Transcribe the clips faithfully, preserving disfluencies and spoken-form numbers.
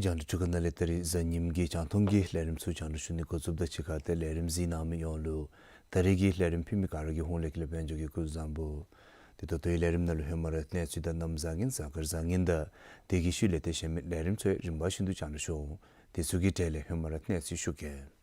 རྒྱང་བསྒྲགས་འཕྲུལ་ཁང་ནང་ལས་ད་རིས་གཟའ་ཉིམ་གི་རྒྱང་མཐོང་གི་ལས་རིམ་ཚུ་རྒྱང་བསྒྲགས་ཞུ་ནི་འགོ་བཙུགསཔ་དང་གཅིག་ཁར་ཏེ་ལས་རིམ་གཟིགས་གནང་མི་ཡོངས་ལུ་ད་རིས་ཀྱི་ལས་རིམ་ཕུལ་མི་ག་ར་གི་ཧོངས་ལས་ཀྱི་ལས་དཔལ་འབྱོར་གྱིས་སྐུ་གཟུགས་བཟང་པོ། ཏེ་ད་ལྟོའི་ལས་རིམ་ནང་ལུ་ཧེ་མ་ར་གནས་ཚུལ་དང་གནམ་བཟང་ངན་གཟའ་སྐར་བཟང་ངན་དང་དེ་གི་ཤུལ་ལས་ཏེ་གཞན་མི་ལས་རིམ་ཚུ་རིམ་པ་བཞིན་དུ་རྒྱང་བསྒྲགས་ཞུ་འོང་། དེ་ཚུ་གི་གྲས་ལས་ཧེ་མ་ར་གནས་ཚུལ་ཞུ་གེ།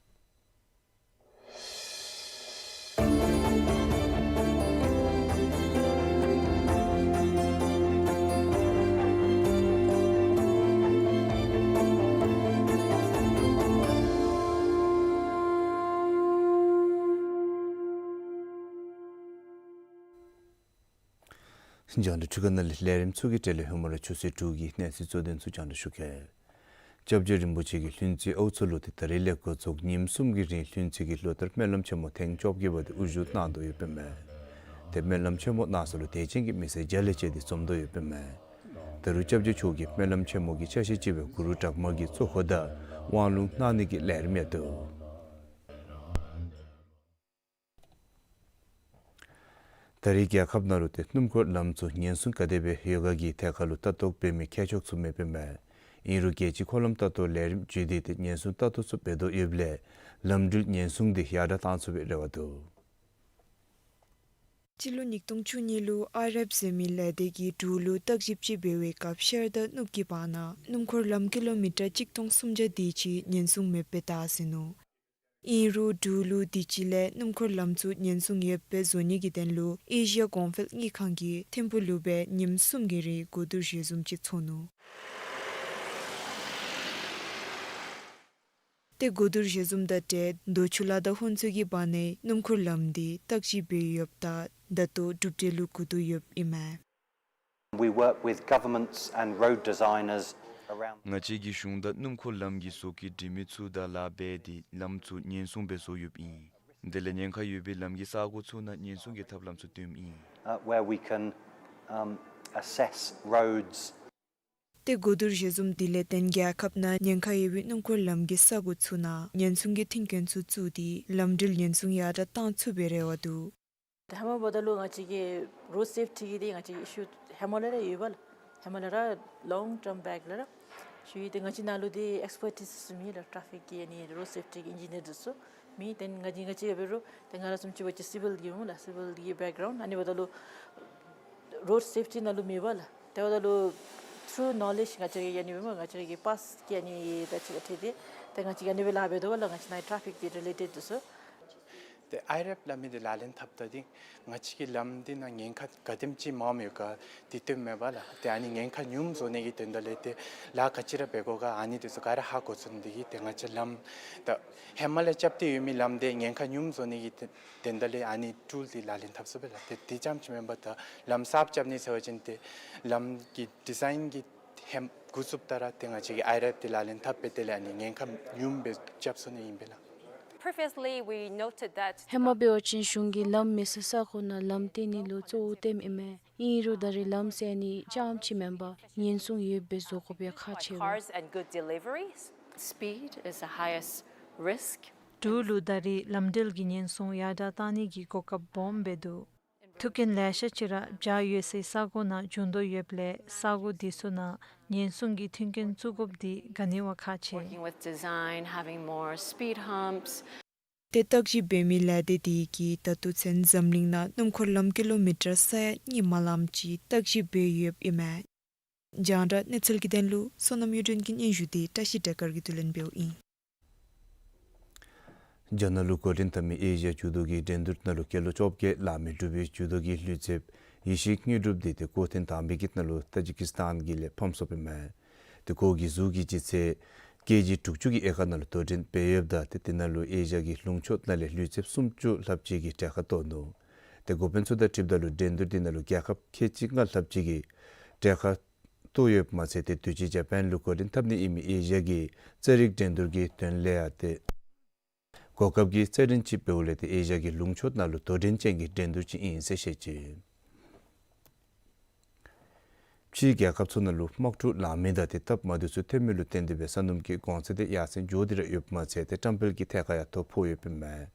རྒྱང་བསྒྲགས་འཕྲུལ་ཁང་ནང་ལས་ལས་རིམ་ཚུ་གི་གྲས་ལས་ཧེ་མ་ར་ཆུ་ཚོད་དྲུག་གི་གནས་ཚུལ་གཙོ་དོན་ཚུ་རྒྱང་བསྒྲགས་ཞུ་གེ། སྐྱབས་རྗེ་རིན་པོ་ཆེ་གིས་ལྷུན་རྩེ་ཨའུ་མཚོ་ལུ་ཏེ་ད་རིས་ལས་འགོ་བཙུགས་ཉིནམ་གསུམ་གྱི་རིང་ལྷུན་རྩེ་གི་ལོ་ལྟར་སྨོན་ལམ་ཆེན་མོ་ཐེངས་བཅོ་བརྒྱད་པ་དེ་དབུ་བཞུགས་གནང་དོ་ཡོདཔ་ཨིན་མས། ཏེ་སྨོན་ལམ་ཆེན་མོ་གནང་ས་ལུ་དད་ཅན་གྱི་མི་སེར་བརྒྱ་ལས་བཅད་དེ་འཛོམས་དོ་ཡོདཔ་ཨིན་མས། ད་རུང་སྐྱབས་རྗེ་མཆོག་གིས་སྨོན་ལམ་ཆེན་མོ་གི་ཆ་ཤས་ཅིག་སྦེ་གུ་རུ་བྲག་དམར་གྱི་གཙོ་འཁོར་དང་དབང་ལུང་གནང་ནི་གི་ལས་རིམ་ཡང་འདུག། ད་རིས་རྒྱལ་ཁབ་ནང་ལུ་ཏེ་སྣུམ་འཁོར་ལམ་ཚུ་ཉེན་སྲུང་ག་དེ་སྦེ་ཡོད་ག་གི་ཐད་ཁར་ལུ་ལྟ་རྟོག་འབད་མི་མཁས་མཆོག་ཚུ་མེདཔ་ཨིན་མས། ཨིན་རུང་རྒྱལ་སྤྱིའི་འཁོར་ལམ་ལྟ་རྟོག་ལས་རིམ་བརྒྱུད་དེ་ཏེ་ཉེན་སྲུང་ལྟ་རྟོག་ཚུ་འབད་དོ་ཡོདཔ་ལས་ལམ་འགྲུལ་ཉེན་སྲུང་དེ་ཡར་དྲགས་གཏང་ཚུགས་པའི་རེ་བ་འདུག། སྤྱི་ལོ་ཉིས་སྟོང་བཅུ་གཉིས་ལུ་ཨའི་རེབ་ཟེར་མི་ལས་སྡེ་གིས་འབྲུག་ལུ་བརྟག་ཞིབ་ཅིག་འབད་བའི་སྐབས་ཤར་དང་ནུབ་ཀྱི་བར་ན་སྣུམ་འཁོར་ལམ་ཀི་ལོ་མི་ཊར་གཅིག་སྟོང་སུམ་བརྒྱ་དེ་ཅིག་ཉེན་སྲུང་མེདཔ་སྦེ་བཏགས་ཟིན་ནུག། ཨིན་རུང་འབྲུག་ལུ་དུས་ཅི་ལས་སྣུམ་འཁོར་ལམ་ཚུ་ཉེན་སྲུང་ཡོདཔ་སྦེ་བཟོ་ནི་གི་དོན་ལུ་ཨེ་ཤི་ཡ་གོང་འཕེལ་དངུལ་ཁང་གིས་ཐིམ་ཕུག་ལུ་སྦེ་ཉིནམ་གསུམ་གྱི་རིང་གོ་བསྡུར་ཞལ་འཛོམས་ཅིག་ཚོགས་ནུག། ཏེ་གོ་བསྡུར་ཞལ་འཛོམས་དང་འབྲེལ་རྡོ་ཆུ་ལ་དང་ཧོན་ཚོད་ཀྱི་བར་ནའི་སྣུམ་འཁོར་ལམ་འདི་བརྟག་ཞིབ་འབད་ཡོདཔ་ད་ད་ལྟོ་གྲུབ་འབྲས་ལུ་གོ་བསྡུར་ཡོདཔ་ཨིན་མས། We work with governments and road designers around. ང་བཅས་ཀྱིས་གཞུང་དང་སྣུམ་འཁོར་ལམ་གྱི་བཟོ་བཀོད་འབྲེལ་མི་ཚུ་དང་ལཱ་འབད་དེ་ལམ་ཚུ་ཉེན་སྲུང་སྦེ་བཟོ་ཡོདཔ་ཨིན། དེ་ལས་ཉེན་ཁ་ཡོད་པའི་ལམ་གྱི་ས་གོ་ཚུ་ནང་ཉེན་སྲུང་གི་ཐབས་ལམ་ཚུ་བཏོནམ་ཨིན། Uh, where we can, um, assess roads. ཏེ་གོ་བསྡུར་ཞལ་འཛོམས་འདི་ལས་བརྟེན་རྒྱལ་ཁབ་ནང་ཉེན་ཁ་ཡོད་པའི་སྣུམ་འཁོར་ལམ་གྱི་ས་གོ་ཚུ་ནང་ཉེན་སྲུང་གི་མཐུན་རྐྱེན་ཚུ་བཙུགས་ཏེ་ལམ་འགྲུལ་ཉེན་སྲུང་ཡར་དྲགས་གཏང་ཚུགས་པའི་རེ་བ་འདུག། ད་ཧེ་མ་འབདཝ་ད་ལུ་ང་བཅས་ཀྱི་རོཌ་སེཕ་ཊི་གི་འདི་ང་བཅས་ཀྱི་ཨི་ཤུ་ཧེ་མ་ལས་ར་ཡོད་པ་ལགས། ཧེ་མ་ལས་ར་ལོང་ཊརམ་བེཀ་ལས་ར་ཞུ་ཡི། ཏེ་ང་བཅས་ནང་ལུ་འདི་ཨེགསི་པར་ཊིས་ཚུ་མེད་ལགས། ཊ་ཕིག་གི་ཨ་ནི་རོཌ་སེཕ་ཊི་གི་ཨིན་ཇི་ནིར་འདི་ཚུ་མེད། ཏེ་ང་བཅས་ང་བཅས་འབད་རུང་ཏེ་ང་ར་བཟུམ་ཅིག་འབད་བ་ཅིན་སི་ཝིལ་གྱི་སྨོ་ལགས། སི་ཝིལ་གྱི་བེཀ་གྲའུནཌ། ཨ་ནི་འབདཝ་ད་ལུ་རོཌ་སེཕ་ཊི་ནང་ལུ་མེད་པ་ལགས། དེ་འབདཝ་ད་ལུ་ཐུརུ་ནོ་ལེཇ་ང་བཅས་ཀྱི་ཨ་ནི་སྦེ་སྨོ་ང་བཅས་ཀྱི་པཱསཊ་ཀྱི་ཨ་ནི་ད་ཅིག་ཁྲིད་དེ་ཏེ་ང་བཅས་ཀྱིས་ཨ་ནི་སྦེ་ལཱ་འབད་དོ་བ་ལགས། ང་བཅས་ནཱ་ཊ་ཕིག་འདི་རི་ལེ་ཊེཌ་འདི་ཚུ། ཏེ་ཨའི་རེབ་སླབ་མི་འདི་ལག་ལེན་འཐབ་ད་འདི་ང་བཅས་ཀྱི་ལམ་འདི་ནང་ཉེན་ཁ་ག་དེམ་ཅིག་མངམ་ཡོད་ག་འདི་སྟོནམ་མས་པ་ལགས། ཏེ་ཨ་ནི་ཉེན་ཁ་ཉུངམ་བཟོ་ནི་གི་དོན་དག་ལས་ཏེ་ལཱ་ག་ཅི་ར་འབད་དགོ་ག་ཨ་ནི་འདི་ཚུ་ག་ར་ཧ་གོ་ཚུགས་ནི་འདི་གིས་ཏེ་ང་བཅས་ལམ་ད་ཧེ་མ་ལས་རྐྱབ་སྟེ་ཡོད་མི་ལམ་འདི་ཉེན་ཁ་ཉུངམ་བཟོ་ནི་གི་དོན་དག་ལས་ཨ་ནི་ཊུལ་འདི་ལག་ལེན་འཐབ་ཚུགས་པས་ལགས། ཏེ་འདི་ཙམ་ཅིག་མེན་པར་ད་ལམ་གསརཔ་རྐྱབ་ནི་ཟེར་བ་ཅིན་ཏེ་ལམ་གྱི་ཌི་ཛའིན་གྱི་ཧེ་མ་འགོ་བཙུགསཔ་ད་ར་ཏེ་ང་བཅས་ཀྱིས་ཨའི་རེབ་འདི་ལག་ལེན་འཐབ་སྦེ་དེ་ལས་ཨ་ནི་ཉེན་ཁ་ཉུངམ་སྦེ་རྐྱབ་ཚུགས་ནི་ཨིན་པས་ལགས། Previously, we noted that ཧེ་མ་འབད་བ་ཅིན་གཞུང་གིས་ལམ་མེད་ས་ས་གོ་ནང་ལམ་བཏོན་ནི་ལུ་གཙོ་བོ་བཏོནམ་ཨིན་མས། ཨིན་རུང་ད་རེས་ལམ་སེལ་ནི་རྐྱངམ་ཅིག་མེན་པར་ཉེན་སྲུང་ཡོདཔ་སྦེ་བཟོ་དགོཔ་ཡང་ཁག་ཆེ་འོང་། Cars and good delivery, speed is the highest risk. འབྲུག་ལུ་ད་རེས་ལམ་འགྲུལ་གྱི་ཉེན་སྲུང་ཡར་དྲག་བཏང་ནི་གི་གོ་སྐབས་སྦོམ་སྦེ་འདུག། ཐུག་རྐྱེན་ལེ་ཤ་ཅིག་ར་བྱཱར་ཡོད་སའི་ས་གོ་ནང་འབྱུང་དོ་ཡོདཔ་ལས་ས་གོ་འདི་ཚུ་ནང་ཉེན་སྲུང་གི་མཐུན་རྐྱེན་བཙུགས་དགོཔ་འདི་ག་ནི་བ་ཁག་ཆེ། Working with design, having more speed humps. ཏེ་བརྟག་ཞིབ་འབད་མི་ལས་སྡེ་དེ་གིས་ད་ལྟོ་ཚུན་འཛམ་གླིང་ནང་སྣུམ་འཁོར་ལམ་ཀི་ལོ་མི་ཊར་ས་ཡ་གཉིས་མ་ལངམ་ཅིག་བརྟག་ཞིབ་འབད་ཡོདཔ་ཨིན་མས། རྒྱང་བསྒྲགས་གནས་ཚུལ་གྱི་དོན་ལུ་བསོད་ནམས་གཡུ་སྒྲོན་གྱི་སྙན་ཞུ་དེ་བཀྲ་ཤིས་སྒྲོལ་དཀར་གྱིས་བསྡུ་ལེན་འབདཝ་ཨིན། རྒྱ་ནག་ལུ་འགོ་འདྲེན་འཐབ་མི་ཨེ་ཤི་ཡ་ཇུ་ཌོ་གི་འགྲན་བསྡུར་ནང་ལུ་སྐྱེས་ལོ་བཅོ་བརྒྱད་ལང་མི་འབྲུག་པའི་ཇུ་ཌོ་གི་ལུས་རྩལཔ་ཡེ་ཤེས་དངོས་གྲུབ་དེ་ཏེ་སྐུ་རྟེན་དང་པའི་གི་ནང་ལུ་ཏ་ཇི་ཀི་སི་ཐན་གྱི་ལས་ཕམ་སོཔ་ཨིན་མས། ཏེ་ཁོ་གི་གཟུགས་ཀྱི་ལྗིད་ཚད་ཀེ་ཇི་དྲུག་ཅུ་གི་ཨེ་ཁ་ནང་ལུ་དོ་འགྲན་འབད་ཡོདཔ་ད་ཏེ་དེ་ནང་ལུ་ཨེ་ཤི་ཡ་གི་ལུང་ཕྱོགས་ནང་ལས་ལུས་རྩལཔ་སུམ་ཅུ་ལྷགཔ་ཅིག་གིས་གྲལ་ཁར་གཏོགས་ནུག། ཏེ་འགོ་དཔོན་ཚུ་དང་འཁྲིལཝ་ད་ལུ་འགྲན་བསྡུར་དེ་ནང་ལུ་རྒྱལ་ཁབ་ཁལ་གཅིག་ལྔ་ལྷགཔ་ཅིག་གིས་གྲལ་ཁར་གཏོགས་ཡོདཔ་མ་ཚད་ཏེ་དུས་ཅི་ཇ་པཱན་ལུ་འགོ་འདྲེན་འཐབ་ནི་ཨིན་མི་ཨེ་ཤི་ཡ་གི་རྩེད་རིགས་འགྲན་བསྡུར་གྱི་དོན་ལས་ཡང་ཏེ་གོ་སྐབས་ཀྱི་རྩེད་འགྲན་ཅིག་འབདཝ་ལས་ཏེ་ཨེ་ཤི་ཡ་གི་ལུང་ཕྱོགས་ནང་ལུ་དོ་འགྲན་ཅན་གྱི་འགྲན་བསྡུར་ཅིག་ཨིན་ཟེར་བཤད་ཅི། ཕྱིའི་རྒྱལ་ཁབ་ཚུ་ནང་ལུ་དམག་འཁྲུག་ལང་མི་དང་ཏེ་སྟབས་མ་བདེཝ་ཚུ་ཐོན་མི་ལུ་བརྟེན་ཏེ་སྦེ་ས་སྣུམ་གྱི་གོང་ཚད་དེ་ཡར་སེང་འགྱོ་སྟེ་ར་ཡོདཔ་མ་ཚད་ཏེ་བཀྲམ་སྤེལ་གྱི་ཐད་ཁར་ཡང་ཐོ་ཕོག་ཡོདཔ་ཨིན་མས།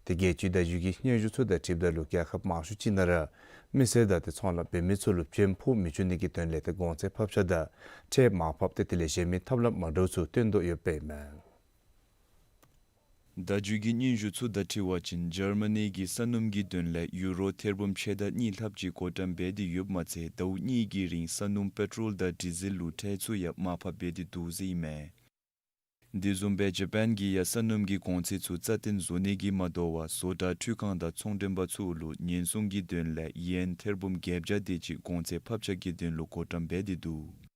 ཏེ་རྒྱལ་སྤྱིའི་བརྡ་བརྒྱུད་ཀྱི་སྙན་ཞུ་ཚུ་དང་འཁྲིལཝ་ད་ལུ་རྒྱལ་ཁབ་མང་ཤོས་ཅིག་ནང་ར་མི་སེར་དང་ཏེ་ཚོང་ལཱ་འབད་མི་ཚུ་ལུ་བྱེམ་ཕོག་མི་བཅུག་ནི་གི་དོན་ལས་ཏེ་གོང་ཚད་ཕབ་ཆག་དང་ཁྲལ་མར་ཕབ་ཏེ་དེ་ལས་གཞན་མི་ཐབས་ལམ་མ་འདྲཝ་ཚུ་བཏོན་དོ་ཡོདཔ་ཨིན་མས། བརྡ་བརྒྱུད་ཀྱི་སྙན་ཞུ་ཚུ་དང་འཁྲིལ་བ་ཅིན་ཇར་མ་ནི་གིས་ས་སྣུམ་གྱི་དོན་ལས་ཡུ་རོ་ཐེར་འབུམ་ཕྱེད་དང་གཉིས་ལྷགཔ་ཅིག་བགོ་བཀྲམ་འབད་དེ་ཡོདཔ་མ་ཚད་ཟླཝ་གཉིས་ཀྱི་རིང་ས་སྣུམ་པེ་ཊོལ་དང་ཌི་ཟེལ་ལུ་ཁྲལ་ཚུ་ཡང་མར་ཕབ་འབད་དེ་འདུག་ཟེར་ཨིན་མས། དེ་བཟུམ་སྦེ་ཇ་པཱན་གྱིས་ཡང་ས་སྣུམ་གྱི་གོང་ཚད་ཚུ་རྩ་བརྟན་བཟོ་ནི་གིས་མ་དོ་བར་བཟོ་གྲྭ་འཕྲུལ་ཁང་དང་ཚོང་མགྲོན་པ་ཚུ་ལུ་ཉེན་སྲུང་གི་དོན་ལས་ཡེན་ཐེར་འབུམ་བརྒྱད་བརྒྱ་དེ་ཅིག་གོང་ཚད་ཕབ་ཆག་གི་དོན་ལུ་བགོ་བཀྲམ་འབད་དེ་འདུག།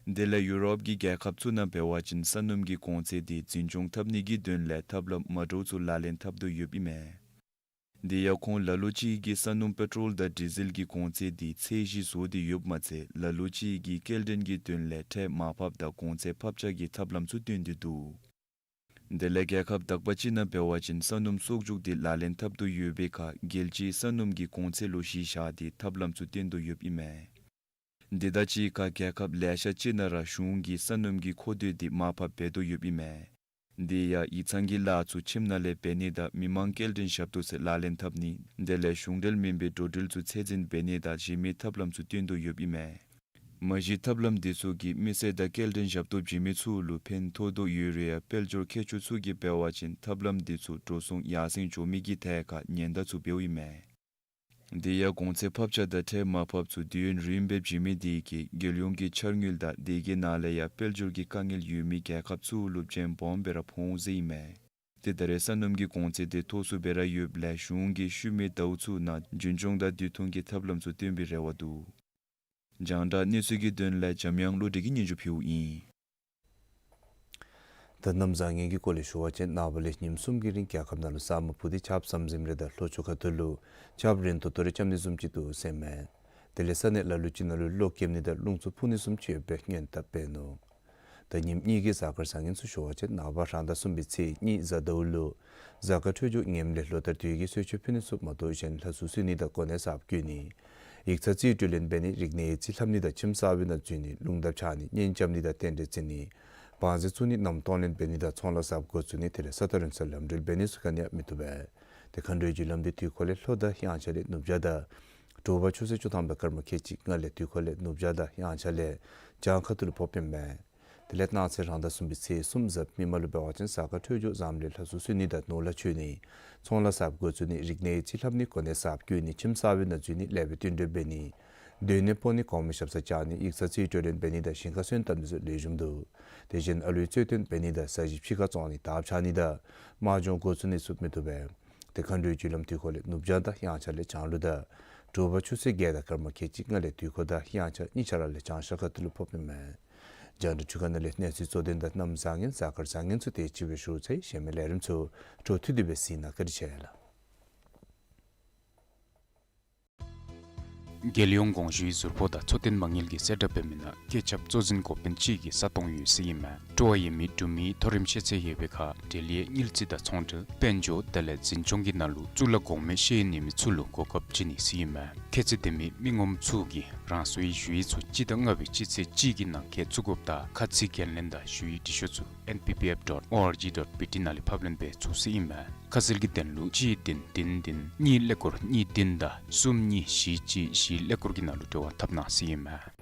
དེ་ལས་ཡུ་རོབ་ཀྱི་རྒྱལ་ཁབ་ཚུ་ནང་འབད་བ་ཅིན་ས་སྣུམ་གྱི་གོང་ཚད་དེ་འཛིན་སྐྱོང་འཐབ་ནི་གི་དོན་ལས་ཐབས་ལམ་མ་འདྲཝ་ཚུ་ལག་ལེན་འཐབ་དོ་ཡོདཔ་ཨིན་མས། དེ་ཡང་ཁོང་ལ་ལུ་ཅིག་གིས་ས་སྣུམ་པེ་ཊོལ་དང་ཌི་ཟེལ་གྱི་གོང་ཚད་དེ་ཚད་གཞི་བཟོ་སྟེ་ཡོདཔ་མ་ཚད་ལ་ལུ་ཅིག་གིས་སྐྱེལ་འདྲེན་གྱི་དོན་ལས་ཁྲལ་མར་ཕབ་དང་གོང་ཚད་ཕབ་ཆག་གི་ཐབས་ལམ་ཚུ་བཏོན་ཏེ་འདུག། དེ་ལས་རྒྱལ་ཁབ་དག་པ་ཅིག་ནང་འབད་བ་ཅིན་ས་སྣུམ་གསོག་འཇོག་དེ་ལག་ལེན་འཐབ་དོ་ཡོད་པའི་ཁར་རྒྱལ་སྤྱིའི་ས་སྣུམ་གྱི་གོང་ཚད་ལུ་གཞི་བཞག་སྟེ་ཐབས་ལམ་ཚུ་བཏོན་དོ་ཡོདཔ་ཨིན་མས། དེ་དང་གཅིག་ཁར་རྒྱལ་ཁབ་ལེ་ཤ་ཅིག་ནང་ར་གཞུང་གིས་ས་སྣུམ་གྱི་མཁོ་འདོད་དེ་མར་ཕབ་འབད་དོ་ཡོདཔ་ཨིན་མས། དེ་ཡང་ཡིག་ཚང་གི་ལཱ་ཚུ་ཁྱིམ་ནང་ལས་འབད་ནི་དང་མི་མང་སྐྱེལ་འདྲེན་ཞབས་ཏོག་ཚུ་ལག་ལེན་འཐབ་ནི་དེ་ལས་གཞུང་འབྲེལ་མེན་པའི་འགྲོ་འགྲུལ་ཚུ་ཚད་འཛིན་འབད་ནི་དང་གཞན་མི་ཐབས་ལམ་ཚུ་བཏོན་དོ་ཡོདཔ་ཨིན་མས། མ་གཞི་ཐབས་ལམ་དེ་ཚུ་གིས་མི་སེར་དང་སྐྱེལ་འདྲེན་ཞབས་ཏོག་བྱིན་མི་ཚུ་ལུ་ཕན་ཐོགས་དོ་ཡོད་རུང་ཡང་དཔལ་འབྱོར་མཁས་མཆོག་ཚུ་གིས་འབད་བ་ཅིན་ཐབས་ལམ་དེ་ཚུ་འགྲོ་སོང་ཡར་སེང་འགྱོ་མི་གི་ཐད་ཁར་ཉེན་བརྡ་ཚུ་འབདཝ་ཨིན་མས། དེ་ཡང་གོང་ཚད་ཕབ་ཆག་དང་ཁྲལ་མར་ཕབ་ཚུ་དུས་ཡུན་རིངམོ་སྦེ་བྱིན་མི་དེ་གིས་རྒྱལ་ཡོངས་ཀྱི་འཆར་དངུལ་དང་དེ་གི་ནང་ལས་ཡང་དཔལ་འབྱོར་གྱི་དཀའ་ངལ་ཡོད་མི་རྒྱལ་ཁབ་ཚུ་ལུ་བྱེམ་སྦོམ་སྦེ་ར་ཕོག་འོང་ཟེར་ཨིན་མས། ཏེ་ད་རེས་ས་སྣུམ་གྱི་གོང་ཚད་དེ་མཐོ་སུ་སྦེ་ར་ཡོདཔ་ལས་གཞུང་གིས་ཤུལ་མའི་ཟླཝ་ཚུ་ནང་རྒྱུན་སྐྱོང་དང་དུས་ཐུང་གི་ཐབས་ལམ་ཚུ་བཏོན་པའི་རེ་བ་འདུག། རྒྱང་བསྒྲགས་གནས་ཚུལ་གྱི་དོན་ལས་འཇམ་དབྱངས་བློ་གྲོས་ཀྱིས་སྙན་ཞུ་ཕུལཝ་ཨིན། ད་གནམ་བཟང་ངན་གྱི་སྐོར་ལས་ཞུ་བ་ཅིན་ནངས་པ་ལས་ཉིནམ་གསུམ་གྱི་རིང་རྒྱལ་ཁབ་ནང་ལུ་ས་སྨུག་ཕུབ་སྟེ་ཆརཔ་ཟམ་ཟིམ་རེ་དང་ལྷོ་ཕྱོགས་ཁ་ཐུག་ལུ་ཆརཔ་རན་ཏོག་ཏོ་རེ་རྐྱབ་ནི་བཟུམ་ཅིག་འདུག་ཟེར་མས། དེ་ལས་ས་གནས་ལ་ལུ་ཅིག་ནང་ལུ་གློག་འཁྱིམ་ནི་དང་རླུང་འཚུབ་འཕུ་ནི་བཟུམ་ཅིག་ཡོདཔ་སྦེ་སྔོན་དཔག་འབད་ནུག། ད་ཉིནམ་གཉིས་ཀྱི་གཟའ་སྐར་བཟང་ངན་ཚུ་ཞུ་བ་ཅིན་ནངས་པ་རང་ཟླ་གསུམ་པའི་ཚེས་གཉིས་གཟའ་ཟླཝ་ལུ་གཟའ་སྐར་འཕྲོད་སྦྱོར་ངནམ་ལས་ལོ་ལྟར་དུས་ཀྱི་གསོལ་མཆོད་ཕུལ་ནི་ཚུ་མ་གཏོགས་གཞན་ལྷ་གསོལ་གསོལ་ནི་དང་གོ་གནས་གསརཔ་བསྐོ་ནི། ཡིག་ཚང་རྩིས་སྤྲོད་ལེན་འབད་ནི། རིག་གནས་ཡིག་རྩིས་ལྷབ་ནི་དང་ཁྱིམ་གསར་པའི་ནང་འཛུལ་ནི། རླུང་རྟ་འཕྱར་ནི། གཉེན་རྐྱབ་ནི་དང་རྟེན་འབྲེལ་བརྩི་ནི། བང་རྩི་བཙུགས་ནི། གནམ་གཏོང་ལེན་འབད་ནི་དང་ཚོང་ལཱ་གསརཔ་འགོ་བཙུགས་ནི། དེ་ལས་ས་རྟ་རོང་ཚ་ལམ་འགྲུལ་འབད་ནི་ཚུ་ག་ནི་ཡང་མི་བཏུབ་པས། ཏེ་མཁའ་འགྲོའི་རྒྱུ་ལམ་དེ་དུས་འཁོར་ལས་ལྷོ་དང་དབྱངས་འཆར་ལས་ནུབ་བྱང་དང་དྲོ་པ་ཆུ་ཚོད་བཅུ་ཐམ་པའི་སྐར་མ་ཁལ་གཅིག་ལྔ་ལས་དུས་འཁོར་ལས་ནུབ་བྱང་དང་དབྱངས་འཆར་ལས་བྱང་ཁ་ཐུག་ལུ་ཕོགཔ་ཨིན་མས། དེ་ལས་གནངས་ཚེ་རང་ཟླ་གསུམ་པའི་ཚེས་གསུམ་གཟའ་མིག་དམར་ལུ་འབད་བ་ཅིན་གཟའ་སྐར་འཕྲོད་སྦྱོར་བཟངམ་ལས་ལྷ་གསོལ་གསོལ་ནི་དང་ནོར་ལྷ་མཆོད་ནི། ཚོང་ལཱ་གསརཔ་འགོ་བཙུགས་ནི། རིག་གནས་ཡིག་རྩིས་ལྷབ་ནི། གོ་གནས་གསརཔ་བསྐོ་ནི། ཁྱིམ་གསར་པའི་ནང་འཛུལ་ནི། ལེགས་པའི་བསྟུན་གྲོས་འབད་ནི། སྡོད་གནས་སྤོ་ནི། གོང་མའི་ཞབས་སར་བཅར་ནི། ཡིག་ཚང་རྩིས་སྤྲོད་ལེན་འབད་ནི་དང་ཞིང་ཁ་སོན་བཏབ་ནི་སོགས་ལེགས་ཤོམ་འདུག། དེ་བཞིན་ཨ་ལུའི་རྩོད་དོན་འབད་ནི་དང་ས་གཞི་ཕྱི་ཁར་བཙོང་ནི། དར་འཕྱར་ནི་དང་དམག་སྦྱོང་འགོ་བཙུགས་ནི་ཚུ་མི་བཏུབ་པས། ཏེ་མཁའ་འགྲོའི་རྒྱུ་ལམ་དུས་འཁོར་ལས་ནུབ་བྱང་དང་དབྱངས་འཆར་ལས་བྱང་ལུ་དང་དྲོ་པ་ཆུ་ཚོད་བརྒྱད་དང་སྐར་མ་ཁལ་གཅིག་ལྔ་ལས་དུས་འཁོར་དང་དབྱངས་འཆར་གཉིས་ཆ་ར་ལས་བྱང་ཤར་ཁ་ཐུག་ལུ་ཕོགཔ་ཨིན་མས། རྒྱང་བསྒྲགས་འཕྲུལ་ཁང་ནང་ལས་གནས་ཚུལ་གཙོ་དོན་དང་གནམ་བཟང་ངན་གཟའ་སྐར་བཟང་ངན་ཚུ་དེ་ཅིག་སྦེ་ཞུ་ཚར་ཡི། གཞན་མི་ལས་རིམ་ཚུ་འཕྲོ་མཐུད་དེ་སྦེ་གཟིགས་གནང། བཀའ་དྲིན་ཆེ་ལགས། རྒྱལ་ཡོངས་གོང་ཞུའི་ཟུར་ཕོགས་དང་འཚོ་རྟེན་མ་དངུལ་གྱི་གསལ་བསྒྲགས་འབད་མི་ནང་སྐད་ཁྱབ་གཙོ་འཛིན་འགོ་དཔོན་གཅིག་གི་ས་སྟོང་ཡོད་ཟེར་ཨིན་མས། སྤྲོ་བ་ཡོད་མི་འབྲུག་མི་མཐོ་རིམ་ཤེས་ཚད་ཡོད་པའི་ཁར་འབྲེལ་ཡོད་དངུལ་རྩིས་དང་ཚོང་འབྲེལ་དཔལ་འབྱོར་དེ་ལས་འཛིན་སྐྱོང་གི་ནང་ལུ་གཙུག་ལག་གོང་མའི་ཤེས་ཡོན་ཡོད་མི་ཚུ་ལུ་གོ་སྐབས་བྱིན་ནི་ཟེར་ཨིན་མས། ཁྱད་ཚད་ལྡན་མི་མི་ངོམ་ཚུ་གིས་རང་སོའི་ཞུ་ཡིག་ཚུ་སྤྱི་ཟླ་ལྔ་པའི་སྤྱི་ཚེས་གཅིག་གི་ནང་འཁོད་བཙུགས་དགོཔ་དང་ཁ་ཚིག་འགན་ལེན་དང་ཞུ་ཡིག་འབྲི་ཤོག་ཚུ་N P P F dot O R G dot B T ནང་ལས་ཕབ་ལེན་འབད་ཚུགས་ཟེར་ཨིན་མས། ཁ་གསལ་གྱི་དོན་ལུ་གཅིག་བདུན་བདུན་བདུན་གཉིས་ཀླད་ཀོར་གཉིས་བདུན་དང་གསུམ་གཉིས་བཞི་གཅིག་བཞི་ཀླད་ཀོར་གྱི་ནང་ལུ་འབྲེལ་བ་འཐབ་གནང་ཟེར་ཨིན་མས།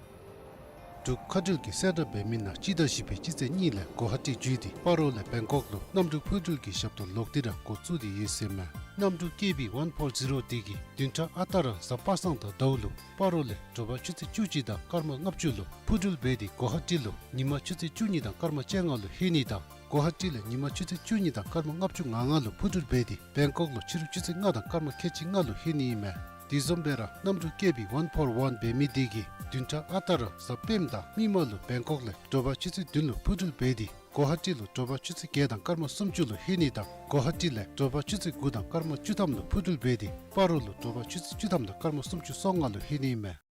འབྲུག་མཁའ་འགྲུལ་གྱི་གསལ་བསྒྲགས་འབད་མི་ནང་སྤྱི་ཟླ་བཞི་པའི་སྤྱི་ཚེས་གཉིས་ལས་གོ་ཧ་ཊི་བརྒྱུད་དེ་སྤ་རོ་ལས་བེང་ཀོག་ལུ་གནམ་གྲུ་འཕུར་འགྲུལ་གྱི་ཞབས་ཏོག་ལོག་སྟེ་ར་འགོ་བཙུགས་ཏེ་ཡོད་ཟེར་མས། གནམ་གྲུ་ཀེ་བི་ཝན་ཕོར་ཟི་རོ་དེ་གིས་བདུན་ཕྲག་ཨ་རྟག་ར་གཟའ་པ་སངས་དང་ཟླཝ་ལུ་སྤ་རོ་ལས་དྲོ་པ་ཆུ་ཚོད་བཅུ་གཅིག་དང་སྐར་མ་ལྔ་བཅུ་ལུ་འཕུར་འགྲུལ་འབད་དེ་གོ་ཧ་ཊི་ལུ་ཉིན་མ་ཆུ་ཚོད་བཅུ་གཉིས་དང་སྐར་མ་བཅོ་ལྔ་ལུ་ལྷོད་ནི་དང་གོ་ཧ་ཊི་ལས་ཉིན་མ་ཆུ་ཚོད་བཅུ་གཉིས་དང་སྐར་མ་ལྔ་བཅུ་ང་ལྔ་ལུ་འཕུར་འགྲུལ་འབད་དེ་བེང་ཀོག་ལུ་ཕྱི་རུ་ཆུ་ཚོད་ལྔ་དང་སྐར་མ་ཁལ་གཅིག་ལྔ་ལུ་ལྷོད་ནི་ཨིན་མས། དེ་བཟུམ་སྦེ་ར་གནམ་གྲུ་ཀེ་བི་ཝན་ཕོར་ཝན་འབད་མི་དེ་གིས་བདུན་ཕྲག་ཨ་རྟག་ར་གཟའ་སྤེནམ་དང་མིག་དམར་ལུ་བེང་ཀོག་ལས་དྲོ་པ་ཆུ་ཚོད་བདུན་ལུ་འཕུར་འགྲུལ་འབད་དེ་གོ་ཧ་ཊི་ལུ་དྲོ་པ་ཆུ་ཚོད་བརྒྱད་དང་སྐར་མ་སུམ་ཅུ་ལུ་ལྷོད་ནི་དང་གོ་ཧ་ཊི་ལས་དྲོ་པ་ཆུ་ཚོད་དགུ་དང་སྐར་མ་བཅུ་ཐམ་ལུ་འཕུར་འགྲུལ་འབད་དེ་སྤ་རོ་ལུ་དྲོ་པ་ཆུ་ཚོད་བཅུ་ཐམ་དང་སྐར་མ་སུམ་ཅུ་སོ་ལྔ་ལུ་ལྷོད་ནི་ཨིན་མས།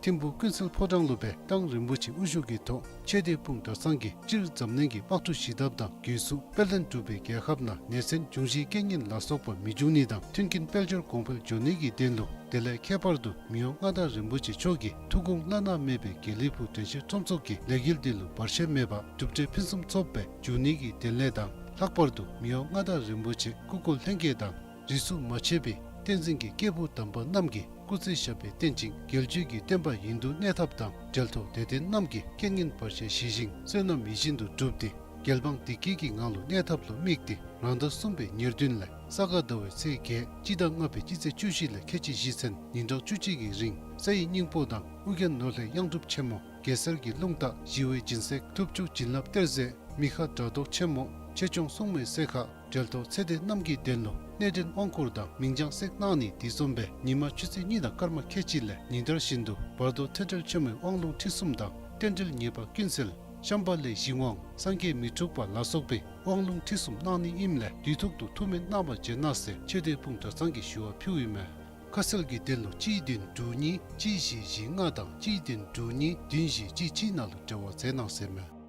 ཐིམ་ཕུག་ཀུན་གསལ་ཕོ་བྲང་ལུ་སྦེ་གྲངས་རིན་པོ་ཆེ་དབུ་བཞུགས་ཀྱི་ཐོག་ཆོས་སྡེ་སྤུངས་གྲྭ་ཚང་གིས་སྤྱིར་འཛམ་གླིང་གི་དམག་འཁྲུག་ཞི་ཐབས་དང་རྒུད་གསོ་དཔལ་ལྡན་འབྲུག་པའི་རྒྱལ་ཁབ་ནང་ནད་ཟིང་འབྱུང་བཞིའི་རྐྱེན་ངན་ལ་སོགས་པ་མི་འབྱུང་ནི་དང་མཐུན་རྐྱེན་དཔལ་འབྱོར་གོང་འཕེལ་འགྱོ་ནི་གི་དོན་ལུ་དེ་ལས་ཁྱད་པར་དུ་མི་དབང་མངའ་བདག་རིན་པོ་ཆེ་མཆོག་གི་ཐུགས་དགོངས་བླ་ན་མེད་པའི་དགེ་ལེགས་ཕུག་དྲན་ཤེས་ཁྲོམ་ཚོགས་ཀྱི་ལས་འགུལ་འདི་ལུ་བར་ཆད་མེད་པར་གྲུབ་འབྲས་ཕུན་སུམ་ཚོགས་པའི་འབྱུང་ནི་གི་དོན་ལས་དང་ལྷག་པར་དུ་མི་དབང་མངའ་བདག་རིན་པོ་ཆེ་སྐུ་འཁོར་ལྷན་རྒྱས་དང་རིས་སུ་མ་ཆད་པའི་བསྟན་འཛིན་གྱི་སྐྱེས་བུ་དམ་པ་རྣམས་ཀྱིས་སྐུ་ཚེ་ཞབས་པད་བརྟན་ཅིང་རྒྱལ་བརྒྱུད་ཀྱི་བསྟན་པ་ཡུན་དུ་གནས་ཐབས་དང་འབྲེལ་ཐོགས་དད་ལྡན་རྣམས་ཀྱི་རྐྱེན་ངན་བར་ཆད་ཞི་ཞིང་བསོད་ནམས་ཡིད་བཞིན་དུ་འགྲུབ་སྟེ་རྒྱལ་འབངས་བདེ་སྐྱིད་ཀྱི་ངང་ལུ་གནས་ཐབས་ལུ་དམིགས་ཏེ་རང་ཟླ་གསུམ་པའི་ཉེར་བདུན་ལས་ས་ག་ཟླ་བའི་ཚེས་བརྒྱད་སྤྱི་ཟླ་ལྔ་པའི་སྤྱི་ཚེས་བཅུ་བཞི་ལས་ཁལ་གཅིག་བཞི་ཚུན་ཉིན་གྲངས་བཅུ་གཅིག་གི་རིང་སའི་སྙིང་པོ་དང་ཨོ་རྒྱན་ནོར་ལྷའི་གཡང་སྒྲུབ་ཆེན་མོ་གེ་སར་གྱི་རླུང་རྟ་ཞི་བའི་སྦྱིན་སྲེག་ཐུབ་སྤྱོད་བྱིན་རླབས་གཏེར་མཛོད་མི་ཁ་དགྲ་བཟློག་ཆེན་མོ་ཆོས་སྐྱོང་སྲུང་མའི་གསེར་ཁ་འབྲེལ་ཐོགས་ཚེ་འདས་རྣམས་ཀྱི་དོན་ལུ་གནས་འདྲེན་དབང་བསྐུར་དང་མིང་བྱང་བསྲེག་གནང་ནི་དེ་བཟུམ་སྦེ་ཉིན་མ་ཆུ་ཚོད་གཉིས་དང་སྐར་མ་ཁལ་གཅིག་ལས་ཉིན་ལྟར་བཞིན་དུ་བར་དོ་ཐོས་གྲོལ་ཆེན་མོའི་དབང་ལུང་ཁྲིད་གསུམ་དང་རྟེན་འབྲེལ་ཉེས་པ་ཀུན་སེལ་ཤམྦྷ་ལའི་གཞི་དབང་སངས་རྒྱས་མི་འཁྲུགས་པ་ལ་སོགས་པའི་དབང་ལུང་ཁྲིད་གསུམ་གནང་ནི་ཨིནམ་ལས་དུས་ཐོག་ཏུ་ཐུགས་སྨོན་གནང་བར་བྱོན་གནང་ཟེར་ཆོས་སྡེ་སྤུངས་གྲྭ་ཚང་གིས་ཞུ་བ་ཕུལཝ་ཨིན་མས། ཁ་གསལ་གྱི་དོན་ལུ་གཅིག་བདུན་དྲུག་གཉིས་གཅིག་བཞི་བཞི་ལྔ་དང་གཅིག་བདུན་དྲུག་གཉིས་བདུན་བཞི་གཅིག་གཅིག་ནང་ལུ་འབྲེལ་བ་མཛད་གནང་ཟེར་མས།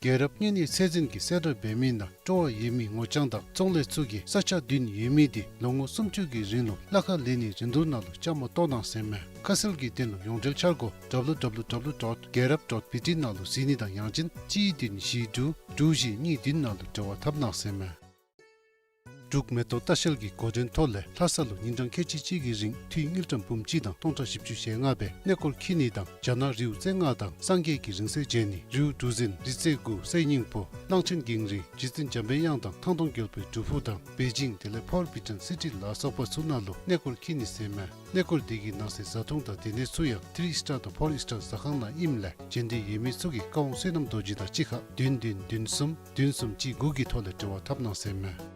རྒྱལ་རབས་བསྙེན་གནས་ཚད་འཛིན་གྱི་གསལ་བསྒྲགས་འབད་མི་ནང་སྤྲོ་བ་ཡོད་མི་ངོ་རྐྱང་དང་ཚོང་ལས་ཚུ་གིས་ས་ཆ་བདུན་ཡོད་མི་དེ་ལོ་ངོ་སུམ་ཅུ་གི་རིང་ལུ་གླ་ཁར་ལེན་ནིའི་རིན་བསྡུར་ནང་ལུ་བཅའ་མར་གཏོགས་གནང་ཟེར་མས། ཁ་གསལ་གྱི་དོན་ལུ་ཡོངས་འབྲེལ་འཆར་སྒོ་W W W dot རྒྱལ་རབས་dot B T ནང་ལུ་གཟིགས་ནི་དང་ཡང་ཅིན་གཅིག་བདུན་བཞི་དྲུག་དྲུག་བཞི་གཉིས་བདུན་ནང་ལུ་འབྲེལ་བ་འཐབ་གནང་ཟེར་མས། འབྲུག་མེ་ཏོག་ལྟ་བཤལ་གྱི་འགོ་འདྲེན་ཐོག་ལས་ལྷ་ས་ལུ་ཉིན་གྲངས་ཁལ་གཅིག་གཅིག་གི་རིང་འཐུས་དངུལ་ཀྲམ་འབུམ་གཅིག་དང་སྟོང་ཕྲག་བཞི་བཅུ་ཞེ་ལྔ་སྦེ་གནས་སྐོར་འཁྱིད་ནི་དང་རྒྱ་ནག་རིའུ་རྩེ་ལྔ་དང་སངས་རྒྱས་ཀྱི་རིང་བསྲེལ་མཇལ་ནི་རིའུ་གྲུ་འཛིན་རི་རྩེ་དགུ་སའི་སྙིང་པོ་གླང་ཆེན་གངས་རི་རྗེ་བཙུན་འཇམ་པའི་དབྱངས་དང་ཐང་སྟོང་རྒྱལ་པོའི་སྒྲུབ་ཕུག་དང་པེ་ཅིང་དེ་ལས་ཕོར་བི་ཊོན་སི་ཊི་ལ་སོགས་པ་ཚུ་ནང་ལུ་གནས་སྐོར་འཁྱིད་ནི་ཟེར་མས། གནས་སྐོར་དེ་གི་ནང་གསེས་བཟའ་འཐུང་དང་སྡོད་གནས་ཚུ་ཡང་ཐི་རི་སི་ཊར་དང་ཕོར་སི་ཊར་ཟ་ཁང་ནང་ཨིནམ་ལས་མཇལ་འདོད་ཡོད་མི་ཚུ་གིས་བཀའ་དབང་བསོད་ནམས་རྡོ་རྗེ་དང་གཅིག་ཁར་བདུན་བདུན་བདུན་གསུམ་བདུན་གསུམ་གཅིག་དགུ་གི་ཐོག་ལས་འབྲེལ་བ་འཐབ་གནང་ཟེར་མས།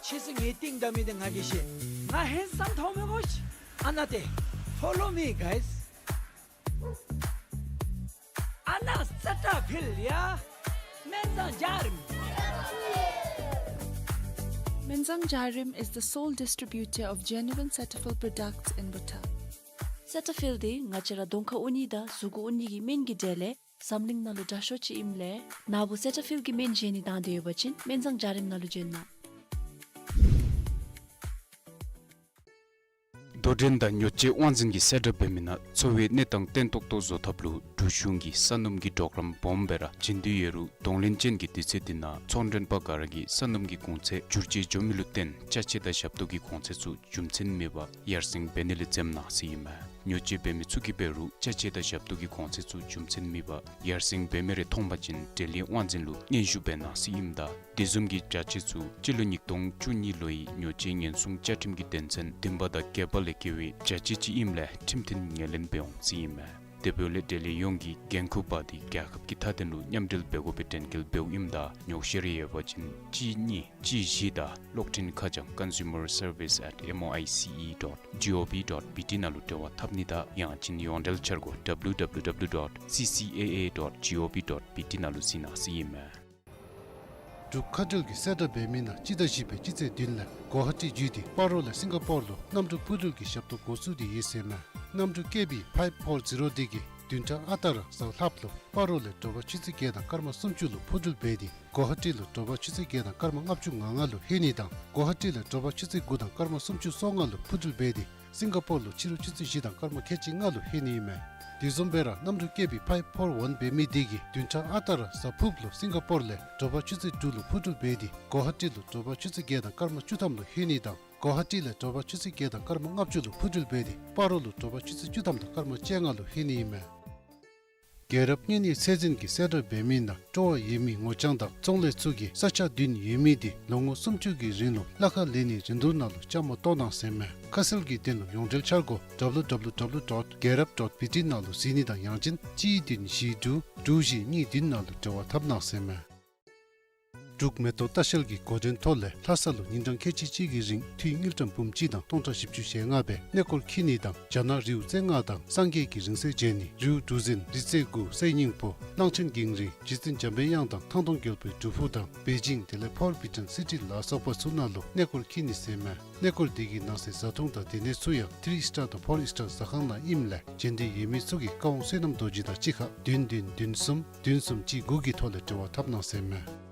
ཕྱིས་སུ་ངེའི་རྟིང་བདའ་མི་དེ་ང་གིས་ཤེས། ང་ཧེན་སམ་ཐོན་མི་གོ་ཤིག། ཨ་ན་ཏེ། Follow me, guys. ཨ་ན་སེ་ཊ་ཕིལ་ཡ། སྨན་བཟང་འཇའ་རིསམོ། Menzang Jarim is the sole distributor of genuine Cetaphil products in Bhutan. སེ་ཊ་ཕིལ་འདི་ང་བཅས་ར་གདོང་ཁར་འུ་ནི་དང་གཟུགས་འུ་ནི་གི་སྨན་གྱི་གྲས་ལས་ འཛམ་གླིང་ནང་ལུ་དྲག་ཤོས་ཅིག་ཨིནམ་ལས་ནཱ་བུ་སེ་ཊ་ཕིལ་གྱི་སྨན་བཞེས་ནི་དང་འདོད་ཡོད་པ་ཅིན་སྨན་བཟང་འཇའ་རིསམ་ནང་ལུ་བྱོན་གནང་། དོ་འགྲན་དང་ཉོ་སྤྱོད་དབང་འཛིན་གྱིས་གསལ་བསྒྲགས་འབད་མི་ནང་འཚོ་བའི་གནས་སྟངས་བརྟན་ཏོག་ཏོ་བཟོ་ཐབས་ལུ་འབྲུག་གཞུང་གིས་ས་སྣུམ་གྱི་གྲོགས་རམ་སྦོམ་སྦེ་ར་བྱིན་དོ་ཡོད་རུང་གདོང་ལེན་ཅན་གྱི་དུས་ཚོད་འདི་ནང་ཚོང་མགྲོན་པ་ག་ར་གིས་ས་སྣུམ་གྱི་གོང་ཚད་འགྱུར་བཅོས་འགྱོ་མི་ལུ་བརྟེན་ཅ་ཆས་དང་ཞབས་ཏོག་གི་གོང་ཚད་ཚུ་རྒྱུ་མཚན་མེད་པར་ཡར་སེང་འབད་ནི་ལས་འཛེམ་གནང་ཟེར་ཨིན་མས། ཉོ་སྤྱོད་འབད་མི་ཚུ་གིས་འབད་རུང་ཅ་ཆས་དང་ཞབས་ཏོག་གི་གོང་ཚད་ཚུ་རྒྱུ་མཚན་མེད་པར་ཡར་སེང་འབད་མི་རེ་མཐོང་པ་ཅིན་འབྲེལ་ཡོད་དབང་འཛིན་ལུ་སྙན་ཞུ་འབད་གནང་ཟེར་ཨིནམ་ད་དེ་བཟུམ་གྱི་བྱ་སྤྱོད་ཚུ་སྤྱི་ལོ་ཉིས་སྟོང་བཅུ་གཉིས་ལོའི་ཉོ་སྤྱོད་ཉེན་སྲུང་བཅའ་ཁྲིམས་ཀྱི་དོན་ཚན་བདུན་པ་དང་བརྒྱད་པ་ལས་འགལ་བའི་བྱ་སྤྱོད་ཅིག་ཨིནམ་ལས་ཁྲིམས་མཐུན་ངོས་ལེན་འབད་འོང་ཟེར་ཨིན་མས། དེ་འབདཝ་ལས་འབྲེལ་ཡོད་ཡོངས་ཀྱིས་འགན་ཁུར་འབག་སྟེ་རྒྱལ་ཁབ་ཀྱི་མཐའ་དོན་ལུ་མཉམ་འབྲེལ་འབད་དགོ་པའི་དྲན་སྐུལ་འབདཝ་ཨིནམ་ད་ཉོགས་བཤད་རེ་ཡོད་པ་ཅིན་གཅིག་གཉིས་གཅིག་བཞི་དང་གློག་འཕྲིན་ཁ་བྱང་consumerservice at moice dot gov dot bt ནང་ལུ་འབྲེལ་བ་འཐབ་ནི་དང་ཡང་ཅིན་ཡོངས་འབྲེལ་འཆར་སྒོ་www dot ccaa dot gov dot bt ནང་ལུ་གཟིགས་གནང་ཟེར་ཨིན་མས། འབྲུག་ཁ་བྲལ་གྱིས་གསལ་བསྒྲགས་འབད་མི་ནང་སྤྱི་ཟླ་བཞི་པའི་སྤྱི་ཚེས་བདུན་ལས་གོ་ཧ་ཊི་བརྒྱུད་དེ་སྤ་རོ་ལས་སིང་ག་པོར་ལུ་གནམ་གྲུ་འཕུར་འགྲུལ་གྱི་ཞབས་ཏོག་འགོ་བཙུགས་ཏེ་ཡོད་ཟེར་མས། གནམ་གྲུ་ཀེ་བི་ཕའིབ་ཕོར་ཛི་རོ་འདི་གིས་བདུན་ཕྲག་ཨ་རྟག་ར་གཟའ་ལྷགཔ་ལུ་སྤ་རོ་ལས་དྲོ་པ་ཆུ་ཚོད་བརྒྱད་དང་སྐར་མ་སུམ་ཅུ་ལུ་འཕུར་འགྲུལ་འབད་དེ་གོ་ཧ་ཊི་ལུ་དྲོ་པ་ཆུ་ཚོད་བརྒྱད་དང་སྐར་མ་ལྔ་བཅུ་ང་ལྔ་ལུ་ལྷོད་ནི་དང་གོ་ཧ་ཊི་ལས་དྲོ་པ་ཆུ་ཚོད་དགུ་དང་སྐར་མ་སུམ་ཅུ་སོ་ལྔ་ལུ་འཕུར་འགྲུལ་འབད་དེ་སིང་ག་པོར་ལུ་ཕྱི་རུ་ཆུ་ཚོད་བཞི་དང་སྐར་མ་ཁལ་གཅིག་ལྔ་ལུ་ལྷོད་ནི་ཨིན་མས། དེ་བཟུམ་སྦེ་ར་གནམ་གྲུ་ཀེ་བི་ཕའིབ་ཕོར་ཝན་འབད་མི་འདི་གིས་བདུན་ཕྲག་ཨ་རྟག་ར་གཟའ་ཕུརཔ་ལུ་སིང་ག་པོར་ལས་དྲོ་པ་ཆུ་ཚོད་དྲུག་ལུ་འཕུར་འགྲུལ་འབད་དེ་གོ་ཧ་ཊི་ལུ་དྲོ་པ་ཆུ་ཚོད་བརྒྱད་དང་སྐར་མ་བཅུ་ཐམ་ལུ་ལྷོད་ནི་དང་གོ་ཧ་ཊི་ལས་དྲོ་པ་ཆུ་ཚོད་བརྒྱད་དང་སྐར་མ་ལྔ་བཅུ་ལུ་འཕུར་འགྲུལ་འབད་དེ་སྤ་རོ་ལུ་དྲོ་པ་ཆུ་ཚོད་བཅུ་ཐམ་དང་སྐར་མ་བཅོ་ལྔ་ལུ་ལྷོད་ནི་ཨིན་མས། རྒྱལ་རབས་གཉན་ནད་ཚད་འཛིན་གྱིས་གསལ་བསྒྲགས་འབད་མི་ནང་སྤྲོ་བ་ཡོད་མི་ངོ་རྐྱང་དང་ཚོང་ལས་ཚུ་གིས་ས་ཆ་བདུན་ཡོད་མི་འདི་ལོ་ངོ་སུམ་ཅུ་གི་རིང་ལུ་གླ་ཁར་ལེན་ནིའི་རིན་བསྡུར་ནང་ལུ་བཅའ་མར་གཏོགས་གནང་ཟེར་མས། ཁ་གསལ་གྱི་དོན་ལུ་ཡོངས་འབྲེལ་འཆར་སྒོ་www dot gerap dot bt ནང་ལུ་གཟིགས་ནི་དང་ཡང་ཅིན་གཅིག་བདུན་བཞི་དྲུག་དྲུག་བཞི་གཉིས་བདུན་ནང་ལུ་འབྲེལ་བ་འཐབ་གནང་ཟེར་མས། འབྲུག་མེ་ཏོག་ལྟ་བཤལ་གྱིས་འགོ་འདྲེན་ཐོག་ལས་ལྷ་ས་ལུ་ཉིན་གྲངས་ཁལ་གཅིག་གཅིག་གི་རིང་འཐུས་དངུལ་ཀྲམ་འབུམ་གཅིག་དང་སྟོང་ཕྲག་བཞི་བཅུ་ཞེ་ལྔ་སྦེ་གནས་སྐོར་འཁྱིད་ནི་དང་རྒྱ་ནག་རི་བོ་རྩེ་ལྔ་དང་སངས་རྒྱས་ཀྱི་རིང་བསྲེལ་མཇལ་ནི་རི་བོ་གྲུ་གཟིངས་རི་རྩེ་དགུ་གསེར་སྙིང་པོ་གླང་ཆེན་གངས་རི་རྗེ་བཙུན་འཇམ་པའི་དབྱངས་དང་ཐང་སྟོང་རྒྱལ་པོའི་སྒྲུབ་ཕུག་དང་པེ་ཅིང་དེ་ལས་ཕོར་བི་ཏོན་སི་ཊི་ལ་སོགས་པ་ཚུ་ནང་ལུ་གནས་སྐོར་འཁྱིད་ནི་ཟེར་མས། གནས་སྐོར་འདི་གི་ནང་གསེས་བཟའ་འཐུང་དང་སྡོད་གནས་ཚུ་ཡང་ཐི་རི་སི་ཊར་དང་ཕོར་སི་ཊར་ཟ་ཁང་ནང་ཨིནམ་ལས་འབྱོན་འདོད་ཡོད་མི་ཚུ་གིས་བཀའ་དབང་བསོད་ནམས་རྡོ་རྗེ་དང་གཅིག་ཁར་བདུན་བདུན་བདུན་གསུམ་བདུན་གསུམ་གཅིག་དགུ་གི་ཐོག་ལས་འབྲེལ་བ་འཐབ་གནང་ཟེར་མས།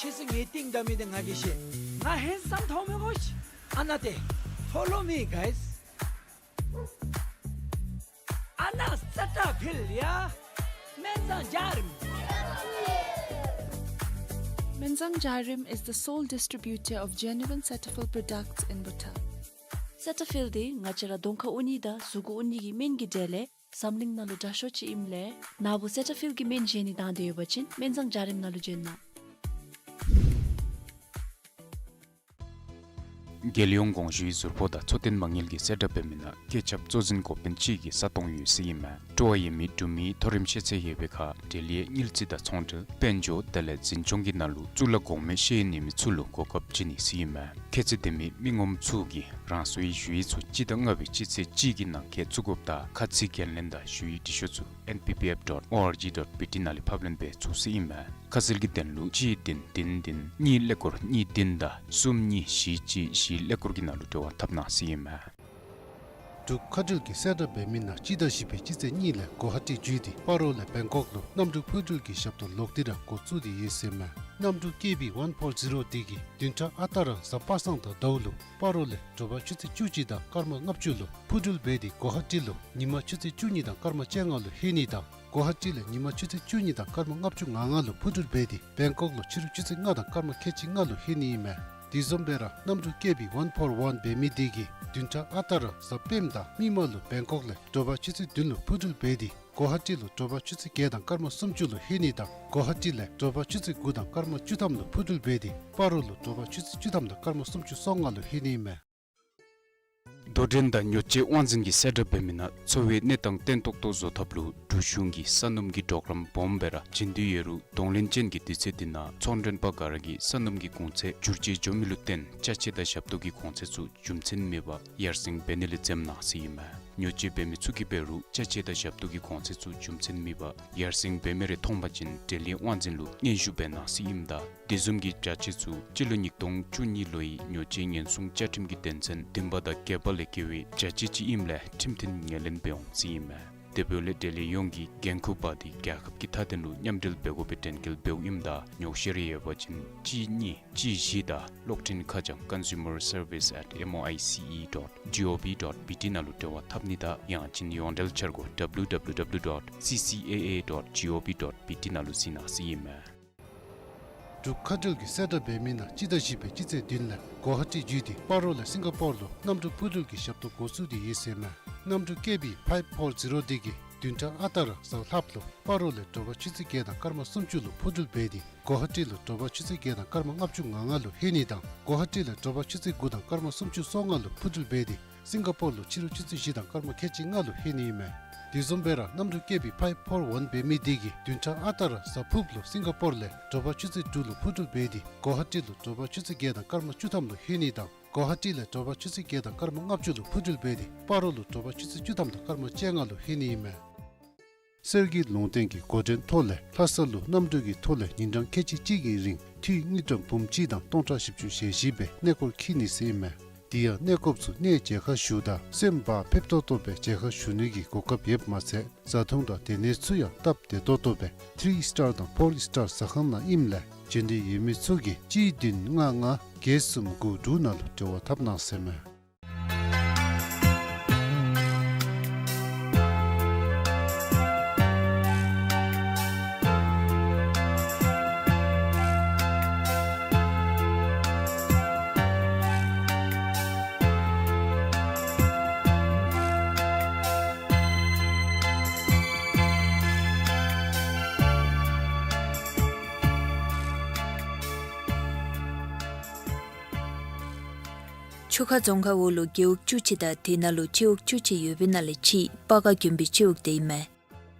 ཁྱེད་ཚུ་ངེའི་རྟིང་བདའ་མི་འདི་ང་གིས་ཤེས། ང་ཧེན་སམ་མཐོང་མི་དགོ་ཤིག། ཨ་ནཱ་ཏེ། Follow me, guys. ཨ་ནཱ་སེ་ཊ་ཕིལ་ཡ། སྨན་བཟང་འཇའ་རིསམ། Menzang Jairim is the sole distributor of genuine Cetaphil products in Bhutan. སེ་ཊ་ཕིལ་འདི་ང་བཅས་ར་གདོང་ཁར་འོང་ནི་དང་གཟུགས་ཁར་འོང་ནི་གི་སྨན་གྱི་གྲས་ལས་འཛམ་གླིང་ནང་ལུ་དྲག་ཤོས་ཅིག་ཨིནམ་ལས་ནཱ་བུ་སེ་ཊ་ཕིལ་གྱི་སྨན་བཞེས་ནི་དང་འདོད་ཡོད་པ་ཅིན་སྨན་བཟང་འཇའ་རིསམ་ནང་ལུ་བྱོན་གནང་། རྒྱལ་ཡོངས་གོང་ཞུའི་ཟུར་ཕོགས་དང་འཚོ་རྟེན་མ་དངུལ་གྱིས་གསལ་བསྒྲགས་འབད་མི་ནང་བཀོད་ཁྱབ་གཙོ་འཛིན་འགོ་དཔོན་གཅིག་གི་ས་སྟོང་ཡོད་ཟེར་ཨིན་མས། སྤྲོ་བ་ཡོད་མི་འབྲུག་མིའི་མཐོ་རིམ་ཤེས་ཚད་ཡོད་པའི་ཁར་འབྲེལ་ཡོད་དངུལ་རྩིས་དང་ཚོང་འབྲེལ་དཔལ་འབྱོར་དེ་ལས་འཛིན་སྐྱོང་གི་ནང་ལུ་གཙུག་ལག་གོང་མའི་ཤེས་ཡོན་ཡོད་མི་ཚུ་ལུ་གོ་སྐབས་བྱིན་ནི་ཟེར་ཨིན་མས། ཁྱད་ཚད་ལྡན་མི་མི་ངོམ་ཚུ་གིས་རང་སོའི་ཞུ་ཡིག་ཚུ་སྤྱི་ཟླ་ལྔ་པའི་སྤྱི་ཚེས་གཅིག་གི་ནང་འཁོད་བཙུགས་དགོཔ་དང་ཁ་ཚིག་འགན་ལེན་དང་ཞུ་ཡིག་འབྲི་ཤོག་ཚུ་N P P F dot O R G dot B T ནང་ལས་ཕབ་ལེན་འབད་ཚུགས་ཟེར་ཨིན་མས། ཁ་གསལ་གྱི་དོན་ལུ་གཅིག་བདུན་བདུན་བདུན་གཉིས་ཀླད་ཀོར་གཉིས་བདུན་དང་གསུམ་གཉིས་བཞི་གཅིག་བཞི་ཀླད་ཀོར་གྱི་ནང་ལུ་འབྲེལ་བ་འཐབ་གནང་ཟེར་ཨིན་མས། འབྲུག་མཁའ་འགྲུལ་གྱིས་གསལ་བསྒྲགས་འབད་མི་ནང་སྤྱི་ཟླ་བཞི་པའི་སྤྱི་ཚེས་གཉིས་ལས་གོ་ཧ་ཊི་བརྒྱུད་དེ་སྤ་རོ་ལས་བེང་ཀོག་ལུ་གནམ་གྲུ་འཕུར་འགྲུལ་གྱི་ཞབས་ཏོག་ལོག་སྟེ་ར་འགོ་བཙུགས་ཏེ་ཡོད་ཟེར་མས། གནམ་གྲུ་ཀེ་བི་ཝན་ཕོར་ཛི་རོ་འདི་གིས་བདུན་ཕྲག་ཨ་རྟག་ར་གཟའ་པ་སངས་དང་ཟླཝ་ལུ་སྤ་རོ་ལས་དྲོ་པ་ཆུ་ཚོད་བཅུ་གཅིག་དང་སྐར་མ་ལྔ་བཅུ་ལུ་འཕུར་འགྲུལ་འབད་དེ་གོ་ཧ་ཊི་ལུ་ཉིན་མ་ཆུ་ཚོད་བཅུ་གཉིས་དང་སྐར་མ་བཅོ་ལྔ་ལུ་ལྷོད་ནི་དང་གོ་ཧ་ཊི་ལས་ཉིན་མ་ཆུ་ཚོད་བཅུ་གཉིས་དང་སྐར་མ་ལྔ་བཅུ་ང་ལྔ་ལུ་འཕུར་འགྲུལ་འབད་དེ་བེང་ཀོག་ལུ་ཕྱི་རུ་ཆུ་ཚོད་ལྔ་དང་སྐར་མ་ཁལ་གཅིག་ལྔ་ལུ་ལྷོད་ནི་ཨིན་མས། དེ་བཟུམ་སྦེ་ར་གནམ་གྲུ་ཀེ་བི་ཝན་ཕོར་ཝན་འབད་མི་འདི་གིས་བདུན་ཕྲག་ཨ་རྟག་ར་གཟའ་སྤེནམ་དང་མིག་དམར་ལུ་བེང་ཀོག་ལས་དྲོ་པ་ཆུ་ཚོད་བདུན་ལུ་འཕུར་འགྲུལ་འབད་དེ་གོ་ཧ་ཊི་ལུ་དྲོ་པ་ཆུ་ཚོད་བརྒྱད་དང་སྐར་མ་སུམ་ཅུ་ལུ་ལྷོད་ནི་དང་གོ་ཧ་ཊི་ལས་དྲོ་པ་ཆུ་ཚོད་དགུ་དང་སྐར་མ་བཅུ་ཐམ་ལུ་འཕུར་འགྲུལ་འབད་དེ་སྤ་རོ་ལུ་དྲོ་པ་ཆུ་ཚོད་བཅུ་ཐམ་དང་སྐར་མ་སུམ་ཅུ་སོ་ལྔ་ལུ་ལྷོད་ནི་ཨིན་མས། དོ་འགྲན་དང་ཉོ་སྤྱོད་དབང་འཛིན་གྱིས་གསལ་བསྒྲགས་འབད་མི་ནང་འཚོ་བའི་གནས་སྟངས་བརྟན་ཏོག་ཏོ་བཟོ་ཐབས་ལུ་འབྲུག་གཞུང་གིས་ས་སྣུམ་གྱི་གྲོགས་རམ་སྦོམ་སྦེ་ར་བྱིན་དོ་ཡོད་རུང་གདོང་ལེན་ཅན་གྱི་དུས་ཚོད་འདི་ནང་ཚོང་མགྲོན་པ་ག་ར་གིས་ས་སྣུམ་གྱི་གོང་ཚད་འགྱུར་བཅོས་འགྱོ་མི་ལུ་བརྟེན་ཅ་ཆས་དང་ཞབས་ཏོག་གི་གོང་ཚད་ཚུ་རྒྱུ་མཚན་མེད་པར་ཡར་སེང་འབད་ནི་ལས་འཛེམ་གནང་ཟེར་ཨིན་མས། ཉོ་སྤྱོད་འབད་མི་ཚུ་གིས་འབད་རུང་ཅ་ཆས་དང་ཞབས་ཏོག་གི་གོང་ཚད་ཚུ་རྒྱུ་མཚན་མེད་པར་ཡར་སེང་འབད་མི་རེ་མཐོང་པ་ཅིན་འབྲེལ་ཡོད་དབང་འཛིན་ལུ་སྙན་ཞུ་འབད་གནང་ཟེར་ཨིནམ་ད་དེ་བཟུམ་གྱི་བྱ་སྤྱོད་ཚུ་སྤྱི་ལོ་ཉིས་སྟོང་བཅུ་གཉིས་ལོའི་ཉོ་སྤྱོད་ཉེན་སྲུང་བཅའ་ཁྲིམས་ཀྱི་དོན་ཚན་བདུན་པ་དང་བརྒྱད་པ་ལས་འགལ་བའི་བྱ་སྤྱོད་ཅིག་ཨིནམ་ལས་ཁྲིམས་མཐུན་ངོས་ལེན་འབད་འོང་ཟེར་ཨིན་མས། དེ་འབདཝ་ལས་འབྲེལ་ཡོད་ཡོངས་ཀྱིས་འགན་ཁུར་འབག་སྟེ་རྒྱལ་ཁབ་ཀྱི་མཐའ་དོན་ལུ་མཉམ་འབྲེལ་འབད་དགོ་པའི་དྲན་སྐུལ་འབདཝ་ཨིནམ་ད་ཉོགས་བཤད་རེ་ཡོད་པ་ཅིན་གཅིག་གཉིས་གཅིག་བཞི་དང་གློག་འཕྲིན་ཁ་བྱང་consumerservice at moice dot gov dot bt ནང་ལུ་འབྲེལ་བ་འཐབ་ནི་དང་ཡང་ཅིན་ཡོངས་འབྲེལ་འཆར་སྒོ་www dot ccaa dot gov dot bt ནང་ལུ་གཟིགས་གནང་ཟེར་ཨིན་མས། འབྲུག་མཁའ་འགྲུལ་གྱིས་གསལ་བསྒྲགས་འབད་མི་ནང་སྤྱི་ཟླ་བཞི་པའི་སྤྱི་ཚེས་བདུན་ལས་གོ་ཧ་ཊི་བརྒྱུད་དེ་སྤ་རོ་ལས་སིང་ག་པོར་ལུ་གནམ་གྲུ་འཕུར་འགྲུལ་གྱི་ཞབས་ཏོག་འགོ་བཙུགས་ཏེ་ཡོད་ཟེར་ཨིན་མས། གནམ་གྲུ་ཀེ་བི་ཕའིབ་ཕོར་ཛི་རོ་འདི་གིས་བདུན་ཕྲག་ཨ་རྟག་ར་གཟའ་ལྷགཔ་ལུ་སྤ་རོ་ལས་དྲོ་པ་ཆུ་ཚོད་བརྒྱད་དང་སྐར་མ་སུམ་ཅུ་ལུ་འཕུར་འགྲུལ་འབད་དེ་གོ་ཧ་ཊི་ལུ་དྲོ་པ་ཆུ་ཚོད་བརྒྱད་དང་སྐར་མ་ལྔ་བཅུ་ང་ལྔ་ལུ་ལྷོད་ནི་དང་གོ་ཧ་ཊི་ལས་དྲོ་པ་ཆུ་ཚོད་དགུ་དང་སྐར་མ་སུམ་ཅུ་སོ་ལྔ་ལུ་འཕུར་འགྲུལ་འབད་དེ་སིང་ག་པོར་ལུ་ཕྱི་རུ་ཆུ་ཚོད་བཞི་དང་སྐར་མ་ཁལ་གཅིག་ལྔ་ལུ་ལྷོད་ནི་ཨིན་མས། དེ་བཟུམ་སྦེ་ར་གནམ་གྲུ་ཀེ་བི་ཕའིབ་ཕོར་ཝན་འབད་མི་འདི་གིས་བདུན་ཕྲག་ཨ་རྟག་ར་གཟའ་ཕུརཔ་ལུ་སིང་ག་པོར་ལས་དྲོ་པ་ཆུ་ཚོད་དྲུག་ལུ་འཕུར་འགྲུལ་འབད་དེ་གོ་ཧ་ཊི་ལུ་དྲོ་པ་ཆུ་ཚོད་བརྒྱད་དང་སྐར་མ་བཅུ་ཐམ་ལུ་ལྷོད་ནི་དང་གོ་ཧ་ཊི་ལས་དྲོ་པ་ཆུ་ཚོད་བརྒྱད་དང་སྐར་མ་ལྔ་བཅུ་ལུ་འཕུར་འགྲུལ་འབད་དེ་སྤ་རོ་ལུ་དྲོ་པ་ཆུ་ཚོད་བཅུ་ཐམ་དང་སྐར་མ་བཅོ་ལྔ་ལུ་ལྷོད་ནི་ཨིན་མས། གསེར་གྱི་ལུང་བསྟན་གྱི་འགོ་འདྲེན་ཐོག་ལས་ལྷ་ས་ལུ་གནམ་གྲུ་གི་ཐོག་ལས་ཉིན་གྲངས་ཁལ་གཅིག་གཅིག་གི་རིང་འཐུས་དངུལ་ཀྲམ་འབུམ་གཅིག་དང་སྟོང་ཕྲག་བཞི་བཅུ་ཞེ་བཞི་སྦེ་གནས་སྐོར་འཁྱིད་ནི་ཟེར་ཨིན་མས། དེ་ཡང་གནས་སྐོརཔ་ཚུ་གནས་མཇལ་ཁ་ཞུཝ་ད་སེམས་བག་ཕེབས་ཏོག་ཏོ་སྦེ་མཇལ་ཁ་ཞུ་ནི་གི་གོ་སྐབས་ཡོདཔ་མ་ཚད་བཟའ་འཐུང་དང་སྡོད་གནས་ཚུ་ཡང་སྟབས་བདེ་ཏོག་ཏོ་སྦེ་ཐི་རི་སི་ཊར་དང་ཕོར་སི་ཊར་ཟ་ཁང་ནང་ཨིནམ་ལས་འབྱོན་འདོད་ཡོད་མི་ཚུ་གིས་གཅིག་བདུན་ལྔ་ལྔ་བརྒྱད་གསུམ་དགུ་དྲུག་ནང་ལུ་འབྲེལ་བ་འཐབ་གནང་ཟེར་ཨིན་མས། ཆུ་ཁ་རྫོང་ཁག་འོག་ལུ་རྒེད་འོག་བཅུ་གཅིག་དང་དེ་ནང་ལུ་སྤྱི་འོག་བཅུ་གཅིག་ཡོད་པའི་ནང་ལས་གཅིག་སྤ་སྒར་དགོན་པའི་སྤྱི་འོག་དེ་ཨིན་མས།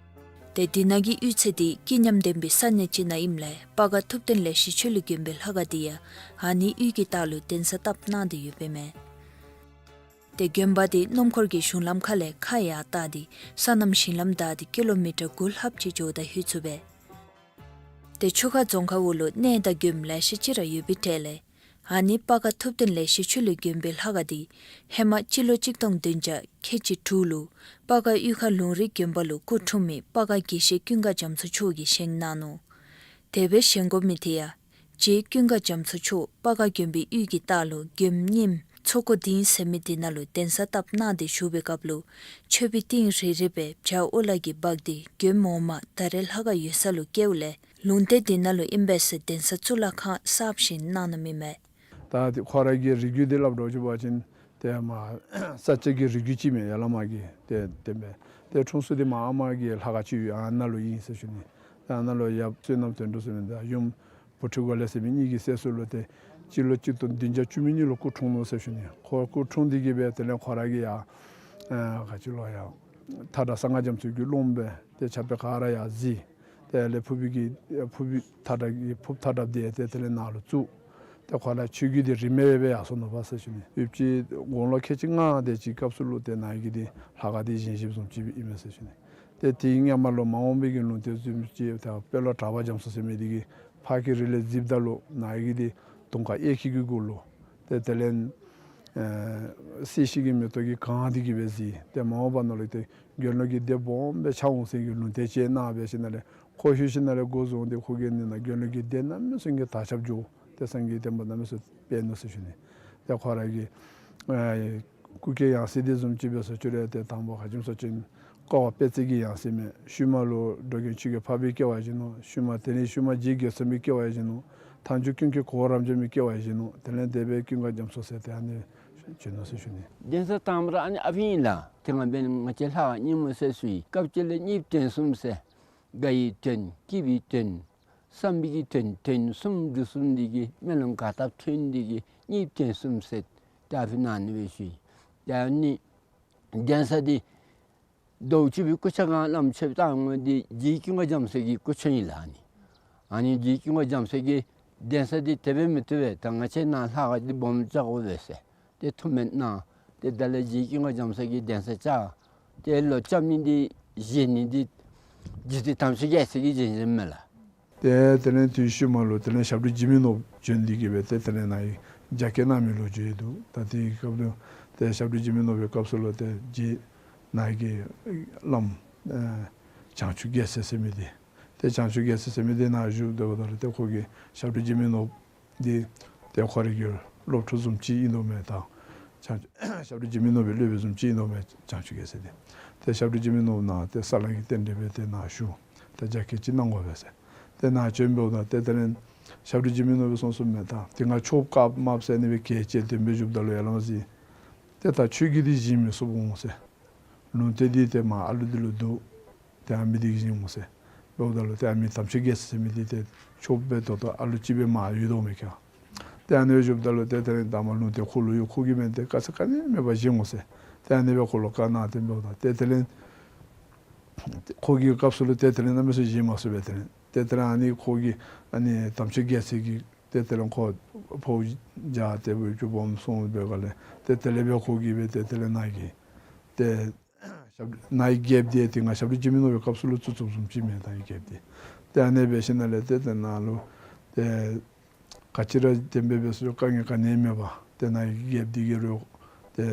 ཏེ་དེ་ནང་གི་གཡུས་ཚན་འདི་སྐྱིད་མཉམ་ལྡན་པའི་ས་གནས་ཅིག་ནང་ཨིནམ་ལས་སྤ་སྒར་ཐུབ་བསྟན་ལེགས་བཤད་ཆོས་གླིང་དགོན་པའི་ལྷ་ཁང་འདི་ཡང་ཨ་ནི་གཡུས་ཀྱི་ལྟག་ལུ་གདན་ས་བཏབ་གནང་སྟེ་ཡོདཔ་ཨིན་མས། ཏེ་དགོན་པ་འདི་སྣུམ་འཁོར་གྱི་གཞུང་ལམ་ཁ་ལས་ཁ་ཡར་བལྟ་སྟེ་སོ་ནམ་ཞིང་ལམ་བདའ་སྟེ་ཀི་ལོ་མི་ཊར་དགུ་ལྷགཔ་ཅིག་འགྱོཝ་ད་ལྷོད་ཚུགས་པས། ཏེ་ཆུ་ཁ་རྫོང་ཁག་འོག་ལུ་གནས་དང་དགོནམ་ལེ་ཤ་ཅིག་ར་ཡོད་པའི་གྲས་ལས་ཨ་ནི་སྤ་སྒར་ཐུབ་བསྟན་ལེགས་བཤད་ཆོས་གླིང་དགོན་པའི་ལྷ་ཁང་འདི་ཧེ་མ་སྤྱི་ལོ་གཅིག་སྟོང་བདུན་བརྒྱ་ཁལ་གཅིག་དྲུག་ལུ་སྤ་སྒར་གཡུས་ཁ་ལུང་རིགས་དགོན་པ་ལུ་སྐུ་འཁྲུངས་མི་སྤ་སྒར་དགེ་བཤེས་ཀུན་དགའ་རྒྱ་མཚོ་མཆོག་གིས་བཞེངས་གནང་ནུག། དེ་སྦེ་བཞེངས་དགོ་མི་དེ་ཡང་རྗེ་ཀུན་དགའ་རྒྱ་མཚོ་མཆོག་སྤ་སྒར་དགོན་པའི་གཡུས་ཀྱི་ལྟག་ལུ་དགོནམ་རྙིངམ་མཚོ་སྒོ་སྡིངས་ཟེར་མི་དེ་ནང་ལུ་གདན་ས་བཏབ་གནང་སྟེ་བཞུགས་པའི་སྐབས་ལུ་མཆོད་པའི་ཏིང་རེ་རེ་སྦེ་བྱ་ཨོ་ལ་གིས་འབག་སྟེ་དགོནམ་འོག་མ་ད་རེས་ལྷ་ཁང་ཡོད་ས་ལུ་བསྐྱལཝ་ལས་ལུང་བསྟན་དེ་ནང་ལུ་ཨིན་པས་ཟེར་གདན་ས་གཙུག་ལག་ཁང་གསརཔ་བཞེངས་གནང་གནངམ་ཨིན་མས། ད་ཁོ་ར་གི་རིགས་རྒྱུད་འདི་སླབ་འགྱོ་བ་ཅིན་ཏེ་མ་ས་སྐྱ་གི་རིགས་རྒྱུད་ཅིག་མས། ཡར་ལས་མར་གྱི་ཏེ་ཏེ་མས། ཏེ་འཁྲུངས་ས་འདི་མ་ཨ་མ་གི་ལྷ་ཁང་ཅིག་ཡོད་ཨ་ནཱ་ལུ་ཨིན་ཟེར་ཞུ་ནི། ཏེ་ཨ་ནཱ་ལུ་ཡབ་བསོད་ནམས་དོན་གྲུབ་ཟེར་མི་དང་ཡུམ་བུ་ཁྲིད་གོ་ལེགས་ཟེར་མི་གཉིས་ཀྱི་སྲས་སུ་ལུ་ཏེ་སྤྱི་ལོ་གཅིག་སྟོང་བདུན་བརྒྱ་བཅུ་མེད་གཉིས་ལུ་སྐུ་འཁྲུངས་ནུག་ཟེར་ཞུ་ནི། ཁོ་སྐུ་འཁྲུངས་འདི་གིས་སྦེ་དེ་ལས་ཁོ་ར་གིས་ཡར་ཨ་ག་ཅི་ལོ་ཡར་མཐའ་བྲག་གསང་སྔགས་རྒྱ་མཚོའི་གི་སློབ་མ་སྦེ་ཏེ་ཕྱག་དཔེ་ག་ར་ཡར་གཟིགས། དེ་ལས་ཕུར་བུ་གི་ཕུར་བུ་མཐའ་བྲག་གི་ཕུར་བུ་མཐའ་བྲགཔ་འདི་ཏེ་དེ་ལས་ནཱ་ལུ་བཙུགས། ཏེ་ཁོ་ར་ཆོས་བརྒྱུད་འདི་རིས་མེད་སྦེ་ཡར་སོང་ནུག་པ་ཟེར་ཞུ་ནི། ཡུདཔ་ཅིག་དགུང་ལོ་ཁལ་གཅིག་ལྔ་དེ་ཅིག་སྐབས་སུ་ལུ་ཏེ་ནཱ་གི་འདི་ལྷ་ཁང་འདི་བཞེངས་བཞེངསམ་བཟུམ་ཅིག་ཨིན་མས་ཟེར་ཞུ་ནི། ཏེ་དེའི་སྔོན་མ་ལུ་མ་འོངས་པའི་གི་ལུང་བསྟན་བཟུམ་ཅིག་ཏེ་དཔོན་སློབ་གྲགས་པ་རྒྱ་མཚོ་ཟེར་མི་འདི་གིས་ཕར་གྱི་རི་ལས་གཟིགསཔ་ད་ལུ་ནཱ་གི་འདི་དུང་དཀར་གཡས་འཁྱིལ་གྱི་གུ་ལུ་ཏེ་དེ་ལས་ ཨེ་སྲིད་ཞི་གི་མེ་ཏོག་གིས་གང་སྟེ་གི་སྦེ་གཟིགས། ཏེ་མ་འོངས་པ་ནང་ལུ་ཏེ་དགེ་སློང་གི་སྡེ་སྦོམ་སྦེ་ཆགས་འོང་ཟེར་གྱི་ལུང་བསྟན་ཅིག་གནང་སྦེ་ཞིནམ་ལས་ཁོ་ཤུལ་ཞིནམ་ལས་འགོ་བཟུང་སྟེ་ཁོ་གིས་ནི་ནཱ་དགེ་སློང་གི་སྡེ་གནམ་མེད་ས་མེད་ཀྱི་དར་ཁྱབ་འགྱོ། ཏེ་སངས་རྒྱས་བསྟན་པ་གནམ་མེད་ས་མེད་སྤེལ་ནུག་ཟེར་ཞུ་ནི། ཏེ་ཁོ་ར་གི་ཨེ་སྐུ་སྐྱེ་ཡང་སྲིད་འདི་བཟུམ་ཅིག་འབད་སོང་ཅི་རུང་ཏེ་དང་པ་ཧ་ཅིམ་སོ་ཅིན་ཀ་བ་དཔེ་བརྩེགས་ཀྱི་ཡང་སྲིད་མས། ཤུལ་མ་ལུ་འགྲོ་མགོན་ཆོས་རྒྱལ་འཕགས་པའི་སྐྱེ་བ་བཞེས་ནུག། ཤུལ་མ་དེ་ལས་ཤུལ་མ་རྗེ་རྒོད་ཚང་པའི་སྐྱེ་བ་བཞེས་ནུག། མཐའ་མཇུག་ཀུན་མཁྱེན་གོ་བོ་རབ་འབྱམས་མའི་སྐྱེ་བ་བཞེས་ནུག། དེ་ལས་འདས་པའི་ཀུན་དགའ་རྒྱ་མཚོ་ཟེར་ཏེ་ཨ་ནི་བྱོན་ནུག་ཟེར་ཞུ་ནི། གདན་ས་དང་པ་ར་ཨ་ནི་ཨ་ཕི་ཨིན་ལགས། དེ་སྔ་འབདན་ང་བཅས་ལྷ་ཁང་རྙིང་མ་ཟེར་ཚུ་ཡི། སྐབས་གཅིག་ལས་གཉིས་བཏོན་གསུམ་ཟེར། དགའ་བའི་དོན་སྐྱིད་པའི་དོན་བསམ་པའི་གི་དོན་དོན་གསུམ་འགྲུབ་གསུམ་འདི་གིས་སྨོན་ལམ་ག་དག་ཐོན་འདི་གིས་གཉིས་བཏོན་གསུམ་ཟེར་ཏེ་ཨ་ཕི་ནང་ནི་སྦེ་ཞུ་ཡི། ཏེ་ཨ་ནི་གདན་ས་འདི་ཟླཝ་བཅུ་པའི་སྐུ་ཕྱྭ་གང་བླམ་ཆོསཔ་བཏང་འོང་འདི་རྗེ་ཀུན་དགའ་རྒྱ་མཚོ་གི་སྐུ་ཕྱྭ་ཨིན་ལགས་ཨ་ནི། ཨ་ནི་རྗེ་ཀུན་དགའ་རྒྱ་མཚོ་གིས་གདན་ས་འདི་དེ་སྦེ་མི་བཏུབ་པས། ད་ང་བཅས་ནཱ་ལྷ་ཁང་འདི་སྦོམ་རྐྱབ་དགོ་པས་ཟེར། ཏེ་ཐུགས་སྨོན་གནང་། ཏེ་ད་ལས་རྗེ་ཀུན་དགའ་རྒྱ་མཚོ་གིས་གདན་ས་བཅགས། ཏེ་ལོག་རྐྱབ་ནི་འདི་བཞེངས་ནི་འདི་རྗེ་བཙུན་དམ་ཆོས་རྒྱལ་མཚན་གྱིས་བཞེངས་བཞེངསམ་མས་ལགས། ཏེ་དེ་ལས་དུས་ཤུལ་མ་ལུ་དེ་ལས་ཞབས་དྲུང་འཇིགས་མེད་ནོར་བུ་བྱོན་འདི་གིས་སྦེ་ཏེ་དེ་ལས་ནཱ་གི་རྒྱ་སྐྱེད་གནང་མི་ལོ་རྒྱུས་འདུག། ད་དེའི་སྐབས་ལུ་ཏེ་ཞབས་དྲུང་འཇིགས་མེད་ནོར་བུའི་སྐབས་སུ་ལུ་ཏེ་རྗེ་ནཱ་གི་བླམ་ཨེ་བྱང་ཆུབ་རྒྱལ་མཚན་ཟེར་མི་འདི་ཏེ་བྱང་ཆུབ་རྒྱལ་མཚན་ཟེར་མི་འདི་ནཱ་བཞུགས་སྡོདཔ་ད་ལུ་ཏེ་ཁོ་གིས་ཞབས་དྲུང་འཇིགས་མེད་ནོར་བུ་འདི་ཏེ་ཁོ་རའི་གི་སློབ་ཕྲུག་བཟུམ་ཅིག་ཨིན་དོ་མས། ད་བྱང་ཞབས་དྲུང་འཇིགས་མེད་ནོར་བུའི་སློབ་དཔོན་བཟུམ་ཅིག་ཨིན་དོ་མས་བྱང་ཆུབ་རྒྱལ་མཚན་འདི། ཏེ་ཞབས་དྲུང་འཇིགས་མེད་ནོར་བུ་ནཱ་ཏེ་ས་བསླང་གི་རྟེན་འབྲེལ་སྦེ་ཏེ་ནཱ་བཞུགས། ཏེ་རྒྱ་སྐྱེད་ཅིག་གནང་དགོ་པས་ཟེར། ཏེ་ནཱ་བྱོན་འབདཝ་ད་ཏེ་དེ་ལས་ཞབས་དྲུང་འཇིགས་མེད་ནོར་བུ་གསུངས་གསུངསམ་མས། ད་དེ་སྔ་ཆོསཔ་བཀག་མ་ཟེར་ཨ་ནི་སྦེ་གལ་ཆེ་དེ་སྦེ་བཞུགསཔ་ད་ལུ་ཡར་ལས་མར་གཟིགས། ཏེ་ད་ཆོས་བརྒྱུད་འདི་བཞེངས་མི་ཚུགསཔ་འོང་ཟེར། ལུང་བསྟན་འདི་ཏེ་མར་ཨ་ལུ་འདི་ལུ་འདུག། ཏེ་ཨ་མི་འདི་གིས་བཞེངས་འོང་ཟེར། འབདཝ་ད་ལུ་ཏེ་ཨ་མི་དམ་ཆོས་རྒྱལ་མཚན་ཟེར་མི་འདི་ཏེ་ཆོསཔ་སྦེ་ད་ལྟོ་ཨ་ལུ་ཅིག་སྦེ་མར་ཡོད་དོ་མས་ཀྱང་། ཏེ་ཨ་ནི་སྦེ་བཞུགསཔ་ད་ལུ་ཏེ་དེ་ལས་ད་མར་ལུང་བསྟན་ཁོ་ལུ་ཡོད། ཁོ་གིས་མེན་ཏེ་དཀའ་ཚེགས་ག་ནི་མེད་པར་བཞེངས་འོང་ཟེར། ཏེ་ཨ་ནི་སྦེ་ཁོ་ལུ་བཀའ་གནང་སྟེ་འབདཝ་ད་ཏེ་དེ་ལས་ཁོ་གི་སྐབས་སུ་ལུ་ཏེ་དེ་ལས་གནམ་མེད་ས་མེད་བཞེངས་མ་ཚུགས་པས། དེ་ལས་ཏེ་དེ་ལས་ཨ་ནི་ཁོ་གི་ཨ་ནི་དམ་ཆོས་རྒྱལ་མཚན་གྱིས་ཏེ་དེ་ལས་ཁོ་འཕོ་བ་བྱུང་སྟེ་འབད་བཅུ་སྦོམ་སོང་སྦེ་ག་ལས་ཏེ་དེ་ལས་སྦེ་ཁོ་གིས་སྦེ་ཏེ་དེ་ལས་ནཱ་གི་ཏེ་ཞབས་ནཱ་གི་རྒྱལཔོ་འདི་ཏེ་ང་ཞབས་དྲུང་འཇིགས་མེད་ནོར་བུའི་སྐབས་སུ་ལུ་བཙུགས་བཙུགསཔ་བཟུམ་ཅིག་མས་ད་ཨ་ནི་རྒྱལཔོ་འདི། ཏེ་ཨ་ནི་སྦེ་ཞིནམ་ལས་ཏེ་ཏེ་ནཱ་ལུ་ཏེ་ག་ཅི་ར་དེ་སྦེ་འབད་སོང་དཀའ་ངལ་ག་ནི་མེད་པར་ཏེ་ནཱ་གི་རྒྱལཔོ་འདི་གིས་རུང་ཏེ་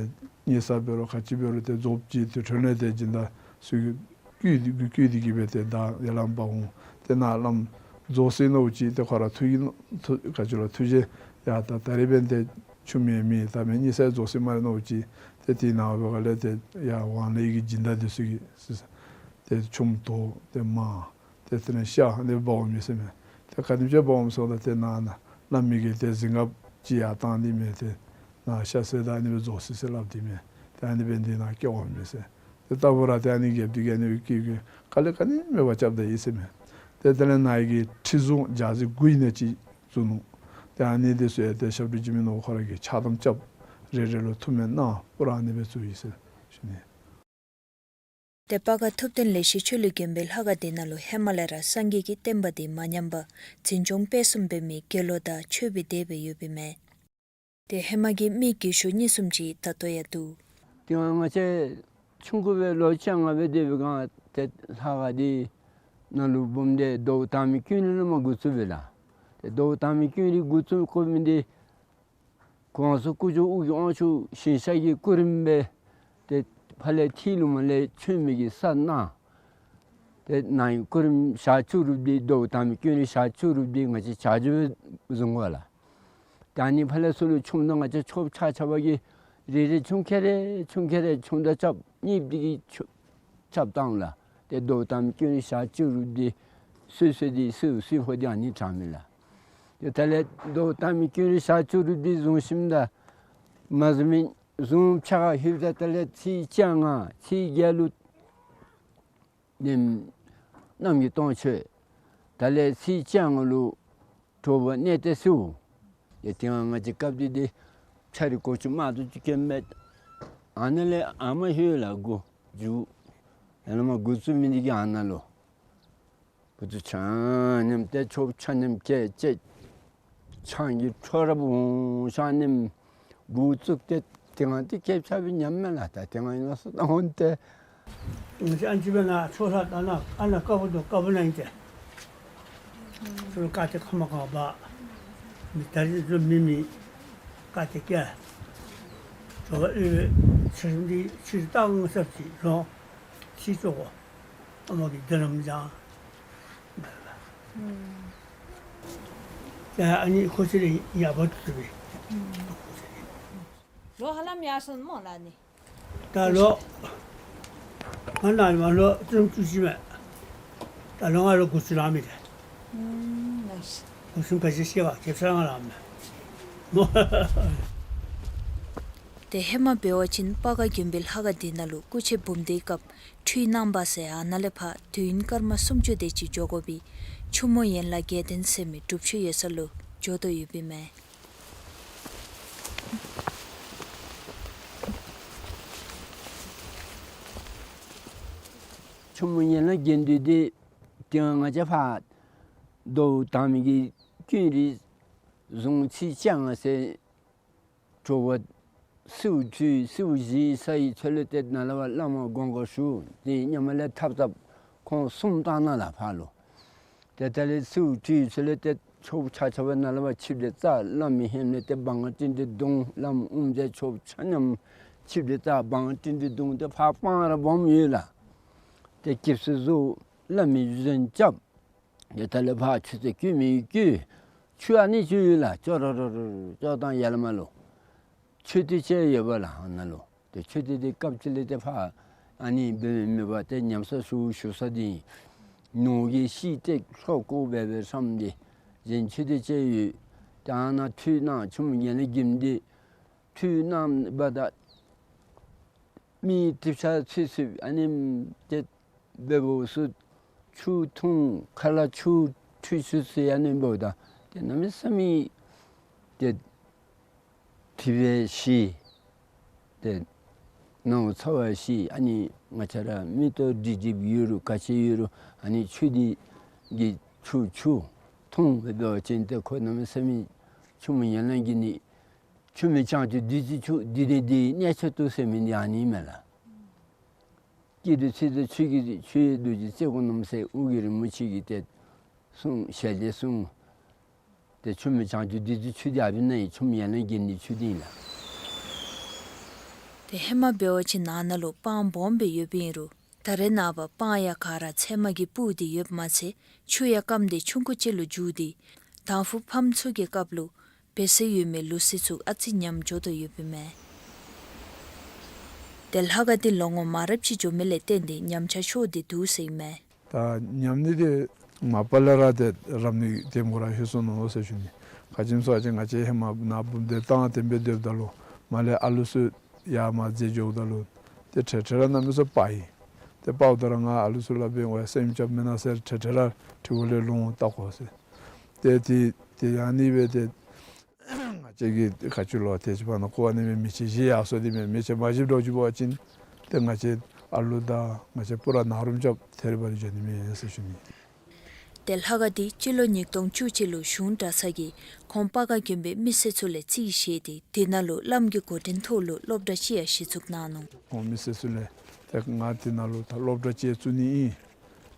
ཉེས་ས་འབད་རུང་ག་ཅི་འབད་རུང་ཏེ་རྫོགསཔ་ཅིག་ཏེ་ཁྲོན་ལས་ཏེ་སྦྱིན་བདག་ཚུ་གིས་བསྐུལ་ཏེ་བསྐུལ་ཏེ་གི་སྦེ་ཏེ་ད་ཡར་ལས་མར་འོང་། ཏེ་ནཱ་བླམ་རྫོགས་ས་ནང་འོང་ཅི་ཏེ་ཁོ་ར་ཐུགས་ཀྱི་ཐུགས་ག་ཅི་ལོ་ཐུགས་རྗེ་ཡ་ད་ད་རེས་འབདན་ཏེ་ཆུ་མེད་མི་ད་མེད་ཉེས་ས་རྫོགས་ས་མ་རེ་ནང་འོང་ཅི་ཏེ་དེ་ནང་འབད་ག་ལས་ཏེ་ཡར་ཝང་ལས་ཀྱི་སྦྱིན་བདག་འདི་ཚུ་གིས་ཟེར་ཏེ་ཆུམ་དོ་ཏེ་མར་ཏེ་དེ་ལས་ཤ་ཨ་ནི་འབག་འོང་མས་ཟེར་མས། ཏེ་ག་དེམ་ཅིག་འབག་འོང་སོང་ད་ཏེ་ནཱ་ནཱ་བླ་མའི་གི་ཏེ་གཟིམ་ཁང་ཅིག་ཡར་བཏང་སྟེ་མས། ཏེ་ནཱ་ཤ་ཟོས་ད་ཨ་ནི་སྦེ་རྫོགས་ཅི་ཟེར་སླབ་སྟེ་མས། ཏེ་ཨ་ནི་སྦེ་འདི་ནཱ་སྐྱེ་འོང་མས་ཟེར། ཏེ་ད་འབད་རུང་ཏེ་ཨ་ནི་རྒྱལཔོ་འདི་གིས་ཨ་ནི་སྦེ་བསྐུལ་བསྐུལ་དཀའ་ལས་ག་ནི་མེད་པར་རྐྱབ་ད་ཡི་ཟེར་མས། ཏེ་དེ་ལས་ནཱ་གི་ཁྲི་ཟུར་རྒྱ་ཟེར་དགུ་ཨིན་ན་ཅིག་བཙུགས་ནུག། ཏེ་ཨ་ནི་འདི་ཚུ་ཡང་ཏེ་ཞབས་དྲུང་འཇིགས་མེད་ནོར་བུ་ཁོ་ར་གིས་ཕྱག་དམ་རྐྱབ། རེ་རེ་ལུ་ཐུགས་སྨོན་གནང་། ཨོ་ར་ཨ་ནི་སྦེ་བཙུགས་ཡི་ཟེར་ཞུ་ནི། ཏེ་སྤ་ག་ཐུབ་བསྟན་ལེགས་བཤད་ཆོས་གླིང་དགོན་པའི་ལྷ་ཁང་འདི་ནང་ལུ་ཧེ་མ་ལས་ར་སངས་རྒྱས་ཀྱི་བསྟན་པ་འདི་མ་ཉམས་པར་འཛིན་སྐྱོང་སྤེལ་གསུམ་འབད་མི་དགེ་སློང་དང་ཆོསཔ་སྦེ་སྡོད་སྦེ་ཡོདཔ་ཨིན་མས། ཏེ་ཧེ་མ་གི་མི་རྒས་ཤོས་གཉིས་གསུམ་ཅིག་ད་ལྟོ་ཡང་འདུག། དེ་སྔ་ང་བཅས་ཆུང་ཀུ་སྦེ་ལོ་བཅོ་ལྔ་སྦེ་སྡོད་པའི་སྒང་ཏེ་ལྷ་ཁང་འདི་ནང་ལུ་འབུམ་སྡེ་ཟླཝ་དང་པའི་ཀུན་ལེགས་ལས་མར་འགོ་བཙུགས་པས་ལགས། ཏེ་ཟླཝ་དང་པའི་ཀུན་ལེགས་འགོ་བཙུགས་དགོ་མི་འདི་གོང་ས་སྐུ་ཕྱྭ་ཨོ་རྒྱན་དབང་ཕྱུག་ཞིང་གཤེགས་ཀྱི་སྐུ་རིམ་སྦེ་ཏེ་ཕར་ལས་ཐིམ་ལུ་མར་ལས་བྱོན་མི་གི་ས་ནང་ཏེ་ནཱ་གི་སྐུ་རིམ་ཞག་བཅུ་རུབ་འདི་ཟླཝ་དང་པའི་ཀུན་ལེགས་ཞག་བཅུ་རུབ་འདི་ང་བཅས་བྱ་བྱིའུ་སྦེ་བཟུང་དགོ་ལགས། ད་ཨ་ནི་ཕར་ལས་ཚུར་ལུ་བྱོནམ་ད་ང་བཅས་ཆོསཔ་ཆ་ཁྱབ་པ་གིས་རེ་རེ་ཆུང་ཁེ་རེ་ཆུང་ཁེ་རེ་ཆུང་དང་རྐྱབ་གཉིསཔ་འདི་གིས་ཆོ་རྐྱབ་བཏང་ལགས། ཏེ་ཟླཝ་དང་པའི་ཀུན་ལེགས་ཞག་བཅུ་རུབ་འདི་སོ་སོ་འདི་སོ་སོ་ཕོག་སྟེ་ཨ་ནི་དྲངས་མས་ལགས། ཏེ་ད་ལས་ཟླཝ་དང་པའི་ཀུན་ལེགས་ཞག་བཅུ་རུབ་འདི་བཟུང་ཞིནམ་ད་མ་བཟུང་མི་བཟུང་ཕྱག་ཁར་ལྷོདཔ་ད་ད་ལས་ཚེས་བཅོ་ལྔ་ཚེས་བརྒྱད་ལུ་ནེམ་གནམ་གྱི་སྟོང་མཆོད། ད་ལས་ཚེས་བཅོ་ལྔ་ལུ་དྲོ་པ་གནས་བརྟན་ཚུ། ཡ་དེ་སྔ་ང་བཅས་སྐབས་འདི་འདི་ཕྱག་རི་སྒོ་ཅུང་མང་དུ་ཅིག་བསྐྱོན་མས། ཨ་ནཱ་ལས་ཨ་མ་ཧེ་ལགས་སྒོ་མཇུག་ཡར་ལས་མར་འགོ་བཙུགས་མི་འདི་གིས་ཨ་ནཱ་ལུ་འགོ་བཙུགས་ཆ་མཉམ་ཏེ་ཆོསཔ་ཆ་མཉམ་སྐད་བཅད། ཆང་གི་འཕྲོ་རབ་འོང་ཤ་ནེམ་འགོ་བཙུགས་ཏེ་དེ་སྒང་འདི་སྐད་ཆ་སྦེ་ཉམས་མས་ལགས། ད་དེ་སྒང་ཨིན་ན་སོ་ད་འོང་ཏེ་ང་བཅས་ཨ་ནི་ཅིག་སྦེ་ནཱ་ཆོས་ས་ད་ནཱ་ཨ་ནཱ་དཀར་པོ་དང་དཀར་པོ་ནང་ཨིན་ཏེ་ཚུར་ཀ་ཏེ་ཁ་མ་གང་པ་མི་ད་རིས་ཚུར་མི་མི་ཀ་ཏེ་སྐྱེ། ཨེ་ཆ་ཤོམ་འདི་ཕྱིར་བཏང་ས་ཅིག་ལོ་ཕྱི་ཅོག་གོ། ཨ་མ་གི་འདི་རྣམས་ཀྱང་ཨ་ནི་ཁོ་ཚེ་རིང་ཡག་པོ་འདུག་པས། ལོ་ཧ་ལམ་ཡར་སོང་སྨོ་ལགས་ནི། ད་ལོ་ང་ནཱ་མར་ལོ་བཅུ་བཅུ་ཅིག་མས། ད་ལོ་ང་ལོ་དགུ་བཅུ་ལང་མི་དེ། ཨུམ་ལགས། དགུ་བཅུ་ག་ཅི་ཤེས་པ་ཁེབ་ས་ང་ལང་མས། ཏེ་ཧེ་མ་འབད་བ་ཅིན་སྤ་ག་དགོན་པའི་ལྷ་ཁང་འདི་ནང་ལུ་སྐུ་མཆེད་འབུམ་སྡེའི་སྐབས་ཁྲུས་གནང་པ་ཟེར་ཨ་ནཱ་ལས་ཕར་དུས་ཡུན་སྐར་མ་སུམ་ཅུ་དེ་ཅིག་འགྱོ་དགོ་པའི་ཆུ་མོ་ཡན་ལག་བརྒྱད་ལྡན་ཟེར་མི་སྒྲུབ་ཆུ་ཡོད་ས་ལུ་འགྱོ་དོ་ཡོདཔ་ཨིན་མས། ཆུ་མོ་ཡན་ལག་བརྒྱད་ལྡན་འདི་ཏེ་ང་བཅས་ཕར་མདོ་དང་མི་གི་ཀུན་རིག་གཟུངས་ཚིགས་བཅད་ལྔ་ཟེར་གྲོགས་པོ་སེའུ་ཁྲུས་སེའུ་བཞི་ས་ཡི་ཚུ་ལས་ཏེ་ནཱ་ལས་ཕར་བླ་མ་དགོངས་སྐོར་ཞུ། ཏེ་ཉམས་ལེན་འཐབ་འཐབ་ཁོང་གསུམ་བཏང་ནཱ་ལས་ཕར་ལུ། ཏེ་ད་ལས་སེའུ་ཁྲུས་ཚུ་ལས་ཏེ་ཆོསཔ་ཆ་ཁྱབ་ནཱ་ལས་ཕར་ཆིབས་ཏེ་རྩ་བླམ་ཧེམ་ལས་ཏེ་བང་སྤྲིན་དུ་བརྡུང་། བླམ་དབུ་མཛད་ཆོསཔ་ཆ་མཉམ་ཆིབས་ཏེ་རྩ་བང་སྤྲིན་དུ་བརྡུང་སྟེ་ཕར་སྤང་ར་སྦོམ་ཡོད་ལགས། ཏེ་སྐྱིབས་སུ་གཟུགས་བླ་མའི་གཞུ་འབྱམས། ཏེ་ད་ལས་ཕར་ཆུ་ཚོད་བསྐྱོད་མི་བསྐྱོད། ཆུ་ཨ་ནི་ཆུ་ཡོད་ལགས། ཅོག་རོ་རོ་རོ་ཅོག་དང་ཡར་ལས་མར་ལུ་མཆོད་རྟེན་ཅིག་ཡོདཔ་ལགས་ཨ་ནཱ་ལུ། ཏེ་མཆོད་རྟེན་འདི་སྐབས་ཅིག་ལས་ཏེ་ཕར་ཨ་ནི་འབད་མི་མེད་པར་ཏེ་ཉམས་གསོ་ཞུ་ཞུ་ས་འདི་ནོར་གྱི་ཤིང་ཏེ་ལྷོ་ཀོ་སྦེ་སྦེ་བསམ་སྟེ་གཞན་མཆོད་རྟེན་ཅིག་ཡོད། ཏེ་ཨ་ནཱ་ཁྲུས་གནང་། ཆུ་མོ་ཡན་ལག་བརྒྱད་འདི་ཁྲུས་གནང་པ་དང་མི་གྲིབ་ཆགས་ཚུད་ཚུདཔ་ཨ་ནི་ཏེ་འབདཝ་ཚུ་ཆུ་འཐུང་ཁ་ལས་ཆུ་ཁྲུས་ཆུ་ཚུ་ཨ་ནི་འབདཝ་ད་ཏེ་གནམ་མེད་ས་མེད་ཏེ་གྲིབ་པ་ཞི། ཏེ་ནང་ཚ་བ་ཞི། ཨ་ནི་ང་བཅས་ར་མིག་ཏོ་སྒྲིབ་སྒྲིབ་ཡོད་རུང་ག་ཅི་ཡོད་རུང་ཨ་ནི་ཆུ་འདི་གི་ཆུ་ཆུ་འཐུང་འབད་བ་ཅིན་ཏེ་ཁོ་གནམ་མེད་ས་མེད་ཆུ་མོ་ཡན་ལག་བརྒྱད་ནི་ཆུ་མོ་བྱང་ཆུབ་བདུད་རྩི་ཆུ་འདི་ནི་འདི་གནས་ཆེན་ཏོག་ཟེར་མི་འདི་ཨ་ནི་མས་ལགས། སྐྱེ་དུས་ཚེ་དང་ཆོས་ཀྱི་ཆོས་རྡོ་རྗེ་རྩེ་དགུ་རྣམ་གསལ་ཨོ་རྒྱན་རིན་པོ་ཆེ་གིས་ཏེ་གསུངས་ཞལ་ལས་གསུངས། ཏེ་ཆུ་མོ་བྱང་ཆུབ་བདུད་རྩི་ཆུ་འདི་ཨ་ཕི་ནང་ཡང་ཆུ་མོ་ཡན་ལག་བརྒྱད་འདི་ཆུ་འདི་ཨིན་ལགས། ཏེ་ཧེ་མ་འབད་བ་ཅིན་ནཱ་ནཱ་ལུ་སྤང་སྦོམ་སྦེ་ཡོདཔ་ཨིན་རུང་ད་རེས་ནངས་པ་སྤང་ཡང་ག་ར་ཚལ་མ་གིས་སྤུར་ཏེ་ཡོདཔ་མ་ཚད་ཆུ་ཡང་སྐམ་སྟེ་ཆུང་ཀུ་ཅིག་ལུ་འགྱུར་ཏེ་དང་ཕུ་ཕམ་ཚུ་གི་སྐབས་ལུ་འབད་སྲོལ་ཡོད་མི་ལུགས་སྲོལ་ཚུ་ཨ་ཙི་ཉམས་འགྱོ་དོ་ཡོདཔ་ཨིན་མས། ཏེ་ལྷ་ཁང་འདི་ལོ་ངོ་མང་རབས་ཅིག་འགྱོ་མི་ལས་བརྟེན་ཏེ་ཉམས་ཆག་ཤོར་ཏེ་འདུག་ཟེར་ཨིན་མས། ད་ཉམས་ནི་འདི་མ་པ་ལས་ར་ཏེ་རབ་གནས་དེམ་གུ་ར་ལྷོད་སོ་ནུག་ཟེར་ཞུ་ནི། ག་ཅི་སྨོ་ཟེར་བ་ཅིན་ང་བཅས་ཧེ་མ་ནཱ་འབུམ་སྡེ་བཏང་དེམ་སྦེ་སྡོདཔ་ད་ལུ་མར་ལས་ཨ་ལུ་ཚུ་ཡར་མར་འཛེགས་འགྱོཝ་ད་ལུ་ཏེ་འཕྲལ་འཕྲལ་ར་གནམ་མེད་ས་མེད་སྤར་ཡི། ཏེ་སྤརཝ་ད་ར་ང་ཨ་ལུ་ཚུ་ལུ་འབད་བ་སེམས་རྐྱབ་མེན་ན་ཟེར་འཕྲལ་འཕྲལ་ར་ཁྲི་གུ་ལས་ལོང་བལྟ་དགོ་ཟེར། ཏེ་ཏེ་ཏེ་ཨ་ནི་སྦེ་ཏེ་ང་བཅས་ཀྱིས་ག་ཅི་ལོ་ཏེ་ཅིག་ཕར་ནང་ཁོ་ཨ་ནི་སྦེ་མི་ཆེན་བཞེས་ཡར་སོང་སྟེ་མས། མི་ཆེན་མ་བཞེསཔ་འགྱོ་བ་ཅིན་ཏེ་ང་བཅས་ཨ་ལུ་དང་ང་བཅས་པུ་ར་ནཱ་རུམ་རྐྱབ་ཐད་རི་བ་རི་འགྱོ་ནི་མས་ཟེར་ཞུ་ནི། ཏེ་ལྷ་ཁང་འདི་སྤྱི་ལོ་ཉིས་སྟོང་བཅུ་གཅིག་ལུ་གཞུང་གྲྭ་ཚང་གིས་ཁོང་སྤ་ག་དགོན་པའི་མི་སེར་ཚུ་ལས་རྩིས་བཞེས་ཏེ་དེ་ནང་ལུ་བླམ་གྱི་འགོ་འདྲེན་ཐོག་ལུ་སློབ་གྲྭ་ཅིག་ཡང་གཞི་བཙུགས་གནང་ནུག། ཁོང་མི་སེར་ཚུ་ལས་ཏེ་ང་དེ་ནང་ལུ་ད་སློབ་གྲྭ་ཅིག་བཙུགས་ནི་ཨིན།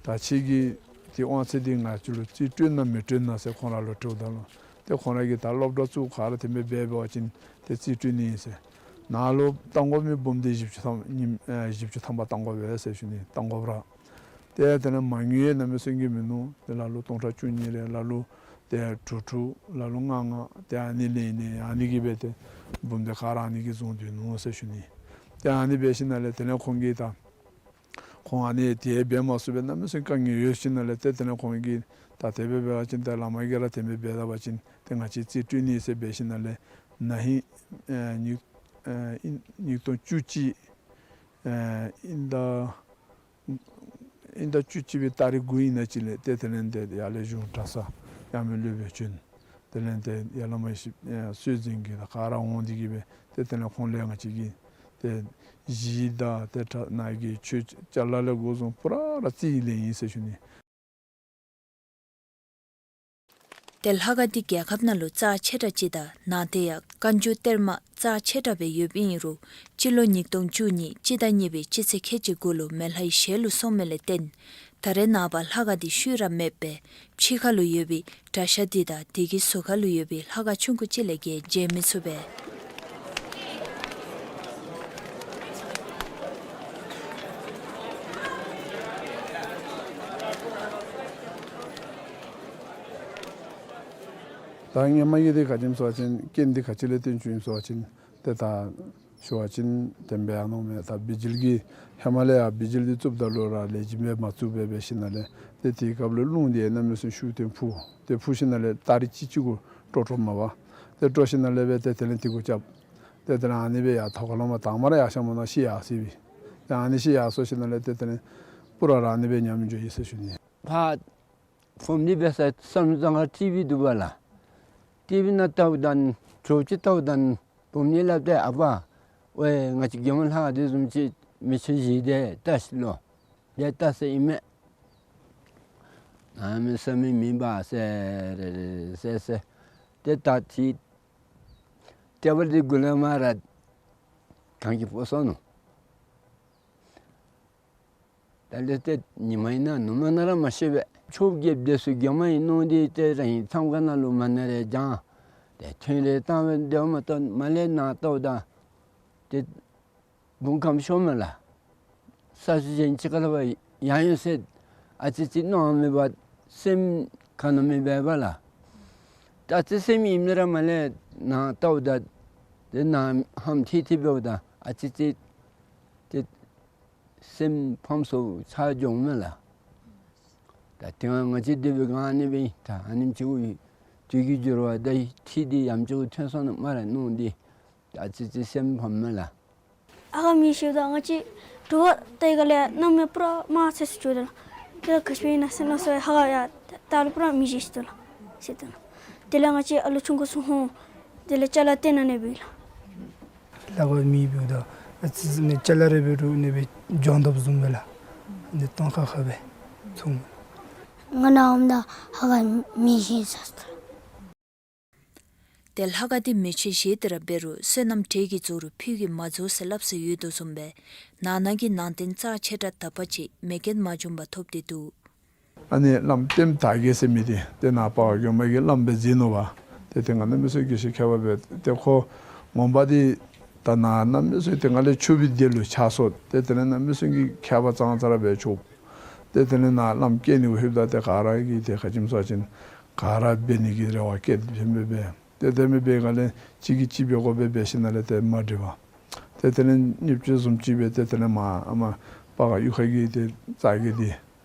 ད་ཁྱེད་ཀྱིས་ཏེ་དབང་ཚད་འདི་ང་བཅས་ལུ་རྩིས་སྤྲོད་ན་མི་སྤྲོད་ན་ཟེར་ཁོང་ར་ལུ་དྲིཝ་ད་ལུ་ཏེ་ཁོང་ར་གིས་ད་སློབ་གྲྭ་བཙུགས་ག་ར་དེམ་སྦེ་འབད་བ་ཅིན་ཏེ་རྩིས་སྤྲོད་ནི་ཨིན་ཟེར། ནཱ་ལུ་བཏང་དགོ་མི་འབུམ་སྡེ་བཞི་བཅུ་ཐམ་ཉིནམ་ཨེ་བཞི་བཅུ་ཐམ་པ་བཏང་དགོ་པས་ཟེར་ཞུ་ནི། བཏང་དགོཔ་ར། ཏེ་དེ་ལས་མ་དངུལ་གནམ་མེད་ས་མེད་ཀྱི་མིན་ནུག། ཏེ་ལ་ལུ་སྟོང་ཕྲག་བཅུ་གཉིས་རེ་ལ་ལུ་ཏེ་དྲུག་དྲུག་ལ་ལུ་ལྔ་ལྔ་ཏེ་ཨ་ནི་ལེན་ནི་ཨ་ནི་གིས་སྦེ་ཏེ་འབུམ་སྡེ་ག་ར་ཨ་ནི་གིས་བཟུང་སྡོད་ནུག་ཟེར་ཞུ་ནི། ཏེ་ཨ་ནི་འབད་ཞིནམ་ལས་དེ་ལས་ཁོང་གིས་ད་ཁོང་ཨ་ནི་དེ་འབད་མ་ཚུགས་པའི་གནམ་མེད་ས་མེད་དཀའ་ངལ་ཡོད་ཞིནམ་ལས་ཏེ་དེ་ལས་ཁོང་གིས་ད་དེ་སྦེ་འབད་བ་ཅིན་ཏེ་བླ་མ་གིས་ར་དེ་སྦེ་འབད་ད་པ་ཅིན་ཏེ་ང་བཅས་རྩིས་སྤྲོད་ནི་ཟེར་འབད་ཞིནམ་ལས་ན་ཧིང་ཨེ་ཉིས་ཨེ་ཨིན་ཉིས་སྟོང་བཅུ་གཅིག་ཨེ་ཨིན་ད་ཨིན་ད་བཅུ་གཅིག་པའི་ཏ་རིག་དགུ་ཨིན་ན་ཅིག་ལས་ཏེ་དེ་ལས་ཏེ་ཡར་ལས་གཞུང་གྲྭ་ཚང་ཡར་མི་སློབ་དཔོན་བྱོན། དེ་ལས་ཏེ་ཡར་ལས་མར་ཤི་ཨེ་སྲོལ་འཛིན་གྱི་ད་ག་ར་འོང་སྟེ་གིས་སྦེ་ཏེ་དེ་ལས་ཁོང་ལས་ང་བཅས་ཀྱིས་ཏེ་གཞི་དང་ཏེ་གྲྭ་ནང་གི་ཆོས་ཅ་ལ་ལས་འགོ་བཟུང་པུ་ར་ར་རྩིས་ལེན་ཡི་ཟེར་ཞུ་ནི། ཏེ་ལྷ་ཁང་འདི་རྒྱལ་ཁབ་ནང་ལུ་རྩ་ཆེ་དྲགས་ཅིག་དང་ནང་དེ་ཡང་བཀའ་འགྱུར་གཏེར་མ་རྩ་ཆེ་དྲགས་སྦེ་ཡོདཔ་ཨིན་རུང་སྤྱི་ལོ་ཉིས་སྟོང་བཅུ་གཉིས་སྤྱི་ཟླ་གཉིས་པའི་སྤྱི་ཚེས་ཁལ་གཅིག་དགུ་ལུ་མེ་ལྷའི་ཞལ་ལུ་སོང་མི་ལས་བརྟེན་ད་རེས་ནངས་པ་ལྷ་ཁང་འདི་ཤུལ་ར་མེདཔ་སྦེ་ཕྱི་ཁ་ལུ་ཡོད་པའི་གྲྭ་ཤག་འདི་དང་དེ་གི་ཟུར་ཁ་ལུ་ཡོད་པའི་ལྷ་ཁང་ཆུང་ཀུ་ཅིག་ལས་བརྒལ་མཇལ་མི་ཚུགས་པས། ད་སྔོན་མ་གི་འདི་ག་ཅི་སྨོ་ཟེར་བ་ཅིན་རྐྱེན་འདི་ག་ཅི་ལས་བརྟེན་བྱུང་ཡི་ཟེར་བ་ཅིན་ཏེ་ད་ཞུ་བ་ཅིན་དེ་སྦེ་ཨ་ནོ་མས། ད་བི་ཇི་ལི་གི་ཧེ་མ་ལས་ཡར་བི་ཇི་ལི་འདི་བཙུགསཔ་ད་ལུ་ར་ལེགས་ཤོམ་སྦེ་མ་བཙུགས་པར་འབད་ཞིནམ་ལས་ཏེ་དེའི་སྐབས་ལུ་རླུང་འདི་གནམ་མེད་ས་མེད་ཤུགས་ཏེ་འཕུ། ཏེ་འཕུ་ཞིནམ་ལས་ཏ་རིག་གཅིག་གཅིག་གུ་དཀྲོག་དཀྲོགཔ་མས་པ། ཏེ་དཀྲོག་ཞིནམ་ལས་སྦེ་ཏེ་དེ་ལས་དེ་གུ་རྐྱབ། ཏེ་དེ་ལས་ཨ་ནི་སྦེ་ཡར་ཐོག་ཁ་ལུ་མར་དྭངས་མ་ར་ཡར་ཤར་མ་ནུམ་ཤི་ཡར་སོ་ཡི། ཏེ་ཨ་ནི་ཤི་ཡར་སོ་ཞིནམ་ལས་ཏེ་དེ་ལས་པུ་ར་ར་ཨ་ནི་སྦེ་ཉམས་འགྱོ་ཡི་ཟེར་ཞུ་ནི། ཕར་བུམ་སྡེ་འབད་ས་བསམ་བློ་བཏང་ཁར་ཊི་བི་འདུག་པ་ལགས། ཊི་བི་ནང་བལྟཝ་ད་ནི་ཁྱོད་ཅིག་བལྟཝ་ད་ནི་བུམ་སྡེ་སླབ་སྟེ་ཨ་པ་ཝའི་ང་བཅས་རྒྱལ་མོ་ལྷ་དགའ་བདེ་བཟུམ་ཅིག་མི་ཆོས་བཞེས་ཏེ་བལྟ་ཤིག་ལོ། ཏེ་བལྟ་ཟེར་ཨིན་མས། གནམ་མེད་ས་མེད་མི་འབག་ཟེར་ཟེར་ཟེར། ཏེ་ད་ཏེ་ཊེ་བཱལ་འདི་གུ་ལས་མར་ར་གངས་ཀྱི་ཕོ་སོང་ནུག། ད་ལས་ཏེ་ཉི་མ་ཨིན་ན་ནུབ་མོ་ཨིན་ན་ར་མ་ཤེས་པས། ཆོསཔ་རྒྱལཔོ་འདི་ཚུ་རྒྱལ་མོ་ཨིན་མནོ་སྟེ་ཏེ་ར་ཨིན་མཚམས་ཁང་ནང་ལུ་མ་ཎི་རེ་བགྱང་། ཏེ་ཐུན་རེ་བཏང་སྦེ་སྡོདཔ་མ་གཏོགས་མར་ལས་ནཱ་བལྟཝ་ད་ཏེ་བུམ་ཁམས་ཤོར་མས་ལགས། ས་ཆུ་གཞན་ཅིག་ཁ་ལས་ཕར་ཡར་ཡོད་ཟེར་ཨ་ཙི་ཅིག་མནོ་མི་འབད་སེམས་ག་ནི་མི་འབད་བས་ལགས། ད་ཨ་ཙི་སེམས་ཨིན་ན་ར་མར་ལས་ནཱ་བལྟཝ་ད་ཏེ་ནཱ་ཧམ་ཐིག་ཐིག་འབདཝ་ད་ཨ་ཙི་ཅིག་ཏེ་སེམས་ཕམ་སོ་ཆ་འགྱོཝ་མས་ལགས། ད་དེ་སྒང་ང་བཅས་འདི་འབད་སྒང་ཨ་ནི་སྦེ་ད་ཨ་ནེམ་ཅིག་གུ་དུས་ཀྱི་འགྱུར་བ་དང་ཁྲིད་འདི་ཡང་ཅིག་གུ་ཐོན་སོང་ནུག་སྨ་རེ་མནོ་སྟེ་ད་ཨ་ཙི་ཅིག་སེམས་ཕམ་མས་ལགས། ཨ་ཁུ་མེ་ཤི་ད་ང་བཅས་དྲོ་པ་དེ་ཁ་ལས་གནམ་མེད་ཕུ་ར་དམར་ཚེར་ཚེར་འགྱོ་དོ་ལགས། ཏེ་ག་ཅི་སྦེ་ཨིན་ན་ཟེར་མནོ་སོང་། ཧ་ག་ཡར་ལྟཝ་ད་ཕུ་ར་མེ་ཤི་ཤི་དོ་ལགས་ཟེར་དོ་ལགས། དེ་ལས་ང་བཅས་ཨ་ལུ་ཆུང་ཀུ་ཚུ་ཧོ་དེ་ལས་ཅ་ལ་སྟོན་ནི་འབད་ལགས། ལྷ་ཁང་མེ་འབདཝ་ད་ཨ་ཙི་ཙི་ནི་ཅ་ལ་རེ་འབད་རུང་ཨ་ནི་སྦེ་སྦྱང་དོ་བཟུམ་སྦེ་ལགས། ཨ་ནི་སྟོང་ཁ་ཁ་སྦེ་ཚུར་ང་ནཱ་འོངམ་ད་ཧ་ག་མེ་ཤི་ས་སོ། ཏེ་ལྷ་ཁང་འདི་མེ་མཆོད་བཞེས་ཏེ་ར་འབད་རུང་བསོད་ནམས་འབྲས་ཀྱིས་རྫོགས་རུང་ཕུད་ཀྱིས་མ་རྫོགས་ཟེར་སླབ་སྲོལ་ཡོད་དོ་བཟུམ་སྦེ་ནང་ན་གི་ནང་རྟེན་རྩ་ཆེ་དྲགས་དག་པ་ཅིག་མེ་རྐྱེན་མ་བྱུང་པར་ཐོབ་སྟེ་འདུག། ཨ་ནི་བླམ་ལྟདམོ་དར་རྒྱས་ཟེར་མི་འདི་ཏེ་ནཱ་སྤ་རོ་གི་མ་གི་བླམ་སྦེ་མཛད་ནུག་པ། ཏེ་ཏེ་ང་གནམ་མེད་ས་མེད་དགེ་བཤེས་མཁས་པ་སྦེ་ཏེ་ཁོ་ངོ་མ་འདི་ད་ནཱ་གནམ་མེད་ས་མེད་ཏེ་ང་ལས་ཆོསཔ་འདི་ལུ་ཆགས་སོང་། ཏེ་དེ་ལས་གནམ་མེད་ས་མེད་ཀྱི་མཁས་པ་ཙང་ཙ་ར་སྦེ་ཆོསཔ། ཏེ་དེ་ལས་ནཱ་བླམ་བསྐྱལ་ནི་གུ་ལྷོདཔ་ད་ཏེ་ག་ར་གིས་ཏེ་ག་ཅི་སྨོ་ཟེར་བ་ཅིན་ག་ར་འབད་ནི་གི་རེ་བ་བསྐྱེད་དེ་སྦེ་འབད། ཏེ་དེ་སྦེ་འབད་སྒང་ལས་གཅིག་གིས་གཅིག་འབད་དགོ་པས་འབད་ཞིནམ་ལས་ཏེ་མ་འགྲིག་པས། ཏེ་དེ་ལས་བརྙས་བཅོས་བཟུམ་ཅིག་སྦེ་ཏེ་དེ་ལས་མར་ཨ་མར་སྤ་རོ་གཡུས་ཁ་གི་ཏེ་རྩ་རྒས་འདི་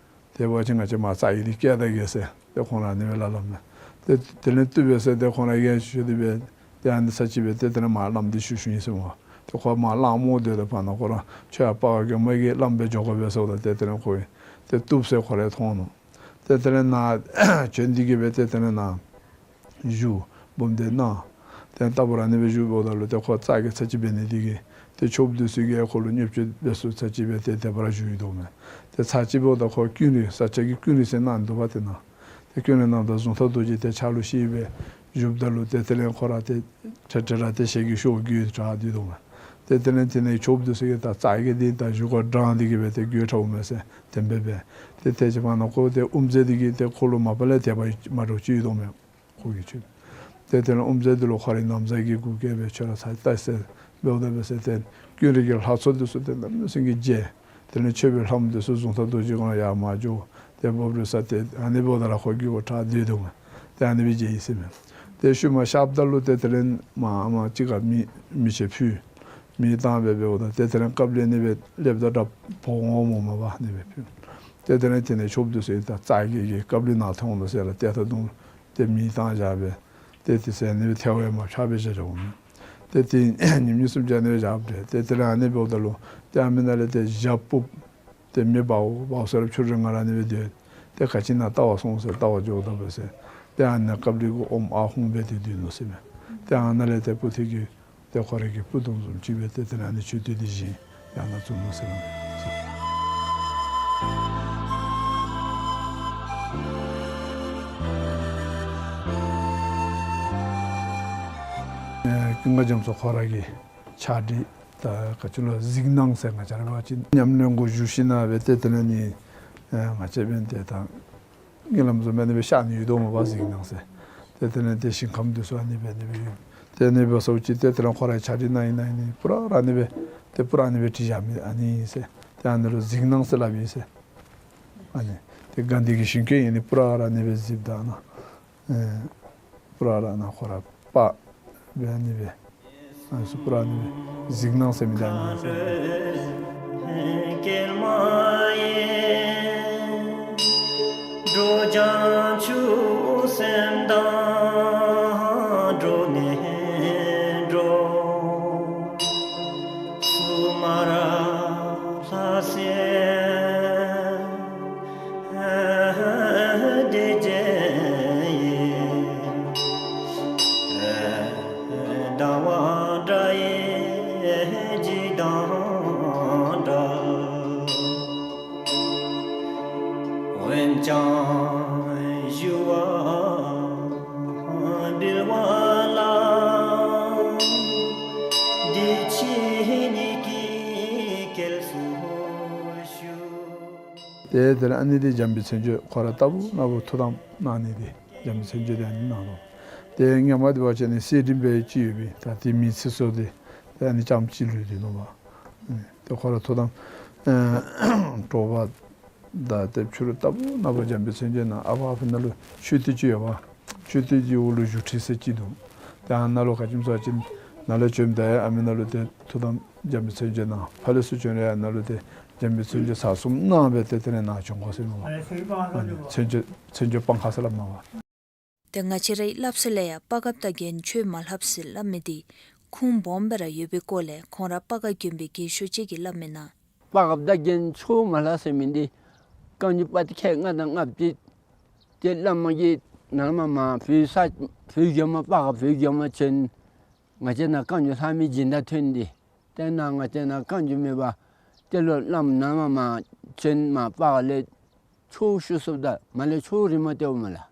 ཏེ་འབད་བ་ཅིན་ང་བཅས་མར་རྩ་རྒས་འདི་བསྐྱལ་ད་གེ་ཟེར་ཏེ་ཁོང་ར་ཨ་ནི་སྦེ་སླབ་སླབ་མས། ཏེ་དེ་ལས་བཏུབ་པས་ཟེར་ཏེ་ཁོང་ར་གིས་ཞུ་སྟེ་སྦེ་ཏེ་ཨ་ནི་ཚར་གཅིག་སྦེ་ཏེ་དེ་ལས་མར་བླམ་འདི་ཞུ་ཞུཝ་ཨིན་ཟེར་སྨོ། ཏེ་ཁོ་མར་གླང་རྨོ་སྡོད་དོ་བར་ན་ཁོ་ར་ཁྱོད་ཡར་སྤ་རོ་གི་མ་གི་བླམ་སྦེ་འགྱོ་དགོ་པས་ཟེརཝ་ད་ཏེ་དེ་ལས་ཁོ་གིས་ཏེ་བཏུབ་ཟེར་ཁོ་ར་མཐོང་ནུག། ཏེ་དེ་ལས་ནཱ་བྱོན་ཏེ་གིས་སྦེ་ཏེ་དེ་ལས་ནཱ་བཞུགས་འབུམ་སྡེ་ནང་། ཏེ་ལྟ་བུ་ར་ཨ་ནི་སྦེ་བཞུགས་འབདཝ་ད་ལུ་ཏེ་ཁོ་རྩ་རྒས་ཚར་གཅིག་འབད་ནི་འདི་གིས་ཏེ་ཆོསཔ་འདི་ཚུ་གིས་ཁོ་ལུ་བརྙས་བཅོས་འབད་ས་ཚར་གཅིག་སྦེ་ཏེ་དེ་སྦེ་ར་བཞུགས་ཡི་དོ་མས། ཏེ་ཚར་གཅིག་འབདཝ་ད་ཁོ་ཀུན་རིག་ས་སྐྱ་གི་ཀུན་རིག་ཟེར་གནང་འདུག་པ། ཏེ་ནཱ་ཏེ་ཀུན་རིག་གནངམ་ད་གཟུངས་ཐག་རྡོ་རྗེ་ཏེ་ཕྱག་ལུ་ཤེས་སྦེ་བཞུགསཔ་ད་ལུ་ཏེ་དེ་ལས་ཁོ་ར་ཏེ་ཁྲེ་ཁྲེ་ར་ཏེ་ཞལ་གྱི་ཤོག་གུ་དྲག་སྟེ་འདུག་མས། ཏེ་དེ་ལས་དེ་ནང་ཆོསཔ་འདི་ཚུ་གིས་ད་རྩ་རྒས་འདི་ད་བཞུགས་སྒར་དྲངས་ཏེ་གིས་སྦེ་ཏེ་དགོད་བྲ་འོང་མས་ཟེར་དེ་སྦེ་འབད། ཏེ་དེ་ཅིག་བར་ན་ཁོ་ཏེ་དབུ་མཛད་འདི་གིས་ཏེ་ཁོ་ལུ་མ་པ་ལས་དད་པ་མ་འདྲཝ་ཅིག་ཡོད་དོ་མས། ཁོ་གིས་ཅིག་ཏེ་དེ་ལས་དབུ་མཛད་འདི་ལུ་ཁོ་རའི་ན་བཟའ་གི་གུ་གིས་སྦེ་ཁྱོད་ར་ཚར་ལྟ་ཟེར་འབདཝ་ད་འབད་ཟེར་ཏེ་ཀུན་རིག་གི་ལྷ་ཚོགས་འདི་ཚུ་ཏེ་གནམ་མེད་ས་མེད་ཀྱི་མཇལ། དེ་ལས་མཆོད་པའི་ལྷ་མོ་འདི་ཚུ་གཟུངས་ཐག་རྡོ་རྗེ་གུ་ཡར་མར་འགྱོ། ཏེ་འབབ་རོལ་ས་ཏེ་ཨ་ནི་འབདཝ་ད་ར་ཁོ་གི་གུ་དྲག་སྟེ་འདུག་མས། ཏེ་ཨ་ནི་སྦེ་མཇལ་ཡི་ཟེར་མས། ཏེ་ཤུལ་མ་གཤགསཔ་ད་ལུ་ཏེ་དེ་ལས་མར་ཨ་མར་ཅིག་ཁར་མེ་མེ་ཆེན་ཕུལ། མེ་བཏང་སྦེ་འབདཝ་ད་ཏེ་དེ་ལས་ཀབ་ལི་ཨ་ནི་སྦེ་ལེབ་ད་དྲག་འབོ་འོང་སྨོ་མ་པ་ཨ་ནི་སྦེ་ཕུལ། ཏེ་དེ་ལས་དེ་ནང་ཆོསཔ་འདི་ཚུ་ད་རྩ་རྒས་ཀྱིས་ཀབ་ལི་ནང་ཐོན་འོང་ཟེར་ལགས། ཏེ་ད་དུང་ཏེ་མེ་བཏང་བཞག་སྦེ་ཏེ་དེ་ཚུ་ཨ་ནི་སྦེ་ཐལ་བ་ཡང་མ་ཆགས་པར་བཞག་བཞགཔ་མས། ཏེ་དེ་ཉིནམ་གཉིས་གསུམ་ཅིག་ཨ་ནི་སྦེ་བཞག་སྦེ་ཏེ་དེ་ལས་ཨ་ནི་འབདཝ་ད་ལུ་ཏེ་ཨ་མི་ནང་ལས་ཏེ་ཞག་ཕོགཔ་ཏེ་མེ་འབརཝ་འབརཝ་ས་ར་ཕྱི་རུ་རིང་ང་ར་ཨ་ནི་སྦེ་སྡོད། ཏེ་ག་ཅི་ནང་ལྟ་བར་སོང་ཟེར་ལྟ་བར་འགྱོཝ་ད་འབད་ཟེར་ཏེ་ཨ་ནཱ་ཀབ་ལི་གུ་ཨོམ་ཨ་ཧོང་སྦེ་ཏེ་སྡོད་ནུག་ཟེར་མས། ཏེ་ཨ་ནཱ་ལས་ཏེ་པུ་ཐི་གི་ཏེ་ཁོ་རའི་གི་སྤུ་ལྡོང་བཟུམ་ཅིག་སྦེ་ཏེ་དེ་ལས་ཨ་ནི་མཆོད་རྟེན་འདི་བཞེངས་ཡར་ནང་བཙུགས་ནུག་ཟེར་མས། ཨེ་ཀུན་དགའ་རྒྱ་མཚོ་ཁོ་ར་གི་ཕྱག་བྲིས་ད་ག་ཅི་ལོ་གཟིགས་སྣང་ཟེར་ང་བཅས་ར་འབད་བ་ཅིན་ཉམས་ལེན་གུ་བཞུགས་ཞིནམ་སྦེ་ཏེ་དེ་ལས་ནི་ཨེ་ང་བཅས་འབདན་ཏེ་ད་ངན་ལམ་བཟུམ་སྦེ་ཨ་ནི་སྦེ་ཤར་ནི་ཡོད་དོ་མས་པ་གཟིགས་སྣང་ཟེར། ཏེ་དེ་ལས་ཏེ་ཞིང་ཁམས་འདི་ཚུ་ཨ་ནི་སྦེ་ཨ་ནི་སྦེ་ཡོད། ཏེ་ཨ་ནི་སྦེ་ཟེརཝ་ཅིག་ཏེ་དེ་ལས་ཁོ་རའི་ཕྱག་བྲིས་ནང་ཨིན་ན་ཨ་ནི་པུ་ར་ར་ཨ་ནི་སྦེ་ཏེ་པུ་ར་ཨ་ནི་སྦེ་བྲིས་བཞག་མི་ཨ་ནི་ཨིན་ཟེར། ཏེ་ཨ་ནི་ལུ་གཟིགས་སྣང་ཟེར་སླབ་ཨིན་ཟེར། ཨ་ནི་ཏེ་དགའ་ལྡན་གྱི་ཞིང་སྐྱོང་ཨིན་ནི་པུ་ར་ར་ཨ་ནི་སྦེ་གཟིགསཔ་ད་ནཱ་ཨེ་ པུ་ར་ར་ནཱ་ཁོ་ར་པ་སྦེ་ཨ་ནི་སྦེ་ཨ་ནི་ཚུ་པུ་ར་ཨ་ནི་སྦེ་གཟིགས་སྣང་ཟེར་མི་འདི་ཨ་ནི་ཨིན་ཟེར། འགྲོ་བྱང་ཆུབ་སེམས་དང་འགྲོགས་ནས་འགྲོ། སུ་མ་ར་ལྷ་སྲིན་སྡེ་བརྒྱད་ཡི། ཟླ་བ་འདྲ་ཡི་བརྗིད་དང་འདྲ། འོན་ཀྱང་ཞུ་བ་འབུལ་བ་ལ། འདི་ཕྱི་གཉིས་ཀྱི་སྐྱེལ་སུ་ཞུ། ཏེ་དེ་ལས་ཨ་ནི་འདི་འཇམ་དཔལ་མཚན་བརྗོད་ཁོ་ར་ལྟ་བུ་ན་བུ་ཐུགས་དམ་གནང་ནི་འདི་འཇམ་དཔལ་མཚན་བརྗོད་འདི་ཨ་ནི་གནང་ནུག། ཏེ་ཧེ་མ་འདི་འབད་བ་ཅིན་ནི་གསེར་རིན་པའི་ཅིག་ཡོད་པའི་ད་དེ་མི་ཚེ་སྲོག་འདི་ཏེ་ཨ་ནི་རྐྱངམ་ཅིག་ལུས་ཏེ་ནུག་པ། ཏེ་ཁོ་ར་ཐུགས་དམ་དྲོ་པ་དང་ཏེ་ཕྱི་རུ་ལྟ་བུ་ན་བུ་འཇམ་དཔལ་མཚན་བརྗོད་ནང་ཨ་ཕ་ཨ་ཕི་ནང་ལུ་མཆོད་རྟེན་ཅིག་ཡོད་པ། མཆོད་རྟེན་གྱི་འོག་ལུ་བཞུགས་ཁྲི་ཟེར་ཅིག་འདུག། ཏེ་ཨ་ནཱ་ལུ་ག་ཅི་སྨོ་ཟེར་བ་ཅིན་ནཱ་ལས་བྱོནམ་ད་ཡང་ཨ་མི་ནང་ལུ་ཏེ་ཐུགས་དམ་འཇམ་དཔལ་མཚན་བརྗོད་གནང་། ཕར་ལས་ཚུར་བྱོན་རུང་ཡང་ནཱ་ལུ་ཏེ་འཇམ་དཔལ་མཚན་བརྗོད་ཚར་གསུམ་གནང་སྦེ་ཏེ་དེ་ལས་ནཱ་བྱོན་དགོ་ཟེར་མས་པ། མཚན་བརྗོད་མཚན་བརྗོད་སྤང་ཁ་ཟེར་སླབ་མས་པ། ཏེ་ང་བཅས་རའི་སླབ་སྲོལ་ལས་ཡང་སྤ་རྒཔོ་དང་རྒྱན་ཆོས་མ་ལྷབ་ཟེར་སླབ་མི་འདི་ཁུངས་སྦོམ་སྦེ་ར་ཡོད་པའི་སྐོར་ལས་ཁོང་ར་སྤ་རྒཔོ་དགོན་པའི་རྒན་ཤོས་ཅིག་གིས་སླབ་མི་ནང་། སྤ་རྒཔོ་དང་རྒྱན་ཆོས་མ་ལྷབ་ཟེར་མི་འདི་བཀའ་འགྱུར་པོ་ཏི་ཁལ་ལྔ་དང་ལྔ་པོ་ཏི་ཏེ་བླ་མ་གིས་ནཱ་ལས་མར་མར་བོད་ས་བོད་བརྒྱུད་མར་སྤ་རྒཔོ་བོད་བརྒྱུད་མར་བྱོན། ང་བཅས་ནཱ་བཀའ་འགྱུར་ལྷབ་མི་སྦྱིན་བདག་ཐོན་ཏེ་ཏེ་ནཱ་ང་བཅས་ནཱ་བཀའ་འགྱུར་མེད་པར་ཏེ་ལོག་བླམ་ནཱ་ལས་མར་མར་བྱོན། མར་སྤ་རྒཔོ་ལས་ཆོས་ཞུ་ཚུགསཔ་ད་མར་ལས་ཆོས་རིངམོ་སྟོནམ་མས་ལགས།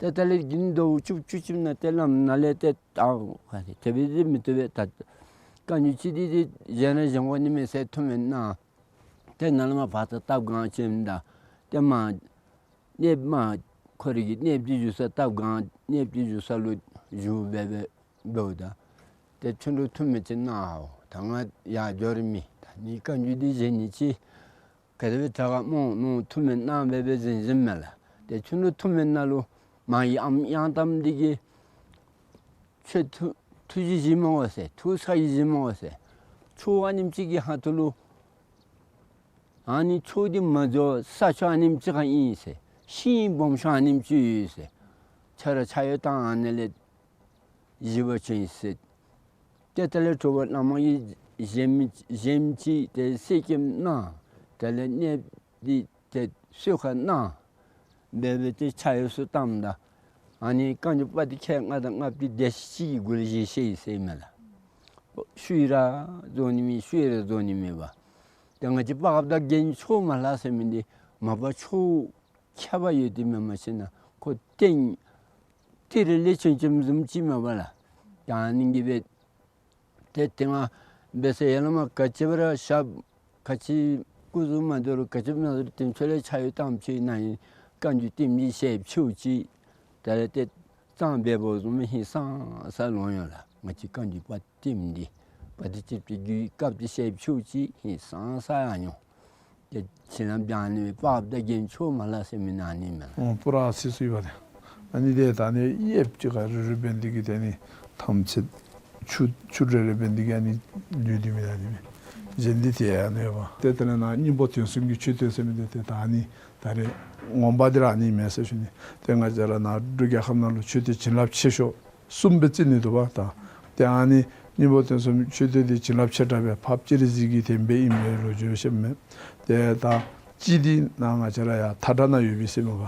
ཏེ་ད་ལས་དགུན་ཟླཝ་བཅུ་བཅུ་གཅིག་ནང་ཏེ་བླམ་ནཱ་ལས་ཏེ་ད་ག་ཏེ་དེ་སྦེ་འདི་མི་བཏུབ་པས། ད་བཀའ་འགྱུར་ཅིག་འདི་ཏེ་གཞན་ར་བཞེངས་དགོ་ནི་མས་ཟེར་ཐུགས་སྨོན་གནང་། ཏེ་ནཱ་ལས་མར་བར་ད་སྟབས་གང་བྱོནམ་ད་ཏེ་མར་གནསཔོ་མར་ཁོ་རའི་གི་གནསཔོ་ཅིག་བཞུགས་ས་སྟབས་གང་གནསཔོ་ཅིག་བཞུགས་ས་ལུ་བཞུགས་སྦེ་སྦེ་འབདཝ་ད་ཏེ་ཁྱོད་ར་ཐུགས་སྨོན་ཅིག་གནང་འོང་། ད་ང་ཡར་འགྱོ་རིམ་ཨིན། ད་ནི་བཀའ་འགྱུར་འདི་གཞན་ཉིད་ཅིག་ག་དེ་སྦེ་དྲག་ག་སྨོ་མནོ་ཐུགས་སྨོན་གནང་སྦེ་སྦེ་གཟིམ་གཟིམ་མས་ལགས། ཏེ་ཁྱོད་ར་ཐུགས་སྨོན་ནང་ལུ་མ་ཡི་ཨམ་གཡང་དམ་འདི་གིས་ཁྱོད་ཐུགས་ཐུགས་རྗེ་བཞེས་མ་དགོ་ཟེར། ཐུགས་ཁྲོ་བཞེས་མ་དགོ་ཟེར། ཁྱོད་ཨ་ནེམ་ཅིག་གི་ཁ་ཐུག་ལུ་ཨ་ནི་ཁྱོད་འདི་མ་འགྱོ་ས་ཁྱོད་ཨ་ནེམ་ཅིག་ཁར་ཨིན་ཟེར། ཤིང་སྦོམ་ཤོས་ཨ་ནེམ་ཅིག་ཡོད་ཟེར། ཁྱོད་ར་ཕྱག་གཡོག་བཏང་ཨ་ནི་ལས་བཞེས་པར་བྱོན་ཟེར། ཏེ་དེ་ལས་དྲོ་པ་བླ་མ་གིས་བཞེངས་བཞེངས་ཅིག་ཏེ་གསེར་སྐྱེམས་གནང་། དེ་ལས་གནསཔོ་འདི་ཏེ་གསོལ་ཁ་གནང་སྦེ་སྦེ་ཏེ་ཕྱག་གཡོག་ཚུ་བཏངམ་ད་ཨ་ནི་བཀའ་འགྱུར་པོ་ཏི་ཁལ་ལྔ་དང་ལྔ་པོ་འདི་བདེ་ཤོས་ཅིག་གི་གུ་ལས་བཞེས་བཞེས་ཡི་ཟེར་མས་ལགས། ཤུལ་ར་རྫོགས་ནི་མེད། ཤུལ་ར་རྫོགས་ནི་མེད་པ། ཏེ་ང་བཅས་སྤ་རྒཔོ་དང་རྒྱན་ཆོས་མ་ལྷབ་ཟེར་མི་འདི་མ་པ་ཆོས་ཁྱད་པར་ཡོད་དེ་མེན། མ་གཞི་ན་ཁོ་རྟེན་ཏི་རུ་ལས་ཆེ་ཆེ་བཟུམ་ཅིག་མས་པ་ལགས། ད་ཨ་ནི་གིས་སྦེ་ཏེ་དེ་སྔ་འབད་ས་ཡར་ལས་མར་ག་ཅི་སྦེ་ར་ཞབས་ག་ཅི་སྐུ་གཟུགས་མ་འདོར་ག་ཅི་མ་འདོར་ཏེ་ཁྱོད་ལས་ཕྱག་གཡོག་བཏངམ་ཅིག་ནཱ་ཨིན་བཀའ་འགྱུར་བསྟནམ་ཅིག་ཞལ་ཕྱེཝ་ཅིག་ད་ལས་ཏེ་གཙང་སྦས་པ་བཟུམ་ཧིང་སངས་ས་ལོང་ཡོད་ལགས། ང་བཅས་བཀའ་འགྱུར་པོ་ཏི་འདི་པོ་ཏི་ཅིག་ཏེ་གི་སྐབས་ཏེ་ཞལ་ཕྱེཝ་ཅིག་ཧིང་སངས་ས་ཡང་ཡོད། ཏེ་བྱིན་རླབས་སྦྱང་ནི་སྤ་རྒཔོ་དང་རྒྱན་ཆོས་མ་ལྷབ་ཟེར་མི་ནང་ཨ་ནི་མས་ལགས། ཨོ་པུ་ར་ཨ་ཙི་ཚུ་ཡོད་པ་ཏེ། ཨ་ནི་ཏེ་ད་ཨ་ནི་གཡསཔོ་ཅིག་ཁར་རེ་རེ་འབད་ནི་འདི་གིས་ཏེ་ཨ་ནི་ཐམས་ཅད་ཆུ་ཆུ་རེ་རེ་འབད་ནི་འདི་གིས་ཨ་ནི་ལུས་ཏེ་མེད། ཨ་ནི་མས། གཞན་འདི་ཏེ་ཨ་ནི་ཡོད་པ། ཏེ་དེ་ལས་ནཱ་སྙིང་པོ་དོན་གསུམ་གྱི་མཆོད་རྟེན་ཟེར་མི་འདི་ཏེ་ད་ཨ་ནི་ད་རེས་ངོ་མ་འདི་ར་ཨ་ནི་མས་ཟེར་ཞུ་ནི། ཏེ་ང་བཅས་ར་ནཱ་འབྲུག་རྒྱལ་ཁབ་ནང་ལུ་མཆོད་རྟེན་བྱིན་རླབས་ཆེ་ཤོས་གསུམ་སྦེ་བརྩི་ནི་འདུག་པ་ད། ཏེ་ཨ་ནི་སྙིང་པོ་དོན་གསུམ་མཆོད་རྟེན་འདི་བྱིན་རླབས་ཆེ་དྲགས་སྦེ་འཕགས་པ་སྤྱན་རས་གཟིགས་ཀྱི་དེ་སྦེ་ཨིན་པའི་ལོ་རྒྱུས་བཤདཔ་མས། ཏེ་ད་གཅིག་འདི་ནཱ་ང་བཅས་ར་ཡར་ཐ་བྲག་ནང་ཡོད་པས་ཟེར་མས་པ།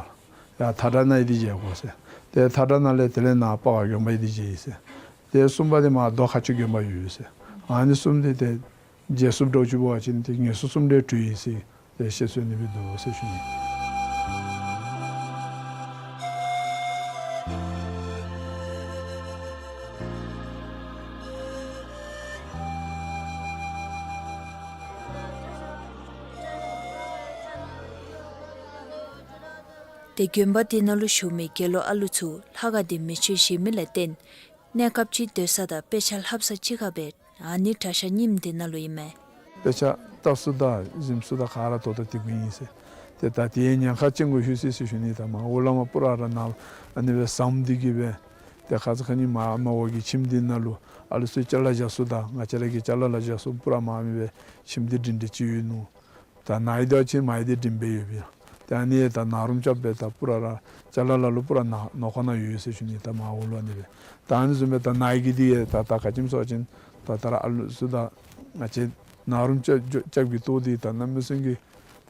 ཡར་ཐ་བྲག་ནང་ཡང་འདི་མཇལ་དགོ་ཟེར། ཏེ་ཐ་བྲག་ནང་ལས་དེ་ལས་ནཱ་སྤ་རྒཔོ་དགོན་པ་ཡང་འདི་མཇལ་ཡི་ཟེར། ཏེ་གསུམ་པ་འདི་མར་རྡོ་མཁར་སྤྱོད་དགོན་པ་ཡོད་ཟེར། ཨ་ནི་གསུམ་འདི་ཏེ་མཇལ་ཚུགསཔ་འདྲཝ་ཅིག་འབད་བ་ཅིན་ཏེ་ངལ་གསོ་གསུམ་ལས་གྲོལ་ཡི་ཟེར་ཏེ་བཤད་སྲོལ་ཨ་ནི་སྦེ་འདུག་ཟེར་ཞུ་ནི། ཏེ་དགོན་པ་འདི་ནང་ལུ་བཞུགས་མི་དགེ་སློང་ཨ་ལུ་ཚུ་ལྷ་ཁང་འདི་མེ་མཆོད་བཞེས་མི་ལས་བརྟེན་གནས་སྐབས་ཅིག་སྡོད་ས་དང་དཔེ་ཆ་ལྷབ་ས་གཅིག་ཁར་སྦེ་ཨ་ནི་གྲྭ་ཤག་རྙིངམ་འདི་ནང་ལུ་ཨིན་མས། དཔེ་ཆ་ལྟ་ས་དང་གཟིམ་ས་དང་ག་ར་ད་ལྟོ་འདི་གུ་ཨིན་ཟེར། ཏེ་ད་དེ་ཡང་ཉེན་ཁ་ཅན་གུ་ལྷོད་ཅི་ཟེར་ཞུ་ནི། ད་མར་འོག་ལས་མར་པུ་ར་ར་ནཱ་ཨ་ནི་སྦེ་ཟམ་འདི་གིས་སྦེ་ ཏེ་ཁ་ཙ་ཁ་ཉིནམ་མར་འོག་གི་ཁྱིམ་འདི་ནང་ལུ་ཨ་ལུ་ཚུ་ཅ་ལ་བཞག་ས་དང་ང་བཅས་ར་གི་ཅ་ལ་ལ་བཞག་ས་པུ་ར་མར་མེད་པར་ཁྱིམ་འདི་སྒྲིང་སྒྲི་ཅིག་ཡོད་ནུག། ད་ནཱ་ཡི་དེ་ཅིག་མར་ཡི་དེ་སྒྲིང་སྦེ་ཡོད་པས། ཏེ་ཨ་ནི་ད་ནཱ་རུམ་རྐྱབ་སྦེ་ད་པུ་ར་ར་ཅ་ལ་ལ་ལུ་པུ་ར་ནཱ་ནང་ཁོག་ནང་ཡོད་ཟེར་ཞུ་ནི། ད་མར་འོག་ལུ་ཨ་ནི་སྦེ། ད་ཨ་ནི་བཟུམ་སྦེ་ད་ནཱ་ཡི་གི་འདི་ད་ད་ག་ཅི་སྨོ་ཟེར་བ་ཅིན་ད་ད་ར་ཨ་ལུ་ཚུ་ད་ང་བཅས་ནཱ་རུམ་རྐྱབ་རྐྱབ་ཀྱི་ཐོག་འདི་ད་གནམ་མེད་ས་མེད་ཀྱི་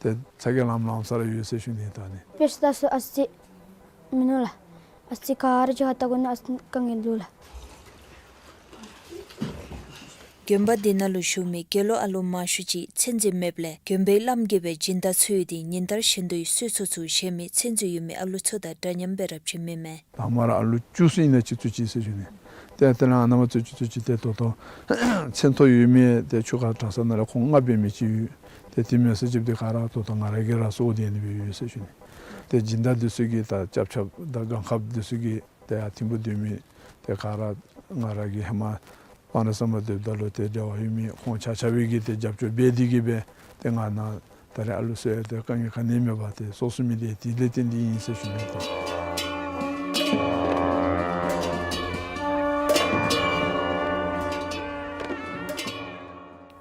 ཏེ་ཚ་གྱང་ལངམ་ལངམ་ས་ར་ཡོད་ཟེར་ཞུ་ནི། ད་ཨ་ནི་པེ་ཤ་ད་སུ་ཨ་ཙི་མིན་ནུག་ལགས། ཨ་ཙི་ག་ར་ཅིག་ཧ་ད་གོ་ནི་ཨ་ཙི་དཀའ་ངལ་འདུག་ལགས། དགོན་པ་འདི་ནང་ལུ་བཞུགས་མི་དགེ་སློང་ཨ་ལུ་མང་ཤོས་ཅིག་མཚན་རྩིས་མེདཔ་ལས་དགོན་པའི་བླམ་གིས་སྦེ་སྦྱིན་བདག་འཚོལ་ཏེ་ཉིན་ལྟར་བཞིན་དུ་གསོལ་ཚོགས་ཚུ་བཞེས་མི་མཚན་རྩིས་ཡོད་མི་ཨ་ལུ་ཚུ་དང་འདྲ་མཉམ་སྦེ་ར་བྱིན་མི་མས། ད་མར་ཨ་ལུ་བཅུ་ཙམ་ཨིན་ན་ཅིག་ཚུད་ཅི་ཟེར་ཞུ་ནི། ཏེ་དེ་ལས་ཨ་ནཱ་མར་ཚུད་ཅི་ཚུད་ཅི་ཏེ་ད་ལྟོ་མཚན་ཐོ་ཡོད་མི་ཏེ་ཆོས་ཁ་གྲྭ་ཚང་ནང་ལས་ཁོང་ལྔ་འབད་མི་ཅིག་ཡོད། ཏེ་དེ་མེན་ས་ཅིག་འདི་ག་ར་ད་ལྟོ་ང་ར་གིས་ར་གསོ་སྟེ་ཨ་ནི་སྦེ་ཡོད་ཟེར་ཞུ་ནི། ཏེ་སྦྱིན་བདག་འདི་ཚུ་གིས་ད་སྐྱབས་ཆ་དང་སྒང་ཁ་འདི་ཚུ་གིས་ཏེ་ཡར་ཐིམ་ཕུག་སྡོད་མི་ཏེ་ག་ར་ང་ར་གིས་ཧེ་མ་སྤང་རི་ཟམ་པ་སྡོདཔ་ད་ལུ་ཏེ་འབྲེལ་བ་ཡོད་མི་ཁོང་ཆ་ཁྱབ་ཀྱིས་ཏེ་རྒྱབ་སྐྱོར་འབད་དེ་གིས་སྦེ་ཏེ་ང་ནཱ་ད་རེས་ཨ་ལུ་གསོ་ཡང་ཏེ་དཀའ་ངལ་ག་ནི་མེད་པར་ཏེ་གསོ་ཚུགས་མི་འདི་དེ་ལས་བརྟེན་ཏེ་ཨིན་ཟེར་ཞུ་ནི། ཏེ་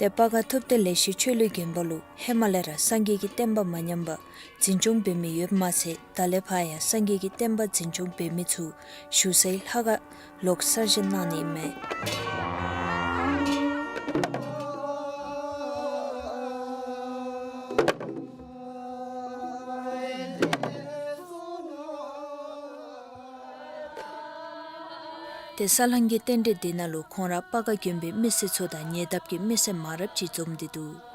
ཏེ་སྤ་ག་ཐུབ་བསྟན་ལེགས་བཤད་ཆོས་གླིང་དགོན་པ་ལུ་ཧེ་མ་ལས་ར་སངས་རྒྱས་ཀྱི་བསྟན་པ་མ་ཉམས་པར་འཛིན་སྐྱོང་འབད་མི་ཡོདཔ་མ་ཚད་ད་ལས་ཕར་ཡང་སངས་རྒྱས་ཀྱི་བསྟན་པ་འཛིན་སྐྱོང་འབད་མི་ཚུ་བཞུགས་སའི་ལྷ་ཁང་ལོག་གསར་བཞེངས་གནང་ནི་མས། ཏེ་ས་བསླང་གི་རྟེན་འབྲེལ་འདི་ནང་ལུ་ཁོང་ར་སྤ་ག་དགོན་པའི་མི་སེར་ཚུ་དང་ཉེ་འདབས་ཀྱི་མི་སེར་མང་རབས་ཅིག་འཛོམས་ཏེ་འདུག།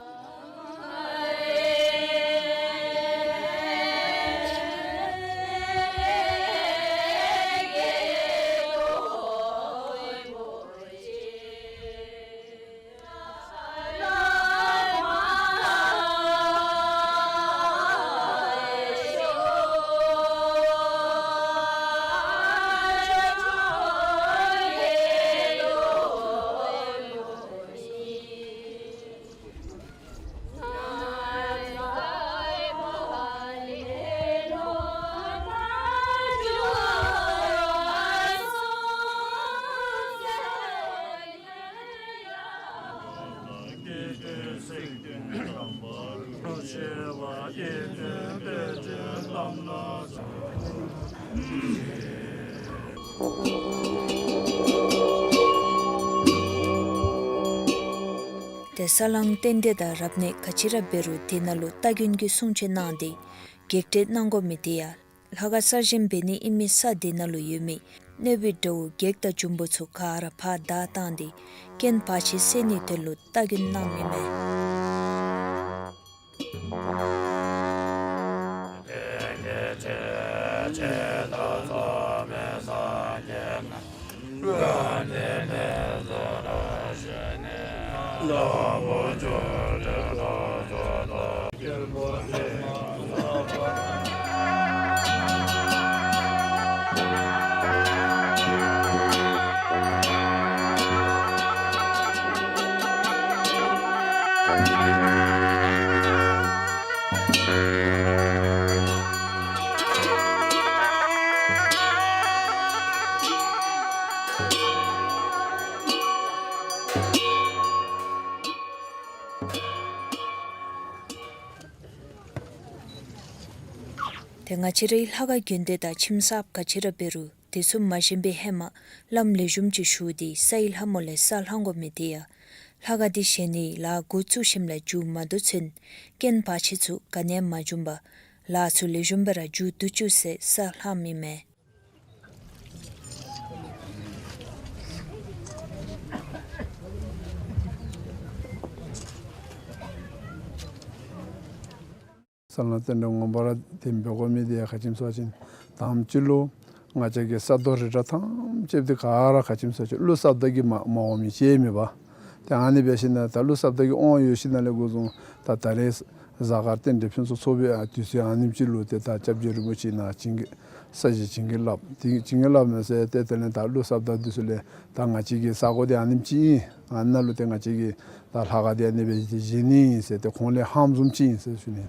ཏེ་ས་བསླང་རྟེན་འབྲེལ་དང་རབ་གནས་ག་ཅི་ར་འབད་རུང་དེ་ནང་ལུ་སྟ་གོན་གྱི་སྲུང་བྱེད་གནང་སྟེ་བགེགས་བསྐྲད་གནང་དགོ་མི་དེ་ཡང་ལྷ་ཁང་གསར་བཞེངས་འབད་ནི་ཨིན་མི་ས་དེ་ནང་ལུ་ཡོད་མི་གནོད་པའི་དགྲ་བོ་བགེགས་དང་འབྱུང་པོ་ཚུ་ག་ར་ཕར་བདའ་བཏང་སྟེ་རྐྱེན་བར་ཆད་སེལ་ནིའི་དོན་ལུ་སྟ་གོན་གནང་མི་མས། ཏེ་ང་བཅས་རའི་ལྷ་ཁང་དགོན་སྡེ་དང་ཁྱིམ་གསརཔ་ག་ཅི་ར་འབད་རུང་དེ་ཚུ་མ་བཞེངས་པའི་ཧེ་མ་བླམ་ལེགས་ཤོམ་ཅིག་ཞུ་སྟེ་ས་ཡི་ལྷ་མོ་ལས་ས་བསླང་དགོ་མི་དེ་ཡང་ལྷ་ཁང་འདི་བཞེངས་ནི་ལཱ་འགོ་བཙུགས་ཞིནམ་ལས་མཇུག་མ་བསྡུ་ཚུན་རྐྱེན་བར་ཆད་ཚུ་ག་ནི་ཡང་མ་འབྱུང་པར་ལཱ་ཚུ་ལེགས་ཤོམ་སྦེ་ར་མཇུག་བསྡུ་བཅུག་ཟེར་ས་བསླང་མི་མས། ས་བསླང་རྟེན་འབྲེལ་ངོ་མ་ར་དེ་འབད་དགོ་མི་དེ་ཡང་ག་ཅི་སྨོ་ཟེར་བ་ཅིན་དང་པ་ཅིག་ལུ་ང་བཅས་ཀྱི་ས་རྡོ་རི་བྲག་ཐམས་ཅད་འདི་ག་ར་ག་ཅི་སྨོ་ཟེར་བ་ཅིན་ཀླུ་ས་བདག་གིས་མ་མ་འོང་མི་ཅིག་མེད་པ། ཏེ་ཨ་ནི་འབད་ཞིནམ་ད་ཀླུ་ས་བདག་གི་དབང་ཡོད་ཞིནམ་ལས་འགོ་བཟུང་ད་ད་རེས་གཟའ་སྐར་རྟེན་འབྲེལ་ཕུན་སུམ་ཚོགས་པའི་ཨ་དུས་ཚོད་ཨ་ནེམ་ཅིག་ལུ་ཏེ་ད་སྐྱབས་རྗེ་རིན་པོ་ཆེ་ནཱ་བྱིན་གྱིས་ས་གཞི་བྱིན་གྱིས་བརླབས་ཏེ་བྱིན་གྱིས་བརླབས་མས་ཟེར། ཏེ་དེ་ལས་ད་ཀླུ་ས་བདག་འདི་ཚུ་ལས་ད་ང་བཅས་ཀྱི་ས་གོ་འདི་ཨ་ནེམ་ཅིག་ཨིན། ཨ་ནཱ་ལུ་ཏེ་ང་བཅས་ཀྱི་ད་ལྷ་ཁང་འདི་ཨ་ནི་སྦེ་བཞེངས་ནི་ཨིན་ཟེར་ཏེ་ཁོང་ལས་ཧམ་བཟུམ་ཅིག་ཨིན་ཟེར་ཞུ་ནི།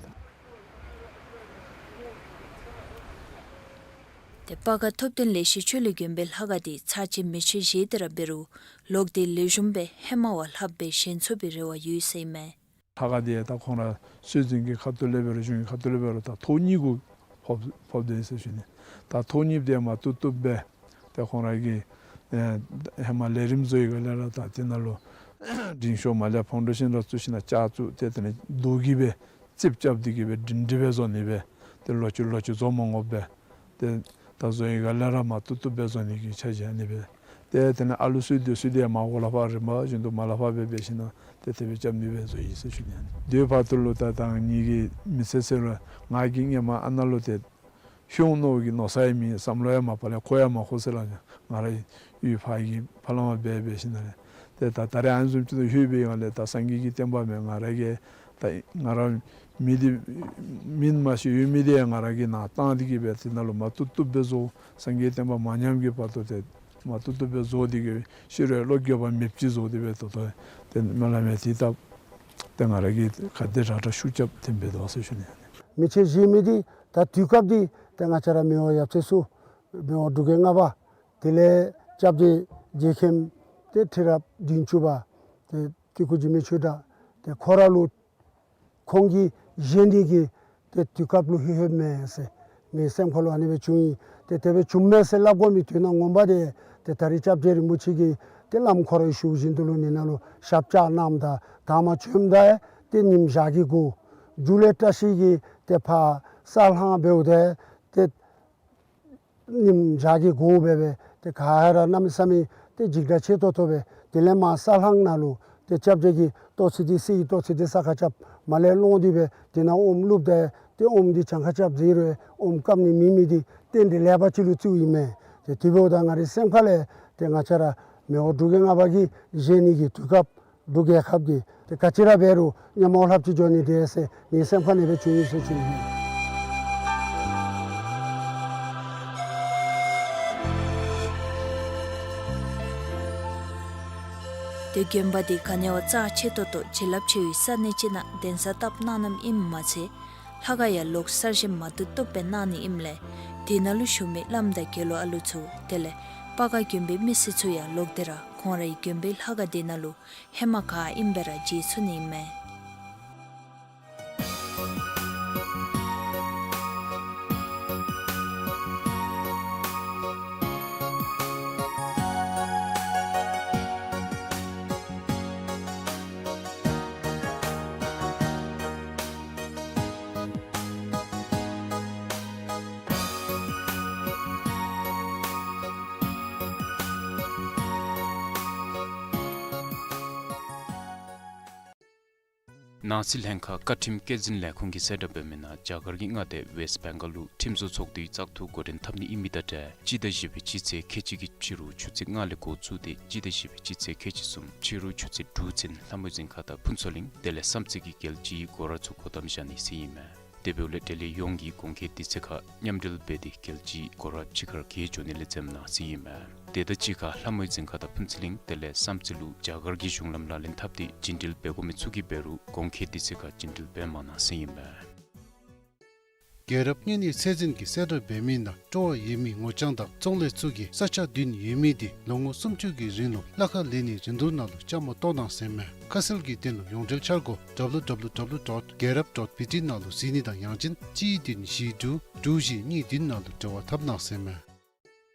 ཏེ་སྤ་སྒར་ཐུབ་བསྟན་ལེགས་བཤད་ཆོས་གླིང་དགོན་པའི་ལྷ་ཁང་འདི་ཚར་གཅིག་མེ་མཆོད་བཞེས་ཏེ་ར་འབད་རུང་ལོག་སྟེ་ལེགས་ཤོམ་སྦེ་ཧེ་མ་བ་ལྷགཔ་སྦེ་བཞེངས་ཚུགས་པའི་རེ་བ་ཡོད་ཟེར་ཨིན་མས། ལྷ་ཁང་འདི་ད་ཁོང་ར་སྲོལ་འཛིན་གྱི་ཁ་ཐུག་ལས་འབད་རུང་གཞུང་གི་ཁ་ཐུག་ལས་འབད་རུང་ད་ཐོག་གཉིས་གུ་ཕོག་ཕོགཔ་འདི་ཨིན་ཟེར་ཞུ་ནི། ད་ཐོག་གཉིས་འདི་མ་བཏུབ་བཏུབ་སྦེ་ཏེ་ཁོང་ར་གིས་ཨེ་ཧེ་མ་ལས་རིམ་བཟོ་བའི་སྒང་ལས་ར་ད་དེ་ནང་ལུ་འབྲིང་ཤོས་མར་ལས་ཕའུན་ཌེ་ཤཱན་ར་བཙུགས་ཞིནམ་ལས་ལྕགས་བཙུགས་ཏེ་དེ་ལས་རྡོ་གིས་སྦེ་རྩིགཔ་རྐྱབ་སྟེ་གིས་སྦེ་སྒྲིང་སྒྲི་སྦེ་བཟོ་ནི་སྦེ་ཏེ་ལོག་ཅི་ལོག་ཅི་བཟོ་མ་དགོཔ་སྦེ་ཏེ་ད་བཟོ་བའི་སྒང་ལས་ར་མ་བཏུབ་བཏུབ་སྦེ་བཟོ་ནི་གི་འཆར་གཞི་ཨ་ནི་སྦེ། ཏེ་དེ་ལས་ཨ་ལུ་གསོ་དེ་གསོ་དེ་མར་འོག་ལས་ཕར་རིམ་པ་བཞིན་དུ་མར་ལས་ཕར་སྦེ་འབད་ཞིནམ་ལས་ཏེ་དེ་སྦེ་རྐྱབ་ནི་སྦེ་བཟོ་ཡི་ཟེར་ཞུ་ནི། དེ་བར་དུ་ལུ་ད་ད་ངེ་གི་མི་ཚེ་ཟེར་རུང་ང་གིས་སྔོན་མ་ཨ་ནཱ་ལུ་ཏེ་ཤོང་ནོར་གྱི་མནོ་ས་ཡང་མེད། བསམ་བློ་ཡང་མ་ཕར་ལས་འཁོར་ཡང་མ་འཁོར་ཟེར་སླབ་ནི། ང་ར་ཡུལ་ཕར་གྱི་ཕར་ལས་མར་སྦེ་འབད་ཞིནམ་ལས་ཏེ་ད་ད་རེས་ཨ་ནི་བཟུམ་ཅིག་ཏུ་ལྷོད་པའི་སྒང་ལས་ད་སངས་རྒྱས་ཀྱི་བསྟན་པ་མེན་ང་ར་གིས་ད་ང་ར་མི་འདི་མིན་མ་ཤེས་ཡོད་མི་འདི་ཡང་ང་ར་གིས་ནཱ་བཏང་སྟེ་གིས་སྦེ་དེ་ནང་ལུ་མ་བཏུབ་བཏུབ་སྦེ་བཟོ། སངས་རྒྱས་བསྟན་པ་མ་ཉམས་ཀྱི་བར་དུ་ཏེ་མ་བཏུབ་བཏུབ་སྦེ་བཟོ་སྟེ་གིས་ཤི་རུང་བློ་འགྱོད་པ་མེདཔ་ཅིག་བཟོ་སྟེ་སྦེ་ད་ལྟོ་ཏེ་སྨོན་ལམ་ཡང་དེ་བཏབ། ཏེ་ང་ར་གིས་ག་དེ་དྲག་དྲག་ཤུགས་རྐྱབ་སྟེ་འབད་དོ་ཟེར་ཞུ་ནི། མེ་མཆོད་བཞེས་མི་འདི་ད་དུས་སྐབས་འདི་ཏེ་ང་བཅས་ར་མི་དབང་ཡབ་སྲས་ཚུ་མི་དབང་འབྲུག་རྒྱལ་ལྔ་པ་དེ་ལས་སྐྱབས་རྗེ་རྗེ་མཁན་ཏེ་ཁྲི་རབས་བདུན་ཅུ་པ་ཏེ་སྐྱེ་སྐུ་འཇིགས་མེད་ཆོས་གྲགས་ཏེ་ཁོ་ར་ལུ་ཁོང་གིས་བཞེངས་ནི་གི་ཏེ་དུས་སྐབས་ལུ་ལྷོད་ལྷོདཔ་མས་ཟེར་ངེའི་སེམས་ཁ་ལུ་ཨ་ནི་སྦེ་བྱུང་ཡི། ཏེ་དེ་སྦེ་བྱུངམ་མས་ཟེར་སླབ་དགོ་མི་དོན་དག་ངོ་མ་འདི་ཏེ་ད་རེས་སྐྱབས་རྗེ་རིན་པོ་ཆེ་གིས་ཏེ་བླམ་ཁོ་རའི་ཞུ་བཞིན་དུ་ལུ་ཨ་ནི་ནང་ལུ་ཞབས་བཅགས་གནངམ་ད་ད་མ་བྱོནམ་ད་ཏེ་ཉིམ་ཞག་གི་གུ་མཇུག་ལས་བཀྲ་ཤིས་ཀྱིས་ཏེ་ཕར་ས་ལྷང་འབདཝ་ད་ཏེ་ཉིམ་ཞག་གི་གུ་འབད་སྦེ་ཏེ་ག་ར་གནམ་མེད་ས་མེད་ཏེ་འཇིགས་སྐྲག་ཆེ་ཏོག་ཏོ་སྦེ་དེ་ལས་མར་ས་ལྷང་ནང་ལུ་ཏེ་སྐྱབས་རྗེ་གིས་ཏོག་ཙི་འདི་སི་ཏོག་ཙི་འདི་ས་ཁ་རྐྱབ་མར་ལས་སློང་སྟེ་སྦེ་དེ་ནང་ཨོམ་བླུགས་ཏེ་ཏེ་ཨོམ་འདི་གྱངས་ཁ་རྐྱབ་ཟེར་རུང་ཨོམ་སྐམ་ནི་མེད་མི་འདི་རྟེན་འབྲེལ་ལེགས་པ་ཅིག་ལུ་བརྩིཝ་ཨིན་མས། ཏེ་དེ་འབདཝ་ད་ང་རའི་སེམས་ཁ་ལས་ཏེ་ང་བཅས་ར་མི་དབང་འབྲུག་རྒྱལ་ལྔ་པ་གིས་བཞེངས་ནི་གི་དུས་སྐབས་འབྲུག་རྒྱལ་ཁབ་ཀྱི་ཏེ་ག་ཅི་ར་འབད་རུང་ཉམས་མྱོང་ལྷགཔ་ཅིག་འགྱོ་ནི་འདི་ཟེར་ངེའི་སེམས་ཁ་ནང་སྦེ་བྱུང་ཡི་ཟེར་ཞུ་ནི། ཏེ་དགོན་པ་འདི་ག་ནི་བ་རྩ་ཆེ་ཏོག་ཏོ་བྱིན་རླབས་ཆེ་བའི་ས་གནས་ཅིག་ནང་གདན་ས་བཏབ་གནང་གནངམ་ཨིནམ་མ་ཚད་ལྷ་ཁང་ཡང་ལོག་གསར་བཞེངས་མ་བཏུབ་བཏུབ་སྦེ་གནང་ནི་ཨིནམ་ལས་དེ་ནང་ལུ་བཞུགས་མི་བླམ་དང་དགེ་སློང་ཨ་ལུ་ཚུ་དེ་ལས་སྤ་སྒར་དགོན་པའི་མི་སེར་ཚུ་ཡང་ལོག་སྟེ་ར་ཁོང་རའི་དགོན་པའི་ལྷ་ཁང་དེ་ནང་ལུ་ཧེ་མ་ག་ཨིནམ་སྦེ་ར་མཇལ་ཚུགས་ནི་ཨིན་མས། ནང་སྲིད་ལྷན་ཁག་བཀའ་ཁྲིམས་བསྐྱར་འཛིན་ལས་ཁུངས་ཀྱིས་གསལ་བསྒྲགས་འབད་མི་ནང་རྒྱ་གར་གྱི་མངའ་སྡེ་ཝེསཊ་བེང་གཱལ་ལུ་ཁྲིམས་བཟོ་ཚོགས་འདུའི་བཙག་འཐུ་འགོ་འདྲེན་འཐབ་ནི་ཨིན་མི་དང་འབྲེལ་སྤྱི་ཟླ་བཞི་པའི་སྤྱི་ཚེས་ཁལ་གཅིག་གི་ཕྱི་རུ་ཆུ་ཚོད་ལྔ་ལས་འགོ་བཙུགས་ཏེ་སྤྱི་ཟླ་བཞི་པའི་སྤྱི་ཚེས་ཁལ་གཅིག་གསུམ་ཕྱི་རུ་ཆུ་ཚོད་དྲུག་ཚུན་ལྷ་མོའི་རྫིང་ཁ་དང་ཕུན་ཚོགས་གླིང་དེ་ལས་བསམ་རྩེ་གི་རྒྱལ་སྤྱིའི་སྒོ་ར་ཚུ་སྒོ་བསྡམ་བཞག་ནི་ཟེར་ཨིན་མས། དེ་འབདཝ་ལས་འབྲེལ་ཡོད་ཡོངས་ཀྱིས་གོང་འཁོད་དུས་ཚོད་ཁར་མཉམ་འབྲེལ་འབད་དེ་རྒྱལ་སྤྱིའི་སྒོ་ར་ཕྱི་ཁར་བརྒལ་འགྱོ་ནི་ལས་འཛེམ་གནང་ཟེར་ཨིན་མས། དེ་དང་གཅིག་ཁར་ལྷ་མོའི་རྫིང་ཁ་དང་ཕུན་ཚོགས་གླིང་དེ་ལས་བསམ་རྩེ་ལུ་རྒྱ་གར་གྱི་གཞུང་ལམ་ལག་ལེན་འཐབ་སྟེ་རྒྱུན་འགྲུལ་འབད་དགོ་མི་ཚུ་གིས་འབད་རུང་གོང་འཁོད་དུས་ཚོད་ཁར་རྒྱུན་འགྲུལ་འབད་མ་གནང་ཟེར་ཨིན་མས། རྒྱལ་རབས་གཉན་ནད་ཚད་འཛིན་གྱིས་གསལ་བསྒྲགས་འབད་མི་ནང་སྤྲོ་བ་ཡོད་མི་ངོ་རྐྱང་དང་ཙོང་ལེ་ཚུ་གིས་ས་ཆ་བདུན་ཡོད་མི་འདི་ལོ་ངོ་སུམ་ཅུ་གི་རིང་ལུ་གླ་ཁར་ལེན་ནིའི་རིན་བསྡུར་ནང་ལུ་བཅའ་མར་གཏོགས་གནང་ཟེར་ཨིན་མས། ཁ་གསལ་གྱི་དོན་ལུ་ཡོངས་འབྲེལ་འཆར་སྒོ་W W W dot gerap dot B T ནང་ལུ་གཟིགས་ནི་དང་ཡང་ཅིན་གཅིག་བདུན་བཞི་དྲུག་དྲུག་བཞི་གཉིས་བདུན་ནང་ལུ་འབྲེལ་བ་འཐབ་གནང་ཟེར་ཨིན་མས།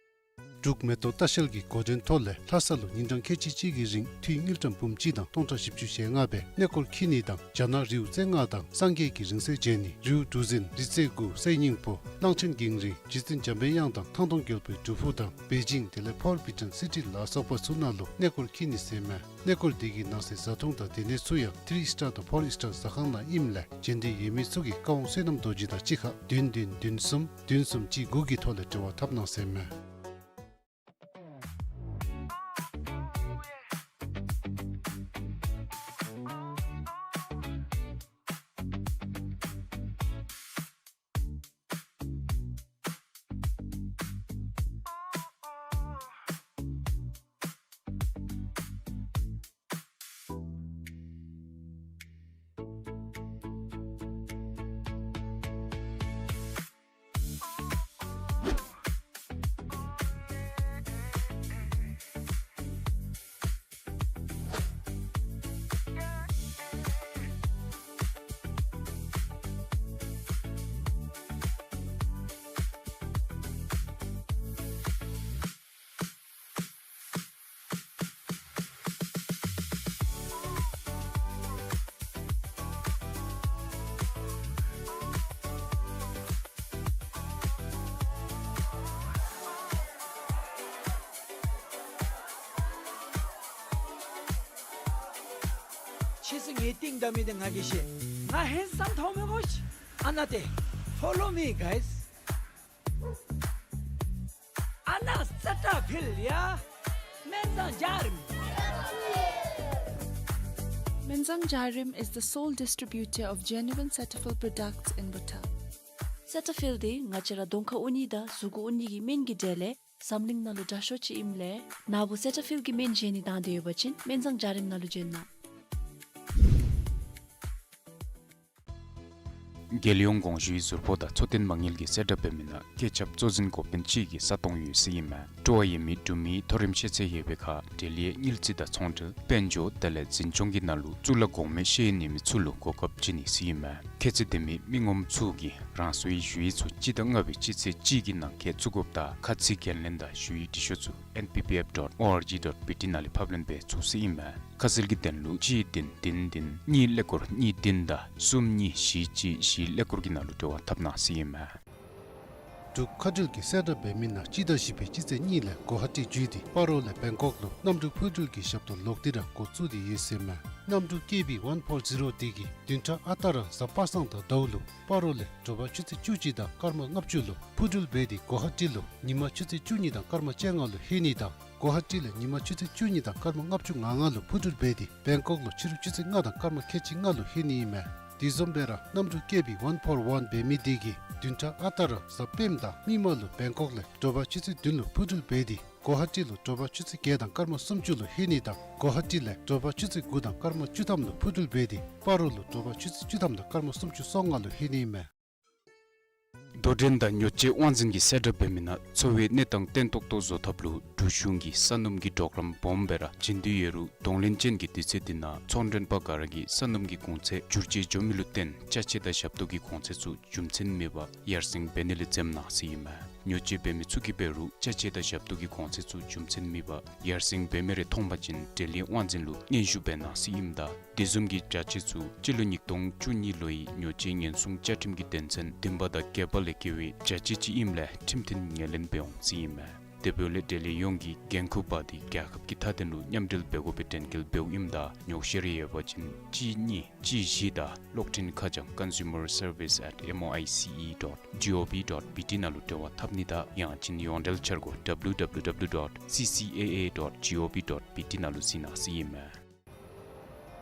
འབྲུག་མེ་ཏོག་ལྟ་བཤལ་གྱི་འགོ་འདྲེན་ཐོག་ལས་ལྷ་ས་ལུ་ཉིན་གྲངས་ཁལ་གཅིག་གཅིག་གི་རིང་འཐུས་དངུལ་ཀྲམ་འབུམ་གཅིག་དང་སྟོང་ཕྲག་བཞི་བཅུ་ཞེ་ལྔ་སྦེ་གནས་སྐོར་འཁྱིད་ནི་དང་རྒྱ་ནག་རིའུ་རྩེ་ལྔ་དང་སངས་རྒྱས་ཀྱི་རིང་བསྲེལ་མཇལ་ནི་རིའུ་གྲུ་གཟིངས་རི་རྩེ་དགུ་སའི་སྙིང་པོ་གླང་ཆེན་གངས་རི་རྗེ་བཙུན་འཇམ་པའི་དབྱངས་དང་ཐང་སྟོང་རྒྱལ་པོའི་སྒྲུབ་ཕུག་དང་པེ་ཅིང་དེ་ལས་ཕོར་བི་ཊོན་སི་ཊི་ལ་སོགས་པ་ཚུ་ནང་ལུ་གནས་སྐོར་འཁྱིད་ནི་ཟེར་ཨིན་མས། གནས་སྐོར་འདི་གི་ནང་གསེས་བཟའ་འཐུང་དང་སྡོད་གནས་ཚུ་ཡང་ཐི་རི་སི་ཊར་དང་ཕོར་སི་ཊར་ཟ་ཁང་ནང་ཨིནམ་ལས་མཇལ་འདོད་ཡོད་མི་ཚུ་གིས་བཀའ་དབང་བསོད་ནམས་རྡོ་རྗེ་དང་གཅིག་ཁར་བདུན་བདུན་བདུན་གསུམ་བདུན་གསུམ་གཅིག་དགུ་གི་ཐོག་ལས་འབྲེལ་བ་འཐབ་གནང་ཟེར་ཨིན་མས། ཕྱིས་སུ་ངེའི་རྟིང་བདའ་མི་འདི་ང་གིས་ཤེས། ང་ཧེན་སམ་མཐོང་མི་དགོ་ཤིག། ཨ་ནཱ་ཏེ། Follow me, guys. ཨ་ནཱ་སེ་ཊ་ཕིལ་ཡ། སྨན་བཟང་འཇའ་རིསམོ། Menzang Jarim is the sole distributor of genuine Cetaphil products in Bhutan. སེ་ཊ་ཕིལ་འདི་ང་བཅས་ར་གདོང་ཁར་འོང་ནི་དང་གཟུགས་འོང་ནི་གི་སྨན་གྱི་གྲས་ལས་འཛམ་གླིང་ནང་ལུ་དྲག་ཤོས་ཅིག་ཨིནམ་ལས་ནཱ་བུ་སེ་ཊ་ཕིལ་གྱི་སྨན་བཞེས་ནི་དང་འདོད་ཡོད་པ་ཅིན་སྨན་བཟང་འཇའ་རིསམོ་ནང་ལུ་བྱོན་གནང་། རྒྱལ་ཡོངས་གོང་ཞུའི་ཟུར་ཕོགས་དང་འཚོ་རྟེན་མ་དངུལ་གྱི་གསལ་བསྒྲགས་འབད་མི་ནང་སྐྱེས་ཆབ་གཙོ་འཛིན་འགོ་དཔོན་གཅིག་གི་ས་སྟོང་ཡོད་ཟེར་ཨིན་མས། སྤྲོ་བ་ཡོད་མི་འབྲུག་མི་མཐོ་རིམ་ཤེས་ཚད་ཡོད་པའི་ཁར་འབྲེལ་ཡོད་དངུལ་རྩིས་དང་ཚོང་འབྲེལ་དཔལ་འབྱོར་དེ་ལས་འཛིན་སྐྱོང་གི་ནང་ལུ་གཙུག་ལག་གོང་མའི་ཤེས་ཡོན་ཡོད་མི་ཚུ་ལུ་གོ་སྐབས་བྱིན་ནི་ཟེར་ཨིན་མས། ཁྱད་ཚད་ལྡན་མི་མི་ངོམ་ཚུ་གིས་རང་སོའི་ཞུ་ཡིག་ཚུ་སྤྱི་ཟླ་ལྔ་པའི་སྤྱི་ཚེས་གཅིག་གི་ནང་འཁོད་བཙུགས་དགོཔ་དང་ཁ་ཚིག་འགན་ལེན་དང་ཞུ་ཡིག་འབྲི་ཤོག་ཚུ་N P P F dot O R G dot B T ནང་ལས་ཕབ་ལེན་འབད་ཚུགས་ཟེར་ཨིན་མས། ཁ་གསལ་གྱི་དོན་ལུ་གཅིག་བདུན་བདུན་བདུན་གཉིས་ཀླད་ཀོར་གཉིས་བདུན་དང་གསུམ་གཉིས་བཞི་གཅིག་བཞི་ཀླད་ཀོར་གྱི་ནང་ལུ་འབྲེལ་བ་འཐབ་གནང་ཟེར་ཨིན་མས། འབྲུག་མཁའ་འགྲུལ་གྱི་གསལ་བསྒྲགས་འབད་མི་ནང་སྤྱི་ཟླ་བཞི་པའི་སྤྱི་ཚེས་གཉིས་ལས་གོ་ཧ་ཊི་བརྒྱུད་དེ་སྤ་རོ་ལས་བེང་ཀོག་ལུ་གནམ་གྲུ་འཕུར་འགྲུལ་གྱི་ཞབས་ཏོག་ལོག་སྟེ་ར་འགོ་བཙུགས་ཏེ་ཡོད་ཟེར་མས། གནམ་གྲུ་ཀེ་བི་ཝན་ཕོར་ཛི་རོ་འདི་གིས་བདུན་ཕྲག་ཨ་རྟག་ར་གཟའ་པ་སངས་དང་ཟླཝ་ལུ་སྤ་རོ་ལས་དྲོ་པ་ཆུ་ཚོད་བཅུ་གཅིག་དང་སྐར་མ་ལྔ་བཅུ་ལུ་འཕུར་འགྲུལ་འབད་དེ་གོ་ཧ་ཊི་ལུ་ཉིན་མ་ཆུ་ཚོད་བཅུ་གཉིས་དང་སྐར་མ་བཅོ་ལྔ་ལུ་ལྷོད་ནི་དང་། གོ་ཧ་ཊི་ལས་ཉིན་མ་ཆུ་ཚོད་བཅུ་གཉིས་དང་སྐར་མ་ལྔ་བཅུ་ང་ལྔ་ལུ་འཕུར་འགྲུལ་འབད་དེ་བེང་ཀོག་ལུ་ཕྱི་རུ་ཆུ་ཚོད་ལྔ་དང་སྐར་མ་ཁལ་གཅིག་ལྔ་ལུ་ལྷོད་ནི་ཨིན་མས། དེ་བཟུམ་སྦེ་ར་གནམ་གྲུ་ཀེ་བི་ཝན་ཕོར་ཝན་འབད་མི་འདི་གིས་བདུན་ཕྲག་ཨ་རྟག་ར་གཟའ་སྤེནམ་དང་མིག་དམར་ལུ་བེང་ཀོག་ལས་དྲོ་པ་ཆུ་ཚོད་བདུན་ལུ་འཕུར་འགྲུལ་འབད་དེ་གོ་ཧ་ཊི་ལུ་དྲོ་པ་ཆུ་ཚོད་བརྒྱད་དང་སྐར་མ་སུམ་ཅུ་ལུ་ལྷོད་ནི་དང་གོ་ཧ་ཊི་ལས་དྲོ་པ་ཆུ་ཚོད་དགུ་དང་སྐར་མ་བཅུ་ཐམ་ལུ་འཕུར་འགྲུལ་འབད་དེ་སྤ་རོ་ལུ་དྲོ་པ་ཆུ་ཚོད་བཅུ་ཐམ་དང་སྐར་མ་སུམ་ཅུ་སོ་ལྔ་ལུ་ལྷོད་ནི་ཨིན་མས། དོ་འགྲན་དང་ཉོ་སྤྱོད་དབང་འཛིན་གྱི་གསལ་བསྒྲགས་འབད་མི་ནང་འཚོ་བའི་གནས་སྟངས་བརྟན་ཏོག་ཏོ་བཟོ་ཐབས་ལུ་འབྲུག་གཞུང་གིས་ས་སྣུམ་གྱི་གྲོགས་རམ་སྦོམ་སྦེ་ར་བྱིན་དོ་ཡོད་རུང་གདོང་ལེན་ཅན་གྱི་དུས་ཚོད་འདི་ནང་ཚོང་མགྲོན་པ་ག་ར་གིས་ས་སྣུམ་གྱི་གོང་ཚད་འགྱུར་བཅོས་འགྱོ་མི་ལུ་བརྟེན་ཅ་ཆས་དང་ཞབས་ཏོག་གི་གོང་ཚད་ཚུ་རྒྱུ་མཚན་མེད་པར་ཡར་སེང་འབད་ནི་ལས་འཛེམ་གནང་ཟེར་ཨིན་མས། ཉོ་སྤྱོད་འབད་མི་ཚུ་གིས་འབད་རུང་ཅ་ཆས་དང་ཞབས་ཏོག་གི་གོང་ཚད་ཚུ་རྒྱུ་མཚན་མེད་པར་ཡར་སེང་འབད་མི་རེ་མཐོང་པ་ཅིན་འབྲེལ་ཡོད་དབང་འཛིན་ལུ་སྙན་ཞུ་འབད་གནང་ཟེར་ཨིནམ་ད་དེ་བཟུམ་གྱི་བྱ་སྤྱོད་ཚུ་སྤྱི་ལོ་ཉིས་སྟོང་བཅུ་གཉིས་ལོའི་ཉོ་སྤྱོད་ཉེན་སྲུང་བཅའ་ཁྲིམས་ཀྱི་དོན་ཚན་བདུན་པ་དང་བརྒྱད་པ་ལས་འགལ་བའི་བྱ་སྤྱོད་ཅིག་ཨིནམ་ལས་ཁྲིམས་མཐུན་ངོས་ལེན་འབད་འོང་ཟེར་ཨིན་མས། དེ་འབདཝ་ལས་འབྲེལ་ཡོད་ཡོངས་ཀྱིས་འགན་ཁུར་འབག་སྟེ་རྒྱལ་ཁབ་ཀྱི་མཐའ་དོན་ལུ་མཉམ་འབྲེལ་འབད་དགོ་པའི་དྲན་སྐུལ་འབདཝ་ཨིནམ་ད་ཉོགས་བཤད་རེ་ཡོད་པ་ཅིན་གཅིག་གཉིས་གཅིག་བཞི་དང་གློག་འཕྲིན་ཁ་བྱང་consumer service at M O I C E dot G O V dot B T ནང་ལུ་འབྲེལ་བ་འཐབ་ནི་དང་ཡང་ཅིན་ཡོངས་འབྲེལ་འཆར་སྒོ་W W W dot C C A A dot G O V dot B T ནང་ལུ་གཟིགས་གནང་ཟེར་ཨིན་མས།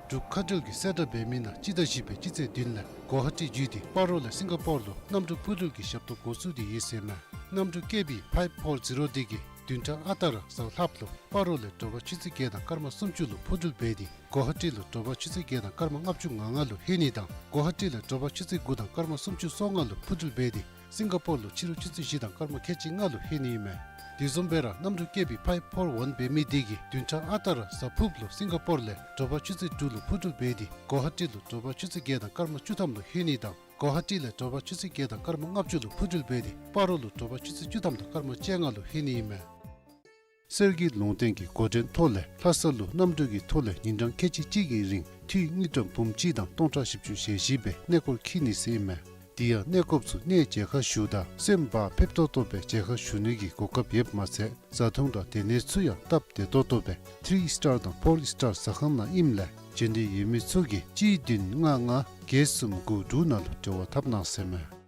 འབྲུག་མཁའ་འགྲུལ་གྱི་གསལ་བསྒྲགས་འབད་མི་ནང་སྤྱི་ཟླ་བཞི་པའི་སྤྱི་ཚེས་བདུན་ལས་གོ་ཧ་ཊི་བརྒྱུད་དེ་སྤ་རོ་ལས་སིང་ག་པོར་ལུ་གནམ་གྲུ་འཕུར་འགྲུལ་གྱི་ཞབས་ཏོག་འགོ་བཙུགས་ཏེ་ཡོད་ཟེར་མས། གནམ་གྲུ་ཀེ་བི་ཕའིབ་ཕོར་ཛི་རོ་འདི་གིས་བདུན་ཕྲག་ཨ་རྟག་ར་གཟའ་ལྷགཔ་ལུ་སྤ་རོ་ལས་དྲོ་པ་ཆུ་ཚོད་བརྒྱད་དང་སྐར་མ་སུམ་ཅུ་ལུ་འཕུར་འགྲུལ་འབད་དེ་གོ་ཧ་ཊི་ལུ་དྲོ་པ་ཆུ་ཚོད་བརྒྱད་དང་སྐར་མ་ལྔ་བཅུ་ང་ལྔ་ལུ་ལྷོད་ནི་དང་གོ་ཧ་ཊི་ལས་དྲོ་པ་ཆུ་ཚོད་དགུ་དང་སྐར་མ་སུམ་ཅུ་སོ་ལྔ་ལུ་འཕུར་འགྲུལ་འབད་དེ་སིང་ག་པོར་ལུ་ཕྱི་རུ་ཆུ་ཚོད་བཞི་དང་སྐར་མ་ཁལ་གཅིག་ལྔ་ལུ་ལྷོད་ནི་ཨིན་མས། དེ་བཟུམ་སྦེ་ར་གནམ་གྲུ་ཀེ་བི་ཕའིབ་ཕོར་ཝན་འབད་མི་འདི་གིས་བདུན་ཕྲག་ཨ་རྟག་ར་གཟའ་ཕུརཔ་ལུ་སིང་ག་པོར་ལས་དྲོ་པ་ཆུ་ཚོད་དྲུག་ལུ་འཕུར་འགྲུལ་འབད་དེ་གོ་ཧ་ཊི་ལུ་དྲོ་པ་ཆུ་ཚོད་བརྒྱད་དང་སྐར་མ་བཅུ་ཐམ་ལུ་ལྷོད་ནི་དང་གོ་ཧ་ཊི་ལས་དྲོ་པ་ཆུ་ཚོད་བརྒྱད་དང་སྐར་མ་ལྔ་བཅུ་ལུ་འཕུར་འགྲུལ་འབད་དེ་སྤ་རོ་ལུ་དྲོ་པ་ཆུ་ཚོད་བཅུ་ཐམ་དང་སྐར་མ་བཅོ་ལྔ་ལུ་ལྷོད་ནི་ཨིན་མས། གསེར་གྱི་ལུང་བསྟན་གྱི་འགོ་འདྲེན་ཐོག་ལས་ལྷ་ས་ལུ་གནམ་གྲུ་གི་ཐོག་ལས་ཉིན་གྲངས་ཁལ་གཅིག་གཅིག་གི་རིང་འཐུས་དངུལ་ཀྲམ་འབུམ་གཅིག་དང་སྟོང་ཕྲག་བཞི་བཅུ་ཞེ་བཞི་སྦེ་གནས་སྐོར་འཁྱིད་ནི་ཟེར་ཨིན་མས། དེ་ཡང་གནས་སྐོརཔ་ཚུ་གནས་མཇལ་ཁ་ཞུཝ་ད་སེམས་བག་ཕེབས་ཏོག་ཏོ་སྦེ་མཇལ་ཁ་ཞུ་ནི་གི་གོ་སྐབས་ཡོདཔ་མ་ཚད་བཟའ་འཐུང་དང་སྡོད་གནས་ཚུ་ཡང་སྟབས་བདེ་ཏོག་ཏོ་སྦེ་ཐི་རི་སི་ཊར་དང་ཕོར་སི་ཊར་ཟ་ཁང་ནང་ཨིནམ་ལས་འབྱོན་འདོད་ཡོད་མི་ཚུ་གིས་གཅིག་བདུན་ལྔ་ལྔ་བརྒྱད་གསུམ་དགུ་དྲུག་ནང་ལུ་འབྲེལ་བ་འཐབ་གནང་ཟེར་ཨིན་མས།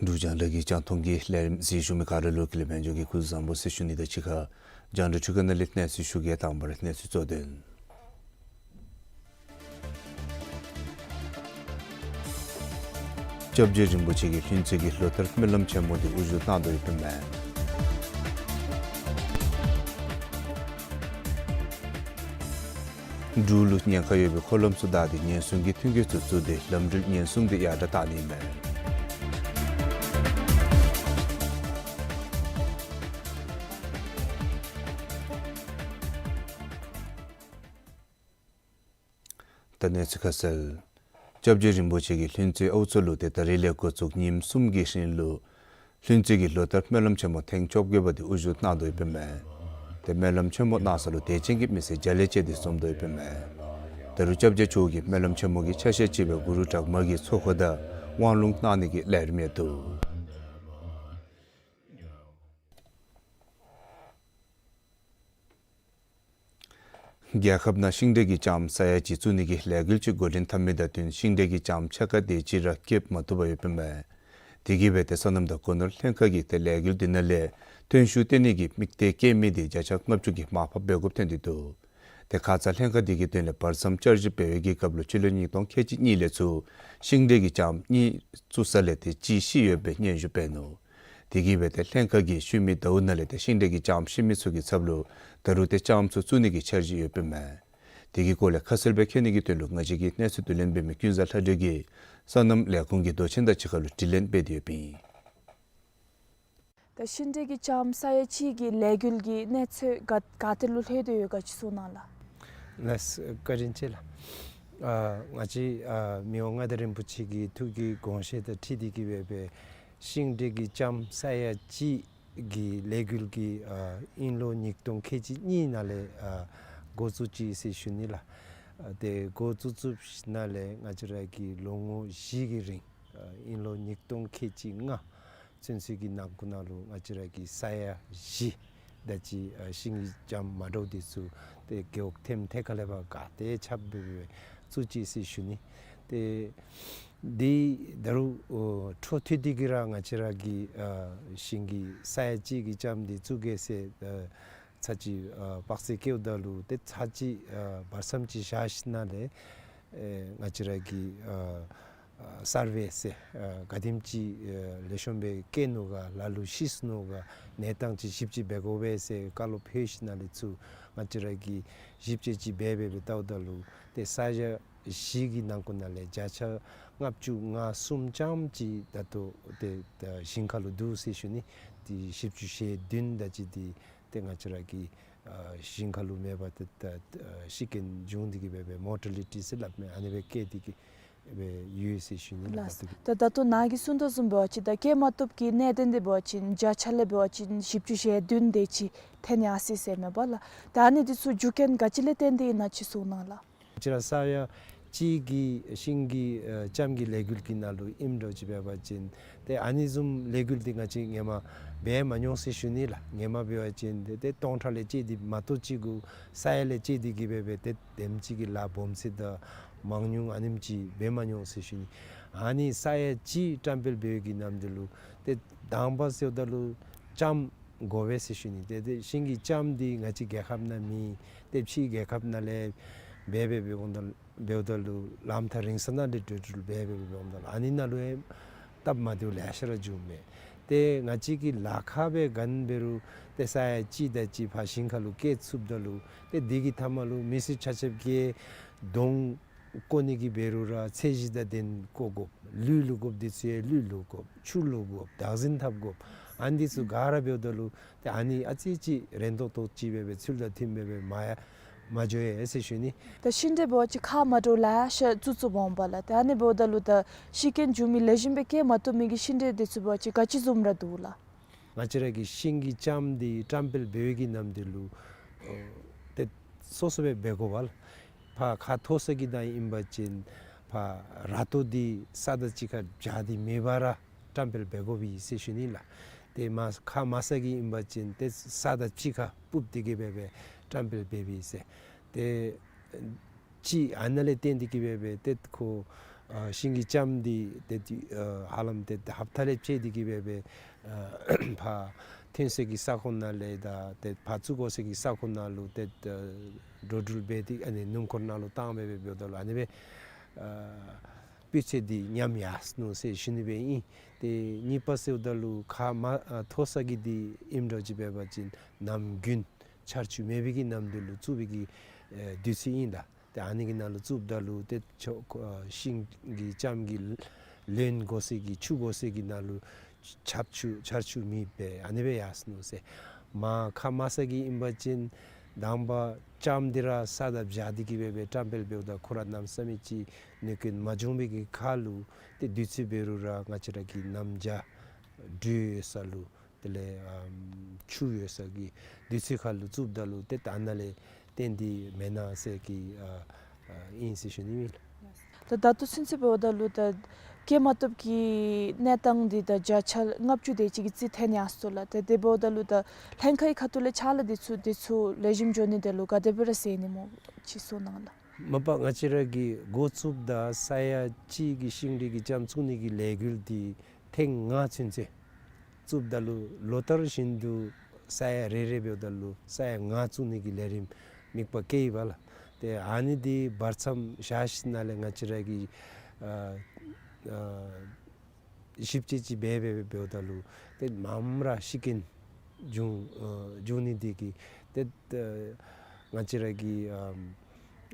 འབྲུག་རྒྱང་བསྒྲགས་ཀྱི་རྒྱང་མཐོང་གི་ལས་རིམ་གཟིགས་བཞུགས་མི་ག་ར་ལུ་ཀུན་ལེགས་དཔལ་འབྱོར་གྱི་སྐུ་གཟུགས་བཟང་པོ་ཟེར་ཞུ་ནི་དང་གཅིག་ཁར་རྒྱང་བསྒྲགས་འཕྲུལ་ཁང་ནང་ལས་གནས་ཚུལ་ཞུ་གེ། དང་པ་ར་གནས་ཚུལ་གཙོ་དོན། སྐྱབས་རྗེ་རིན་པོ་ཆེ་གིས་ལྷུན་རྩེ་གི་ལོ་ལྟར་སྨོན་ལམ་ཆེན་མོ་འདི་དབུ་བཞུགས་གནང་དོ་ཡོདཔ་མས། འབྲུག་ལུ་ཉེན་ཁ་ཡོད་པའི་འཁོར་ལམ་ཚུ་བདའ་སྟེ་ཉེན་སྲུང་གི་ཐོན་སྐྱེད་ཚུ་བཙུགས་ཏེ་ལམ་འགྲུལ་ཉེན་སྲུང་འདི་ཡར་དྲག་གཏང་ནི་མས། ད་གནས་ཚུལ་ཁ་གསལ། སྐྱབས་རྗེ་རིན་པོ་ཆེ་གིས་ལྷུན་རྩེ་ཨའུ་མཚོ་ལུ་ཏེ་ད་རིས་ལས་འགོ་བཙུགས་ཉིནམ་གསུམ་གྱི་རིང་ལུ་ ལྷུན་རྩེ་གི་ལོ་ལྟར་སྨོན་ལམ་ཆེན་མོ་ཐེངས་བཅོ་བརྒྱད་པ་དེ་དབུ་བཞུགས་གནང་དོ་ཡོདཔ་ཨིན་མས། ཏེ་སྨོན་ལམ་ཆེན་མོ་གནང་ས་ལུ་དད་ཅན་གྱི་མི་སེར་བརྒྱ་ལས་བཅད་དེ་འཛོམས་དོ་ཡོདཔ་ཨིན་མས། ད་རུང་སྐྱབས་རྗེ་མཆོག་གིས་སྨོན་ལམ་ཆེན་མོ་གི་ཆ་ཤས་ཅིག་སྦེ་གུ་རུ་བྲག་དམར་གྱི་ཚོགས་འཁོར་དང་དབང་ལུང་གནང་ནི་གི་ལས་རིམ་ཡང་འདུག། རྒྱལ་ཁབ་ནང་ཤིང་འབྲས་ཀྱི་ལྕངམ་ས་ཡ་གཅིག་བཙུགས་ནི་གི་ལས་འགུལ་ཅིག་འགོ་འདྲེན་འཐབ་མི་དང་བསྟུན་ཤིང་འབྲས་ཀྱི་ལྕངམ་ཕྱེད་ཀ་དེ་ཅིག་ར་སྐྱེབ་མ་བཏུབ་པར་ཡོདཔ་ཨིན་མས། དེ་གིས་འབད་ཏེ་སོ་ནམ་དང་སྒོ་ནོར་ལྷན་ཁག་གིས་ཏེ་ལས་འགུལ་དེ་ནང་ལས་ཐོན་ཤུགས་བཏོན་ནི་གི་དམིགས་གཏད་བསྐྱེད་མི་དེ་བརྒྱ་ཆ་ལྔ་བཅུ་གིས་མར་ཕབ་འབད་དགོཔ་ཐོན་ཏེ་འདུག། ཏེ་ཁ་ཙ་ལྷན་ཁག་དེ་གི་དོན་ལས་བར་མཚམས་བསྐྱར་ཞིབ་འབད་བའི་གི་སྐབས་ལུ་སྤྱི་ལོ་ཉིས་སྟོང་ཁལ་གཅིག་གཉིས་ལས་ཚུར་ཤིང་འབྲས་ཀྱི་ལྕངམ་གཉིས་བཙུགས་ས་ལས་ཏེ་གཅིག་ཤི་ཡོདཔ་སྦེ་སྙན་ཞུ་འབད་ནུག། དེ་གིས་འབད་ཏེ་ལྷན་ཁག་གིས་ཤུལ་མའི་ཟླཝ་ནང་ལས་ཏེ་ཤིང་འབྲས་ཀྱི་ལྕངམ་ཤི་མི་ཚུ་གི་ཚབ་ལུ་ད་རུང་ཏེ་ལྕངམ་ཚུ་བཙུགས་ནི་གི་འཆར་གཞི་ཡོདཔ་ཨིན་མས། དེ་གི་སྐོར་ལས་ཁ་གསལ་སྦེ་མཁྱེན་ནི་གི་དོན་ལུ་ང་བཅས་ཀྱི་གནས་ཚུལ་བསྡུ་ལེན་འབད་མི་ཀུན་བཟང་ལྷ་སྒྲོལ་གྱིས་སོ་ནམ་ལས་ཁུངས་ཀྱི་མདོ་ཆེན་དང་གཅིག་ཁར་ལུ་དྲི་ལན་འབད་དེ་ཡོདཔ་ཨིན། ད་ཤིང་འབྲས་ཀྱི་ལྕངམ་ས་ཡ་གཅིག་གི་ལས་འགུལ་གྱི་གནས་ཚུལ་ག་ག་ཏེ་ལུ་ལྷོད་དེ་ཡོད་ག་ཅིག་གསུང་གནང་ལགས། ལགས་སོ། བཀའ་དྲིན་ཆེ་ལགས། ཨ་ང་བཅས་ཨ་མི་དབང་མངའ་བདག་རིན་པོ་ཆེ་གི་ཐུགས་ཀྱི་དགོངས་བཞེད་དང་འཁྲིལ་ཏེ་གིས་འབད་འབད་ཤིང་འབྲས་ཀྱི་ལྕངམ་ས་ཡ་གཅིག་གི་ལས་འགུལ་གྱི་ཨ་དབྱིན་ལོ་ཉིས་སྟོང་ཁལ་གཅིག་གཉིས་ནང་ལས་ཨ་འགོ་བཙུགས་ཅི་ཟེར་ཞུ་ནི་ལགས། ཨ་ཏེ་འགོ་བཙུགས་བཙུགསཔ་ནང་ལས་ང་བཅས་ར་གི་ལོ་ངོ་བཞི་གི་རིང་ཨ་དབྱིན་ལོ་ཉིས་སྟོང་ཁལ་གཅིག་ལྔ་ཚུན་ཚོད་ཀྱི་ནང་འཁོད་ནང་ལུ་ང་བཅས་ར་གི་ས་ཡ་བཞི་དེ་ཅིག་ཨ་ཤིང་གི་ལྕངམ་མ་འདྲཝ་དེ་ཚུ་ཏེ་རྒེད་འོག་ཐེམ་ཐེ་ཁ་ལས་ཕར་ག་ཏེ་ཁྱབ་སྦེ་སྦེ་བཙུགས་ཅི་ཟེར་ཞུ་ནི། ཏེ་དེ་ད་རུང་ཨོ་འཕྲོ་མཐུད་དེ་གིས་ར་ང་བཅས་ར་གི་ཨ་ཤིང་གི་ས་ཡ་གཅིག་གི་ལྕངམ་འདི་བཙུགས་གེ་ཟེར་ཨ་ཚར་གཅིག་ཨ་དཔག་ཚད་བཀལཝ་ད་ལུ་ཏེ་ཚར་གཅིག་ཨ་བར་མཚམས་ཅིག་བཞག་ཞིནམ་ལས་ཨེ་ང་བཅས་ར་གི་ཨ་ཨ་སར་ཝེ་ཟེར་ཨ་ག་དེམ་ཅིག་ཨ་ལེགས་ཤོམ་སྦེ་བཀལ་ནུག་ག་ལ་ལུ་ཤི་སོ་ནུག་ག་གནས་སྟངས་ཅིག་ཞིབ་དཔྱད་འབད་དགོ་པས་ཟེར་བཀའ་སློབ་ཕུལ་ཞིནམ་ལས་ཚུར་ང་བཅས་ར་གིས་ཞིབ་དཔྱད་ཅིག་འབད་འབད་འབད་བལྟཝ་ད་ལུ་ཏེ་ས་ཡ་བཞི་གི་ནང་འཁོད་ནང་ལས་བརྒྱ་ཆ་ལྔ་བཅུ་ང་གསུམ་ཙམ་ཅིག་ད་ལྟོ་ཏེ་ད་ཞིང་ཁ་ལུ་འདུག་ཟེར་ཞུ་ནི། ཏེ་བཞི་བཅུ་ཞེ་བདུན་དེ་ཅིག་འདི་ཏེ་ང་བཅས་ར་གི་ཨ་ཞིང་ཁ་ལུ་མེད་པར་ཏེ་ད་ཨ་ཤི་རྐྱེན་བྱུང་སྟེ་གིས་འབད་འབད་མོར་ཊ་ལི་ཊི་ཟེར་སླབ་མི་ཨ་ནི་སྦེ་བཀལ་ཏེ་གིས་འབད་ཡོད་ཟེར་ཞུ་ནི་ལགས། ལགས། ད་ད་ལྟོ་ནཱ་གིས་གསུངས་དོ་བཟུམ་འབད་བ་ཅིན་ད་བཀལ་མ་བཏུབ་ཀྱི་གནད་དོན་འདི་འབད་བ་ཅིན་བརྒྱ་ཆ་ལས་འབད་བ་ཅིན་བཞི་བཅུ་ཞེ་བདུན་དེ་ཅིག་ཐོན་ཡར་སོ་ཡི་ཟེར་མས་པ་ལགས། ད་ཨ་ནི་འདི་ཚུ་རྒྱུ་རྐྱེན་ག་ཅི་ལས་བརྟེན་ཏེ་ཨིན་ན་ཅིག་གསུང་གནང་ལགས། ང་བཅས་ར་ས་ཡ་གཅིག་གི་ཤིང་གི་ཨ་ལྕངམ་གྱི་ལས་འགུལ་གྱི་ནང་ལུ་ཨིནམ་འདྲཝ་ཅིག་འབད་བ་ཅིན་ཏེ་ཨ་ནི་བཟུམ་ལས་འགུལ་འདི་ང་བཅས་ཧེ་མ་འབད་མ་མྱོང་ཟེར་ཞུ་ནི་ལགས། ཧེ་མ་འབད་བ་ཅིན་ཏེ་ཏེ་སྟོང་ཕྲག་ལས་བཅད་དེ་མ་གཏོགས་ཅིག་གུ་ས་ཡ་ལས་བཅད་དེ་གིས་འབད་འབད་ཏེ་དེམ་ཅིག་གི་ལཱ་སྦོམ་ཚད་དང་མང་ཉུང་ཨ་ནེམ་ཅིག་འབད་མ་མྱོང་ཟེར་ཞུ་ནི། ཨ་ནི་ས་ཡ་གཅིག་བཀྲམ་སྤེལ་འབད་བའི་གི་ནམ་དུས་ལུ་ཏེ་དང་པ་ཟེརཝ་ད་ལུ་ལྕངམ་དགོ་པས་ཟེར་ཞུ་ནི། ཏེ་ཏེ་ཤིང་གི་ལྕངམ་འདི་ང་བཅས་རྒྱལ་ཁབ་ནང་མེད། ཏེ་ཕྱི་རྒྱལ་ཁབ་ནང་ལས་འབད་འབད་འབདཝ་ད་འབདཝ་ད་ལུ་ལམ་ཐག་རིང་ས་ནང་ལས་འགྲོ་འགྲུལ་འབད་འབད་འབདཝ་ད་ལུ་ཨ་ནི་ནང་ལུ་ཡང་སྟབས་མ་བདེཝ་ལེ་ཤ་ར་བྱུངམ་མས། ཏེ་ང་བཅས་ཀྱིས་ལཱ་ཁག་སྦེ་ག་ནི་འབད་རུང་ཏེ་ས་ཡ་གཅིག་དེ་ཅིག་ཕར་ཤིང་ཁ་ལུ་བཀལ་ཚུགསཔ་ད་ལུ་ཏེ་འདི་གི་མཐའ་མ་ལུ་མི་སེར་ཆ་ཁྱབ་ཀྱིས་གདོང་བཀོག་ནི་གི་འབད་རུང་ར་ཚད་གཞི་དང་ལྡན་བཀོག་དགོ། ལུད་བླུག་དགོཔ་འདི་ཚུ་ཡང་ལུད་བླུག་དགོ། ཆུ་བླུག་དགོ། བདག་འཛིན་འཐབ་དགོ། ཨ་ནི་འདི་ཚུ་ག་ར་འབདཝ་ད་ལུ་ཏེ་ཨ་ནི་ཨ་ཙི་ཅིག་རན་ཏོག་ཏོ་ཅིག་འབད་འབད་ཚུལ་དང་མཐུནམ་སྦེ་འབད་མ་ཡ་མ་འགྱོ་ཡི་ཟེར་ཞུ་ནི། ད་ཤིང་འབྲས་འབད་བ་ཅིན་ཁག་མ་འདྲཝ་ལེ་ཤ་བཙུགས་བཙུགསཔ་འོང་པ་ལགས། ད་ཨ་ནི་འབདཝ་ད་ལུ་ད་ཤི་རྐྱེན་བྱུང་མི་ལེགས་ཤོམ་སྦེ་བཀལ་མ་བཏུབ་མི་གི་ཤིང་འབྲས་འདི་ཚུ་འབད་བ་ཅིན་ག་ཅི་བཟུམ་ར་འདུག་ལགས། ང་བཅས་ར་གི་ཤིང་གི་ལྕངམ་འདི་བཀྲམ་སྤེལ་འབད་བའི་གི་ནམ་དུས་ལུ་ཨོ་ཏེ་སོ་སོ་སྦེ་འབད་དགོ་པས་ལགས། ཕར་ཁ་མཐོ་ས་གི་ནང་ཨིན་པ་ཅིན་ཕར་ར་ཏོ་འདི་ས་དང་གཅིག་ཁར་སྦྱར་ཏེ་མེད་པར་ར་བཀྲམ་སྤེལ་འབད་དགོ་པས་ཟེར་ཞུ་ནི་ལགས། ཏེ་མར་ཁ་དམའ་ས་གི་ཨིན་པ་ཅིན་ཏེ་ས་དང་གཅིག་ཁར་སྤུབས་ཏེ་གིས་འབད་འབད་བཀྲམ་སྤེལ་འབད་བས་ཟེར། ཏེ་ཅིག་ཨ་ནཱ་ལས་བརྟེན་ཏེ་གིས་འབད་འབད་ཏེ་ཁོ་ཨ་ཤིང་གི་ལྕངམ་འདི་ཏེ་ཨ་ཧ་ལམ་ཏེ་ཧབ་ཏ་ལས་བཅད་དེ་གིས་འབད་འབད་ཨ་ཕར་ཐོན་ས་གི་ས་ཁོངས་ནང་ལས་དང་ཏེ་ཕར་བཙུགས་དགོ་ས་གི་ས་ཁོངས་ནང་ལུ་ཏེ་ཨ་འགྲོ་འགྲུལ་འབད་དེ་ཨ་ནི་སྣུམ་འཁོར་ནང་ལུ་བཏང་འབད་འབད་འབདཝ་ད་ལུ་ཨ་ནི་སྦེ་ཨ་སྤུས་ཚད་འདི་ཉམས་ཡར་སོ་ནུག་ཟེར་ཞུ་ནི་སྦེ་ཨིན། ཏེ་གཉིས་པ་ཟེརཝ་ད་ལུ་ཁ་མ་ཨ་མཐོ་ས་གི་འདི་ཨིནམ་འདྲཝ་ཅིག་འབད་བ་ཅིན་ནམ་དགུན་ཆར་ཆུ་མེད་པའི་གི་ནམ་དུས་ལུ་བཙུགས་པའི་གི་ཨེ་དུས་ཚོད་ཨིན་ལགས། ཏེ་ཨ་ནི་གི་ནང་ལུ་བཙུགསཔ་ད་ལུ་ཏེ་ཆོ་ཨ་ཤིང་གི་ལྕངམ་གི་རློན་དགོ་ས་གི་ཆུ་དགོ་ས་གི་ནང་ལུ་ཆར་ཆུ་ཆར་ཆུ་མེདཔ་སྦེ་ཨ་ནི་སྦེ་ཡར་སོ་ནུག་ཟེར། མར་ཁ་དམའ་ས་གི་ཨིན་པ་ཅིན་དང་པ་ལྕངམ་འདི་ར་ས་དང་སྦྱར་ཏེ་གིས་འབད་འབད་བཀྲམ་སྤེལ་འབདཝ་ད་ཁོ་ར་གནམ་མེད་ས་མེད་ཅིག་གནོད་སྐྱོན་མ་བྱུང་བའི་གི་ཁར་ལུ་ཏེ་དུས་ཚོད་འབད་རུང་ར་ང་བཅས་ར་གི་གནམ་བྱཱར་ སྦྲུལ་ཡོད་ས་ལུ་དེ་ལས་ཨམ་ཆུ་ཡོད་ས་གི་དུས་ཚོད་ཁར་ལུ་བཙུགསཔ་ད་ལུ་ཏེ་ད་ནཱ་ལས་བརྟེན་ཏེ་མེན་ན་ཟེར་གི་ཨ་ཨ་ཨིན་ཟེར་ཞུ་ནི་ཨིན། ད་ད་ལྟོ་ཚུན་ཚོད་འབདཝ་ད་ལུ་ད་སྐྱེས་མ་བཏུབ་ཀྱི་གནས་སྟངས་འདི་ད་བརྒྱ་ཆ་ལྔ་བཅུ་དེ་ཅིག་གི་རྩིས་ཐོན་ཡར་སོ་ལགས། ད་དེ་འབདཝ་ད་ལུ་ད་ལྷན་ཁག་གི་ཁ་ཐུག་ལས་ཕྱག་ལཱ་འདི་ཚུ་འདི་ཚུ་ལེགས་ཤོམ་འགྱོ་ནི་དེ་ལུ་ག་དེ་སྦེ་ར་མཛད་ནི་སྨོ་ཅིག་གསུང་གནང་ལགས། མ་པ་ང་བཅས་ར་གིས་འགོ་བཙུགསཔ་ད་ས་ཡ་གཅིག་གི་ཤིང་འབྲས་ཀྱི་ལྕངམ་བཙུགས་ནི་གི་ལས་འགུལ་འདི་ཐེངས་ལྔ་ཚུན་ཚོད་བཙུགསཔ་ད་ལུ་ལོ་ལྟར་བཞིན་དུ་ས་ཡ་རེ་རེ་འབདཝ་ད་ལུ་ས་ཡ་ལྔ་བཙུགས་ནི་གི་ལས་རིམ་དམིགས་པ་བསྐྱེདཔ་ལགས། ཏེ་ཨ་ནི་འདི་བར་མཚམས་བཞག་ཞིནམ་ལས་ང་བཅས་ར་གིས་ཨ་ཨ་ཞིབ་དཔྱད་ཅིག་འབད་འབད་འབདཝ་ད་ལུ་ཏེ་མངམ་ར་ཤི་རྐྱེན་བྱུང་ཨ་བྱུང་ནི་འདི་གིས་ཏེ་ཨ་ང་བཅས་ར་གིས་ཨམ་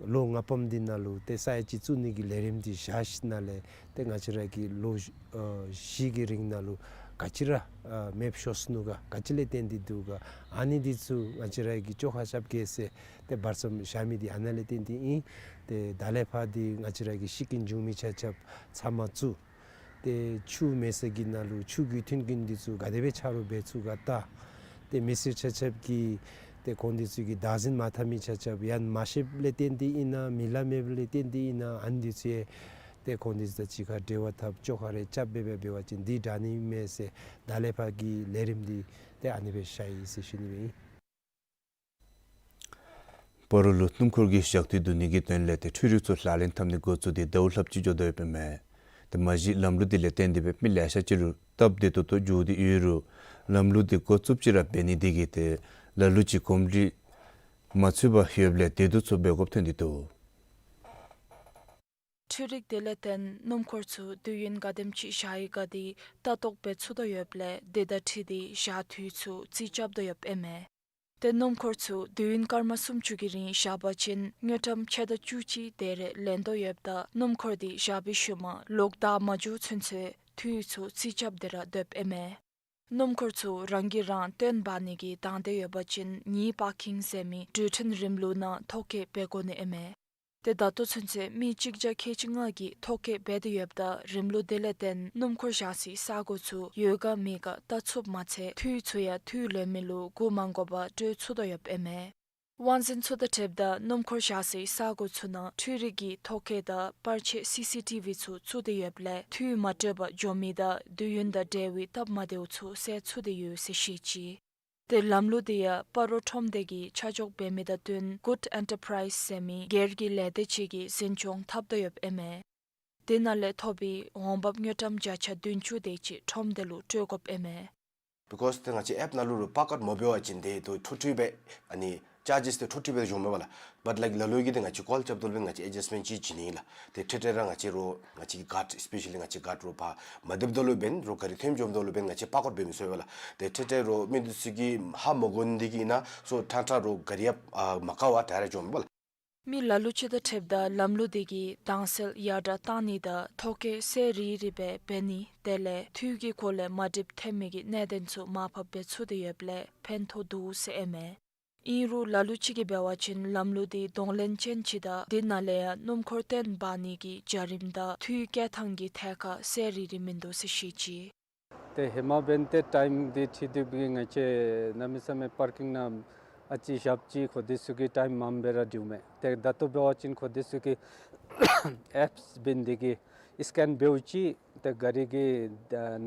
ལོ་ལྔ་པམ་འདི་ནང་ལུ་ཏེ་ས་ཡ་གཅིག་བཙུགས་ནི་གི་ལས་རིམ་འདི་བཞག་ཞིནམ་ལས་ཏེ་ང་བཅས་ར་གིས་ལོ་ཨ་བཞི་གི་རིང་ནང་ལུ་ག་ཅི་ར་ཨ་མེདཔ་ཤོར་སོ་ནུག་ག་ག་ཅི་ལས་བརྟེན་ཏེ་འདུག་ག་ཨ་ནི་འདི་ཚུ་ང་བཅས་ར་གིས་བཅོ་ཁ་རྐྱབ་གེ་ཟེར་ཏེ་བར་མཚམས་བཞག་མི་འདི་ཨ་ནཱ་ལས་བརྟེན་ཏེ་ཨིན། ཏེ་ད་ལས་ཕར་འདི་ང་བཅས་ར་གི་ཤི་རྐྱེན་བྱུང་མི་ཆ་ཁྱབ་ཚབ་མ་བཙུགས། ཏེ་ཆུ་མེད་ས་གི་ནང་ལུ་ཆུ་གི་མཐུན་རྐྱེན་འདི་ཚུ་ག་དེ་སྦེ་ཆ་རོགས་འབད་ཚུགས་ག་ལྟ། ཏེ་མི་སེར་ཆ་ཁྱབ་ཀྱིས་ཏེ་ཁོང་འདི་ཚུ་གིས་བདག་འཛིན་མ་འཐབ་མི་ཆ་ཁྱབ་ཡང་མ་ཤེསཔ་ལས་བརྟེན་ཏེ་ཨིན་ན་མི་ལ་མེདཔ་ལས་བརྟེན་ཏེ་ཨིན་ན་ཨ་ནི་འདི་ཚུ་ཡང་ཏེ་ཁོང་འདི་ཚུ་དང་གཅིག་ཁར་འབྲེལ་བ་འཐབ་བཅོ་ཁ་རེ་རྐྱབ་འབད་འབད་འབད་བ་ཅིན་འདི་དྲག་ནི་མས་ཟེར་ད་ལས་ཕར་གྱི་ལས་རིམ་འདི་ཏེ་ཨ་ནི་སྦེ་བཞག་ཡི་ཟེར་ཞུ་ནི་སྦེ་ཨིན། སྤ་རོ་ལུ་སྣུམ་འཁོར་གྱི་ཞག་དུས་བསྡུ་ནི་གི་དོན་ལས་ཏེ་འཕྲུལ་རིག་ཚུ་ལག་ལེན་འཐབ་ནི་འགོ་བཙུགས་ཏེ་ཟླཝ་ལྷགཔ་ཅིག་འགྱོ་དོ་ཡོདཔ་ཨིན་མས། ཏེ་མ་གཞི་ལམ་ལུགས་འདི་ལས་བརྟེན་ཏེ་སྦེ་མི་ལེ་ཤ་ཅིག་ལུ་སྟབས་བདེ་ཏོག་ཏོ་འགྱོ་སྟེ་ཡོད་རུང་ལམ་ལུགས་འདི་འགོ་བཙུགསཔ་ཅིག་ར་འབད་ནི་འདི་གིས་ཏེ་ལ་ལུ་ཅིག་གོམས་འདྲིས་མ་ཚུད་པར་ཡོདཔ་ལས་བདེ་སྡུག་ཚུ་འབད་དགོཔ་ཐོན་ཏེ་འདུག། འཕྲུལ་རིག་དེ་ལས་བརྟེན་སྣུམ་འཁོར་ཚུ་དུས་ཡུན་ག་དེམ་ཅིག་བཞག་ཡི་ག་འདི་ལྟ་རྟོག་འབད་ཚུགས་དོ་ཡོདཔ་ལས་དེ་དང་འཁྲིལ་ཏེ་བཞག་དུས་ཚུ་རྩིས་རྐྱབ་དོ་ཡོདཔ་ཨིན་མས། ཏེ་སྣུམ་འཁོར་ཚུ་དུས་ཡུན་སྐར་མ་སུམ་ཅུ་གི་རིང་བཞག་པ་ཅིན་དངུལ་ཀྲམ་ཕྱེད་དང་བཅུ་གཅིག་དེ་རེ་ལེན་དོ་ཡོདཔ་ད་སྣུམ་འཁོར་འདི་བཞག་པའི་ཤུལ་མ་ལོག་བདའ་མ་འགྱོ་ཚུན་ཚོད་འཐུས་ཚུ་རྩིས་རྐྱབ་སྟེ་ར་སྡོདཔ་ཨིན་མས། སྣུམ་འཁོར་ཚུ་རང་གིས་རང་བཏོན་འབག་ནི་གི་དང་འདོད་ཡོད་པ་ཅིན་ཉིད་པར་ཀིང་ཟེར་མི་འགྲུལ་འཕྲིན་རིམ་ལུགས་ནང་ཐོ་བཀོད་འབད་དགོ་ནི་ཨིན་མས། ཏེ་ད་ལྟོ་ཚུན་ཚོད་མི་གཅིག་བརྒྱ་ཁལ་གཅིག་ལྔ་གིས་ཐོ་བཀོད་འབད་དེ་ཡོདཔ་ད་རིམ་ལུགས་དེ་ལས་བརྟེན་སྣུམ་འཁོར་བཞག་སའི་ས་གོ་ཚུ་ཡོད་ག་མེད་ག་བལྟ་ཚུགསཔ་མ་ཚད་འཐུས་ཚུ་ཡང་འཐུས་ལོན་མི་ལུ་བསྒུག་མ་དགོ་པར་སྤྲོད་ཚུགས་དོ་ཡོདཔ་ཨིན་མས། དབང་འཛིན་ཚུ་དང་འཁྲིལཝ་ད་སྣུམ་འཁོར་བཞག་སའི་ས་གོ་ཚུ་ནང་འཕྲུལ་རིག་གི་ཐོ་བཀོད་དང་པར་ཆས་སི་སི་ཊི་ཝི་ཚུ་བཙུགས་ཏེ་ཡོདཔ་ལས་འཐུས་མ་སྤྲོད་པར་འགྱོ་མི་དང་དུས་ཡུན་དང་འབྲེལ་བའི་སྟབས་མ་བདེཝ་ཚུ་སེལ་ཚུགས་ཏེ་ཡོད་ཟེར་བཤད་ཅི། ཏེ་ལམ་ལུགས་འདི་ཡང་སྤ་རོ་ཁྲོམ་སྡེ་གིས་ཆ་འཇོག་འབད་མི་དང་བསྟུན་གུཌ་ཨེན་ཊར་པ་རའིཛ་ཟེར་མི་སྒེར་གྱི་ལས་སྡེ་ཅིག་གིས་འཛིན་སྐྱོང་འཐབ་དོ་ཡོདཔ་ཨིན་མས། དེ་ནང་ལས་ཐོབ་པའི་འོང་འབབ་དངུལ་ཀྲམ་བརྒྱ་ཆ་བདུན་ཅུ་དེ་ཅིག་ཁྲོམ་སྡེ་ལུ་སྤྲོད་དགོཔ་ཨིན་མས། བི་ཀོས་ཏེ་ང་བཅས་ཨེཔ་ནང་ལུ་རུང་པར་ཀོཌ་མ་འབད་བ་ཅིན་ཏེ་ཏེ་འཕྲོ་མཐུད་སྦེ་ཨ་ནི་ཅཱར་ཇེས་ཏེ་འཕྲོ་མཐུད་སྦེ་འགྱོཝ་མས་པ་ལགས། བཊ་ལའིཀ་ལ་ལུ་གིས་ཏེ་ང་བཅས་ཀོལ་རྐྱབ་ད་ལུ་སྦེ་ང་བཅས་ཨེ་ཌཇཱསཊ་མེནཊ་ཅིག་བྱིན་ནི་ལགས། ཏེ་འཕྲལ་འཕྲལ་ར་ང་བཅས་རུང་ང་བཅས་ཀྱི་གཱརཌ་ཨེསི་པེ་ཤ་ལི་ང་བཅས་གཱརཌ་རུང་ཕར་མ་སྡོདཔ་ད་ལུ་འབདན་རུང་ག་རི་ཐོནམ་འགྱོཝ་ད་ལུ་འབདན་ང་བཅས་པར་ཀོཌ་འབད་མི་ཚུགས་པས་ལགས། ཏེ་འཕྲལ་འཕྲལ་རུང་མི་འདི་ཚུ་གིས་ཧ་མ་གོ་ནི་འདི་གིས་ཨིན་ན་སོ་ཕྲང་ཕྲང་རུང་ག་རི་ཡང་ཨ་མ་བཀག་པར་ད་ར་འགྱོཝ་མས་པ་ལགས། མི་ལ་ལུ་ཅིག་དང་འཁྲིལཝ་ད་ལམ་ལུགས་འདི་གིས་དྭངས་གསལ་ཡར་དྲག་བཏང་ནི་དང་ཐོ་བཀོད་གསལ་རི་རི་སྦེ་འབད་ནི་དེ་ལས་འཐུས་ཀྱི་སྐོར་ལས་མ་འགྲིགཔ་ཐོན་མི་གི་གནད་དོན་ཚུ་མར་ཕབ་འབད་ཚུགས་ཏེ་ཡོདཔ་ལས་ཕན་ཐོགས་འདུག་ཟེར་ཨིན་མས། ཨིན་རུང་ལ་ལུ་ཅིག་གིས་འབད་བ་ཅིན་ལམ་ལུགས་འདི་གདོང་ལེན་ཅན་ཅིག་དང་དེ་ནང་ལས་ཡང་སྣུམ་འཁོར་བཏོན་འབག་ནི་གི་བྱ་རིམ་དང་འཐུས་བཀལ་ཐངས་ཀྱི་ཐད་ཁར་གསལ་རི་རི་མིན་འདུག་ཟེར་བཤད་ཅི། ཏེ་ཧེ་མ་འབདན་ཏེ་ཊའིམ་འདི་འཁྲིལ་ཏེ་སྦེ་ང་བཅས་གནམ་མེད་ས་མེད་པར་ཀིང་ནང་ཨ་ཙི་བཞགཔ་ཅིག་ཁོང་འདི་ཚུ་གིས་ཊའིམ་མངམ་སྦེ་ར་འདྲིཝ་མས། ཏེ་ད་ལྟོ་འབད་བ་ཅིན་ཁོང་འདི་ཚུ་གིས་ཨེཔསི་འབདན་འདི་གིས་སི་ཀེན་འབདཝ་ཅིག་ཏེ་ག་རི་གི་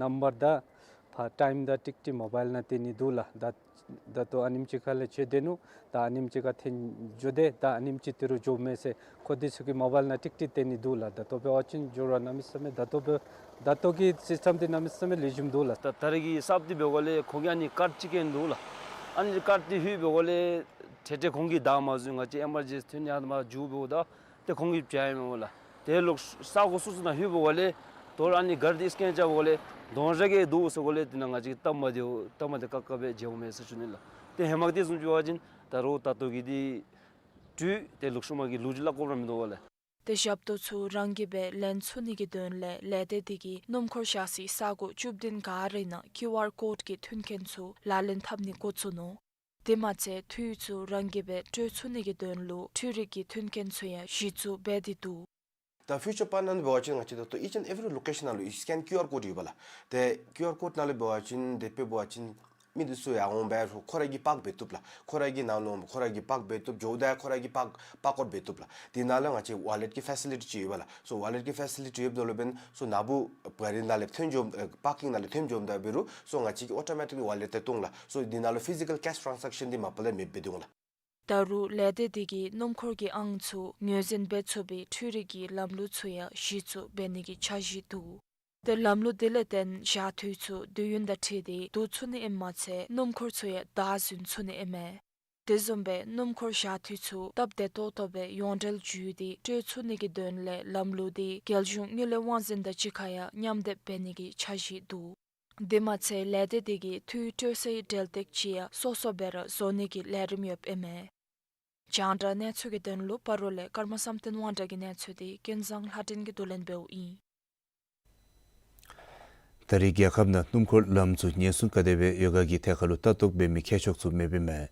ནམ་བར་དང་ཕར་ཊའིམ་དང་ཊིག་ཊིག་མོ་བཱའིལ་ནང་སྟོན་ནི་འདུག་ལགས། ད་ད་ལྟོ་ཨ་ནེམ་ཅིག་ཁ་ལས་ཆད་དེ་ནུག། ད་ཨ་ནེམ་ཅིག་ཁར་ཐོན་འགྱོ་དེས། ད་ཨ་ནེམ་ཅིག་ཏི་རུ་འགྱོཝ་མས་ཟེར་ཁོང་འདི་ཚུ་གི་མོ་བཱའིལ་ནང་ཊིག་ཊིག་སྟོན་ནི་འདུག་ལགས། ད་ལྟོ་འབད་བ་ཅིན་འགྱུར་བ་གནམ་མེད་ས་མེད་ད་ལྟོ་འབད་ད་ལྟོ་གི་སིསི་ཊམ་འདི་གནམ་མེད་ས་མེད་ལེགས་ཤོམ་འདུག་ལགས། ད་ད་རེས་ཀྱི་གསརཔ་འདི་འབད་དགོཔ་ལས་ཁོང་གིས་ཨ་ནི་ཀཱཌ་ཅིག་བཀལ་ནི་འདུག་ལགས། ཨ་ནི་ཀཱཌ་འདི་ལྷོད་འབད་དགོཔ་ལས་འཕྲལ་འཕྲལ་ཁོང་གིས་བདའ་མ་ཚུགས། ང་བཅས་ཨེམ་ཨར་ཇེན་སི་ཐོན་ཡར་མར་འགྱོ་འབདཝ་ད་ཏེ་ཁོང་གིས་བཅར་ཡི་མས་པ་ལགས། ཏེ་ལོག་ས་གོ་སོ་སོ་ནང་ལྷོད་འབད་དགོཔ་ལས་དོ་རུང་ཨ་ནི་ག་རི་འདི་སི་ཀེན་རྐྱབ་དགོཔ་ལས་གདོང་རྒྱག་གེ་འདུག་ཟེར་དགོཔ་ལས་དེ་ནང་ང་བཅས་སྟབས་མ་བདེཝ་སྟབས་མ་བདེ་ཁག་ཁ་སྦེ་མཇལཝ་མས་ཟེར་ཞུ་ནི་ལགས། ཏེ་ཧེ་མ་གི་དེ་བཟུམ་ཅིག་འབད་བ་ཅིན་ད་རུང་ད་ལྟོ་གི་འདི་འཕྲུལ་ཏེ་ལེགས་ཤོམ་གི་ལུགས་ཅིག་སླབ་དགོཔ་ར་མིན་འདུག་པ་ལགས། ཏེ་ཞབས་ཏོག་ཚུ་རང་གིས་སྦེ་ལེན་ཚུགས་ནི་གི་དོན་ལས་ལས་སྡེ་འདི་གིས་སྣུམ་འཁོར་བཞག་སའི་ས་གོ་བཅུ་བདུན་ག་ར་ནང་ཀིའུ་ཨར་ཀོཌ་ཀྱི་མཐུན་རྐྱེན་ཚུ་ལག་ལེན་འཐབ་ནི་འགོ་བཙུགས་ནུག། དེ་མ་ཚད་འཐུས་ཚུ་རང་གིས་སྦེ་སྤྲོད་ཚུགས་ནི་གི་དོན་ལུ་འཕྲུལ་རིག་གི་མཐུན་རྐྱེན་ཚུ་ཡང་གཞི་བཙུགས་འབད་དེ་འདུག། ད་ཕིའུ་ཅར་པཱརཀ་ནང་འབད་བ་ཅིན་ང་བཅས་ད་ལྟོ་each and every location ནང་ལུ་scan QR code ཡོད་པ་ལགས། ཏེ་QR code ནང་ལུ་འབད་བ་ཅིན་དེ་སྦེ་འབད་བ་ཅིན་མི་འདི་ཚུ་ཡར་འོང་སྦེ་ཁོ་ར་གིས་པརཀ་འབད་བཏུབ་ལགས། ཁོ་ར་གིས་ནང་ལུ་འོང་ཁོ་ར་གིས་པརཀ་འབད་བཏུབ། འགྱོཝ་ད་ཁོ་ར་གིས་པརཀ་པརཀ་ཨའུཊ་འབད་བཏུབ་ལགས། དེ་ནང་ལུ་ང་བཅས་ཝ་ལེཊ་ཀྱི་ཕེ་སི་ལི་ཊི་ཅིག་ཡོད་པ་ལགས། སོ་ཝ་ལེཊ་ཀྱི་ཕེ་སི་ལི་ཊི་ཡོདཔ་ད་ལུ་འབདན་སོ་ནཱ་བུ་གཱ་རི་ནང་ལས་ཐོན་འགྱོཝ་ཨེ་པར་ཀིང་ནང་ལས་ཐོན་འགྱོཝ་ད་འབད་རུང་སོ་ང་བཅས་ཀྱིས་ཨོ་ཊོ་མེ་ཊིཀ་ལི་ཝ་ལེཊ་དེ་བཏོན་ལགས། སོ་དེ་ནང་ལུ་ཕི་ཟི་ཀལ་ཀེཤ་ཊཱན་སེཀ་ཤཱན་འདི་མ་པ་ལས་མེདཔ་སྦེ་བཏང་ལགས། ད་རུང་ལས་སྡེ་འདི་གིས་སྣུམ་འཁོར་གྱི་ཨང་ཚུ་ངོས་འཛིན་འབད་ཚུགས་པའི་འཕྲུལ་རིག་གི་ལམ་ལུགས་ཚུ་ཡང་གཞི་བཙུགས་འབད་ནི་གི་འཆར་གཞི་འདུག། ཏེ་ལམ་ལུགས་འདི་ལས་བརྟེན་ཞག་དུས་ཚོད་དུས་ཡུན་དང་འཁྲིལ་ཏེ་བསྡུ་ཚུགས་ནི་ཨིནམ་མ་ཚད་སྣུམ་འཁོར་ཚུ་ཡང་བདའ་ཟུན་ཚུགས་ནི་ཨིན་མས། དེ་བཟུམ་སྦེ་སྣུམ་འཁོར་ཞག་དུས་ཚོད་སྟབས་བདེ་ཏོག་ཏོ་སྦེ་ཡོངས་འབྲེལ་བརྒྱུད་དེ་སྤྲོད་ཚུགས་ནི་གི་དོན་ལས་ལམ་ལུགས་འདི་རྒྱལ་གཞུང་དངུལ་ལས་དབང་འཛིན་དང་གཅིག་ཁར་ཡང་མཉམ་སྡེབ་འབད་ནི་གི་འཆར་གཞི་འདུག། དེ་མ་ཚད་ལས་སྡེ་འདི་གིས་འཐུས་སྤྲོད་སའི་འབྲེལ་སྟེགས་ཅིག་ཡང་སོ་སོ་སྦེ་ར་བཟོ་ནི་གི་ལས་རིམ་ཡོདཔ་ཨིན་མས། རྒྱང་བསྒྲགས་གནས་ཚུལ་གྱི་དོན་ལུ་སྤ་རོ་ལས་ཀརྨ་བསམ་གཏན་དབང་གྲགས་ཀྱི་གནས་ཚུལ་འདི་ཀུན་བཟང་ལྷ་སྒྲོན་གྱིས་བསྡུ་ལེན་འབདཝ་ཨིན། ད་རེས་རྒྱལ་ཁབ་ནང་སྣུམ་འཁོར་ལམ་ཚུ་ཉེན་སྲུང་ག་དེ་སྦེ་ཡོད་ག་གི་ཐད་ཁར་ལུ་ལྟ་རྟོག་འབད་མི་མཁས་མཆོག་ཚུ་མེདཔ་ཨིན་མས།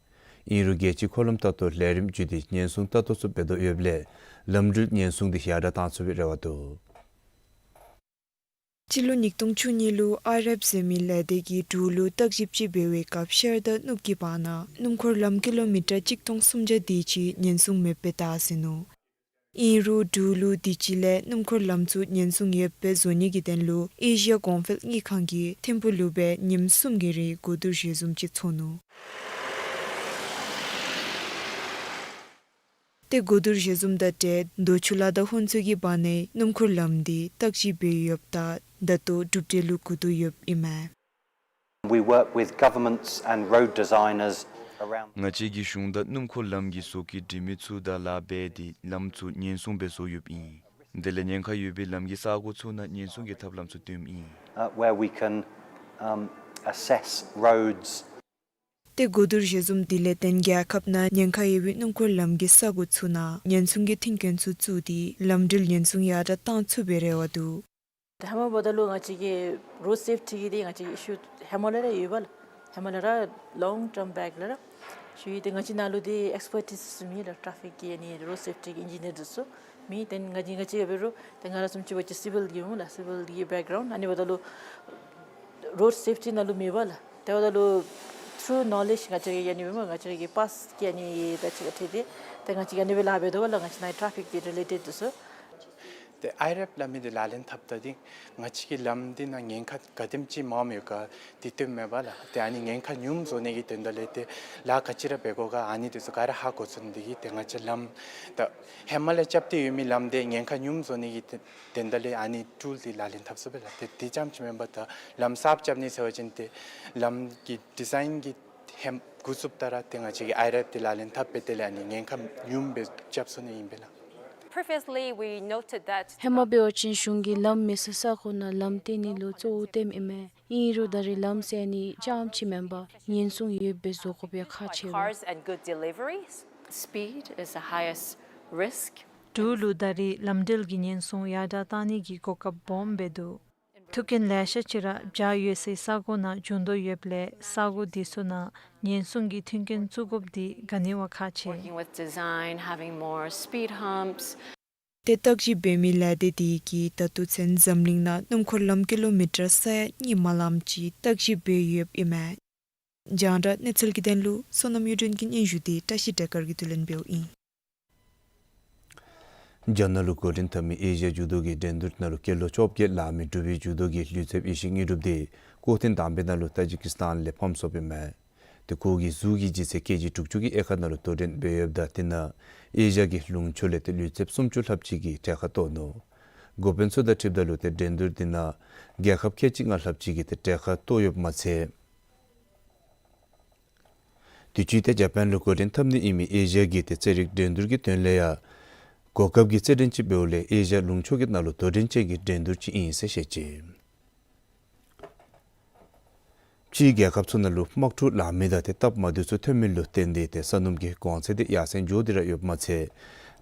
ཨིན་རུང་རྒྱལ་སྤྱིའི་འཁོར་ལམ་ལྟ་རྟོག་ལས་རིམ་བརྒྱུད་དེ་ཉེན་སྲུང་ལྟ་རྟོག་ཚུ་འབད་དོ་ཡོདཔ་ལས་ལམ་འགྲུལ་ཉེན་སྲུང་འདི་ཡར་དྲག་བཏང་ཚུགས་པའི་རེ་བ་འདུག། སྤྱི་ལོ་ཉིས་སྟོང་བཅུ་གཉིས་ལུ་ཨའི་རེབ་ཟེར་མི་ལས་སྡེ་གིས་འབྲུག་ལུ་བརྟག་ཞིབ་ཅིག་འབད་བའི་སྐབས་ཤར་དང་ནུབ་ཀྱི་བར་ན་སྣུམ་འཁོར་ལམ་ཀི་ལོ་མི་ཊར་གཅིག་སྟོང་སུམ་བརྒྱ་དེ་ཅིག་ཉེན་སྲུང་མེདཔ་སྦེ་བཏགས་ཟིན་ནུག། ཨིན་རུང་འབྲུག་ལུ་དུས་ཅི་ལས་སྣུམ་འཁོར་ལམ་ཚུ་ཉེན་སྲུང་ཡོདཔ་སྦེ་བཟོ་ནི་གི་དོན་ལུ་ཨེ་ཤི་ཡ་གོང་འཕེལ་དངུལ་ཁང་གིས་ཐིམ་ཕུག་ལུ་སྦེ་ཉིནམ་གསུམ་གྱི་རིང་གོ་བསྡུར་ཞལ་འཛོམས་ཅིག་ཚོགས་ནུག། ཏེ་གོ་བསྡུར་ཞལ་འཛོམས་དང་འབྲེལ་རྡོ་ཆུ་ལ་དྭགས་ཧོན་ཚོད་ཀྱི་བར་ནའི་སྣུམ་འཁོར་ལམ་འདི་བརྟག་ཞིབ་འབད་ཡོདཔ་ད་ད་ལྟོ་གྲུབ་འབྲས་ལུ་གོ་བསྡུར་ཡོདཔ་ཨིན་མས། We work with governments and road designers around. ང་བཅས་ཀྱིས་གཞུང་དང་སྣུམ་འཁོར་ལམ་གྱི་བཟོ་བཀོད་འབྲེལ་མི་ཚུ་དང་ལཱ་འབད་དེ་ལམ་ཚུ་ཉེན་སྲུང་སྦེ་བཟོ་ཡོདཔ་ཨིན། དེ་ལས་ཉེན་ཁ་ཡོད་པའི་ལམ་གྱི་ས་གོ་ཚུ་ནང་ཉེན་སྲུང་གི་ཐབས་ལམ་ཚུ་བཏོནམ་ཨིན། Uh, where we can, um, assess roads. ཏེ་གོ་བསྡུར་ཞལ་འཛོམས་འདི་ལས་བརྟེན་རྒྱལ་ཁབ་ནང་ཉེན་ཁ་ཡོད་པའི་སྣུམ་འཁོར་ལམ་གྱི་ས་གོ་ཚུ་ནང་ཉེན་སྲུང་གི་མཐུན་རྐྱེན་ཚུ་བཙུགས་ཏེ་ལམ་འགྲུལ་ཉེན་སྲུང་ཡར་དྲག་བཏང་ཚུགས་པའི་རེ་བ་འདུག། ད་ཧེ་མ་འབདཝ་ད་ལུ་ང་བཅས་ཀྱི་རོཌ་སེཕ་ཊི་གི་འདི་ང་བཅས་ཀྱི་ཨི་ཤུ་ཧེ་མ་ལས་ར་ཡོད་པ་ལགས། ཧེ་མ་ལས་ར་ལོང་ཊརམ་བེཀ་ལས་ར་ཞུ་ཡི། ཏེ་ང་བཅས་ནང་ལུ་འདི་ཨེགསི་པར་ཊིས་ཚུ་མེད་ལགས། ཊ་ཕིག་གི་ཨ་ནི་རོཌ་སེཕ་ཊི་གི་ཨིན་ཇི་ནིར་འདི་ཚུ་མེད། ཏེ་ང་བཅས་ང་བཅས་འབད་རུང་ཏེ་ང་ར་བཟུམ་ཅིག་འབད་བ་ཅིན་སི་བིལ་གྱི་སྨོ་ལགས། སི་བིལ་གྱི་བེཀ་གྲའུནཌ། ཨ་ནི་འབདཝ་ད་ལུ་རོཌ་སེཕ་ཊི་ནང་ལུ་མེད་པ་ལགས། དེ་འབདཝ་ད་ལུ་ཐུརུ་ནོ་ལེཇ་ང་བཅས་ཀྱི་ཨ་ནི་སྦེ་སྨོ་ང་བཅས་ཀྱི་པཱསི་ཀྱི་ཨ་ནི་དང་གཅིག་ཁར་འཁྲིལ་ཏེ་ཏེ་ང་བཅས་ཀྱིས་ཨ་ནི་སྦེ་ལཱ་འབད་དོ་བ་ལགས། ང་བཅས་ནཱ་ཊ་ཕིག་གི་རི་ལེ་ཊེཌ་འདི་ཚུ། ཏེ་ཨའི་རེབ་སླབ་མི་འདི་ལག་ལེན་འཐབ་ད་འདི་ང་བཅས་ཀྱི་ལམ་འདི་ནང་ཉེན་ཁ་ག་དེམ་ཅིག་མངམ་ཡོད་ག་འདི་སྟོནམ་མས་པ་ལགས། ཏེ་ཨ་ནི་ཉེན་ཁ་ཉུངམ་བཟོ་ནི་གི་དོན་དག་ལས་ཏེ་ལཱ་ག་ཅི་ར་འབད་དགོ་ག་ཨ་ནི་འདི་ཚུ་ག་ར་ཧ་གོ་ཚུགས་ནི་འདི་གིས་ཏེ་ང་བཅས་ལམ་ད་ཧེ་མ་ལས་རྐྱབ་སྟེ་ཡོད་མི་ལམ་འདི་ཉེན་ཁ་ཉུངམ་བཟོ་ནི་གི་དོན་དག་ལས་ཨ་ནི་ཊུལ་འདི་ལག་ལེན་འཐབ་ཚུགས་པས་ལགས། ཏེ་འདི་ཙམ་ཅིག་མེན་པར་ད་ལམ་གསརཔ་རྐྱབ་ནི་ཟེར་བ་ཅིན་ཏེ་ལམ་གྱི་ཌི་ཛའིན་གྱི་ཧེ་མ་འགོ་བཙུགསཔ་ད་ར་ཏེ་ང་བཅས་ཀྱིས་ཨའི་རེབ་འདི་ལག་ལེན་འཐབ་སྦེ་དེ་ལས་ཨ་ནི་ཉེན་ཁ་ཉུངམ་སྦེ་རྐྱབ་ཚུགས་ནི་ཨིན་པས་ལགས། Previously, we noted that ཧེ་མ་འབད་བ་ཅིན་གཞུང་གིས་ལམ་མེད་ས་ས་གོ་ནང་ལམ་བཏོན་ནི་ལུ་གཙོ་བོ་བཏོནམ་ཨིན་མས། ཨིན་རུང་ད་རེས་ལམ་ཟེར་ནི་ཙམ་ཅིག་མེན་པར་ཉེན་སྲུང་ཡོདཔ་སྦེ་བཟོ་དགོཔ་ཡང་ཁག་ཆེ་བས། Cars and good deliveries. Speed is the highest risk. འབྲུག་ལུ་ད་རེས་ལམ་འགྲུལ་གྱི་ཉེན་སྲུང་ཡར་དྲག་བཏང་ནི་གི་གོ་སྐབས་སྦོམ་སྦེ་འདུག། ཐུག་རྐྱེན་ལེ་ཤ་ཅིག་ར་བྱཱར་ཡོད་སའི་ས་གོ་ནང་འབྱུང་དོ་ཡོདཔ་ལས་ས་གོ་འདི་ཚུ་ནང་ཉེན་སྲུང་གི་མཐུན་རྐྱེན་བཙུགས་དགོཔ་འདི་ག་ནི་བ་ཁག་ཆེ། Working with design, having more speed humps. ཏེ་བརྟག་ཞིབ་འབད་མི་ལས་སྡེ་འདི་གིས་ད་ལྟོ་ཚུན་འཛམ་གླིང་ནང་སྣུམ་འཁོར་ལམ་ཀི་ལོ་མི་ཊར་ས་ཡ་གཉིས་མ་ལངམ་ཅིག་བརྟག་ཞིབ་འབད་ཡོདཔ་ཨིན་མས། རྒྱང་བསྒྲགས་གནས་ཚུལ་གྱི་དོན་ལུ་བསོད་ནམས་གཡུ་སྒྲོན་གྱི་སྙན་ཞུ་འདི་བཀྲ་ཤིས་བདེ་དཀར་གྱིས་བསྡུ་ལེན་འབདཝ་ཨིན། རྒྱ་ནག་ལུ་འགོ་འདྲེན་འཐབ་མི་ཨེ་ཤི་ཡ་འགྱུར་ལྡོག་གི་འགྲན་བསྡུར་ནང་ལུ་སྐྱེས་ལོ་བཅོ་བརྒྱད་ལང་མི་འབྲུག་པའི་འགྱུར་ལྡོག་གི་ལུས་རྩལཔ་ཡེ་ཤེས་དངོས་གྲུབ་འདི་སྐུ་རྟེན་དང་པའི་ནང་ལུ་ཏཱ་ཇི་ཀི་སི་ཏཱན་ལས་ཕམ་སོངམ་ཨིན་མས། ཏེ་ཁོ་གིས་གཟུགས་ཀྱི་ལྗིད་ཚད་ཀེ་ཇི་དྲུག་ཅུ་གི་དབྱེ་ཁག་ནང་ལུ་དོ་འགྲན་འབད་ཡོདཔ་ད་དེ་ནང་ཨེ་ཤི་ཡ་གི་ལུང་ཕྱོགས་ལས་ཏེ་ལུས་རྩལཔ་སུམ་ཅུ་ལྷགཔ་ཅིག་གིས་གྲལ་ཁར་གཏོགས་ནུག། འགོ་དཔོན་ཚུ་དང་འཁྲིལཝ་ད་ལུ་ཏེ་འགྲན་བསྡུར་འདི་ནང་རྒྱལ་ཁབ་ཁལ་གཅིག་ལྔ་ལྷགཔ་ཅིག་གིས་ཏེ་གྲལ་ཁར་གཏོགས་ཡོདཔ་མ་ཚད་དུས་ཅི་ཏེ་ཇ་པཱན་ལུ་འགོ་འདྲེན་འཐབ་ནི་ཨིན་མི་ཨེ་ཤི་ཡ་གི་ཏེ་རྩེད་རིགས་འགྲན་བསྡུར་གྱི་དོན་ལས་ཡང་གོ་སྐབས་ཀྱི་རྩེད་འགྲན་ཅིག་འབདཝ་ལས་ཨེ་ཤི་ཡ་ལུང་ཕྱོགས་ཀྱི་ནང་ལུ་དོ་འགྲན་ཅན་གྱི་འགྲན་བསྡུར་ཅིག་ཨིན་ཟེར་བཤད་ཅི། ཕྱིའི་རྒྱལ་ཁབ་ཚུ་ནང་ལུ་དམག་འཁྲུག་ལང་མི་དང་ཏེ་སྟབས་མ་བདེཝ་ཚུ་ཐོན་མི་ལུ་བརྟེན་ཏེ་ཏེ་ས་སྣུམ་གྱི་གོང་ཚད་འདི་ཡར་སེང་འགྱོ་སྟེ་ར་ཡོདཔ་མ་ཚད་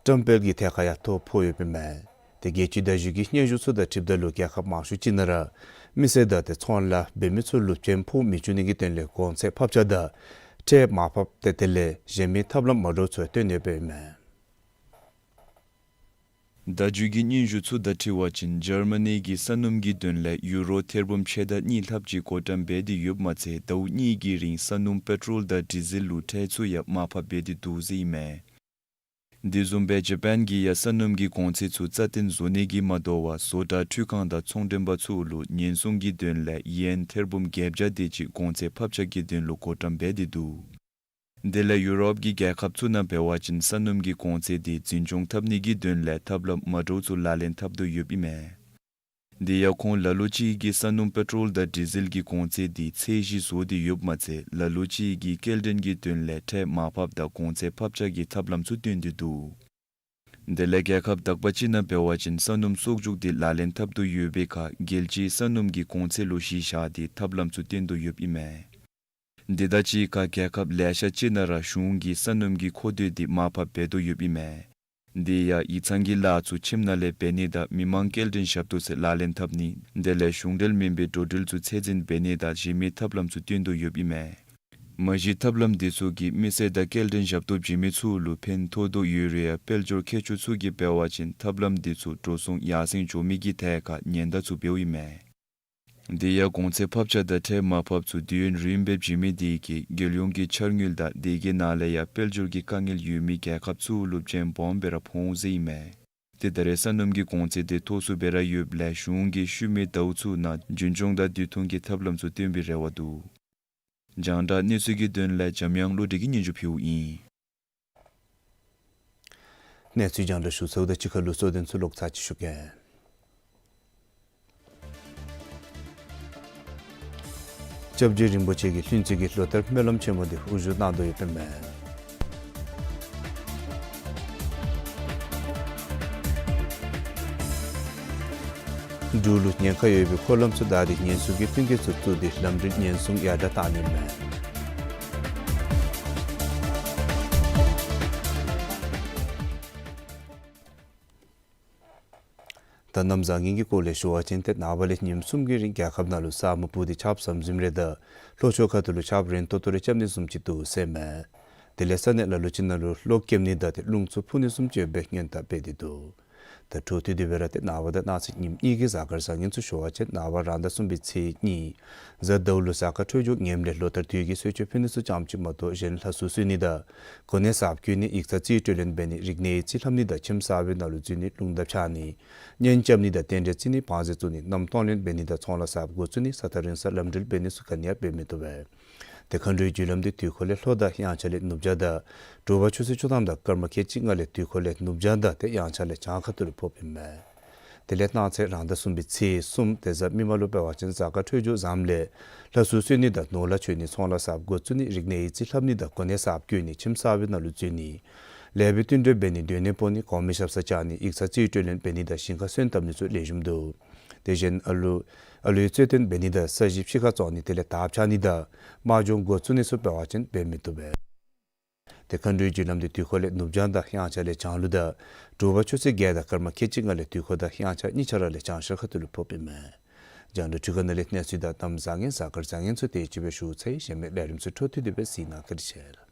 ཊམ་དཔལ་གྱི་ཐད་ཁར་ཡང་ཐོ་ཕོག་ཡོདཔ་ཨིན་མས། ཏེ་རྒྱལ་སྤྱིའི་བརྡ་བརྒྱུད་ཀྱི་སྙན་ཞུ་ཚུ་དང་འཁྲིལཝ་ད་ལུ་རྒྱལ་ཁབ་མང་ཤོས་ཅིག་ནང་ར་མི་སེར་དང་ཏེ་ཚོང་ལཱ་འབད་མི་ཚུ་ལུ་བྱེམ་ཕོག་མི་བཅུག་ནི་གི་དོན་ལས་གོང་ཚད་ཕབ་ཆག་དང་ཁྲལ་མར་ཕབ་ཏེ་དེ་ལས་གཞན་མི་ཐབས་ལམ་མ་འདྲཝ་ཚུ་སྟོན་ཡོདཔ་ཨིན་མས། ཟླ་མཇུག་གི་སྙན་ཞུ་ཚུ་དང་འཁྲིལ་བ་ཅིན་འཇར་མ་ནི་གིས་ས་སྣུམ་གྱི་དོན་ལས་ཡུ་རོ་ཐེར་འབུམ་ཕྱེད་དང་གཉིས་ལྷགཔ་ཅིག་བགོ་བཀྲམ་འབད་དེ་ཡོདཔ་མ་ཚད་ཟླཝ་གཉིས་ཀྱི་རིང་ས་སྣུམ་པེ་ཊོལ་དང་ཌི་ཟེལ་ལུ་ཁྲལ་ཚུ་ཡང་མར་ཕབ་འབད་དེ་འདུག་ཟེར་ཨིན་མས། དེ་བཟུམ་སྦེ་ཇ་པཱན་གྱིས་ཡང་ས་སྣུམ་གྱི་གོང་ཚད་ཚུ་རྩ་བརྟན་བཟོ་ནི་གིས་མ་དོ་བར་བཟོ་གྲྭ་འཕྲུལ་ཁང་དང་ཚོང་མགྲོན་པ་ཚུ་ལུ་ཉེན་སྲུང་གི་དོན་ལས་ཡེན་ཐེར་འབུམ་བརྒྱད་བརྒྱ་དེ་ཅིག་གོང་ཚད་ཕབ་རྐྱབ་ཀྱི་དོན་ལུ་བགོ་བཀྲམ་འབད་དེ་འདུག། དེ་ལས་ཡུ་རོབ་ཀྱི་རྒྱལ་ཁབ་ཚུ་ནང་འབད་བ་ཅིན་ས་སྣུམ་གྱི་གོང་ཚད་དེ་འཛིན་སྐྱོང་འཐབ་ནི་གི་དོན་ལས་ཐབས་ལམ་མ་འདྲཝ་ཚུ་ལག་ལེན་འཐབ་དོ་ཡོདཔ་ཨིན་མས། དེ་ཡང་ཁོང་ལ་ལུ་ཅིག་གིས་ས་སྣུམ་པེ་ཊོལ་དང་ཌི་ཟེལ་གྱི་གོང་ཚད་དེ་ཚད་གཞི་བཟོ་སྟེ་ཡོདཔ་མ་ཚད་ལ་ལུ་ཅིག་གིས་སྐྱེལ་འདྲེན་གྱི་དོན་ལས་ཁྲལ་མར་ཕབ་དང་གོང་ཚད་ཕབ་རྐྱབ་ཀྱི་ཐབས་ལམ་ཚུ་སྟོན་ཏེ་འདུག། དེ་ལས་རྒྱལ་ཁབ་དག་པ་ཅིག་ནང་འབད་བ་ཅིན་ས་སྣུམ་གསོག་འཇོག་དེ་ལག་ལེན་འཐབ་དོ་ཡོད་པའི་ཁར་རྒྱལ་སྤྱིའི་ས་སྣུམ་གྱི་གོང་ཚད་ལུ་གཞི་བཞག་སྟེ་ཐབས་ལམ་ཚུ་སྟོན་དོ་ཡོདཔ་ཨིན་མས། དེ་དང་གཅིག་ཁར་རྒྱལ་ཁབ་ལེ་ཤ་ཅིག་ནང་ར་གཞུང་གིས་ས་སྣུམ་གྱི་མཁོ་འདོད་དེ་མར་ཕབ་འབད་དོ་ཡོདཔ་ཨིན་མས། དེ་ཡང་ཡིག་ཚང་གི་ལཱ་ཚུ་ཁྱིམ་ནང་ལས་འབད་ནི་དང་མི་མང་སྐྱེལ་འདྲེན་ཞབས་ཏོག་ཚུ་ལག་ལེན་འཐབ་ནི་དེ་ལས་གཞུང་འབྲེལ་མེན་པའི་འགྲོ་འགྲུལ་ཚུ་ཚད་འཛིན་འབད་ནི་དང་གཞན་མི་ཐབས་ལམ་ཚུ་སྟོན་དོ་ཡོདཔ་ཨིན་མས། མ་གཞི་ཐབས་ལམ་དེ་ཚུ་གིས་མི་སེར་དང་སྐྱེལ་འདྲེན་ཞབས་ཏོག་བྱིན་མི་ཚུ་ལུ་ཕན་ཐོགས་དོ་ཡོད་རུང་ཡང་དཔལ་འབྱོར་མཁས་མཆོག་ཚུ་གིས་འབད་བ་ཅིན་ཐབས་ལམ་དེ་ཚུ་འགྲོ་སོང་ཡར་སེང་འགྱོ་མི་གི་ཐད་ཁར་ཉེན་བརྡ་ཚུ་འབདཝ་ཨིན་མས། དེ་ཡང་གོང་ཚད་ཕབ་རྐྱབ་དང་ཁྲལ་མར་ཕབ་ཚུ་དུས་ཡུན་རིངམོ་སྦེ་བྱིན་མི་དེ་གིས་རྒྱལ་ཡོངས་ཀྱི་འཆར་དངུལ་དང་དེ་གི་ནང་ལས་ཡང་དཔལ་འབྱོར་གྱི་དཀའ་ངལ་ཡོད་མི་རྒྱལ་ཁབ་ཚུ་ལུ་རྐྱེན་སྦོམ་སྦེ་ར་ཕོག་འོང་ཟེར་ཨིན་མས། དེ་ད་རེས་ས་སྣུམ་གྱི་གོང་ཚད་དེ་མཐོ་སུ་སྦེ་ར་ཡོདཔ་ལས་གཞུང་གིས་ཤུལ་མའི་ཟླཝ་ཚུ་ནང་རྒྱུན་སྐྱོང་དང་དུས་ཐུང་གི་ཐབས་ལམ་ཚུ་སྟོན་པའི་རེ་བ་འདུག། རྒྱང་བསྒྲགས་གནས་ཚུལ་གྱི་དོན་ལས་འཇམ་དབྱངས་བློ་གྲོས་ཀྱིས་སྙན་ཞུ་ཕུལཝ་ཨིན། གནས་ཚུལ་རྒྱང་བསྒྲགས་ཞུ་ཚརཝ་ད་གཅིག་ཁར་ལུ་གཙོ་དོན་ཚུ་ལོག་ཚར་ཅིག་ཞུ་གེ། སྐྱབས་རྗེ་རིན་པོ་ཆེ་གིས་ལྷུན་རྩེ་གི་ལོ་ལྟར་སྨོན་ལམ་ཆེན་མོ་དེ་དབུ་བཞུགས་གནང་དོ་ཡོདཔ་ཨིན་མས། འབྲུག་ལུ་ཉེན་ཁ་ཡོད་པའི་འཁོར་ལམ་ཚུ་བདའ་སྟེ་ཉེན་སྲུང་གི་མཐུན་རྐྱེན་ཚུ་བཙུགས་ཏེ་ལམ་འགྲུལ་ཉེན་སྲུང་ཡར་དྲག་བཏང་ནི་ཨིན་མས། ད་གནམ་བཟང་ངན་གྱི་སྐོར་ལས་ཞུ་བ་ཅིན་ཏེ་ནངས་པ་ལས་ཉིནམ་གསུམ་གྱི་རིང་རྒྱལ་ཁབ་ནང་ལུ་ས་སྨུག་སྤུབས་ཏེ་ཆརཔ་ཟམ་ཟིམ་རེ་དང་ལྷོ་ཕྱོགས་ཁ་ཐུག་ལུ་ཆརཔ་རན་ཏོག་ཏོ་རེ་རྐྱབ་ནི་བཟུམ་ཅིག་འདུག་ཟེར་མས། དེ་ལས་ས་གནས་ལ་ལུ་ཅིག་ནང་ལུ་གློག་ཀེམ་ནི་དང་ཏེ་རླུང་འཚུབ་འཕུ་ནི་བཟུམ་ཅིག་ཡོདཔ་སྦེ་སྔོན་བརྡ་སྤེལ་ཏེ་འདུག། ད་འཕྲོ་མཐུད་དེ་སྦེ་ར་ཏེ་ནངས་པ་དང་གནངས་ཚེ་ཉིནམ་གཉིས་ཀྱི་གཟའ་སྐར་བཟང་ངན་ཚུ་ཞུ་བ་ཅིན་ནངས་པ་རང་ཟླ་གསུམ་པའི་ཚེས་གཉིས་གཟའ་ཟླཝ་ལུ་གཟའ་སྐར་འཕྲོད་སྦྱོར་ངནམ་ལས་ལོ་ལྟར་དུས་ཀྱི་གསོལ་མཆོད་ཕུལ་ནི་ཚུ་ཙམ་ཅིག་མ་གཏོགས་གཞན་ལྷ་གསོལ་གསོལ་ནི་དང་གོ་གནས་གསརཔ་བསྐོ་ནི་ཡིག་ཚང་རྩིས་སྤྲོད་ལེན་འབད་ནི་རིག་གནས་ཡིག་རྩིས་ལྷབ་ནི་དང་ཁྱིམ་གསར་པའི་ནང་ལུ་འཛུལ་ནི་རླུང་རྟ་འཕྱར་ནི་གཉེན་རྐྱབ་ནི་དང་རྟེན་འབྲེལ་བརྩི་ནི་བང་མཛོད་བཙུགས་ནི་མནའམ་གཏོང་ལེན་འབད་ནི་དང་ཚོང་ལཱ་གསརཔ་འགོ་བཙུགས་ནི་ས་ཐག་རིང་སར་ལམ་འགྲུལ་འབད་ནི་ཚུ་ག་ནི་ཡང་འབད་མི་བཏུབ་པས། ཏེ་མཁའ་འགྲོའི་རྒྱུ་ལམ་དེ་དུས་འཁོར་ལས་ལྷོ་དང་དབྱངས་འཆར་ལས་ནུབ་བྱང་དང་དྲོ་པ་ཆུ་ཚོད་བཅུ་ཐམ་དང་སྐར་མ་ཁལ་གཅིག་ལྔ་ལས་དུས་འཁོར་ལས་ནུབ་བྱང་དང་ཏེ་དབྱངས་འཆར་ལས་བྱང་ཁ་ཐུག་ལུ་ཕོགཔ་ཨིན་མས། དེ་ལས་གནངས་ཚེ་རང་ཟླ་གསུམ་པའི་ཚེས་གསུམ་ཏེ་གཟའ་མིག་དམར་ལུ་འབད་བ་ཅིན་གཟའ་སྐར་འཕྲོད་སྦྱོར་བཟངམ་ལས་ལྷ་གསོལ་གསོལ་ནི་དང་ནོར་ལྷ་མཆོད་ནི་ཚོང་ལཱ་གསརཔ་འགོ་བཙུགས་ནི་རིག་གནས་ཡིག་རྩིས་ལྷབ་ནི་དང་གོ་གནས་གསརཔ་བསྐོ་ནི་ཁྱིམ་གསར་པའི་ནང་ལུ་འཛུལ་ནི་ལེགས་པའི་བསྟུན་གྲོས་འབད་ནི་སྡོད་གནས་སྤོ་ནི་གོང་མའི་ཞབས་སར་བཅར་ནི་ཡིག་ཚང་རྩིས་སྤྲོད་ལེན་འབད་ནི་དང་ཞིང་ཁ་སོན་བཏབ་ནི་ཚུ་ལེགས་ཤོམ་འདུག། དེ་བཞིན་ཨ་ལུ་ཨ་ལུའི་རྩོད་དོན་འབད་ནི་དང་ས་གཞི་ཕྱི་ཁར་བཙོང་ནི་དེ་ལས་དར་འཕྱར་ནི་དང་དམག་སྦྱོང་འགོ་བཙུགས་ནི་ཚུ་འབད་བ་ཅིན་འབད་མི་བཏུབ་པས། ཏེ་མཁའ་འགྲོའི་རྒྱུ་ལམ་དེ་དུས་འཁོར་ལས་ནུབ་བྱང་དང་དབྱངས་འཆར་ལས་བྱང་ལུ་དང་དྲོ་པ་ཆུ་ཚོད་བརྒྱད་དང་སྐར་མ་ཁལ་གཅིག་ལྔ་ལས་དུས་འཁོར་དང་དབྱངས་འཆར་གཉིས་ཆ་ར་ལས་བྱང་ཤར་ཁ་ཐུག་ལུ་ཕོགཔ་ཨིན་མས། རྒྱང་བསྒྲགས་འཕྲུལ་ཁང་ནང་ལས་གནས་ཚུལ་དང་གནམ་བཟང་ངན་གཟའ་སྐར་བཟང་ངན་ཚུ་དེ་ཅིག་སྦེ་ཞུ་ཚར་ཡི། གཞན་མི་ལས་རིམ་ཚུ་འཕྲོ་མཐུད་དེ་སྦེ་གཟིགས་གནང་། བཀའ་དྲིན་ཆེ་ལགས།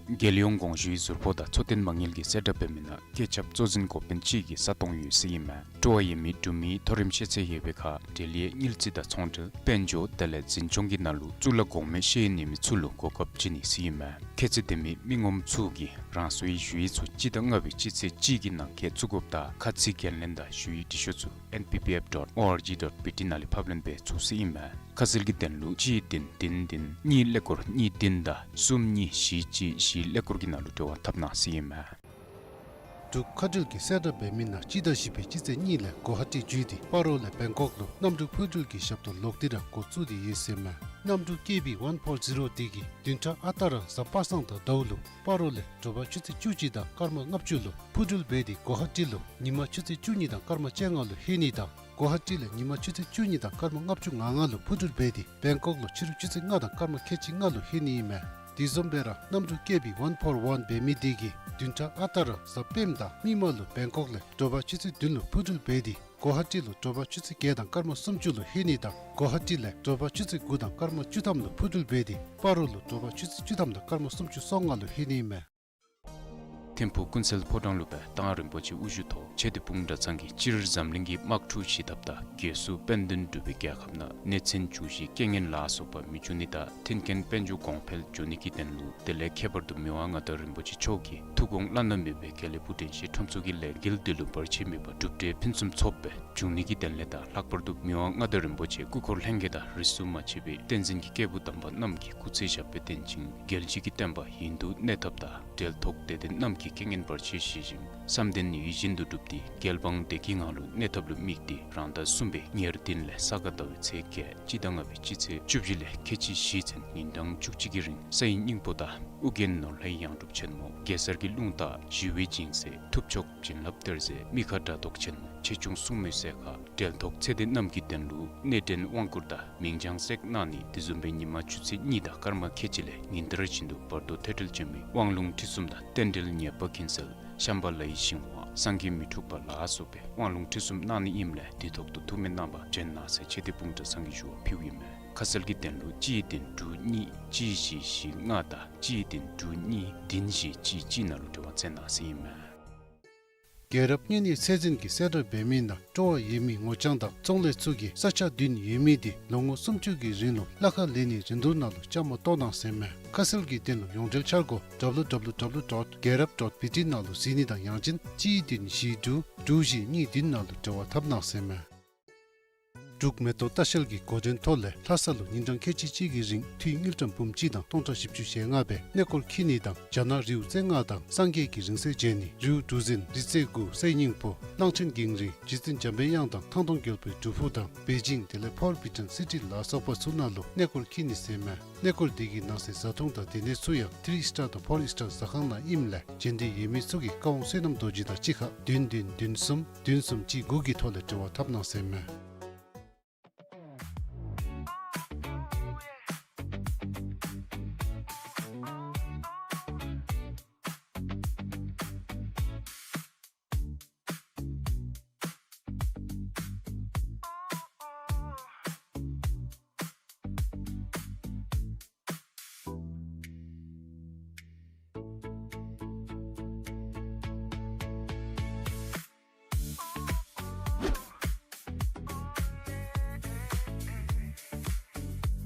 རྒྱལ་ཡོངས་གོང་ཞུའི་ཟུར་ཕོགས་དང་འཚོ་རྟེན་མ་དངུལ་གྱི་གསལ་བསྒྲགས་འབད་མི་ནང་སྐད་ཆབ་གཙོ་འཛིན་འགོ་དཔོན་གཅིག་གི་ས་སྟོང་ཡོད་ཟེར་ཨིན་མས། སྤྲོ་བ་ཡོད་མི་འབྲུག་མི་མཐོ་རིམ་ཤེས་ཚད་ཡོད་པའི་ཁར་འབྲེལ་ཡོད་དངུལ་རྩིས་དང་ཚོང་འབྲེལ་དཔལ་འབྱོར་དེ་ལས་འཛིན་སྐྱོང་གི་ནང་ལུ་གཙུག་ལག་གོང་མའི་ཤེས་ཡོན་ཡོད་མི་ཚུ་ལུ་གོ་སྐབས་བྱིན་ནི་ཟེར་ཨིན་མས། ཁྱད་ཚད་ལྡན་མི་མི་ངོམ་ཚུ་གིས་རང་སོའི་ཞུ་ཡིག་ཚུ་སྤྱི་ཟླ་ལྔ་པའི་སྤྱི་ཚེས་གཅིག་གི་ནང་འཁོད་བཙུགས་དགོཔ་དང་ཁ་ཚིག་འགན་ལེན་དང་ཞུ་ཡིག་འབྲི་ཤོག་ཚུ་N P P F dot O R G dot B T ནང་ལས་ཕབ་ལེན་འབད་ཚུགས་ཟེར་ཨིན་མས། ཁ་གསལ་གྱི་དོན་ལུ་གཅིག་བདུན་བདུན་བདུན་གཉིས་ཀླད་ཀོར་གཉིས་བདུན་དང་གསུམ་གཉིས་བཞི་གཅིག་བཞི་ཀླད་ཀོར་གྱི་ནང་ལུ་འབྲེལ་བ་འཐབ་གནང་ཟེར་ཨིན་མས། འབྲུག་མཁའ་འགྲུལ་གྱི་གསལ་བསྒྲགས་འབད་མི་ནང་སྤྱི་ཟླ་བཞི་པའི་སྤྱི་ཚེས་གཉིས་ལས་གོ་ཧ་ཊི་བརྒྱུད་དེ་སྤ་རོ་ལས་བེང་ཀོག་ལུ་གནམ་གྲུ་འཕུར་འགྲུལ་གྱི་ཞབས་ཏོག་ལོག་སྟེ་ར་འགོ་བཙུགས་ཏེ་ཡོད་ཟེར་མས། གནམ་གྲུ་ཀེ་བི་ཝན་ཕོར་ཟི་རོ་དེ་གིས་བདུན་ཕྲག་ཨ་རྟག་ར་གཟའ་པ་སངས་དང་ཟླཝ་ལུ་སྤ་རོ་ལས་དྲོ་པ་ཆུ་ཚོད་བཅུ་གཅིག་དང་སྐར་མ་ལྔ་བཅུ་ལུ་འཕུར་འགྲུལ་འབད་དེ་གོ་ཧ་ཊི་ལུ་ཉིན་མ་ཆུ་ཚོད་བཅུ་གཉིས་དང་སྐར་མ་བཅོ་ལྔ་ལུ་ལྷོད་ནི་དང་། གོ་ཧ་ཊི་ལས་ཉིན་མ་ཆུ་ཚོད་བཅུ་གཉིས་དང་སྐར་མ་ལྔ་བཅུ་ང་ལྔ་ལུ་འཕུར་འགྲུལ་འབད་དེ་བེང་ཀོག་ལུ་ཕྱི་རུ་ཆུ་ཚོད་ལྔ་དང་སྐར་མ་ཁལ་གཅིག་ལྔ་ལུ་ལྷོད་ནི་ཨིན་མས། དེ་བཟུམ་སྦེ་ར་གནམ་གྲུ་ཀེ་བི་ཝན་ཕོར་ཝན་འབད་མི་དེ་གིས་བདུན་ཕྲག་ཨ་རྟག་ར་གཟའ་སྤེནམ་དང་མིག་དམར་ལུ་བེང་ཀོག་ལས་དྲོ་པ་ཆུ་ཚོད་བདུན་ལུ་འཕུར་འགྲུལ་འབད་དེ་གོ་ཧ་ཊི་ལུ་དྲོ་པ་ཆུ་ཚོད་བརྒྱད་དང་སྐར་མ་སུམ་ཅུ་ལུ་ལྷོད་ནི་དང་། གོ་ཧ་ཊི་ལས་དྲོ་པ་ཆུ་ཚོད་དགུ་དང་སྐར་མ་བཅུ་ཐམ་ལུ་འཕུར་འགྲུལ་འབད་དེ་སྤ་རོ་ལུ་དྲོ་པ་ཆུ་ཚོད་བཅུ་ཐམ་དང་སྐར་མ་སུམ་ཅུ་སོ་ལྔ་ལུ་ལྷོད་ནི་ཨིན་མས། ཐིམ་ཕུག་ཀུན་གསལ་ཕོ་བྲང་ལུ་སྦེ་མདང་རིན་པོ་ཆེ་དབུ་བཞུགས་ཐོག་ཆོས་སྡེ་སྤུངས་གྲྭ་ཚང་གིས་སྤྱིར་འཛམ་གླིང་གི་དམག་འཁྲུག་ཞི་ཐབས་དང་རྒས་གསོ་དཔལ་ལྡན་འབྲུག་པའི་རྒྱལ་ཁབ་ནང་གནོད་འཚེ་འབྱུང་བཞིའི་རྐྱེན་ངན་ལ་སོགས་པ་མི་འབྱུང་ནི་དང་མཐུན་རྐྱེན་དཔལ་འབྱོར་གོང་འཕེལ་འགྱོ་ནི་གི་དོན་ལུ་དེ་ལས་ཁྱད་པར་དུ་མི་དབང་མངའ་བདག་རིན་པོ་ཆེ་མཆོག་གི་ཐུགས་དགོངས་བླ་ན་མེད་པའི་དགེ་ལེགས་བུ་དྲན་ཤེས་ཁྲོམ་ཚོགས་ཀྱི་ལས་འགུལ་འདི་ལུ་བར་ཆད་མེད་པར་གྲུབ་འབྲས་ཕུན་སུམ་ཚོགས་པའི་འབྱུང་ནི་གི་དོན་ལས་དང་ལྷག་པར་དུ་མི་དབང་མངའ་བདག་རིན་པོ་ཆེ་སྐུ་འཁོར་ལྷན་རྒྱས་དང་རིས་སུ་མ་ཆད་པའི་བསྟན་འཛིན་གྱི་སྐྱེས་བུ་དམ་པ་རྣམས་ཀྱི་སྐུ་ཚེ་ཞབས་པད་བརྟན་ཅིང་རྒྱལ་སྲས་ཀྱི་བསྟན་པ་ཡུན་དུ་གནས་ཐབས་དང་འབྲེལ་ཐོགས་དད་ལྡན་རྣམས་ཀྱི་རྐྱེན་ངན་བར་ཆད་ཞི་ཞིང་བསམ་དོན་ཡིད་བཞིན་དུ་འགྲུབ་སྟེ་རྒྱལ་འབངས་བདེ་སྐྱིད་ངང་ལུ་གནས་ཐབས་ལུ་དམིགས་ཏེ་རང་ཟླ་གསུམ་པའི་ཉེར་བདུན་ལས་ས་ག་ཟླ་བའི་ཚེས་བརྒྱད་སྤྱི་ཟླ་ལྔ་པའི་སྤྱི་ཚེས་བཅུ་བཞི་ལས་ཁལ་གཅིག་བཞི་ཚུན་ཉིན་གྲངས་བཅུ་གཅིག་གི་རིང་ས་ཡི་སྙིང་པོ་དང་ཨོ་རྒྱན་ནོར་ལྷའི་ཡང་སྒྲུབ་ཆེན་མོ་གེ་སར་གྱི་རླུང་རྟ་ཞི་བའི་སྦྱིན་སྲེག་ཐུབ་མཆོག་བྱིན་རླབས་གཏེར་མཛོད་མི་ཁ་དགྲ་བཟློག་ཆེན་མོ་ཆེ་ཆུང་སྲུང་མའི་སྲས་མཁར་འབྲེལ་ཐོགས་ཚེ་འདས་རྣམས་ཀྱི་དོན་ལུ་གནས་འདྲེན་དབང་བསྐུར་དང་མིང་བྱང་སྲེག་གནང་ནི་དེ་བཟུམ་སྦེ་ཉིན་མ་ཆུ་ཚོད་གཉིས་དང་སྐར་མ་ཁལ་གཅིག་ལས་ཉིན་ལྟར་བཞིན་དུ་བར་དོ་ཐོས་གྲོལ་བྱོན་མི་དབང་ལུང་ཁྲིད་གསུམ་དང་རྟེན་འབྲེལ་ཉེས་པ་ཀུན་སེལ་ཤམ་བྷ་ལའི་ཞིང་དབང་སངས་རྒྱས་མི་འཁྲུགས་པ་ལ་སོགས་པའི་དབང་ལུང་ཁྲིད་གསུམ་གནང་ནི་ཨིནམ་ལས་དུས་ཐོག་ཏུ་ཐུགས་སྨོན་གནང་བར་འབྱོན་གནང་ཟེར་ཆོས་སྡེ་སྤུངས་གྲྭ་ཚང་གིས་ཞུ་བ་ཕུལཝ་ཨིན་མས། ཁ་གསལ་གྱི་དོན་ལུ་གཅིག་བདུན་དྲུག་གཉིས་གཅིག་བཞི་བཞི་ལྔ་དང་གཅིག་བདུན་དྲུག་གཉིས་བདུན་བཞི་གཅིག་གཅིག་ནང་ལུ་འབྲེལ་བ་འཚོལ་གནང་ཟེར་ཨིན་མས། རྒྱལ་རབས་གཉན་ནད་ཚད་འཛིན་གྱི་གསལ་བསྒྲགས་འབད་མི་ནང་སྤྲོ་བ་ཡོད་མི་ངོ་རྐྱང་དང་ཚོང་ལས་ཚུ་གིས་ས་ཆ་བདུན་ཡོད་མི་དེ་ལོ་ངོ་སུམ་ཅུ་གི་རིང་ལུ་གླ་ཁར་ལེན་ནི་རིན་བསྡུར་ནང་ལུ་བཅའ་མར་གཏོགས་གནང་ཟེར་མས། ཁ་གསལ་གྱི་དོན་ལུ་ཡོངས་འབྲེལ་འཆར་སྒོ་W W W dot gelrap dot B T ནང་ལུ་གཟིགས་ནི་དང་ཡང་ཅིན་གཅིག་བདུན་བཞི་དྲུག་དྲུག་བཞི་གཉིས་བདུན་ནང་ལུ་འབྲེལ་བ་འཐབ་གནང་ཟེར་མས། འབྲུག་མེ་ཏོག་ལྟ་བཤལ་གྱི་འགོ་འདྲེན་ཐོག་ལས་ལྷ་ས་ལུ་ཉིན་གྲངས་ཁལ་གཅིག་གཅིག་གི་རིང་འཐུས་དངུལ་ཀྲམ་འབུམ་གཅིག་དང་སྟོང་ཕྲག་བཞི་བཅུ་ཞེ་ལྔ་སྦེ་གནས་སྐོར་འཁྱིད་ནི་དང་རྒྱ་ནག་རིའུ་རྩེ་ལྔ་དང་སངས་རྒྱས་ཀྱི་རིང་བསྲེལ་མཇལ་ནི་རིའུ་གྲུ་གཟིངས་རི་རྩེ་དགུ་སའི་སྙིང་པོ་གླང་ཆེན་གངས་རི་རྗེ་བཙུན་འཇམ་པའི་དབྱངས་དང་ཐང་སྟོང་རྒྱལ་པོའི་སྒྲུབ་ཕུག་དང་པེ་ཅིང་དེ་ལས་ཕོར་བི་ཊོན་སི་ཊི་ལ་སོགས་པ་ཚུ་ནང་ལུ་གནས་སྐོར་འཁྱིད་ནི་ཟེར་མས། གནས་སྐོར་དེ་གི་ནང་གསེས་བཟའ་འཐུང་དང་སྡོད་གནས་ཚུ་ཡང་ཐི་རི་སི་ཊར་དང་ཕོར་སི་ཊར་ཟ་ཁང་ནང་ཨིནམ་ལས་མཇལ་འདོད་ཡོད་མི་ཚུ་གིས་བཀའ་དབང་བསོད་ནམས་རྡོ་རྗེ་དང་གཅིག་ཁར་བདུན་བདུན་བདུན་གསུམ་བདུན་གསུམ་གཅིག་དགུ་གི་ཐོག་ལས་འབྲེལ་བ་འཐབ་གནང་ཟེར་མས།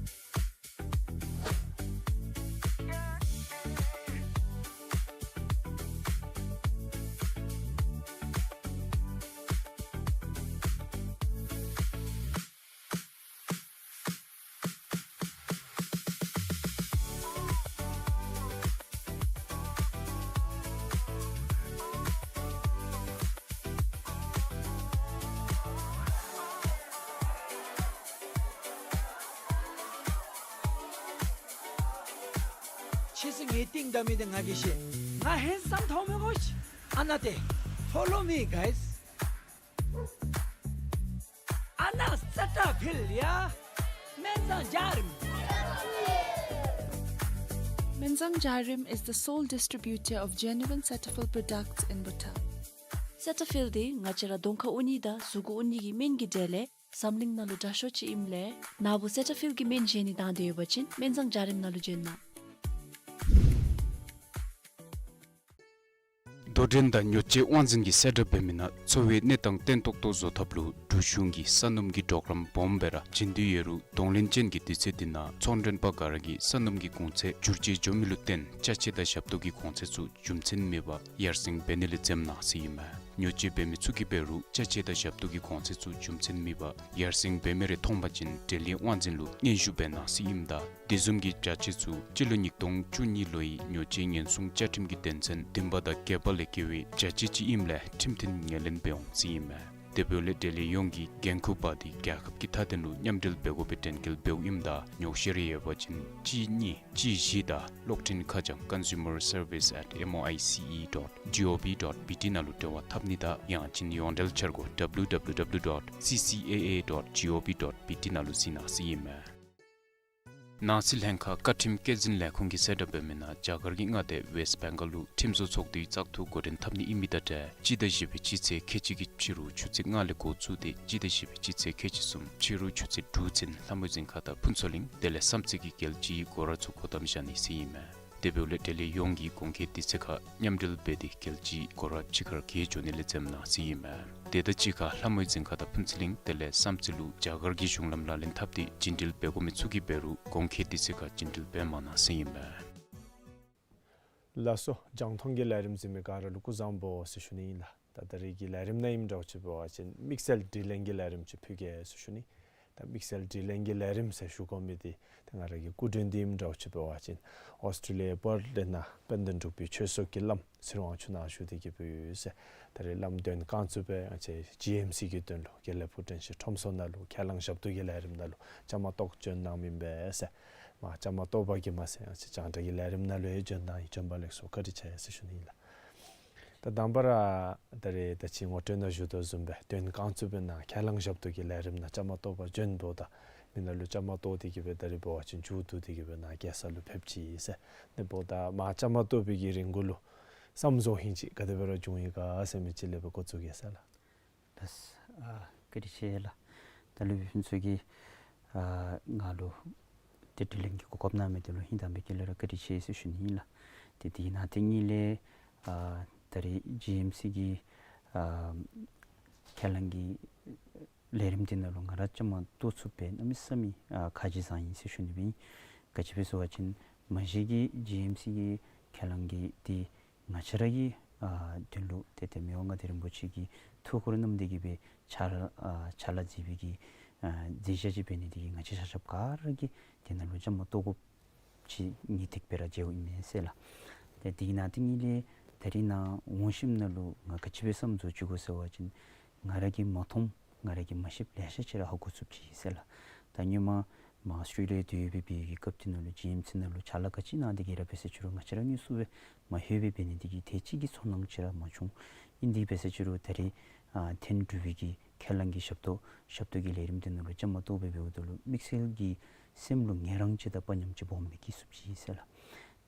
ཕྱིས་སུ་ངེའི་རྟིང་བདའ་མི་དེ་ང་གིས་ཤེས། ང་ཧེན་སམ་མཐོང་མི་དགོ་ཤིག། ཨ་ནཱ་ཏེ། Follow me, guys. ཨ་ནཱ་སེ་ཊ་ཕིལཌ་ཡ། སྨན་བཟང་འཇའ་རིསམ། Menzang Jarim is the sole distributor of genuine Cetaphil products in Bhutan. སེ་ཊ་ཕིལཌ་འདི་ང་བཅས་ར་གདོང་ཁར་འོང་ནི་དང་གཟུགས་ཁར་འོང་ནི་གི་སྨན་གྱི་གྲས་ལས་འཛམ་གླིང་ནང་ལུ་དྲག་ཤོས་ཅིག་ཨིནམ་ལས་ནཱ་བུ་སེ་ཊ་ཕིལཌ་གི་སྨན་བཞེས་ནི་དང་འདོད་ཡོད་པ་ཅིན་སྨན་བཟང་འཇའ་རིསམ་ནང་ལུ་བྱོན་གནང་། འགྲོ་འདྲེན་དང་ཉོ་སྤྱོད་དབང་འཛིན་གྱི་གསལ་བསྒྲགས་འབད་མི་ནང་འཚོ་བའི་གནས་སྟངས་བརྟན་ཏོག་ཏོ་བཟོ་ཐབས་ལུ་འབྲུག་གཞུང་གིས་ས་སྣུམ་གྱི་གྲོགས་རམ་སྦོམ་སྦེ་ར་བྱིན་དོ་ཡོད་རུང་གདོང་ལེན་ཅན་གྱི་དུས་ཚོད་འདི་ནང་ཚོང་མགྲོན་པ་ག་ར་གིས་ས་སྣུམ་གྱི་གོང་ཚད་འགྱུར་བཅོས་འགྱོ་མི་ལུ་བརྟེན་ཅ་ཆས་དང་ཞབས་ཏོག་གི་གོང་ཚད་ཚུ་རྒྱུ་མཚན་མེད་པར་ཡར་སེང་འབད་ནི་ལས་འཛེམ་གནང་ཟེར་ཨིན་མས། ཉོ་སྤྱོད་འབད་མི་ཚུ་གིས་འབད་རུང་ཅ་ཆས་དང་ཞབས་ཏོག་གི་གོང་ཚད་ཚུ་རྒྱུ་མཚན་མེད་པར་ཡར་སེང་འབད་མི་རེ་མཐོང་པ་ཅིན་འབྲེལ་ཡོད་དབང་འཛིན་ལུ་སྙན་ཞུ་འབད་གནང་ཟེར་ཨིནམ་ད་དེ་བཟུམ་གྱི་བྱ་སྤྱོད་ཚུ་སྤྱི་ལོ་ཉིས་སྟོང་བཅུ་གཉིས་ལོའི་ཉོ་སྤྱོད་ཉེན་སྲུང་བཅའ་ཁྲིམས་ཀྱི་དོན་ཚན་བདུན་པ་དང་བརྒྱད་པ་ལས་འགལ་བའི་བྱ་སྤྱོད་ཅིག་ཨིནམ་ལས་ཁྲིམས་མཐུན་ངོས་ལེན་འབད་འོང་ཟེར་ཨིན་མས། དེ་འབདཝ་ལས་འབྲེལ་ཡོད་ཡོངས་ཀྱིས་འགན་ཁུར་འབག་སྟེ་རྒྱལ་ཁབ་ཀྱི་མཐའ་དོན་ལུ་མཉམ་འབྲེལ་འབད་དགོ་པའི་དྲན་སྐུལ་འབདཝ་ཨིནམ་ད་ཉོགས་བཤད་རེ་ཡོད་པ་ཅིན་གཅིག་གཉིས་གཅིག་བཞི་དང་གློག་འཕྲིན་ཁ་བྱང་consumer service at M O I C E dot G O V dot B T ནང་ལུ་འབྲེལ་བ་འཐབ་ནི་དང་ཡང་ཅིན་ཡོངས་འབྲེལ་འཆར་སྒོ W W W dot C C A A dot G O V dot B T ནང་ལུ་གཟིགས་གནང་ཟེར་ཨིན་མས། ནང་སྲིད་ལྷན་ཁག་བཀའ་ཁྲིམས་བཀོད་འཛིན་ལས་ཁུངས་ཀྱིས་གསལ་བསྒྲགས་འབད་མི་ནང་རྒྱ་གར་གྱི་མངའ་སྡེ་ཝེསྟ་བེང་གཱལ་ལུ་ཁྲིམས་བཟོ་ཚོགས་འདུའི་བཙག་འཐུ་འགོ་འདྲེན་འཐབ་ནི་ཨིན་མི་དང་འབྲེལ་སྤྱི་ཟླ་བཞི་པའི་སྤྱི་ཚེས་ཁལ་གཅིག་གི་ཕྱི་རུ་ཆུ་ཚོད་ལྔ་ལས་འགོ་བཙུགས་ཏེ་སྤྱི་ཟླ་བཞི་པའི་སྤྱི་ཚེས་ཁལ་གཅིག་གསུམ་ཕྱི་རུ་ཆུ་ཚོད་དྲུག་ཚུན་ལྷ་མོའི་རྫིང་ཁ་དང་ཕུན་ཚོགས་གླིང་དེ་ལས་བསམ་རྩེ་གི་རྒྱལ་སྤྱིའི་སྒོ་ར་ཚུ་སྒོ་བསྡམ་བཞག་ནི་ཟེར་ཨིན་མས། དེ་འབདཝ་ལས་འབྲེལ་ཡོད་ཡོངས་ཀྱིས་གོང་འཁོད་དུས་ཚོད་ཁར་མཉམ་འབྲེལ་འབད་དེ་རྒྱལ་སྤྱིའི་སྒོ་ར་ཕྱི་ཁར་བརྒལ་འགྱོ་ནི་ལས་འཛེམ་གནང་ཟེར་ཨིན་མས། དེ་དང་གཅིག་ཁར་ལྷ་མོའི་རྫིང་ཁ་དང་ཕུན་ཚོགས་གླིང་དེ་ལས་བསམ་རྩེ་ལུ་རྒྱ་གར་གྱི་གཞུང་ལམ་ལག་ལེན་འཐབ་སྟེ་རྒྱུན་འགྲུལ་འབད་དགོ་མི་ཚུ་གིས་འབད་རུང་གོང་འཁོད་དུས་ཚོད་ཁར་རྒྱུན་འགྲུལ་འབད་མ་གནང་ཟེར་ཨིན་མས། ལགས་སོ། རྒྱང་མཐོང་གི་ལས་རིམ་གཟིགས་མི་ག་ར་ལུ་སྐུ་གཟུགས་བཟང་པོ་ཟེར་ཞུ་ནི་ཨིན་ལགས། ད་ད་རེས་ཀྱི་ལས་རིམ་ནང་ཨིནམ་འདྲཝ་ཅིག་འབད་བ་ཅིན་དམིགས་བསལ་དྲི་ལན་གྱི་ལས་རིམ་ཅིག་ཕུལ་གེ་ཟེར་ཞུ་ནི། ད་དམིགས་བསལ་དྲི་ལན་གྱི་ལས་རིམ་ཟེར་ཞུ་དགོ་མི་འདི་ད་ང་ར་གི་སྐུ་མགྲོན་འདི་ཨིནམ་འདྲཝ་ཅིག་འབད་བ་ཅིན་ཨོསི་ཊེ་ལི་ཡ་པར་ཐི་ལི་ནང་དཔལ་ལྡན་འབྲུག་པའི་ཆོས་གསོག་གི་བླམ་ཚེ་རིང་དབང་ཕྱུག་ནཱ་བཞུགས་ཏེ་གི་སྦེ་ཡོད་ཟེར། ད་རེས་བླམ་དོན་རྐང་བཙུགས་སྦེ་ང་བཅས་ཇི་ཨེམ་སི་གི་དོན་ལུ་དགེ་ལེགས་ཕུག་དྲན་ཤེས་ཁྲོམ་ཚོགས་ནང་ལུ་ཁས་བླངས་ཞབས་ཏོག་གི་ལས་རིམ་ནང་ལུ་བཅའ་མར་གཏོགས་བྱོན་གནང་མི་ཨིན་པས་ཟེར། མ་བཅའ་མར་གཏོགས་པ་གིས་མ་ཚད་ང་བཅས་རྒྱང་བསྒྲགས་ཀྱི་ལས་རིམ་ནང་ལུ་ཡང་བྱོན་གནང་ཡི། བྱོན་པ་ལེགས་སོ། བཀའ་དྲིན་ཆེ་ཟེར་ཞུ་ནི་ཨིན་ལགས། ད་དང་པ་ར་ད་རེས་ད་ཅི་ངོ་སྤྲོད་ནང་ཞུ་དོ་བཟུམ་སྦེ་དོན་རྐང་བཙུགས་སྦེ་ནཱ་ཁས་བླངས་ཞབས་ཏོག་གི་ལས་རིམ་ནང་བཅའ་མར་གཏོགས་པར་བྱོན་འབདཝ་ད་མི་ནང་ལུ་བཅའ་མར་གཏོགས་ཏེ་གི་སྦེ་ད་རེས་འབད་བ་ཅིན་མཇུག་བསྡུ་སྟེ་གི་སྦེ་ནཱ་རྒྱལ་ས་ལུ་ཕེབས་ཅི་ཟེར། ཨ་ནི་འབདཝ་ད་མར་བཅའ་མར་གཏོགས་པའི་གི་རིང་གུ་ལུ་བསམ་བཟོ་ཧིང་ཅིག་ག་དེ་སྦེ་ར་བྱུང་ཡི་ག་ཟེར་མི་ཅིག་ལས་སྦེ་འགོ་བཙུགས་གེ་ཟེར་ལགས། ལགས། ཨ་བཀའ་དྲིན་ཆེ་ལགས། ད་སློབ་དཔོན་ཚུ་གིས་ཨ་ང་ལུ་ཏེ་དྲི་ལན་གྱི་གོ་སྐབས་གནང་མི་འདི་ལུ་ཧིང་དྭངས་པའི་དཀྱིལ་ལས་ར་བཀའ་དྲིན་ཆེ་ཟེར་ཞུ་ནི་ཨིན་ལགས། ཏེ་དེ་ནང་དེ་གཉིས་ལས་ཨ་ད་རེས་ཇི་ཨེམ་སི་གི་ཨ་ཁས་བླངས་ཀྱི་ལས་རིམ་འདི་ནང་ལུ་ང་ར་བཅའ་མར་གཏོགས་ཚུགས་པས་གནམ་མེད་ས་མེད་ཨ་ཁ་རྗེ་བཟང་ཡི་ཟེར་ཞུ་ནི་སྦེ་ཨིན། ག་ཅི་སྦེ་ཟེར་བ་ཅིན་མ་གཞི་གི་ཇི་ཨེམ་སི་གི་ཁས་བླངས་ཀྱི་འདི་ང་བཅས་ར་གི་ཨ་དོན་ལུ་ཏེ་ཏེ་མི་དབང་མངའ་བདག་རིན་པོ་ཆེ་གིས་ཐུགས་ཁུར་བསྣམས་ཏེ་གི་སྦེ་ཕྱག་ལཱ་ཨ་ཕྱག་ལཱ་མཛད་པའི་གི་ཨ་མཛད་བྱ་ཅིག་འབད་ནི་འདི་གིས་ང་བཅས་ཆ་ཁྱབ་ག་ར་གིས་དེ་ནང་ལུ་བཅའ་མར་གཏོགས་དགོཔ་ཅིག་ངེས་ཏིག་སྦེ་ར་མཇལཝ་ཨིན་མས་ཟེར་ལགས། ཏེ་དེ་ནང་དེ་གཉིས་ལས་ད་རེས་ནཱ་འོང་ཞིནམ་ལས་ང་ག་ཅི་སྦེ་བསམ་བཟོ་ཅི་གོ་ཟེར་བ་ཅིན་ང་ར་གིས་མ་མཐོངམ་ང་ར་གིས་མ་ཤེསཔ་ལེ་ཤ་ཅིག་ར་ཧ་གོ་ཚུགསཔ་ཅིག་ཨིན་ཟེར་ལགས། ད་སྔོན་མ་མར་ཨོསི་ཊེ་ལི་ཡ་སྡོད་པའི་སྦེ་གི་སྐབས་དེ་ནང་ལུ་ཇི་ཨེམ་སི་ནང་ལུ་ཕྱག་ལཱ་ག་ཅི་གནང་སྟེ་གི་ར་འབད་ཟེར་ཅི་རུང་ང་བཅས་ར་དངོས་སུ་སྦེ་མ་ལྷོད་པར་འབད་ནི་འདི་གིས་དེ་ཅིག་གི་ཚོར་སྣང་ཅིག་ར་མ་བྱུང་། ཨིན་དེ་འབད་ཟེར་ཅི་རུང་ད་རེས་ཨ་ཐེངས་དྲུག་པའི་གི་ཁས་བླངས་ཀྱི་ཞབས་ཏོག་ཞབས་ཏོག་གི་ལས་རིམ་དེ་ནང་ལུ་བཅའ་མར་གཏོགས་སྦེ་འབདཝ་ད་ལུ་དམིགས་བསལ་གྱི་སེམས་ལུ་ངལ་རངས་ཅིག་དང་དཔའ་ཉམས་ཅིག་སྦོམ་སྦེ་སྐྱེས་ཚུགསཔ་ཅིག་ཨིན་ཟེར་ལགས།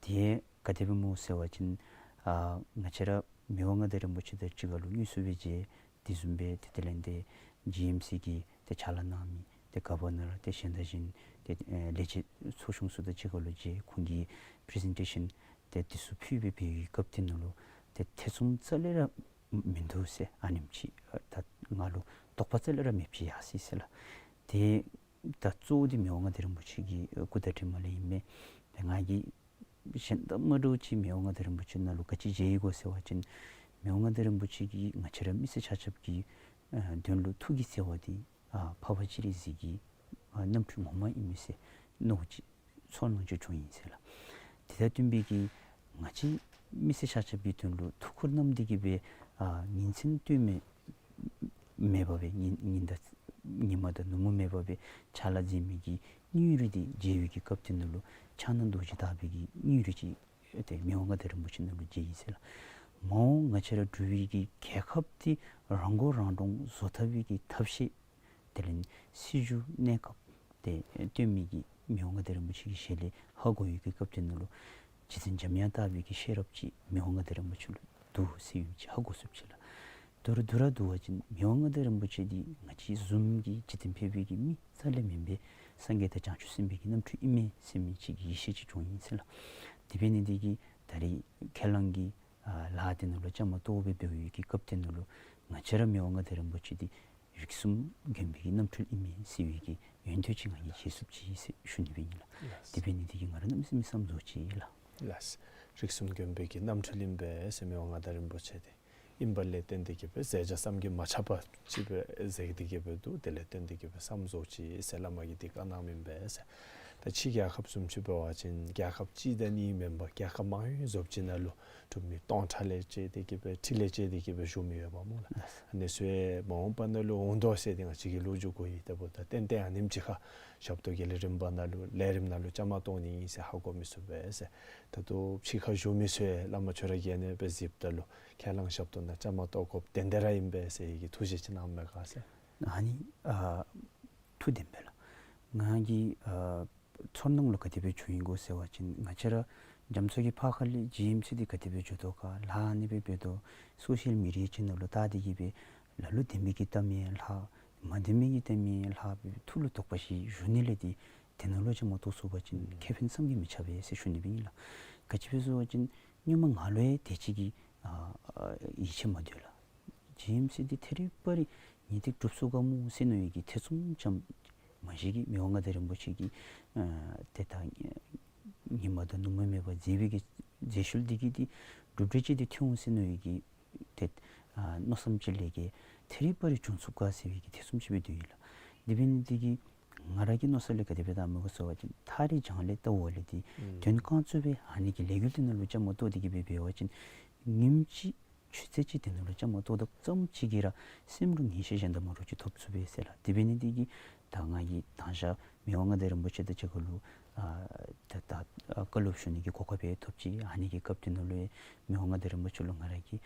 དེ་ག་དེ་སྦེ་སྨོ་ཟེར་བ་ཅིན་ཨ་ང་བཅས་ར་མི་དབང་མངའ་བདག་རིན་པོ་ཆེ་དང་གཅིག་ཁར་ལུ་དངོས་སུ་སྦེ་མཇལ། དེ་བཟུམ་སྦེ་ཏེ་དེ་ལས་ཏེ་ཇི་ཨེམ་སི་གི་ཏེ་ཕྱག་ལཱ་གནང་མི་ཏེ་གོ་བར་ནར་ཏེ་གཞན་དང་གཞན་ཏེ་ཨེ་ལས་བྱེད་ཚོགས་ཆུང་ཚུ་དང་གཅིག་ཁར་ལུ་མཇལ། ཁོང་གིས་པི་རི་ཟེན་ཊེ་ཤཱན་ཏེ་འདི་ཚུ་ཕུལ་སྦེ་འབད་བའི་སྐབས་དེ་ནང་ལུ་ཏེ་ཐེ་ཚོམ་རྩ་ལས་ར་མིན་འདུག་ཟེར། ཨ་ནེམ་ཅིག་ད་ང་ལུ་དོགས་པ་རྩ་ལས་ར་མེདཔ་ཅིག་ཡར་སོ་ཡི་ཟེར་ལགས། ཏེ་ད་གཙོ་བོ་འདི་མི་དབང་མངའ་བདག་རིན་པོ་ཆེ་གི་སྐུ་བཀའ་དྲིན་མ་ལས་ཨིན་མས། ཏེ་ང་གིས་གཞན་དང་མ་འདྲཝ་ཅིག་མི་དབང་མངའ་བདག་རིན་པོ་ཆེ་ནང་ལུ་ག་ཅི་མཇལ་ཡི་གོ་ཟེར་བ་ཅིན་མི་དབང་མངའ་བདག་རིན་པོ་ཆེ་གིས་ང་བཅས་ར་མི་སེར་ཆ་ཁྱབ་ཀྱི་ཨ་དོན་ལུ་ཐུགས་ཀྱི་བརྩེ་བ་འདི་ཨ་འཕགས་པ་སྤྱན་རས་གཟིགས་ཀྱི་ཨ་རྣམ་འཕྲུལ་ངོ་མ་ཨིན་མས་ཟེར་མནོ་ཅིག་ཚོར་སྣང་ཅིག་བྱུང་ཡི་ཟེར་ལགས། དེ་དང་བསྟུན་པའི་གི་ང་བཅས་མི་སེར་ཆ་ཁྱབ་ཀྱི་དོན་ལུ་ཐུགས་ཁུར་བསྣམས་ཏེ་གི་སྦེ་ཨ་ཉིན་མཚན་ལྟོས་མེད་མེད་པར་སྦེ་ཉིན་ཉིན་དང་ཉི་མ་དང་ནུབ་མོ་མེད་པར་སྦེ་ཕྱག་ལཱ་མཛད་མི་གི་སྙིང་རུས་འདི་མཇལ་བའི་གི་སྐབས་དེ་ནང་ལུ་ཕྱག་ན་རྡོ་རྗེ་བཏགས་པའི་གི་སྙིང་རུས་ཅིག་ཏེ་མི་དབང་མངའ་བདག་རིན་པོ་ཆེ་ནང་ལུ་མཇལ་ཡི་ཟེར་ལགས། མ་འོངས་ང་བཅས་ར་འབྲུག་པའི་གི་རྒྱལ་ཁབ་འདི་རང་མགོ་རང་འདྲོངས་བཟོ་ཐབས་ཀྱི་ཐབས་ཤེས་དེ་ལས་སྲིད་བྱུས་གནས་སྐབས་ཏེ་སྟོན་མི་གི་མི་དབང་མངའ་བདག་རིན་པོ་ཆེ་གི་ཞལ་ལས་ཧ་གོ་བའི་གི་སྐབས་དེ་ནང་ལུ་རྗེ་བཙུན་འཇམ་དབྱངས་ལྟ་བུའི་གི་ཤེས་རབ་ཅིག་མི་དབང་མངའ་བདག་རིན་པོ་ཆེ་ལུ་འདུག་ཟེར་ཡོད་ཅིག་ཧ་གོ་ཚུགསཔ་ཅིག་ལགས། མདོར་བསྡུ་ར་བསྡུ་བ་ཅིན་མི་དབང་མངའ་བདག་རིན་པོ་ཆེ་འདི་ང་བཅས་བཟུམ་གྱི་འཇིག་རྟེན་ཕལ་པའི་གི་མི་རྩ་ལས་མེན་པས། སངས་རྒྱས་དང་བྱང་ཆུབ་སེམས་དཔའི་གི་རྣམ་འཕྲུལ་ཨིན་མས་ཟེར་མི་ཅིག་གི་ཡིད་ཆེས་ཅིག་བྱུང་ཡི་ཟེར་ལགས། དེ་འབད་ནི་འདི་གིས་ད་རེས་ཁས་བླངས་ཀྱི་ ཨ་ལཱ་འདི་ནང་ལུ་བཅའ་མར་གཏོགས་སྦེ་འབད་བའི་གི་སྐབས་འདི་ནང་ལུ་ང་བཅས་ར་མི་དབང་མངའ་བདག་རིན་པོ་ཆེ་འདི་རིགས་གསུམ་མགོན་པོའི་གི་རྣམ་འཕྲུལ་ཨིན་མས་ཟེར་བའི་གི་ཡོན་ཏན་ཅིག་ང་གིས་བཞེས་ཚུགས་ཅི་ཟེར་ཞུ་ནི་སྦེ་ཨིན་ལགས། ལགས། དེ་འབད་ནི་འདི་གིས་ང་ར་གནམ་མེད་ས་མེད་བསམ་རྫོགས་ཅི་ལགས། ལགས། རིགས་གསུམ་མགོན་པོའི་གི་རྣམ་འཕྲུལ་ཨིན་པས་ཟེར་མི་དབང་མངའ་བདག་རིན་པོ་ཆེ་འདི། ཨིན་པ་ལས་བརྟེན་ཏེ་གི་སྦེ་མཛད་བྱ་བསམ་གྱིས་མ་ཁྱབ་པ་ཅིག་སྦེ་མཛད་དེ་གི་སྦེ་འདུག། དེ་ལས་བརྟེན་ཏེ་གི་སྦེ་བསམ་རྫོགས་ཅི་ཟེར་བླ་མ་གིས་འདི་བཀའ་གནངམ་ཨིན་པས་ཟེར། ད་ཕྱི་རྒྱལ་ཁབ་བཟུམ་ཅིག་འབད་བ་ཅིན་རྒྱལ་ཁབ་གཅིག་དང་གཉིས་མེན་པར་རྒྱལ་ཁབ་མང་རབས་ཅིག་ནང་ལུ་འབྲུག་མི་སྟོང་ཕྲག་ལས་བཅད་དེ་གི་སྦེ་ཁྲི་ལས་བཅད་དེ་གི་སྦེ་བཞུགས་མི་ཡོདཔ་སྨོ་ལགས། ཨ་ནི་ཚུ་མ་འོངས་པ་ནང་ལུ་འོང་དོ་ཟེར་ཏེ་ང་བཅས་ཀྱིས་ལོ་རྒྱུས་གོ་ཡི། ད་འབདཝ་ད་ཏན་ཏན་ཨ་ནེམ་ཅིག་ཁར་ཞབས་ཏོག་གི་ལས་རིམ་པ་ནང་ལུ་ལས་རིམ་ནང་ལུ་བཅའ་མར་གཏོགས་ནི་ཨིན་ཟེར་ཧ་གོ་མི་ཚུགས་པས་ཟེར། ད་ལྟོ་ཕྱི་ཁར་བཞུགས་མི་ཚུ་བླ་མ་ཁྱོད་ར་གིས་ཨ་ནི་སྦེ་གཟིགསཔ་ད་ལུ་ཁས་བླངས་ཞབས་ཏོག་ནང་བཅའ་མར་གཏོགས་དགོཔ་དེ་འདི་ར་ཨིན་པས་ཟེར་བའི་གི་ཐུགས་བཞེད་ཅིག་གནངམ་མས་ག་ཟེར། ཨ་ནི་ཨ་ཐུགས་བདེན་པས་ལགས། ང་གི་ཨ་ཚོར་སྣང་ལུ་ག་དེ་སྦེ་བྱུང་ཡི་གོ་ཟེར་བ་ཅིན་ང་བཅས་ར་རྒྱ་མཚོ་གི་ཕར་ཁ་ལས་ཇི་ཨེམ་སི་འདི་ག་དེ་སྦེ་འགྱོ་དོ་ག་ལཱ་ཨ་ནི་སྦེ་འབད་དོ། སོ་ཤལ་མི་ཌི་ཡ་ཅིག་ནང་ལུ་བལྟ་སྟེ་གི་སྦེ་ལ་ལུ་བདེན་པའི་གི་གཏམ་ཨིན་ལགས། མ་བདེན་པའི་གི་གཏམ་ཨིན་ལགས་སྦེ་ཐུགས་ལུ་དོགས་པ་ཅིག་ཞུ་ནི་ལས་འདི་དེ་ནང་ལུ་བཅའ་མར་གཏོགས་ཚུགས་པ་ཅིན་ཁེ་ཕན་བསམ་གྱིས་མི་ཁྱབ་པས་ཟེར་ཞུ་ནི་སྦེ་ཨིན་ལགས། ག་ཅི་སྦེ་ཟེར་བ་ཅིན་སྔོན་མ་ང་ལུ་ཡང་དེ་ཅིག་གི་ཨ་ཨ་ཡིད་ཆེས་མ་འདུག་ལགས། ཇི་ཨེམ་སི་འདི་ཐད་རི་བ་རི་ངེས་ཏིག་འགྲུབ་ཚུགས་ག་སྨོ་ཟེར་མནོ་བའི་གི་ཐེ་ཚོམ་ཙམ་མ་གཞི་གིས་མི་དབང་མངའ་བདག་རིན་པོ་ཆེ་གིས་ཨ་ཏེ་ད་ཉིན་མ་དང་ནུབ་མོ་མེད་པར་མཛད་པའི་གི་མཛད་ཤུལ་འདི་གིས་འདི་འགྲུབ་འབྲས་ཅིག་འདི་ཐོན་འོང་ཟེར་མནོ་བའི་གི་ཏེ་ཨ་མནོ་བསམ་ཅིག་ལས་ཀྱི་ཐད་རི་བ་རི་བྱུང་ཚུགས་ག་ཟེར་བའི་གི་ཐེ་ཚོམ་ཅིག་སྦེ་འདུག་ཡོད་ལགས། དེ་འབད་ནི་འདི་གིས་ང་ར་གི་མནོ་བསམ་ལས་ག་དེ་སྦེ་བཏངམ་མས་གོ་ཟེར་བ་ཅིན་ཐག་རིང་རྒྱང་ལས་བལྟཝ་ལས་འདི་ཨུམ་དོན་རྐང་གཙོ་སྦེ་ཨ་ནི་གི་ལས་འགུལ་འདི་ནང་ལུ་བཅའ་མར་གཏོགས་ཏེ་གི་སྦེ་འབད་བ་ཅིན་ཉིནམ་གཅིག་ཆུ་ཚོད་གཅིག་དེ་ནང་ལུ་བཅའ་མར་གཏོགས་དོ་ཙམ་ཅིག་གིས་ར་སེམས་ལུ་ངེས་ཤེས་གཞན་དང་མ་འདྲཝ་ཅིག་ཐོབ་ཚུགས་པས་ཟེར་ལགས། དེ་འབད་ནི་འདི་གིས་ད་ང་གིས་མདང་ཞག་མི་དབང་མངའ་བདག་རིན་པོ་ཆེ་དང་གཅིག་ཁར་ལུ་ཨ་ད་ད་ཨ་བཀའ་སློབ་ཞུ་ནི་གི་གོ་སྐབས་ཡང་ཐོབ་ཅི། ཨ་ནི་གི་སྐབས་དེ་ནང་ལུ་ཡང་མི་དབང་མངའ་བདག་རིན་པོ་ཆེ་ལུ་ང་ར་གིས་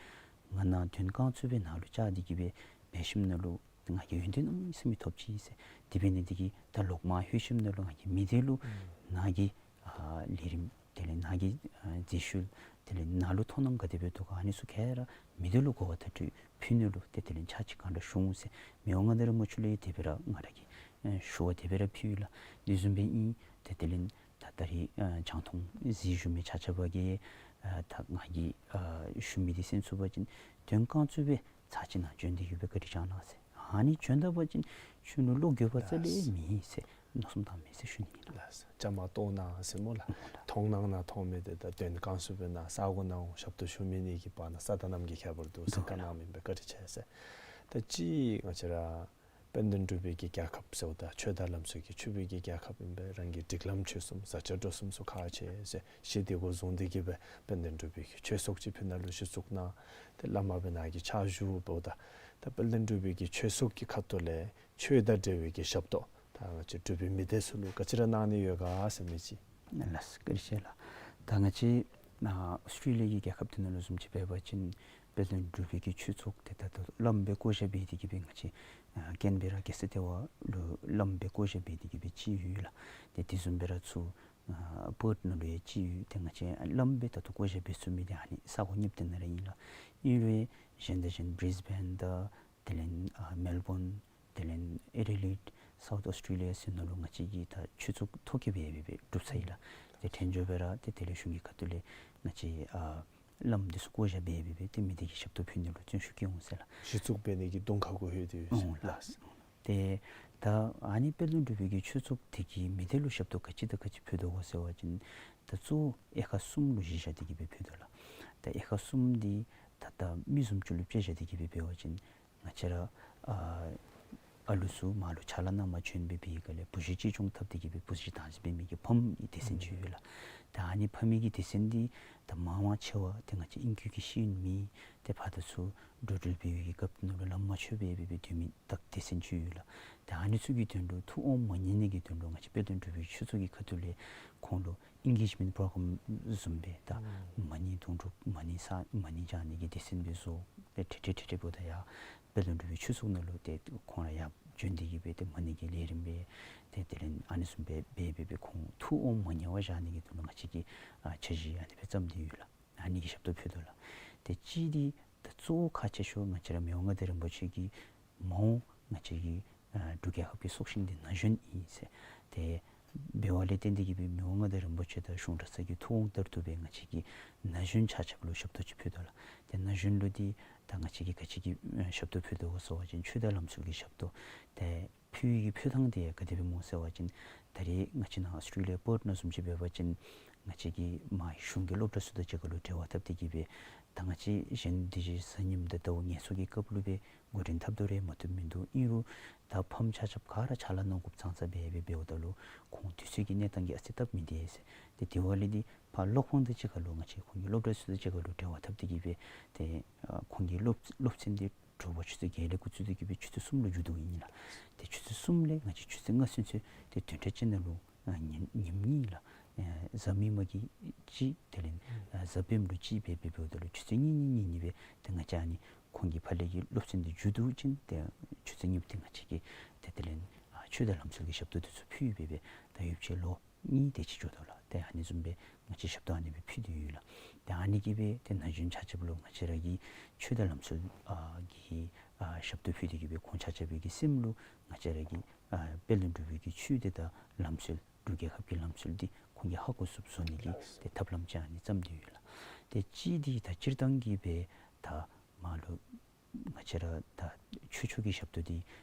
ང་ནཱ་དོན་རྐང་གཙོ་སྦེ་ནཱ་ལུ་བཅར་ཏེ་གི་སྦེ་འབད་ཞིནམ་ལས་ང་གིས་ཡོན་ཏན་གནམ་མེད་ས་མེད་ཐོབ་ཅི་ཟེར། དེ་འབད་ནི་འདི་གིས་ད་ལོག་མར་ལྷོད་ཞིནམ་ལས་ང་གིས་མི་སྡེ་ལུ་ཨུམ་ནཱ་གི་ཨ་ལས་རིམ་དེ་ལས་ནཱ་གི་ཨ་མཛད་ཤུལ་དེ་ལས་ནཱ་ལུ་མཐོང་སྣང་ག་དེ་སྦེ་འདུག་ག་ཨ་ནི་ཚུ་ག་ར་མི་སྡེ་ལུ་གོ་བ་བརྡ་སྤྲོད་ཕུལ་ནི་ལུ་ཏེ་དེ་ལས་ཕྱག་ཕྱིད་གང་དྲག་ཞུ་འོང་ཟེར་མི་དབང་མངའ་བདག་རིན་པོ་ཆེ་ལུ་ཡང་དེ་སྦེ་ར་ང་ར་གིས་ཨ་ཞུ་བ་དེ་སྦེ་ར་ཕུལ་ཡི་ལགས། དེ་བཟུམ་སྦེ་ཨིན། ཏེ་དེ་ལས་ད་ད་རིས་ཨ་རྒྱང་མཐོང་གཟིགས་བཞུགས་མི་ཆ་ཁྱབ་ཀྱིས་ཨ་ད་ང་གིས་ཨ་ཞུ་མི་འདི་གསན་ཚུགས་པ་ཅིན་དོན་རྐང་གཙོ་སྦེ་ཚར་གཅིག་ནཱ་བྱོན་ཏེ་གི་སྦེ་བཀའ་དྲིན་བསྐྱང་གནང་ཟེར། ཨ་ནི་བྱོན་ད་པ་ཅིན་ཁྱོད་ལུ་བློ་འགྱོད་པ་རྩ་ལས་ལགས། མེད་ཟེར་མནོ་བསམ་བཏངམ་མས་ཟེར་ཞུ་ནི་ཨིན་ལགས། ལགས། བཅའ་མར་གཏོགས་གནང་ཟེར་སྨོ་ལགས། ཨོ་ལགས། མཐོང་སྣང་ནང་མཐོང་མི་འདི་ད་དོན་རྐང་གཙོ་སྦེ་ནཱ་ས་གོ་ནང་ཞབས་ཏོག་ཞུ་མི་ནི་གི་བར་ན་ས་དང་གནམ་གྱི་ཁྱད་པར་འདུག་ཟེར་འདུག་བཀའ་གནང་མི་འབད་བཀའ་དྲིན་ཆེ་ཟེར། ད་ཅི་ང་བཅས་ར་དཔལ་ལྡན་འབྲུག་པའི་གི་རྒྱལ་ཁབ་ཟེརཝ་ད་ཆོས་དང་ལམ་སྲོལ་གྱི་ཆོས་པའི་གི་རྒྱལ་ཁབ་ཨིན་པས། རང་གི་སྒྲིག་ལམ་ཆོས་གསུམ་བཟའ་བཅའ་འགྲོ་གསུམ་ཚུ་ཁག་ཆེ་ཟེར་གཞི་འདི་གུ་བཟུང་སྟེ་གི་སྦེ་དཔལ་ལྡན་འབྲུག་པའི་གི་ཆོས་ཚོགས་ཅིག་ཕར་ནཱ་ལུ་གཞི་བཙུགས་གནང་། ཏེ་བླ་མ་སྦེ་ནཱ་གི་ཕྱག་ཞུ་འབདཝ་ད་ད་དཔལ་ལྡན་འབྲུག་པའི་གི་ཆོས་ཚོགས་ཀྱི་ཁ་ཐུག་ལས་ཆོས་དང་འབྲེལ་བའི་གི་ཞབས་ཏོག་ད་ང་བཅས་འབྲུག་པའི་མི་སྡེ་ཚུ་ལུ་ག་ཅི་ར་གནང་ནི་ཡོད་ག་ཟེར་མི་ཅིག། ལགས་བཀའ་དྲིན་ཆེ་ལགས། ད་ང་བཅས་ཨ་ཨོསི་ཊྲེ་ལི་ཡ་གི་རྒྱལ་ཁབ་འདི་ནང་ལུ་བཟུམ་ཅིག་འབད་བ་ཅིན་དཔལ་ལྡན་འབྲུག་པའི་གི་ཆོས་ཚོགས་འདི་ད་ལྟོ་བླམ་སྦེ་བསྐོ་བཞག་འབད་དེ་གི་སྦེ་ང་བཅས་ཨ་ཀེན་བེ་ར་རྒྱལ་ས་ལྟེ་བ་ལུ་བླམ་སྦེ་བསྐོ་བཞག་འབད་དེ་གི་སྦེ་ཅིག་ཡོད་ལགས། ཏེ་དེ་བཟུམ་སྦེ་ར་ཚུར་ཨ་པརཐ་ནང་ལུ་ཡང་ཅིག་ཡོད། ཏེ་ང་བཅས་བླམ་སྦེ་ད་ལྟོ་བསྐོ་བཞག་འབད་ཚུགས་མི་འདི་ཨ་ནི་ས་གོ་གཉིས་འདི་ནང་ར་ཨིན་ལགས། ཨིན་རུང་གཞན་དང་གཞན་བྷྲིས་བེན་དང་དེ་ལས་ཨ་མེལ་བོན་དེ་ལས་ཨེ་ཌི་ལེཌ་སའུཐ་ཨོསི་ཊྲེ་ལི་ཡ་ཟེར་ནང་ལུ་ང་བཅས་ཀྱི་ད་ཆོས་ཚོགས་ཐོ་བཀོད་འབད་འབད་འབད་གྲུབ་ཚར་ཡི་ལགས། ཏེ་འབྲས་ལྗོངས་སྦེ་ར་ཏེ་དེ་ལས་གཞུང་གི་ཁ་ཐུག་ལས་ང་བཅས་ཨ་བླམ་འདི་ཚུ་བསྐོ་བཞག་འབད་འབད་འབད་ཏེ་མི་སྡེ་གི་ཞབས་ཏོག་ཕུལ་ནི་ལུ་བརྩོན་ཤུགས་བསྐྱེད་འོང་ཟེར་ལགས། གཞི་བཙུགས་འབད་ནི་གི་གདོང་ཁ་གུ་ལྷོད་དེ་ཡོད་ཟེར་ལགས། ཏེ་ད་ཨ་ནི་དཔལ་ལྡན་འབྲུག་པའི་གི་ཆོས་ཚོགས་འདི་གིས་མི་སྡེ་ལུ་ཞབས་ཏོག་ག་ཅི་དང་ག་ཅི་ཕུལ་དོ་གོ་ཟེར་བ་ཅིན་ད་གཙོ་བོ་དབྱེ་ཁག་གསུམ་ལུ་གཞི་བཞག་སྟེ་གི་སྦེ་ཕུལ་དོ་ལགས། ད་དབྱེ་ཁག་གསུམ་འདི་ད་ད་མི་བཟུམ་ཅིག་ལུ་དཔྱེ་བཞག་སྟེ་གི་སྦེ་འབད་བ་ཅིན་ང་བཅས་ར་ཨ་ཨ་ལུ་ཚུ་མར་ལུ་ཕྱག་ལཱ་གནང་མར་བྱོན་སྦེ་འབད་བའི་སྒང་ལས་བུ་གཞི་གཅེས་སྐྱོང་འཐབ་སྟེ་གི་སྦེ་བུ་གཞི་དང་འཛིན་འབད་མི་གི་ཕམ་གྱི་སྡེ་ཚན་ཅིག་ཡོད་ལགས། ད་ཨ་ནི་ཕམ་གྱི་སྡེ་ཚན་འདི་ད་མང་མང་ཆེ་བ་ཏེ་ང་བཅས་ཨིན་སྐད་ཀྱི་ཤེས་ཡོན་མེད། ཏེ་ཕར་དང་ཚུར་འགྲོ་འགྲུལ་འབད་བའི་གི་སྐབས་ནང་ལུ་ལམ་མ་ཆོད་པར་སྦེ་སྦེ་སྡོད་མི་དག་སྡེ་ཚན་ཅིག་ཡོད་ལགས། ད་ཨ་ནི་ཚུ་གི་དོན་ལུ་ཐུགས་དབང་མ་ཉན་ནི་གི་དོན་ལུ་ང་བཅས་དཔལ་ལྡན་འབྲུག་པའི་ཆོས་ཚོགས་ཀྱི་ཁ་ཐུག་ལས་ཁོང་ལུ་ཨིན་གེཇ་མེནཊ་པོ་རོ་གརམ་བཟུམ་སྦེ་ད་ཨུམ་མ་ཎི་དུང་སྒྲུབ་མ་ཎི་ས་མ་ཎི་བགྱང་ནི་གི་སྡེ་ཚན་སྦེ་བཟོ། ཏེ་ཁྲིག་ཁྲི་ཁྲིག་ཁྲི་འབདཝ་ད་ཡར་དཔལ་ལྡན་འབྲུག་པའི་ཆོས་ཚོགས་ནང་ལུ་ཏེ་ཁོང་ར་ཡར་བྱོན་ཏེ་གི་སྦེ་ཏེ་མ་ཎི་གི་ལས་རིམ་འབད། ཏེ་དེ་ལས་ཨ་ནི་བཟུམ་སྦེ་འབད་འབད་འབད་ཁོང་ཐུགས་དབང་མ་ཉལ་བར་བཞག་ནི་གི་དོན་ལུ་ང་བཅས་ཀྱིས་ཨ་འཆར་གཞི་ཨ་ནི་སྦེ་བརྩམས་ཏེ་ཡོད་ལགས། ཨ་ནི་གི་ཞབས་ཏོག་ཕུལ་དོ་ལགས། ཏེ་གཅིག་འདི་ད་གཙོ་བོ་ཁག་ཆེ་ཤོས་ང་བཅས་ར་མི་དབང་མངའ་བདག་རིན་པོ་ཆེ་གིས་མ་འོངས་ང་བཅས་ཀྱི་ཨ་འབྲུག་རྒྱལ་ཁབ་ཀྱི་སྲོག་ཤིང་འདི་ན་གཞོན་ཨིན་ཟེར། ཏེ་ འབད་བ་ལས་བརྟེན་ཏེ་གིས་སྦེ་མི་དབང་མངའ་བདག་རིན་པོ་ཆེ་དང་གཞུང་གྲྭ་ཚང་གི་ཐུགས་དགོངས་ལྟར་དུ་སྦེ་ང་བཅས་ཀྱིས་ན་གཞོན་ཆ་ཁྱབ་ལུ་ཞབས་ཏོག་ཅིག་ཕུལ་དོ་ལགས། ཏེ་ན་གཞོན་ལུ་འདི་ད་ང་བཅས་ཀྱིས་ག་ཅི་གི་ཞབས་ཏོག་ཕུལ་དོ་ག་ཟེར་བ་ཅིན་ཆོས་དང་ལམ་སྲོལ་གྱི་ཞབས་ཏོག། ཏེ་ཕུལ་བའི་གི་ཕུལ་ཐངས་དེ་ཡང་ག་དེ་སྦེ་སྨོ་ཟེར་བ་ཅིན་ད་རེས་ང་བཅས་ནཱ་ཨོསི་ཊྲེ་ལི་ཡ་པརཐ་ནང་བཟུམ་ཅིག་འབད་བ་ཅིན་ང་བཅས་ཀྱི་མ་གཞུང་གི་སློབ་གྲྭ་ཚུ་དང་གཅིག་ཁར་ལུ་འབྲེལ་བ་འཐབ་སྟེ་གིས་སྦེ་ད་ང་བཅས་གཞན་དུས་ཅི་གཟའ་ཉིམ་དང་ཟླཝ་ངལ་གསོ་གི་སྐབས་ལུ་སྦེ་འགོ་འདྲེན་འཐབ་དོ་རུང་མ་བཏུབ་མིན་འདུག། ཨིན་རུང་ད་ཕམ་ཆ་ཁྱབ་ག་ར་ཕྱག་ལཱ་གནང་དགོཔ་ཙང་ཙ་སྦེ་སྦེ་འབདཝ་ད་ལུ་ཁོང་དུས་ཚོད་ཀྱི་གནས་སྟངས་ཀྱིས་ཨ་ཙི་སྟབས་མི་བདེ་ཟེར། ཏེ་དེ་བ་ལས་འདི་ཕར་ཀློག་ཁང་དང་གཅིག་ཁར་ལུ་ང་བཅས་ཁོང་གི་སློབ་གྲྭ་ཚུ་དང་གཅིག་ཁར་ལུ་འབྲེལ་བ་འཐབ་སྟེ་གིས་སྦེ་ཏེ་ཨ་ཁོང་གི་སློབ་སློབ་ཚན་འདི་དྲོ་པ་ཆུ་ཚོད་བརྒྱད་ལས་འགོ་བཙུགས་ཏེ་གིས་སྦེ་ཆུ་ཚོད་གསུམ་ལུ་མཇུག་བསྡུཝ་ཨིན་ལགས། ཏེ་ཆུ་ཚོད་གསུམ་ལས་ང་བཅས་ཆུ་ཚོད་ལྔ་ཚུན་ཚོད་ཏེ་བདུན་ཕྲག་གཅིག་ནང་ལུ་ཨ་ཉིནམ་ཉིནམ་གཉིས་ལགས། ཨ་གཟའ་མིག་དམར་གྱི་གཅིག་དེ་ལས་ཨ་གཟའ་སྤེནམ་ལུ་གཅིག་སྦེ་འབད་འབདཝ་ད་ལུ་ཆུ་ཚོད་གཉིས་གཉིས་གཉིས་གཉིས་སྦེ་ཏེ་ང་བཅས་ཨ་ནི་ཁོང་གི་ཕར་ལས་ཀྱི་སློབ་ཚན་འདི་མཇུག་བསྡུ་ཞིནམ་ཏེ་ཆུ་ཚོད་གཉིས་པ་འདི་ང་བཅས་ཀྱིས་ཏེ་དེ་ལས་ཨ་ཆོས་དང་ལམ་སྲོལ་གྱི་ཞབས་ཏོག་འདི་ཚུ་ཕུལ་སྦེ་སྦེ་ད་ཡོདཔ་ཅིག་ལོ་གཉིས་དེ་ཅིག་འགྱོ་དོ་ལགས། ཏེ་ཨ་ནི་བཟུམ་སྦེ་ང་བཅས་ཞབས་ཏོག་ཨ་ནི་སྦེ་ཕུལ་ཏེ་ཡོད་ལགས། ཏེ་ཨ་ནི་གིས་སྦེ་ཏེ་ན་གཞོན་ཆ་ཁྱབ་ལུ་ང་བཅས་ར་གི་ཆོས་དང་ལམ་སྲོལ་ཨ་གི་ཨ་ཞབས་ཏོག་ཕུལ་ཏེ་གིས་སྦེ་ཁོང་ཆ་ཁྱབ་ཀྱི་སེམས་ལུ་ང་བཅས་ར་གི་ཨ་དཔལ་ལྡན་འབྲུག་པའི་གི་ཆོས་སྡེ་དང་ལམ་སྲོལ་འབྲུག་རྒྱལ་ཁབ་ཀྱི་ལམ་སྲོལ་འདི་ཁོང་གིས་ཧ་གོ་ཚུགསཔ་བཟོ་ནི་གི་ཏེ་ཐབས་ལམ་ཅིག་ཨ་ནི་བརྩམས་ཏེ་ཡོད་ལགས། ཏེ་གཅིག་འདི་ད་སྤྱིར་བཏང་གི་སྦེ་ད་མར་ལུ་ང་བཅས་ར་ད་ཆོས་ཕྱོགས་ཀྱི་ཞབས་ཏོག་འདི་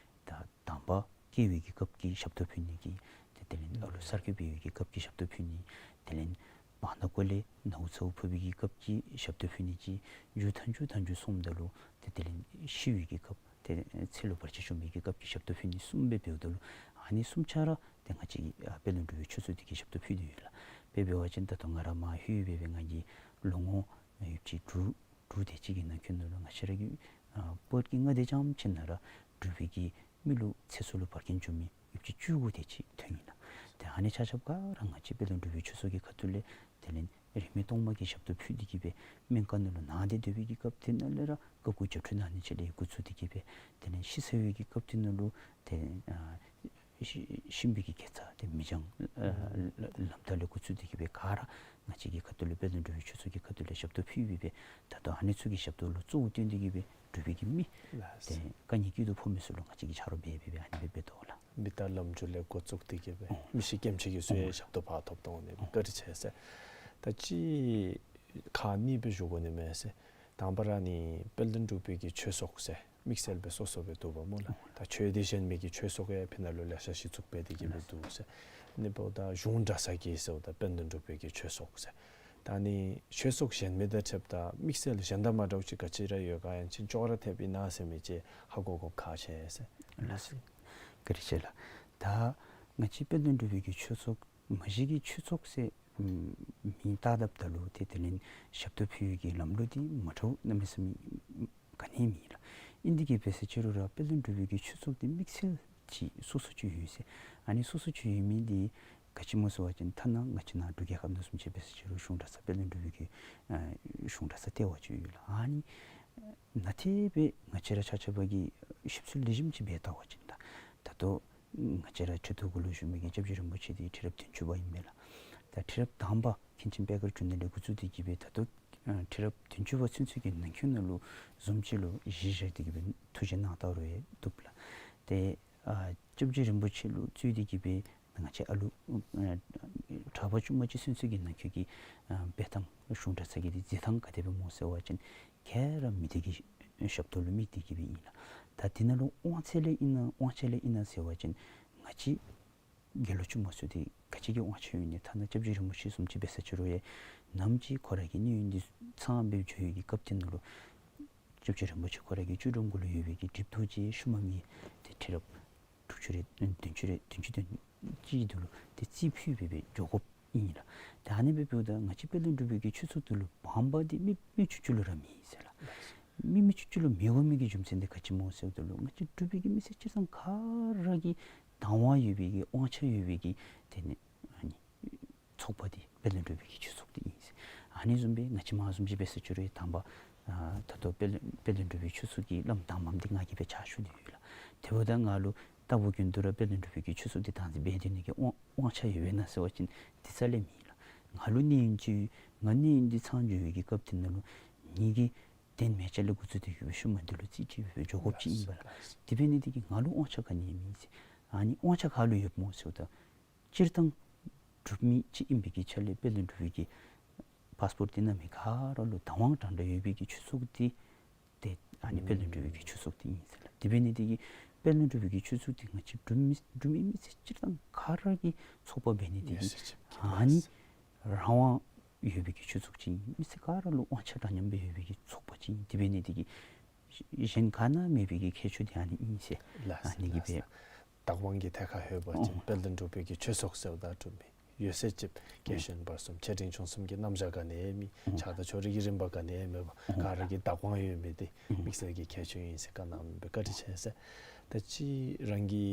ད་དང་པ་སྐྱེ་བའི་གི་སྐབས་ཀྱི་ཞབས་ཏོག་ཕུལ་ནི་གི་ཏེ་དེ་ལས་ཨ་ལུ་གསར་སྐྱེས་འབད་བའི་གི་སྐབས་ཀྱི་ཞབས་ཏོག་ཕུལ་ནི། དེ་ལས་བར་ན་ཀོ་ལས་ནཝ་ཚཝ་ཕོག་པའི་གི་སྐབས་ཀྱི་ཞབས་ཏོག་ཕུལ་ནི་ཅིག། མཇུག་མཐའ་མཇུག་མཐའ་མཇུག་སོངམ་ད་ལུ་ཏེ་དེ་ལས་ཤི་བའི་གི་སྐབས་ཏེ་ཚེ་ལུ་བར་ཆད་བྱུང་བའི་གི་སྐབས་ཀྱི་ཞབས་ཏོག་ཕུལ་ནི་གསུམ་སྦེ་འབདཝ་ད་ལུ་ཨ་ནི་གསུམ་ཆ་ར་ཏེ་ང་བཅས་ཀྱིས་ཨ་དཔལ་ལྡན་འབྲུག་པའི་ཆོས་ཚོགས་འདི་གིས་ཞབས་ཏོག་ཕུལ་ཏེ་ཡོད་ལགས། དཔེ་འབད་བ་ཅིན་ད་ལྟོ་ང་ར་མར་ལྷོད་སྦེ་སྦེ་ང་གིས་ལོ་ངོ་ཡོདཔ་ཅིག་དྲུག་དྲུག་དེ་ཅིག་གི་ནང་འཁོད་ནང་ལུ་ང་བཅས་ར་གི་ཨ་པརཊ་ཀྱི་ལྔ་དེ་ཙམ་ཅིག་ནང་ར་འབྲུག་པའི་གི་མི་ལུ་ཚེ་སྲོག་ལུ་བར་ཆད་བྱུང་མི་ཡོདཔ་ཅིག་བཅུ་དགུ་དེ་ཅིག་ཐོན་ཡི་ལགས། ཏེ་ཨ་ནི་ཆ་ཁྱབ་ག་ར་ང་བཅས་དཔལ་ལྡན་འབྲུག་པའི་ཆོས་ཚོགས་ཀྱི་ཁ་ཐུག་ལས་དེ་ལས་རིས་མེད་གཏོར་མ་གི་ཞབས་ཏོག་ཕུལ་ཏེ་གིས་སྦེ་སྨན་ཁང་ནང་ལུ་ནང་སྡོད་སྡོད་པའི་གི་སྐབས་དེ་ནང་ལས་ར་བཀའ་བཀོད་བརྒྱད་ཁྲི་གནང་ནི་ཅིག་ལས་འགོ་བཙུགས་ཏེ་གིས་སྦེ་དེ་ལས་ཤི་སོང་བའི་གི་སྐབས་དེ་ནང་ལུ་ཏེ་ཨ་ཤི་ཤི་བའི་གི་དགེ་རྩ་ཏེ་མི་འགྱངས་ཨ་ལམ་ལམ་བདའ་ལས་འགོ་བཙུགས་ཏེ་གིས་སྦེ་ག་ར་ང་བཅས་ཀྱི་ཁ་ཐུག་ལས་དཔལ་ལྡན་འབྲུག་པའི་ཆོས་ཚོགས་ཀྱི་ཁ་ཐུག་ལས་ཞབས་ཏོག་ཕུལ་སྦེ་སྦེ་ད་ལྟོ་ཨ་ནི་ཚུ་གི་ཞབས་ཏོག་ལུ་གཙོ་བོ་བཏོན་ཏེ་གིས་སྦེ་འབྲུག་པའི་གི་མི་ལགས། ཏེ་དཀའ་ངལ་སྐྱིད་སྡུག་ཕོག་མི་ཚུ་ལུ་ང་བཅས་ཀྱིས་ཆ་རོགས་འབད་འབད་སྦེ་ཨ་ནི་སྦེ་འབད་དོ་ལགས། མི་རྟག་ལམ་འཇུག་ལས་འགོ་བཙུགས་ཏེ་གིས་སྦེ་ཨོ་མི་ཤི་རྐྱེན་ཆད་ཀྱི་ཚུ་ཡང་ཞབས་ཏོག་ཕར་ཐོབ་གཏང་ནི་སྦེ། བཀའ་དྲིན་ཆེ་ཟེར། ད་ཅི་ཁག་གཉིས་སྦེ་ཞུ་དགོ་ནི་མས་ཟེར། དང་པ་ར་ནི་དཔལ་ལྡན་འབྲུག་པའི་གི་ཆོས་ཚོགས་ཟེར་དམིགས་བསལ་སྦེ་སོ་སོ་སྦེ་འདུག་པ་སྨོ་ལགས། ད་ཆོས་སྡེ་གཞན་མི་གི་ཆོས་ཚོགས་ཡང་ཕི་ནང་ལུ་ལེ་ཤ་གཞི་བཙུགས་འབད་དེ་གིས་སྦེ་འདུག་ཟེར། ཨ་ནི་འབདཝ་ད་གཞུང་གྲྭ་ཚང་གི་ཟེརཝ་ད་དཔལ་ལྡན་འབྲུག་པའི་གི་ཆོས་ཚོགས་ཟེར། ད་ཨ་ནི་ཆོས་ཚོགས་གཞན་མི་དང་ཕྱདཔ་ད་དམིགས་བསལ་གཞན་དང་མ་འདྲཝ་ཅིག་ག་ཅི་ར་ཡོད་ག་ཡང་ཅིན་ཅོག་ར་འཐདཔ་ཨིན་ན་ཟེར་མི་ཅིག་ཧ་གོ་དགོཔ་ཁག་ཆེ་ཟེར། ལགས་སོ། བཀའ་དྲིན་ཆེ་ལགས། ད་ང་བཅས་དཔལ་ལྡན་འབྲུག་པའི་གི་ཆོས་ཚོགས་མ་གཞི་གི་ཆོས་ཚོགས་ཟེར་མིང་བཏགས་དཔ་ད་ལུ་ཏེ་དེ་ལས་ཞབས་ཏོག་ཕུལ་བའི་གི་ལམ་ལུགས་འདི་མ་འདྲཝ་གནམ་མེད་ས་མེད་ག་ནི་མེད་ལགས། ཨིན་དེ་གིས་འབད་ས་ཅི་རུང་ར་དཔལ་ལྡན་འབྲུག་པའི་གི་ཆོས་ཚོགས་འདི་དམིགས་བསལ་ཅིག་སོ་སོ་ཅིག་ཡོད་ཟེར། ཨ་ནི་སོ་སོ་ཅིག་ཡོད་མི་འདི་ག་ཅི་སྨོ་ཟེར་བ་ཅིན་ཐ་ན་ང་བཅས་ནཱ་འབྲུག་རྒྱལ་ཁབ་ནང་བཟུམ་ཅིག་འབད་ས་ཅི་རུང་གཞུང་གྲྭ་ཚང་དཔལ་ལྡན་འབྲུག་པའི་གི་ཨ་གཞུང་གྲྭ་ཚང་ལྟེ་བ་ཅིག་ཡོད་ལགས། ཨ་ནི་ནང་ཏེ་སྦེ་ང་བཅས་ར་ཆ་ཁྱབ་ཀྱིས་ཞིབ་འཚོལ་ལེགས་ཤོམ་ཅིག་འབད་བལྟ་བ་ཅིན་ད་ད་ལྟོ་ང་བཅས་ར་ཁྲི་ཐོག་གུ་ལུ་བཞུགས་མི་གི་སྐྱབས་རྗེ་རིན་པོ་ཆེ་འདི་ཁྲི་རབས་བདུན་ཅུ་པ་ཨིན་མས་ལགས། ད་ཁྲི་རབས་དང་པ་མཁན་ཆེན་པད་དཀར་འབྱུང་གནས་ལས་འགོ་བཙུགས་ཏེ་གིས་སྦེ་ད་ལྟོ་ཨ་ཁྲི་རབས་བདུན་ཅུ་པ་ཚུན་ཚོད་ཀྱི་ནང་འཁོད་ནང་ལུ་བཟུམ་ཅིག་ལུ་གཞི་བཞག་སྟེ་གིས་སྦེ་ཐུགས་བཞེད་གནང་ད་རུང་ཡང་བཏུབ་ལགས། ཏེ་ཨ་སྐྱབས་རྗེ་རིན་པོ་ཆེ་ལུ་གཙོས་ཏེ་གིས་སྦེ་ང་བཅས་ཨ་ལུ་ཨ་གྲྭ་པ་ཆུང་མ་ཅིག་ཚུན་ཚོད་ཀྱི་ནང་འཁོད་ཀྱི་ཨ་འབད་ཐངས་གཞུང་གྲྭ་ཚང་གི་འདི་མཛད་ཐངས་ག་དེ་སྦེ་སྨོ་ཟེར་བ་ཅིན་ག་ར་མི་སྡེ་གི་ཞབས་ཏོག་ལུ་དམིགས་ཏེ་གིས་སྦེ་ཨིན་ལགས། ད་འདི་ནང་ལུ་དབང་ཚད་ལས་ཨིན་ན་དབང་ཆ་ལས་ཨིན་ན་ཟེར་བ་ཅིན་ང་བཅས་དགེ་སློང་ཆུང་མ་ཚུ་འདི་ག་ཅི་གི་དབང་ཆ་ཡོད་ནི། ཐ་ན་སྐྱབས་རྗེ་རིན་པོ་ཆེ་བཟུམ་ཅིག་འབད་ས་ཅི་རུང་ཡང་ནམ་ཅིག་ཁོ་ར་གི་གནས་ཡུན་འདི་ཚང་སྦེ་འགྱོ་བའི་གི་སྐབས་དེ་ནང་ལུ་སྐྱབས་རྗེ་རིན་པོ་ཆེ་ཁོ་ར་གི་བཅུ་དྲུག་གུ་ལུ་ཡོད་པའི་གི་སྒྲིག་འཛུགས་ཅིག་ཤུལ་མ་མེད་ཏེ་ཁྲི་རབས་དྲུག་ཅུ་རེ་བདུན་ཅུ་རེ་བདུན་ཅུ་དོན་གཅིག་འདི་ལུ་ཏེ་རྩིས་ཕུལ་སྦེ་སྦེ་འགྱོ་དགོཔ་ཨིན་ལགས། ཏེ་ཨ་ནི་སྦེ་འབདཝ་ད་ང་བཅས་དཔལ་ལྡན་འབྲུག་པའི་གི་ཆོས་ཚོགས་འདི་ལུ་བམ་པ་འདི་མི་མི་ཅིག་ཅིག་ལུ་ར་མེད་ཟེར་ལགས། མི་མི་ཅིག་ཅིག་ལུ་མི་དགོ་མི་གི་རྒྱུ་མཚན་འདི་ག་ཅི་སྨོ་ཟེར་བ་ད་ལུ་ང་བཅས་འབྲུག་པའི་གི་མི་སེར་སྤྱིར་བཏང་ག་ར་གི་དང་བ་ཡོད་པའི་གི་དབང་ཆ་ཡོད་པའི་གི་དེ་ནི་ཨ་ནི་ཚོགས་པ་འདི་དཔལ་ལྡན་འབྲུག་པའི་གི་ཆོས་ཚོགས་འདི་ཨིན་ཟེར། ཨ་ནི་བཟུམ་སྦེ་ང་བཅས་མ་བཟུམ་ཅིག་འབད་ས་ཅི་རུང་དང་པ་ཨ་ད་ལྟོ་དཔལ་དཔལ་ལྡན་འབྲུག་པའི་ཆོས་ཚོགས་ཀྱི་བླམ་དང་པམ་འདི་ང་གིས་སྦེ་ཕྱག་ཞུ་སྟེ་ཡོད་ལགས། དེ་འབདཝ་ད་ང་ལུ་ལྟ་བུ་རྒྱུན་དུ་ར་དཔལ་ལྡན་འབྲུག་པའི་གི་ཆོས་ཚོགས་འདི་བདག་འཛིན་འབད་སྡོད་ནི་གི་དབང་དབང་ཆ་ཡོད་པས་ན་ཟེར་བ་ཅིན་འདི་རྩ་ལས་མེད་ལགས། ང་ལུ་གནས་ཡུན་ཅིག་ང་གནས་ཡུན་འདི་ཚང་འགྱོ་བའི་གི་སྐབས་དེ་ནང་ལུ་ངེ་གི་གདན་མལ་ཆ་ལས་འགོ་བཙུགས་ཏེ་གིས་སྦེ་ཤུལ་མ་འདི་ལུ་རྩིས་ཁྲིད་སྦེ་འགྱོ་དགོཔ་ཅིག་ཨིན་པས་ལགས། དེ་འབད་ནི་འདི་གིས་ང་ལུ་དབང་ཆ་ག་ནི་ཡང་མེད་ཟེར། ཨ་ནི་དབང་ཆ་ག་ལུ་ཡོདཔ་སྨོ་ཟེར་བ་ད་སྤྱིར་བཏང་ འབྲུག་མི་ཅིག་ཨིན་པའི་གི་ཆ་ལས་དཔལ་ལྡན་འབྲུག་པའི་གི་པཱསི་པོརཊ་འདི་གནང་མི་ག་ར་ལུ་བདག་དབང་འདྲན་འདྲ་ཡོད་པའི་གི་ཆོས་ཚོགས་འདི་ཏེ་ཨ་ནི་དཔལ་ལྡན་འབྲུག་པའི་གི་ཆོས་ཚོགས་འདི་ཨིན་ཟེར་ལགས། དེ་འབད་ནི་འདི་གིས་དཔལ་ལྡན་འབྲུག་པའི་གི་ཆོས་ཚོགས་འདི་ང་བཅས་འབྲུག་མི་འབྲུག་མི་མི་སེར་སྤྱིར་བཏང་ག་ར་གི་ཚོགས་པ་འབད་ནི་འདི་གིས་ཡོད་ཟེར་ཅིག་ཨ་ནི་རང་དབང་ཡོད་པའི་གི་ཆོས་ཚོགས་ཅིག་ཨིན། མི་སེར་ག་ར་ལུ་དབང་ཆ་འདྲ་མཉམ་སྦེ་ཡོད་པའི་གི་ཚོགས་པ་ཅིག་ཨིན། དེ་འབད་ནི་འདི་གིས་གཞན་ག་ནང་མེད་པའི་གི་ཁྱད་ཆོས་འདི་ཨ་ནི་ཨིན་ཟེར། ལགས་ཨ་ནི་གིས་ལགས། སྦེ་བདག་དབང་གི་ཐད་ཁར་ཡོད་པ་ཅིན་ཨོ་དཔལ་ལྡན་འབྲུག་པའི་གི་ཆོས་ཚོགས་ཟེརཝ་ད་འབྲུག་མི་ཡོད་ཟེར་ཅིག་རྒས་གཞོན་བར་གསུམ་ཆེ་འབྲིང་ཆུང་གསུམ་གྱི་རྣམ་གཞག་ག་ནི་མེད། ཨོ་ཆགས་སྡང་ཕྱོགས་རིས་ཀྱི་རིམ་པ་ག་ནི་མེད་པར་ཨོ་ག་ར་གི་བདག་དབང་ཡོད་མི་འདི་ཨོ་དམིགས་བསལ་གྱི་ཁྱད་ཆོས་ཨིན་ཟེར། བཀའ་གནང་མི་འབད་བཀའ་དྲིན་ཆེ་ཟེར། ད་ཅི་རང་གི་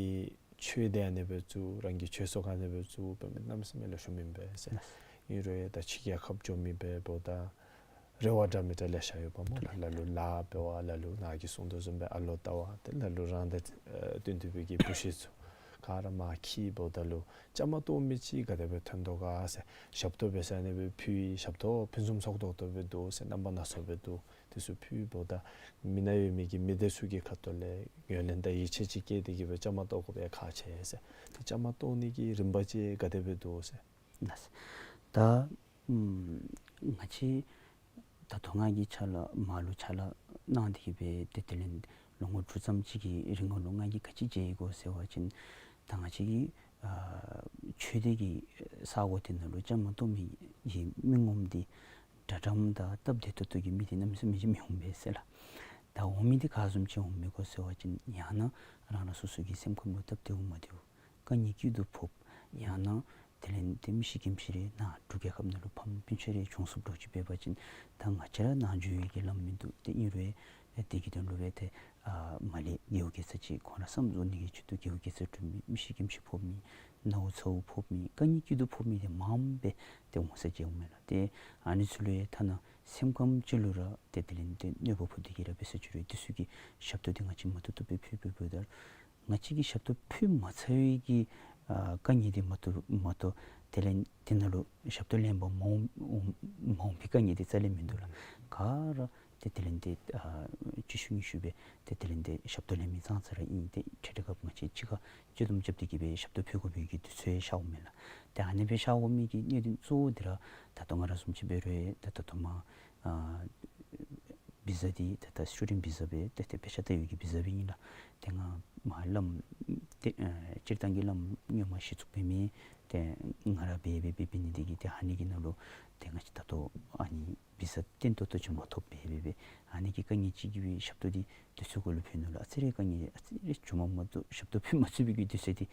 ཆོས་སྡེ་ཨ་ནི་སྦེ་བཙུགས་རང་གི་ཆོས་ཚོགས་ཨ་ནི་སྦེ་བཙུགས་འབད་མི་གནམ་མེད་ས་མེད་ལེགས་ཤོམ་ཨིན་པས་ཟེར། ཨིན་རུང་ད་ཕྱི་རྒྱལ་ཁབ་འགྱོ་མི་འབདཝ་ད་རེ་བ་འདྲ་མི་འདྲ་ལེ་ཤ་ཡོདཔ་སྨོ་ལགས། ལ་ལུ་ལཱ་འབད་བ་ལ་ལུ་ནཱ་གིས་གསུངས་དོ་བཟུམ་སྦེ་ཨ་ལོ་བལྟ་བ་ཏེ་ལ་ལུ་རང་དང་ཨེ་བསྟུན་ཏེ་སྦེ་གི་བུ་གཞི་ཚུ་ག་ར་མར་འཁྱིད་འབདཝ་ད་ལུ་བཅའ་མར་གཏོགས་མི་ཅིག་ག་དེ་སྦེ་ཐོན་དོ་ག་ཟེར། ཞབས་ཏོག་འབད་ས་ཨ་ནི་སྦེ་ཕུལ་ཡི། ཞབས་ཏོག་ཕུན་སུམ་ཚོགས་ཏོག་ཏོ་སྦེ་འདུག་ཟེར། རྣམ་པ་སྣ་ཚོགས་སྦེ་འདུག། དེ་ཚུ་ཕུལཝ་ད་མི་ནང་ཡོད་མི་གི་མི་སྡེ་ཚུ་གི་ཁ་ཐུག་ལས་ཡོན་ཏན་དང་ཡིད་ཆེས་ཅིག་སྐྱེས་ཏེ་གི་སྦེ་བཅའ་མར་གཏོགས་དགོ་པའི་ཁག་ཆེ་ཟེར། ཏེ་བཅའ་མར་གཏོགས་ནི་གི་རིམ་པ་ཅིག་ག་དེ་སྦེ་འདུག་ཟེར། ལགས། ད་ཨམ་ང་བཅས་ད་ལྟོ་ང་གིས་ཕྱག་ལཱ་མར་ལུ་ཕྱག་ལཱ་གནང་སྟེ་གི་སྦེ་ཏེ་དེ་ལས་ལོ་ངོ་དྲུག་ཙམ་ཅིག་གི་རིང་ལུ་ང་གིས་ག་ཅི་མཇལ་ཡི་གོ་ཟེར་བ་ཅིན་ད་ང་བཅས་ཀྱི་ཨ་ཆོས་སྡེ་གི་ས་གོ་དེ་ནང་ལུ་བཅའ་མར་གཏོགས་མི་གི་མི་ངོམ་འདི་དྲག་དྲགམ་དང་སྟབས་བདེ་ཏོག་ཏོ་གི་མི་འདི་གནམ་མེད་ས་མེད་ཅིག་མི་འོང་པས་ཟེར་ལགས། ད་འོང་མི་འདི་ག་བཟུམ་ཅིག་འོང་མི་གོ་ཟེར་བ་ཅིན་ཡང་ན་རང་རང་སོ་སོ་གི་སེམས་ཁམས་ལུ་སྟབས་བདེཝ་མ་བདེཝ་དཀའ་ངལ་སྐྱིད་སྡུག་ཕོགཔ། ཡང་ན་དེ་ལས་ཏེ་མི་ཤི་རྐྱེན་ཤི་རེ་ནཱ་འབྲུག་རྒྱལ་ཁབ་ནང་ལུ་ཕམ་སྤུན་ཆ་རེ་གྱོངས་སོངམ་འདྲཝ་ཅིག་འབད་བ་ཅིན་ད་ང་བཅས་ར་ནཱ་འགྱོ་བའི་གི་ལམ་མིན་འདུག། ཏེ་ཨིན་རུང་ཡང་དེ་གི་དོན་ལུ་སྦེ་ཏེ་ཨ་མར་ལས་རྒེད་འོག་དགེ་རྩ་ཅིག་ཁོང་ར་བསམ་བཟོ་ནི་གི་ཆེད་དུ་རྒེད་འོག་དགེ་རྩ་གྲུབ་མི་མི་ཤི་རྐྱེན་ཤི་ཕོག་མི་ནཝ་ཚཝ་ཕོག་མི་དཀའ་ངལ་སྐྱིད་སྡུག་ཕོག་མི་འདི་མངམ་སྦེ་ཏེ་འོང་ས་མཇལཝ་མས་ལགས། ཏེ་ཨ་ནི་ཚུ་ལུ་ཡང་ཐ་ན་སེམས་ཁམས་ཅིག་ལུ་ར་ཏེ་དེ་ལས་ཏེ་གནོད་པ་ཕོག་སྟེ་གི་ར་འབད་ས་ཅིག་རུང་དེ་ཚུ་གི་ཞབས་ཏོག་འདི་ང་བཅས་མ་ཐུབ་ཐུབ་སྦེ་ཕུལ་ཕུལཝ་ད་ང་བཅས་ཀྱིས་ཞབས་ཏོག་ཕུལ་མ་ཚར་བའི་གི་ཨ་དཀའ་ངལ་འདི་མ་གཏོགས་མ་གཏོགས་དེ་ལས་དེ་ནང་ལུ་ཞབས་ཏོག་ལེན་པར་མ་འོང་མ་འོང་པའི་དཀའ་ངལ་འདི་རྩ་ལས་མིན་འདུག་ལགས། ག་ར་ཏེ་དེ་ལས་ཏེ་ཨ་གཅིག་ཤུལ་གཉིས་ཤུལ་སྦེ་ཏེ་དེ་ལས་ཏེ་ཞབས་ཏོག་ལེན་མི་ཙང་ཙ་ར་ཨིན། ཏེ་འཕྲལ་འཕྲལ་སྐབས་ང་བཅས་གཅིག་ཁར་སྤྱོད་སྡོམ་རྐྱབ་སྟེ་གི་སྦེ་ཞབས་ཏོག་ཕུལ་དགོ་པའི་གི་དུས་ཚོད་ཤརཝ་མས་ལགས། ཏེ་ཨ་ནི་སྦེ་ཤར་དགོ་མི་གི་གནད་དོན་གཙོ་བོ་འདི་ར་ད་ལྟོ་ང་ར་བཟུམ་ཅིག་འབད་རུང་ད་ད་ལྟོ་མར་ཨ་བི་ཟ་འདི་ད་ལྟ་སི་ཊུ་ཌེནཊ་བི་ཟ་སྦེ་ཏེ་ཏེ་དཔེ་ཆ་ལྟ་བའི་གི་བི་ཟ་སྦེ་ཨིན་ལགས། ཏེ་ང་མར་ལམ་ཏེ་ཨ་སྤྱིར་བཏང་གི་ལམ་སྔོན་མ་གཞི་བཙུགས་འབད་མི་ཏེ་ང་ར་འབད་འབད་འབད་འབད་ནི་འདི་གིས་ཏེ་ཨ་ནི་གི་ནང་ལུ་ཏེ་ང་བཅས་ད་ལྟོ་ཨ་ནི་བི་ཟ་བརྟན་ཏོག་ཏོ་ཅིག་མ་ཐོབ། འབད་འབད་འབད་ཨ་ནི་གི་དཀའ་ངལ་ཅིག་གིས་སྦེ་ཞབས་ཏོག་འདི་དུས་ཚོད་གུ་ལུ་ཕུལ་ནུག་ལགས། ཨ་ཙི་རེ་དཀའ་ངལ་ཨ་ཙི་རེ་བྱུངམ་མ་གཏོགས་ཞབས་ཏོག་ཕུལ་མ་ཚུགས་པའི་གི་དུས་ཚོད་འདི་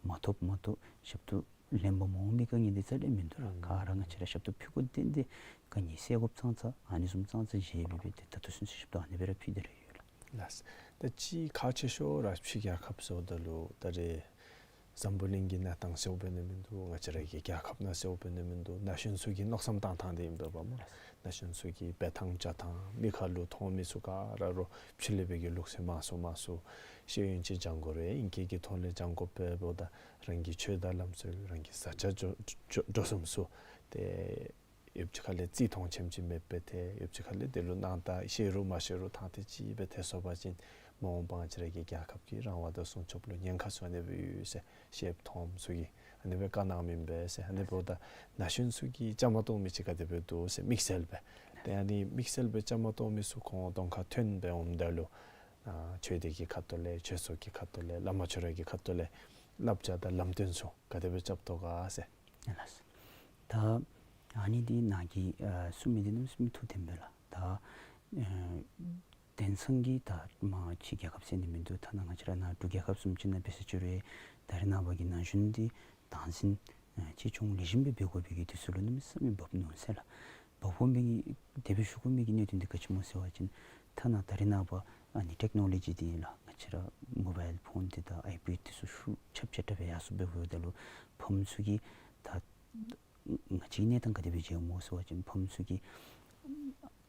མ་ཐོབ་མ་གཏོགས་ཞབས་ཏོག་ལེན་པར་མ་འོང་པའི་དཀའ་ངལ་འདི་རྩ་ལས་མིན་འདུག་ལགས། ག་ར་ང་བཅས་ར་ཞབས་ཏོག་ཕུལ་དགོ་ཏན་ཏན་དཀའ་ངལ་སེལ་དགོཔ་ཙང་ཙ་ཨ་ནི་བཟུམ་ཙང་ཙ་བཞེས་འབད་འབད་ཏེ་ད་ལྟོ་ཚུན་ཚོད་ཞབས་ཏོག་ཨ་ནི་སྦེ་ར་ཕུལ་ཏེ་ར་ཡོད་ལགས། ལགས། ད་ཅི་ཁག་ཆེ་ཤོས་ར་ཕྱི་རྒྱལ་ཁབ་ཟེརཝ་ད་ལུ་ད་རེས་འཛམ་བུ་གླིང་གི་གནས་སྟངས་གསལཝ་འབད་ནི་མིན་འདུག། ང་བཅས་ར་གི་རྒྱལ་ཁབ་ནང་གསལཝ་འབད་ནི་མིན་འདུག། ན་གཞོན་ཚུ་གི་མནོ་བསམ་བཏང་ཐངས་འདི་ཨིན་པས་པ་སྨོ། ན་གཞོན་ཚུ་གི་འབད་ཐངས་བྱ་ཐངས་མི་ཁ་ལུ་མཐོང་མི་ཚུ་ག་ར་རོགས་ཕྱི་ལས་འབད་གི་ལུགས་སྲོལ་མང་སུ་མང་སུ་ཤེས་ཡོན་ཅིག་སྦྱང་དགོ་རུང་ཨིང་སྐད་ཀྱི་ཐོག་ལས་སྦྱང་དགོ་པས། འབདཝ་ད་རང་གི་ཆོས་དང་ལམ་སྲོལ་རང་གི་བཟའ་བཅའ་འགྲོ་འགྲོ་འགྲོ་སོངམ་ཚུ་ཏེ་ཡོདཔ་ཅིག་ཁ་ལས་བརྩི་མཐོང་ཆེམ་ཅིག་མེདཔ་སྦེ་ཐལ། ཡོདཔ་ཅིག་ཁ་ལས་དེ་ལུ་སྣང་དག་ཤེས་རུང་མ་ཤེས་རུང་ཐང་ཐད་ཅིག་སྦེ་ཐལ་སོང་པ་ཅིན་མ་འོངས་པ་ང་བཅས་ར་གི་རྒྱལ་ཁབ་ཀྱི་རང་དབང་དང་སྲུང་སྐྱོབ་ལུ་ཉེན་ཁ་ཚུ་ཨ་ནི་སྦེ་ཡོད་ཟེར་ཤེསཔ་མཐོངམ་ཚུ་གིས་ཨ་ནི་སྦེ་བཀའ་གནངམ་ཨིན་པས་ཟེར། ཨ་ནི་འབདཝ་ད་ན་གཞོན་ཚུ་གིས་བཅའ་མར་གཏོགས་མི་ཅིག་ག་དེ་སྦེ་འདུག་ཟེར་དམིགས་བསལ་སྦེ། ཏེ་ཨ་ནི་དམིགས་བསལ་སྦེ་བཅའ་མར་གཏོགས་མི་ཚུ་ཁོང་གདོང་ཁར་ཐོན་སྦེ་འོངམ་ད་ལུ་ཨ་ཆོས་སྡེ་གི་ཁ་ཐུག་ལས་ཆོས་ཚོགས་ཀྱི་ཁ་ཐུག་ལས་བླ་མ་ཆོས་གྲོགས་ཀྱི་ཁ་ཐུག་ལས་བསླབ་བྱ་དང་ལམ་སྟོན་ཚུ་ག་དེ་སྦེ་རྐྱབ་དོ་ག་ཟེར། ལགས། ད་ཨ་ནི་འདི་ནཱ་གིས་ཨ་གསུང་མི་འདི་གནམ་མེད་ས་མེད་ཐུགས་བདེན་པས་ལགས། ད་ཨ་དེང་སང་གི་ད་མར་ཕྱི་རྒྱལ་ཁབ་ཟེར་ནི་མིན་འདུག། ཐ་ན་ང་བཅས་ར་ནཱ་འབྲུག་རྒྱལ་ཁབ་བཟུམ་ཅིག་ནང་འབད་ས་ཅིག་རུང་ད་རེས་ནངས་པ་གི་ན་གཞོན་འདི་དང་འཛིན་ཨ་ཅིག་ཅུང་ལེགས་ཤོམ་སྦེ་འབད་དགོ་པའི་གི་དུས་ཚོད་ལུ་གནམ་མེད་ས་མེད་བབས་ནུག་ཟེར་ལགས། བབས་དགོ་མི་གི་དེ་སྦེ་ཞུ་དགོ་མི་གི་གནད་དོན་འདི་ག་ཅི་སྨོ་ཟེར་བ་ཅིན་ཐ་ན་ད་རེས་ནངས་པ་ཨ་ནི་ཊེཀ་ནོ་ལོ་ཇི་འདི་ཨིན་ལགས། ང་བཅས་ར་མོ་བཱའིལ་ཕོན་འདི་དང་ཨའི་པེཌ་འདི་ཚུ་ཤུགས་ཁྱབ་ཆེ་དྲགས་སྦེ་ཡར་སོང་སྦེ་འབདཝ་ད་ལུ་ཕམ་ཚུ་གིས་ད་ང་བཅས་གནས་སྟངས་ག་དེ་སྦེ་མཇལཝ་སྨོ་ཟེར་བ་ཅིན་ཕམ་ཚུ་གིས་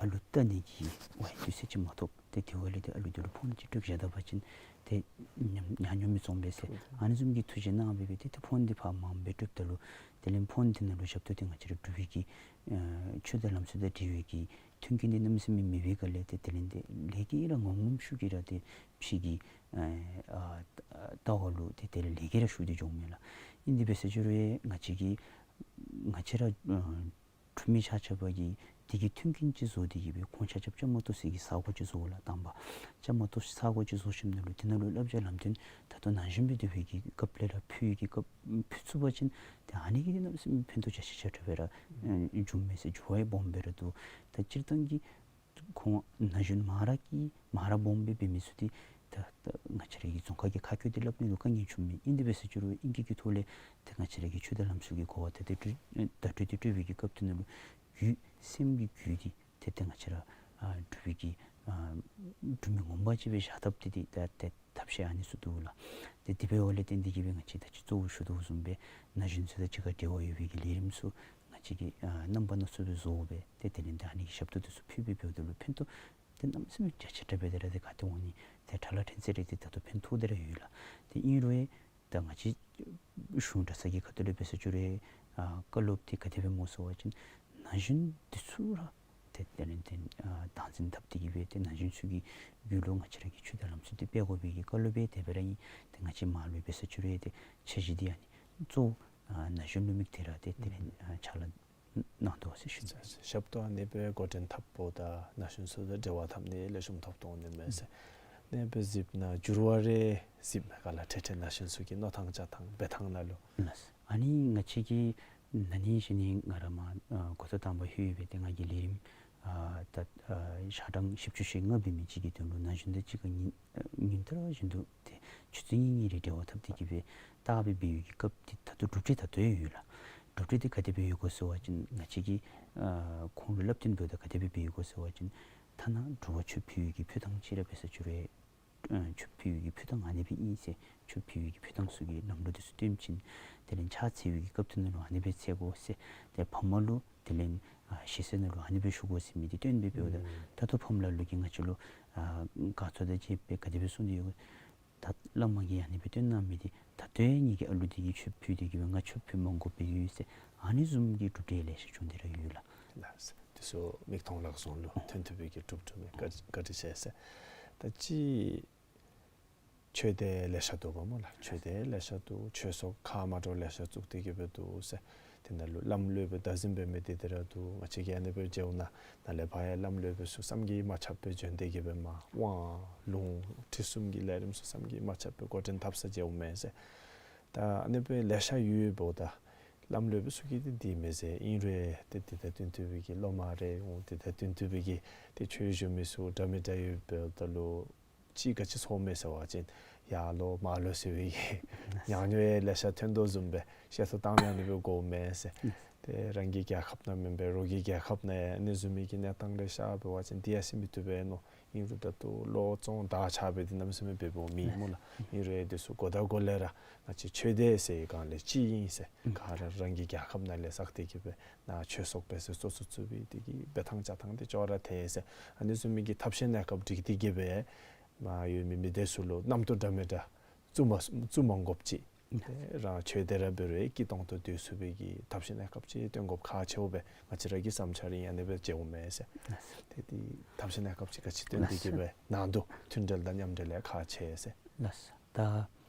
ཨ་ལུ་བལྟ་ནི་གི་ཝའི་དུས་ཚོད་ཅིག་མ་ཐོབ། ཏེ་དེ་འབདཝ་ལས་ཏེ་ཨ་ལུ་འདི་ལུ་ཕོན་ཅིག་སྤྲོད་བཞག་ད་པ་ཅིན་ཏེ་ཉམས་ཉམས་མྱོང་མི་ཚང་པས་ཟེར། ཨ་ནི་བཟུམ་གྱི་ཐུགས་བཞེད་གནང་སྦེ་སྦེ་ཏེ་ཏེ་ཕོན་འདི་ཕར་མངམ་སྦེ་སྤྲོདཔ་ད་ལུ་དེ་ལས་ཕོན་འདི་ནང་ལུ་ཞབས་ཏོག་འདི་ང་བཅས་ར་འབྲུག་པའི་གི་ཨ་ཆོས་དང་ལམ་སྲོལ་དང་འབྲེལ་བའི་གི་མཐུན་རྐྱེན་འདི་གནམ་མེད་ས་མེད་མེད་པའི་སྒང་ལས་ཏེ་དེ་ལས་ཏེ་ལས་ཀྱི་ར་ངོམ་ངོམ་ཤུགས་ཀྱིས་ར་ཏེ་ཕྱི་གི་ཨ་ཨ་ལྟ་བ་ལུ་ཏེ་དེ་ལས་ལས་ཀྱི་ར་ཤུགས་འདི་འགྱོཝ་མས་ལགས། ཨིན་དེ་འབད་ས་ཅིག་རུང་ང་བཅས་ཀྱི་ ང་བཅས་ར་ཨ་འབྲུག་མི་ཆ་ཁྱབ་ཀྱིས་དེ་གི་མཐུན་རྐྱེན་ཅིག་བཟོ་སྟེ་གི་སྦེ་ཁོང་ཆ་ཁྱབ་བཅའ་མར་གཏོགས་སའི་གི་ས་གོ་ཅིག་བཟོ་ལགས། དང་པ་བཅའ་མར་གཏོགས་ས་གོ་ཅིག་བཟོ་ཞིནམ་ལས་དེ་ནང་ལུ་བསླབ་བྱ་ལམ་སྟོན་ད་ལྟོ་ན་གཞོན་སྦེ་སྡོད་པའི་གི་སྐབས་ལས་ར་ཕུལ་གྱི་སྐབས་ཕུལ་ཚུགས་པ་ཅིན་ཏེ་ཨ་ནི་གིས་གནམ་མེད་ས་མེད་ཕན་ཐོགས་རྒྱ་ཆེ་ཆེ་དྲགས་སྦེ་ར་ཨ་འབྱུངམ་མས་ཟེར། འགྱུར་བ་ཡང་སྦོམ་སྦེ་ར་འདུག། ད་སྤྱིར་བཏང་གི་ཁོང་ན་གཞོན་མང་ར་གིས་མང་ར་སྦོམ་སྦེ་འབད་མི་ཚུ་འདི་ད་ད་ང་བཅས་ར་གི་རྫོང་ཁ་གི་ཁ་སྐད་འདི་སླབ་ནི་ལུ་དཀའ་ངལ་བྱུངམ་མས། ཨིན་དེ་འབད་ཟེར་ཅི་རུང་ཨིན་གྱི་གི་ཐོག་ལས་ཏེ་ང་བཅས་ར་གི་ཆོས་དང་ལམ་སྲོལ་གྱི་གོ་བ་ཏེ་ཏེ་བརྡ་སྤྲོད་འདི་སྤྲོད་པའི་གི་སྐབས་དེ་ནང་ལུ་རྒྱུད་སེམས་ཀྱི་རྒྱུད་འདི་ཏེ་ཏེ་ང་བཅས་ར་ཨ་འབྲུག་པའི་གི་ཨ་འབྲུག་མི་ངོ་མ་ཅིག་སྦེ་བཞག་ཐབས་འདི་ཏེ་ད་ཏེ་ཐབས་ཤེས་ཨ་ནི་ཚུ་འདུག་ལགས། ཏེ་དེ་འབདཝ་ལས་བརྟེན་ཏེ་གི་སྦེ་ང་བཅས་ད་ཅི་གཙོ་བོ་ཞུ་དོ་བཟུམ་སྦེ་ན་གཞོན་ཚུ་དང་གཅིག་ཁར་འབྲེལ་བ་ཡོད་པའི་གི་ལས་རིམ་ཚུ་ང་བཅས་ཀྱིས་ཨ་རྣམ་པ་སྣ་ཚོགས་སྦེ་བཟོ་སྦེ་ཏེ་དེ་ལས་ཏེ་ཨ་ནི་གི་ཞབས་ཏོག་འདི་ཚུ་ཕུལ་སྦེ་འབདཝ་ད་ལུ་ཕན་ཐོགས་ཏེ་གནམ་མེད་ས་མེད་རྒྱ་ཆེ་དྲགས་སྦེ་ཏེ་ར་ཏེ་ག་ཏེ་འོང་ནི་ཏེ་ཁྲ་ལ་ཕྲན་ཚེགས་རེ་ཏེ་ད་ལྟོ་ཕན་ཐོགས་ཏེ་ར་ཡོད་ལགས། ཏེ་ཨིན་རུང་ཡང་ད་ང་བཅས་གཞུང་གྲྭ་ཚང་གི་ཁ་ཐུག་ལས་འབད་ཟེར་ཅི་རུང་ཨ་བཀའ་སློབ་འདི་ག་དེ་སྦེ་སྨོ་ཟེར་བ་ཅིན་ན་གཞོན་འདི་ཚུ་ར་ཏེ་དེ་ལས་ཏེ་ཨ་སྟངས་འཛིན་འཐབ་སྟེ་གི་སྦེ་ཏེ་ན་གཞོན་ཚུ་གི་རྒྱུད་ལུ་ང་བཅས་ར་གི་ཆོས་དང་ལམ་སྲོལ་འདི་སྤེལ་དགོ་པའི་གི་བཀའ་སློབ་སྦེ་དེ་སྦེ་ར་ཨིན། ཏེ་ང་བཅས་མར་ལུ་འབད་ཟེར་ཅི་རུང་ཡང་ཏེ་འཆར་གཞི་འདི་ཨ་ནི་གཙོ་བོ་ཨ་ན་གཞོན་ལུ་དམིགས་ཏེ་ར་ཏེ་དེ་ལས་ཨ་ཕྱག་ལཱ་གནང་དོ་ཟེར་ཞུ་ནི། ཞབས་ཏོག་ཨ་ནི་སྦེ་འགོ་འདྲེན་འཐབ་དགོཔ་དང་ན་གཞོན་ཚུ་དང་འབྲེལ་བ་འཐབ་ནི་ལེགས་ཤོམ་ཐོབ་དོ་འོང་ནི་མས་ཟེར། ཨ་ནི་སྦེ་གཟིགསཔ་ན་འགྱུར་བ་རེ་གཟིགསཔ་མས་ག་ལགས། འཕྲལ་འཕྲལ་ན་གཞོན་ཚུ་གི་མནོ་ཐངས་བྱ་ཐངས་འབད་ཐངས་ནང་ལུ། ལགས། ཨ་ནི་ང་བཅས་ཀྱིས་ན་ནིང་གཞེས་ནིང་ང་ར་མར་ཨ་འགོ་ཐོག་དང་པ་ལྷོད་སྦེ་ཏེ་ང་གི་ལས་རིམ་ཨ་ད་ཨ་ཞག་གྲངས་བཞི་བཅུ་ཞེ་ལྔ་འབད་མི་ཅིག་གི་དོན་ལུ་ན་གཞོན་དང་གཅིག་ཁར་ཉིན་ཨ་ཉིན་ལྟར་བཞིན་དུ་ཏེ་ཆུ་ཚོད་གཉིས་གཉིས་རེ་འབྲེལ་བ་འཐབ་སྟེ་གི་སྦེ་བརྟག་སྦེ་འབད་བའི་གི་སྐབས་འདི་ད་ལྟོ་གྲུབ་འབྲས་ད་ལྟོ་ཡང་ཡོད་ལགས། གྲུབ་འབྲས་འདི་ག་དེ་སྦེ་ཡོད་གོ་ཟེར་བ་ཅིན་ང་བཅས་ཀྱིས་ཨ་ཁོང་ལུ་བསླབ་སྟོན་འབདཝ་ད་ག་དེ་སྦེ་འབད་ཡོད་གོ་ཟེར་བ་ཅིན་ཐ་ན་དྲོ་པ་ཆུ་ཕུལ་བའི་གི་ཕུལ་ཐངས་ཅིག་ར་འབད་ཟེར་ཅི་རུང་ཨ་ཆུ་ཕུལ་བའི་གི་ཕུལ་ཐངས་ཨ་ནི་སྦེ་ཨིན་ཟེར། ཆུ་ཕུལ་བའི་གི་ཕུལ་ཐངས་ཚུ་གི་ལམ་ལུགས་འདི་ཚུ་སྟོན་བྱིན། དེ་ལས་ཕྱག་འཚལ་བའི་གི་སྐབས་དེ་ནང་ལུ་ཨ་ནི་སྦེ་འཚལ་དགོ་ཟེར། ཏེ་ཕམ་ལུ་དེ་ལས་ཨ་ཞེ་སའི་ནང་ལུ་ཨ་ནི་སྦེ་ཞུ་དགོ་ཟེར་མི་འདི་སྟོན་སྦེ་འབདཝ་ད་ཨུམ་ད་ལྟོ་ཕམ་ལ་ལུ་གིས་ང་བཅས་ལུ་ཨ་དགའ་ཚོར་དང་བཅས་སྦེ་ག་དེ་སྦེ་གསུངས་ཏེ་ཡོད། ད་བླ་མ་གིས་ཨ་ནི་སྦེ་སྟོན་གནང་མི་འདི་ད་ལྟོ་ཡང་ངེ་གི་ཨ་ལུ་འདི་གིས་ཆུ་ཕུལ་ཏེ་གི་སྦེ་ང་ཆུ་ཕུལ་མ་དགོཔ་སྦེ་ཡོད་ཟེར། ཨ་ནི་བཟུམ་གྱི་གྲུབ་འབྲས་ལེ་ཤ་བྱུང་སྟེ་ར་ཡོད་ལགས། ལགས་སོ། དེ་ཚུ་མིག་མཐོང་ལག་བཟུང་ལུ་ཐོན་ཐུབ་པའི་གི་གྲུབ་གྲུབ་མས། བཀའ་དྲིན་ཆེ་ཟེར། ད་ཅི་ཆོས་སྡེ་ལེ་ཤ་འདུག་པ་སྨོ་ལགས། ཆོས་སྡེ་ལེ་ཤ་འདུག། ཆོས་ཚོགས་ཁག་མ་འདྲཝ་ལེ་ཤ་བཙུགས་ཏེ་གི་སྦེ་འདུག་ཟེར། དེ་ནང་ལུ་བླམ་སློབ་དཔོན་བདག་འཛིན་འབད་མི་འདི་དེ་ར་འདུག། ང་བཅས་ཀྱིས་ཨ་ནི་སྦེ་མཇལཝ་ད་ནཱ་ལས་ཕར་ཡང་བླམ་སློབ་དཔོན་ཚུ་བསམ་གྱིས་མ་ཁྱབ་པའི་བྱོན་ཏེ་གི་སྦེ་མར་དབང་ལུང་ཁྲིད་གསུམ་གྱི་ལས་རིམ་ཚུ་བསམ་གྱིས་མ་ཁྱབ་པའི་འགོ་འདྲེན་འཐབ་ས་མཇལཝ་མས་ཟེར། ད་ཨ་ནི་སྦེ་ལེ་ཤ་ཡོདཔ་ད་བླམ་སློབ་དཔོན་ཚུ་གིས་འདི་འདི་མས་ཟེར། ཨིན་རུང་ཏེ་དེ་དང་བསྟུན་ཏེ་སྦེ་གི་སློབ་མ་རེ་འོང་། དེ་དང་བསྟུན་ཏེ་སྦེ་གི་ཏེ་ཆོས་ཞུ་མི་ཚུ་འདྲ་མི་འདྲ་ཡོདཔ་ད་ལུ་ཅིག་ག་ཅི་ཚོརཝ་མས་ཟེར་བ་ཅིན་ཡར་ལོག་མར་ལོག་ཟེར་བའི་གི་ཉག་ཉོག་ཡང་ལེ་ཤ་ཐོན་དོ་བཟུམ་སྦེ་བཤད་ཐོ་བཏངམ་ཡང་ཨ་ནི་སྦེ་གོཝ་མས་ཟེར། ཏེ་རང་གི་རྒྱལ་ཁབ་ནང་མེན་པར་རོགས་ཀྱི་རྒྱལ་ཁབ་ནང་ཡང་ཨ་ནི་བཟུམ་མའི་གི་གནས་སྟངས་ལེ་ཤ་འབད་བ་ཅིན་འདི་ཡང་ཟེར་མི་བཏུབ་པས་མནོ། ཨིན་རུང་ད་ལྟོ་ལོ་བཅོ་ལྔ་དག་ཆགས་པའི་འདི་གནམ་མེད་ས་མེད་འབདཝ་མེན་སྨོ་ལགས། ཨིན་རུང་འདི་ཚུ་གོ་ད་གོ་ལས་ར་ང་བཅས་ཆོས་སྡེ་ཟེར་བའི་སྒང་ལས་ཅིག་ཨིན་ཟེར། ག་ར་རང་གི་རྒྱལ་ཁབ་ནང་ལས་བསགས་ཏེ་གི་སྦེ་ནཱ་ཆོས་ཚོགས་སྦེ་ཟེར་གཙོ་བཙུགས་བཙུགས་པའི་འདི་གི་འབད་ཐངས་བྱ་ཐངས་འདི་ཅོག་ར་འཐད་ཟེར། ཨ་ནི་བཟུམ་མའི་གི་ཐབས་ཤེས་གནས་སྐབས་སྒྲིག་སྟེ་གི་སྦེ་མར་ཡོད་མི་མི་སྡེ་ཚུ་ལུ་རྣམ་རྟོག་འདྲ་མི་འདྲ་བཙུགས་མ་བཙུགས་མ་དགོཔ་ཅིག། ཏེ་རང་ཆོས་སྡེ་ར་འབད་རུང་སྐྱིད་ཏོང་ཏོ་སྡོད་ཚུགས་པའི་གི་ཐབས་ཤེས་གནས་སྐབས་ཅིག་སྟོན་དགོཔ་ཁག་ཆེཝ་སྦེ་ང་བཅས་ར་གི་བསམ་འཆར་ཨིན། ཨ་ནི་སྦེ་མཇལཝ་མས་ཟེར། ལགས་སོ། ཏེ་འདི་ཐབས་ཤེས་གནས་སྐབས་ཅིག་ག་ཅི་སྟོན་ཏེ་གི་སྦེ་ནང་དུ་མཐུན་འབྲེལ་དང་མཉམ་འབྲེལ་ཡང་ཁག་ཆེ་ཟེར། ལགས་སོ། ད་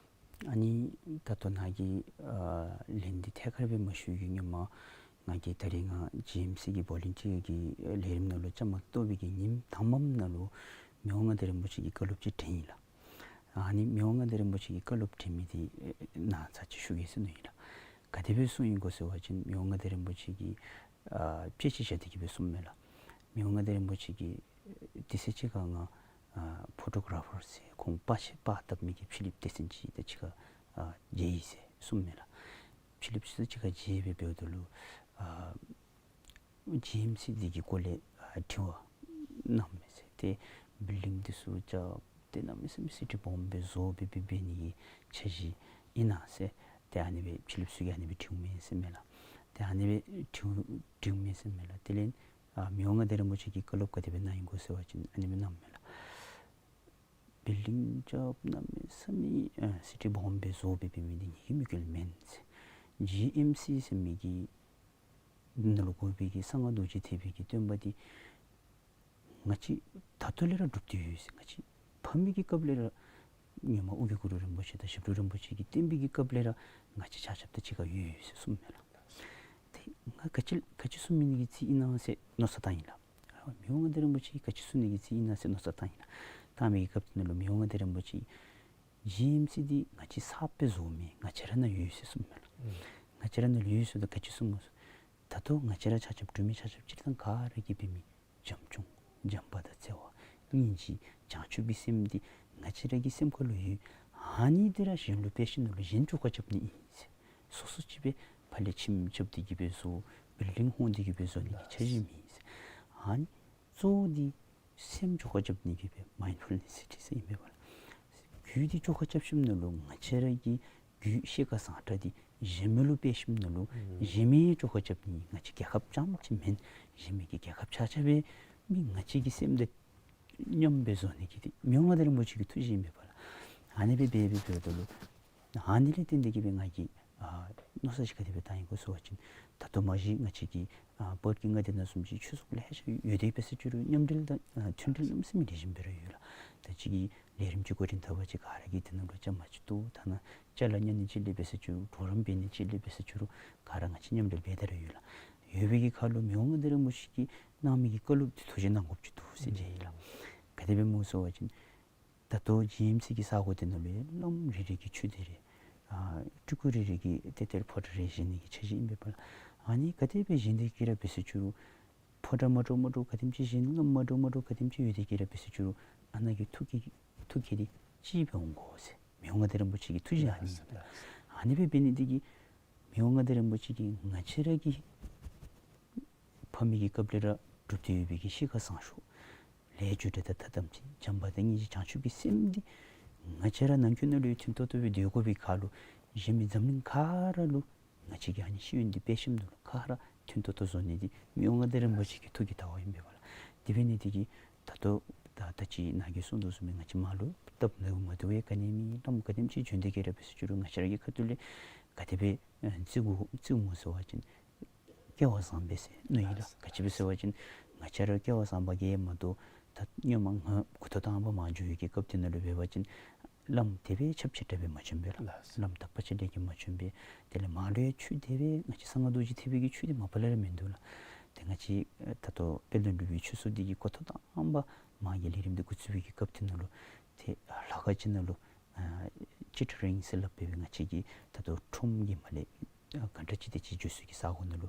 ཨ་ནི་ད་ལྟོ་ནཱ་གི་ཨ་ལན་འདི་ཐད་ཀར་སྦེ་མ་ཞུ་བའི་གི་སྔོན་མ་ང་གིས་ད་རིས་ང་ཇི་ཨེམ་སི་གི་བོ་ལན་ཊི་ཡར་གྱི་ལས་རིམ་ནང་ལུ་བཅའ་མར་གཏོགས་པའི་གི་ཉིནམ་དང་པམ་ནང་ལུ་མི་དབང་མངའ་བདག་རིན་པོ་ཆེ་གི་བཀའ་སློབ་ཅིག་དྲན་ཡི་ལགས། ཨ་ནི་མི་དབང་མངའ་བདག་རིན་པོ་ཆེ་གི་བཀའ་སློབ་དྲན་མི་འདི་ཨེ་ནཱ་ཚར་ཅིག་ཞུ་གེ་ཟེར་མནོ་ཡི་ལགས། ག་དེ་སྦེ་གསུངས་ཡི་གོ་ཟེར་བ་ཅིན་མི་དབང་མངའ་བདག་རིན་པོ་ཆེ་གིས་ཨ་དཔེ་ཅིག་བཞག་སྟེ་གི་སྦེ་གསུངམ་མས་ལགས། མི་དབང་མངའ་བདག་རིན་པོ་ཆེ་གིས་ཨེ་དུས་ཚོད་ཅིག་ཁར་ང་ཨ་ཕོ་ཊོ་གྲ་ཕར་ཟེར་ཁོང་པར་ཆས་པར་བཏབ་མི་གི་ཕི་ལིཔ་སྡེ་ཚན་ཅིག་དང་གཅིག་ཁར་ཨ་མཇལ་ཡི་ཟེར་གསུངམ་མས་ལགས། ཕི་ལིཔ་ཚུ་དང་གཅིག་ཁར་མཇལ་སྦེ་འབདཝ་ད་ལུ་ཨ་ཇི་ཨེམ་སི་འདི་གི་སྐོར་ལས་ཨ་དྲི་བ་གནངམ་མས་ཟེར། ཏེ་བིལ་ཌིང་འདི་ཚུ་རྐྱབ་སྟེ་གནམ་མེད་ས་མེད་སི་ཊི་སྦོམ་སྦེ་བཟོ་སྦེ་སྦེ་འབད་ནི་གི་འཆར་གཞི་ཨིན་ན་ཟེར། ཏེ་ཨ་ནི་སྦེ་ཕི་ལིཔ་ཚུ་གིས་ཨ་ནི་སྦེ་དྲིཝ་མས་ཟེར་མས་ལགས། ཏེ་ཨ་ནི་སྦེ་དྲིཝ་དྲིཝ་མས་ཟེར་མས་ལགས། དེ་ལས་ཨ་མི་དབང་མངའ་བདག་རིན་པོ་ཆེ་གིས་བཀའ་སློབ་ག་དེ་སྦེ་གནང་ཡི་གོ་ཟེར་བ་ཅིན་ཨ་ནི་སྦེ་གནངམ་མས་ལགས། བིལ་ཌིང་རྐྱབ་གནམ་མེད་ས་མེད་ཨ་སི་ཊི་སྦོམ་སྦེ་བཟོ་སྦེ་འབད་མི་འདི་ངེ་གི་མོས་གུས་མེན་ཟེར། ཇི་ཨེམ་སི་ཟེར་མི་གི་ནང་ལུ་དགོ་པའི་གི་གསང་སྔགས་རྡོ་རྗེ་ཐེག་པའི་གི་སྟོན་པ་འདི་ང་བཅས་ད་ལྟོ་ལས་ར་སྒྲུབ་སྟེ་ཡོད་ཟེར། ང་བཅས་ཕ་མེས་ཀྱི་སྐབས་ལས་ར་སྔོན་མ་ཨོ་རྒྱན་གུ་རུ་རིན་པོ་ཆེ་དང་ཞབས་དྲུང་རིན་པོ་ཆེ་གིས་བསྟན་པའི་གི་སྐབས་ལས་ར་ང་བཅས་ཆ་ཁྱབ་དང་གཅིག་ཁར་ཡོད་ཡོད་ཟེར་གསུངམ་མས་ལགས། ང་ག་ཅི་ག་ཅི་གསུང་མི་ནི་གི་རྩིས་ཨིན་ན་ཟེར་མནོ་བསམ་བཏང་ཡི་ལགས། མི་དབང་མངའ་བདག་རིན་པོ་ཆེ་གིས་ག་ཅི་གསུང་ནི་གི་རྩིས་ཨིན་ན་ཟེར་མནོ་བསམ་བཏང་ཡི་ལགས། བཏང་མི་གི་སྐབས་དེ་ནང་ལུ་མི་དབང་མངའ་བདག་རིན་པོ་ཆེ་གིས་ཇི་ཨེམ་སི་འདི་ང་བཅས་གསརཔ་སྦེ་བཟོ་མི་ང་བཅས་ར་ནང་ཡོད་ཟེར་གསུངམ་མས་ལགས། ཨུམ། ང་བཅས་ར་ནང་ལུ་ཡོད་ཟེརཝ་ད་ག་ཅི་གསུངམ་སྨོ་ཟེར། ད་ལྟོ་ང་བཅས་ར་ཆ་ཁྱབ་འབྲུག་མི་ཆ་ཁྱབ་སྤྱིར་བཏང་ག་ར་གིས་འབད་མི་བྱམས་སྐྱོང་བྱམས་པ་དང་བརྩེ་བ་སྙིང་རྗེ་བྱང་ཆུབ་ཀྱི་སེམས་འདི་ང་བཅས་ར་གི་སེམས་ཁ་ལུ་ཡོད། ཨ་ནི་འདི་ར་གཞན་ལུ་སྤེལ་ཞིནམ་ལས་གཞན་བཅོས་ཁ་རྐྱབ་ནི་ཨིན་ཟེར། སོ་སོ་ཅིག་སྦེ་ཕར་ལས་ཁྱིམ་རྐྱབ་སྟེ་གི་སྦེ་བཟོ། བིལ་ཌིང་ཧོང་སྟེ་གི་སྦེ་བཟོ་ནི་གི་འཆར་གཞི་མེད་ཟེར། ཨ་ནི་གཙོ་བོ་འདི་སེམས་བཅོས་ཁ་རྐྱབ་ནི་གི་སྦེ་མའིནཌ་ཕུལ་ནེསི་ཟེར་ཨིན་པས་ལགས། རྒྱུད་འདི་བཅོས་ཁ་རྐྱབ་ཞིནམ་ལས་ང་བཅས་ར་གི་རྒྱུད་གཤིས་ཀ་བཟང་དྲགས་འདི་གཞན་མི་ལུ་སྤེལ་ཞིནམ་ལས་གཞན་མི་བཅོས་ཁ་རྐྱབ་ནི། ང་བཅས་རྒྱལ་ཁབ་རྐྱངམ་ཅིག་མེན། གཞན་མི་གི་རྒྱལ་ཁབ་ཆ་ཁྱབ་འབད་མི་ང་བཅས་ཀྱི་སེམས་འདི་མཉམ་སྦེ་བཟོ་ནི་གི་འདི་མི་དབང་མངའ་བདག་རིན་པོ་ཆེ་གི་ཐུགས་བཞེད་ཨིན་པས་ལགས། ཨ་ནི་སྦེ་འབད་འབད་འབདཝ་ད་ལུ་ཨ་ནི་ལས་བརྟེན་ཏེ་གི་སྦེ་ང་གིས་ཨ་མནོ་བསམ་ཅིག་ག་དེ་སྦེ་བཏང་ཡི་གོ་ཟེར་བ་ཅིན་ད་ལྟོ་མ་གཞི་ང་བཅས་ཀྱི་ཨ་བོད་ཀྱི་མངའ་སྡེ་ནང་བཟུམ་ཅིག་ཆོས་ཚོགས་ལེ་ཤ་ཡོད་དེ་འབད་ས་ཅིག་རུང་མཉམ་འབྲེལ་དང་ཨ་མཐུན་འབྲེལ་གནམ་མེད་ས་མེད་ལེགས་ཤོམ་སྦེ་ར་ཡོད་ལགས། ད་ཅི་གི་ལས་རིམ་ཅིག་འགོ་འདྲེན་འཐབ་པ་ཅིན་ག་ར་གིས་དེ་ནང་ལུ་བཅའ་མར་ཅིག་གཏོགས། ཐ་ན་ཅ་ལ་ཉར་ནི་ཅིག་ལས་འབད་ས་ཅིག་རུང་གྲོགས་རམ་འབད་ནི་ཅིག་ལས་འབད་ས་ཅིག་རུང་ག་ར་ང་བཅས་མཉམ་འབྲེལ་འབད་དེ་ར་ཡོད་ལགས། ཡོད་པའི་གི་ཁར་ལུ་མི་དབང་མངའ་བདག་རིན་པོ་ཆེ་གིས་གནང་མི་གི་བཀའ་སློབ་འདི་ཐུགས་རྗེ་གནང་དགོཔ་ཅིག་འདུག་ཟེར་མཇལ་ཡི་ལགས། ག་དེ་སྦེ་སྨོ་ཟེར་བ་ཅིན་ད་ལྟོ་ཇི་ཨེམ་སི་གི་ས་གོ་དེ་ནང་ལུ་ཡང་བླམ་རེ་རེ་གིས་ཆོས་སྡེ་རེ་ཨ་སྤྲུལ་སྐུ་རེ་རེ་གིས་ཏེ་ཏེ་ཕོ་བྲང་རེ་བཞེངས་ནི་གི་འཆར་གཞི་ཨིན་པས་ལགས། ཨ་ནི་ག་དེ་སྦེ་བཞེངས་ཏེ་གི་ར་འབད་ས་ཅིག་རུང་ཕོ་བྲང་མ་འདྲཝ་མ་འདྲཝ་ག་དེམ་ཅིག་བཞེངས། བླམ་མ་འདྲཝ་མ་འདྲཝ་ག་དེམ་ཅིག་ཡོད་དེ་གི་ར་འབད་ས་ཅིག་རུང་ཨ་ནཱ་གི་ཐུགས་བསྐྱེད་ཐུགས་བསྐྱེད་འདི་གཅིག་སྦེ་འོང་དགོ་ཟེར་མི་དབང་མངའ་བདག་རིན་པོ་ཆེ་གི་ཐུགས་བཞེད་ཨ་ནི་ཨིན་པས་ལགས། ཨ་ནི་སྦེ་འབད་ནི་འདི་གིས་མི་དབང་མངའ་བདག་རིན་པོ་ཆེ་གིས་ང་བཅས་ར་གི་ཕ་མེས་ཀྱི་སྐབས་ལས་ར་བསྒྲུབས་ཏེ་ཡོད་པའི་གི་གཤིས་ཀ་བཟང་ཤོས་ལས་རྒྱུ་འབྲས་དང་ཐ་དམ་ཚིག་བྱམས་པ་དང་སྙིང་རྗེ་བྱང་ཆུབ་ཀྱི་སེམས་འདི་ང་བཅས་ར་ནང་ཁུལ་ནང་ལུ་ཡང་མཐུན་ཏོག་ཏོ་སྦེ་སྡོད་དགོ་པའི་ཁར་ལུ་གཞན་མི་འཛམ་གླིང་ག་ར་ལུ་ང་བཅས་ཀྱིས་ཨ་ནི་ཤེས་ཡོན་འདི་སྤེལ་ཞིནམ་ལས་ག་ར་མཐུན་ཏོག་ཏོ་བཟོ་ནི་འདི་མི་དབང་མངའ་བདག་རིན་པོ་ཆེ་གི་ཐུགས་ཀྱི་ལྟ་བ་ཨིན་པས་ལགས། དེ་འབད་ནི་འདི་གིས་ད་ལྟོ་ད་ད་ཅི་ནཱ་གིས་གསུངས་དོ་བཟུམ་སྦེ་ང་བཅས་མར་ལུ་སྟབས་མ་བདེཝ་ག་ནི་མེད། བླམ་ག་དེམ་ཅིག་བྱོན་ཏེ་གི་ར་འབད་ས་ཅིག་རུང་ང་བཅས་ར་གི་ཁ་ཐུག་ལས་ག་དེ་སྦེ་ཨ་བརྩི་དགོ་བརྩི་དགོཔ་སྨོ་ཟེར་བ་ཅིན་སྐལ་བ་བཟང་པས་ཟེར་མནོ་ཡི་ལགས། ག་ཅི་སྦེ་ཟེར་བ་ཅིན་ང་བཅས་ར་སྐལ་བ་བཟང་པ་གིས་མ་གཏོགས་ད་སྔོན་མ་ང་འགོ་ཐོག་དང་པ་མར་འགྱོ་བའི་གི་སྐབས་དེ་ནང་ལུ་འབད་བ་ཅིན་བླམ་དེ་སྦེ་ཁྱབ་ཆེ་དྲགས་སྦེ་མ་བྱོན་པས་ལགས། ལགས། བླམ་དག་པ་ཅིག་ལས་ཀྱང་མ་བྱོན་པས། དེ་ལས་མར་ལུ་ཡང་ཆོས་དེ་སྦེ་ང་བཅས་གསང་སྔགས་རྡོ་རྗེ་ཐེག་པའི་གི་ཆོས་དེ་མ་པ་ལས་ར་མིན་འདུག་ལགས། ཏེ་ང་བཅས་ད་ལྟོ་དཔལ་ལྡན་འབྲུག་པའི་ཆོས་ཚོགས་འདི་གི་འགོ་ཐོག་དང་པ་མ་གི་ལས་རིམ་འདི་འགོ་བཙུགས་པའི་གི་སྐབས་དེ་ནང་ལུ་ཏེ་ལྷ་ཁང་ཅིག་ནང་ལུ་ཨ་ཅིཊ་རིང་ཟེར་སླབ་པའི་ང་བཅས་ཀྱི་ད་ལྟོ་ཁྲོམ་གྱི་མར་ལས་ཨ་ག་འདྲ་ཅིག་དེ་ཅིག་འགྱོ་ས་གི་ས་གོ་ནང་ལུ་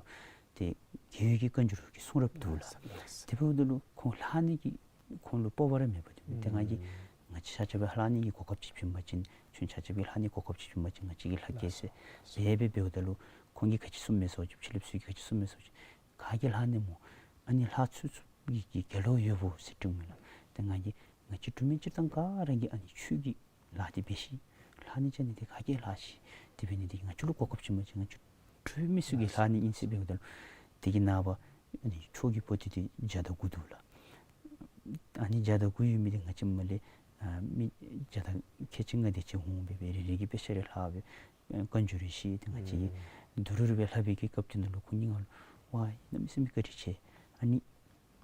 ཏེ་རྒྱལ་བའི་གི་བཀའ་འགྱུར་གྱི་གསུང་རབ་འདུག་ལགས། ལགས་སོ། དེ་འབདཝ་ད་ལུ་ཁོང་ལྷག་ནི་གི་ཁོང་ལུ་སྤོབས་པ་ར་མེད་པ་འདུག། ཏེ་ང་གིས་ང་བཅས་ཆ་ཁྱབ་ལྷག་ནི་གི་གོ་སྐབས་ཅིག་བྱིན་པ་ཅིན་ཁྱོད་ཆ་ཁྱབ་ཀྱིས་ལྷག་ནི་གོ་སྐབས་ཅིག་བྱིན་པ་ཅིན་ང་བཅས་ཀྱིས་ལྷག་གེ་ཟེར་དེ་སྦེ་འབདཝ་ད་ལུ་ཁོང་གིས་ག་ཅི་གསུངམ་མས་ཟེར་བ་ཅིན་ཕྱི་གླིངཔ་ཚུ་གིས་ག་ཅི་གསུངམ་མས་ཟེར་བ་ཅིན་ག་གིས་ལྷག་ནི་སྨོ། ཨ་ནི་ལྷག་ཚུགས་ཚུགས་ཀྱི་གི་དགེ་སློང་ཡོདཔ་སྨོ་ཟེར་དྲིཝ་མས་ལགས། ཏེ་ང་གིས་ང་བཅས་འབྲུག་མི་སྤྱིར་བཏང་ག་ར་གིས་ཨ་ནི་ཆོས་ཀྱི་ལཱ་འདི་འབད་ཤིག། ལྷག་ནི་བྱ་ནི་འདི་ག་གིས་ལྷག་ཤིག། དེ་འབད་ནི་འདི་ང་བཅས་ལུ་གོ་སྐབས་བྱིན་པ་ཅིན་ང་བཅས་འབྲུག་མི་ཚུ་གིས་ལྷག་ནི་ཨིན་ཟེར་འབདཝ་ད་ལུ་དེ་གི་ནངས་པ་ཨ་ནི་ཆོས་ཀྱི་པོ་ཏི་འདི་བརྒྱ་དང་དགུ་འདུག་ལགས། ཨ་ནི་བརྒྱ་དང་དགུ་ཡོད་མི་འདི་ང་བཅས་མར་ལས་ཨ་མི་བརྒྱ་དང་ཁལ་གཅིག་ལྔ་དེ་ཅིག་འོང་སྦེ་སྦེ་རེ་རེ་གིས་དཔེ་ཆ་རེ་ལྷག་སྦེ་བཀའ་འགྱུར་རེ་བཤད། ཏེ་ང་བཅས་ཀྱིས་ཨུམ་དུ་རུ་རུ་སྦེ་ལྷག་པའི་གི་སྐབས་དེ་ནང་ལུ་ཁོང་གཉིས་ང་ལུ་ཝའི་གནམ་མེད་ས་མེད་བཀའ་དྲིན་ཆེ། ཨ་ནི་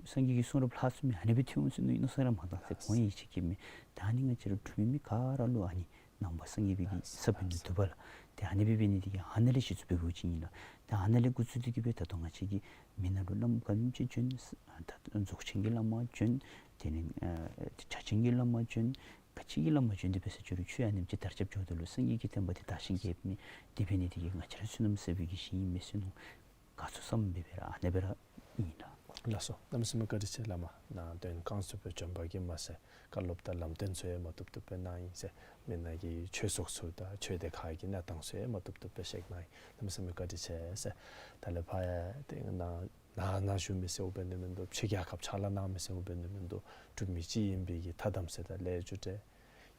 སངས་རྒྱས་ཀྱི་གསུང་རབ་ལྷག་ཚུགས་མི་ཨ་ནི་སྦེ་ཐོན་འོང་ཟེར་མནོ་མནོ་བསམ་ར་མ་བཏང་ཟེར་ཁོང་ཡིད་ཆེས་བསྐྱེད་མི། ད་ཨ་ནི་ང་བཅས་ར་འབྲུག་མི་མི་ག་ར་ལུ་ཨ་ནི་ནང་པ་སངས་རྒྱས་པའི་གི་ས་བོན་འདི་འདུག་པ་ལགས། ཏེ་ཨ་ནི་སྦེ་འབད་ནི་འདི་གིས་ཨ་ནཱ་ལས་གཞི་བཙུགས་འབད་འབདཝ་ཅིག་ཨིན་ལགས། ཏེ་ཨ་ནཱ་ལས་འགོ་བཙུགས་ཏེ་གི་སྦེ་ད་ལྟོ་ང་བཅས་ཀྱི་མི་ནང་ལུ་བླམ་ག་དེམ་ཅིག་བྱོན། ད་རྫོགས་ཆེན་གྱི་བླ་མ་བྱོན། དེ་ལས་ཨ་བྱ་ཆེན་གྱི་བླ་མ་བྱོན། ག་ཅི་གི་བླ་མ་བྱོན་ཏེ་འབད་ས་ཅིག་རུང་ཆོས་ཨ་ནེམ་ཅིག་དར་ཁྱབ་འགྱོཝ་ད་ལུ་སངས་རྒྱས་ཀྱི་བསྟན་པ་འདི་དར་ཞིང་རྒྱས་མི་དེ་འབད་ནི་འདི་གིས་ང་བཅས་ར་བསོད་ནམས་བསགས་པའི་གི་ཞིང་ཨིན་མས་ཟེར་མནོ། ག་ཚུགས་བསམ་སྦེ་སྦེ་ར་ཨ་ནེ་སྦེ་ར་ཨིན་ལགས། ལགས་སོ། གནམ་མེད་ས་མེད་བཀའ་དྲིན་ཆེ། བླ་མ་ནཱ་དོན་བསྐང་ཚུགས་པར་བྱོན་པ་གིས་མ་ཚད་བཀའ་སློབ་དང་ལམ་སྟོན་ཚུ་ཡང་མ་བཏུབ་བཏུབ་སྦེ་གནང་ཡི་ཟེར། མི་ནང་གི་ཆོས་ཚོགས་ཚུ་དང་ཆོས་སྡེ་ཁག་གི་གནས་སྟངས་ཚུ་ཡང་མ་བཏུབ་བཏུབ་སྦེ་བཤད་གནང་ཡི། གནམ་མེད་ས་མེད་བཀའ་དྲིན་ཆེ་ཟེར། ད་ལས་ཕར་ཡང་ཏེ་ནཱ་ནཱ་ནཱ་བཞུགས་མི་ཟེར་འོང་འབད་ནི་མིན་འདུག། ཕྱི་རྒྱལ་ཁབ་ཕྱག་ལཱ་གནང་མི་ཟེར་འོང་འབད་ནི་མིན་འདུག། འབྲུག་མི་གཅིག་ཨིན་པའི་གི་ཐ་དམ་ཚིག་དང་ལས་རྒྱུ་འབྲས།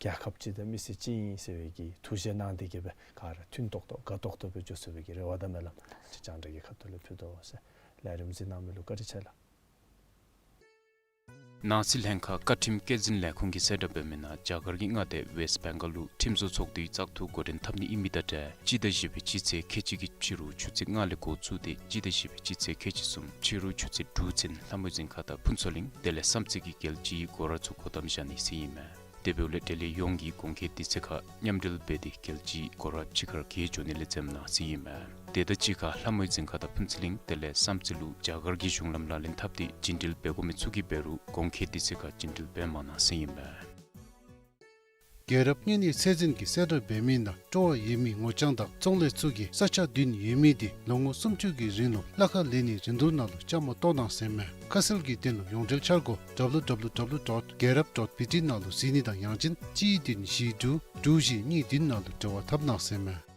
རྒྱལ་ཁབ་གཅིག་དང་མི་སེར་གཅིག་ཨིན་ཟེར་བའི་གི་ཐུགས་བཞེད་གནང་སྟེ་གི་སྦེ་ག་ར་མཐུན་ཏོག་ཏོ་དགའ་ཏོག་ཏོ་སྦེ་འགྱོ་ཚུགས་པའི་གི་རེ་བ་དང་སྨོན་ལམ་ཅིག་རྒྱང་བསྒྲགས་ཀྱི་ཁ་ཐུག་ལས་ཕུལ་དོ་ཟེར། ལས་རིམ་གཟིགས་གནང་མི་ལུ་བཀའ་དྲིན་ཆེ་ལགས། ནང་སྲིད་ལྷན་ཁག་བཀའ་ཁྲིམས་སྐྱེད་འཛིན་ལས་ཁུངས་ཀྱིས་གསལ་བསྒྲགས་འབད་མི་ནང་རྒྱ་གར་གྱི་མངའ་སྡེ་ཝེསཊ་བེང་གཱལ་ལུ་ཁྲིམས་བཟོ་ཚོགས་སྡེའི་བཙག་འཐུ་འགོ་འདྲེན་འཐབ་ནི་ཨིན་མི་དང་འབྲེལ་སྤྱི་ཟླ་བཞི་པའི་སྤྱི་ཚེས་ཁལ་གཅིག་གི་ཕྱི་རུ་ཆུ་ཚོད་ལྔ་ལས་འགོ་བཙུགས་ཏེ་སྤྱི་ཟླ་བཞི་པའི་སྤྱི་ཚེས་ཁལ་གཅིག་གསུམ་ཕྱི་རུ་ཆུ་ཚོད་དྲུག་ཚུན་ལྷ་མོ་རྫིང་ཁ་དང་ཕུན་ཚོགས་གླིང་དེ་ལས་བསམ་རྩེ་གི་རྒྱལ་སྤྱིའི་སྒོ་ར་ཚུ་སྒོ་བསྡམ་བཞག་ནི་ཟེར་ཨིན་མས། དེ་འབདཝ་ལས་འབྲེལ་ཡོད་ཡོངས་ཀྱིས་གོང་འཁོད་དུས་ཚོད་ཁར་མཉམ་འབྲེལ་འབད་དེ་རྒྱལ་སྤྱིའི་སྒོ་ར་ཕྱི་ཁར་བརྒལ་འགྱོ་ནི་ལས་འཛེམ་གནང་ཟེར་ཨིན་མས། དེ་དང་གཅིག་ཁར་ལྷ་མོའི་རྫིང་ཁ་དང་ཕུན་ཚོགས་གླིང་དེ་ལས་བསམ་རྩེ་ལུ་རྒྱ་གར་གྱི་གཞུང་ལམ་ལག་ལེན་འཐབ་སྟེ་བརྒྱུད་འབྲེལ་འབད་དགོ་མི་ཚུ་གིས་འབད་རུང་གོང་འཁོད་དུས་ཚོད་ཁར་བརྒྱུད་འབྲེལ་འབད་མ་གནང་ཟེར་ཨིན་པས། རྒྱལ་རབས་གཉེན་ཉེ་ཚད་འཛིན་གྱིས་གསལ་བསྒྲགས་འབད་མི་ནང་སྤྲོ་བ་ཡོད་མི་ངོ་རྐྱང་དང་ཚོང་ལས་ཚུ་གིས་ས་ཆ་བདུན་ཡོད་མི་དེ་ལོ་ངོ་སུམ་ཅུ་གི་རིང་ལུ་གླ་ཁར་ལེན་ནིའི་རིན་བསྡུར་ནང་ལུ་བཅའ་མར་གཏོགས་གནང་ཟེར་མས། ཁ་གསལ་གྱི་དོན་ལུ་ཡོངས་འབྲེལ་འཆར་སྒོ་W W W dot gelrap dot B T ནང་ལུ་གཟིགས་ནི་དང་ཡང་ཅིན་གཅིག་བདུན་བཞི་དྲུག་དྲུག་བཞི་གཉིས་བདུན་ནང་ལུ་འབྲེལ་བ་འཐབ་གནང་ཟེར་མས།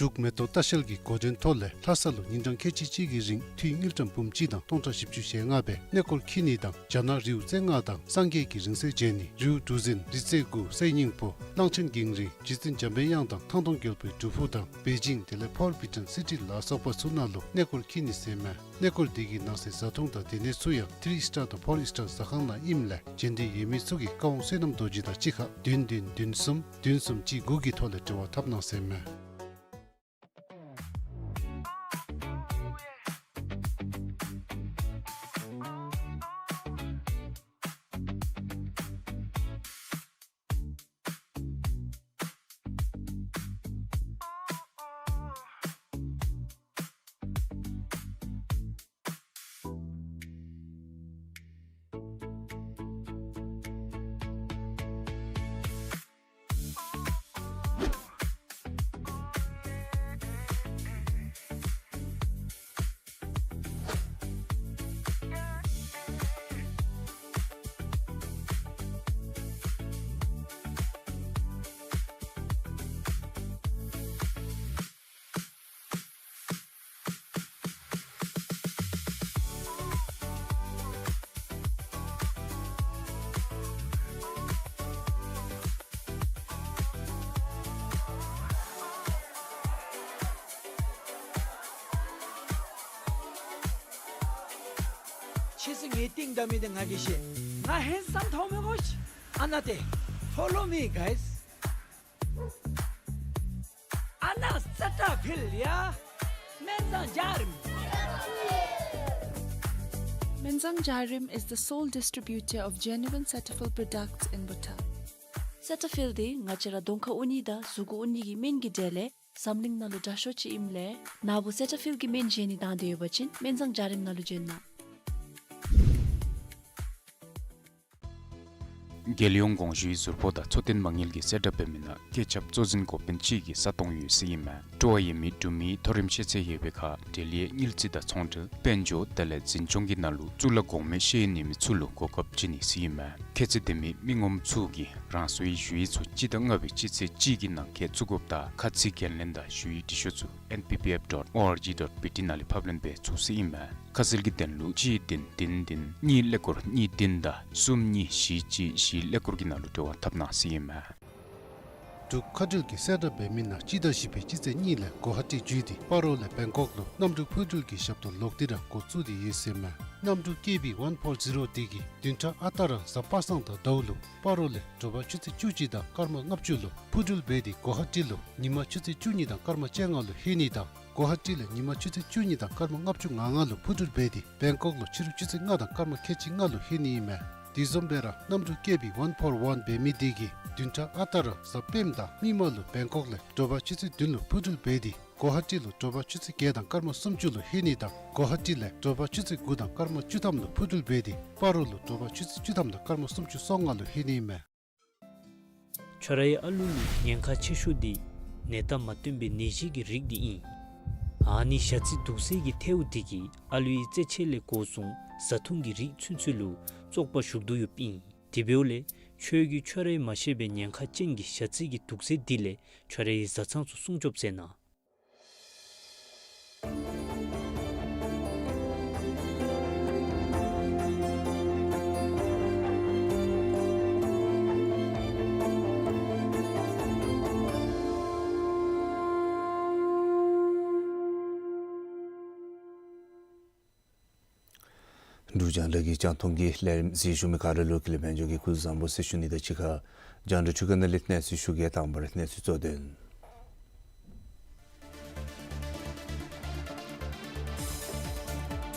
འབྲུག་མེ་ཏོག་ལྟ་བཤལ་གྱི་འགོ་འདྲེན་ཐོག་ལས་ལྷ་ས་ལུ་ཉིན་གྲངས་ཁལ་གཅིག་གཅིག་གི་རིང་འཐུས་དངུལ་ཀྲམ་འབུམ་གཅིག་དང་སྟོང་ཕྲག་བཞི་བཅུ་ཞེ་ལྔ་སྦེ་གནས་སྐོར་འཁྱིད་ནི་དང་རྒྱ་ནག་རིའུ་རྩེ་ལྔ་དང་སངས་རྒྱས་ཀྱི་རིང་བསྲེལ་མཇལ་ནི། རིའུ་གྲུ་གཟིངས་རི་རྩེ་དགུ་གསེར་སྙིང་པོ་གླང་ཆེན་འགྱིང་རིང་རྗེ་བཙུན་འཇམ་པའི་དབྱངས་དང་ཐང་སྟོང་རྒྱལ་པོའི་སྒྲུབ་ཕུག་དང་པེ་ཅིང་དེ་ལས་ཕོར་བི་ཊོན་སི་ཊི་ལ་སོགས་པ་ཚུ་ནང་ལུ་གནས་སྐོར་འཁྱིད་ནི་ཟེར་མས། གནས་སྐོར་འདི་གི་ནང་གསེས་བཟའ་འཐུང་དང་སྡོད་གནས་ཚུ་ཡང་ཐི་རི་སི་ཊར་དང་ཕོར་སི་ཊར་ཟ་ཁང་ནང་ཨིནམ་ལས་བྱོན་འདོད་ཡོད་མི་ཚུ་གིས་བཀའ་དབང་བསོད་ནམས་རྡོ་རྗེ་དང་གཅིག་ཁར་བདུན་བདུན་བདུན་གསུམ་བདུན་གསུམ་གཅིག་དགུ་གི་ཐོག་ལས་འབྲེལ་བ་འཐབ་གནང་ཟེར་མས། ཁྱེད་ཚུ་ངེའི་རྟིང་བདའ་མི་དེ་ང་གིས་ཤེས། ང་ཧེན་སམ་མཐོང་མི་དགོ་ཤིག། ཨ་ན་ཏེ། Follow me, guys. ཨ་ན་སེ་ཊ་ཕིལ་ཡ། སྨན་བཟང་འཇའ་རིསམོ། Menzang Jarim is the sole distributor of genuine Cetaphil products in Bhutan. སེ་ཊ་ཕིལ་འདི་ང་བཅས་ར་གདོང་ཁར་འུ་ནི་དང་གཟུགས་གུ་འུ་ནི་གི་སྨན་གྱི་གྲས་ལས་འཛམ་གླིང་ནང་ལུ་དྲག་ཤོས་ཅིག་ཨིནམ་ལས་ནཱ་བུ་སེ་ཊ་ཕིལ་གྱི་སྨན་བཞེས་ནི་དང་འདོད་ཡོད་པ་ཅིན་སྨན་བཟང་འཇའ་རིསམོ་ནང་ལུ་བྱོན་གནང་། རྒྱལ་ཡོངས་གོང་ཞུའི་ཟུར་པོ་དང་འཚོ་རྟེན་མ་དངུལ་གྱིས་གསལ་བསྒྲགས་འབད་མི་ནང་སྐྱེས་ཁྱབ་གཙོ་འཛིན་འགོ་དཔོན་ཅིག་གི་ས་སྟོང་ཡོད་ཟེར་ཨིན་མས། སྤྲོ་བ་ཡོད་མི་འབྲུག་མི་མཐོ་རིམ་ཤེས་ཚད་ཡོད་པའི་ཁར་འབྲེལ་ཡོད་དངུལ་རྩིས་དང་ཚོང་འབྲེལ་དཔལ་འབྱོར་དེ་ལས་འཛིན་སྐྱོང་གི་ནང་ལུ་གཙུག་ལག་གོང་མའི་ཤེས་ཡོན་ཡོད་མི་ཚུ་ལུ་གོ་སྐབས་བྱིན་ནི་ཟེར་ཨིན་མས། ཁྱད་ཚད་ལྡན་མི་མི་ངོམ་ཚུ་གིས་རང་སོའི་ཞུ་ཡིག་ཚུ་སྤྱི་ཟླ་ལྔ་པའི་སྤྱི་ཚེས་གཅིག་གི་ནང་འཁོད་བཙུགས་དགོཔ་དང་ཁ་ཚིག་འགན་ལེན་དང་ཞུ་ཡིག་འབྲི་ཤོག་ཚུ N P P F dot O R G dot B T ནང་ལས་ཕབ་ལེན་འབད་ཚུགས་ཟེར་ཨིན་མས། ཁ་གསལ་གྱི་དོན་ལུ་གཅིག་བདུན་བདུན་བདུན་གཉིས་ཀླད་ཀོར་གཉིས་བདུན་དང་གསུམ་གཉིས་བཞི་གཅིག་བཞི་ཀླད་ཀོར་གྱི་ནང་ལུ་འབྲེལ་བ་འཐབ་གནང་ཟེར་ཨིན་མས། འབྲུག་མཁའ་འགྲུལ་གྱིས་གསལ་བསྒྲགས་འབད་མི་ནང་སྤྱི་ཟླ་བཞི་པའི་སྤྱི་ཚེས་གཉིས་ལས་གོ་ཧ་ཊི་བརྒྱུད་དེ་སྤ་རོ་ལས་བེང་ཀོག་ལུ་གནམ་གྲུ་འཕུར་འགྲུལ་གྱི་ཞབས་ཏོག་ལོག་སྟེ་ར་འགོ་བཙུགས་ཏེ་ཡོད་ཟེར་མས། གནམ་གྲུ་ཀེ་བི་ཝན་ཕོར་ཟི་རོ་འདི་གིས་བདུན་ཕྲག་ཨ་རྟག་ར་གཟའ་པ་སངས་དང་ཟླཝ་ལུ་སྤ་རོ་ལས་དྲོ་པ་ཆུ་ཚོད་བཅུ་གཅིག་དང་སྐར་མ་ལྔ་བཅུ་ལུ་འཕུར་འགྲུལ་འབད་དེ་གོ་ཧ་ཊི་ལུ་ཉིན་མ་ཆུ་ཚོད་བཅུ་གཉིས་དང་སྐར་མ་བཅོ་ལྔ་ལུ་ལྷོད་ནི་དང་གོ་ཧ་ཊི་ལས་ཉིན་མ་ཆུ་ཚོད་བཅུ་གཉིས་དང་སྐར་མ་ལྔ་བཅུ་ང་ལྔ་ལུ་འཕུར་འགྲུལ་འབད་དེ་བེང་ཀོག་ལུ་ཕྱི་རུ་ཆུ་ཚོད་ལྔ་དང་སྐར་མ་ཁལ་གཅིག་ལྔ་ལུ་ལྷོད་ནི་ཨིན་མས། དེ་བཟུམ་སྦེ་ར་གནམ་གྲུ་ཀེ་བི་ཝན་ཕོར་ཝན་འབད་མི་འདི་གིས་བདུན་ཕྲག་ཨ་རྟག་ར་གཟའ་སྤེནམ་དང་མིག་དམར་ལུ་བེང་ཀོག་ལས་དྲོ་པ་ཆུ་ཚོད་བདུན་ལུ་འཕུར་འགྲུལ་འབད་དེ་གོ་ཧ་ཊི་ལུ་དྲོ་པ་ཆུ་ཚོད་བརྒྱད་དང་སྐར་མ་སུམ་ཅུ་ལུ་ལྷོད་ནི་དང་གོ་ཧ་ཊི་ལས་དྲོ་པ་ཆུ་ཚོད་དགུ་དང་སྐར་མ་བཅུ་ཐམ་ལུ་འཕུར་འགྲུལ་འབད་དེ་སྤ་རོ་ལུ་དྲོ་པ་ཆུ་ཚོད་བཅུ་ཐམ་དང་སྐར་མ་སུམ་ཅུ་སོ་ལྔ་ལུ་ལྷོད་ནི་ཨིན་མས། ཁྱོད་རའི་ཨ་ལུ་ལུ་ཉེན་ཁ་ཆེ་ཤོས་འདི་ནད་རྟགས་མ་སྟོན་པའི་ནད་གཞི་གི་རིགས་འདི་ཨིན། ཨ་ནི་ཞ་རྩི་དུག་སེལ་གྱི་ཐལཝ་འདི་གིས་ཨ་ལུའི་རྩེད་ཆས་ལས་འགོ་བཟུང་བཟའ་འཐུང་གི་རིགས་ཚུན་ཚོད་ལུ་བཙོག་པ་ཞུགས་དོ་ཡོདཔ་ཨིན། དེ་འབདཝ་ལས་ཁྱོད་ཀྱིས་ཁྱོད་རའི་མ་ཤེས་པའི་ཉེན་ཁ་ཅན་གྱི་ཞ་རྩི་གི་དུག་སེལ་འདི་ལས་ཁྱོད་རའི་བཟའ་ཚང་ཚུ་སྲུང་སྐྱོབ་མཛད་གནང་། འབྲུག་རྒྱང་བསྒྲགས་ཀྱི་རྒྱང་མཐོང་གི་ལས་རིམ་གཟིགས་བཞུགས་མི་ག་ར་ལུ་ཀུན་ལེགས་དཔལ་འབྱོར་གྱི་སྐུ་གཟུགས་བཟང་པོ་ཟེར་ཞུ་ནི་དང་གཅིག་ཁར་རྒྱང་བསྒྲགས་འཕྲུལ་ཁང་ནང་ལས་གནས་ཚུལ་ཞུ་གེ། དང་པ་ར་གནས་ཚུལ་གཙོ་དོན།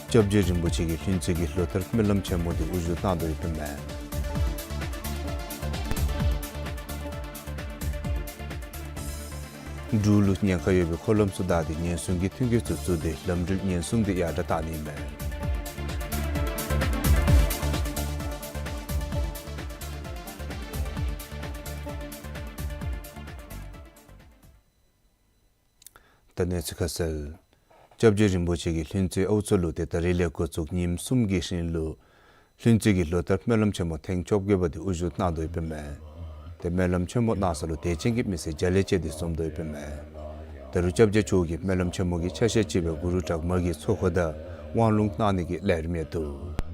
སྐྱབས་རྗེ་རིན་པོ་ཆེ་གིས་ལྷུན་རྩེ་གི་ལོ་ལྟར་སྨོན་ལམ་ཆེན་མོ་འདི་དབུ་བཞུགས་གནང་དོ་ཡོདཔ་ཨིན་མས། འབྲུག་ལུ་ཉེན་ཁ་ཡོད་པའི་འཁོར་ལམ་ཚུ་བདའ་སྟེ་ཉེན་སྲུང་གི་མཐུན་རྐྱེན་ཚུ་བཙུགས་ཏེ་ལམ་འགྲུལ་ཉེན་སྲུང་དེ་ཡར་དྲག་གཏང་ནི་ཨིན་མས། ད་གནས་ཚུལ་ཁ་གསལ། སྐྱབས་རྗེ་རིན་པོ་ཆེ་གིས་ལྷུན་རྩེ་ཨའུ་ཚོ་ལུ་ཏེ་ད་རིས་ལས་འགོ་བཙུགས་ཉིནམ་གསུམ་གྱི་རིང་ལུ་ལྷུན་རྩེ་གི་ལོ་ལྟར་སྨོན་ལམ་ཆེན་མོ་ཐེངས་བཅོ་བརྒྱད་པ་དེ་དབུ་བཞུགས་གནང་དོ་ཡོདཔ་ཨིན་མས། ཏེ་སྨོན་ལམ་ཆེན་མོ་གནང་ས་ལུ་དད་ཅན་གྱི་མི་སེར་བརྒྱ་ལས་བཅད་དེ་འཛོམས་དོ་ཡོདཔ་ཨིན་མས། ད་རུང་སྐྱབས་རྗེ་མཆོག་གིས་སྨོན་ལམ་ཆེན་མོ་གི་ཆ་ཤས་ཅིག་སྦེ་གུ་རུ་བྲག་དམར་གྱི་ཚོགས་འཁོར་དང་དབང་ལུང་གནང་ནི་གི་ལས་རིམ་ཡང་འདུག།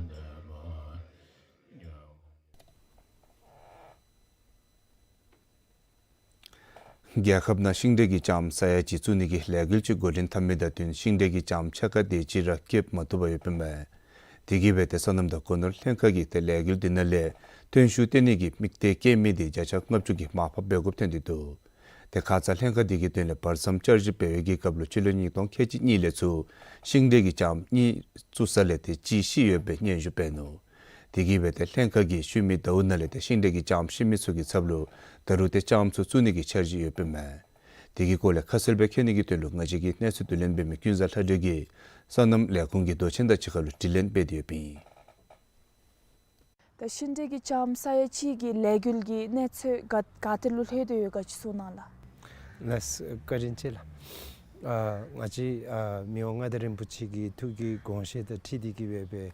རྒྱལ་ཁབ་ནང་ཤིང་འབྲས་ཀྱི་ལྕངམ་ས་ཡ་གཅིག་བཙུགས་ནི་གི་ལས་འགུལ་ཅིག་འགོ་འདྲེན་འཐབ་མི་དང་བསྟུན་ཤིང་འབྲས་ཀྱི་ལྕངམ་ཕྱེད་ཀ་དེ་ཅིག་ར་སྐྱེབ་མ་ཐུབ་པར་ཡོདཔ་ཨིན་མས། དེ་གིས་འབད་ཏེ་སོ་ནམ་དང་སྒོ་ནོར་ལྷན་ཁག་གིས་ཏེ་ལས་འགུལ་དེ་ནང་ལས་ཐོན་ཤུགས་བཏོན་ནི་གི་དམིགས་གཏད་བསྐྱེད་མི་དེ་བརྒྱ་ཆ་ལྔ་བཅུ་གིས་མར་ཕབ་འབད་དགོཔ་ཐོན་ཏེ་འདུག། ཏེ་ཁ་ཙ་ལྷན་ཁག་དེ་གི་དོན་ལས་བར་མཚམས་བསྐྱར་ཞིབ་འབད་བའི་གི་སྐབས་ལུ་སྤྱི་ལོ་ཉིས་སྟོང་ཁལ་གཅིག་གཉིས་ལས་ཚུར་ཤིང་འབྲས་ཀྱི་ལྕངམ་གཉིས་བཙུགས་ས་ལས་ཏེ་གཅིག་ཤི་ཡོདཔ་སྦེ་སྙན་ཞུ་འབད་ནུག། དེ་གིས་འབད་ཏེ་ལྷན་ཁག་གིས་ཤུལ་མའི་ཟླཝ་ནང་ལས་ཏེ་ཤིང་འབྲས་ཀྱི་ལྕངམ་ཤི་མི་ཚུ་གི་ཚབ་ལུ་ད་རུང་ཏེ་ལྕངམ་ཚུ་བཙུགས་ནི་གི་འཆར་གཞི་ཡོདཔ་ཨིན་མས། དེ་གི་སྐོར་ལས་ཁ་གསལ་སྦེ་མཁྱེན་ནི་གི་དོན་ལུ་ང་བཅས་ཀྱི་གནས་ཚུལ་བསྡུ་ལེན་འབད་མི་ཀུན་བཟང་ལྷ་སྒྲོན་གྱིས་སོ་ནམ་ལས་ཁུངས་ཀྱི་མདོ་ཆེན་དང་གཅིག་ཁར་ལུ་དྲི་ལན་འབད་དེ་ཡོདཔ་ཨིན། ད་ཤིང་འབྲས་ཀྱི་ལྕངམ་ས་ཡ་གཅིག་གི་ལས་འགུལ་གྱི་གནས་ཚུལ་ག་ག་ཏེ་ལུ་ལྷོད་དེ་ཡོད་ག་ཅིག་གསུང་གནང་ལགས། ལགས་སོ། བཀའ་དྲིན་ཆེ་ལགས། ཨ་ང་བཅས་ཨ་མི་དབང་མངའ་བདག་རིན་པོ་ཆེ་གི་ཐུགས་ཀྱི་དགོངས་བཞེད་དང་འཁྲིལ་ཏེ་གིས་འབད་བའི་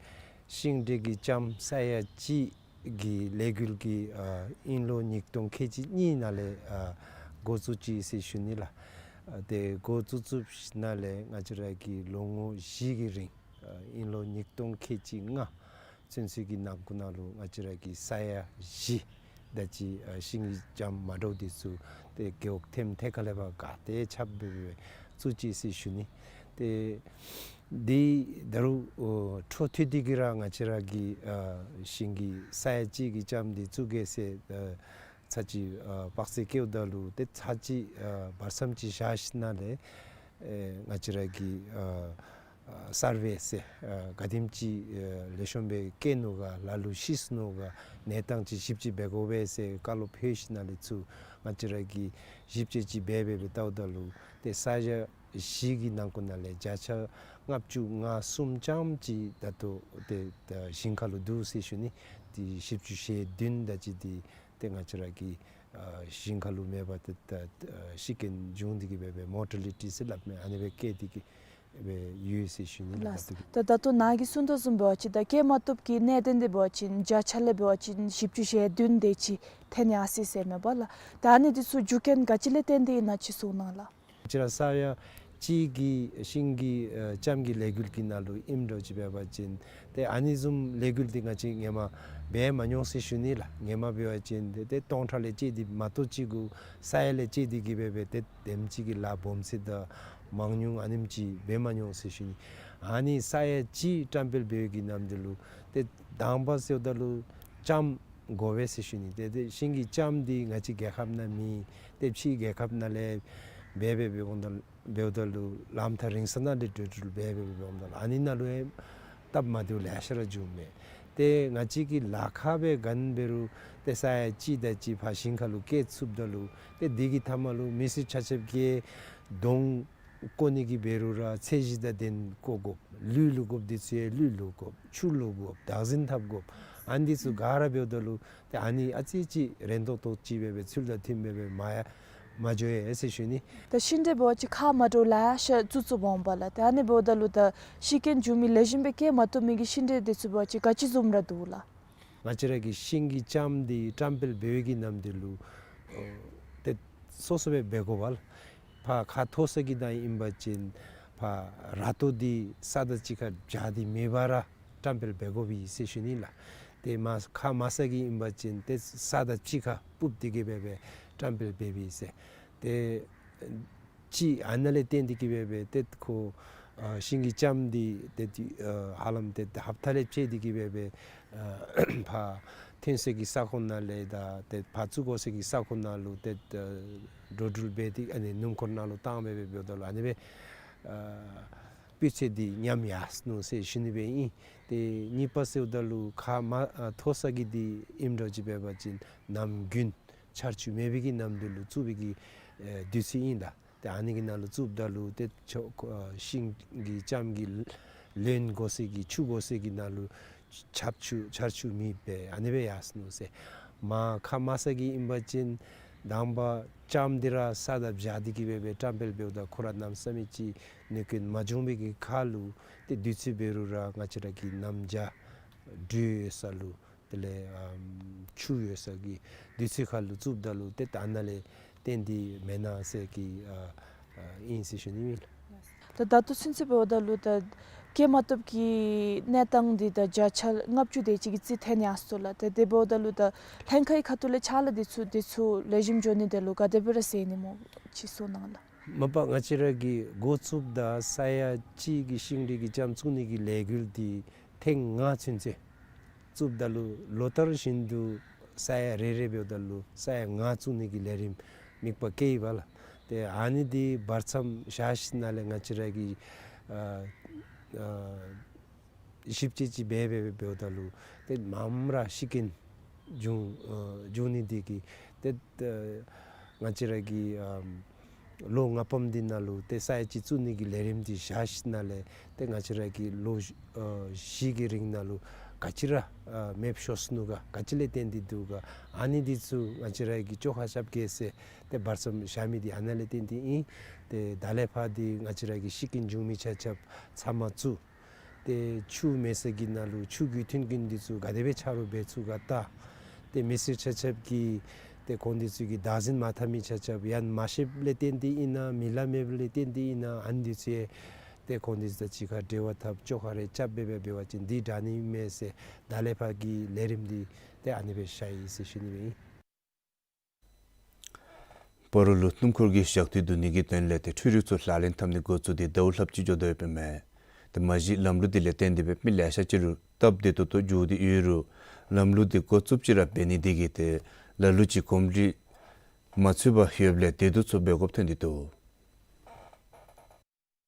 ཤིང་འབྲས་ཀྱི་ལྕངམ་ས་ཡ་གཅིག་གི་ལས་འགུལ་གྱི་ཨ་དབྱིན་ལོ་ཉིས་སྟོང་ཁལ་གཅིག་གཉིས་ནང་ལས་ཨ་འགོ་བཙུགས་ཅི་ཟེར་ཞུ་ནི་ལགས། ཨ་ཏེ་འགོ་བཙུགས་བཙུགསཔ་ནང་ལས་ང་བཅས་ར་གི་ལོ་ངོ་བཞི་གི་རིང་ཨ་དབྱིན་ལོ་ཉིས་སྟོང་ཁལ་གཅིག་ལྔ་ཚུན་ཚོད་ཀྱི་ནང་འཁོད་ནང་ལུ་ང་བཅས་ར་གི་ས་ཡ་བཞི་ད་ཅི་ཨ་ཤིང་གི་ལྕངམ་མ་འདྲཝ་དེ་ཚུ་ཏེ་རྒེད་འོག་ཐེམ་ཐེ་ཁ་ལས་ཕར་ག་ཏེ་ཁྱབ་སྦེ་བཙུགས་ཅི་ཟེར་ཞུ་ནི། ཏེ་འདི་ད་རུང་ཨོ་འཕྲོ་མཐུད་དེ་གིས་ར་ང་བཅས་ར་གི་ཨ་ཤིང་གི་ས་ཡ་གཅིག་གི་ལྕངམ་འདི་བཙུགས་གེ་ཟེར་ཨ་ཚར་གཅིག་ཨ་དཔག་ཚད་བཀལཝ་ད་ལུ་ཏེ་ཚར་གཅིག་ཨ་བར་མཚམས་ཅིག་བཞག་ཞིནམ་ལས་ཨེ་ང་བཅས་ར་གི་ཨ་ཨ་སར་ཝེ་ཟེར་ཨ་ག་དེམ་ཅིག་ཨ་ལེགས་ཤོམ་སྦེ་བཀལ་ནུག་ག་ལ་ལུ་ཤི་སོ་ནུག་ག་གནས་སྟངས་ཅིག་ཞིབ་དཔྱད་འབད་དགོ་པས་ཟེར་བཀའ་སློབ་ཕུལ་ཞིནམ་ལས་ཚུར་ང་བཅས་ར་གིས་ཞིབ་དཔྱད་ཅིག་འབད་འབད་འབད་བལྟཝ་ད་ལུ་ཏེ་ས་ཡ་བཞི་གི་ནང་འཁོད་ནང་ལས་བརྒྱ་ཆ་ལྔ་བཅུ་ང་གསུམ་ཙམ་ཅིག་ད་ལྟོ་ཏེ་ད་ཞིང་ཁ་ལུ་འདུག་ཟེར་ཞུ་ནི། ཏེ་བཞི་བཅུ་ཞེ་བདུན་ད་ཅི་འདི་ཏེ་ང་བཅས་ར་གི་ཨ་ཞིང་ཁ་ལུ་མེད་པར་ཏེ་ད་ཨ་ཤི་རྐྱེན་བྱུང་སྟེ་གིས་འབད་བའི་མོར་ཊ་ལི་ཊི་ཟེར་སླབ་མི་ཨ་ནི་སྦེ་བཀལ་ཏེ་གིས་འབད་ཡོད་ཟེར་ཞུ་ནི་ལགས། ད་ལྟོ་ད་ད་ལྟོ་ནཱ་གིས་གསུང་དོ་བཟུམ་འབད་བ་ཅིན་ད་བཀལ་མ་བཏུབ་ཀྱི་གནད་དོན་དེ་འབད་བ་ཅིན་བརྒྱ་ཆ་ལས་འབད་བ་ཅིན་བཞི་བཅུ་ཞེ་བདུན་དེ་ཅིག་ཐོན་ཡར་སོ་ཡི་ཟེར་མས་པ་ལགས། ད་ཨ་ནི་དེ་ཚུ་རྒྱུ་རྐྱེན་ག་ཅི་ལས་བརྟེན་ཏེ་ཨིན་ན་ཅིག་གསུང་གནང་ལགས། ང་བཅས་ར་ས་ཡ་གཅིག་གི་ཤིང་གི་ཨ་ལྕངམ་གྱི་ལས་འགུལ་གྱི་ནང་ལུ་ཨིནམ་འདྲཝ་ཅིག་འབད་བ་ཅིན་ཏེ་ཨ་ནི་བཟུམ་ལས་འགུལ་འདི་ང་བཅས་སྔོན་མ་འབད་མ་མྱོང་ཟེར་ཞུ་ནི་ལགས། སྔོན་མ་འབད་བ་ཅིན་ཏེ་ཏེ་སྟོང་ཕྲག་ལས་བཅད་དེ་མ་གཏོགས་ཅིག་གུ་ས་ཡ་ལས་བཅད་དེ་གིས་འབད་བའི་ཏེ་དེམ་ཅིག་གི་ལཱ་སྦོམ་ཚད་དང་མང་ཉུང་ཨ་ནེམ་ཅིག་འབད་མ་མྱོང་ཟེར་ཞུ་ནི། ཨ་ནི་ས་ཡ་གཅིག་བཀྲམ་སྤེལ་འབད་བའི་གི་ནམ་དུས་ལུ་ཏེ་དང་པ་ཟེརཝ་ད་ལུ་ལྕངམ་དགོ་པས་ཟེར་ཞུ་ནི། ཏེ་ཏེ་ཤིང་གི་ལྕངམ་འདི་ང་བཅས་རྒྱལ་ཁབ་ནང་མེད། ཏེ་ཕྱི་རྒྱལ་ཁབ་ནང་ལས་འབད་འབད་འབདཝ་ད་འབདཝ་ད་ལུ་ལམ་ཐག་རིང་ས་ནང་ལས་འགྲོ་འགྲུལ་འབད་འབད་འབདཝ་ད་ལུ་ཨ་ནི་ནང་ལུ་ཡང་སྟབས་མ་བདེཝ་ལེ་ཤ་ར་བྱུངམ་མས། ཏེ་ང་བཅས་ཀྱིས་ལཱ་ཁག་སྦེ་ག་ནི་འབད་རུང་ཏེ་ས་ཡ་གཅིག་དང་གཅིག་ཕར་ཞིང་ཁ་ལུ་བཀལ་ཚུགསཔ་ད་ལུ་ཏེ་འདི་གི་མཐའ་མ་ལུ་མི་སེར་ཆ་ཁྱབ་ཀྱིས་གདོང་བཀོ་ནི་གི་འབད་རུང་ར་ཚད་གཞི་དང་ལྡན་བཀོ་དགོཔ། ལུད་བླུག་དགོཔ་འདི་ཚུ་ཡང་ལུད་བླུག་དགོཔ། ཆུ་བླུག་དགོཔ། བདག་འཛིན་འཐབ་དགོཔ། ཨ་ནི་འདི་ཚུ་ག་ར་འབདཝ་ད་ལུ་ཏེ་ཨ་ནི་ཨ་ཙི་ཅིག་རན་ཏོག་ཏོ་ཅིག་འབད་བའི་ཚུལ་དང་མཐུནམ་སྦེ་འབད་མ་ཡ་མ་འགྱོ་ཡི་ཟེར་ཞུ་ནི། ད་ཤིང་འབྲས་འབད་བ་ཅིན་ཁག་མ་འདྲཝ་ལེ་ཤ་བཙུགས་བཙུགསཔ་འོང་པ་ལགས། ད་ཨ་ནི་འབདཝ་ད་ལུ་ད་ཤི་རྐྱེན་བྱུང་མི་ལེགས་ཤོམ་སྦེ་བཀལ་མ་བཏུབ་མི་གི་ཤིང་འབྲས་འདི་ཚུ་འབད་བ་ཅིན་ག་ཅི་བཟུམ་ར་འདུག་ལགས། ང་བཅས་ར་གི་ཤིང་གི་ལྕངམ་འདི་བཀྲམ་སྤེལ་འབད་བའི་གི་ནམ་དུས་ལུ་ཨོ་ཏེ་སོ་སོ་སྦེ་འབད་དགོ་པས་ལགས། ཕར་ཁ་མཐོ་ས་གི་ནང་ཨིན་པ་ཅིན་ཕར་ར་ཏོ་འདི་ས་དང་གཅིག་ཁར་སྦྱར་ཏེ་མེད་པར་ར་བཀྲམ་སྤེལ་འབད་དགོ་པས་ཟེར་ཞུ་ནི་ལགས། ཏེ་མར་ཁ་དམའ་ས་གི་ཨིན་པ་ཅིན་ཏེ་ས་དང་གཅིག་ཁར་སྤུབས་ཏེ་གིས་འབད་བའི་བཀྲམ་སྤེལ་འབད་བས་ཟེར། ཏེ་ཅིག་ཨ་ནཱ་ལས་བརྟེན་ཏེ་གིས་འབད་བའི་ཏེ་ཁོ་ཨ་ཤིང་གི་ལྕངམ་འདི་ཏེ་ཨ་ཧ་ལམ་ཏེ་ཧབ་ཏ་ལས་བཅད་དེ་གིས་འབད་བའི་ཨ་ཕར་ཐོན་སའི་གི་ས་ཁོངས་ནང་ལས་དང་ཏེ་ཕར་བཙུགས་དགོ་སའི་གི་ས་ཁོངས་ནང་ལུ་ཏེ་ཨ་འགྲོ་འགྲུལ་འབད་དེ་ཨ་ནི་སྣུམ་འཁོར་ནང་ལུ་བཏང་འབད་འབད་འབདཝ་ད་ལུ་ཨ་ནི་སྦེ་ཨ་སྤུས་ཚད་འདི་ཉམས་ཡར་སོ་ནུག་ཟེར་ཞུ་ནི་སྦེ་ཨིན། ཏེ་གཉིས་པ་ཟེརཝ་ད་ལུ་ཁ་མ་ཨ་མཐོ་ས་གི་འདི་ཨིནམ་འདྲཝ་ཅིག་འབད་བ་ཅིན་ནམ་དགུན་ཆར་ཆུ་མེད་པའི་གི་ནམ་དུས་ལུ་བཙུགས་པའི་གི་ཨེ་དུས་ཚོད་ཨིན་ལགས། ཏེ་ཨ་ནི་གི་ནང་ལུ་བཙུགསཔ་ད་ལུ་ཏེ་ཆོ་ཨ་ཤིང་གི་ལྕངམ་གི་ལེན་དགོ་ས་གི་ཆུ་དགོ་ས་གི་ནང་ལུ་ཆརཔ་ཆུ་ཆར་ཆུ་མེདཔ་སྦེ་ཨ་ནི་སྦེ་ཡར་སོ་ནུག་ཟེར། མར་ཁ་མ་ས་གི་ཨིན་པ་ཅིན་དང་པ་ལྕངམ་འདི་ར་ས་དང་སྦྱར་ཏེ་གི་སྦེ་སྦེ་བཀྲམ་སྤེལ་འབདཝ་ད་ཁོ་ར་གནམ་མེད་ས་མེད་ཅིག་གནོད་སྐྱོན་མ་འབྱུང་བའི་གི་ཁར་ལུ་ཏེ་དུས་ཚོད་འབད་རུང་ར་ང་བཅས་ར་གི་གནམ་བྱཱར་འདྲུད་ཡོད་ས་ལུ་དེ་ལས་ཨམ་ཆུ་ཡོད་ས་གི་དུས་ཚོད་ཁར་ལུ་བཙུགསཔ་ད་ལུ་ཏེ་ད་ནཱ་ལས་བརྟེན་ཏེ་མེན་ན་ཟེར་གི་ཨ་ཨ་ཨིན་ཟེར་ཞུ་ནི་ཨིན་ལགས། ད་ད་ལྟོ་ཚུན་ཚོད་འབདཝ་ད་ལུ་ད་སྐྱེད་མ་ཐུབ་ཀྱི་གནས་སྟངས་འདི་ད་བརྒྱ་ཆ་ལྔ་བཅུ་དེ་ཅིག་གི་རྩིས་ཐོན་ཡར་སོ་ལགས། ད་དེ་འབདཝ་ད་ལུ་ད་ལྷན་ཁག་གི་ཁ་ཐུག་ལས་ཕྱག་ལཱ་འདི་ཚུ་འདི་ཚུ་ལེགས་ཤོམ་འགྱོ་ནི་དེ་ལུ་ག་དེ་སྦེ་ར་ཟེར་ནི་སྨོ་ཅིག་གསུང་གནང་ལགས། མ་པ་ང་བཅས་ར་གིས་འགོ་བཙུགསཔ་ད་ས་ཡ་གཅིག་གི་ཤིང་འབྲས་ཀྱི་ལྕངམ་བཙུགས་ནི་གི་ལས་འགུལ་འདི་ཐེངས་ལྔ་ཚུན་ཚོད་བཙུགསཔ་ད་ལུ་ལོ་ལྟར་བཞིན་དུ་ས་ཡ་རེ་རེ་འབདཝ་ད་ལུ་ས་ཡ་ལྔ་བཙུགས་ནི་གི་ལས་རིམ་དམིགས་པ་བསྐྱེདཔ་ལགས། ཏེ་ཨ་ནི་འདི་བར་མཚམས་བཞག་ཞིནམ་ལས་ང་བཅས་ར་གིས་ཨ་ཨ་ཞིབ་དཔྱད་ཅིག་འབད་འབད་འབདཝ་ད་ལུ་ཏེ་མངམ་ར་ཤི་རྐྱེན་བྱུང་ཨ་བྱུང་ནི་འདི་གིས་ཏེ་ཏེ་ང་བཅས་ར་གི་ཨམ་ལོ་ལྔ་པམ་འདི་ནང་ལུ་ཏེ་ས་ཡ་གཅིག་བཙུགས་ནི་གི་ལས་རིམ་འདི་བཞག་ཞིནམ་ལས་ཏེ་ང་བཅས་ར་གི་ལོ་ཨ་བཞི་གི་རིང་ནང་ལུ་ག་ཅི་ར་ཨ་མེདཔ་ཤོར་སོ་ནུག་ག་ག་ཅི་ལས་བརྟེན་ཏེ་འདུག་ག་ཨ་ནི་འདི་ཚུ་ང་བཅས་ར་གིས་བཅོ་ཁ་རྐྱབ་གེ་ཟེར་ཏེ་བར་མཚམས་བཞག་མི་འདི་ཨ་ནཱ་ལས་བརྟེན་ཏེ་ཨིན། ཏེ་ད་ལས་ཕར་འདི་ང་བཅས་ར་གི་ཤི་རྐྱེན་བྱུང་མི་ཆ་ཁྱབ་ཚབ་མ་བཙུགས། ཏེ་ཆུ་མེད་ས་གི་ནང་ལུ་ཆུ་གི་མཐུན་རྐྱེན་འདི་ཚུ་ག་དེ་སྦེ་ཆ་རོགས་འབད་ཚུགས་ག་ལྟ། ཏེ་མི་སེར་ཆ་ཁྱབ་ཀྱིས་ཏེ་ཁོང་འདི་ཚུ་གི་བདག་འཛིན་མ་འཐབ་མི་ཆ་ཁྱབ་ཡང་མ་ཤེསཔ་ལས་བརྟེན་ཏེ་ཨིན་ན་མི་ལ་མེདཔ་ལས་བརྟེན་ཏེ་ཨིན་ན་ཨ་ནི་འདི་ཚུ་ཡང་ཏེ་ཁོང་འདི་ཚུ་དང་གཅིག་ཁར་འབྲེལ་བ་འཐབ་བཅོ་ཁ་རེ་རྐྱབ་འབད་འབད་འབད་བ་ཅིན་འདི་དྲག་ནི་མས་ཟེར་ད་ལས་ཕར་གྱི་ལས་རིམ་འདི་ཏེ་ཨ་ནི་སྦེ་བཞག་ཡི་ཟེར་ཞུ་ནི་སྦེ་ཨིན། སྤ་རོ་ལུ་སྣུམ་འཁོར་གྱི་ཞག་དུས་བསྡུ་ནི་གི་དོན་ལས་ཏེ་འཕྲུལ་རིག་ཚུ་ལག་ལེན་འཐབ་ནི་འགོ་བཙུགས་ཏེ་ཟླཝ་ལྷགཔ་ཅིག་འགྱོ་དོ་ཡོདཔ་ཨིན་མས། ཏེ་མ་གཞི་ལམ་ལུགས་འདི་ལས་བརྟེན་ཏེ་སྦེ་མི་ལེ་ཤ་ཅིག་ལུ་སྟབས་བདེ་ཏོག་ཏོ་འགྱོ་སྟེ་ཡོད་རུང་ལམ་ལུགས་འདི་འགོ་བཙུགསཔ་ཅིག་ར་འབད་ནི་འདི་གིས་ཏེ་ལ་ལུ་ཅིག་གོམས་འདྲིས་མ་ཚུད་པར་ཡོདཔ་ལས་བདེ་སྡུག་ཚུ་འབད་དགོཔ་ཐོན་ཏེ་འདུག།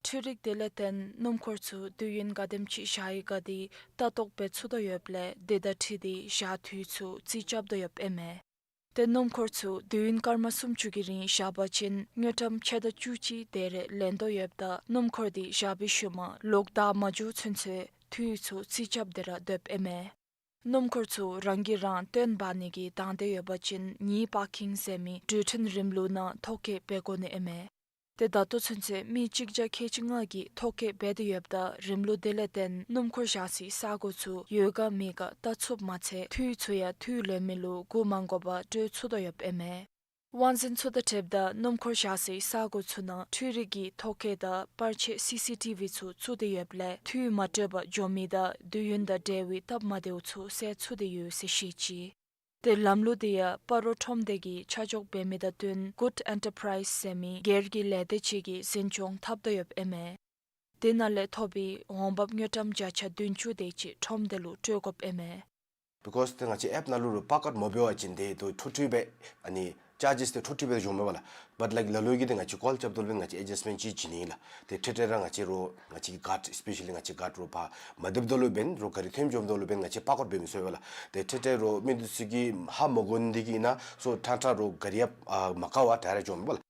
འཕྲུལ་རིག་དེ་ལས་བརྟེན་སྣུམ་འཁོར་ཚུ་དུས་ཡུན་ག་དེམ་ཅིག་བཞག་ཡི་ག་འདི་ལྟ་རྟོག་འབད་ཚུགས་དོ་ཡོདཔ་ལས་དེ་དང་འཁྲིལ་ཏེ་ཞག་དུས་ཚུ་རྩིས་རྐྱབ་དོ་ཡོདཔ་ཨིན་མས། ཏེ་སྣུམ་འཁོར་ཚུ་དུས་ཡུན་སྐར་མ་སུམ་ཅུ་གི་རིང་བཞག་པ་ཅིན་དངུལ་ཀྲམ་ཕྱེད་དང་བཅུ་གཅིག་དེ་རེ་ལེན་དོ་ཡོདཔ་ད་སྣུམ་འཁོར་འདི་བཞག་པའི་ཤུལ་མ་ལོག་བདའ་མ་འགྱོ་ཚུན་ཚོད་དུས་ཚུ་རྩིས་རྐྱབ་སྟེ་ར་སྡོདཔ་ཨིན་མས། སྣུམ་འཁོར་ཚུ་རང་གིས་རང་བཏོན་འབག་ནི་གི་དང་འདོད་ཡོད་པ་ཅིན་ཉིས་པར་ཀིང་ཟེར་མི་འགྲུལ་འཕྲིན་རིམ་ལུགས་ནང་ཐོ་བཀོད་འབད་དགོ་ནི་ཨིན་མས། ཏེ་ད་ལྟོ་ཚུན་ཚོད་མི་གཅིག་བརྒྱ་ཁལ་གཅིག་ལྔ་གིས་ཐོ་བཀོད་འབད་དེ་ཡོདཔ་ད་རིམ་ལུགས་དེ་ལས་བརྟེན་སྣུམ་འཁོར་བཞག་སའི་ས་གོ་ཚུ་ཡོད་ག་མེད་ག་བལྟ་ཚུགསཔ་མ་ཚད་དུས་ཚུ་ཡང་དུས་ལོན་མི་ལུ་སྒུག་མ་དགོ་པར་སྤྲོད་ཚུགས་དོ་ཡོདཔ་ཨིན་མས། དབང་འཛིན་ཚུ་དང་འཁྲིལཝ་ད་སྣུམ་འཁོར་བཞག་སའི་ས་གོ་ཚུ་ནང་འཕྲུལ་རིག་གི་ཐོ་བཀོད་དང་པར་ཆས་སི་སི་ཊི་ཝི་ཚུ་བཙུགས་ཏེ་ཡོདཔ་ལས་དུས་མ་སྤྲོད་པར་འགྱོ་མི་དང་དུས་ཡུན་དང་འབྲེལ་བའི་སྟབས་མ་བདེཝ་ཚུ་སེལ་ཚུགས་ཏེ་ཡོད་ཟེར་བཤད་ཅི། ཏེ་ལམ་ལུགས་འདི་ཡང་སྤ་རོ་ཁྲོམ་སྡེ་གིས་ཆ་འཇོག་འབད་མི་དང་བསྟུན་གུཌ་ཨེན་ཊར་པ་རའིཛ་ཟེར་མི་སྒེར་གྱི་ལས་སྡེ་ཅིག་གིས་འཛིན་སྐྱོང་འཐབ་དོ་ཡོདཔ་ཨིན་མས། དེ་ནང་ལས་ཐོབ་པའི་འོང་འབབ་དངུལ་ཀྲམ་བརྒྱ་ཆ་བདུན་ཅུ་དེ་ཅིག་ཁྲོམ་སྡེ་ལུ་སྤྲོད་དགོཔ་ཨིན་མས། Because ཏེ་ང་བཅས་ཨེཔ་ནང་ལུ་རུང་པར་ཀོཌ་མ་འབད་བ་ཅིན་ཏེ་ཏེ་འཕྲོ་མཐུད་སྦེ་ཨ་ནི་ཅཱར་ཇེས་ཏེ་འཕྲོ་མཐུད་སྦེ་འགྱོཝ་མས་པ་ལགས། བཊ་ལའིཀ་ལ་ལུ་གིས་ཏེ་ང་བཅས་ཀོལ་རྐྱབ་ད་ལུ་འབདན་ང་བཅས་ཨེ་ཇཱསཊ་མེནཊ་ཅིག་བྱིན་ནི་ཨིན་ལགས། ཏེ་ཐེངས་ཐེངས་ར་ང་བཅས་རུང་ང་བཅས་ཀྱི་གཱརཌ་ཨེསི་པེ་ཤ་ལི་ང་བཅས་གཱརཌ་རུང་ཕར་མ་སྡོདཔ་ད་ལུ་འབདན་རོགས་ག་ར་ཐོནམ་འགྱོཝ་ད་ལུ་འབདན་ང་བཅས་པར་ཀོཌ་འབད་མི་ཚུགས་པས་ལགས། ཏེ་ཐེངས་ཐེངས་རུང་མི་འདི་ཚུ་གིས་ཧ་མ་གོ་ནི་འདི་གིས་ཨིན་ན་སོ་ཐེངས་ཐེངས་རུང་ག་ར་ཡང་ཨ་མ་དཀའ་བར་ད་ར་འགྱོཝ་མས་པ་ལགས།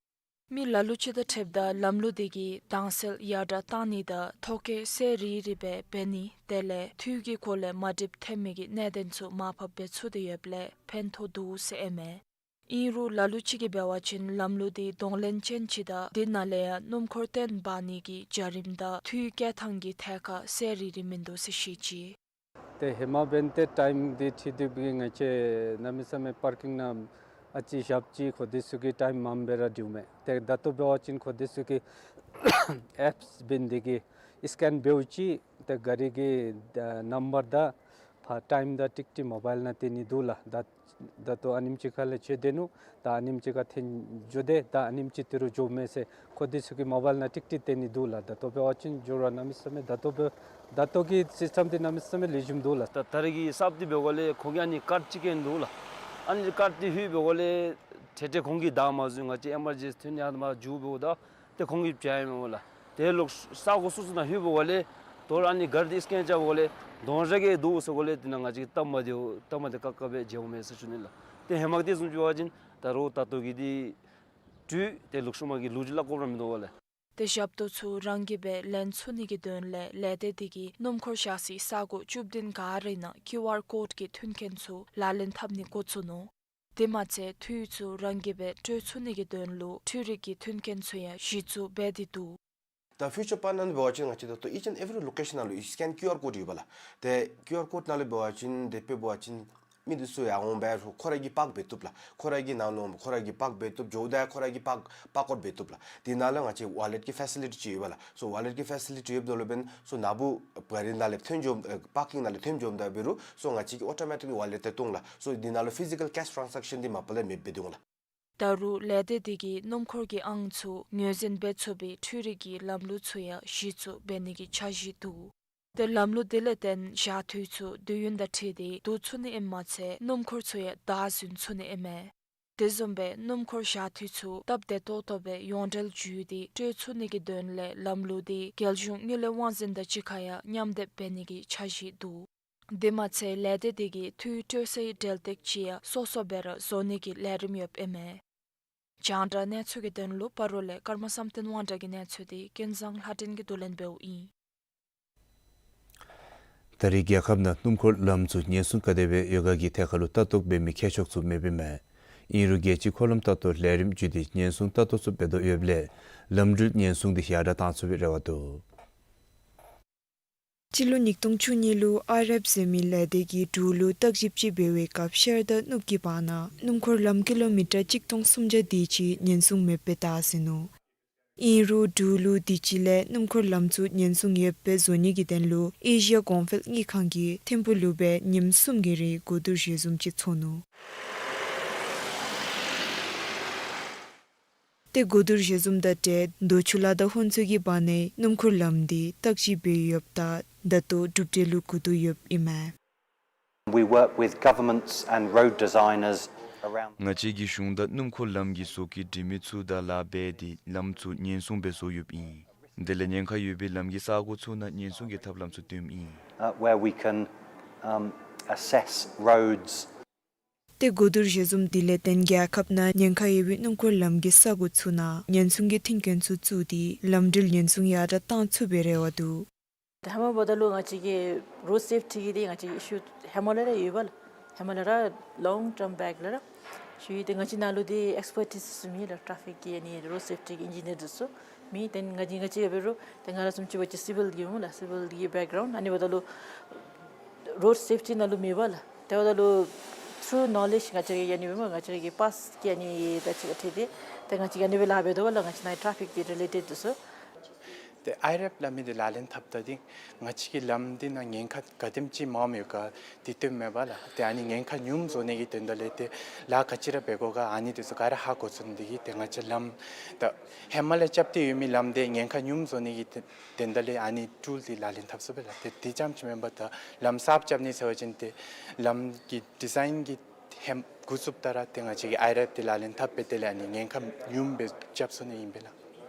མི་ལ་ལུ་ཅིག་དང་འཁྲིལཝ་ད་ལམ་ལུགས་འདི་གིས་དྭངས་གསལ་ཡར་དྲག་བཏང་ནི་དང་ཐོ་བཀོད་གསལ་རི་རི་སྦེ་འབད་ནི་དེ་ལས་དུས་ཀྱི་འཁོར་ལས་མ་འགྲིགཔ་ཐོན་མི་གི་གནད་དོན་ཚུ་མར་ཕབ་འབད་ཚུགས་ཏེ་ཡོདཔ་ལས་ཕན་ཐོགས་འདུག་ཟེར་ཨིན་མས། ཨིན་རུང་ལ་ལུ་ཅིག་གིས་འབད་བ་ཅིན་ལམ་ལུགས་འདི་གདོང་ལེན་ཅན་ཅིག་དང་དེ་ནང་ལས་ཡང་སྣུམ་འཁོར་བཏོན་འབག་ནི་གི་བྱ་རིམ་དང་དུས་བཀལ་ཐངས་ཀྱི་ཐད་ཁར་གསལ་རི་རི་མིན་འདུག་ཟེར་བཤད་ཅི། ཏེ་ཧེ་མ་འབདན་ཏེ་ཊའིམ་འདི་འཁྲིལ་ཏེ་སྦེ་ང་བཅས་གནམ་མེད་ས་མེད་པར་ཀིང་ནང་ཨ་ཙི་བཞགཔ་ཅིག་ཁོང་འདི་ཚུ་གིས་ཊའིམ་མངམ་སྦེ་ར་འདྲིཝ་མས། ཏེ་ད་ལྟོ་འབད་བ་ཅིན་ཁོང་འདི་ཚུ་གིས་ཨེཔསི་འབདན་འདི་གིས་སི་ཀེན་འབདཝ་ཅིག་ཏེ་ག་རི་གི་ནམ་བར་དང་ཕར་ཊའིམ་དང་ཊིཀ་ཊི་མོ་བཱའིལ་ནང་སྟོན་ནི་འདུག་ལགས། ད་ད་ལྟོ་ཨ་ནེམ་ཅིག་ཁ་ལས་ཆད་དེ་ནུག། ད་ཨ་ནེམ་ཅིག་ཁར་འཐོན་འགྱོ་དེས། ད་ཨ་ནེམ་ཅིག་ཏི་རུ་འགྱོཝ་མས་ཟེར་ཁོང་འདི་ཚུ་གི་མོ་བཱའིལ་ནང་ཊིཀ་ཊི་སྟོན་ནི་འདུག་ལགས། ད་ལྟོ་འབད་བ་ཅིན་འགྱོ་ར་གནམ་མེད་ས་མེད་ད་ལྟོ་འབད་ད་ལྟོ་གི་སིསི་ཊམ་འདི་གནམ་མེད་ས་མེད་ལེགས་ཤོམ་འདུག་ལགས། ད་ད་རེས་ཀྱི་གསརཔ་འདི་འབད་དགོཔ་ལས་ཁོང་གིས་ཨ་ནི་ཀཱཌ་ཅིག་བཀལ་ནི་འདུག་ལགས། ཨ་ནི་ཀཱཌ་འདི་ལྷོད་འབད་དགོཔ་ལས་ཏེ་ཏེ་ཁོང་གིས་བདའ་མ་ཚུགས། ང་བཅས་ཨེམ་ཨར་ཇེན་སི་ཐོན་ཡར་མར་འགྱོ་འབདཝ་ད་ཏེ་ཁོང་གིས་བྱིན་ཡང་མི་འོང་ལགས། དེ་ལུ་ས་གོ་སོ་སོ་ནང་ལྷོད་འབད་དགོཔ་ལས་དོ་རུང་ཨ་ནི་གཱར་འདི་སི་ཀེན་རྐྱབ་འབདཝ་ལས་གདོང་ར་གིས་འདུག་ཟེར་འབདཝ་ལས་དེ་ནང་ང་བཅས་སྟབས་མ་བདེཝ་སྟབས་མ་བདེ་ཁག་ཁ་སྦེ་མཇལཝ་མས་ཟེར་ཞུ་ནི་ལགས། ཏེ་ཧེ་མ་གི་དེ་བཟུམ་ཅིག་འབད་བ་ཅིན་ད་རུང་ད་ལྟོ་གི་འདི་ དུས་དེ་ལུག་ཤུ་མ་གི་ལུག་རྫི་ལ་དགོཔ་ར་མིན་འདུག་པ་ལགས། ཏེ་ཞབས་ཏོག་ཚུ་རང་གིས་སྦེ་ལེན་ཚུགས་ནི་གི་དོན་ལས་ལས་སྡེ་དེ་གིས་སྣུམ་འཁོར་བཞག་སའི་ས་གོ་བཅུ་བདུན་ག་ར་ནང་ཀིའུ་ཨར་ཀོཌ་ཀྱི་མཐུན་རྐྱེན་ཚུ་ལག་ལེན་འཐབ་ནི་འགོ་བཙུགས་ནུག། དེ་མ་ཚད་འཐུས་ཚུ་རང་གིས་སྦེ་སྤྲོད་ཚུགས་ནི་གི་དོན་ལུ་འཕྲུལ་རིག་གི་མཐུན་རྐྱེན་ཚུ་ཡང་གཞི་བཙུགས་འབད་དེ་འདུག། ད་ཕིའུ་ཅར་པཱརཀ་ནང་འབད་བ་ཅིན་ང་བཅས་ད་ལྟོ་each and every location ནང་ལུ་ཨི་སི་ཀེན་ཀིའུ་ཨར་ཀོཌ་ཡོད་པ་ལགས། ཏེ་ཀིའུ་ཨར་ཀོཌ་ནང་ལུ་འབད་བ་ཅིན་དེ་སྦེ་འབད་བ་ཅིན་མི་འདི་ཚུ་ཡར་འོང་སྦེ་ཁོ་ར་གིས་པཱརཀ་འབད་བཏུབ་ལགས། ཁོ་ར་གིས་ནང་ལུ་འོང་ཁོ་ར་གིས་པཱརཀ་འབད་བཏུབ། འགྱོཝ་ད་ཁོ་ར་གིས་པཱརཀ་པཱརཀ་ཨའུཊ་འབད་བཏུབ་ལགས། དེ་ནང་ལུ་ང་བཅས་ཝ་ལེཊ་ཀྱི་ཕེ་སི་ལི་ཊི་ཅིག་ཡོད་པ་ལགས། སོ་ཝ་ལེཊ་ཀྱི་ཕེ་སི་ལི་ཊི་ཡོདཔ་ད་ལུ་འབདན་སོ་ནཱ་བུ་གཱ་རི་ནང་ལས་ཐོན་འགྱོཝ་ཨེ་པཱར་ཀིང་ནང་ལས་ཐོན་འགྱོཝ་ད་འབད་རུང་སོ་ང་བཅས་ཀྱིས་ཨོ་ཊོ་མེ་ཊིཀ་ལི་ཝ་ལེཊ་དེ་བཏོན་ལགས། སོ་དེ་ནང་ལུ་ཕི་ཟི་ཀཱལ་ཀེཤ་ཊཱན་ཟེཀ་ཤཱན་འདི་མ་པ་ལས་མེདཔ་འབད་དེ་འོང་ལགས། ད་རུང་ལས་སྡེ་དེ་གིས་སྣུམ་འཁོར་གྱི་ཨང་ཚུ་ངོས་འཛིན་འབད་ཚུགས་པའི་འཕྲུལ་རིག་གི་ལམ་ལུགས་ཚུ་ཡང་གཞི་བཙུགས་འབད་ནི་གི་འཆར་གཞི་འདུག། ཏེ་ལམ་ལུགས་དེ་ལས་བརྟེན་བཞག་དུས་ཚུ་དུས་ཡུན་དང་འཁྲིལ་ཏེ་བསྡུ་ཚུགས་ནི་ཨིནམ་མ་ཚད་སྣུམ་འཁོར་ཚུ་ཡང་བདའ་ཟུན་ཚུགས་ནི་ཨིན་མས། དེ་བཟུམ་སྦེ་སྣུམ་འཁོར་བཞག་དུས་ཚུ་སྟབས་བདེ་ཏོག་ཏོ་སྦེ་ཡོངས་འབྲེལ་བརྒྱུད་དེ་སྤྲོད་ཚུགས་ནི་གི་དོན་ལས་ལམ་ལུགས་དེ་རྒྱལ་གཞུང་དངུལ་ལས་དབང་འཛིན་དང་གཅིག་ཁར་ཡང་མཉམ་སྡེབ་འབད་ནི་གི་འཆར་གཞི་འདུག། དེ་མ་ཚད་ལས་སྡེ་དེ་གིས་འཐུས་སྤྲོད་སའི་འབྲེལ་སྟེགས་ཅིག་ཡང་སོ་སོ་སྦེ་ར་བཟོ་ནི་གི་ལས་རིམ་ཡོདཔ་ཨིན་མས། རྒྱང་བསྒྲགས་གནས་ཚུལ་གྱི་དོན་ལུ་སྤ་རོ་ལས་ཀརྨ་བསམ་གཏན་དབང་གྲགས་ཀྱི་གནས་ཚུལ་དེ་ཀུན་བཟང་ལྷ་སྒྲོན་གྱིས་བསྡུ་ལེན་འབདཝ་ཨིན། ད་རེས་རྒྱལ་ཁབ་ནང་སྣུམ་འཁོར་ལམ་ཚུ་ཉེན་སྲུང་ག་དེ་སྦེ་ཡོད་ག་གི་ཐད་ཁར་ལུ་ལྟ་རྟོག་འབད་མི་མཁས་མཆོག་ཚུ་མེདཔ་ཨིན་མས། ཨིན་རུང་རྒྱལ་སྤྱིའི་འཁོར་ལམ་ལྟ་རྟོག་ལས་རིམ་བརྒྱུད་དེ་ཉེན་སྲུང་ལྟ་རྟོག་ཚུ་འབད་དོ་ཡོདཔ་ལས་ལམ་འགྲུལ་ཉེན་སྲུང་དེ་ཡར་དྲག་བཏང་ཚུགས་པའི་རེ་བ་འདུག། སྤྱི་ལོ་ཉིས་སྟོང་བཅུ་གཉིས་ལུ་ཨའི་རེབ་ཟེར་མི་ལས་སྡེ་གིས་འབྲུག་ལུ་བརྟག་ཞིབ་ཅིག་འབད་བའི་སྐབས་ཤར་དང་ནུབ་ཀྱི་བར་ན་སྣུམ་འཁོར་ལམ་ཀི་ལོ་མི་ཊར་གཅིག་སྟོང་སུམ་བརྒྱ་དེ་ཅིག་ཉེན་སྲུང་མེདཔ་སྦེ་བལྟ་ཟིན་ནུག། ཨིན་རུང་འབྲུག་ལུ་དུས་ཅི་ལས་སྣུམ་འཁོར་ལམ་ཚུ་ཉེན་སྲུང་ཡོདཔ་སྦེ་བཟོ་ནི་གི་དོན་ལུ་ཨེ་ཤི་ཡ་གོང་འཕེལ་དངུལ་ཁང་གིས་ཐིམ་ཕུ་ལུ་སྦེ་ཉིནམ་གསུམ་གྱི་རིང་གོ་བསྡུར་ཞལ་འཛོམས་ཅིག་ཚོགས་ནུག། ཏེ་གོ་བསྡུར་ཞལ་འཛོམས་དང་འབྲེལ་མདོ་ཆུ་ལ་དྭགས་ཧོན་ཚོ་གི་བར་ནའི་སྣུམ་འཁོར་ལམ་འདི་བརྟག་ཞིབ་འབད་ཡོདཔ་ད་ད་ལྟོ་གྲུབ་འབྲས་ལུ་གོ་བསྡུར་ཡོདཔ་ཨིན་མས། We work with governments and road designers around. ང་བཅས་ཀྱིས་གཞུང་དང་སྣུམ་འཁོར་ལམ་གྱི་བཟོ་བཀོད་འབྲེལ་མི་ཚུ་དང་ལཱ་འབད་དེ་ལམ་ཚུ་ཉེན་སྲུང་སྦེ་བཟོ་ཡོདཔ་ཨིན། དེ་ལས་ཉེན་ཁ་ཡོད་པའི་ལམ་གྱི་ས་གོ་ཚུ་ནང་ཉེན་སྲུང་གི་ཐབས་ལམ་ཚུ་བཏོནམ་ཨིན། Uh, where we can, um, assess roads. ཏེ་གོ་བསྡུར་ཞལ་འཛོམས་དེ་ལས་བརྟེན་རྒྱལ་ཁབ་ནང་ཉེན་ཁ་ཡོད་པའི་སྣུམ་འཁོར་ལམ་གྱི་ས་གོ་ཚུ་ནང་ཉེན་སྲུང་གི་མཐུན་རྐྱེན་ཚུ་བཙུགས་ཏེ་ལམ་འགྲུལ་ཉེན་སྲུང་ཡར་དྲག་བཏང་ཚུགས་པའི་རེ་བ་འདུག། ད་ཧེ་མ་འབདཝ་ད་ལུ་ང་བཅས་ཀྱི་རོཌ་སེཕ་ཊི་གི་འདི་ང་བཅས་ཀྱི་ཨི་ཤུ་ཧེ་མ་ལས་ར་ཡོད་པ་ལགས། ཧེ་མ་ལས་ར་ལོང་ཊརམ་བེཀ་ལས་ར་ཞུ་ཡི། ཏེ་ང་བཅས་ནང་ལུ་འདི་ཨེགསི་པར་ཊིས་ཚུ་མེད་ལགས། ཊ་ཕིག་གི་ཨ་ནི་རོཌ་སེཕ་ཊི་གི་ཨིན་ཇི་ནིར་འདི་ཚུ་མེད། ཏེ་ང་བཅས་ང་བཅས་འབད་རུང་ཏེ་ང་ར་བཟུམ་ཅིག་འབད་བ་ཅིན་སི་བིལ་གྱི་སྨོ་ལགས། སི་བིལ་གྱི་བེཀ་གྲའུནཌ། ཨ་ནི་འབདཝ་ད་ལུ་རོཌ་སེཕ་ཊི་ནང་ལུ་མེད་པ་ལགས། དེ་འབདཝ་ད་ལུ་ཐུརུ་ནོ་ལེཇ་ང་བཅས་ཀྱི་ཨ་ནི་སྦེ་སྨོ་ང་བཅས་ཀྱི་པཱསཊ་ཀྱི་ཨ་ནི་ད་ཅིག་ཁར་ཏེ་ཏེ་ང་བཅས་ཀྱིས་ཨ་ནི་སྦེ་ལཱ་འབད་དོ་བ་ལགས། ང་བཅས་ནཱ་ཊ་ཕིག་གི་རི་ལེ་ཊེཌ་འདི་ཚུ། ཏེ་ཨའི་རེབ་ལས་མི་འདི་ལག་ལེན་འཐབ་ད་འདི་ང་བཅས་ཀྱི་ལམ་འདི་ནང་ཉེན་ཁ་ག་དེམ་ཅིག་མངམ་ཡོད་ག་འདི་སྟོནམ་མས་པ་ལགས། ཏེ་ཨ་ནི་ཉེན་ཁ་ཉུངམ་བཟོ་ནི་གི་དོན་དག་ལས་ཏེ་ལཱ་ག་ཅི་ར་འབད་དགོ་ག་ཨ་ནི་འདི་ཚུ་ག་ར་ཧ་གོ་ཚུགས་ནི་འདི་གིས་ཏེ་ང་བཅས་ལམ་ད་ཧེ་མ་ལས་རྐྱབ་སྟེ་ཡོད་མི་ལམ་འདི་ཉེན་ཁ་ཉུངམ་བཟོ་ནི་གི་དོན་དག་ལས་ཨ་ནི་ཊུལ་འདི་ལག་ལེན་འཐབ་ཚུགས་པས་ལགས། ཏེ་འདི་རྐྱངམ་ཅིག་མེན་པར་ད་ལམ་གསརཔ་རྐྱབ་ནི་ཟེར་བ་ཅིན་ཏེ་ལམ་གྱི་ཌི་ཛའིན་གྱི་ཧེ་མ་འགོ་བཙུགསཔ་ད་ར་ཏེ་ང་བཅས་ཀྱིས་ཨའི་རེབ་འདི་ལག་ལེན་འཐབ་སྦེ་དེ་ལས་ཨ་ནི་ཉེན་ཁ་ཉུངམ་སྦེ་རྐྱབ་ཚུགས་ནི་ཨིན་པས་ལགས།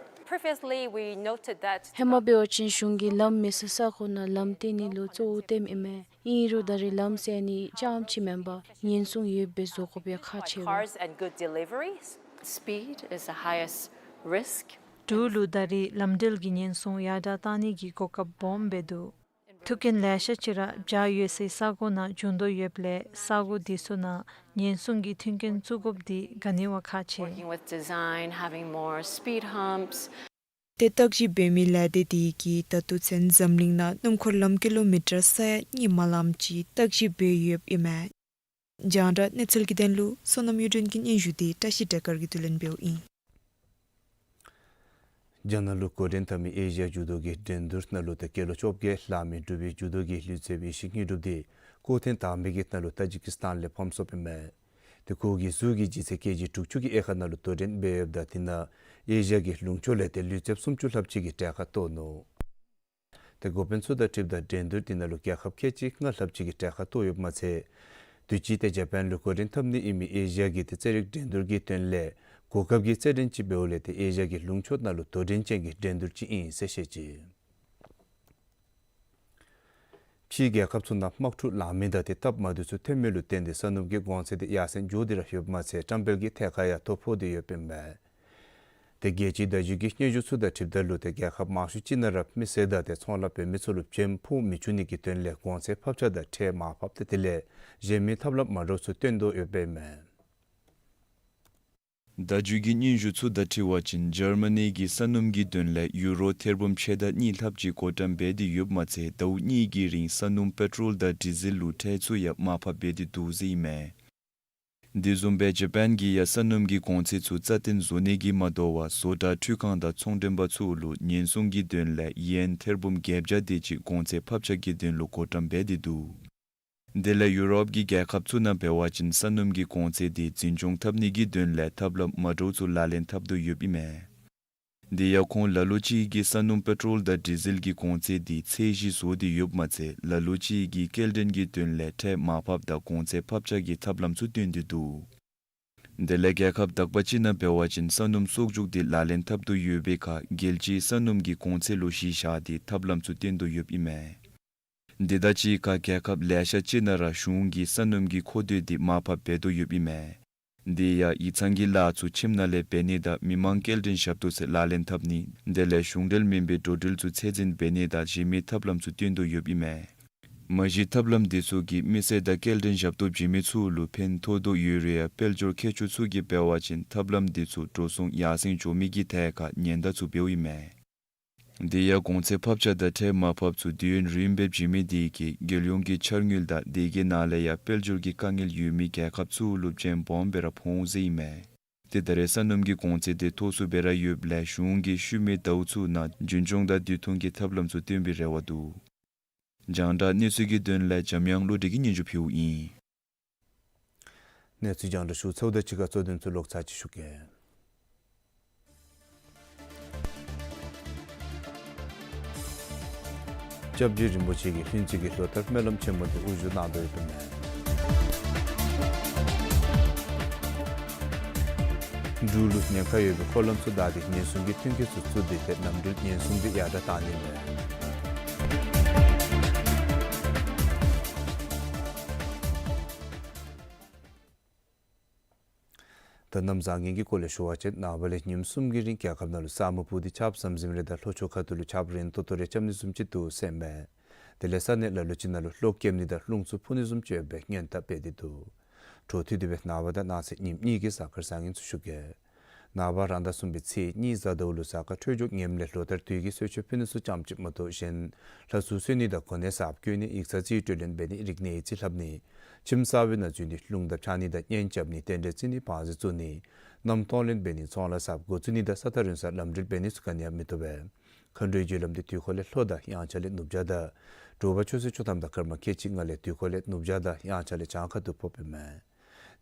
Previously, we noted that ཧེ་མ་འབད་བ་ཅིན་གཞུང་གིས་ལམ་མེད་ས་ས་གོ་ནང་ལམ་བཏོན་ནི་ལུ་གཙོ་བོ་བཏོནམ་ཨིན་མས། ཨིན་རུང་ད་རེས་ལམ་ཟེར་ནི་རྐྱངམ་ཅིག་མེན་པར་ཉེན་སྲུང་ཡོདཔ་སྦེ་བཟོ་དགོཔ་ཡང་ཁག་ཆེ་བས། Cars and good deliveries. Speed is the highest risk. འབྲུག་ལུ་ད་རེས་ལམ་འགྲུལ་གྱི་ཉེན་སྲུང་ཡར་དྲག་བཏང་ནི་གི་གོ་སྐབས་སྦོམ་སྦེ་འདུག། ཐུག་རྐྱེན་ལེ་ཤ་ཅིག་ར་བྱཱར་ཡོད་སའི་ས་གོ་ནང་འབྱུང་དོ་ཡོདཔ་ལས་ས་གོ་འདི་ཚུ་ནང་ཉེན་སྲུང་གི་མཐུན་རྐྱེན་བཙུགས་དགོཔ་འདི་ག་ནི་བ་ཁག་ཆེ། Working with design, having more speed humps. ཏེ་བརྟག་ཞིབ་འབད་མི་ལས་སྡེ་དེ་གིས་ད་ལྟོ་ཚུན་འཛམ་གླིང་ནང་སྣུམ་འཁོར་ལམ་ཀི་ལོ་མི་ཊར་ས་ཡ་གཉིས་མ་ལངམ་ཅིག་བརྟག་ཞིབ་འབད་ཡོདཔ་ཨིན་མས། རྒྱང་བསྒྲགས་གནས་ཚུལ་གྱི་དོན་ལུ་བསོད་ནམས་གཡུ་སྒྲོན་གྱི་སྙན་ཞུ་འདི་བཀྲ་ཤིས་བདེ་དཀར་གྱིས་བསྡུ་ལེན་འབདཝ་ཨིན། རྒྱ་ནག་ལུ་འགོ་འདྲེན་འཐབ་མི་ཨེ་ཤི་ཡ་འགྱུར་ལྡོག་གི་འགྲན་བསྡུར་ནང་ལུ་ཏེ་སྐྱེས་ལོ་བཅོ་བརྒྱད་ལང་མི་འབྲུག་པའི་འགྱུར་ལྡོག་གི་ལུས་རྩལ་བའི་ཡེ་ཤེས་དངོས་གྲུབ་འདི་སྐུ་ཐེངས་དང་པའི་གི་ནང་ལུ་ཏཱ་ཇི་ཀི་སི་ཐན་ལས་ཕམ་སོངམ་ཨིན་མས། ཏེ་ཁོ་གིས་གཟུགས་ཀྱི་ལྗིད་ཚད་ཀེ་ཇི་དྲུག་ཅུ་གི་དབྱེ་ཁག་ནང་ལུ་དོ་འགྲན་འབད་ཡོདཔ་ད་དེ་ནང་ཨེ་ཤི་ཡ་གི་ལུང་ཕྱོགས་ལས་ཏེ་ལུས་རྩལཔ་སུམ་ཅུ་ལྷགཔ་ཅིག་གིས་གྲལ་ཁར་གཏོགས་ནུག། ཏེ་འགོ་དཔོན་ཚུ་དང་འཁྲིལཝ་ད་འགྲན་བསྡུར་དེ་ནང་ལུ་རྒྱལ་ཁབ་ཁལ་གཅིག་ལྔ་ལྷགཔ་ཅིག་གིས་གྲལ་ཁར་གཏོགས་ཡོདཔ་མ་ཚད་དུས་ཅི་ཏེ་ཇ་པཱན་ལུ་འགོ་འདྲེན་འཐབ་ནི་ཨིན་མི་ཨེ་ཤི་ཡ་གི་ཏེ་རྩེད་རིགས་འགྲན་བསྡུར་གྱི་དོན་ལས་གོ་སྐབས་ཀྱི་རྩེད་འགྲན་ཅིག་འབདཝ་ལས་ཏེ་ཨེ་ཤི་ཡ་གི་ལུང་ཕྱོགས་ནང་ལུ་དོ་འགྲན་ཅན་གྱི་འགྲན་བསྡུར་ཅིག་ཨིན་ཟེར་བཤད་ཅི། ཕྱིའི་རྒྱལ་ཁབ་ཚུ་ནང་དམག་འཁྲུག་ལང་མི་དང་ཏེ་སྟབས་མ་བདེཝ་ཚུ་ཐོན་མི་ལུ་བརྟེན་ཏེ་ས་སྣུམ་གྱི་གོང་ཚད་དེ་ཡར་སེང་འགྱོ་སྟེ་ར་ཡོདཔ་མ་ཚད་བཀྲམ་སྤེལ་གྱི་ཐད་ཁར་ཡང་ཐོ་ཕོག་སྟེ་ཡོདཔ་ཨིན་མས། ཏེ་རྒྱལ་སྤྱིའི་བརྡ་བརྒྱུད་ཀྱི་སྙན་ཞུ་ཚུ་དང་འཁྲིལཝ་ད་ལུ་ཏེ་རྒྱལ་ཁབ་མང་ཤོས་ཅིག་ནང་ར་མི་སེར་དང་ཏེ་ཚོང་ལཱ་འབད་མི་ཚུ་ལུ་བྱེམ་ཕོག་མི་བྱུང་ནི་གི་དོན་ལས་གོང་ཚད་ཕབ་ཆག་དང་ཁྲལ་མར་ཕབ་སྟེ་དེ་ལས་གཞན་མི་ཐབས་ལམ་མ་འདྲཝ་ཚུ་བཏོན་དོ་ཡོདཔ་ཨིན་མས། བརྡ་བརྒྱུད་ཀྱི་སྙན་ཞུ་ཚུ་དང་འཁྲིལ་བ་ཅིན་འཇར་མ་ནི་གིས་ས་སྣུམ་གྱི་དོན་ལས་ཡུ་རོ་ཐེར་འབུམ་ཕྱེད་དང་གཉིས་ལྷགཔ་ཅིག་བགོ་བཀྲམ་འབད་དེ་ཡོདཔ་མ་ཚད་ཟླཝ་གཉིས་ཀྱི་རིང་ས་སྣུམ་པེ་ཊོལ་དང་ཌི་ཟེལ་ལུ་ཁྲལ་ཚུ་ཡང་མར་ཕབ་འབད་དེ་འདུག་ཟེར་ཨིན་མས། དེ་བཟུམ་སྦེ་ཇ་པཱན་གྱིས་ཡང་ས་སྣུམ་གྱི་གོང་ཚད་ཚུ་རྩ་བརྟན་བཟོ་ནི་གིས་མ་དོ་བར་བཟོ་གྲྭ་འཕྲུལ་ཁང་དང་ཚོང་མགྲོན་པ་ཚུ་ལུ་ཉེན་སྲུང་གི་དོན་ལས་ཡེན་ཐེར་འབུམ་བརྒྱད་བརྒྱ་དེ་ཅིག་གོང་ཚད་ཕབ་ཆག་གི་དོན་ལུ་བགོ་བཀྲམ་འབད་དེ་འདུག། དེ་ལས་ཡུ་རོབ་ཀྱི་རྒྱལ་ཁབ་ཚུ་ནང་འབད་བ་ཅིན་ས་སྣུམ་གྱི་གོང་ཚད་དེ་འཛིན་སྐྱོང་འཐབ་ནི་གི་དོན་ལས་ཐབས་ལམ་མ་འདྲཝ་ཚུ་ལག་ལེན་འཐབ་དོ་ཡོདཔ་ཨིན་མས། དེ་ཡང་ཁོང་ལ་ལུ་ཅིག་གིས་ས་སྣུམ་པེ་ཊོལ་དང་ཌི་ཟེལ་གྱི་གོང་ཚད་དེ་ཚད་གཞི་བཟོ་སྟེ་ཡོདཔ་མ་ཚད་ལ་ལུ་ཅིག་གིས་སྐྱེལ་འདྲེན་གྱི་དོན་ལས་ཁྲལ་མར་ཕབ་དང་གོང་ཚད་ཕབ་ཆག་གི་ཐབས་ལམ་ཚུ་བཏོན་ཏེ་འདུག། དེ་ལས་རྒྱལ་ཁབ་དག་པ་ཅིག་ནང་འབད་བ་ཅིན་ས་སྣུམ་གསོག་འཇོག་དེ་ལག་ལེན་འཐབ་དོ་ཡོད་པའི་ཁར་རྒྱལ་སྤྱིའི་ས་སྣུམ་གྱི་གོང་ཚད་ལུ་གཞི་བཞག་སྟེ་ཐབས་ལམ་ཚུ་བཏོན་དོ་ཡོདཔ་ཨིན་མས། དེ་དང་གཅིག་ཁར་རྒྱལ་ཁབ་ལེ་ཤ་ཅིག་ནང་ར་གཞུང་གིས་ས་སྣུམ་གྱི་མཁོ་འདོད་དེ་མར་ཕབ་འབད་དོ་ཡོདཔ་ཨིན་མས། དེ་ཡང་ཡིག་ཚང་གི་ལཱ་ཚུ་ཁྱིམ་ནང་ལས་འབད་ནི་དང་མི་མང་སྐྱེལ་འདྲེན་ཞབས་ཏོག་ཚུ་ལག་ལེན་འཐབ་ནི་དེ་ལས་གཞུང་འབྲེལ་མེན་པའི་འགྲོ་འགྲུལ་ཚུ་ཚད་འཛིན་འབད་ནི་དང་གཞན་མི་ཐབས་ལམ་ཚུ་བཏོན་དོ་ཡོདཔ་ཨིན་མས། མ་གཞི་ཐབས་ལམ་དེ་ཚུ་གིས་མི་སེར་དང་སྐྱེལ་འདྲེན་ཞབས་ཏོག་བྱིན་མི་ཚུ་ལུ་ཕན་ཐོགས་དོ་ཡོད་རུང་ཡང་དཔལ་འབྱོར་མཁས་མཆོག་ཚུ་གིས་འབད་བ་ཅིན་ཐབས་ལམ་དེ་ཚུ་འགྲོ་སོང་ཡར་སེང་འགྱོ་མི་གི་ཐད་ཁར་ཉེན་བརྡ་ཚུ་འབདཝ་ཨིན་མས། དེ་ཡང་གོང་ཚད་ཕབ་ཆག་དང་ཁྲལ་མར་ཕབ་ཚུ་དུས་ཡུན་རིངམོ་སྦེ་བྱིན་མི་དེ་གིས་རྒྱལ་ཡོངས་ཀྱི་འཆར་དངུལ་དང་དེ་གི་ནང་ལས་ཡང་དཔལ་འབྱོར་གྱི་དཀའ་ངལ་ཡོད་མི་རྒྱལ་ཁབ་ཚུ་ལུ་བྱེམ་སྦོམ་སྦེ་ར་ཕོག་འོང་ཟེར་ཨིན་མས། ཏེ་ད་རེས་ས་སྣུམ་གྱི་གོང་ཚད་དེ་མཐོ་སུ་སྦེ་ར་ཡོདཔ་ལས་གཞུང་གིས་ཤུལ་མའི་ཟླཝ་ཚུ་ནང་རྒྱུན་སྐྱོང་དང་དུས་ཐུང་གི་ཐབས་ལམ་ཚུ་བཏོན་པའི་རེ་བ་འདུག། རྒྱང་བསྒྲགས་གནས་ཚུལ་གྱི་དོན་ལས་འཇམ་དབྱངས་བློ་གྲོས་ཀྱིས་སྙན་ཞུ་ཕུལཝ་ཨིན། གནས་ཚུལ་རྒྱང་བསྒྲགས་ཞུ་ཚརཝ་དང་གཅིག་ཁར་གཙོ་དོན་ཚུ་ལོག་ཚར་ཅིག་ཞུ་གེ། སྐྱབས་རྗེ་རིན་པོ་ཆེ་གིས་ལྷུན་རྩེ་གི་ལོ་ལྟར་སྨོན་ལམ་ཆེན་མོ་དེ་དབུ་བཞུགས་གནང་དོ་ཡོདཔ་ཨིན་མས། འབྲུག་ལུ་ཉེན་ཁ་ཡོད་པའི་འཁོར་ལམ་ཚུ་བདའ་སྟེ་ཉེན་སྲུང་གི་མཐུན་རྐྱེན་ཚུ་བཙུགས་ཏེ་ཏེ་ལམ་འགྲུལ་ཉེན་སྲུང་དེ་ཡར་དྲག་བཏང་ནི་ཨིན་མས། ད་གནམ་བཟང་ངན་གྱི་སྐོར་ལས་ཞུ་བ་ཅིན་ནངས་པ་ལས་ཉིནམ་གསུམ་གྱི་རིང་རྒྱལ་ཁབ་ནང་ལུ་ས་སྨུག་སྤུབས་ཏེ་ཆརཔ་ཟམ་ཟིམ་རེ་དང་ལྷོ་ཕྱོགས་ཁ་ཐུག་ལུ་ཆརཔ་རན་ཏོག་ཏོ་རེ་རྐྱབ་ནི་བཟུམ་ཅིག་འདུག་ཟེར་ཨིན་མས། དེ་ལས་ས་གནས་ལ་ལུ་ཅིག་ནང་ལུ་གློག་རྐྱབ་ནི་དང་རླུང་འཚུབ་འཕུ་ནི་བཟུམ་ཅིག་ཡོད་པའི་སྔོན་བརྡ་སྤེལ་ཏེ་འདུག། འཕྲོ་མཐུད་དེ་སྦེ་ནངས་པ་དང་གནངས་ཚེ་ཉིནམ་གཉིས་ཀྱི་གཟའ་སྐར་བཟང་ངན་ཚུ་ཞུ་གེ། ནངས་པ་རང་ཟླ་གསུམ་པའི་ཚེས་གཉིས་གཟའ་ཟླཝ་ལུ་གཟའ་སྐར་འཕྲོད་སྦྱོར་ངནམ་ལས་ལོ་ལྟར་དུས་ཀྱི་གསོལ་མཆོད་ཕུལ་ནི་ཚུ་རྐྱངམ་གཅིག་མ་གཏོགས་གཞན་ལྷ་གསོལ་གསོལ་ནི་དང་གོ་གནས་གསརཔ་བསྐོ་ནི་ཡིག་ཚང་རྩིས་སྤྲོད་ལེན་འབད་ནི་རིག་གནས་ཡིག་རྩིས་ལྷབ་ནི་ཁྱིམ་གསར་པའི་ནང་འཛུལ་ནི་རླུང་རྟ་འཕྱར་ནི་དང་གཉེན་རྐྱབ་ནི་རྟེན་འབྲེལ་བརྩི་ནི་བང་མཛོད་བཙུགས་ནི་གནམ་སྟོང་ལེན་འབད་ནི་ཚོང་ལཱ་གསརཔ་འགོ་བཙུགས་ནི་དང་ས་ཐག་རིང་སར་ལམ་འགྲུལ་འབད་ནི་ཚུ་ག་ནི་ཡང་མི་བཏུབ་པས། མཁའ་འགྲོའི་རྒྱུ་ལམ་དེ་དུས་འཁོར་ལས་ལྷོ་དང་དབྱངས་འཆར་ལས་ནུབ་བྱང་དང་དྲོ་པ་ཆུ་ཚོད་བཅུ་ཐམ་དང་སྐར་མ་ཁལ་གཅིག་ལྔ་ལས་དུས་འཁོར་ལས་ནུབ་བྱང་དང་དབྱངས་འཆར་ལས་བྱང་ཁ་ཐུག་ཕོགཔ་ཨིན་མས།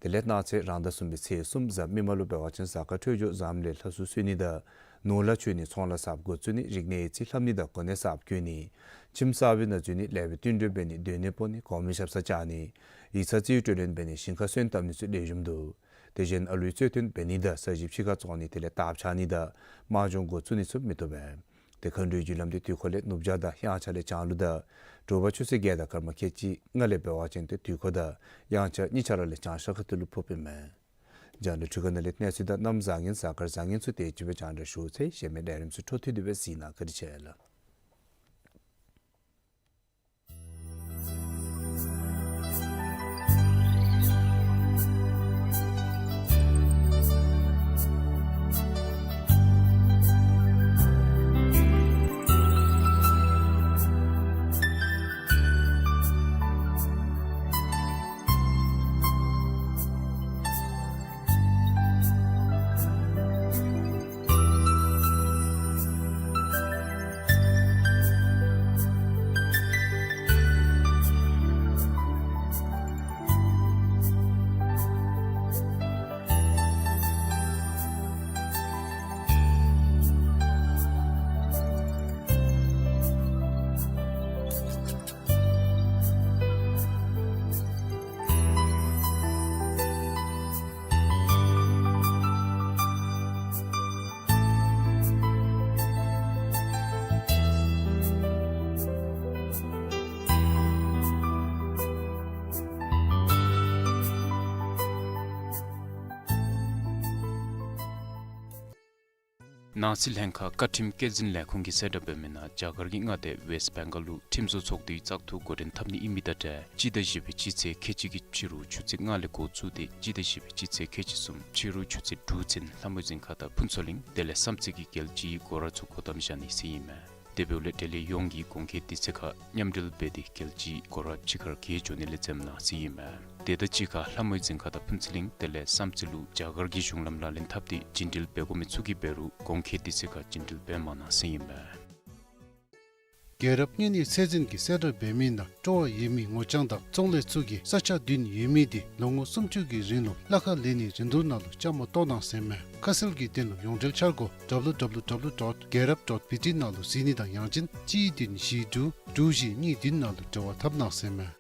དེ་ལས་གནངས་ཚེ་རང་ཟླ་གསུམ་པའི་ཚེས་གསུམ་གཟའ་མིག་དམར་ལུ་འབད་བ་ཅིན་གཟའ་སྐར་འཕྲོད་སྦྱོར་བཟངམ་ལས་ལྷ་གསོལ་གསོལ་ནི་དང་ནོར་ལྷ་མཆོད་ནི་ཚོང་ལཱ་གསརཔ་འགོ་བཙུགས་ནི་རིག་གནས་ཡིག་རྩིས་ལྷབ་ནི་དང་གོ་གནས་གསརཔ་བསྐོ་ནི་ཁྱིམ་གསར་པའི་ནང་འཛུལ་ནི་ལེགས་པའི་བསྟུན་གྲོས་འབད་ནི་སྡོད་གནས་སྤོ་ནི་གོང་མའི་ཞབས་སར་བཅར་ནི་ཡིག་ཚང་རྩིས་སྤྲོད་ལེན་འབད་ནི་ཞིང་ཁ་སོན་བཏབ་ནི་ཚུ་ལེགས་ཤོམ་འདུག། དེ་བཞིན་ཨ་ལུའི་གསོལ་སྟོན་འབད་ནི་དང་ས་གཞི་ཕྱི་ཁར་བཙོང་ནི་དེ་ལས་རྟ་འཕྱར་ནི་དང་དམག་སྦྱོང་འགོ་བཙུགས་ནི་ཚུ་མི་བཏུབ་པས། ཏེ་མཁའ་འགྲོའི་རྒྱུ་ལམ་དེ་དུས་འཁོར་ལས་ནུབ་བྱང་དང་དབྱངས་འཆར་ལས་བྱང་ལུ་དང་དྲོ་པ་ཆུ་ཚོད་བརྒྱད་དང་སྐར་མ་ཁལ་གཅིག་ལྔ་ལས་འབད་བ་ཅིན་ཏེ་དུས་འཁོར་དང་དབྱངས་འཆར་གཉིས་ཆ་ར་ལས་བྱང་ཤར་ཁ་ཐུག་ལུ་ཕོགཔ་ཨིན་མས། རྒྱང་བསྒྲགས་འཕྲུལ་ཁང་ནང་ལས་གནས་ཚུལ་དང་གནམ་བཟང་ངན་གཟའ་སྐར་བཟང་ངན་ཚུ་དེ་ཅིག་སྦེ་རྒྱང་བསྒྲགས་ཞུ་ཚར་ཡི། གཞན་མི་ལས་རིམ་ཚུ་འཕྲོ་མཐུད་དེ་སྦེ་གཟིགས་གནང་། བཀའ་དྲིན་ཆེ་ལགས། ནང་སྲིད་ལྷན་ཁག་བཀའ་ཁྲིམས་བཀོད་འཛིན་ལས་ཁུངས་ཀྱིས་གསལ་བསྒྲགས་འབད་མི་ནང་རྒྱ་གར་གྱི་མངའ་སྡེ་ཝེསྟ་བེང་གཱལ་ལུ་ཁྲིམས་བཟོ་ཚོགས་འདུའི་བཙག་འཐུ་འགོ་འདྲེན་འཐབ་ནི་ཨིན་མི་དང་འབྲེལ་སྤྱི་ཟླ་བཞི་པའི་སྤྱི་ཚེས་ཁལ་གཅིག་གི་ཕྱི་རུ་ཆུ་ཚོད་ལྔ་ལས་འགོ་བཙུགས་ཏེ་སྤྱི་ཟླ་བཞི་པའི་སྤྱི་ཚེས་ཁལ་གཅིག་གསུམ་ཕྱི་རུ་ཆུ་ཚོད་དྲུག་ཚུན་ལྷ་མོའི་རྫིང་ཁ་དང་ཕུན་ཚོགས་གླིང་དེ་ལས་བསམ་རྩེ་གི་རྒྱལ་སྤྱིའི་སྒོ་ར་ཚུ་སྒོ་བསྡམ་བཞག་ནི་ཟེར་ཨིན་མས། དེ་འབདཝ་ལས་འབྲེལ་ཡོད་ཡོངས་ཀྱིས་གོང་འཁོད་དུས་ཚོད་ཁར་མཉམ་འབྲེལ་འབད་དེ་རྒྱལ་སྤྱིའི་སྒོ་ར་ཕྱི་ཁར་བརྒལ་འགྱོ་ནི་ལས་འཛེམ་གནང་ཟེར་ཨིན་མས། དེ་དང་གཅིག་ཁར་ལྷ་མོའི་རྫིང་ཁ་དང་ཕུན་ཚོགས་གླིང་དེ་ལས་བསམ་རྩེ་ལུ་རྒྱ་གར་གྱི་གཞུང་ལམ་ལག་ལེན་འཐབ་སྟེ་བརྒྱུད་འབྲེལ་འབད་དགོ་མི་ཚུ་གིས་འབད་རུང་གོང་འཁོད་དུས་ཚོད་ཁར་བརྒྱུད་འབྲེལ་འབད་མ་གནང་ཟེར་ཨིན་མས། རྒྱལ་རབས་གཉན་ནད་ཚད་འཛིན་གྱིས་གསལ་བསྒྲགས་འབད་མི་ནང་སྤྲོ་བ་ཡོད་མི་ངོ་རྐྱང་དང་ཚོང་ལས་ཚུ་གིས་ས་ཆ་བདུན་ཡོད་མི་དེ་ལོ་ངོ་སུམ་ཅུ་གི་རིང་ལུ་གླ་ཁར་ལེན་ནིའི་རིན་བསྡུར་ནང་ལུ་བཅའ་མར་གཏོགས་གནང་ཟེར་ཨིན་མས། ཁ་གསལ་གྱི་དོན་ལུ་ཡོངས་འབྲེལ་འཆར་སྒོ་W W W dot gerab dot B T ནང་ལུ་གཟིགས་ནི་དང་ཡང་ཅིན་གཅིག་བདུན་བཞི་དྲུག་དྲུག་བཞི་གཉིས་བདུན་ནང་ལུ་འབྲེལ་བ་འཐབ་གནང་ཟེར་ཨིན་མས།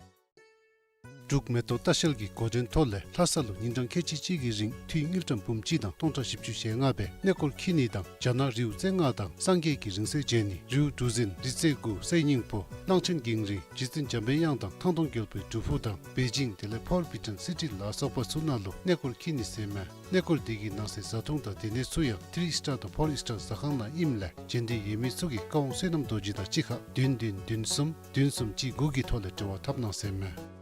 འབྲུག་མེ་ཏོག་ལྟ་བཤལ་གྱི་འགོ་འདྲེན་ཐོག་ལས་ལྷ་ས་ལུ་ཉིན་གྲངས་ཁལ་གཅིག་གཅིག་གི་རིང་འཐུས་དངུལ་ཀྲམ་འབུམ་གཅིག་དང་སྟོང་ཕྲག་བཞི་བཅུ་ཞེ་ལྔ་སྦེ་གནས་སྐོར་འཁྱིད་ནི་དང་རྒྱ་ནག་རི་བོ་རྩེ་ལྔ་དང་སངས་རྒྱས་ཀྱི་རིང་བསྲེལ་མཇལ་ནི་རི་བོ་གྲུ་གཟིངས་རི་རྩེ་དགུ་སའི་སྙིང་པོ་གླང་ཆེན་གངས་རི་རྗེ་བཙུན་འཇམ་པའི་དབྱངས་དང་ཐང་སྟོང་རྒྱལ་པོའི་སྒྲུབ་ཕུག་དང་པེ་ཅིང་དེ་ལས་ཕོར་བི་ཊོན་སི་ཊི་ལ་སོགས་པ་ཚུ་ནང་ལུ་གནས་སྐོར་འཁྱིད་ནི་ཟེར་ཨིན་མས། གནས་སྐོར་དེ་གི་ནང་གསེས་བཟའ་འཐུང་དང་སྡོད་གནས་ཚུ་ཡང་ཐི་རི་སི་ཊར་དང་ཕོར་སི་ཊར་ཟ་ཁང་ནང་ཨིནམ་ལས་མཇལ་འདོད་ཡོད་མི་ཚུ་གིས་བཀའ་དབང་བསོད་ནམས་རྡོ་རྗེ་དང་གཅིག་ཁར་བདུན་བདུན་བདུན་གསུམ་བདུན་གསུམ་གཅིག་དགུ་གི་ཐོག་ལས་འབྲེལ་བ་འཐབ་གནང་ཟེར་ཨིན་མས།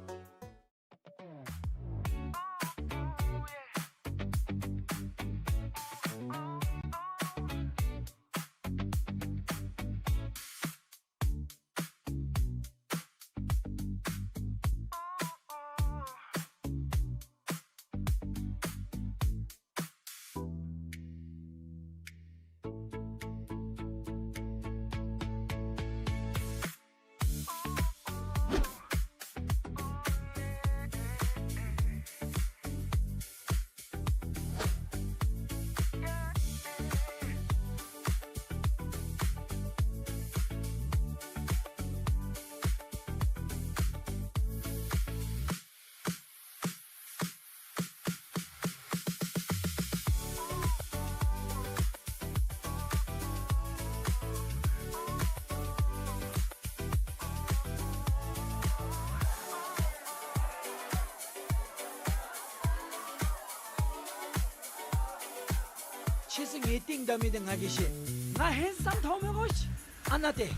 ཁྱེད་ཚུ་ངེའི་རྟིང་བདའ་མི་འདི་ང་གིས་ཤེས། ང་ཧེན་སམ་མཐོང་མི་དགོ་ཤིག། ཨ་ནཱ་ཏེ།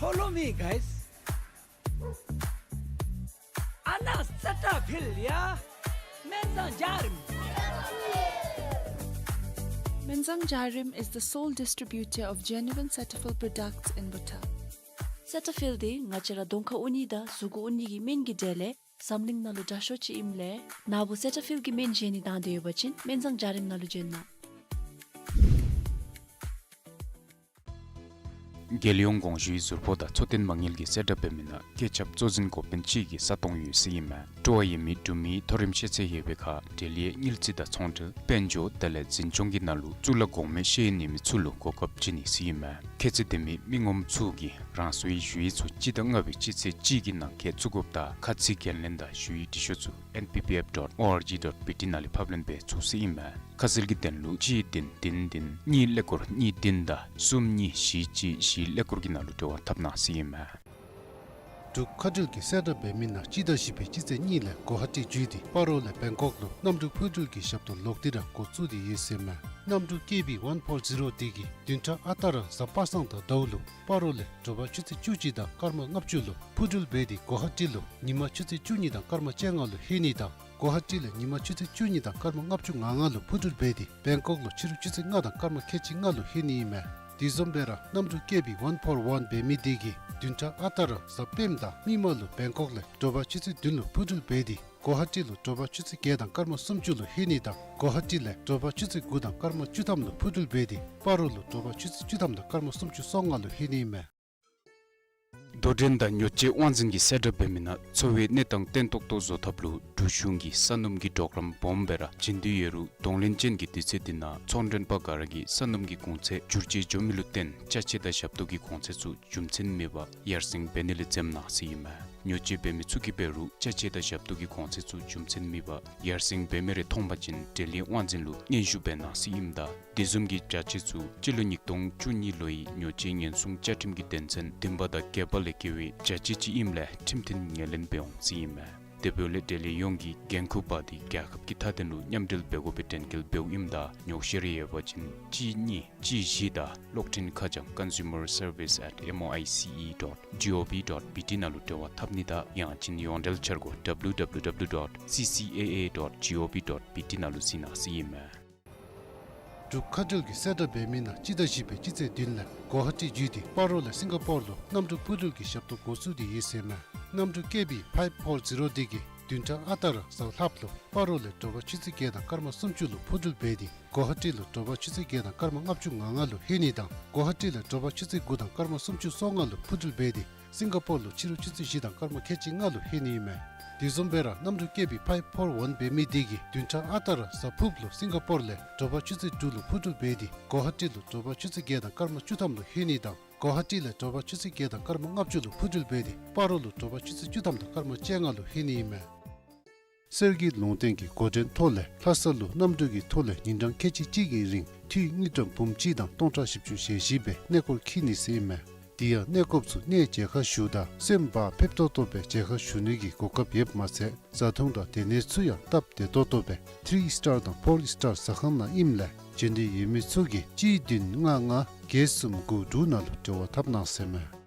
Follow me, guys. ཨ་ནཱ་སེ་ཊ་ཕིལ་ཡ། སྨན་བཟང་འཇའ་རིསམ། Menzang Jairim is the sole distributor of genuine Cetaphil products in Bhutan. སེ་ཊ་ཕིལ་འདི་ང་བཅས་ར་གདོང་ཁར་འོང་ནི་དང་གཟུགས་འོང་ནི་གི་སྨན་གྱི་གྲས་ལས་འཛམ་གླིང་ནང་ལུ་དྲག་ཤོས་ཅིག་ཨིནམ་ལས་ནཱ་བུ་སེ་ཊ་ཕིལ་གྱི་སྨན་བཞེས་ནི་དང་འདོད་ཡོད་པ་ཅིན་སྨན་བཟང་འཇའ་རིསམ་ནང་ལུ་བྱོན་གནང་། རྒྱལ་ཡོངས་གོང་ཞུའི་ཟུར་པོ་དང་འཚོ་རྟེན་མ་དངུལ་གྱིས་གསལ་བསྒྲགས་འབད་མི་ནང་སྐྱེས་ཆབ་གཙོ་འཛིན་འགོ་དཔོན་གཅིག་གི་ས་སྟོང་ཡོད་ཟེར་ཨིན་མས། སྤྲོ་བ་ཡོད་མི་འབྲུག་མིའི་མཐོ་རིམ་ཤེས་ཚད་ཡོད་པའི་ཁར་འབྲེལ་ཡོད་དངུལ་རྩིས་དང་ཚོང་འབྲེལ་དཔལ་འབྱོར་དེ་ལས་འཛིན་སྐྱོང་གི་ནང་ལུ་གཙུག་ལག་གོང་མའི་ཤེས་ཡོན་ཡོད་མི་ཚུ་ལུ་གོ་སྐབས་བྱིན་ནི་ཟེར་ཨིན་མས། ཁྱད་ཚད་ལྡན་མི་མི་ངོམ་ཚུ་གིས་རང་སོའི་ཞུ་ཡིག་ཚུ་སྤྱི་ཟླ་ལྔ་པའི་སྤྱི་ཚེས་གཅིག་གི་ནང་འཁོད་བཙུགས་དགོཔ་དང་ཁ་ཚིག་འགན་ལེན་དང་ཞུ་ཡིག་འབྲི་ཤོག་ཚུ་N P P F dot O R G dot B T ནང་ལས་ཕབ་ལེན་འབད་ཚུགས་ཟེར་ཨིན་མས། ཁ་གསལ་གྱི་དོན་ལུ་གཅིག་བདུན་བདུན་བདུན་གཉིས་ཀླད་ཀོར་གཉིས་བདུན་དང་གསུམ་གཉིས་བཞི་གཅིག་བཞི་ཀླད་ཀོར་གྱི་ནང་ལུ་འབྲེལ་བ་འཐབ་གནང་ཟེར་ཨིན་མས། འབྲུག་མཁའ་འགྲུལ་གྱིས་གསལ་བསྒྲགས་འབད་མི་ནང་སྤྱི་ཟླ་བཞི་པའི་སྤྱི་ཚེས་གཉིས་ལས་གོ་ཧ་ཊི་བརྒྱུད་དེ་སྤ་རོ་ལས་བེང་ཀོག་ལུ་གནམ་གྲུ་འཕུར་འགྲུལ་གྱི་ཞབས་ཏོག་ལོག་སྟེ་ར་འགོ་བཙུགས་ཏེ་ཡོད་ཟེར་ཨིན་མས། གནམ་གྲུ་ཀེ་བི་ཝན་ཕོར་ཛི་རོ་དེ་གིས་བདུན་ཕྲག་ཨ་རྟག་ར་གཟའ་པ་སངས་དང་ཟླཝ་ལུ་སྤ་རོ་ལས་དྲོ་པ་ཆུ་ཚོད་བཅུ་གཅིག་དང་སྐར་མ་ལྔ་བཅུ་ལུ་འཕུར་འགྲུལ་འབད་དེ་གོ་ཧ་ཊི་ལུ་ཉིན་མ་ཆུ་ཚོད་བཅུ་གཉིས་དང་སྐར་མ་བཅོ་ལྔ་ལུ་ལྷོད་ནི་དང་གོ་ཧ་ཊི་ལས་ཉིན་མ་ཆུ་ཚོད་བཅུ་གཉིས་དང་སྐར་མ་ལྔ་བཅུ་ང་ལྔ་ལུ་འཕུར་འགྲུལ་འབད་དེ་བེང་ཀོག་ལུ་ཕྱི་རུ་ཆུ་ཚོད་ལྔ་དང་སྐར་མ་ཁལ་གཅིག་ལྔ་ལུ་ལྷོད་ནི་ཨིན་མས། དེ་བཟུམ་སྦེ་ར་གནམ་གྲུ་ཀེ་བི་ཝན་ཕོར་ཝན་འབད་མི་དེ་གིས་བདུན་ཕྲག་ཨ་རྟག་ར་གཟའ་སྤེནམ་དང་མིག་དམར་ལུ་བེང་ཀོག་ལས་དྲོ་པ་ཆུ་ཚོད་བདུན་ལུ་འཕུར་འགྲུལ་འབད་དེ་གོ་ཧ་ཊི་ལུ་དྲོ་པ་ཆུ་ཚོད་བརྒྱད་དང་སྐར་མ་སུམ་ཅུ་ལུ་ལྷོད་ནི་དང་གོ་ཧ་ཊི་ལས་དྲོ་པ་ཆུ་ཚོད་དགུ་དང་སྐར་མ་བཅུ་ཐམ་ལུ་འཕུར་འགྲུལ་འབད་དེ་སྤ་རོ་ལུ་དྲོ་པ་ཆུ་ཚོད་བཅུ་ཐམ་དང་སྐར་མ་སུམ་ཅུ་སོ་ལྔ་ལུ་ལྷོད་ནི་ཨིན་མས། དོ་འགྲན་དང་མྱོས་བྱེད་དབང་འཛིན་གྱིས་གསལ་བསྒྲགས་འབད་མི་ནང་འཚོ་བའི་གནས་སྟངས་བརྟན་ཏོག་ཏོ་བཟོ་ཐབས་ལུ་འབྲུག་གཞུང་གིས་ས་སྣུམ་གྱི་གྲོགས་རམ་སྦོམ་སྦེ་ར་བྱིན་དོ་ཡོད་རུང་གདོང་ལེན་ཅན་གྱི་དུས་ཚོད་འདི་ནང་ཚོང་མགྲོན་པ་ག་ར་གིས་ས་སྣུམ་གྱི་གོང་ཚད་འགྱུར་བཅོས་འགྱོ་མི་ལུ་བརྟེན་ཅ་ཆས་དང་ཞབས་ཏོག་གི་གོང་ཚད་ཚུ་རྒྱུ་མཚན་མེད་པར་ཡར་སེང་འབད་ནི་ལས་འཛེམ་གནང་ཟེར་ཨིན་མས། མྱོས་བྱེད་འབད་མི་ཚུ་གིས་འབད་རུང་ཅ་ཆས་དང་ཞབས་ཏོག་གི་གོང་ཚད་ཚུ་རྒྱུ་མཚན་མེད་པར་ཡར་སེང་འབད་མི་རེ་མཐོང་པ་ཅིན་འབྲེལ་ཡོད་དབང་འཛིན་ལུ་སྙན་ཞུ་འབད་གནང་ཟེར་ཨིནམ་ད་དེ་བཟུམ་གྱི་བྱ་སྤྱོད་ཚུ་སྤྱི་ལོ་ཉིས་སྟོང་བཅུ་གཉིས་ལོའི་མྱོས་བྱེད་ཉེན་སྲུང་བཅའ་ཁྲིམས་ཀྱི་དོན་ཚན་བདུན་པ་དང་བརྒྱད་པ་ལས་འགལ་བའི་བྱ་སྤྱོད་ཅིག་ཨིནམ་ལས་ཁྲིམས་མཐུན་ངོས་ལེན་འབད་འོང་ཟེར་ཨིན་མས། དེ་འབདཝ་ལས་འབྲེལ་ཡོད་ཡོངས་ཀྱིས་འགན་འཁུར་པ་དེ་རྒྱལ་ཁབ་ཀྱི་མཐའ་དོན་ལུ་མཉམ་འབྲེལ་འབད་དགོ་པའི་དྲན་སྐུལ་འབདཝ་ཨིནམ་ད་ཉོགས་བཤད་རེ་ཡོད་པ་ཅིན་གཅིག་གཉིས་གཅིག་བཞི་དང་གློག་འཕྲིན་ཁ་བྱང་consumer service at M O I C E dot G O V dot B T ནང་ལུ་འབྲེལ་བ་འཐབ་ནི་དང་ཡང་ཅིན་ཡོངས་འབྲེལ་འཆར་སྒོ W W W dot C C A A dot G O V dot B T ནང་ལུ་གཟིགས་གནང་ཟེར་ཨིན་མས། འབྲུག་མཁའ་འགྲུལ་གྱིས་གསལ་བསྒྲགས་འབད་མི་ནང་སྤྱི་ཟླ་བཞི་པའི་སྤྱི་ཚེས་བདུན་ལས་གོ་ཧ་ཊི་བརྒྱུད་དེ་སྤ་རོ་ལས་སིང་ག་པོར་ལུ་གནམ་གྲུ་འཕུར་འགྲུལ་གྱི་ཞབས་ཏོག་འགོ་བཙུགས་ཏེ་ཡོད་ཟེར་ཨིན་མས། གནམ་གྲུ་ཀེ་བི་ཕའིབ་ཕོར་ཛི་རོ་དེ་གིས་བདུན་ཕྲག་ཨ་རྟག་ར་གཟའ་ལྷགཔ་ལུ་སྤ་རོ་ལས་དྲོ་པ་ཆུ་ཚོད་བརྒྱད་དང་སྐར་མ་སུམ་ཅུ་ལུ་འཕུར་འགྲུལ་འབད་དེ་གོ་ཧ་ཊི་ལུ་དྲོ་པ་ཆུ་ཚོད་བརྒྱད་དང་སྐར་མ་ལྔ་བཅུ་ང་ལྔ་ལུ་ལྷོད་ནི་དང་གོ་ཧ་ཊི་ལས་དྲོ་པ་ཆུ་ཚོད་དགུ་དང་སྐར་མ་སུམ་ཅུ་སོ་ལྔ་ལུ་འཕུར་འགྲུལ་འབད་དེ་སིང་ག་པོར་ལུ་ཕྱི་རུ་ཆུ་ཚོད་བཞི་དང་སྐར་མ་ཁལ་གཅིག་ལྔ་ལུ་ལྷོད་ནི་ཨིན་མས། དེ་བཟུམ་སྦེ་ར་གནམ་གྲུ་ཀེ་བི་ཕའིབ་ཕོར་ཝན་འབད་མི་དེ་གིས་བདུན་ཕྲག་ཨ་རྟག་ར་གཟའ་ཕུརཔ་ལུ་སིང་ག་པོར་ལས་དྲོ་པ་ཆུ་ཚོད་དྲུག་ལུ་འཕུར་འགྲུལ་འབད་དེ་གོ་ཧ་ཊི་ལུ་དྲོ་པ་ཆུ་ཚོད་བརྒྱད་དང་སྐར་མ་བཅུ་ཐམ་ལུ་ལྷོད་ནི་དང་གོ་ཧ་ཊི་ལས་དྲོ་པ་ཆུ་ཚོད་བརྒྱད་དང་སྐར་མ་ལྔ་བཅུ་ལུ་འཕུར་འགྲུལ་འབད་དེ་སྤ་རོ་ལུ་དྲོ་པ་ཆུ་ཚོད་བཅུ་ཐམ་དང་སྐར་མ་བཅོ་ལྔ་ལུ་ལྷོད་ནི་ཨིན་མས། གསེར་གྱི་ལུང་བསྟན་གྱི་འགོ་འདྲེན་ཐོག་ལས་ལྷ་ས་ལུ་གནམ་གྲུ་གི་ཐོག་ལས་ཉིན་གྲངས་ཁལ་གཅིག་གཅིག་གི་རིང་འཐུས་དངུལ་ཀྲམ་འབུམ་གཅིག་དང་སྟོང་ཕྲག་བཞི་བཅུ་ཞེ་བཞི་སྦེ་གནས་སྐོར་འཁྱིད་ནི་ཟེར་ཨིན་མས། དེ་ཡང་གནས་སྐོརཔ་ཚུ་གནས་མཇལ་ཁ་ཞུཝ་ད་སེམས་བག་ཕེབས་ཏོག་ཏོ་སྦེ་མཇལ་ཁ་ཞུ་ནི་གི་གོ་སྐབས་ཡོདཔ་མ་ཚད་བཟའ་འཐུང་དང་སྡོད་གནས་ཚུ་ཡང་སྟབས་བདེ་ཏོག་ཏོ་སྦེ་ཐི་རི་ཨིས་ཊར་དང་ཕོར་ཨིས་ཊར་ཟ་ཁང་ནང་ཨིནམ་ལས་འབྱོན་འདོད་ཡོད་མི་ཚུ་གིས་གཅིག་བདུན་ལྔ་ལྔ་བརྒྱད་གསུམ་དགུ་དྲུག་ནང་ལུ་འབྲེལ་བ་འཐབ་གནང་ཟེར་ཨིན་མས།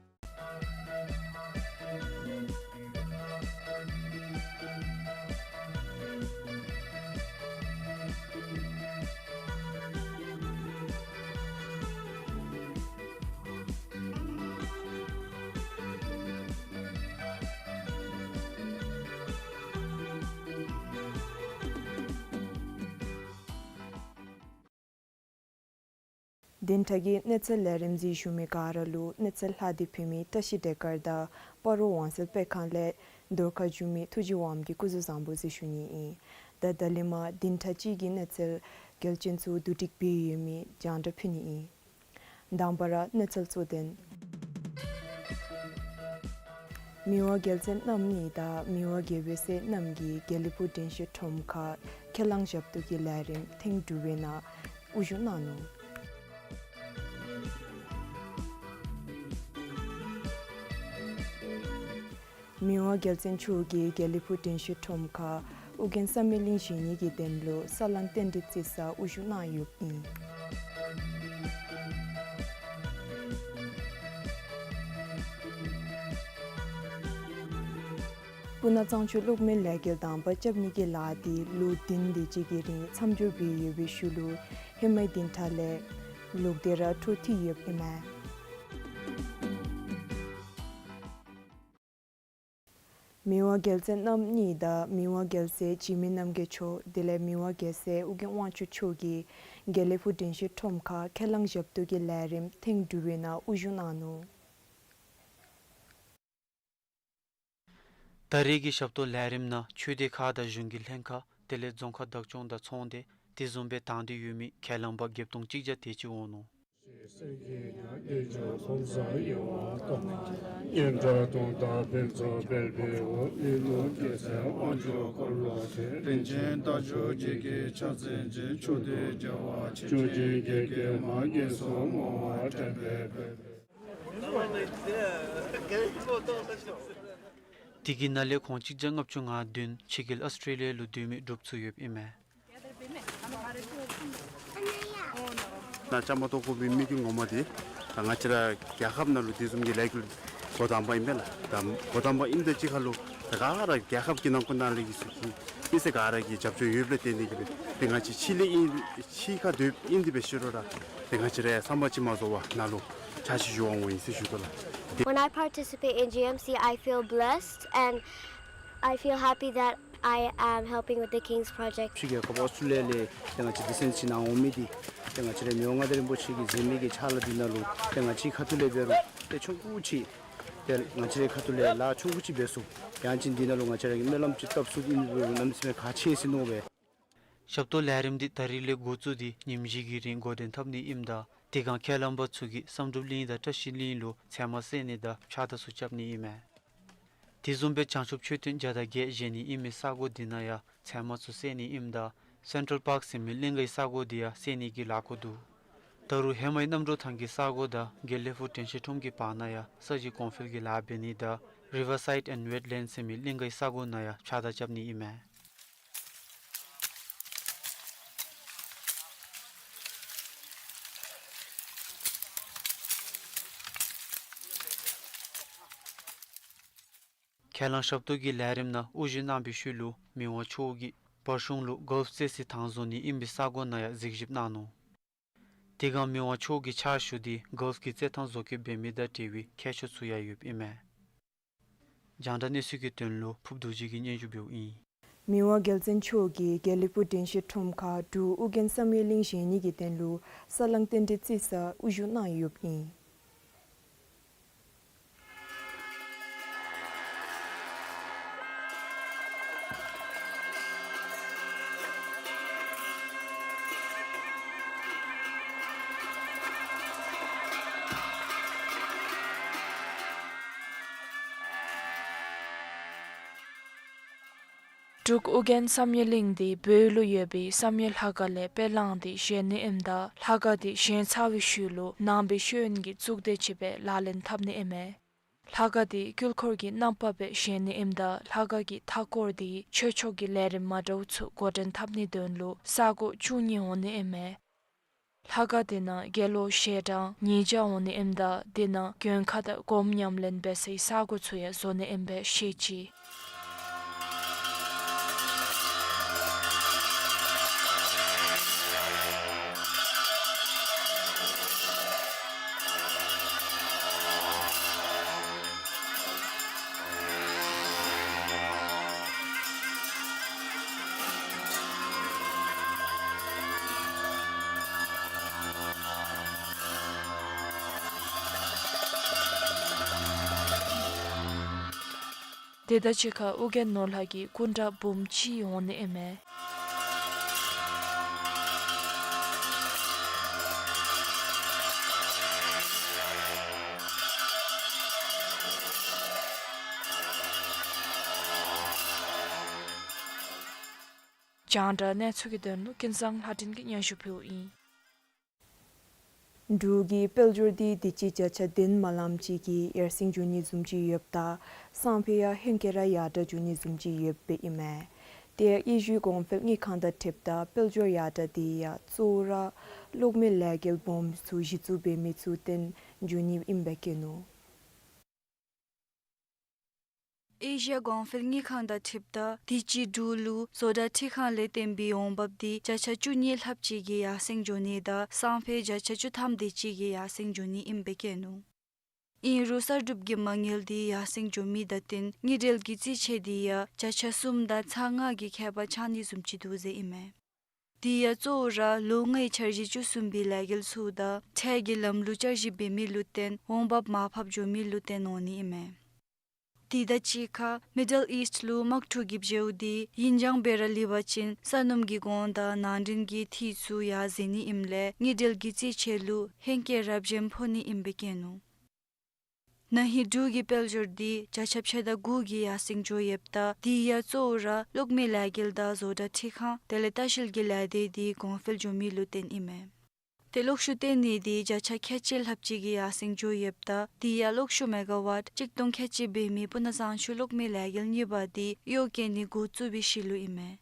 བདུན་ཕྲག་གི་གནས་ཚུལ་ལས་རིམ་གཟིགས་བཞུགས་མི་ག་ར་ལུ་གནས་ཚུལ་ལྷག་སྟེ་ཕུལ་མི་བཀྲ་ཤིས་བདེ་སྐར་དང་སྤ་རོ་འོད་གསལ་དཔེ་ཁང་ལས་བརྡ་ཁ་ཞུ་མི་ཐུགས་རྗེ་དབང་གིས་སྐུ་གཟུགས་བཟང་པོ་ཟེར་ཞུ་ནི་ཨིན། ད་ད་ལས་མར་བདུན་ཕྲག་གཅིག་གི་གནས་ཚུལ་གལ་ཆེན་ཚུ་བསྡུ་སྒྲིག་འབད་ཡོད་མི་རྒྱང་བསྒྲགས་ཕུལ་ནི་ཨིན། དང་པ་ར་གནས་ཚུལ་གཙོ་དོན། མི་དབང་རྒྱལ་བཙུན་རྣམ་གཉིས་དང་མི་དབང་རྒྱལ་པོའི་སྲས་རྣམ་གཉིས་དགེ་ལེགས་ཕུག་དྲན་ཤེས་ཁྲོམ་ཁར་ཁས་བླངས་ཞབས་ཏོག་གི་ལས་རིམ་ཐེངས་དྲུག་པའི་ནང་དབུ་བཞུགས་གནང་ནུག། མི་དབང་རྒྱལ་བཙུན་མཆོག་གིས་དགེ་ལེགས་ཕུག་དྲན་ཤེས་ཁྲོམ་ཁར་ཨོ་རྒྱན་བསམ་ཡས་གླིང་བཞེངས་ནི་གི་དོན་ལུ་ས་བསླང་རྟེན་འབྲེལ་བརྩི་སར་དབུ་བཞུགས་གནང་ཡོདཔ་ཨིན། སྤུ་ན་གཙང་ཆུ་གློག་མེ་ལས་འགུལ་དང་པ་རྐྱབ་ནི་གི་ལཱ་འདི་ལོ་བདུན་དེ་ཅིག་གི་རིང་མཚམས་འཇོག་འབད་ཡོད་པའི་ཤུལ་ལུ་ཧེ་མའི་བདུན་ཕྲག་ལས་ལོག་སྟེ་ར་འཕྲོ་མཐུད་ཡོདཔ་ཨིན་མས། མི་དབང་རྒྱལ་བཙུན་རྣམ་གཉིས་དང་མི་དབང་རྒྱལ་སྲས་འཇིགས་མེད་རྣམ་རྒྱལ་མཆོག་དེ་ལས་མི་དབང་རྒྱལ་སྲས་ཨོ་རྒྱན་དབང་ཕྱུག་མཆོག་གིས་དགེ་ལེགས་ཕུག་དྲན་ཤེས་ཁྲོམ་ཁར་ཁས་བླངས་ཞབས་ཏོག་གི་ལས་རིམ་ཐེངས་དྲུག་པའི་ནང་དབུ་བཞུགས་གནང་ནུག། ད་རེས་ཀྱི་ཞབས་ཏོག་ལས་རིམ་ནང་ཆོས་སྡེ་ཁག་དང་གཞུང་གི་ལྷན་ཁག་དེ་ལས་རྫོང་ཁག་བདག་སྐྱོང་དང་ཚོང་སྡེ་དེ་བཟུམ་སྦེ་དང་འདོད་ཡོད་མི་ཁས་བླངས་པ་བརྒྱད་སྟོང་གཅིག་བརྒྱ་དེ་ཅིག་འོང་ནུག། དེ་གི་ནང་ལས་ཁོང་གཅིག་བརྒྱ་ལྔ་བཅུ་ང་བདུན་ཕྱི་རྒྱལ་ཨོསི་ཊྲེ་ལི་ཡ་ལུ་སྡོད་མི་འབྲུགཔ་ཚུ་ཡོདཔ་ཨིན་མས། ནཱ་བཅའ་མར་གཏོགས་དགོ་པའི་དམིགས་ཡུལ་ངོ་མ་འདི་ད་ང་བཅས་ར་རྒྱལ་ཁབ་ནང་ལུ་དེ་བཟུམ་གྱི་ལས་འགུལ་འགོ་དང་པ་ཨིན་པས་ལགས། ད་འགོ་དང་པ་ཨིནམ་དང་གཅིག་ཁར་ལུ་ད་ག་ར་རྒྱལ་ཁབ་ཀྱི་ནང་འཁོད་ནང་ལས་ཀྱི་ཚུ་གི་མི་སེར་ག་ར་གི་རྒྱབ་སྐྱོར་ཡོདཔ་ལས་བརྟེན་ཏེ་གིས་སྦེ་ཏེ་ང་བཅས་ཕྱི་ལས་ཨིན་ཕྱི་ཁར་སྡོདཔ་ཨིན་ཏེ་འབད་ཞུ་རུང་ར་ཏེ་ང་བཅས་ར་བསམ་པ་ཅིག་མ་རྫོགས་པར་ནཱ་ལུ་ཕྱག་ཕྱིད་ཞུ་བར་འོང་ཡི་ཟེར་ཞུ་དོ་ལགས། When I participate in G M C, I feel blessed and I feel happy that I am helping with the King's Project. ཕྱི་རྒྱལ་ཁབ་ཨོསི་ཊྲེ་ལི་ཡ་ལས་ཏེ་ང་བཅས་འདི་ཚུན་ཚོད་ནཱ་འོང་མི་འདི་ཏེ་ང་བཅས་རའི་མི་དབང་མངའ་བདག་རིན་པོ་ཆེ་གིས་མཛད་མི་གི་ཕྱག་ལཱ་འདི་ནང་ལུ་ཏེ་ང་བཅས་ཁ་ཐུག་ལས་འབད་རུང་ཏེ་ཆུང་ཀུ་ཅིག་ཏེ་ང་བཅས་རའི་ཁ་ཐུག་ལས་ལཱ་ཆུང་ཀུ་ཅིག་འབད་ཚུགས། ཡང་ཅིན་འདི་ནང་ལུ་ང་བཅས་ར་གིས་སྨོན་ལམ་ཅིག་བཏབ་ཚུགས། ཨིན་རུང་གནམ་མེད་ས་མེད་ཁག་ཆེ་ཟེར་མནོ་བས། ཞབས་ཏོག་ལས་རིམ་འདི་ད་རིས་ལས་འགོ་བཙུགས་ཏེ་ཉིནམ་བཞི་གི་རིང་འགོ་འདྲེན་འཐབ་ནི་ཨིནམ་ད་དེ་སྒང་ཁས་བླངས་པ་ཚུ་གིས་བསམ་གྲུབ་གླིང་དང་བཀྲ་ཤིས་གླིང་ལུ་ཚལ་མ་བསལ་ནི་དང་ཕྱག་བདའ་ཚུ་རྐྱབ་ནི་ཨིན་མས། དེ་བཟུམ་སྦེ་བྱང་ཆུབ་མཆོད་རྟེན་བརྒྱ་དང་བརྒྱད་བཞེངས་ནི་ཨིན་མི་ས་གོ་འདི་ནང་ཡང་ཚལ་མ་ཚུ་བསལ་ནི་ཨིནམ་ད་སེན་ཊཱལ་པཱརཀ་ཟེར་མི་གླིང་གའི་ས་གོ་འདི་ཡང་བསལ་ནི་གི་ལཱ་འགོ་འདུག། ད་རུང་ཧེ་མའི་རྣམ་གྲོལ་ཐང་གི་ས་གོ་དང་དགེ་ལེགས་ཕུག་དྲན་ཤེས་ཁྲོམ་གྱི་བར་ན་ཡང་ས་གཞི་གོང་འཕེལ་གྱི་ལཱ་འབད་ནི་དང་ Riverside and Wetland ཟེར་མི་གླིང་གའི་ས་གོ་ནང་ཡང་ཕྱགས་བདའ་རྐྱབ་ནི་ཨིན་མས། ཁས་བླངས་ཞབས་ཏོག་གི་ལས་རིམ་ནང་དབུ་བཞུགས་གནང་བའི་ཤུལ་ལུ་མི་དབང་མཆོག་གིས་བར་གཞུང་ལུ་གོལཕ་རྩེད་སའི་ཐང་བཟོ་ནི་ཨིན་པའི་ས་གོ་ནང་ཡང་གཟིགས་ཞིབ་གནང་ནུག། དེ་སྒང་མི་དབང་མཆོག་གི་ཕྱག་ཞུ་སྟེ་གོལཕ་གི་རྩེད་ཐང་བཟོ་བཀོད་འབད་མི་དང་འབྲེལ་བའི་མཁས་མཆོག་ཚུ་ཡང་ཡོདཔ་ཨིན་མས། རྒྱང་བསྒྲགས་གནས་ཚུལ་གྱི་དོན་ལུ་ཕུབ་རྡོ་རྗེ་གིས་སྙན་ཞུ་འབདཝ་ཨིན། མི་དབང་རྒྱལ་བཙུན་མཆོག་གིས་དགེ་ལེགས་ཕུག་དྲན་ཤེས་ཁྲོམ་ཁར་འབྲུག་ཨོ་རྒྱན་བསམ་ཡས་གླིང་བཞེངས་ནི་གི་དོན་ལུ་ས་བསླང་རྟེན་འབྲེལ་རྩི་སར་དབུ་བཞུགས་གནང་ཡོདཔ་ཨིན། འབྲུག་ཨོ་རྒྱན་བསམ་ཡས་གླིང་འདི་བོད་ལུ་ཡོད་པའི་བསམ་ཡས་ལྷ་ཁང་ལས་དཔེ་བླངས་ཏེ་བཞེངས་ནི་ཨིནམ་ད་ལྷ་ཁང་འདི་བཞེངས་ཚར་བའི་ཤུལ་ལུ་ནང་པའི་ཤེས་ཡོན་གྱི་གཙུག་སྡེ་ཅིག་སྦེ་ལག་ལེན་འཐབ་ནི་ཨིན་མས། ལྷ་ཁང་འདི་དཀྱིལ་འཁོར་གྱི་རྣམ་པ་སྦེ་བཞེངས་ནི་ཨིནམ་ད་ལྷ་ཁང་གི་མཐའ་འཁོར་འདི་ཆོས་ཕྱོགས་ཀྱི་ལས་རིམ་མ་འདྲཝ་ཚུ་འགོ་འདྲེན་འཐབ་ནིའི་དོན་ལུ་ས་གོ་བཅུ་གཉིས་འོང་ནི་ཨིན་མས། ལྷ་ཁང་འདི་ནང་དགེ་སློང་ཞལ་གྲངས་ཉིས་བརྒྱ་འོང་ནི་ཨིནམ་ད་འདི་ནང་མགོན་ཁང་དང་སྒོམ་ཉམས་ལེན་འབད་སའི་ས་གོ་ཚུ་ཡང་བཟོ་ནི་ཨིན་པས་ཤེས་ཅི། དེ་དང་གཅིག་ཁར་ཨོ་རྒྱན་ནོར་ལྷ་གི་སྐུ་འདྲ་འབུམ་གཅིག་འོང་ནི་ཨིན་མས། རྒྱང་བསྒྲགས་གནས་ཚུལ་གྱི་དོན་ལུ་ཀུན་བཟང་ལྷ་སྒྲོན་གྱིས་སྙན་ཞུ་ཕུལཝ་ཨིན། འབྲུག་གི་དཔལ་འབྱོར་འདི་དུས་ཅི་བརྒྱ་ཆ་བདུན་མ་ལངམ་ཅིག་གིས་ཡར་སེང་འགྱོ་ནི་བཟུམ་ཅིག་ཡོདཔ་ད་སང་ཕོད་ཡང་ཧེང་སྐལ་ར་ཡར་དྲག་འགྱོ་ནི་བཟུམ་ཅིག་ཡོདཔ་ཨིན་མས། དེ་ཡང་ཡེ་ཤུའི་གོང་འཕེལ་དངུལ་ཁང་དང་འཁྲིལཝ་ད་དཔལ་འབྱོར་ཡར་དྲག་འདི་ཡང་གཙོ་བོ་ར་གློག་མེ་ལས་འགུལ་སྦོམ་ཚུ་གཞི་བཙུགས་འབད་མི་ཚུ་བརྟེན་འགྱོ་ནི་ཨིནམ་སྦེ་བཀོད་ནུག། ཨེ་ཤི་ཡ་གོང་འཕེལ་དངུལ་ཁང་དང་འཁྲིལཝ་ད་དུས་ཅི་འབྲུག་ལུ་བཟོ་གྲྭ་ཁྲི་ཁང་ལས་བརྟེན་པའི་འོང་འབབ་འདི་བརྒྱ་ཆ་བཅུ་གཉིས་ལྷགཔ་ཅིག་གིས་ཡར་སེང་འགྱོ་ནི་དང་སང་ཕོད་བརྒྱ་ཆ་བཅུ་ཐམ་དེ་ཅིག་གིས་ཡར་སེང་འགྱོ་ནི་ཨིནམ་སྦེ་བཀོད་ནུག། ཨིན་རུང་གསར་སྒྲུབ་ཀྱི་མ་དངུལ་འདི་ཡར་སེང་འགྱོ་མི་དང་བསྟུན་དངུལ་འབྲེལ་གྱི་རྩིས་ཆད་འདི་ཡང་བརྒྱ་ཆ་གསུམ་དང་ཚག་ལྔ་གི་ཁྱད་པར་ཆགས་ནི་བཟུམ་ཅིག་འདུག་ཟེར་ཨིན་མས། དེ་ཡང་གཙོ་བོ་ར་ལོ་ལྔའི་འཆར་གཞི་བཅུ་གསུམ་པའི་ལས་འགུལ་ཚུ་དང་ཁྲལ་གྱི་ལམ་ལུགས་བསྐྱར་ཞིབ་འབད་མི་ལུ་བརྟེན་འོང་འབབ་མར་ཕབ་འགྱོ་མི་ལུ་བརྟེན་འོང་ནི་ཨིན་མས། དེ་དང་གཅིག་ཁར་མི་ཌལ་ཨིསཊ་ལུ་དམག་འཁྲུག་གི་བྱེལཝ་འདི་ཡུན་འགྱངས་སྦེ་ར་ལུས་པ་ཅིན་ས་སྣུམ་གྱི་གོང་དང་ནང་འདྲེན་གྱི་འཐུས་ཚུ་ཡར་འཛེགས་ནི་ཨིནམ་ལས་དངུལ་འབྲེལ་གྱི་རྩིས་ཆད་ལུ་ཧེང་སྐལ་ར་བྱེམ་ཕོག་ནི་ཨིནམ་སྦེ་བཀོད་ནུག། ན་ཧིང་འབྲུག་གི་དཔལ་འབྱོར་འདི་བརྒྱ་ཆ་ཕྱེད་དང་དགུ་གིས་ཡར་སེང་འགྱོ་ཡོདཔ་ད་དེ་ཡང་གཙོ་བོ་ར་གློག་མེ་ལས་འགུལ་དང་བཟོ་གྲྭ་ཁྲི་ཁང་དེ་ལས་ལྟ་བཤལ་གྱི་ལས་སྡེ་འདི་གོང་འཕེལ་འགྱོ་མི་ལུ་བརྟེན་ཨིན་མས། ཏེ་གློག་ཤུགས་བཏོན་ནི་འདི་བརྒྱ་ཆ་ཁལ་གཅིག་ལྷགཔ་ཅིག་གིས་ཡར་སེང་འགྱོ་ཡོདཔ་ད་དེ་ཡང་གློག་ཤུགས་མེ་ག་ཝཊ་གཅིག་སྟོང་ཁལ་གཅིག་འབད་མི་སྤུ་ན་གཙང་ཆུ་གློག་མེ་ལས་འགུལ་གཉིས་པ་འདི་གཡོག་བཀོལ་ནི་འགོ་བཙུགས་པའི་ཤུལ་ལུ་ཨིན་མས།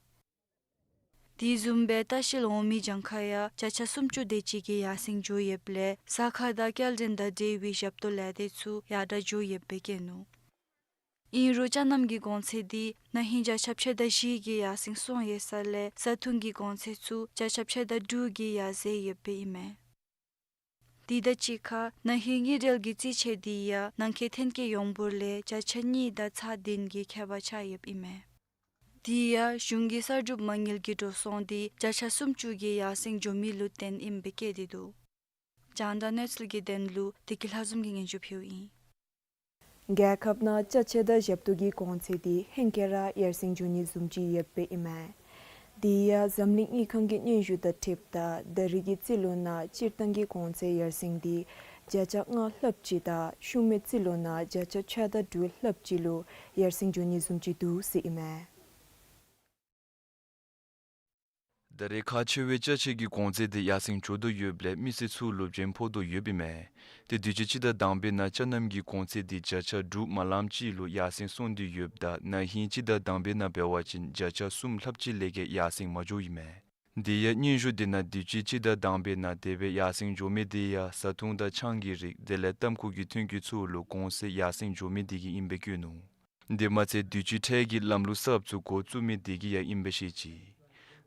དེ་བཟུམ་སྦེ་ལྟ་བཤལ་འོང་མི་གྱངས་ཁ་ཡང་བརྒྱ་ཆ་སུམ་ཅུ་དེ་ཅིག་གིས་ཡར་སེང་འགྱོ་ཡོདཔ་ལས་ཟ་ཁང་དང་སྐྱེལ་འདྲེན་དང་འབྲེལ་བའི་ཞབས་ཏོག་ལས་སྡེ་ཚུ་ཡར་དྲག་འགྱོ་ཡོདཔ་སྦེ་བཀོད་ནུག། ཨིན་རུང་ཅ་རྣམ་གྱི་གོང་ཚད་འདི་ན་ཧིང་བརྒྱ་ཆ་ཕྱེད་དང་བཞི་གིས་ཡར་སེང་སོང་ཡོད་ས་ལས་བཟའ་འཐུང་གི་གོང་ཚད་ཚུ་བརྒྱ་ཆ་ཕྱེད་དང་དྲུག་གིས་ཡར་འཛེགས་ཡོདཔ་ཨིན་མས། དེ་དང་གཅིག་ཁར་ན་ཧིང་དངུལ་འབྲེལ་གྱི་རྩིས་ཆད་འདི་ཡང་ནང་འཁོད་ཐོན་སྐྱེད་ཡོངས་འབོར་ལས་བརྒྱ་ཆ་གཉིས་དང་ཚག་བདུན་གྱི་ཁྱད་པར་ཆགས་ཡོདཔ་ཨིན་མས། དེ་ཡང་གཞུང་གི་གསར་སྒྲུབ་མ་དངུལ་གྱི་འགྲོ་སོང་འདི་བརྒྱ་ཆ་སུམ་ཅུ་གིས་ཡར་སེང་འགྱོ་མི་ལུ་བརྟེན་ཨིནམ་སྦེ་བཀོད་དེ་འདུག། རྒྱང་བསྒྲགས་གནས་ཚུལ་གྱི་དོན་ལུ་བདེ་སྐྱིད་ལྷ་འཛོམས་ཀྱིས་སྙན་ཞུ་ཕུལཝ་ཨིན། རྒྱལ་ཁབ་ནང་ཅ་ཆས་དང་ཞབས་ཏོག་གི་གོང་ཚད་འདི་ཧེང་སྐལ་ར་ཡར་སེང་འགྱོ་ནི་བཟུམ་ཅིག་ཡོདཔ་ཨིན་མས། དེ་ཡང་འཛམ་གླིང་དངུལ་ཁང་གི་སྙན་ཞུ་དང་འཁྲིལཝ་ད་ད་རེས་ཀྱི་རྩིས་ལོ་ནང་སྤྱིར་བཏང་གི་གོང་ཚད་ཡར་སེང་འདི་བརྒྱ་ཆ་ལྔ་ལྷགཔ་ཅིག་དང་ཤུལ་མའི་རྩིས་ལོ་ནང་བརྒྱ་ཆ་ཕྱེད་དང་དྲུག་ལྷགཔ་ཅིག་ལུ་ཡར་སེང་འགྱོ་ནི་བཟུམ་ཅིག་འདུག་ཟེར་ཨིན་མས། ད་རེས་ཁག་ཆེ་བའི་ཅ་ཆས་ཀྱི་གོང་ཚད་དེ་ཡར་སེང་འགྱོ་དོ་ཡོདཔ་ལས་མི་སེར་ཚུ་ལུ་འཇོན་ཕོག་དོ་ཡོདཔ་ཨིན་མས། ཏེ་དུས་ཅི་སྤྱི་ཟླ་དང་པའི་ནང་ཅ་རྣམ་གྱི་གོང་ཚད་དེ་བརྒྱ་ཆ་དྲུག་མ་ལངམ་ཅིག་ལུ་ཡར་སེང་སོང་སྟེ་ཡོདཔ་ད་ན་ཧིང་སྤྱི་ཟླ་དང་པའི་ནང་འབད་བ་ཅིན་བརྒྱ་ཆ་གསུམ་ལྷགཔ་ཅིག་ལས་བརྒལ་ཡར་སེང་མ་འགྱོཝ་ཨིན་མས། དེ་ཡང་སྙན་ཞུ་དེ་ནང་དུས་ཅི་སྤྱི་ཟླ་དང་པའི་ནང་དེ་སྦེ་ཡར་སེང་འགྱོ་མི་དེ་ཡང་བཟའ་འཐུང་དང་ཆང་གི་རིགས་དེ་ལས་ཏམ་ཁུ་གི་ཐོན་སྐྱེད་ཚུ་ལུ་གོང་ཚད་ཡར་སེང་འགྱོ་མི་དེ་གིས་ཨིནམ་སྦེ་བཀོད་ནུག། དེ་མ་ཚད་དུས་ཅི་ཁྲལ་གྱི་ལམ་ལུགས་གསརཔ་ཚུ་འགོ་བཙུགས་མི་དེ་གིས་ཡང་ཨིནམ་སྦེ་བཤད་ཅི།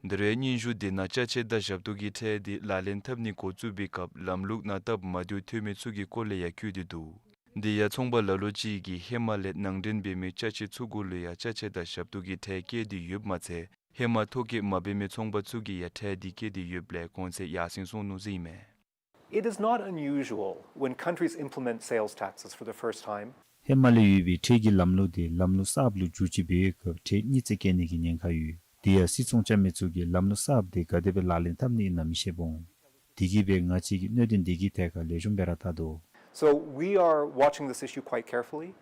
འདི་རུ་སྙན་ཞུ་དེ་ནང་ཅ་ཆས་དང་ཞབས་ཏོག་གི་ཁྲལ་དེ་ལག་ལེན་འཐབ་ནི་འགོ་བཙུགས་པའི་སྐབས་ལམ་ལུགས་ནང་སྟབས་མ་བདེཝ་ཐོན་མི་ཚུ་གི་སྐོར་ལས་ཡང་བཀོད་དེ་འདུག། དེ་ཡང་ཚོང་པ་ལ་ལུ་ཅིག་གིས་ཧེ་མ་ལས་ནང་འདྲེན་འབད་མི་ཅ་ཆས་ཚུ་གུ་ལུ་ཡང་ཅ་ཆས་དང་ཞབས་ཏོག་གི་ཁྲལ་བཀལ་ཏེ་ཡོདཔ་མ་ཚད་ཧེ་མ་ཐོ་བཀོད་མ་འབད་མི་ཚོང་པ་ཚུ་གིས་ཡང་ཁྲལ་དེ་བཀལ་ཏེ་ཡོདཔ་ལས་གོང་ཚད་ཡར་སེང་སོང་ནུག་ཟེར་ཨིན་མས། It is not unusual when countries implement sales taxes for the first time. ཧེ་མ་ལས་ཡོད་པའི་ཁྲལ་གྱི་ལམ་ལུགས་དེ་ལམ་ལུགས་གསརཔ་ལུ་འགྱུར་བཅོས་འབད་བའི་སྐབས་ཁྲལ་གཉིས་བརྩེགས་བཀལ་ནི་གི་ཉེན་ཁ་ཡོད། དེ་ཡང་སིལ་ཚོང་རྐྱབ་མི་ཚུ་གིས་ལམ་ལུགས་གསརཔ་དེ་ག་དེ་སྦེ་ལག་ལེན་འཐབ་ནི་ཨིན་ན་མི་ཤེས་འོང་། དེ་གིས་སྦེ་ང་བཅས་ཀྱིས་གནད་དོན་དེ་གི་ཐད་ཁར་ལེགས་ཤོམ་སྦེ་ར་བལྟ་དོ། So we are watching this issue quite carefully.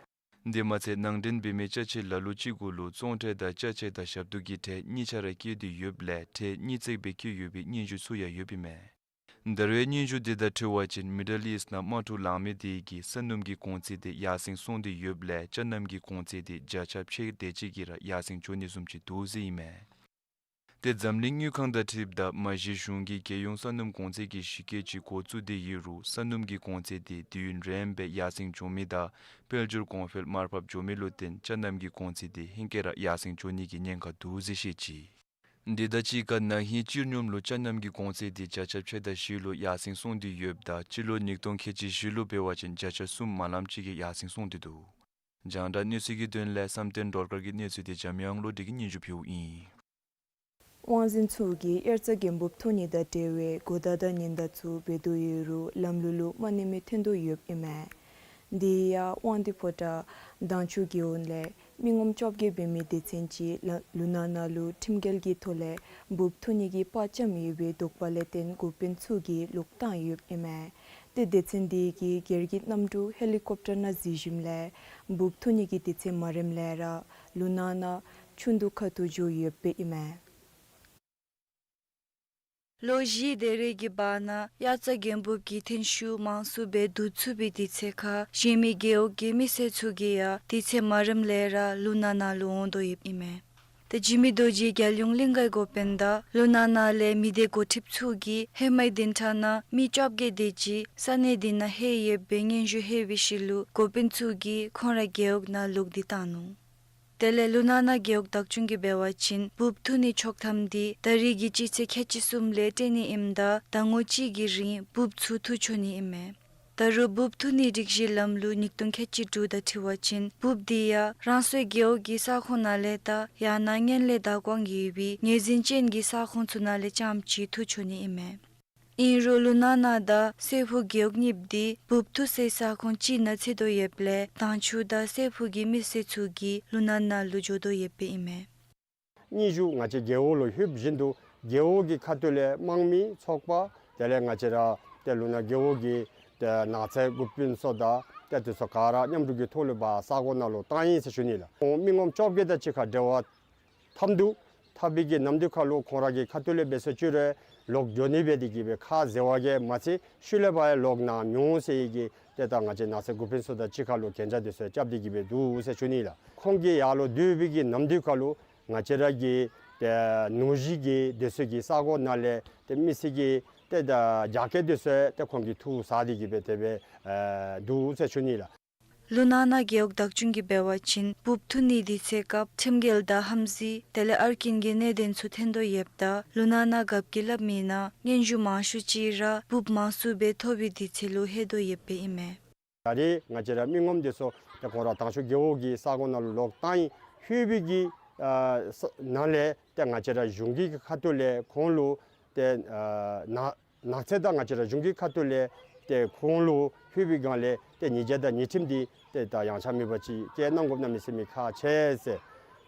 དེ་མ་ཚད་ནང་འདྲེན་འབད་མི་ཅ་ཆས་ལ་ལུ་ཅིག་གུ་ལུ་བཙོང་ཁྲལ་དང་ཅ་ཆས་དང་ཞབས་ཏོག་གི་ཁྲལ་གཉིས་ཆ་ར་བཀལ་ཏེ་ཡོདཔ་ལས་ཁྲལ་གཉིས་བརྩེགས་སྦེ་བཀལ་ཡོད་པའི་སྙན་ཞུ་ཚུ་ཡང་ཡོདཔ་ཨིན་མས། ད་རུང་སྙན་ཞུ་དེ་དང་འཁྲིལ་བ་ཅིན་མི་ཌལ་ཨིསཊ་ནང་དམག་འཁྲུག་ལང་མི་དེ་གིས་ས་སྣུམ་གྱི་གོང་ཚད་དེ་ཡར་སེང་སོང་སྟེ་ཡོདཔ་ལས་ཅ་རྣམ་གྱི་གོང་ཚད་དེ་བརྒྱ་ཆ་ཕྱེད་དེ་ཅིག་གིས་ར་ཡར་སེང་འགྱོ་ནི་བཟུམ་ཅིག་འདུག་ཟེར་ཨིན་མས། ཏེ་འཛམ་གླིང་དངུལ་ཁང་དང་འཁྲིལཝ་ད་མ་གཞི་གཞུང་གིས་རྒྱལ་ཡོངས་ས་སྣུམ་གོང་ཚད་ཀྱི་གཞི་བཀོད་ཅིག་འགོ་བཙུགས་ཏེ་ཡོད་རུང་ས་སྣུམ་གྱི་གོང་ཚད་དེ་དུས་ཡུན་རིངམོ་སྦེ་ཡར་སེང་འགྱོ་མི་དང་དཔལ་འབྱོར་གོང་འཕེལ་མར་ཕབ་འགྱོ་མི་ལུ་བརྟེན་ཅ་རྣམ་གྱི་གོང་ཚད་དེ་ཧེང་སྐལ་ར་ཡར་སེང་འགྱོ་ནི་གི་ཉེན་ཁ་འདུག་ཟེར་བཤད་ཅི། དེ་དང་གཅིག་ཁར་ན་ཧིང་སྤྱིར་སྙོམས་ལུ་ཅ་རྣམ་གྱི་གོང་ཚད་དེ་བརྒྱ་ཆ་ཕྱེད་དང་བཞི་ལུ་ཡར་སེང་སོང་སྟེ་ཡོདཔ་ད་སྤྱི་ལོ་ཉིས་སྟོང་ཁལ་གཅིག་བཞི་ལུ་འབད་བ་ཅིན་བརྒྱ་ཆ་གསུམ་མ་ལངམ་ཅིག་གིས་ཡར་སེང་སོང་སྟེ་འདུག། རྒྱང་བསྒྲགས་གནས་ཚུལ་གྱི་དོན་ལས་བསམ་གཏན་སྒྲོལ་དཀར་གྱི་གནས་ཚུལ་དེ་འཇམ་དབྱངས་བློ་གྲོས་ཀྱིས་སྙན་ཞུ་ཕུལཝ་ཨིན། དབང་འཛིན་ཚུ་གིས་དབྱར་རྩྭ་དགུན་འབུཔ་འཐུ་ནི་དང་འབྲེལ་བའི་གོ་བརྡ་དང་ཉེན་བརྡ་ཚུ་འབད་དོ་ཡོད་རུང་ལམ་ལུགས་ལུ་མ་གནས་མི་ཐོན་དོ་ཡོདཔ་ཨིན་མས། དེ་ཡང་དབང་འདུས་ཕོ་བྲང་དྭངས་ཆུ་རྒེད་འོག་ལས་མི་ངོམ་བཅོ་བརྒྱད་འབད་མི་སྡེ་ཚན་ཅིག་ལ་ལུ་ནང་ན་ལུ་ཁྲིམས་འགལ་གྱི་ཐོག་ལས་འབུཔ་འཐུ་ནི་གི་པར་བཅམ་ཡོད་པའི་དོགས་པ་ལས་བརྟེན་འགོ་དཔོན་ཚུ་གིས་ལོག་བཏང་ཡོདཔ་ཨིན་མས། ཏེ་སྡེ་ཚན་དེ་གིས་སྒེར་གྱི་གནམ་གྲུ་ཧེ་ལི་ཀོབ་ཊར་ནང་འཛུལ་ཞིནམ་ལས་འབུཔ་འཐུ་ནི་གི་དུས་ཚོད་མ་རནམ་ལས་ར་ལུ་ནང་ན་ཆུ་མདོག་ཁ་ཐུག་འགྱོ་ཡོདཔ་ཨིན་མས། ལོ་བཞི་དེ་རེ་གི་བར་ན་དབྱར་རྩྭ་དགུན་འབུཔ་གི་ཐོན་ཤུགས་མང་སུ་སྦེ་བསྡུ་ཚུགས་པའི་དུས་ཚོད་ཁར་གཞན་མི་རྒེད་འོག་གི་མི་སེར་ཚུ་གིས་ཡང་དུས་ཚོད་མ་རནམ་ལས་ར་ལུ་ནང་ན་ལུ་འོང་དོ་ཡོདཔ་ཨིན་མས། ཏེ་འཇིགས་མེད་རྡོ་རྗེ་རྒྱལ་ཡོངས་གླིང་གའི་འགོ་དཔོན་དང་ལུ་ནང་ན་ལས་མི་སྡེ་འགོ་ཁྲིདཔ་ཚུ་གིས་ཧེ་མའི་བདུན་ཕྲག་ནང་མི་བཅོ་བརྒྱད་དེ་ཅིག་ས་གནས་དེ་ནང་ལྷོད་ཡོད་པའི་སྙན་ཞུ་ལྷོད་པའི་ཤུལ་ལུ་འགོ་དཔོན་ཚུ་གིས་ཁོང་ར་རྒེད་འོག་ནང་ལོག་སྟེ་བཏང་ནུག། དེ་ལས་ལུ་ནང་ན་རྒེད་འོག་བདག་སྐྱོང་གིས་འབད་བ་ཅིན་འབུཔ་འཐུ་ནི་ཆོག་ཐམ་དེ་ད་རེས་ཀྱི་སྤྱི་ཚེས་ཁལ་གཅིག་གསུམ་ལས་སྤྲོད་ནི་ཨིནམ་ད་ཟླ་ངོ་གཅིག་གི་རིང་འབུཔ་ཚུ་འཐུ་ཆོག་ནི་ཨིན་མས། ད་རུང་འབུཔ་འཐུ་ནི་སྒྲིག་གཞི་ལམ་ལུགས་ཉིས་སྟོང་ཁལ་གཅིག་དྲུག་དང་འཁྲིལ་བ་ཅིན་འབུཔ་དེ་ཡང་རང་སོའི་རྒེད་འོག་གི་ས་ཁོངས་ནང་ལས་དང་ཡང་ན་ངན་ལྷད་བདག་དབང་ཡོད་པའི་ངོས་འཛིན་ཅན་གྱི་ས་ཁོངས་ཚུ་ནང་ལས་རྐྱངམ་ཅིག་འཐུ་ཆོག་ནི་ཨིན་མས། ཨིན་རུང་ལུ་ནང་ན་དང་སེར་ཕུ་རྒེད་འོག་གཉིས་པོ་དེ་འབུཔ་འཐུ་སའི་ས་ཁོངས་གཅིག་ནང་ཚུད་དོ་ཡོདཔ་ལས་དྭངས་ཆུ་དང་སེར་ཕུ་གི་མི་སེར་ཚུ་གིས་ལུ་ནང་ན་ལུ་འགྱོ་དོ་ཡོདཔ་ཨིན་མས། སྙན་ཞུ་ང་བཅས་རྒེད་འོག་ལུ་ལྷོདཔ་བཞིན་དུ་རྒེད་འོག་གི་ཁ་ཐུག་ལས་དམངས་མི་ཚོགས་པ་དེ་ལས་ང་བཅས་ར་ཏེ་ལུ་ནང་རྒེད་འོག་གི་ཏེ་ནགས་ཚལ་འགོ་དཔོན་ཚུ་དང་ཏེ་དེ་ཚུ་ག་ར་མཉམ་རུབ་ཀྱི་ཐོག་ལུ་འབག་ས་གོ་ནང་ལུ་བཏང་ཡི་ཟེར་ཞུ་ནི་ལགས། མི་ངོམ་བཅོ་བརྒྱད་དེ་ཅིག་ཁར་འབྲེལ་བ་འཐབ་འདུག། འཐབ་པའི་གི་ནམ་དུས་ཁར་ལུ་ཁོང་ར་གི་ཁ་ཐུག་ལས་འབད་སོ་ཅི་རུང་ལོག་འགྱོ་ནི་འབད་དེ་གིས་སྦེ་ཁ་བཟེད་པ་གིས་མ་ཚད་ཤུལ་ལས་འབག་ཡང་ལོག་ནི་མི་འོང་ཟེར་གི་ཏེ་ད་ང་བཅས་ནགས་ཚལ་འགོ་དཔོན་ཚུ་དང་གཅིག་ཁར་ལུ་གན་རྒྱ་དེ་ཚུ་རྐྱབ་སྟེ་གིས་སྦེ་འདུག་ཟེར་ཞུ་ནི་ལགས། ཁོང་གིས་ཡར་ལུ་སྡོད་པའི་གི་ནམ་དུས་ཁར་ལུ་ང་བཅས་ར་གི་ཏེ་ནུ་གཞི་གི་དེ་ཚུ་གི་ས་གོ་ནང་ལས་ཏེ་མི་སེར་གྱི་ཏེ་ད་རྒྱ་སྐྱེད་དེ་ཚུ་ཏེ་ཁོང་གིས་འཐུ་ཟ་སྟེ་གིས་སྦེ་དེ་སྦེ་འདུག་ཟེར་ཞུ་ནི་ལགས། ལུ་ནང་ན་རྒེད་འོག་བདག་སྐྱོང་གིས་འབད་བ་ཅིན་འབུཔ་འཐུ་ནིའི་དུས་ཚོད་སྐབས་ཁྲིམས་འགལ་དང་ཧམ་སྤྱོད་དེ་ལས་ཨར་རྐུན་གྱི་གནད་དོན་ཚུ་ཐོན་དོ་ཡོདཔ་ད་ལུ་ནང་ན་རྒཔོ་གིས་སླབ་མིའི་ནང་སྙན་ཞུ་མང་ཤོས་ཅིག་ར་འབུཔ་མང་སུ་སྦེ་ཐོབ་པའི་དུས་ཚོད་ལུ་ལྷོད་དོ་ཡོདཔ་ཨིན་མས། ད་རེས་ང་བཅས་ར་མི་ངོམ་དེ་ཚུ་ཏེ་ཁོང་ར་དྭངས་ཆུ་རྒེད་འོག་གི་ས་གོ་ནང་ལུ་ལོག་བཏང་ཡི། ལྷོད་པའི་གི་ཨ་ས་ནང་ལས་ཏེ་ང་བཅས་ར་གཞུང་གི་ཁ་ཐུག་ལས་ཁོང་ལུ་ཏེ་ཨ་ནགས་ནགས་ཚལ་དང་ང་བཅས་ར་གཞུང་གི་ཁ་ཐུག་ལས་ཏེ་ཁོང་ལུ་ལྷོད་པའི་སྒང་ལས་ཏེ་ཉེས་རྒྱ་དང་ཉེས་ཁྲིམས་འདི་ཏེ་ད་ཡངས་ཆག་མེད་པ་ཅིག་བཀལ་གནང་དགོཔ་གནམ་མེད་ས་མེད་ཁག་ཆེ་ཟེར།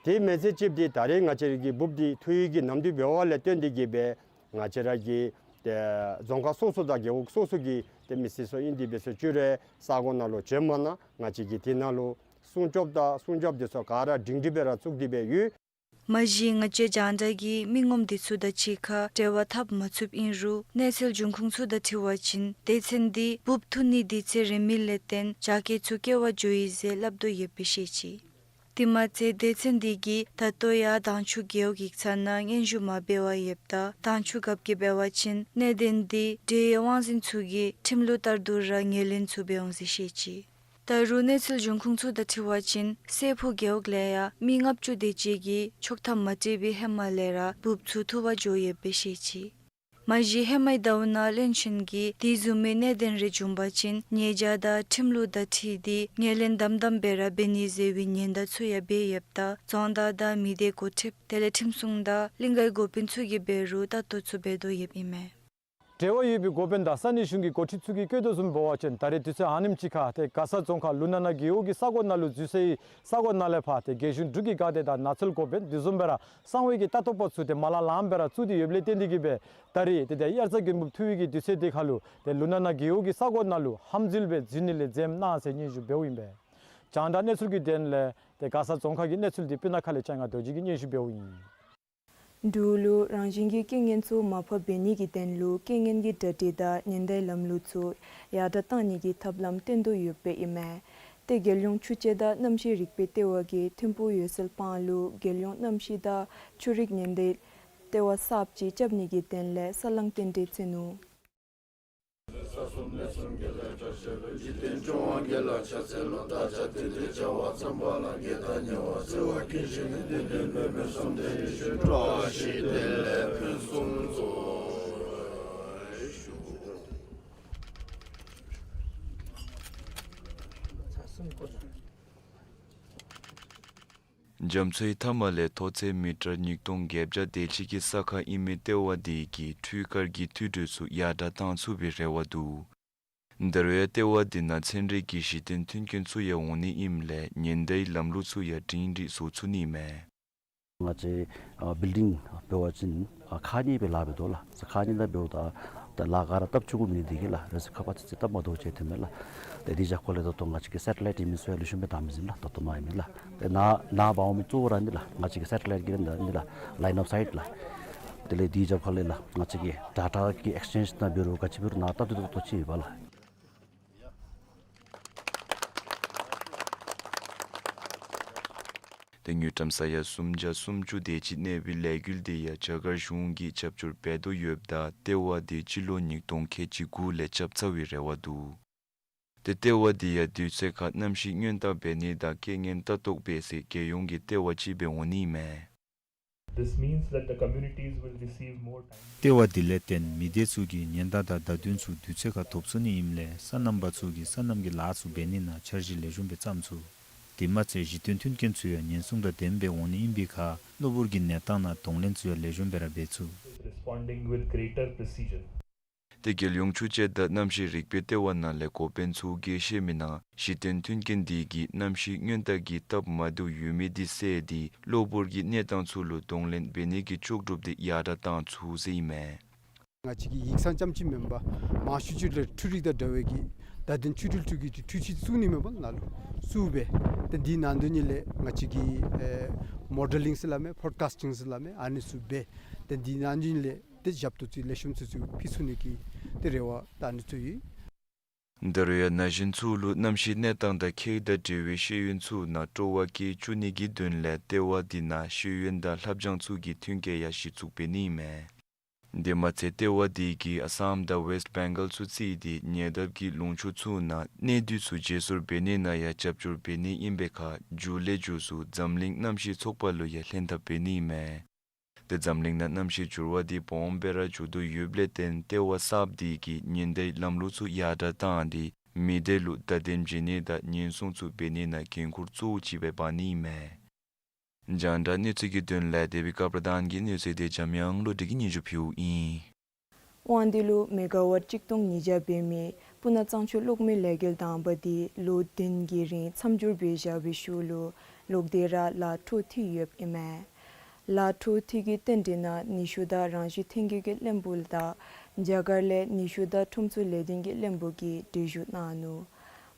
དེ་མེན་ཚེ་ཅིག་འདི་ད་རེས་ང་བཅས་ར་གི་འབུཔ་འདི་འཐུ་ཡི་གི་ནམ་དུས་འབད་བ་ལས་བརྟེན་ཏེ་གིས་སྦེ་ང་བཅས་ར་གི་ཏེ་རྫོང་ཁག་སོ་སོ་དང་རྒེད་འོག་སོ་སོ་གི་ཏེ་མི་སེར་ཚུ་ཨིན་ཏེ་འབད་སོ་ཅི་རུང་ས་གོ་ནང་ལུ་བྱོནམ་ན་ང་བཅས་ཀྱིས་དེ་ནང་ལུ་སྲུང་སྐྱོབ་དང་སྲུང་སྐྱོབ་དེ་ཚུ་ག་ར་སྒྲིང་སྒྲི་སྦེ་ར་བཙུགས་ཏེ་སྦེ་ཡོད། མ་གཞི་ང་བཅས་རྒྱང་བསྒྲགས་ཀྱིས་མི་ངོམ་འདི་ཚུ་དང་གཅིག་ཁར་འབྲེལ་བ་འཐབ་མ་ཚུགསཔ་ཨིན་རུང་གནས་ཚུལ་འབྱུང་ཁུངས་ཚུ་དང་འཁྲིལ་བ་ཅིན་སྡེ་ཚན་འདི་འབུཔ་འཐུ་ནི་དུས་ཚོད་རན་མི་ལས་བརྟེན་བྱ་སྐྱེལ་ཚུ་བསྐྱལ་བར་འགྱོ་ཡི་ཟེར་སླབ་དོ་ཡོདཔ་སྦེ་བཤད་ཅི། དེ་མ་ཚད་སྡེ་ཚན་འདི་གིས་ད་ལྟོ་ཡང་དྭངས་ཆུ་རྒེད་འོག་ཡིག་ཚང་ནང་སྙན་ཞུ་མ་འབད་བར་ཡོདཔ་ད་དྭངས་ཆུ་རྒཔོ་གིས་འབད་བ་ཅིན་གནད་དོན་འདི་འབྲེལ་ཡོད་དབང་འཛིན་ཚུ་གིས་ཁྲིམས་ལུགས་ལྟར་དུ་ར་ངོས་ལེན་ཚུ་འབད་འོང་ཟེར་བཤད་ཅི། ད་རུང་གནས་ཚུལ་འབྱུང་ཁུངས་ཚུ་དང་འཁྲིལ་བ་ཅིན་སྲས་ཕུག་རྒེད་འོག་ལས་ཡང་མི་ལྔ་བཅུ་དེ་ཅིག་གིས་ཆོག་ཐམ་མ་སྤྲོད་པའི་ཧེ་མ་ལས་ར་འབུཔ་ཚུ་འཐུ་བར་འགྱོ་ཡོདཔ་སྦེ་བཤད་ཅི། མ་གཞི་ཧེ་མའི་ཟླཝ་ནང་བློན་ཆེན་གྱིས་དེ་བཟུམ་མའི་གནད་དོན་རེ་བྱུང་པ་ཅིན་ཉེས་བྱ་དང་ཁྲིམས་ལུགས་དང་འཁྲིལ་ཏེ་ངོས་ལེན་དམ་དམ་སྦེ་ར་འབད་ནི་ཟེར་བའི་ཉེན་བརྡ་ཚུ་ཡང་འབད་ཡོདཔ་ད་རྫོང་བདག་དང་མི་སྡེ་འགོ་ཁྲིདཔ་དེ་ལས་ཁྲིམས་སྲུང་དང་གླིང་གའི་འགོ་དཔོན་ཚུ་གིས་འབད་རུང་ལྟ་རྟོག་ཚུ་འབད་དོ་ཡོདཔ་ཨིན་མས། འབྲེལ་བ་ཡོད་པའི་འགོ་དཔོན་དང་ས་གནས་གཞུང་གི་འགོ་ཁྲིདཔ་ཚུ་གིས་བཀོད་དོ་བཟུམ་འབད་བ་ཅིན་ད་རེས་དུས་ཚོད་ཨ་ནེམ་ཅིག་ཁར་ཏེ་མགར་ས་རྫོང་ཁག་ལུ་ན་ན་རྒེད་འོག་གི་ས་གོ་ནང་ལུ་འཛུལ་སའི་ས་གོ་ནང་ལས་ཕར་ཏེ་རྒྱལ་གཞུང་འབྲུག་གི་འགག་སྡེ་དང་ནགས་ཚལ་འགོ་དཔོན་དེ་བཟུམ་སྦེ་ར་གསང་བའི་གི་ལྟ་རྟོགཔ་ཚུ་ཏེ་མ་ལང་ལངམ་སྦེ་ར་བཙུགས་ཏེ་ཡོདཔ་ལས་བརྟེན་ཏེ་གིས་སྦེ་ད་རེས་ཏེ་ཏེ་དབྱར་རྩྭ་དགུན་འབུཔ་འཐུ་བའི་གི་དུས་ཚོད་དེ་ཁར་ལུ་ཏེ་ལུ་ན་ན་རྒེད་འོག་གི་ས་གོ་ནང་ལུ་ཧམ་འཛུལ་སྦེ་འཛུལ་ནི་ལས་འཛེམ་གནང་ཟེར་སྙན་ཞུ་འབདཝ་ཨིན་པས། རྒྱང་བསྒྲགས་གནས་ཚུལ་གྱི་དོན་ལས་ཏེ་མགར་ས་རྫོང་ཁག་གི་གནས་ཚུལ་འདི་སྤུ་ན་ཁ་ལས་ལྕང་ང་རྡོ་རྗེ་གིས་སྙན་ཞུ་འབདཝ་ཨིན། འབྲུག་ལུ་རང་བཞིན་གྱི་རྐྱེན་ངན་ཚུ་མར་ཕབ་འབད་ནི་གི་དོན་ལུ་རྐྱེན་ངན་གྱི་གྲ་སྒྲིག་དང་ཉེན་བརྡའི་ལམ་ལུགས་ཚུ་ཡར་དྲག་གཏང་ནི་གི་ཐབས་ལམ་བཏོན་དོ་ཡོདཔ་ཨིན་མས། ཏེ་རྒྱལ་ཡོངས་ཆུ་དཔྱད་དང་གནམ་གཤིས་རིག་པའི་ལྟེ་བ་གིས་ཐིམ་ཕུག་འོད་གསལ་སྤང་ལུ་རྒྱལ་ཡོངས་གནམ་གཤིས་དང་ཆུ་རིག་ཉེན་བརྡའི་ལྟེ་བ་གསརཔ་ཅིག་རྐྱབ་ནི་གི་དོན་ལས་ས་བསླང་རྟེན་འབྲེལ་མཛད་ནུག། རྒྱ་མཚོའི་མཐའ་མ་ལས་མཐོ་ཚད་མི་ཊར་ཉིས་སྟོང་བརྒྱད་བརྒྱ་དེ་ཅིག་གི་ས་ཁར་ཨིན་མི་ལྟེ་བ་འདི་གིས་འཕྲུལ་དཀར་གྱི་མཐུད་འཕྲུལ་ཚུ་ཡར་དྲག་གཏང་ཚུགས་པའི་རེ་བ་འདུག། འདི་རུ་ཡང་ལྟེ་བ་འདི་ནང་ཚན་རིག་གི་གཞི་རྟེན་མཐུན་རྐྱེན་ཚུ་ཡང་འོང་ནི་ཨིནམ་ལས་ཉེན་བརྡའི་ལམ་ལུགས་ཚུ་ཡང་སྒྲིང་སྒྲི་བཟོ་ཚུགས་ནི་མས། ང་བཅས་ཨ་བིལ་ཌིང་འབད་བ་ཅིན་ཨ་ཁག་གཉིས་སྦེ་ལཱ་འབད་དོ་ལགས། ཁག་གཉིས་ནང་འབདཝ་ད་ད་ལཱ་ག་ར་སྟབས་བཅུག་དགོ་མི་འདི་གིས་ལགས་རེས་གཟའ་ཁ་པ་ཚེས་ཚེས་སྟབས་མ་བདེཝ་ཅིག་ཐོནམ་མས་ལགས། ཏེ་འདི་རྒྱབ་ཁ་ལས་ད་ལྟོ་ང་བཅས་ཀྱི་སེ་ཊི་ལའིཊ་ཨིན་མི་ཚུ་ཡང་ལེགས་ཤོམ་སྦེ་བདའ་མི་ཚུགས་ལགས། ད་ལྟོ་མ་ཨིན་མི་ལགས། ཏེ་ནཱ་ནཱ་འབག་འོང་མི་གཙོ་བོ་ར་འདི་ལགས་ང་བཅས་ཀྱི་སེ་ཊི་ལའིཊ་ཀྱི་ར་འདི་ལགས་ལའིན་ཨོཕ་སའིཊ་ལགས། དེ་ལས་འདི་རྒྱབ་ཁ་ལས་ལགས་ང་བཅས་ཀྱི་ཌེ་ཊ་གི་ཨེགསི་ཅེནཇ་ནང་འབད་རུང་ག་ཅི་འབད་རུང་ནཱ་སྟབས་བདེ་ཏོག་ཏོ་ཅིག་ཡོད་པས་ལགས། ཏེ་དངུལ་ཀྲམ་ས་ཡ་སུམ་བརྒྱ་སུམ་ཅུ་དེ་ཅིག་གནས་པའི་ལས་འགུལ་འདི་ཡང་རྒྱ་གར་གཞུང་གིས་རྒྱབ་སྐྱོར་འབད་དོ་ཡོདཔ་ད་ལྟེ་བ་འདི་སྤྱི་ལོ་ཉིས་སྟོང་ཁལ་གཅིག་དགུ་ལས་རྐྱབ་ཚར་བའི་རེ་བ་འདུག། ཏེ་ལྟེ་བ་འདི་ཡང་དུས་ཚོད་ཁར་གནམ་གཤིས་སྔོན་བརྟག་འབད་ནི་དང་རྐྱེན་ངན་ལྟ་རྟོག་འབད་སའི་རྒྱལ་ཡོངས་ཀྱི་ལྟེ་བ་ཅིག་སྦེ་འོང་ནི་མས། This means that the communities will receive more time. ལྟེ་བ་འདི་ལས་བརྟེན་མི་སྡེ་ཚུ་གིས་ཉེན་བརྡ་དང་བརྡ་དོན་ཚུ་དུས་ཚོད་ཁར་ཐོབ་ཚུགས་ནི་ཨིནམ་ལས་སོ་ནམ་པ་ཚུ་གིས་སོ་ནམ་གྱི་ལཱ་ཚུ་འབད་ནི་ནང་འཆར་གཞི་ལེགས་ཤོམ་སྦེ་བརྩམ་ཚུགས། དེ་མ་ཚད་གཞི་རྟེན་མཐུན་རྐྱེན་ཚུ་ཡང་ཉེན་སྲུང་དང་ལྡནམ་སྦེ་འོང་ནི་ཨིན་པའི་ཁར་གློ་བུར་གྱི་གནས་སྟངས་ནང་གདོང་ལེན་ཚུ་ཡང་ལེགས་ཤོམ་སྦེ་ར་འབད་ཚུགས། Responding with greater precision. ཏེ་རྒྱལ་ཡོངས་ཆུ་དཔྱད་དང་གནམ་གཤིས་རིག་པའི་ལྟེ་བ་ནང་ལས་འགོ་དཔོན་ཚུ་གིས་བཤད་མི་ནང་གཞི་རྟེན་མཐུན་རྐྱེན་འདི་གིས་གནམ་གཤིས་སྔོན་བརྟག་གི་སྟབས་མ་བདེཝ་ཡོད་མི་འདི་བསལ་ཏེ་གློ་བུར་གྱི་གནས་སྟངས་ཚུ་ལུ་གདོང་ལེན་འབད་ནི་གི་ལྕོགས་གྲུབ་འདི་ཡར་དྲག་གཏང་ཚུགས་ཟེར་ཨིན་མས། ང་བཅས་ཀྱི་ཡིག་ཚང་རྐྱངམ་ཅིག་མེན་པར་མང་ཤོས་ཅིག་ལས་འཕྲུལ་རིག་དང་འདྲ་བའི་གི་བརྡ་དོན་ཆོས་འབྲེལ་འཕྲུལ་གྱི་འཕྲུལ་ཆས་བཙུགས་ནི་མེན་པར་ནཱ་ལུ་བཙུགས་སྦེ་ཏེ་འདི་ནང་དོན་ཉིད་ལས་ང་བཅས་ཀྱི་ཨེ་མོ་ཌེ་ལིང་ཟེར་སླབ་མས་བྷོར་ཀཱསི་ཊིང་ཟེར་སླབ་མས་ཨ་ནི་ཚུ་འབད་ཏེ་འདི་ནང་དོན་ཉིད་ལས་ཏེ་ཞབས་ཏོག་ཚུ་ལེགས་ཤོམ་ཚུ་ཚུ་ཕུལ་ཚུགས་ནི་གི་ཏེ་རེ་བ་ད་ཨ་ནི་ཚུ་ཡོད། འདི་རུ་ཡང་ན་གཞོན་ཚུ་ལུ་གནམ་གཤིས་གནས་སྟངས་དང་ཁྱད་དང་འབྲེལ་བའི་ཤེས་ཡོན་ཚུ་ནང་སྤྲོ་བ་སྐྱེ་བཅུག་ནི་གི་དོན་ལས་ལྟེ་བ་འདི་ནང་ཤེས་ཡོན་དང་ལྷབ་སྦྱང་ཚུ་གི་མཐུན་རྐྱེན་ཡང་གཞི་བཙུགས་འབད་ནི་མས། དེ་མ་ཚད་ལྟེ་བ་འདི་གིས་ཨ་སམ་དང་ཝེསཊ་བེང་གཱལ་ཚུ་རྩིས་ཏེ་ཉེ་འདབས་ཀྱི་ལུང་ཕྱོགས་ཚུ་ནང་གནས་སྡུད་ཚུ་བརྗེ་སོར་འབད་ནི་ནང་ཡང་རྒྱབ་སྐྱོར་འབད་ནི་ཨིན་པའི་ཁར་མཇུག་ལས་མཇུག་སུ་འཛམ་གླིང་གནམ་གཤིས་ཚོགས་པ་ལུ་ཡང་ལྷན་ཐབས་འབད་ནི་མས། ཏེ་འཛམ་གླིང་ནང་གནམ་གཤིས་འགྱུར་བ་འདི་སྦོམ་སྦེ་ར་འགྱོ་དོ་ཡོདཔ་ལས་བརྟེན་ལྟེ་བ་གསརཔ་འདི་གིས་ཉེན་བརྡའི་ལམ་ལུགས་ཚུ་ཡར་དྲག་བཏང་སྟེ་མི་སྡེ་ལུ་བརྡ་དོན་བྱིན་ནི་དང་ཉེན་སྲུང་ཚུ་འབད་ནི་ནང་འགན་ཁུར་གཙོ་བོ་ཅིག་སྦེ་འབག་ནི་མས། རྒྱང་བསྒྲགས་གནས་ཚུལ་གྱི་དོན་ལས་དེ་བི་ཀ་པྲ་དཱན་གྱིས་གནས་ཚུལ་དེ་འཇམ་དབྱངས་བློ་གྲོས་ཀྱིས་སྙན་ཞུ་ཕུལཝ་ཨིན། དབང་འདུས་ལུ་མེ་ག་ཝཊ་གཅིག་སྟོང་ཉིས་བརྒྱ་འབད་མི་སྤུ་ན་གཙང་ཆུ་གློག་མེ་ལས་འགུལ་དང་པ་འདི་ལོ་བདུན་གྱི་རིང་མཚམས་སྦྱོར་འབད་བཞག་པའི་ཤུལ་ལུ་ལོག་སྟེ་ར་ལཱ་འཕྲོ་མཐུད་ཡོདཔ་ཨིན་མས། ལཱ་འཕྲོ་མཐུད་ཀྱི་རྟེན་འབྲེལ་ནང་ནུས་ཤུགས་དང་རང་བཞིན་ཐོན་སྐྱེད་ཀྱི་བློན་པོ་དང་རྒྱ་གར་ལས་ནུས་ཤུགས་དང་ཁྲོམ་ཚུ་ལས་དོན་གྱི་བློན་པོ་གིས་གྲོས་ཞུ་གནང་ནུག།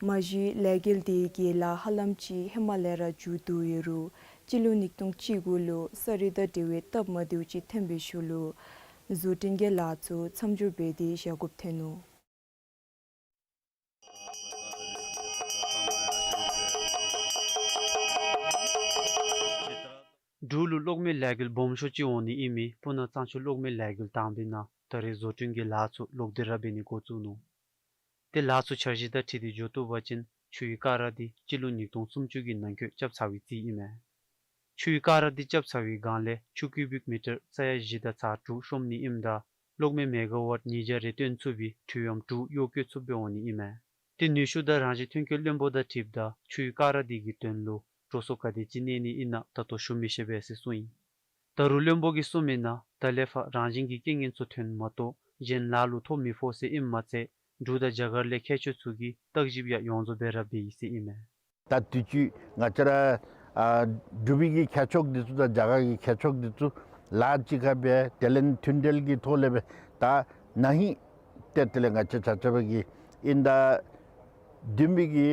མ་གཞི་ལས་འགུལ་དེ་གི་ལཱ་ཧ་ལམ་ཅིག་ཧེ་མ་ལས་ར་མཇུག་བསྡུ་ཡོད་རུང་ སྤྱི་ལོ་ཉིས་སྟོང་བཅུ་དགུ་ལུ་ས་རུད་དང་འབྲེལ་བའི་སྟབས་མ་བདེཝ་ཅིག་ཐོན་པའི་ཤུལ་ལུ་བཟོ་སྐྲུན་གྱི་ལཱ་ཚུ་མཚམས་འཇོག་འབད་དེ་བཞག་དགོཔ་ཐོན་ནུག། འབྲུག་ལུ་གློག་མེ་ལས་འགུལ་སྦོམ་ཤོས་ཅིག་འོང་ནི་ཨིན་མི་སྤུ་ན་གཙང་ཆུ་གློག་མེ་ལས་འགུལ་དང་པའི་ནང་ད་རེས་བཟོ་སྐྲུན་གྱི་ལཱ་ཚུ་ལོག་སྟེ་ར་འབད་ནི་འགོ་བཙུགས་ནུག། ཏེ་ལཱ་ཚུ་འཆར་གཞི་དང་འཁྲིལ་ཏེ་འགྱོ་བཏུབ་པ་ཅིན་ཆུའི་ཀ་ར་འདི་སྤྱི་ལོ་ཉིས་སྟོང་སུམ་ཅུ་གི་ནང་འཁོད་རྐྱབ་ཚར་བའི་རྩིས་ཨིན་མས། ཆུའི་ཀ་ར་འདི་རྐྱབ་ཚར་བའི་སྒང་ལས་ཆུ་ཀུ་བིག་མི་ཊར་ས་ཡ་བཞི་དང་ཚག་དྲུག་ཤོང་ནི་ཨིནམ་ད་གློག་མེ་མེ་ག་ཝཊ་ཉིས་བརྒྱ་རེ་བཏོན་ཚུགས་པའི་འཕྲུལ་ཨམ་དྲུག་གཡོག་བཀོལ་ཚུགསཔ་སྦེ་འོང་ནི་ཨིན་མས། ཏེ་ནུས་ཤུགས་དང་རང་བཞིན་ཐོན་སྐྱེད་བློན་པོ་དང་འཁྲིལཝ་ད་ཆུའི་ཀ་ར་འདི་གི་དོན་ལུ་འགྲོ་སོང་ག་དེ་ཅིག་གནས་ནི་ཨིན་ན་ད་ལྟོ་ཞུ་མི་ཤེས་པས་ཟེར་གསུངས་ཡི། ད་རུང་བློན་པོ་གིས་གསུངས་མི་ནང་ད་ལས་ཕར་རང་བཞིན་གྱི་རྐྱེན་ངན་ཚུ་ཐོན་མ་གཏོགས་གཞན་ལཱ་ལུ་ཐོ་མི་ཕོག་ཟེར་ཨིནམ་མ་ཚད་འབྲུག་དང་རྒྱ་གར་ལས་མཁས་མཆོག་ཚུ་གིས་བརྟག་ཞིབ་ཡང་ཡོངས་རྫོགས་སྦེ་ར་འབད་ཡི་ཟེར་ཨིན་མས། ད་དུས་ཅི་ང་བཅས་ར་ཨ་འབྲུག་པའི་གི་མཁས་མཆོག་འདི་ཚུ་དང་རྒྱ་གར་གྱི་མཁས་མཆོག་འདི་ཚུ་ལཱ་གཅིག་ཁར་སྦེ་དེ་ལས་མཐུན་འབྲེལ་གྱི་ཐོག་ལས་སྦེ་ད་ན་ཧིང་ཏེ་དེ་ལས་ང་བཅས་ཆ་ཁྱབ་ཀྱིས་དབྱིན་ཟླ་བདུན་པའི་གི་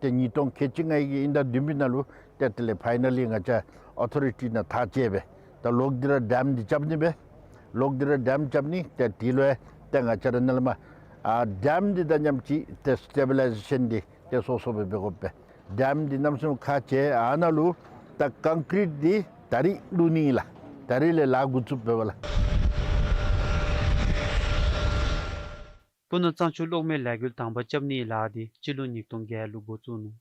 ཏེ་ཉིས་སྟོང་ཁལ་གཅིག་ལྔའི་གི་དབྱིན་ཟླ་བདུན་པའི་ནང་ལུ་ཏེ་དེ་ལས་ཕའི་ནལ་ལི་ང་བཅས་ཨོ་ཐོ་རི་ཊི་ནང་ཐག་བཅད་སྦེ་ད་ལོག་སྟེ་ར་ཌེམ་འདི་རྐྱབ་ནི་སྦེ་ལོག་སྟེ་ར་ཌེམ་རྐྱབ་ནི། ཏེ་དེ་ལུ་ཡང་ཏེ་ང་བཅས་ར་ནཱ་ལས་མར་ཨ་ཌེམ་འདི་དང་མཉམ་ཅིག་ཏེ་སི་ཊེ་བི་ལའི་ཟེ་ཤཱན་འདི་ཏེ་སོ་སོ་སྦེ་འབད་དགོ་པས། ཌེམ་འདི་གནམ་མེད་ས་མེད་ཁག་ཆེ། ཨ་ནཱ་ལུ་ད་ཀོང་ཀྲིཊ་འདི་ད་རིས་བླུག་ནི་ལགས། ད་རིས་ལས་ལཱ་འགོ་བཙུགསཔ་འབདཝ་ལགས། སྤུ་ན་གཙང་ཆུ་གློག་མེ་ལས་འགུལ་དང་པ་རྐྱབ་ནིའི་ལཱ་འདི་སྤྱི་ལོ་ཉིས་སྟོང་བརྒྱད་ལུ་འགོ་བཙུགས་ནུག།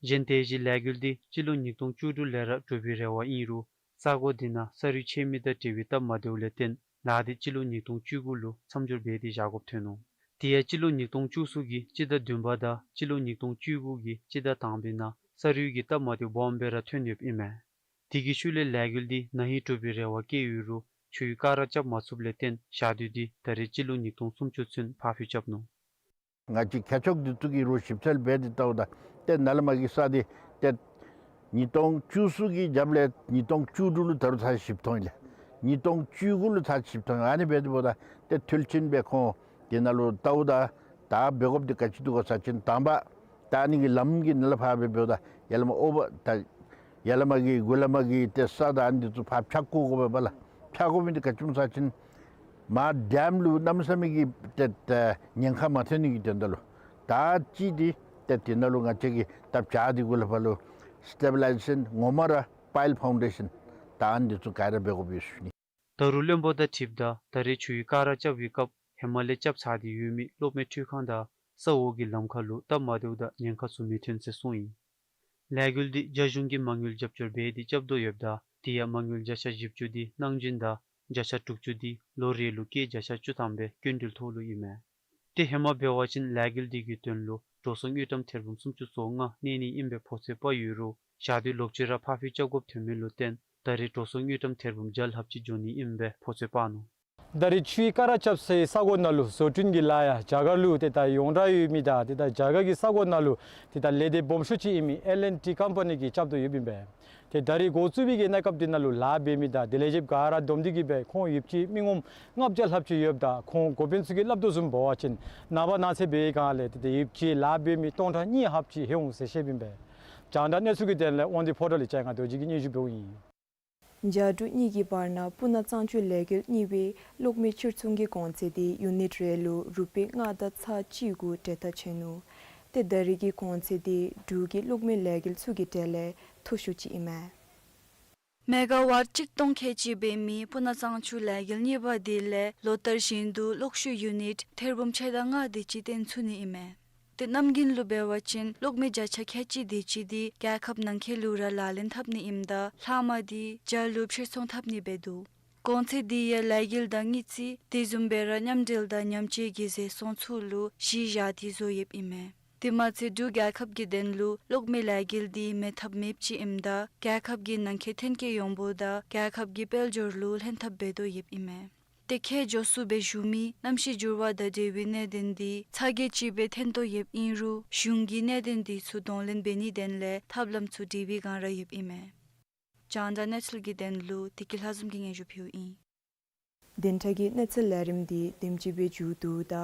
གཞན་དེ་བཞིན་ལས་འགུལ་འདི་སྤྱི་ལོ་ཉིས་སྟོང་བཅུ་དྲུག་ལས་ར་གྲུབ་པའི་རེ་བ་ཨིན་རུང་ས་གོ་འདི་ནང་ས་རུད་ཆད་མི་དང་འབྲེལ་བའི་སྟབས་མ་བདེཝ་ལས་བརྟེན་ལཱ་འདི་སྤྱི་ལོ་ཉིས་སྟོང་བཅུ་དགུ་ལུ་མཚམས་འཇོག་འབད་དེ་བཞག་དགོཔ་ཐོན་ནུག། དེ་ཡང་སྤྱི་ལོ་ཉིས་སྟོང་བཅུ་གསུམ་གྱི་སྤྱི་ཟླ་བདུན་པ་དང་སྤྱི་ལོ་ཉིས་སྟོང་བཅུ་དགུ་གི་སྤྱི་ཟླ་དང་པའི་ནང་ས་རུད་ཀྱི་སྟབས་མ་བདེཝ་སྦོམ་སྦེ་ར་ཐོན་ཡོདཔ་ཨིན་མས། དེ་གི་ཤུལ་ལས་ལས་འགུལ་འདི་ན་ཧིང་གྲུབ་པའི་རེ་བ་བསྐྱེད་ཡོད་རུང་ཆུའི་ཀ་ར་རྐྱབ་མ་ཚུགསཔ་ལས་བརྟེན་ཞག་དུས་འདི་ད་རེས་སྤྱི་ལོ་ཉིས་སྟོང་སུམ་ཅུ་ཚུན་ཕར་འཕུལ་རྐྱབ་ནུག། ང་བཅས་མཁས་མཆོག་འདི་ཚུ་གིས་རོགས་ཞིབ་འཚོལ་འབད་དེ་བལྟཝ་ད་ཏེ་ནཱ་ལས་མར་གྱི་ས་འདི་ཏེ་ཉིས་སྟོང་བཅུ་གསུམ་གྱི་རྒྱབ་ལས་ཉིས་སྟོང་བཅུ་དྲུག་ལུ་ད་རུང་ཚར་ཞིབ་མཐོང་ཡི་ལགས། ཉིས་སྟོང་བཅུ་དགུ་ལུ་ཚར་ཞིབ་མཐོང་ཡི། ཨ་ནི་འབད་དེ་འབདཝ་ད་ཏེ་འཐུས་ཅན་སྦེ་ཁོང་དེ་ནང་ལུ་བལྟཝ་ད་ད་འབད་དགོཔ་འདི་ག་ཅི་འདུག་གོ་ཟེར་བ་ཅིན་དང་པ་ད་ཨ་ནི་གི་ལམ་གྱི་ནང་ལས་ཕར་སྦེ་འབདཝ་ད་ཡར་ལས་མར་ཨོ་བར་ད་ཡར་ལས་མར་གྱི་མགུ་ལས་མར་གྱི་ཏེ་ས་དང་ཨ་ནི་འདི་ཚུ་ཕར་ཕྱག་བཀོག་དགོ་པས་པ་ལགས། ཕྱག་བཀོག་མི་འདི་ག་ཅི་སྨོ་ཟེར་བ་ཅིན་མར་ཌེམ་ལུ་གནམ་མེད་ས་མེད་ཀྱི་ཏེ་ཏེ་ཉེན་ཁ་མ་ཐོན་ནི་གི་དོན་དག་ལུ། ད་ཅི་འདི་ཏེ་དེ་ནང་ལུ་ང་བཅས་ཀྱིས་ད་བྱག་འདི་གུ་ལས་ཕར་ལུ་སི་ཊེ་བི་ལའི་ཟེ་ཤཱན་ངོ་མ་ར་པའིལ་ཕའུན་ཌེ་ཤཱན་ད་ཨ་ནི་འདི་ཚུ་ག་ར་འབད་དགོ་པས་ཞུ་ནི། ད་རུང་བློན་པོ་དང་འཁྲིལཝ་ད་ད་རེས་ཆུའི་ཀ་ར་རྐྱབ་པའི་སྐབས་ཧེ་མ་ལས་རྐྱབ་ཚར་ཏེ་ཡོད་མི་གློག་མེ་འཕྲུལ་ཁང་དང་ས་འོག་གི་ལམ་ཁ་ལུ་སྟབས་མ་བདེཝ་དང་ཉེན་ཁ་ཚུ་མི་ཐོན་ཟེར་གསུངས་ཡི། ལས་འགུལ་འདི་རྒྱ་གཞུང་གིས་མ་དངུལ་རྒྱབ་སྐྱོར་འབད་དེ་རྐྱབ་དོ་ཡོདཔ་ད་དེ་ཡང་མ་དངུལ་བརྒྱ་ཆ་བཞི་བཅུ་འདི་གནང་སྦྱིན་དང་བརྒྱ་ཆ་དྲུག་ཅུ་འདི་ལོ་རེ་ལུ་སྐྱེད་བརྒྱ་ཆ་བཅུ་ཐམ་སྦེ་སྐྱིན་འགྲུལ་ཐོག་ལུ་ཨིན་མས། ཏེ་ཧེ་མ་འབད་བ་ཅིན་ལས་འགུལ་འདི་གི་དོན་ལུ་འགྲོ་སོང་དངུལ་ཀྲམ་ཐེར་འབུམ་སུམ་ཅུ་སོ་ལྔ་གནས་ནི་ཨིན་པའི་ཕོ་ཚོད་དཔག་ཡོད་རུང་ཞག་དུས་ལོག་ཅི་ར་ཕར་འཕུལ་རྐྱབ་དགོཔ་ཐོན་མི་ལུ་བརྟེན་ད་རེས་འགྲོ་སོང་དངུལ་ཀྲམ་ཐེར་འབུམ་བརྒྱ་ལྷགཔ་ཅིག་འགྱོ་ནི་ཨིན་པའི་ཕོ་ཚོད་དཔག་ནུག། ད་རེས་ཆུའི་ཀ་ར་རྐྱབ་སའི་ས་གོ་ནང་ལུ་བཟོ་སྐྲུན་གྱི་ལཱ་ཡང་རྒྱ་གར་ལུ་ཏེ་ད་ཡོངས་གྲགས་ཡོད་མི་དང་ཏེ་ད་རྒྱ་གར་གྱི་ས་གོ་ནང་ལུ་ཏེ་ད་ལས་སྡེ་སྦོམ་ཤོས་ཅིག་ཨིན་མི་ཨེལ་ཨེན་ཊི་ཀམ་པ་ནི་གིས་རྐྱབ་དོ་ཡོདཔ་ཨིན་པས། ཏེ་ད་རེས་འགོ་བཙུགས་པའི་གི་གནས་སྐབས་འདི་ནང་ལུ་ལཱ་འབད་མི་དང་དེ་ལས་བྱེདཔ་ག་ར་བསྡོམས་ཏེ་གིས་སྦེ་ཁོང་ཡོདཔ་ཅིག་མི་ངོམ་ལྔ་བརྒྱ་ལྷགཔ་ཅིག་ཡོདཔ་ད་ཁོང་འགོ་དཔོན་ཚུ་གིས་སླབ་དོ་བཟུམ་འབད་བ་ཅིན་ནངས་པ་གནངས་ཚེ་འབད་བའི་སྒང་ལས་ཏེ་ཏེ་ཡོདཔ་ཅིག་ལཱ་འབད་མི་སྟོང་ཕྲག་གཉིས་ལྷགཔ་ཅིག་ལྷོད་འོང་ཟེར་བཤདཔ་ཨིན་པས། རྒྱང་བསྒྲགས་གནས་ཚུལ་གྱི་དོན་ལས་དབང་འདུས་ཕོ་བྲང་ལས་ལྕང་ང་རྡོ་རྗེ་གིས་སྙན་ཞུ་འབདཝ་ཨིན། རྒྱ་འབྲུག་གཉིས་ཀྱི་བར་ན་སྤུ་ན་གཙང་ཆུ་ལས་འགུལ་གཉིས་པའི་གློག་མེ་ཕྱིར་ཚོང་གི་གོང་ཚད་དེ་ཡུ་ནིཊ་རེ་ལུ་རུ་པི་ལྔ་དང་ཚག་གཅིག་དགུ་གྲལ་ཐག་ཆོད་ནུག། ཏེ་ད་རེས་ཀྱི་གོང་ཚད་དེ་འབྲུག་གི་གློག་མེ་ལས་འགུལ་ཚུ་གི་གྲས་ལས་མཐོ་ཤོས་ཅིག་ཨིན་མས། མེ་ག་ཝཊ་གཅིག་སྟོང་ཁལ་གཅིག་འབད་མི་སྤུ་ན་གཙང་ཆུ་ལས་འགུལ་གཉིས་པ་དེ་ལས་ལོ་ལྟར་བཞིན་དུ་གློག་ཤུགས་ཡུ་ནིཊ་ཐེར་འབུམ་ཕྱེད་དང་ལྔ་དེ་ཅིག་བཏོན་ཚུགས་ནི་ཨིན་མས། ཏེ་གནམ་དགུན་ལུ་འབད་བ་ཅིན་གློག་མེ་བརྒྱ་ཆ་ཁལ་གཅིག་དེ་ཅིག་དེ་རྒྱལ་ཁབ་ནང་འཁོད་ལུ་ར་ལག་ལེན་འཐབ་ནི་ཨིནམ་ད་ལྷག་མ་དེ་རྒྱ་ལུ་ཕྱིར་ཚོང་འཐབ་ནི་འབད་འདུག། གོང་ཚད་དེ་ཡང་ལས་འགུལ་དང་དངུལ་རྩིས་དེ་བཟུམ་སྦེ་ར་མཉམ་འབྲེལ་དང་ཉམས་བཅོས་ཀྱི་ཟད་སོང་ཚུ་ལུ་གཞི་བཞག་སྟེ་བཟོ་ཡོདཔ་ཨིན་མས། དེ་མ་ཚད་འབྲུག་རྒྱལ་ཁབ་ཀྱི་དོན་ལུ་གློག་མེ་ལས་འགུལ་དེ་མེད་ཐབས་མེདཔ་ཅིག་ཨིནམ་ད་རྒྱལ་ཁབ་ཀྱི་ནང་འཁོད་ཐོན་སྐྱེད་ཡོང་འབབ་དང་རྒྱལ་ཁབ་ཀྱི་དཔལ་འབྱོར་ལུ་ལྷན་ཐབས་འབད་དོ་ཡོདཔ་ཨིན་མས། ཏེ་ཁྱེད་མགྱོགས་སུ་སྦེ་ཞུ་མི་གནམ་གཤིས་འགྱུར་བ་དང་འབྲེལ་བའི་གནད་དོན་འདི་ཚ་གྱང་ཅིག་སྦེ་ཐོན་དོ་ཡོདཔ་ཨིན་རུང་གཞུང་གིས་གནད་དོན་འདི་ཚུ་གདོང་ལེན་འབད་ནིའི་དོན་ལས་ཐབས་ལམ་ཚུ་སྒྲིག་པའི་བསྒང་ར་ཡོདཔ་ཨིན་མས། རྒྱང་བསྒྲགས་གནས་ཚུལ་གྱི་དོན་ལུ་བདེ་སྐྱིད་ལྷ་འཛོམས་ཀྱིས་སྙན་ཞུ་ཕུལཝ་ཨིན། བདུན་ཕྲག་གི་གནས་ཚུལ་ལས་རིམ་འདི་དེམ་ཅིག་སྦེ་མཇུག་བསྡུཝ་ད་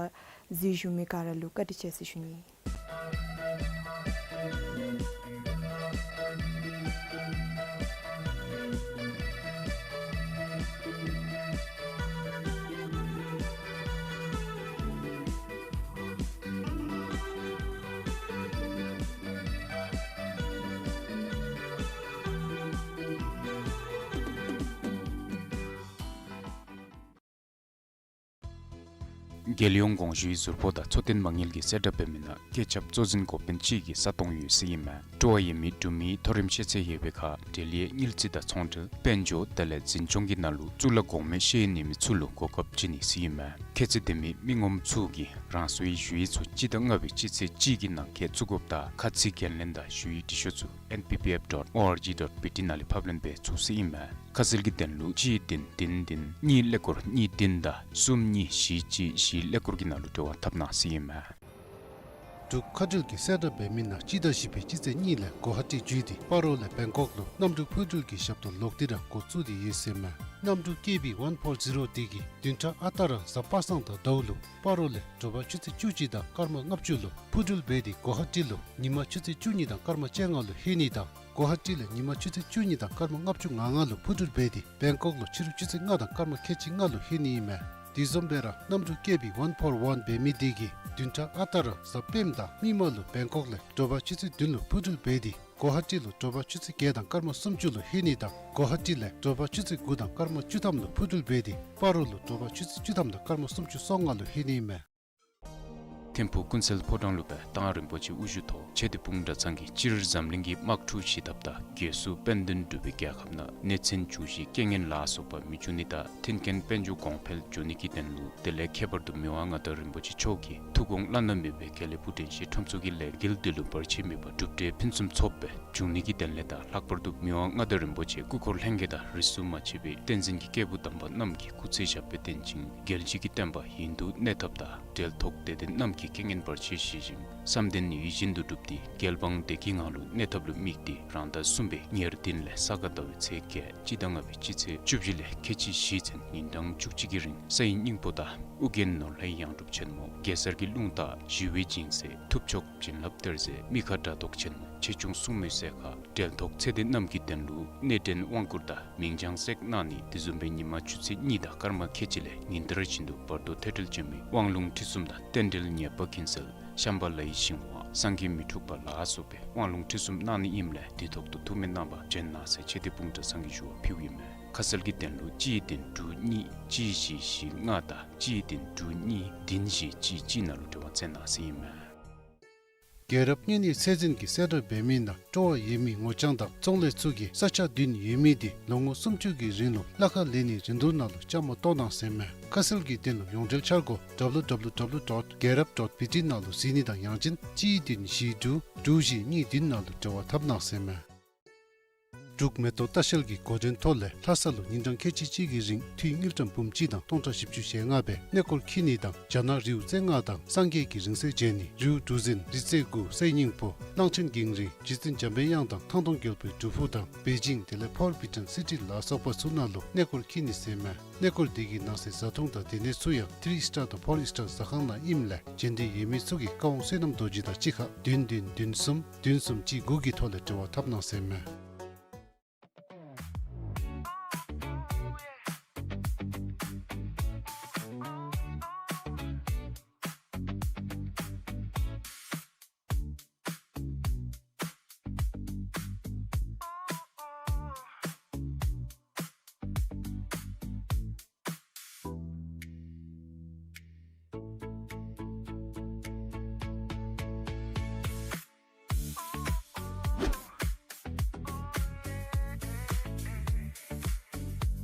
གཟིགས་ཞུ་མི་ག་ར་ལུ་བཀའ་དྲིན་ཆེ་ཟེར་ཞུ་ནི། རྒྱལ་ཡོངས་གོང་ཞུའི་ཟུར་ཕོགས་དང་འཚོ་རྟེན་མ་དངུལ་གྱི་གསལ་བསྒྲགས་འབད་མི་ནང་སྐད་ཁྱབ་གཙོ་འཛིན་འགོ་དཔོན་གཅིག་གི་ས་སྟོང་ཡོད་ཟེར་ཨིན་མས། སྤྲོ་བ་ཡོད་མི་འབྲུག་མི་མཐོ་རིམ་ཤེས་ཚད་ཡོད་པའི་ཁར་འབྲེལ་ཡོད་དངུལ་རྩིས་དང་ཚོང་འབྲེལ་དཔལ་འབྱོར་དེ་ལས་འཛིན་སྐྱོང་གི་ནང་ལུ་གཙུག་ལག་གོང་མའི་ཤེས་ཡོན་ཡོད་མི་ཚུ་ལུ་གོ་སྐབས་བྱིན་ནི་ཟེར་ཨིན་མས། ཁྱད་ཚད་ལྡན་མི་མི་ངོམ་ཚུ་གིས་རང་སོའི་ཞུ་ཡིག་ཚུ་སྤྱི་ཟླ་ལྔ་པའི་སྤྱི་ཚེས་གཅིག་གི་ནང་འཁོད་བཙུགས་དགོཔ་དང་ཁ་ཚིག་འགན་ལེན་དང་ཞུ་ཡིག་འབྲི་ཤོག་ཚུ་N P P F dot O R G dot B T ནང་ལས་ཕབ་ལེན་འབད་ཚུགས་ཟེར་ཨིན་མས། ཁ་གསལ་གྱི་དོན་ལུ་གཅིག་བདུན་བདུན་བདུན་གཉིས་ཀླད་ཀོར་གཉིས་བདུན་དང་གསུམ་གཉིས་བཞི་གཅིག་བཞི་ཀླད་ཀོར་གྱི་ནང་ལུ་འབྲེལ་བ་འཐབ་གནང་ཟེར་ཨིན་མས། འབྲུག་མཁའ་འགྲུལ་གྱི་གསལ་བསྒྲགས་འབད་མི་ནང་སྤྱི་ཟླ་བཞི་པའི་སྤྱི་ཚེས་གཉིས་ལས་གོ་ཧ་ཊི་བརྒྱུད་དེ་སྤ་རོ་ལས་བེང་ཀོག་ལུ་གནམ་གྲུ་འཕུར་འགྲུལ་གྱི་ཞབས་ཏོག་ལོག་སྟེ་ར་འགོ་བཙུགས་ཏེ་ཡོད་ཟེར་མས། གནམ་གྲུ་ཀེ་བི་ཝན་ཕོར་ཟི་རོ་དེ་གིས་བདུན་ཕྲག་ཨ་རྟག་ར་གཟའ་པ་སངས་དང་ཟླཝ་ལུ་སྤ་རོ་ལས་དྲོ་པ་ཆུ་ཚོད་བཅུ་གཅིག་དང་སྐར་མ་ལྔ་བཅུ་ལུ་འཕུར་འགྲུལ་འབད་དེ་གོ་ཧ་ཊི་ལུ་ཉི་མ་ཆུ་ཚོད་བཅུ་གཉིས་དང་སྐར་མ་བཅོ་ལྔ་ལུ་ལྷོད་ནི་དང་། གོ་ཧ་ཊི་ལས་ཉི་མ་ཆུ་ཚོད་བཅུ་གཉིས་དང་སྐར་མ་ལྔ་བཅུ་ང་ལྔ་ལུ་འཕུར་འགྲུལ་འབད་དེ་བེང་ཀོག་ལུ་ཕྱི་རུ་ཆུ་ཚོད་ལྔ་དང་སྐར་མ་ཁལ་གཅིག་ལྔ་ལུ་ལྷོད་ནི་ཨིན་མས། དེ་བཟུམ་སྦེ་ར་གནམ་གྲུ་ཀེ་བི་ཝན་ཕོར་ཝན་འབད་མི་དེ་གིས་བདུན་ཕྲག་ཨ་རྟག་ར་གཟའ་སྤེནམ་དང་མིག་དམར་ལུ་བེང་ཀོག་ལས་དྲོ་པ་ཆུ་ཚོད་བདུན་ལུ་འཕུར་འགྲུལ་འབད་དེ་གོ་ཧ་ཊི་ལུ་དྲོ་པ་ཆུ་ཚོད་བརྒྱད་དང་སྐར་མ་སུམ་ཅུ་ལུ་ལྷོད་ནི་དང་། གོ་ཧ་ཊི་ལས་དྲོ་པ་ཆུ་ཚོད་དགུ་དང་སྐར་མ་བཅུ་ཐམ་ལུ་འཕུར་འགྲུལ་འབད་དེ་སྤ་རོ་ལུ་དྲོ་པ་ཆུ་ཚོད་བཅུ་ཐམ་དང་སྐར་མ་སུམ་ཅུ་སོ་ལྔ་ལུ་ལྷོད་ནི་ཨིན་མས། ཐིམ་ཕུག་ཀུན་གསལ་ཕོ་བྲང་ལུ་སྦེ་མདང་རིན་པོ་ཆེ་དབུ་བཞུགས་ཐོག་ཆོས་སྡེ་སྤུངས་གྲྭ་ཚང་གིས་སྤྱིར་འཛམ་གླིང་གི་དམག་འཁྲུག་ཞི་ཐབས་དང་རྒྱལ་སྲུང་དཔལ་ལྡན་འབྲུག་པའི་རྒྱལ་ཁབ་ནང་གནོད་འཚེ་འབྱུང་ཞིང་རྐྱེན་ངན་ལ་སོགས་པ་མི་འབྱུང་ནི་དང་མཐུན་རྐྱེན་དཔལ་འབྱོར་གོང་འཕེལ་འབྱུང་ནི་གི་དོན་ལུ་དེ་ལས་ཁྱད་པར་དུ་མི་དབང་མངའ་བདག་རིན་པོ་ཆེ་མཆོག་གི་ཐུགས་དགོངས་བླ་ན་མེད་པའི་དགེ་ལེགས་བུ་དྲན་ཞིང་ཁྲོམ་ཚོགས་ཀྱི་ལས་འགུལ་འདི་ལུ་བར་ཆད་མེད་པར་གྲུབ་འབྲས་ཕུན་སུམ་ཚོགས་པའི་འབྱུང་ནི་གི་དོན་ལས་དང་ལྷག་པར་དུ་མི་དབང་མངའ་བདག་རིན་པོ་ཆེ་སྐུ་འཁོར་ལྷན་རྒྱས་དང་རིས་སུ་མ་ཆད་པའི་བསྟན་འཛིན་གྱི་སྐྱེས་བུ་དམ་པ་རྣམས་ཀྱི་སྐུ་ཚེ་ཞབས་པད་བརྟན་ཅིང་རྒྱལ་སྲས་ཀྱི་བསྟན་པ་ཡུན་དུ་གནས་ཐབས་དང་འབྲེལ་ཐོགས་དད་ལྡན་རྣམས་ཀྱི་རྐྱེན་ངན་བར་ཆད་ཞི་ཞིང་བསམ་དོན་ཡིད་བཞིན་དུ་འགྲུབ་སྟེ་རྒྱལ་འབངས་བདེ་སྐྱིད་ངང་ལུ་གནས་ཐབས་ལུ་དམིགས་ཏེ་རང་ཟླ་གསུམ་པའི་ཉེར་བདུན་ལས་ས་ག་ཟླ་བའི་ཚེས་བརྒྱད་སྤྱི་ཟླ་ལྔ་པའི་སྤྱི་ཚེས་བཅུ་བཞི་ལས་ཁལ་གཅིག་བཞི་ཚུན་ཉིན་གྲངས་བཅུ་གཅིག་གི་རིང་ས་ཡི་སྙིང་པོ་དང་ཨོ་རྒྱན་ནོར་ལྷའི་ཡང་སྒྲུབ་ཆེན་མོ་གེ་སར་གྱི་རླུང་རྟ་ཞི་བའི་སྦྱིན་སྲེག་ཐུབ་མཆོག་བྱིན་རླབས་གཏེར་མཛོད་མི་ཁ་དགྲ་བཟློག་ཆེན་མོ་ཆེ་ཆུང་སྲུང་མའི་སྲས་མཁར་འབྲེལ་ཐོགས་ཚེ་འདས་རྣམས་ཀྱི་དོན་ལུ་གནས་འདྲེན་དབང་བསྐུར་དང་མིང་བྱང་བསྲེག་གནང་ནི་དེ་བཟུམ་སྦེ་ཉི་མ་ཆུ་ཚོད་གཉིས་དང་སྐར་མ་ཁལ་གཅིག་ལས་ཉིན་ལྟར་བཞིན་དུ་བར་དོ་ཐོས་གྲོལ་བྱོན་མི་དབང་ལུང་ཁྲིད་གསུམ་དང་རྟེན་འབྲེལ་ཉེས་པ་ཀུན་སེལ་ཤམ་བྷ་ལའི་ཞིང་དབང་སངས་རྒྱས་མི་འཁྲུགས་པ་ལ་སོགས་པའི་དབང་ལུང་ཁྲིད་གསུམ་གནང་ནི་ཨིནམ་ལས་དུས་ཐོག་ཏུ་ཐུགས་སྨོན་གནང་བར་བྱོན་གནང་ཟེར་ཆོས་སྡེ་སྤུངས་གྲྭ་ཚང་གིས་ཞུ་བ་ཕུལཝ་ཨིན་མས། ཁ་གསལ་གྱི་དོན་ལུ་གཅིག་བདུན་དྲུག་གཉིས་གཅིག་བཞི་བཞི་ལྔ་དང་གཅིག་བདུན་དྲུག་གཉིས་བདུན་བཞི་གཅིག་གཅིག་ནང་ལུ་འབྲེལ་བ་འཐབ་གནང་ཟེར་ཨིན་མས། རྒྱལ་རབས་གཉན་ནད་ཚད་འཛིན་གྱི་གསལ་བསྒྲགས་འབད་མི་ནང་སྤྲོ་བ་ཡོད་མི་ངོ་རྐྱང་དང་ཚོང་ལས་ཚུ་གིས་ས་ཆ་བདུན་ཡོད་མི་དེ་ལོ་ངོ་སུམ་ཅུ་གི་རིང་ལུ་གླ་ཁར་ལེན་ནི་རིན་བསྡུར་ནང་ལུ་བཅའ་མར་གཏོགས་གནང་ཟེར་མས། ཁ་གསལ་གྱི་དོན་ལུ་ཡོངས་འབྲེལ་འཆར་སྒོ་W W W dot gelrap dot B T ནང་ལུ་གཟིགས་ནི་དང་ཡང་ཅིན་གཅིག་བདུན་བཞི་དྲུག་དྲུག་བཞི་གཉིས་བདུན་ནང་ལུ་འབྲེལ་བ་འཐབ་གནང་ཟེར་མས། འབྲུག་མེ་ཏོག་ལྟ་བཤལ་གྱི་འགོ་འདྲེན་ཐོག་ལས་ལྷ་ས་ལུ་ཉིན་གྲངས་ཁལ་གཅིག་གཅིག་གི་རིང་འཐུས་དངུལ་ཀྲམ་འབུམ་གཅིག་དང་སྟོང་ཕྲག་བཞི་བཅུ་ཞེ་ལྔ་སྦེ་གནས་སྐོར་འཁྱིད་ནི་དང་རྒྱ་ནག་རིའུ་རྩེ་ལྔ་དང་སངས་རྒྱས་ཀྱི་རིང་བསྲེལ་མཇལ་ནི་རིའུ་གྲུ་གཟིངས་རི་རྩེ་དགུ་སའི་སྙིང་པོ་གླང་ཆེན་གངས་རི་རྗེ་བཙུན་འཇམ་པའི་དབྱངས་དང་ཐང་སྟོང་རྒྱལ་པོའི་སྒྲུབ་ཕུག་དང་པེ་ཅིང་དེ་ལས་ཕོར་བི་ཊོན་སི་ཊི་ལ་སོགས་པ་ཚུ་ནང་ལུ་གནས་སྐོར་འཁྱིད་ནི་ཟེར་མས། གནས་སྐོར་དེ་གི་ནང་གསེས་བཟའ་འཐུང་དང་སྡོད་གནས་ཚུ་ཡང་ཐི་རི་སི་ཊར་དང་ཕོར་སི་ཊར་ཟ་ཁང་ནང་ཨིནམ་ལས་མཇལ་འདོད་ཡོད་མི་ཚུ་གིས་བཀའ་དབང་བསོད་ནམས་རྡོ་རྗེ་དང་གཅིག་ཁར་བདུན་བདུན་བདུན་གསུམ་བདུན་གསུམ་གཅིག་དགུ་གི་ཐོག་ལས་འབྲེལ་བ་འཐབ་གནང་ཟེར་མས།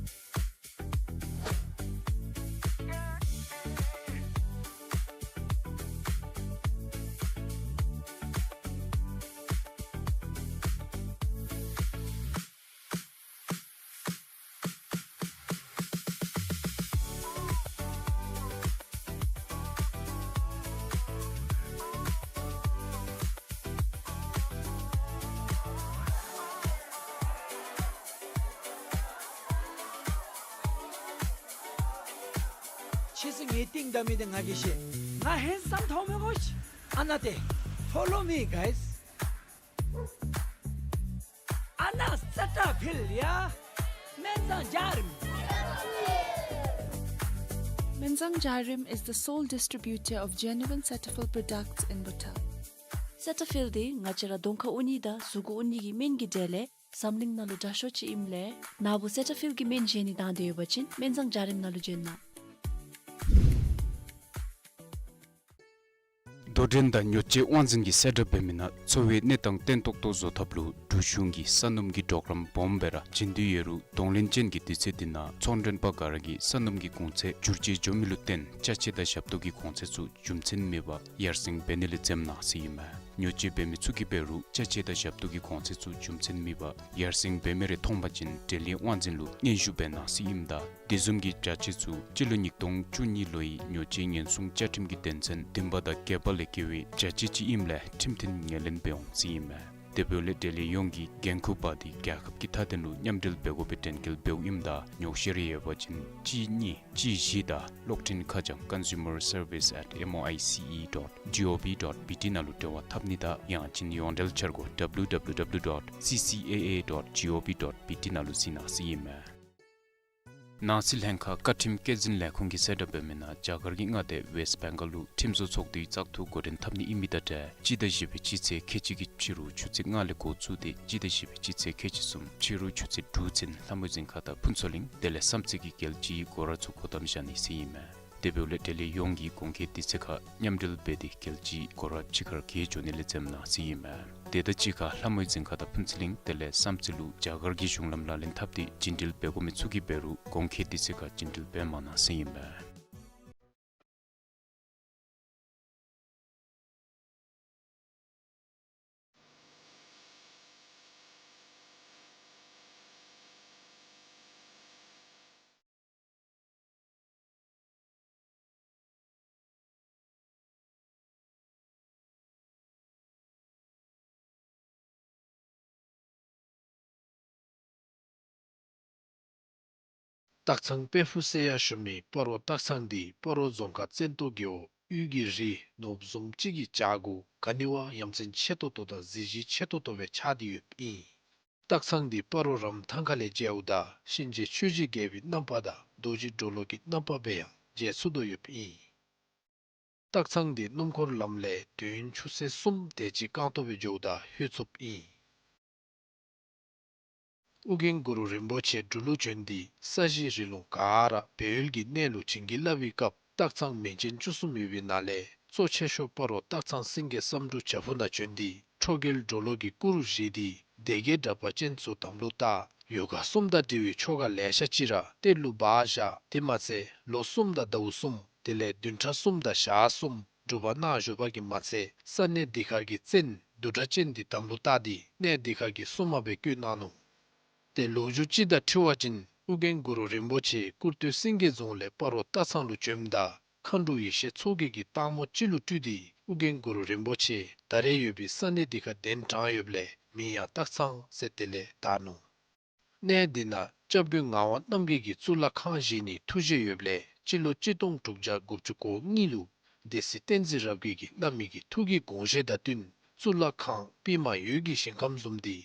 ཕྱིས་སུ་ངེའི་རྟིང་བདའ་མི་དེ་ང་གིས་ཤེས། ང་ཧེན་སམ་མཐོང་མི་དགོ། ཨ་ན་དེ། Follow me, guys. ཨ་ན་སེ་ཊ་ཕིལ་ཡ། སྨན་བཟང་འཇའ་རིསམོ། Menzang Jairim is the sole distributor of genuine Cetaphil products in Bhutan. སེ་ཊ་ཕིལ་འདི་ང་བཅས་ར་གདོང་ཁར་ཨུ་ནི་དང་གཟུགས་གུ་ཨུ་ནི་གི་སྨན་གྱི་གྲས་ལས་འཛམ་གླིང་ནང་ལུ་དྲག་ཤོས་ཅིག་ཨིནམ་ལས་ན་བུ་སེ་ཊ་ཕིལ་གྱི་སྨན་བཞེས་ནི་དང་འདོད་ཡོད་པ་ཅིན་སྨན་བཟང་འཇའ་རིསམོ་ནང་ལུ་བྱོན་གནང་། འགྲན་ཟླ་ཉོ་སྤྱོད་དབང་འཛིན་གྱིས་གསལ་བསྒྲགས་འབད་མི་ནང་འཚོ་བའི་གནས་སྟངས་བརྟན་ཏོག་ཏོ་བཟོ་ཐབས་ལུ་འབྲུག་གཞུང་གིས་ས་སྣུམ་གྱི་གྲོགས་རམ་སྦོམ་སྦེ་ར་བྱིན་དོ་ཡོད་རུང་གདོང་ལེན་ཅན་གྱི་དུས་ཚོད་འདི་ནང་ཚོང་མགྲོན་པ་ག་ར་གིས་ས་སྣུམ་གྱི་གོང་ཚད་འགྱུར་བཅོས་འགྱོ་མི་ལུ་བརྟེན་ཅ་ཆས་དང་ཞབས་ཏོག་གི་གོང་ཚད་ཚུ་རྒྱུ་མཚན་མེད་པར་ཡར་སེང་འབད་ནི་ལས་འཛེམ་གནང་ཟེར་ཨིན་མས། ཉོ་སྤྱོད་འབད་མི་ཚུ་གིས་འབད་རུང་ཅ་ཆས་དང་ཞབས་ཏོག་གི་གོང་ཚད་ཚུ་རྒྱུ་མཚན་མེད་པར་ཡར་སེང་འབད་མི་རེ་མཐོང་པ་ཅིན་འབྲེལ་ཡོད་དབང་འཛིན་ལུ་སྙན་ཞུ་འབད་གནང་ཟེར་ཨིནམ་ད་དེ་བཟུམ་གྱི་བྱ་སྤྱོད་ཚུ་སྤྱི་ལོ་ཉིས་སྟོང་བཅུ་གཉིས་ལོའི་ཉོ་སྤྱོད་ཉེན་སྲུང་བཅའ་ཁྲིམས་ཀྱི་དོན་ཚན་བདུན་པ་དང་བརྒྱད་པ་ལས་འགལ་བའི་བྱ་སྤྱོད་ཅིག་ཨིནམ་ལས་ཁྲིམས་མཐུན་ངོས་ལེན་འབད་འོང་ཟེར་ཨིན་མས། དེ་འབདཝ་ལས་འབྲེལ་ཡོད་ཡོངས་ཀྱིས་འགན་ཁུར་འབག་སྟེ་རྒྱལ་ཁབ་ཀྱི་མཐའ་དོན་ལུ་མཉམ་འབྲེལ་འབད་དགོ་པའི་དྲན་སྐུལ་འབདཝ་ཨིནམ་ད་ཉོགས་བཤད་རེ་ཡོད་པ་ཅིན་གཅིག་གཉིས་གཅིག་བཞི་དང་གློག་འཕྲིན་ཁ་བྱང་consumer service at M O I C E dot G O V dot B T ནང་ལུ་འབྲེལ་བ་འཐབ་ནི་དང་ཡང་ཅིན་ཡོངས་འབྲེལ་འཆར་སྒོ་W W W dot C C A A dot G O V dot B T ནང་ལུ་གཟིགས་གནང་ཟེར་ཨིན་མས། ནང་སྲིད་ལྷན་ཁག་བཀའ་ཁྲིམས་བཀོད་འཛིན་ལས་ཁུངས་ཀྱིས་གསལ་བསྒྲགས་འབད་མི་ནང་རྒྱ་གར་གྱི་མངའ་སྡེ་ཝེསཊ་བེང་གཱལ་ལུ་ཁྲིམས་བཟོ་ཚོགས་འདུའི་བཙག་འཐུ་འགོ་འདྲེན་འཐབ་ནི་ཨིན་མི་དང་འབྲེལ་སྤྱི་ཟླ་བཞི་པའི་སྤྱི་ཚེས་ཁལ་གཅིག་གི་ཕྱི་རུ་ཆུ་ཚོད་ལྔ་ལས་འགོ་བཙུགས་ཏེ་སྤྱི་ཟླ་བཞི་པའི་སྤྱི་ཚེས་ཁལ་གཅིག་གསུམ་ཕྱི་རུ་ཆུ་ཚོད་དྲུག་ཚུན་ལྷ་མོའི་རྫིང་ཁ་དང་ཕུན་ཚོགས་གླིང་དེ་ལས་བསམ་རྩེ་གི་རྒྱལ་སྤྱིའི་སྒོ་ར་ཚུ་སྒོ་བསྡམ་བཞག་ནི་ཟེར་ཨིན་མས། དེ་འབདཝ་ལས་འབྲེལ་ཡོད་ཡོངས་ཀྱིས་གོང་འཁོད་དུས་ཚོད་ཁར་མཉམ་འབྲེལ་འབད་དེ་རྒྱལ་སྤྱིའི་སྒོ་ར་ཕྱི་ཁར་བརྒལ་འགྱོ་ནི་ལས་འཛེམ་གནང་ཟེར་ཨིན་མས། དེ་དང་གཅིག་ཁར་ལྷ་མོའི་རྫིང་ཁ་དང་ཕུན་ཚོགས་གླིང་དེ་ལས་བསམ་རྩེ་ལུ་རྒྱ་གར་གྱི་གཞུང་ལམ་ལག་ལེན་འཐབ་སྟེ་བརྒྱུད་འབྲེལ་འབད་དགོ་མི་ཚུ་གིས་འབད་རུང་གོང་འཁོད་དུས་ཚོད་ཁར་བརྒྱུད་འབྲེལ་འབད་མ་གནང་ཟེར་ཨིན་མས། སྟག་ཚང་དཔལ་ཕུག་ཟེར་ཡང་ཞུ་མི་སྤ་རོ་སྟག་ཚང་འདི་སྤ་རོ་རྫོང་ཁག་བཙན་ཏོ་རྒེད་འོག་དབུས་ཀྱི་རི་ནོར་བུ་བཟུམ་ཅིག་གི་བྱག་གུ་ག་ནི་བ་ཡ་མཚན་ཆེ་ཏོག་ཏོ་དང་གཟི་བརྗིད་ཆེ་ཏོག་ཏོ་སྦེ་ཆགས་ཏེ་ཡོདཔ་ཨིན། སྟག་ཚང་འདི་སྤ་རོ་རམ་ཐང་ཁ་ལས་མཇལཝ་ད་གཤིན་རྗེ་ཆོས་ཀྱི་རྒྱལ་པོའི་རྣམ་པ་དང་རྡོ་རྗེ་གྲོ་ལོད་ཀྱི་རྣམ་པ་སྦེ་ཡང་མཇལ་ཚུགས་དོ་ཡོདཔ་ཨིན། སྟག་ཚང་འདི་སྣུམ་འཁོར་ལམ་ལས་དུས་ཡུན་ཆུ་ཚོད་གསུམ་དེ་ཅིག་རྐང་སྟོང་སྦེ་འགྱོཝ་ད་ལྷོད་ཚུགསཔ་ཨིན། ཨོ་རྒྱན་གུ་རུ་རིན་པོ་ཆེ་འབྲུག་ལུ་བྱོན་ཏེ་ས་གཞི་རི་ལུང་ག་ར་སྦས་ཡུལ་གྱི་གནས་ལུ་བྱིན་གྱིས་བརླབས་པའི་སྐབས་སྟག་ཚང་མིང་ཅན་བཅུ་གསུམ་ཡོད་པའི་ནང་ལས་གཙོ་ཆེ་ཤོས་སྤ་རོ་སྟག་ཚང་སེང་གེ་བསམ་འགྲུབ་བྱག་ཕུག་ནང་བྱོན་ཏེ་ཁྲོ་རྒྱལ་གྲོ་ལོད་ཀྱི་སྐུ་རུ་བཞེངས་ཏེ་སྡེ་བརྒྱད་དྲེགས་པ་ཅན་ཚུ་དམ་ལུ་བཏགས། ཡོ་ག་གསུམ་དང་འབྲེལ་བའི་ཆོ་ག་ལེ་ཤ་ཅིག་ར་གཏེར་ལུ་སྦ་བཞག། དེ་མ་ཚད་ལོ་གསུམ་དང་ཟླཝ་གསུམ་དེ་ལས་བདུན་ཕྲག་གསུམ་དང་ཞག་གསུམ་སྒྲུབ་པ་གནང་བཞུགས་པ་གིས་མ་ཚད་ས་གནས་འདི་ཁར་གྱི་བཙན་བདུད་དྲེགས་ཅན་འདི་དམ་ལུ་བཏགས་ཏེ་གནས་འདི་ཁར་གྱི་སྲུང་མ་སྦེ་བསྐོས་གནང་ནུག། ཏེ་ལོ་རྒྱུས་ཅིག་དང་འཁྲིལ་བ་ཅིན་ཨོ་རྒྱན་གུ་རུ་རིན་པོ་ཆེ་སྐུར་སྟོད་སེང་གེ་རྫོང་ལས་སྤ་རོ་སྟག་ཚང་ལུ་བྱོནམ་ད་མཁའ་འགྲོ་ཡེ་ཤེས་མཚོ་རྒྱལ་གྱིས་སྟག་མོ་ཅིག་ལུ་སྤྲུལ་ཏེ་ཨོ་རྒྱན་གུ་རུ་རིན་པོ་ཆེ་ད་རེས་ཡོད་པའི་ས་གནས་འདི་ཁར་གདན་དྲངས་ཡོདཔ་ལས་མིང་ཡང་སྟག་ཚང་ཟེར་དེ་ལས་བཏགས་ནུག། གནས་འདི་ནང་སྐྱབས་མགོན་ངག་དབང་རྣམ་རྒྱལ་གྱིས་གཙུག་ལག་ཁང་བཞེངས་ནིའི་ཐུགས་བཞེད་ཡོདཔ་ལས་སྤྱི་ལོ་གཅིག་སྟོང་དྲུག་བརྒྱ་དགུ་བཅུ་གོ་གཉིས་ལུ་སྡེ་སྲིད་བསྟན་འཛིན་རབ་རྒྱས་ཀྱིས་གནང་མི་གི་ཐུགས་ཀྱི་དགོངས་བཞེད་དང་བསྟུན་གཙུག་ལག་ཁང་པདྨ་འོད་ཀྱི་ཞིང་ཁམས་བཟུམ་འདི་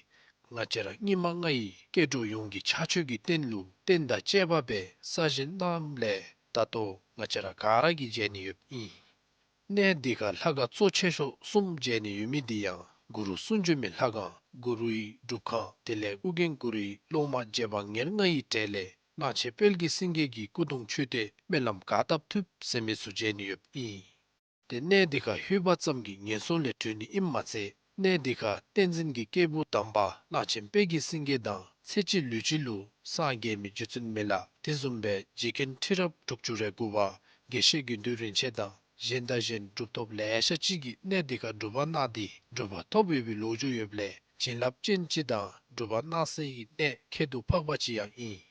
ང་བཅས་ར་སྙིགས་མ་ལྔ་ཡི་སྐྱེ་འགྲོ་ཡོངས་ཀྱི་ཕྱག་མཆོད་ཀྱི་རྟེན་ལུ་རྟེན་དང་བཅས་པ་སྦེ་གསར་བཞེངས་གནངམ་ལས་ད་ལྟོ་ང་བཅས་ར་ག་ར་གིས་མཇལ་ནི་ཡོདཔ་ཨིན། གནས་འདི་ཁར་ལྷ་ཁང་གཙོ་ཆེ་ཤོས་གསུམ་མཇལ་ནི་ཡོད་མི་འདི་ཡང་གུ་རུ་གསུང་བྱོན་མའི་ལྷ་ཁང་གུ་རུའི་སྒྲུབ་ཁང་དེ་ལས་ཨོ་རྒྱན་གུ་རུའི་སློབ་མ་རྗེ་འབངས་ཉེར་ལྔ་ཡི་གྲས་ལས་གླང་ཆེན་དཔལ་གྱི་སེང་གེ་གི་སྐུ་གདུང་མཆོད་རྟེན་སྨོན་ལམ་ག་བཏབ་ཐུབ་ཟེར་མི་ཚུ་མཇལ་ནི་ཡོདཔ་ཨིན། ཏེ་གནས་འདི་ཁར་ལྷོད་པ་ཙམ་གྱིས་ངན་སོང་ལས་གྲོལ་ནི་ཨིནམ་མ་ཚད་གནས་འདི་ཁར་བསྟན་འཛིན་གྱི་སྐྱེས་བུ་དམ་པ་གླང་ཆེན་དཔལ་གྱི་སེང་གེ་དང་ཚེ་གཅིག་ལུས་གཅིག་ལུ་སངས་རྒྱས་མི་རྗེ་བཙུན་མི་ལ་དེ་བཟུམ་སྦེ་རྗེ་མཁན་ཁྲི་རབས་དྲུག་ཅུ་རེ་དགུ་པ་དགེ་བཤེས་དགེ་འདུན་རིན་ཆེན་དང་གཞན་དང་གཞན་གྲུབ་ཐོབ་ལེ་ཤ་ཅིག་གིས་གནས་འདི་ཁར་སྒྲུབ་པ་གནང་སྟེ་གྲུབ་པ་ཐོབ་ཡོད་པའི་ལོ་རྒྱུས་ཡོདཔ་ལས་བྱིན་རླབས་ཅན་ཅིག་དང་སྒྲུབ་པ་གནང་སའི་གནས་ཁྱད་དུ་འཕགས་པ་ཅིག་ཡང་ཨིན།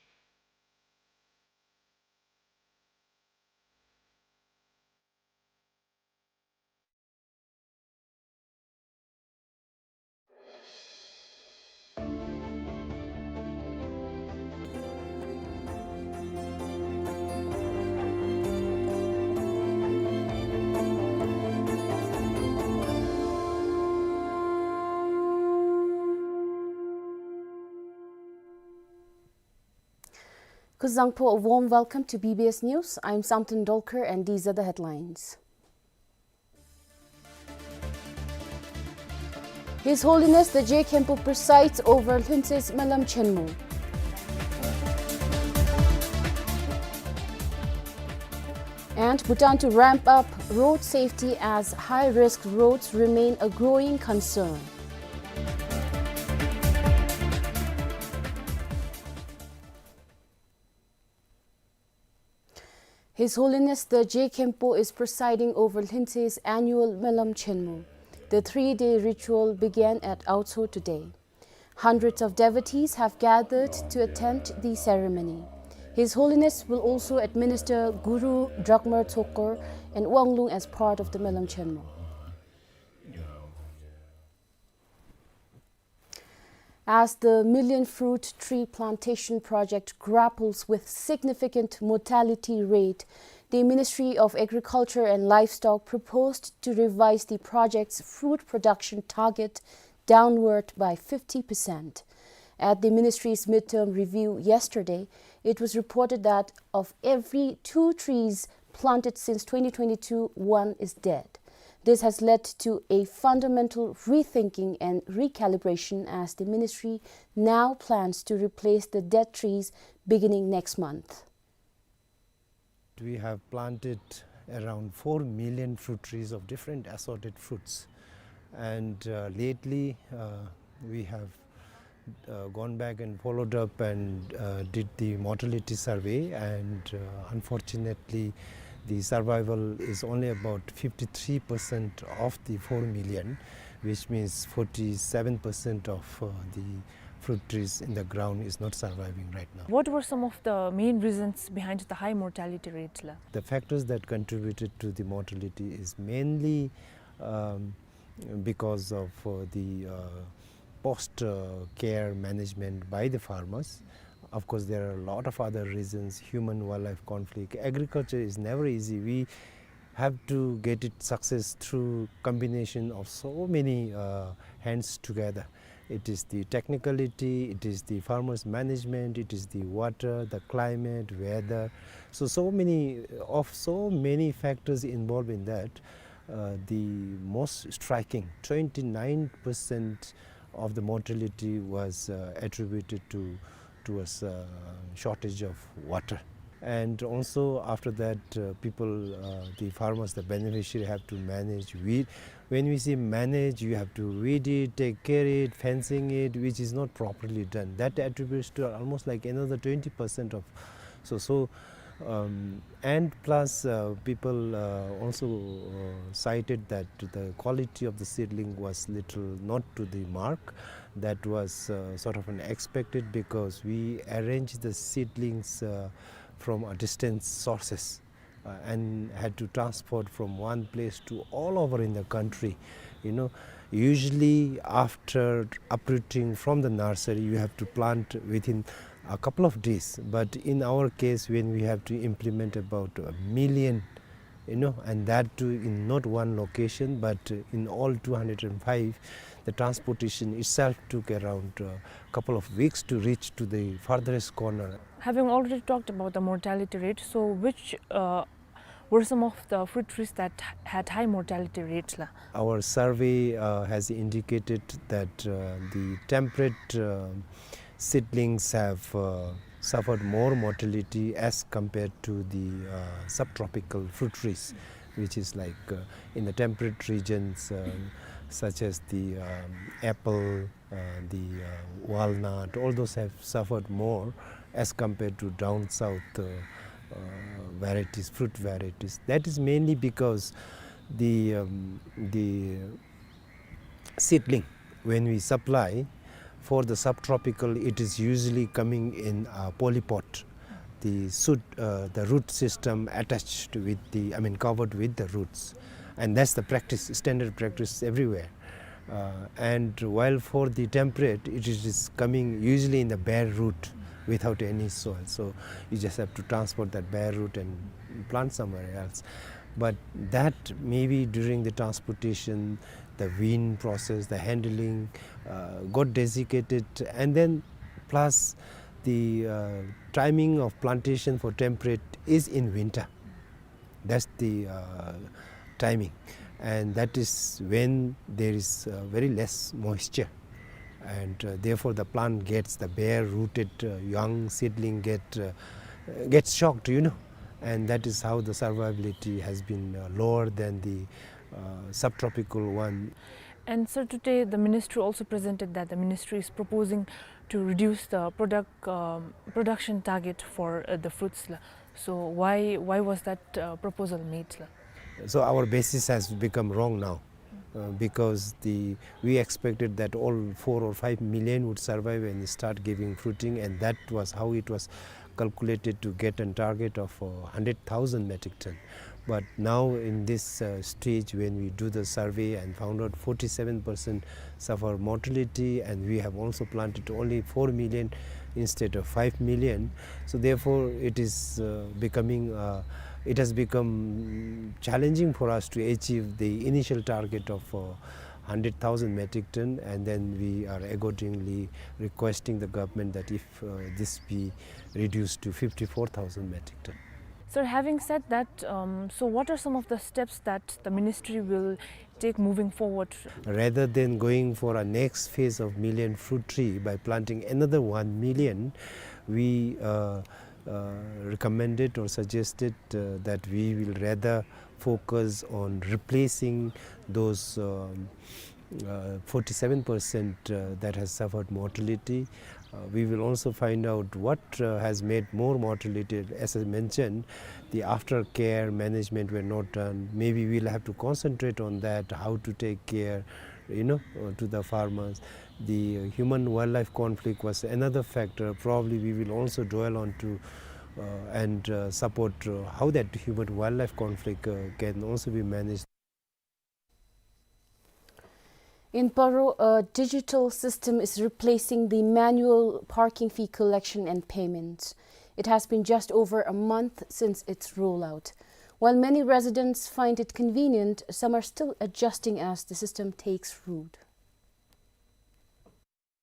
Kuzuzangpo, a warm welcome to B B S News. I'm Samten Dolkar and these are the headlines. His Holiness the Je Khenpo presides over Lhuntsets Malam Chenmo. And Bhutan to ramp up road safety as high-risk roads remain a growing concern. His Holiness the Je Khenpo is presiding over Lhinse's annual Melam Chenmo. The three-day ritual began at Aotso today. Hundreds of devotees have gathered to attend the ceremony. His Holiness will also administer Guru Dragmar Tsokor and Wanglung as part of the Melam Chenmo. As the million fruit tree plantation project grapples with significant mortality rate, the Ministry of Agriculture and Livestock proposed to revise the project's fruit production target downward by fifty percent. At the ministry's midterm review yesterday, it was reported that of every two trees planted since twenty twenty-two, one is dead. This has led to a fundamental rethinking and recalibration, as the ministry now plans to replace the dead trees beginning next month. We have planted around four million fruit trees of different assorted fruits. And, uh, lately, uh, we have, uh, gone back and followed up and, uh, did the mortality survey. And, uh, unfortunately, the survival is only about fifty-three percent of the four million, which means forty-seven percent of, uh, the fruit trees in the ground is not surviving right now. What were some of the main reasons behind the high mortality rate la? The factors that contributed to the mortality is mainly, um, because of, uh, the, uh, post, uh, care management by the farmers. Of course, there are a lot of other reasons, human-wildlife conflict. Agriculture is never easy. We have to get it success through combination of so many, uh, hands together. It is the technicality, it is the farmers' management, it is the water, the climate, weather. So, so many, of so many factors involved in that. Uh, the most striking, twenty-nine percent of the mortality was, uh, attributed to, towards, uh, shortage of water. And also after that, uh, people, uh, the farmers, the beneficiary have to manage weed. When we say manage, you have to weed it, take care it, fencing it, which is not properly done. That attributes to almost like another twenty percent of, so, so, um, and plus, uh, people, uh, also, uh, cited that the quality of the seedling was little not to the mark. That was, uh, sort of unexpected because we arranged the seedlings, uh, from a distant sources, uh, and had to transport from one place to all over in the country. You know, usually after uprooting from the nursery, you have to plant within a couple of days. But in our case, when we have to implement about a million, you know, and that too in not one location, but in all two hundred and five, the transportation itself took around a couple of weeks to reach to the farthest corner. Having already talked about the mortality rate, so which, uh, were some of the fruit trees that had high mortality rate la? Our survey, uh, has indicated that, uh, the temperate, uh, seedlings have, uh, suffered more mortality as compared to the, uh, subtropical fruit trees, which is like, uh, in the temperate regions, uh, such as the, um, apple, uh, the, uh, walnut, all those have suffered more as compared to down south, uh, uh, varieties, fruit varieties. That is mainly because the, um, the seedling, when we supply for the subtropical, it is usually coming in a polypod. The shoot, uh, the root system attached with the, I mean, covered with the roots. And that's the practice, standard practice everywhere. Uh, and while for the temperate, it is coming usually in the bare root without any soil. So you just have to transport that bare root and plant somewhere else. But that maybe during the transportation, the wean process, the handling, uh, got desiccated, and then plus the, uh, timing of plantation for temperate is in winter. That's the, uh, timing, and that is when there is, uh, very less moisture, and, uh, therefore the plant gets, the bare rooted, uh, young seedling get, uh, gets shocked, you know, And that is how the survivability has been, uh, lower than the, uh, subtropical one. And sir, today the ministry also presented that the ministry is proposing to reduce the product, um, production target for, uh, the fruits la. So why, why was that, uh, proposal made la? So our basis has become wrong now, uh, because the, we expected that all four or five million would survive and start giving fruiting, and that was how it was calculated to get a target of, uh, hundred thousand metric ton. But now in this, uh, stage, when we do the survey and found out forty-seven percent suffer mortality, and we have also planted only four million instead of five million. So therefore, it is, uh, becoming, uh, it has become challenging for us to achieve the initial target of, uh, hundred thousand metric ton, and then we are accordingly requesting the government that if, uh, this be reduced to fifty-four thousand metric ton. Sir, having said that, um, so what are some of the steps that the ministry will take moving forward? Rather than going for a next phase of million fruit tree by planting another one million, we, uh, uh, recommended or suggested, uh, that we will rather focus on replacing those, um, uh, forty-seven percent, uh, that has suffered mortality. Uh, we will also find out what, uh, has made more mortality. As I mentioned, the aftercare management were not done. Maybe we'll have to concentrate on that, how to take care, you know, uh, to the farmers. The human-wildlife conflict was another factor. Probably we will also dwell on to, uh, and, uh, support, uh, how that human-wildlife conflict, uh, can also be managed. In Paro, a digital system is replacing the manual parking fee collection and payment. It has been just over a month since its rollout. While many residents find it convenient, some are still adjusting as the system takes root.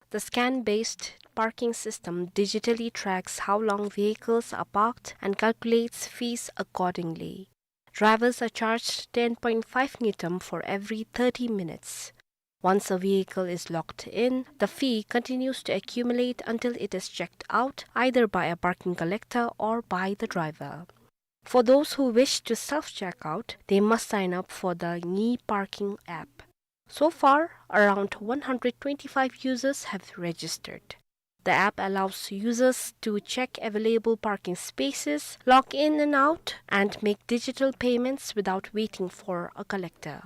The scan-based parking system digitally tracks how long vehicles are parked and calculates fees accordingly. Drivers are charged ten point five ngultrum for every thirty minutes. Once a vehicle is logged in, the fee continues to accumulate until it is checked out, either by a parking collector or by the driver. For those who wish to self-check out, they must sign up for the Nyi Parking app. So far, around one hundred twenty-five users have registered. The app allows users to check available parking spaces, log in and out, and make digital payments without waiting for a collector.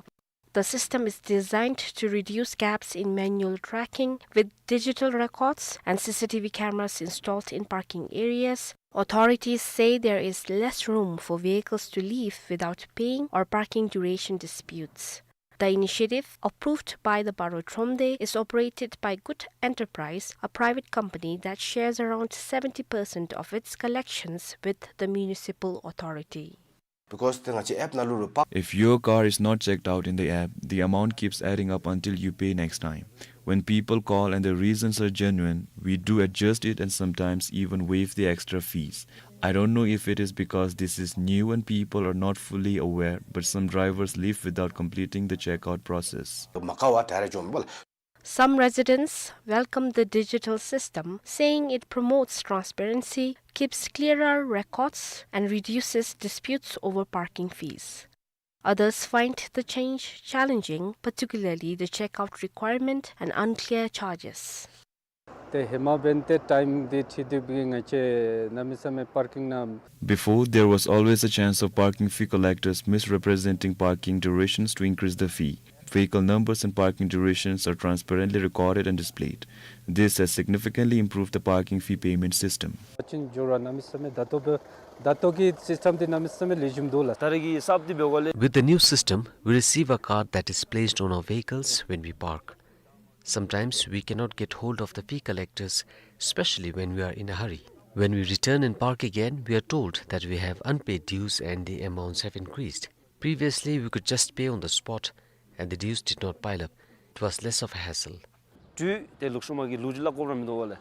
The system is designed to reduce gaps in manual tracking. With digital records and C C T V cameras installed in parking areas, authorities say there is less room for vehicles to leave without paying or parking duration disputes. The initiative, approved by the Paro Thromde, is operated by Good Enterprise, a private company that shares around seventy percent of its collections with the municipal authority. Because ཏེ་ང་བཅས་ཨེཔ་ནང་ལུ་རུང་པ། If your car is not checked out in the app, the amount keeps adding up until you pay next time. When people call and the reasons are genuine, we do adjust it and sometimes even waive the extra fees. I don't know if it is because this is new and people are not fully aware, but some drivers leave without completing the checkout process. མ་དགའ་བ་ད་རེས་བྱུང་མེད་པ་ལགས། Some residents welcome the digital system, saying it promotes transparency, keeps clearer records, and reduces disputes over parking fees. Others find the change challenging, particularly the checkout requirement and unclear charges. ཏེ་ཧེ་མ་འབདན་ཏེ་ཊའིམ་འདི་ཁྲིད་དེ་འབད་ང་བཅས་གནམ་མེད་ས་མེད་པར་ཀིང་ནང་། Before, there was always a chance of parking fee collectors misrepresenting parking durations to increase the fee. Vehicle numbers and parking durations are transparently recorded and displayed. This has significantly improved the parking fee payment system. ཨ་ཅིན་འགྱོ་ར་གནམ་མེད་ས་མེད་ད་ལྟོ་འབད་ད་ལྟོ་གི་སིསི་ཊེམ་འདི་གནམ་མེད་ས་མེད་ལེགས་ཤོམ་འདུག་ལགས། ད་རེས་ཀྱི་གསརཔ་འདི་འབད་དགོ་ལགས། With the new system, we receive a card that is placed on our vehicles when we park. Sometimes we cannot get hold of the fee collectors, especially when we are in a hurry. When we return and park again, we are told that we have unpaid dues and the amounts have increased. Previously, we could just pay on the spot and the dues did not pile up. It was less of a hassle. ཏེ་ལུགས་ཤུལ་མ་གི་ལུ་ཅིག་ལ་དགོཔ་ར་མིན་འདུག་ལགས།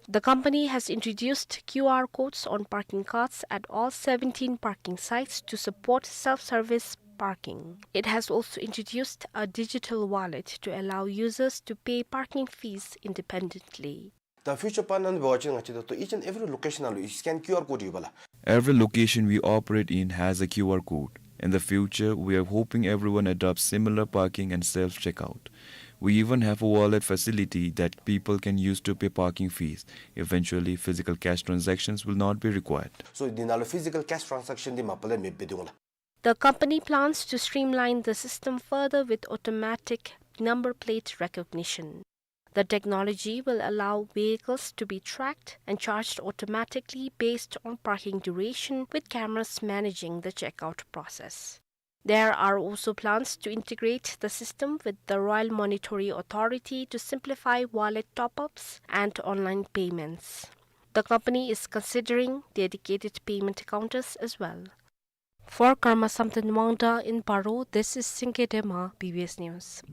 The company has introduced Q R codes on parking cards at all seventeen parking sites to support self-service parking. It has also introduced a digital wallet to allow users to pay parking fees independently. ད་ཕིའུ་ཅར་པ་ནང་འབད་བ་ཅིན་ང་བཅས་ད་ལྟོ་each and every location ནང་ལུ་སི་ཀེན་ཀིའུ་ཨར་ཀོཌ་ཡོད་པ་ལགས། Every location we operate in has a Q R code. In the future, we are hoping everyone adopts similar parking and self-checkout. We even have a wallet facility that people can use to pay parking fees. Eventually, physical cash transactions will not be required. So, འདི་ནང་ལུ་physical cash transaction འདི་མ་པ་ལས་མེདཔ་འབད་དོ་ལགས། The company plans to streamline the system further with automatic number plate recognition. The technology will allow vehicles to be tracked and charged automatically based on parking duration, with cameras managing the checkout process. There are also plans to integrate the system with the Royal Monetary Authority to simplify wallet top-ups and online payments. The company is considering dedicated payment counters as well. For Karma Samten Wangda in Paro, this is Singke Dema, B B S News.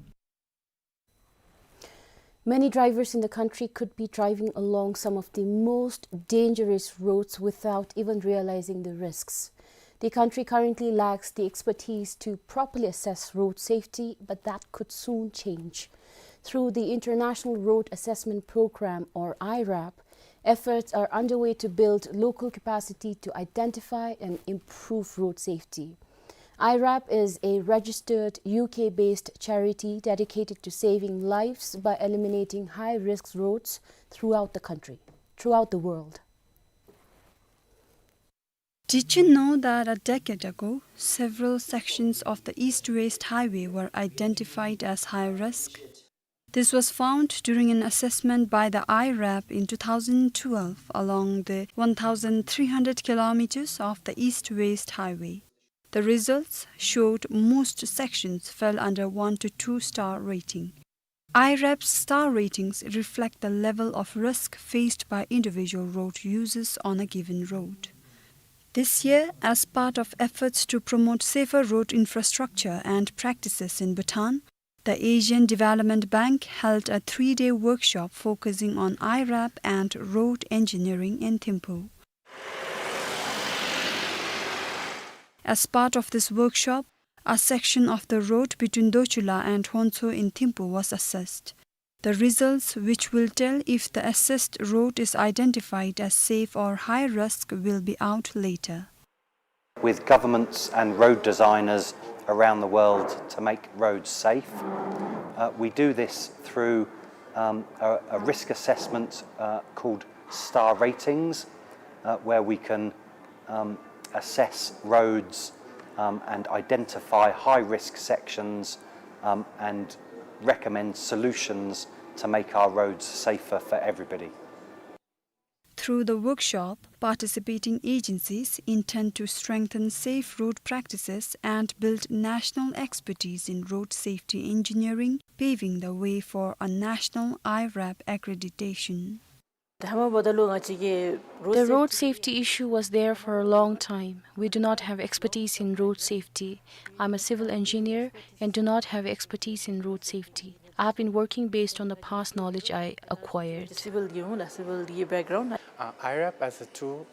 Many drivers in the country could be driving along some of the most dangerous roads without even realizing the risks. The country currently lacks the expertise to properly assess road safety, but that could soon change. Through the International Road Assessment Program, or I R A P, efforts are underway to build local capacity to identify and improve road safety. I R A P is a registered U K-based charity dedicated to saving lives by eliminating high-risk roads throughout the country, throughout the world. Did you know that a decade ago, several sections of the East-West Highway were identified as high risk? This was found during an assessment by the I R A P in two thousand twelve along the one thousand three hundred kilometers of the East-West Highway. The results showed most sections fell under one to two star rating. I R A P's star ratings reflect the level of risk faced by individual road users on a given road. This year, as part of efforts to promote safer road infrastructure and practices in Bhutan, the Asian Development Bank held a three-day workshop focusing on I R A P and road engineering in Thimphu. As part of this workshop, a section of the road between Dochula and Honcho in Thimphu was assessed. The results, which will tell if the assessed road is identified as safe or high risk, will be out later. With governments and road designers around the world to make roads safe. Uh, we do this through, um, a, a risk assessment, uh, called star ratings, uh, where we can, um, assess roads, um, and identify high-risk sections, um, and recommend solutions to make our roads safer for everybody. Through the workshop, participating agencies intend to strengthen safe road practices and build national expertise in road safety engineering, paving the way for a national I R A P accreditation. The road safety issue was there for a long time. We do not have expertise in road safety. I'm a civil engineer and do not have expertise in road safety. I have been working based on the past knowledge I acquired. Civil, you know, the civil, the background. Uh, I R A P as a tool,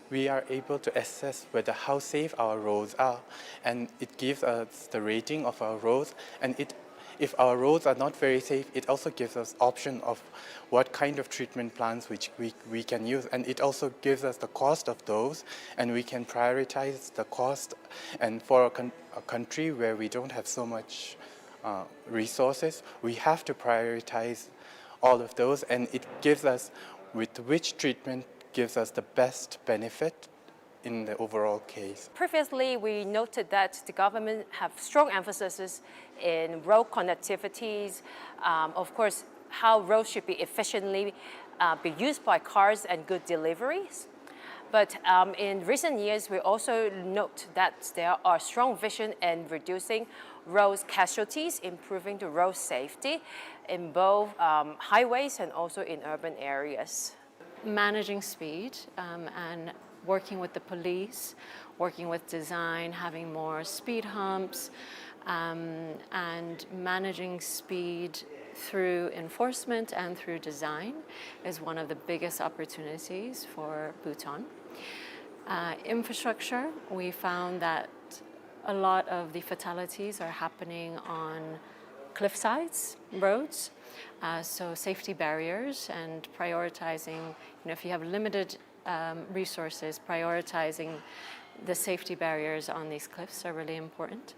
we are able to assess whether how safe our roads are, and it gives us the rating of our roads, and it, if our roads are not very safe, it also gives us option of what kind of treatment plants which we, we can use, and it also gives us the cost of those, and we can prioritize the cost. And for a, con- a country where we don't have so much, uh, resources, we have to prioritize all of those, and it gives us with which treatment gives us the best benefit in the overall case. Previously, we noted that the government have strong emphasis in road connectivities, um, of course, how roads should be efficiently, uh, be used by cars and good deliveries. But, um, in recent years, we also note that there are strong vision in reducing road casualties, improving the road safety in both, um, highways and also in urban areas. Managing speed, um, and working with the police, working with design, having more speed humps, um, and managing speed through enforcement and through design is one of the biggest opportunities for Bhutan. Uh, infrastructure, we found that a lot of the fatalities are happening on cliff sides, roads. Uh, so safety barriers and prioritizing, you know, if you have limited Um, resources, prioritizing the safety barriers on these cliffs are really important.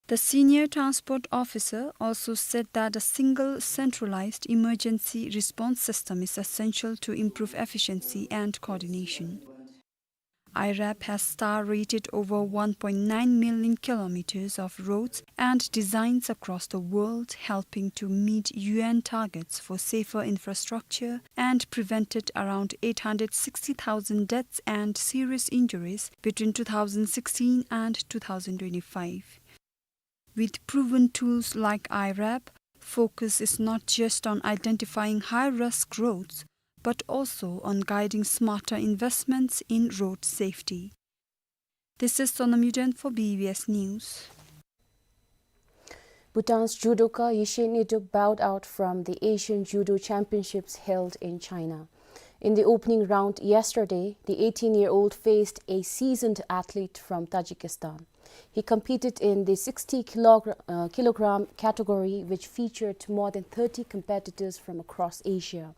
The senior transport officer also said that a single centralized emergency response system is essential to improve efficiency and coordination. IRAP has star-rated over one point nine million kilometers of roads and designs across the world, helping to meet U N targets for safer infrastructure, and prevented around eight hundred sixty thousand deaths and serious injuries between two thousand sixteen and two thousand twenty-five. With proven tools like IRAP, focus is not just on identifying high-risk roads, but also on guiding smarter investments in road safety. This is Sonam Yuden for B B S News. Bhutan's judoka Yeshe Neduk bowed out from the Asian Judo Championships held in China. In the opening round yesterday, the eighteen-year-old faced a seasoned athlete from Tajikistan. He competed in the sixty kilogra-, uh, kilogram category, which featured more than thirty competitors from across Asia.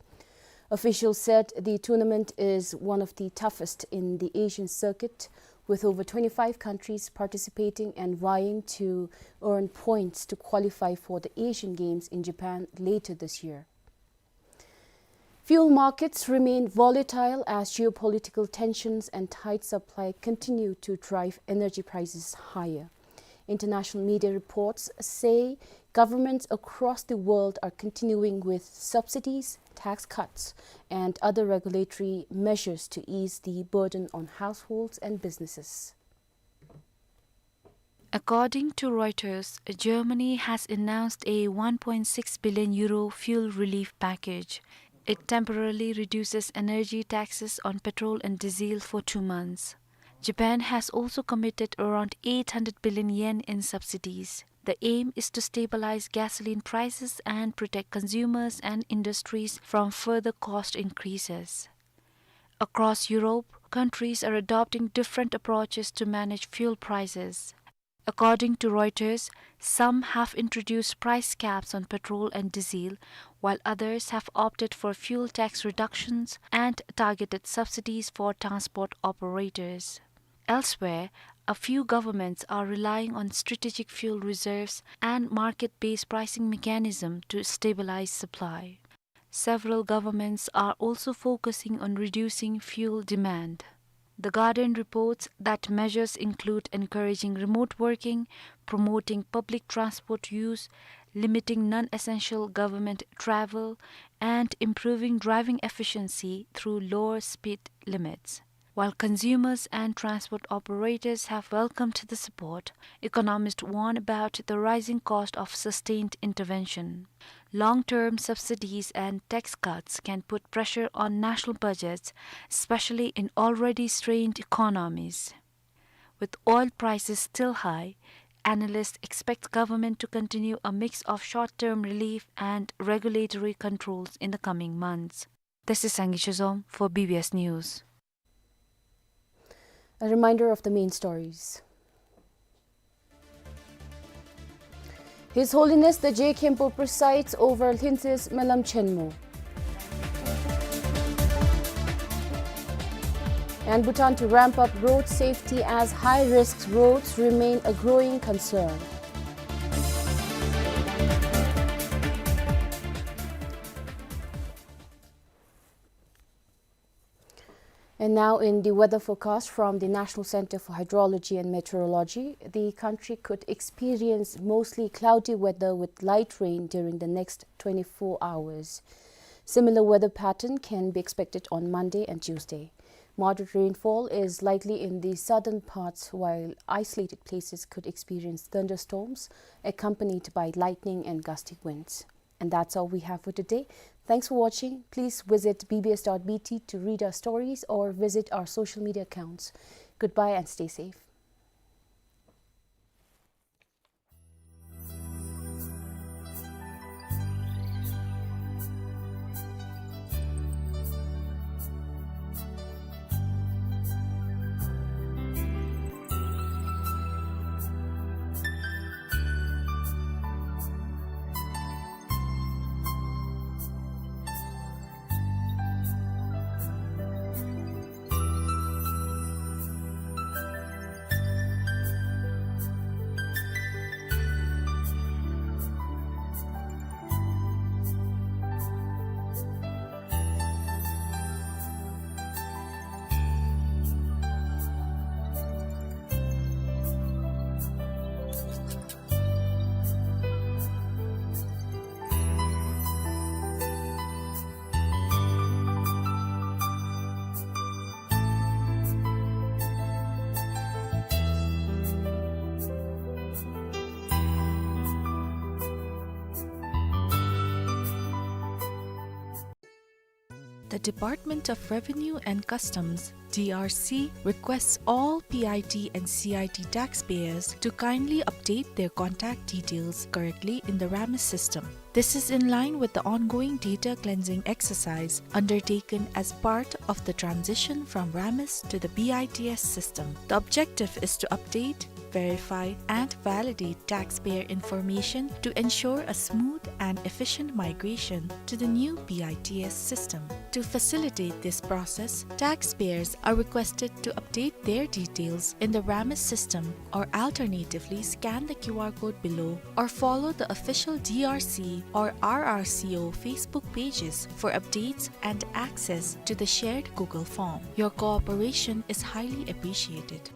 Officials said the tournament is one of the toughest in the Asian circuit, with over twenty-five countries participating and vying to earn points to qualify for the Asian Games in Japan later this year. Fuel markets remain volatile as geopolitical tensions and tight supply continue to drive energy prices higher. International media reports say governments across the world are continuing with subsidies, tax cuts, and other regulatory measures to ease the burden on households and businesses. According to Reuters, Germany has announced a one point six billion euro fuel relief package. It temporarily reduces energy taxes on petrol and diesel for two months. Japan has also committed around eight hundred billion yen in subsidies. The aim is to stabilize gasoline prices and protect consumers and industries from further cost increases. Across Europe, countries are adopting different approaches to manage fuel prices. According to Reuters, some have introduced price caps on petrol and diesel, while others have opted for fuel tax reductions and targeted subsidies for transport operators. Elsewhere, a few governments are relying on strategic fuel reserves and market-based pricing mechanism to stabilize supply. Several governments are also focusing on reducing fuel demand. The Guardian reports that measures include encouraging remote working, promoting public transport use, limiting non-essential government travel, and improving driving efficiency through lower speed limits. While consumers and transport operators have welcomed the support, economists warn about the rising cost of sustained intervention. Long-term subsidies and tax cuts can put pressure on national budgets, especially in already strained economies. With oil prices still high, analysts expect government to continue a mix of short-term relief and regulatory controls in the coming months. This is Sangay Chezom for B B S News. A reminder of the main stories. His Holiness the Je Khenpo presides over Lhinse's Melam Chenmo. And Bhutan to ramp up road safety as high-risk roads remain a growing concern. And now in the weather forecast from the National Center for Hydrology and Meteorology, the country could experience mostly cloudy weather with light rain during the next twenty-four hours. Similar weather pattern can be expected on Monday and Tuesday. Moderate rainfall is likely in the southern parts, while isolated places could experience thunderstorms accompanied by lightning and gusty winds. And that's all we have for today. Thanks for watching. Please visit B B S dot B T to read our stories or visit our social media accounts. Goodbye and stay safe. The Department of Revenue and Customs, D R C, requests all P I T and C I T taxpayers to kindly update their contact details correctly in the RAMIS system. This is in line with the ongoing data cleansing exercise undertaken as part of the transition from RAMIS to the B I T S system. The objective is to update, verify, and validate taxpayer information to ensure a smooth and efficient migration to the new B I T S system. To facilitate this process, taxpayers are requested to update their details in the RAMIS system or alternatively scan the Q R code below or follow the official D R C or R R C O Facebook pages for updates and access to the shared Google form. Your cooperation is highly appreciated.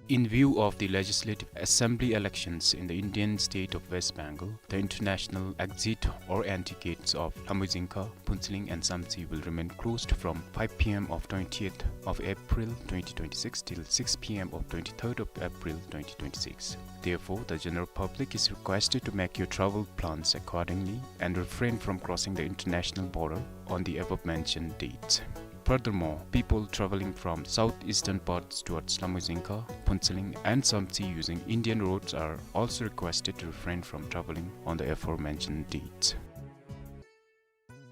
In view of the Legislative Assembly elections in the Indian state of West Bengal, the international exit or entry gates of Lamjungkha, Phuentsholing and Samtse will remain closed from five P M of twentieth of April twenty twenty-six till six P M of twenty-third of April twenty twenty-six. Therefore, the general public is requested to make your travel plans accordingly and refrain from crossing the international border on the above mentioned dates. Furthermore, people traveling from southeastern parts towards Lamjungkha, Phuentsholing, and Samtse using Indian roads are also requested to refrain from traveling on the aforementioned dates.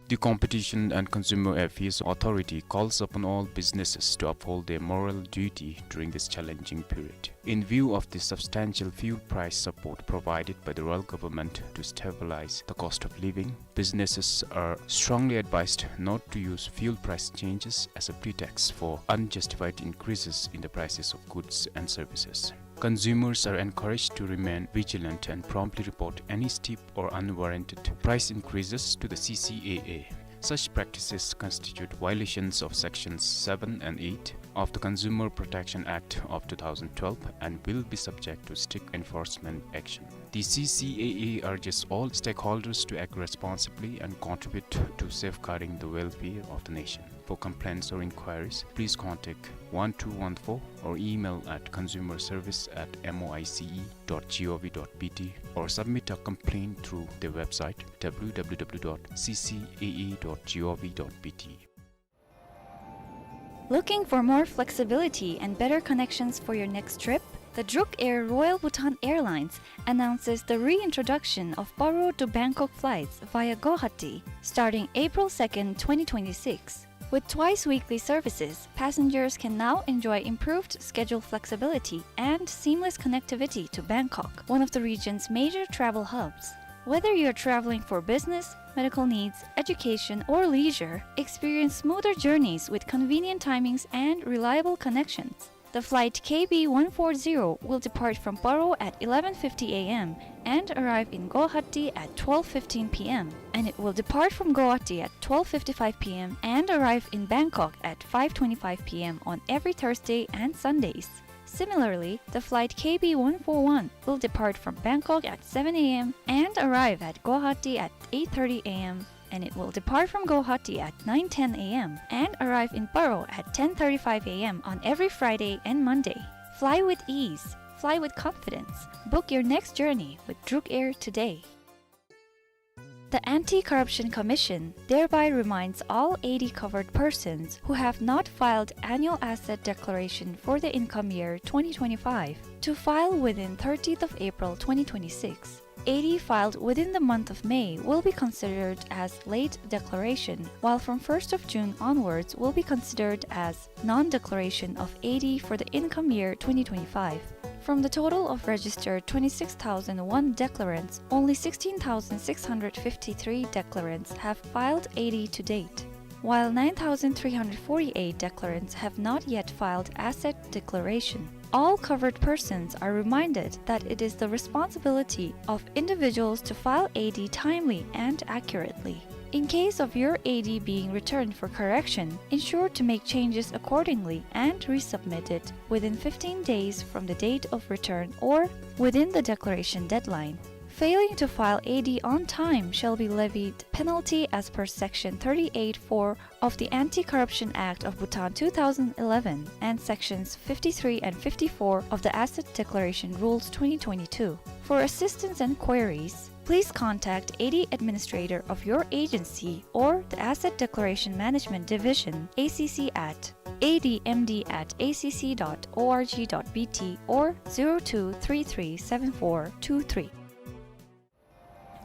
The Competition and Consumer Affairs Authority calls upon all businesses to uphold their moral duty during this challenging period. In view of the substantial fuel price support provided by the royal government to stabilize the cost of living, businesses are strongly advised not to use fuel price changes as a pretext for unjustified increases in the prices of goods and services. Consumers are encouraged to remain vigilant and promptly report any steep or unwarranted price increases to the C C A A. Such practices constitute violations of Sections seven and eight of the Consumer Protection Act of two thousand twelve and will be subject to strict enforcement action. The C C A A urges all stakeholders to act responsibly and contribute to safeguarding the welfare of the nation. For complaints or inquiries, please contact one two one four or email at consumer service at M O I C E dot G O V dot B T or submit a complaint through their website, W W W dot C C A A dot G O V dot B T. Looking for more flexibility and better connections for your next trip? The Druk Air Royal Bhutan Airlines announces the reintroduction of Paro to Bangkok flights via Guwahati starting April second, twenty twenty-six. With twice weekly services, passengers can now enjoy improved schedule flexibility and seamless connectivity to Bangkok, one of the region's major travel hubs. Whether you're traveling for business, medical needs, education, or leisure, experience smoother journeys with convenient timings and reliable connections. The flight K B one four zero will depart from Paro at eleven fifty A M and arrive in Guwahati at twelve fifteen P M, and it will depart from Guwahati at twelve fifty-five P M and arrive in Bangkok at five twenty-five P M on every Thursday and Sundays. Similarly, the flight K B one four one will depart from Bangkok at seven A M and arrive at Guwahati at eight thirty A M, and it will depart from Guwahati at nine ten A M and arrive in Paro at ten thirty-five A M on every Friday and Monday. Fly with ease. Fly with confidence. Book your next journey with Druk Air today. The Anti-Corruption Commission thereby reminds all A D covered persons who have not filed annual asset declaration for the income year twenty twenty-five to file within thirtieth of April twenty twenty-six. A D filed within the month of May will be considered as late declaration, while from first of June onwards will be considered as non-declaration of A D for the income year twenty twenty-five. From the total of registered twenty-six thousand one declarants, only sixteen thousand six hundred fifty-three declarants have filed A D to date, while nine thousand three hundred forty-eight declarants have not yet filed asset declaration. All covered persons are reminded that it is the responsibility of individuals to file A D timely and accurately. In case of your A D being returned for correction, ensure to make changes accordingly and resubmit it within fifteen days from the date of return or within the declaration deadline. Failing to file A D on time shall be levied penalty as per Section thirty-eight four of the Anti-Corruption Act of Bhutan two thousand eleven and Sections fifty-three and fifty-four of the Asset Declaration Rules twenty twenty-two. For assistance and queries, Please contact A D administrator of your agency or the Asset Declaration Management Division, A C C, at A D M D at A C C dot org dot B T or zero two three three seven four two three.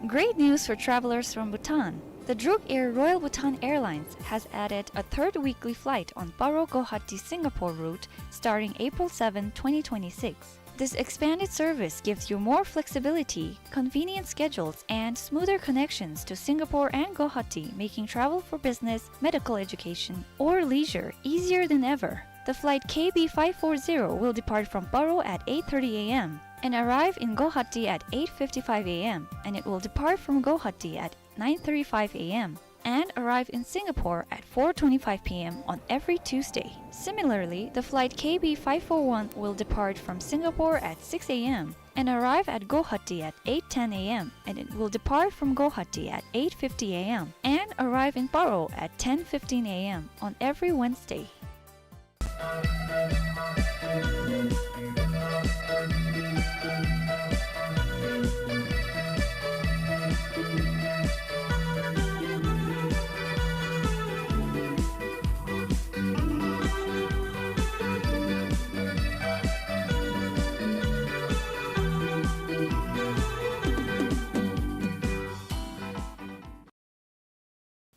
Great news for travelers from Bhutan. The Druk Air Royal Bhutan Airlines has added a third weekly flight on Paro Guwahati Singapore route starting April seventh, twenty twenty-six. This expanded service gives you more flexibility, convenient schedules, and smoother connections to Singapore and Guwahati, making travel for business, medical education, or leisure easier than ever. The flight K B five four zero will depart from Paro at eight thirty A M and arrive in Guwahati at eight fifty-five A M, and it will depart from Guwahati at nine thirty-five A M and arrive in Singapore at four twenty-five P M on every Tuesday. Similarly, the flight K B five four one will depart from Singapore at six A M and arrive at Guwahati at eight ten A M, and it will depart from Guwahati at eight fifty A M and arrive in Paro at ten fifteen A M on every Wednesday.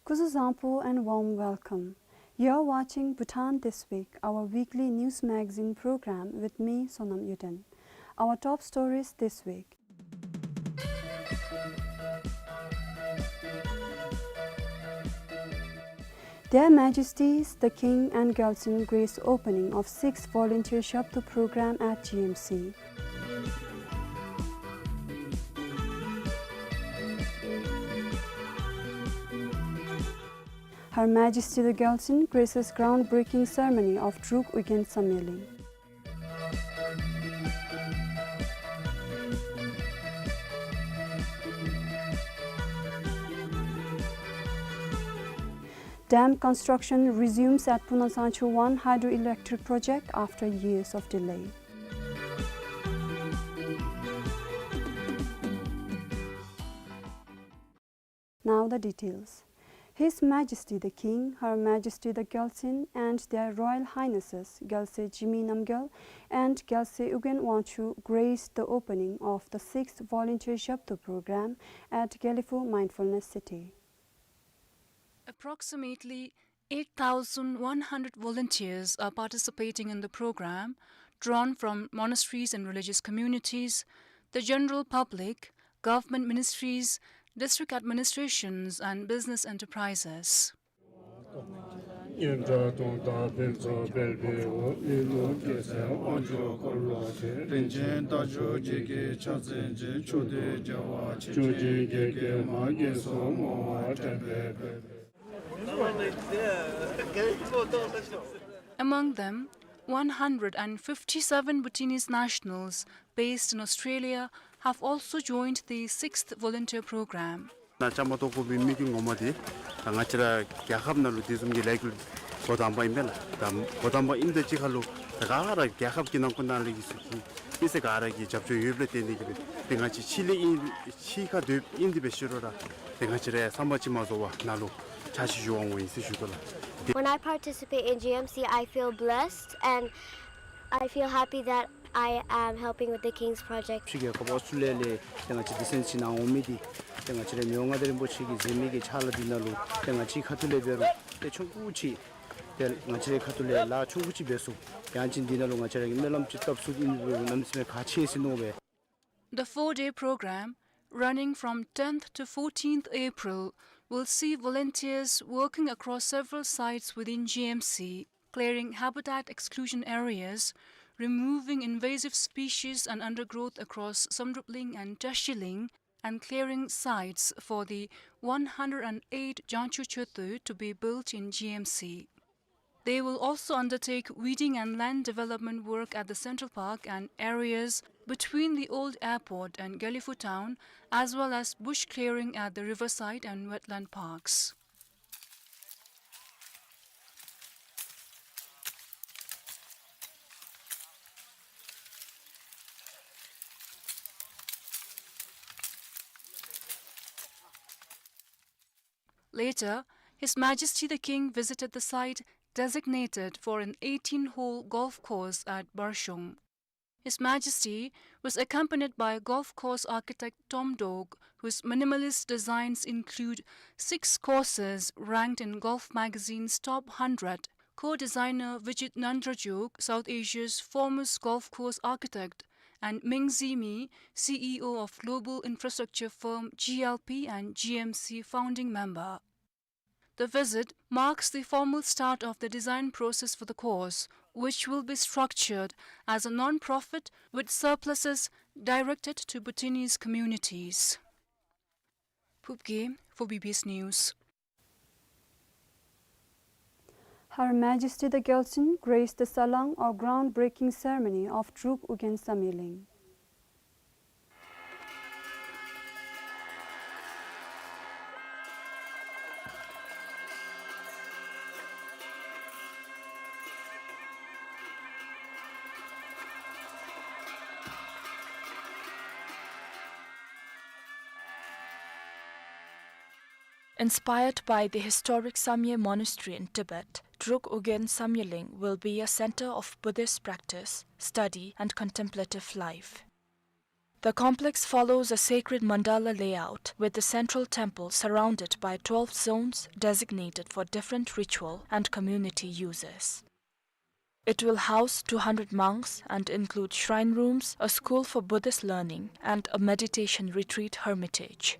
Kuzuzangpo and warm welcome. You're watching Bhutan This Week, our weekly news magazine program with me, Sonam Yuden. Our top stories this week. Their Majesties the King and Gyaltsuen grace opening of sixth Volunteer Shabdo program at G M C. Her Majesty the Gyaltsuen graces groundbreaking ceremony of Druk Ugyen Samyeling. Dam construction resumes at Punasangchu one hydroelectric project after years of delay. Now the details. His Majesty the King, Her Majesty the Gyaltsuen, and Their Royal Highnesses Gyaltsuen Jigme Namgyal and Gyaltsuen Ugyen Wangchuck graced the opening of the sixth Volunteer Shabdo program at Gelephu Mindfulness City. Approximately eight thousand one hundred volunteers are participating in the program, drawn from monasteries and religious communities, the general public, government ministries, district administrations, and business enterprises. Among them, one hundred and fifty-seven Bhutanese nationals based in Australia have also joined the sixth volunteer program. ནཱ་བཅའ་མར་གཏོགས་དགོ་པའི་དམིགས་ཡུལ་ངོ་མ་དེ་ད་ང་བཅས་ར་རྒྱལ་ཁབ་ནང་ལུ་དེ་བཟུམ་གྱི་ལས་འགུལ་འགོ་དང་པ་ཨིན་པས་ལགས། ད་འགོ་དང་པ་ཨིནམ་དང་གཅིག་ཁར་ལུ་ད་ག་ར་རྒྱལ་ཁབ་ཀྱི་ནང་འཁོད་ནང་ལས་ཀྱི་སུ་གི་ཨིན་ཟེར་ག་ར་གི་རྒྱབ་སྐྱོར་ཡོདཔ་ལས་བརྟེན་ཏེ་གིས་སྦེ་ཏེ་ང་བཅས་ཕྱི་ལས་ཨིན་ཕྱི་ཁར་སྡོདཔ་ཨིན་ཏེ་འབད་ཞུ་རུང་ར་ཏེ་ང་བཅས་ར་བསམ་པ་ཅིག་མ་རྫོགས་པར་ནཱ་ལུ་ཕྱག་ཕྱིད་ཞུ་འོང་འོང་ཨིན་ཟེར་ཞུ་དོ་ལགས། When I participate in G M C, I feel blessed and I feel happy that I am helping with the King's project. ཕྱི་རྒྱལ་ཁབ་ཨོསི་ཊྲེ་ལི་ཡ་ལས་ཏེ་ང་བཅས་འདི་ཚུན་ཚོད་ནཱ་འོང་མི་འདི་ཏེ་ང་བཅས་རའི་མི་དབང་མངའ་བདག་རིན་པོ་ཆེ་གིས་མཛད་མི་གི་ཕྱག་ལཱ་འདི་ནང་ལུ་ཏེ་ང་བཅས་ཁ་ཐུག་ལས་འབད་རུང་ཏེ་ཆུང་ཀུ་ཅིག་ཏེ་ང་བཅས་རའི་ཁ་ཐུག་ལས་ལཱ་ཆུང་ཀུ་ཅིག་འབད་ཚུགས། ཡང་ཅིན་འདི་ནང་ལུ་ང་བཅས་ར་གིས་སྨོན་ལམ་ཅིག་བཏབ་ཚུགས་ཨིན་པས་ལགས། གནམ་མེད་ས་མེད་ཁག་ཆེ་ཟེར་མནོ་བས། The four-day program, running from tenth to fourteenth April, will see volunteers working across several sites within G M C, clearing habitat exclusion areas, removing invasive species and undergrowth across Samdrup Ling and Tashi Ling, and clearing sites for the one hundred and eight Jangcho Choeto to be built in G M C. They will also undertake weeding and land development work at the Central Park and areas between the old airport and Gelephu town, as well as bush clearing at the riverside and wetland parks. Later, His Majesty the King visited the site designated for an eighteen-hole golf course at Barshung. His Majesty was accompanied by golf course architect Tom Dog, whose minimalist designs include six courses ranked in Golf Magazine's top hundred, co-designer Vijit Nandrajuk, South Asia's foremost golf course architect, and Meng Zimi, C E O of global infrastructure firm G L P and G M C founding member. The visit marks the formal start of the design process for the course, which will be structured as a non-profit with surpluses directed to Bhutanese communities. Phubgay for B B S News. Her Majesty the Gyaltsuen graced the Salang or groundbreaking ceremony of Druk Ugyen Samyeling. Inspired by the historic Samye Monastery in Tibet, Druk Ugyen Samyeling will be a center of Buddhist practice, study, and contemplative life. The complex follows a sacred mandala layout, with the central temple surrounded by twelve zones designated for different ritual and community uses. It will house two hundred monks and include shrine rooms, a school for Buddhist learning, and a meditation retreat hermitage.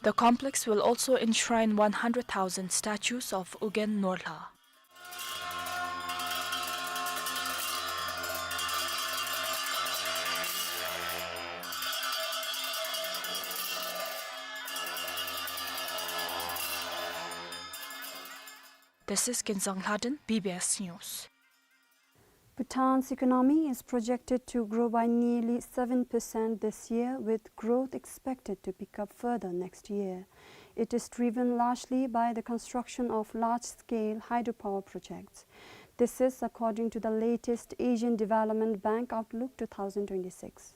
The complex will also enshrine one hundred thousand statues of Ugyen Norlha. This is Kinzang Lhaden, B B S News. Bhutan's economy is projected to grow by nearly seven percent this year, with growth expected to pick up further next year. It is driven largely by the construction of large-scale hydropower projects. This is according to the latest Asian Development Bank Outlook two thousand twenty-six.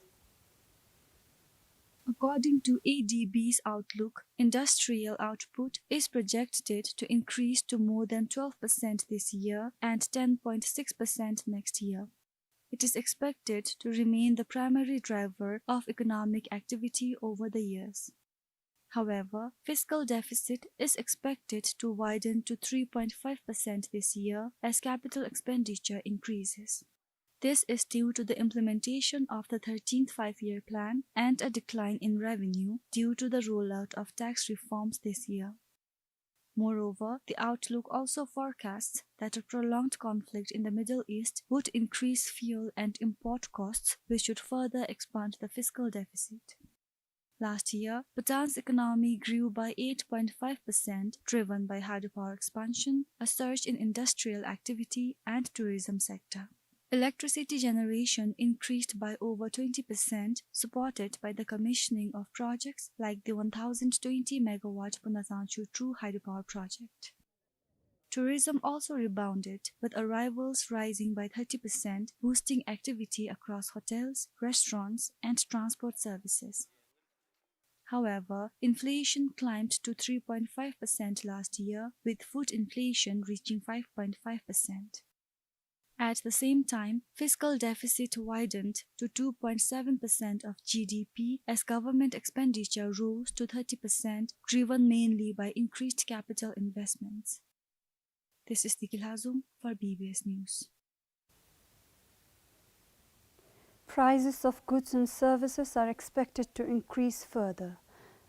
According to A D B's outlook, industrial output is projected to increase to more than twelve percent this year and ten point six percent next year. It is expected to remain the primary driver of economic activity over the years. However, fiscal deficit is expected to widen to three point five percent this year as capital expenditure increases. This is due to the implementation of the thirteenth Five-Year Plan and a decline in revenue due to the rollout of tax reforms this year. Moreover, the outlook also forecasts that a prolonged conflict in the Middle East would increase fuel and import costs, which should further expand the fiscal deficit. Last year, Bhutan's economy grew by eight point five percent, driven by hydropower expansion, a surge in industrial activity, and tourism sector. Electricity generation increased by over twenty percent, supported by the commissioning of projects like the one thousand twenty megawatt Punazangchu two hydropower project. Tourism also rebounded, with arrivals rising by thirty percent, boosting activity across hotels, restaurants, and transport services. However, inflation climbed to three point five percent last year, with food inflation reaching five point five percent. At the same time, fiscal deficit widened to two point seven percent of G D P as government expenditure rose to thirty percent, driven mainly by increased capital investments. This is Diki Lhazom for B B S News. Prices of goods and services are expected to increase further.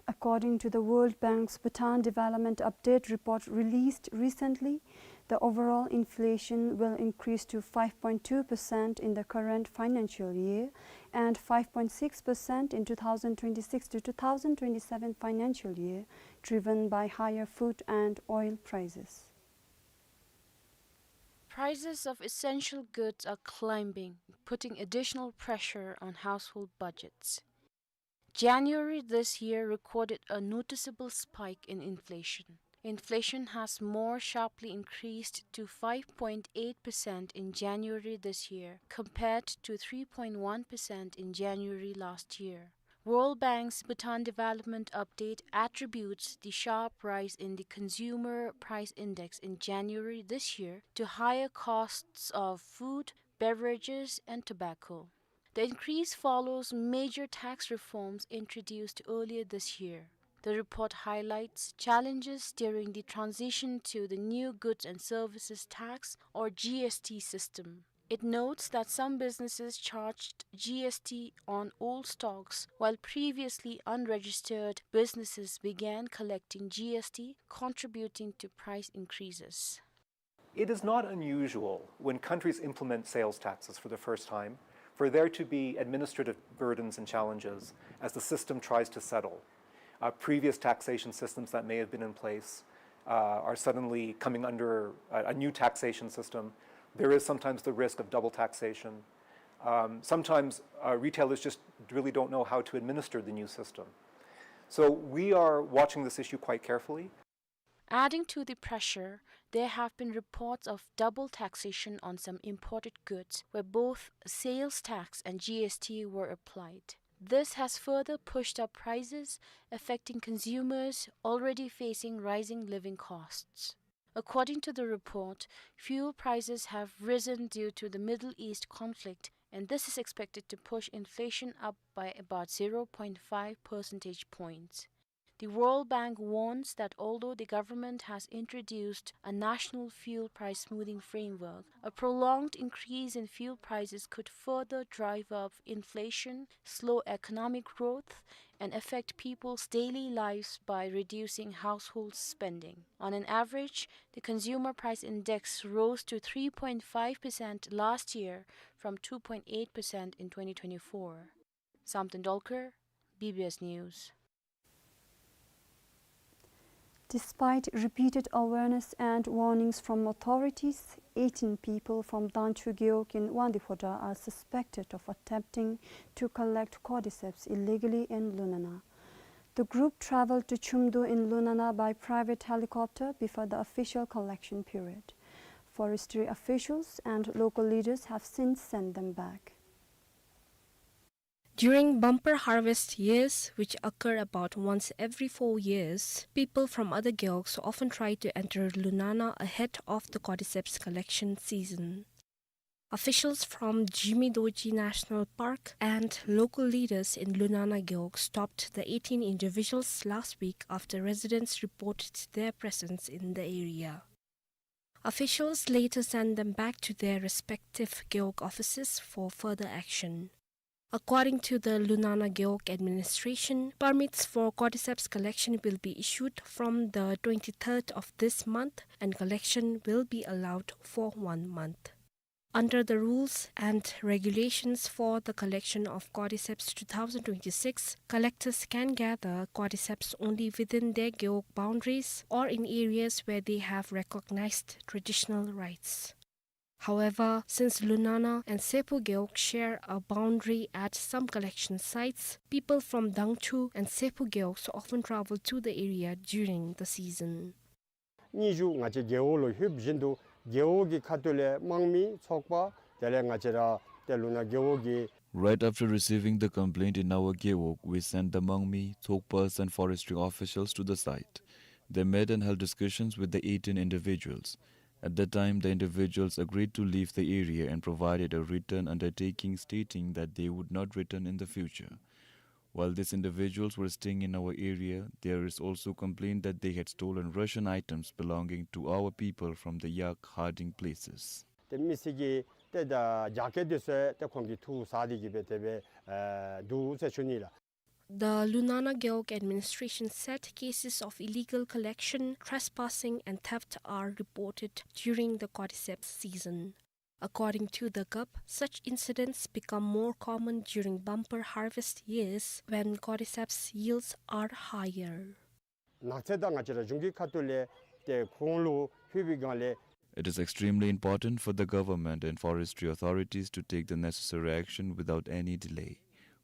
According to the World Bank's Bhutan Development Update report released recently, The overall inflation will increase to five point two percent in the current financial year and five point six percent in two thousand twenty-six to two thousand twenty-seven financial year, driven by higher food and oil prices. Prices of essential goods are climbing, putting additional pressure on household budgets. January this year recorded a noticeable spike in inflation. Inflation has more sharply increased to five point eight percent in January this year, compared to three point one percent in January last year. World Bank's Bhutan Development Update attributes the sharp rise in the Consumer Price Index in January this year to higher costs of food, beverages, and tobacco. The increase follows major tax reforms introduced earlier this year. The report highlights challenges during the transition to the new goods and services tax, or G S T system. It notes that some businesses charged G S T on old stocks, while previously unregistered businesses began collecting G S T, contributing to price increases. It is not unusual when countries implement sales taxes for the first time for there to be administrative burdens and challenges as the system tries to settle. Uh, previous taxation systems that may have been in place, uh, are suddenly coming under a, a new taxation system. There is sometimes the risk of double taxation. Um, sometimes, uh, retailers just really don't know how to administer the new system. So we are watching this issue quite carefully. Adding to the pressure, there have been reports of double taxation on some imported goods, where both sales tax and G S T were applied. This has further pushed up prices, affecting consumers already facing rising living costs. According to the report, fuel prices have risen due to the Middle East conflict, and this is expected to push inflation up by about zero point five percentage points. The World Bank warns that although the government has introduced a national fuel price smoothing framework, a prolonged increase in fuel prices could further drive up inflation, slow economic growth, and affect people's daily lives by reducing household spending. On an average, the Consumer Price Index rose to three point five percent last year from two point eight percent in twenty twenty-four. Samten Dolkar, B B S News. Despite repeated awareness and warnings from authorities, eighteen people from Dangchu Gewog in Wangdue Phodrang are suspected of attempting to collect cordyceps illegally in Lunana. The group traveled to Chumdu in Lunana by private helicopter before the official collection period. Forestry officials and local leaders have since sent them back. During bumper harvest years, which occur about once every four years, people from other gewogs often try to enter Lunana ahead of the cordyceps collection season. Officials from Jigme Dorji National Park and local leaders in Lunana Gewog stopped the eighteen individuals last week after residents reported their presence in the area. Officials later sent them back to their respective gewog offices for further action. According to the Lunana Gewog administration, permits for cordyceps collection will be issued from the twenty-third of this month, and collection will be allowed for one month. Under the rules and regulations for the collection of cordyceps two thousand twenty-six, collectors can gather cordyceps only within their gewog boundaries or in areas where they have recognized traditional rights. However, since Lunana and Seppo Gewog share a boundary at some collection sites, people from Dangchu and Seppo Gewogs often travel to the area during the season. སྙན་ཞུ་ང་བཅས་རྒེད་འོག་ལུ་ལྷོདཔ་བཞིན་དུ་རྒེད་འོག་གི་ཁ་ཐུག་ལས་དམངས་མི་ཚོགས་པ་དེ་ལས་ང་བཅས་ར་ཏེ་ལུ་ན་རྒེད་འོག་གི Right after receiving the complaint in our gewog, we sent the Mangmi, Tsokpas and forestry officials to the site. They met and held discussions with the eighteen individuals. At that time, the individuals agreed to leave the area and provided a written undertaking stating that they would not return in the future. While these individuals were staying in our area, there is also complaint that they had stolen ration items belonging to our people from the yak herding places. ཏེ་མི་སེར་གྱི་ཏེ་ད་རྒྱགས་སྐལ་འདི་ཚུ་ཏེ་ཁོང་གིས་འཐུ་ཟ་སྟེ་གི་སྦེ་དེ་སྦེ་ཨེ་འདུག་ཟེར་ཞུ་ནི་ལགས། The Lunana Gewog administration said cases of illegal collection, trespassing, and theft are reported during the cordyceps season. According to the gup, such incidents become more common during bumper harvest years when cordyceps yields are higher. ནགས་ཚལ་དང་ང་བཅས་ར་གཞུང་གི་ཁ་ཐུག་ལས་ཏེ་ཁོང་ལུ་ཕུལ་བའི་སྒང་ལས། It is extremely important for the government and forestry authorities to take the necessary action without any delay.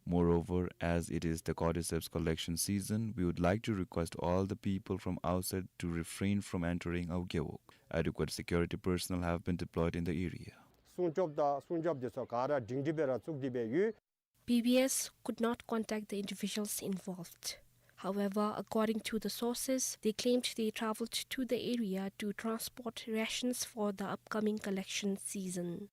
Moreover, as it is the cordyceps collection season, we would like to request all the people from outside to refrain from entering our gewog. Adequate security personnel have been deployed in the area. སྲུང་སྐྱོབ་དང་སྲུང་སྐྱོབ་དེ་ཚུ་ག་ར་སྒྲིང་སྒྲི་སྦེ་ར་བཙུགས་ཏེ་སྦེ་ཡོད། B B S could not contact the individuals involved. However, according to the sources, they claimed they traveled to the area to transport rations for the upcoming collection season.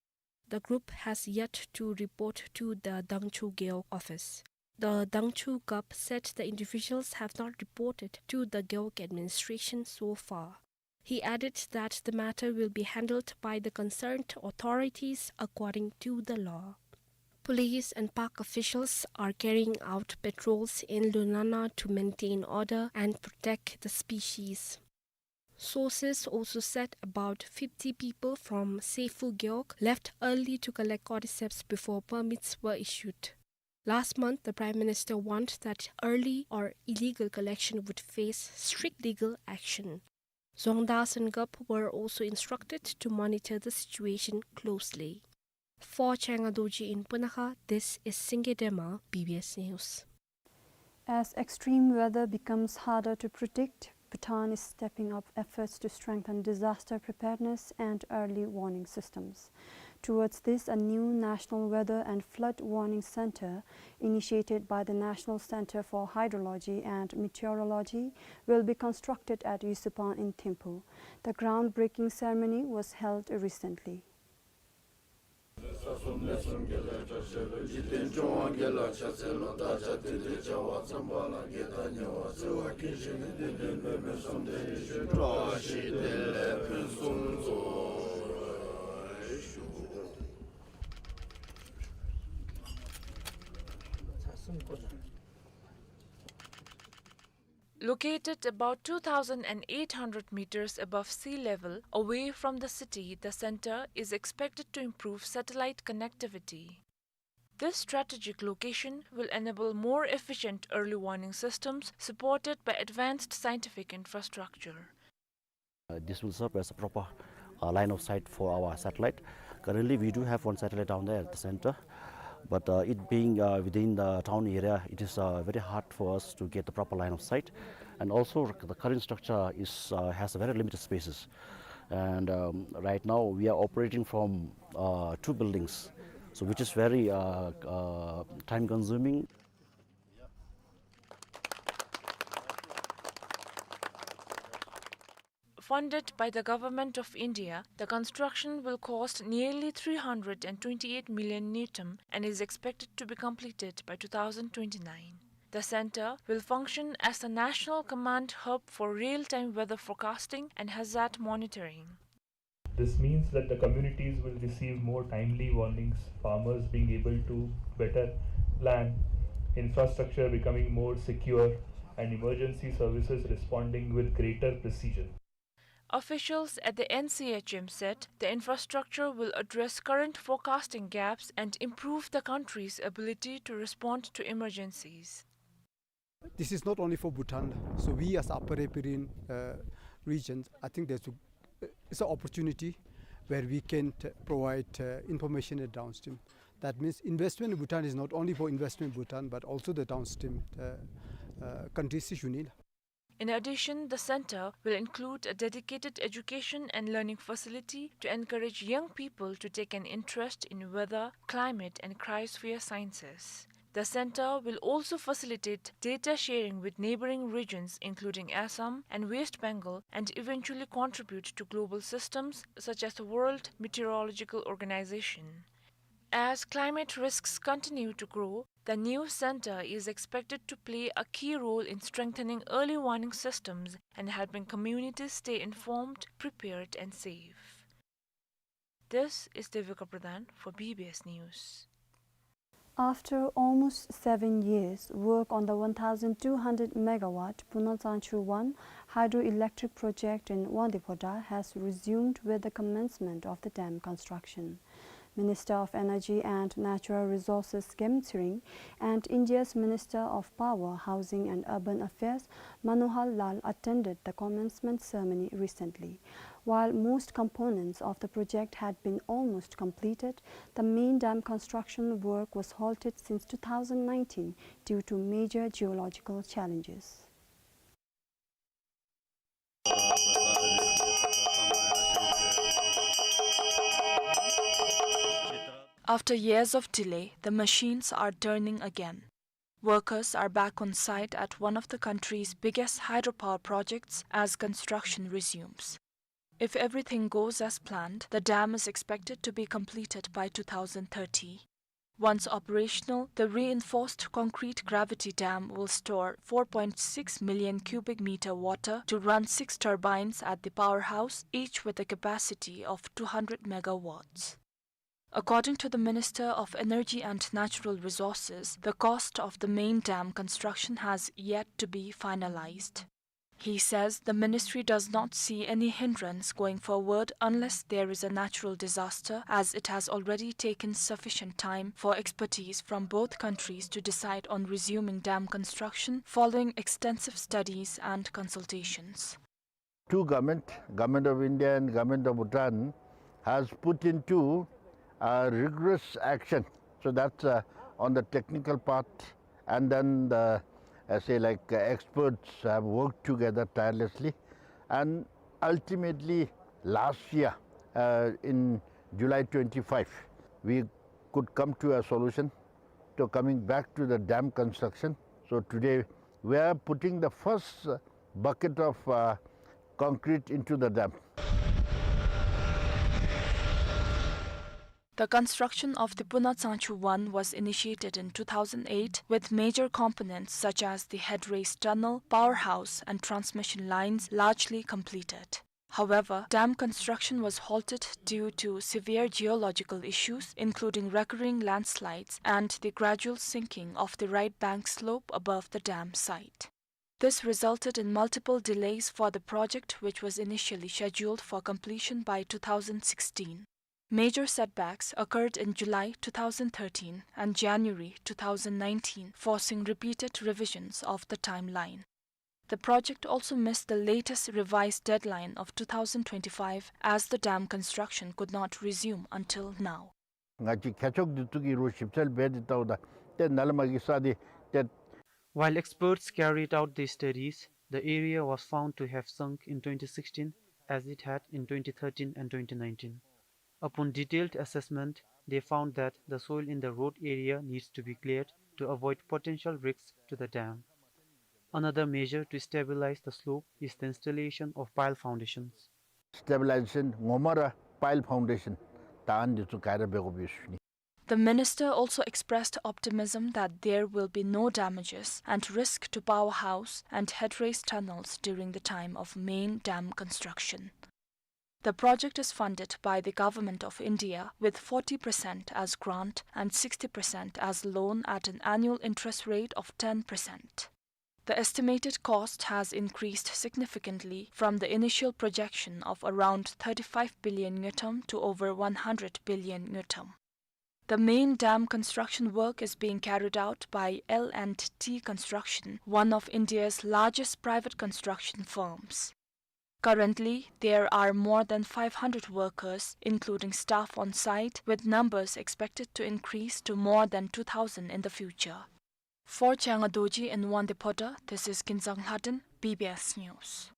The group has yet to report to the Dangchu Gewog office. The Dangchu gup said the individuals have not reported to the Gewog administration so far. He added that the matter will be handled by the concerned authorities according to the law. Police and park officials are carrying out patrols in Lunana to maintain order and protect the species. Sources also said about fifty people from Seifu Gewog left early to collect cordyceps before permits were issued. Last month, the Prime Minister warned that early or illegal collection would face strict legal action. Dzongda and gup were also instructed to monitor the situation closely. For Changa Dorji in Punakha, this is Singye Dema, B B S News. As extreme weather becomes harder to predict, Bhutan is stepping up efforts to strengthen disaster preparedness and early warning systems. Towards this, a new National Weather and Flood Warning Center, initiated by the National Center for Hydrology and Meteorology, will be constructed at Yusupang in Thimphu. The groundbreaking ceremony was held recently. Located about two thousand eight hundred meters above sea level, away from the city, the center is expected to improve satellite connectivity. This strategic location will enable more efficient early warning systems supported by advanced scientific infrastructure. Uh, this will serve as a proper, uh, line of sight for our satellite. Currently, we do have one satellite down there at the center, but, uh, it being, uh, within the town area, it is, uh, very hard for us to get the proper line of sight. And also, the current structure is, uh, has very limited spaces. And, um, right now, we are operating from, uh, two buildings, so which is very, uh, uh, time consuming. Funded by the Government of India, the construction will cost nearly three hundred and twenty-eight million ngultrum and is expected to be completed by two thousand twenty-nine. The center will function as a national command hub for real-time weather forecasting and hazard monitoring. This means that the communities will receive more timely warnings, farmers being able to better plan, infrastructure becoming more secure, and emergency services responding with greater precision. Officials at the N C H M said the infrastructure will address current forecasting gaps and improve the country's ability to respond to emergencies. This is not only for Bhutan. So we as Upper Ri Bhoi Ri, uh, region, I think there's a, it's an opportunity where we can t-, provide, uh, information at downstream. That means investment in Bhutan is not only for investment in Bhutan, but also the downstream, uh, uh, countries in Seychelles. In addition, the center will include a dedicated education and learning facility to encourage young people to take an interest in weather, climate, and cryosphere sciences. The center will also facilitate data sharing with neighboring regions, including Assam and West Bengal, and eventually contribute to global systems such as the World Meteorological Organization. As climate risks continue to grow, the new center is expected to play a key role in strengthening early warning systems and helping communities stay informed, prepared, and safe. This is Devika Pradhan for B B S News. After almost seven years, work on the one thousand two hundred megawatt Punachangchu one hydroelectric project in Wangdue Phodrang has resumed with the commencement of the dam construction. Minister of Energy and Natural Resources Gem Tsering and India's Minister of Power, Housing and Urban Affairs Manohar Lal attended the commencement ceremony recently. While most components of the project had been almost completed, the main dam construction work was halted since two thousand nineteen due to major geological challenges. After years of delay, the machines are turning again. Workers are back on site at one of the country's biggest hydropower projects as construction resumes. If everything goes as planned, the dam is expected to be completed by two thousand thirty. Once operational, the reinforced concrete gravity dam will store four point six million cubic meter water to run six turbines at the powerhouse, each with a capacity of two hundred megawatts. According to the Minister of Energy and Natural Resources, the cost of the main dam construction has yet to be finalized. He says the ministry does not see any hindrance going forward unless there is a natural disaster, as it has already taken sufficient time for expertise from both countries to decide on resuming dam construction following extensive studies and consultations. Two government, Government of India and Government of Bhutan, has put into, uh, rigorous action. So that's, uh, on the technical part, and then the, uh, say, like, uh, experts have worked together tirelessly, and ultimately last year, uh, in July twenty-five, we could come to a solution to coming back to the dam construction. So today we are putting the first, uh, bucket of, uh, concrete into the dam. The construction of the Punachangchu one was initiated in two thousand eight, with major components such as the headrace tunnel, powerhouse, and transmission lines largely completed. However, dam construction was halted due to severe geological issues, including recurring landslides and the gradual sinking of the right bank slope above the dam site. This resulted in multiple delays for the project, which was initially scheduled for completion by two thousand sixteen. Major setbacks occurred in July two thousand thirteen and January two thousand nineteen, forcing repeated revisions of the timeline. The project also missed the latest revised deadline of two thousand twenty-five, as the dam construction could not resume until now. ང་བཅས་མཁས་མཆོག་འདི་ཚུ་གིས་རོགས་ཞིབ་འཚོལ་འབད་དེ་བལྟཝ་ད་ཏེ་ནཱ་ལས་མར་གྱི་ས་འདི་ཏེ། While experts carried out these studies, the area was found to have sunk in twenty sixteen as it had in twenty thirteen and twenty nineteen. Upon detailed assessment, they found that the soil in the road area needs to be cleared to avoid potential risks to the dam. Another measure to stabilize the slope is the installation of pile foundations. Stabilization ངོ་མ་ར་pile foundation ད་ཨ་ནི་འདི་ཚུ་ག་ར་འབད་དགོཔ་ཡོད་ཟེར་ཞུ་ནི། The minister also expressed optimism that there will be no damages and risk to powerhouse and headrace tunnels during the time of main dam construction. The project is funded by the Government of India with forty percent as grant and sixty percent as loan at an annual interest rate of ten percent. The estimated cost has increased significantly from the initial projection of around thirty-five billion ngultrum to over one hundred billion ngultrum. The main dam construction work is being carried out by L and T Construction, one of India's largest private construction firms. Currently, there are more than five hundred workers, including staff on site, with numbers expected to increase to more than two thousand in the future. For Changa Dorji in Wangdue Phodrang, this is Kinzang Lhaden, B B S News.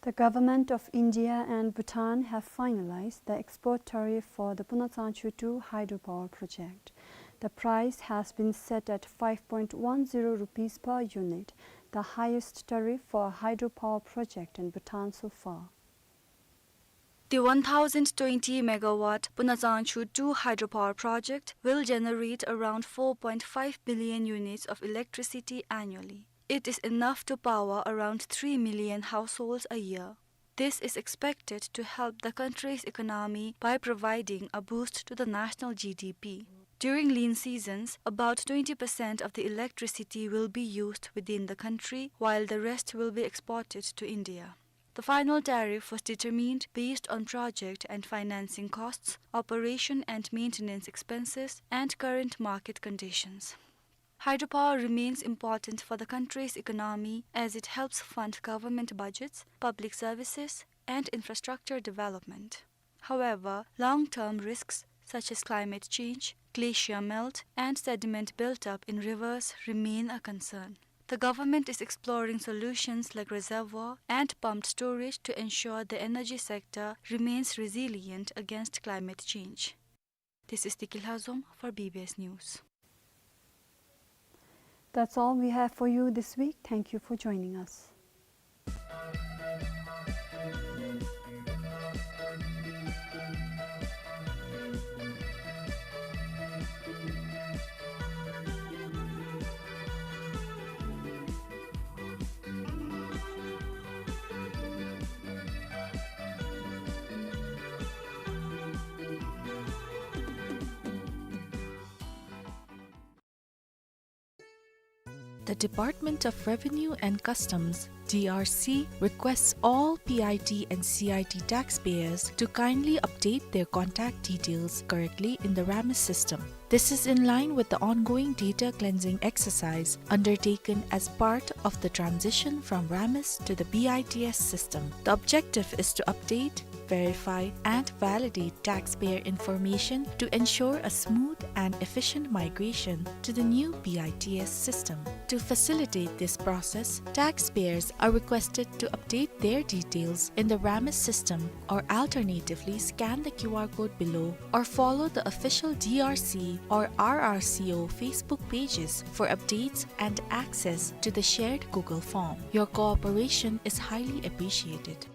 The Government of India and Bhutan have finalized the export tariff for the Punachangchu two hydropower project. The price has been set at five point one zero rupees per unit, the highest tariff for a hydropower project in Bhutan so far. The one thousand twenty megawatt Punachangchu two hydropower project will generate around four point five billion units of electricity annually. It is enough to power around three million households a year. This is expected to help the country's economy by providing a boost to the national G D P. During lean seasons, about twenty percent of the electricity will be used within the country, while the rest will be exported to India. The final tariff was determined based on project and financing costs, operation and maintenance expenses, and current market conditions. Hydropower remains important for the country's economy as it helps fund government budgets, public services, and infrastructure development. However, long-term risks such as climate change, glacier melt, and sediment built-up in rivers remain a concern. The government is exploring solutions like reservoir and pumped storage to ensure the energy sector remains resilient against climate change. This is Tiki Lhazom for B B S News. That's all we have for you this week. Thank you for joining us. The Department of Revenue and Customs, D R C, requests all P I T and C I T taxpayers to kindly update their contact details correctly in the RAMIS system. This is in line with the ongoing data cleansing exercise undertaken as part of the transition from RAMIS to the B I T S system. The objective is to update, verify, and validate taxpayer information to ensure a smooth and efficient migration to the new B I T S system. To facilitate this process, taxpayers are requested to update their details in the RAMIS system or alternatively scan the Q R code below or follow the official D R C or R R C O Facebook pages for updates and access to the shared Google form. Your cooperation is highly appreciated.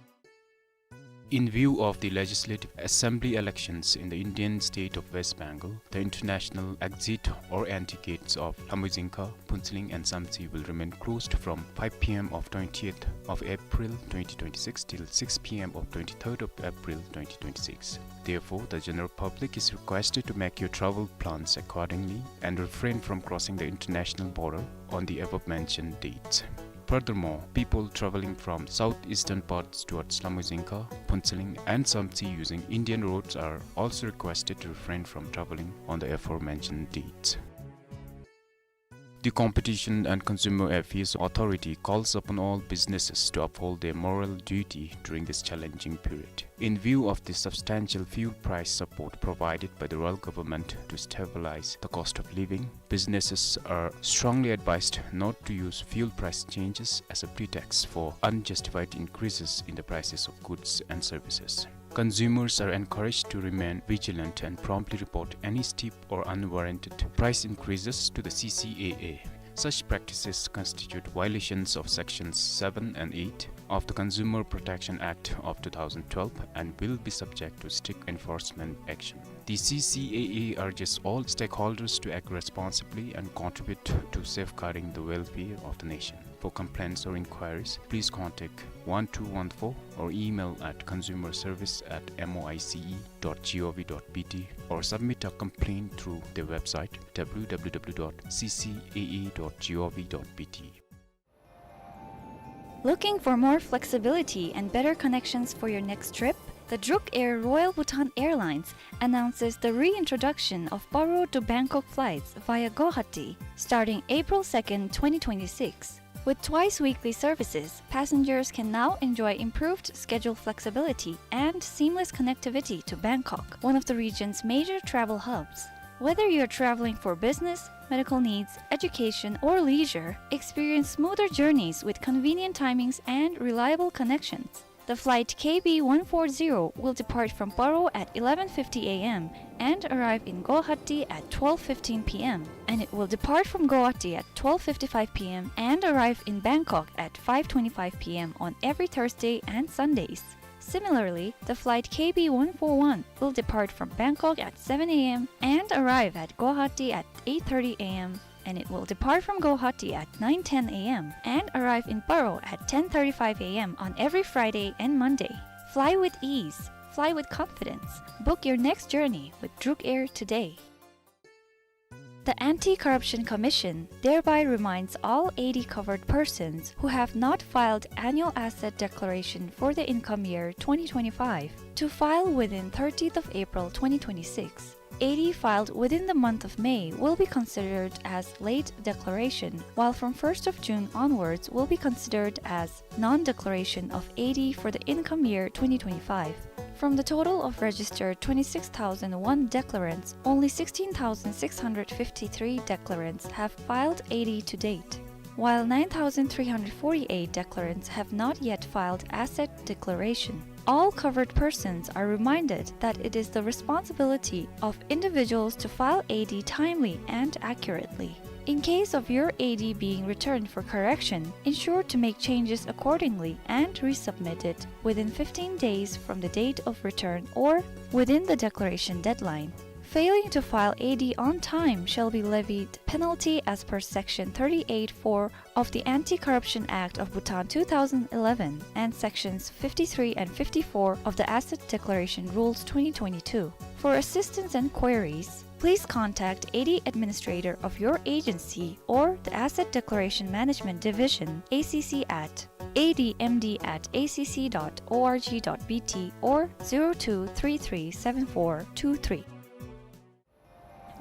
In view of the Legislative Assembly elections in the Indian state of West Bengal, the international exit or entry gates of Lamjungkha, Phuentsholing and Samtse will remain closed from five P M of twentieth of April twenty twenty-six till six P M of twenty-third of April twenty twenty-six. Therefore, the general public is requested to make your travel plans accordingly and refrain from crossing the international border on the above mentioned dates. Furthermore, people traveling from southeastern parts towards Lamjungkha, Phuentsholing and Samtse using Indian roads are also requested to refrain from traveling on the aforementioned dates. The Competition and Consumer Affairs Authority calls upon all businesses to uphold their moral duty during this challenging period. In view of the substantial fuel price support provided by the royal government to stabilize the cost of living, businesses are strongly advised not to use fuel price changes as a pretext for unjustified increases in the prices of goods and services. Consumers are encouraged to remain vigilant and promptly report any steep or unwarranted price increases to the C C A A. Such practices constitute violations of Sections seven and eight of the Consumer Protection Act of two thousand twelve and will be subject to strict enforcement action. The C C A A urges all stakeholders to act responsibly and contribute to safeguarding the welfare of the nation. For complaints or inquiries, please contact one two one four or email at consumer service at M O I C E dot G O V dot B T or submit a complaint through their website, W W W dot C C A A dot G O V dot B T. Looking for more flexibility and better connections for your next trip? The Druk Air Royal Bhutan Airlines announces the reintroduction of Paro to Bangkok flights via Guwahati, starting April second, twenty twenty-six. With twice weekly services, passengers can now enjoy improved schedule flexibility and seamless connectivity to Bangkok, one of the region's major travel hubs. Whether you're traveling for business, medical needs, education, or leisure, experience smoother journeys with convenient timings and reliable connections. The flight K B one four zero will depart from Paro at eleven fifty A M and arrive in Guwahati at twelve fifteen P M, and it will depart from Guwahati at twelve fifty-five P M and arrive in Bangkok at five twenty-five P M on every Thursday and Sundays. Similarly, the flight K B one four one will depart from Bangkok at seven A M and arrive at Guwahati at eight thirty A M, and it will depart from Guwahati at nine ten A M and arrive in Paro at ten thirty-five A M on every Friday and Monday. Fly with ease. Fly with confidence. Book your next journey with Druk Air today. The Anti-Corruption Commission thereby reminds all A D covered persons who have not filed annual asset declaration for the income year twenty twenty-five to file within thirtieth of April twenty twenty-six. A D filed within the month of May will be considered as late declaration, while from first of June onwards will be considered as non-declaration of A D for the income year twenty twenty-five. From the total of registered twenty-six thousand one declarants, only sixteen thousand six hundred fifty-three declarants have filed A D to date, while nine thousand three hundred forty-eight declarants have not yet filed asset declaration. All covered persons are reminded that it is the responsibility of individuals to file A D timely and accurately. In case of your A D being returned for correction, ensure to make changes accordingly and resubmit it within fifteen days from the date of return or within the declaration deadline. Failing to file A D on time shall be levied penalty as per Section thirty-eight four of the Anti-Corruption Act of Bhutan two thousand eleven and Sections fifty-three and fifty-four of the Asset Declaration Rules twenty twenty-two. For assistance and queries, please contact A D administrator of your agency or the Asset Declaration Management Division, A C C, at A D M D at A C C dot org dot B T or zero two three three seven four two three.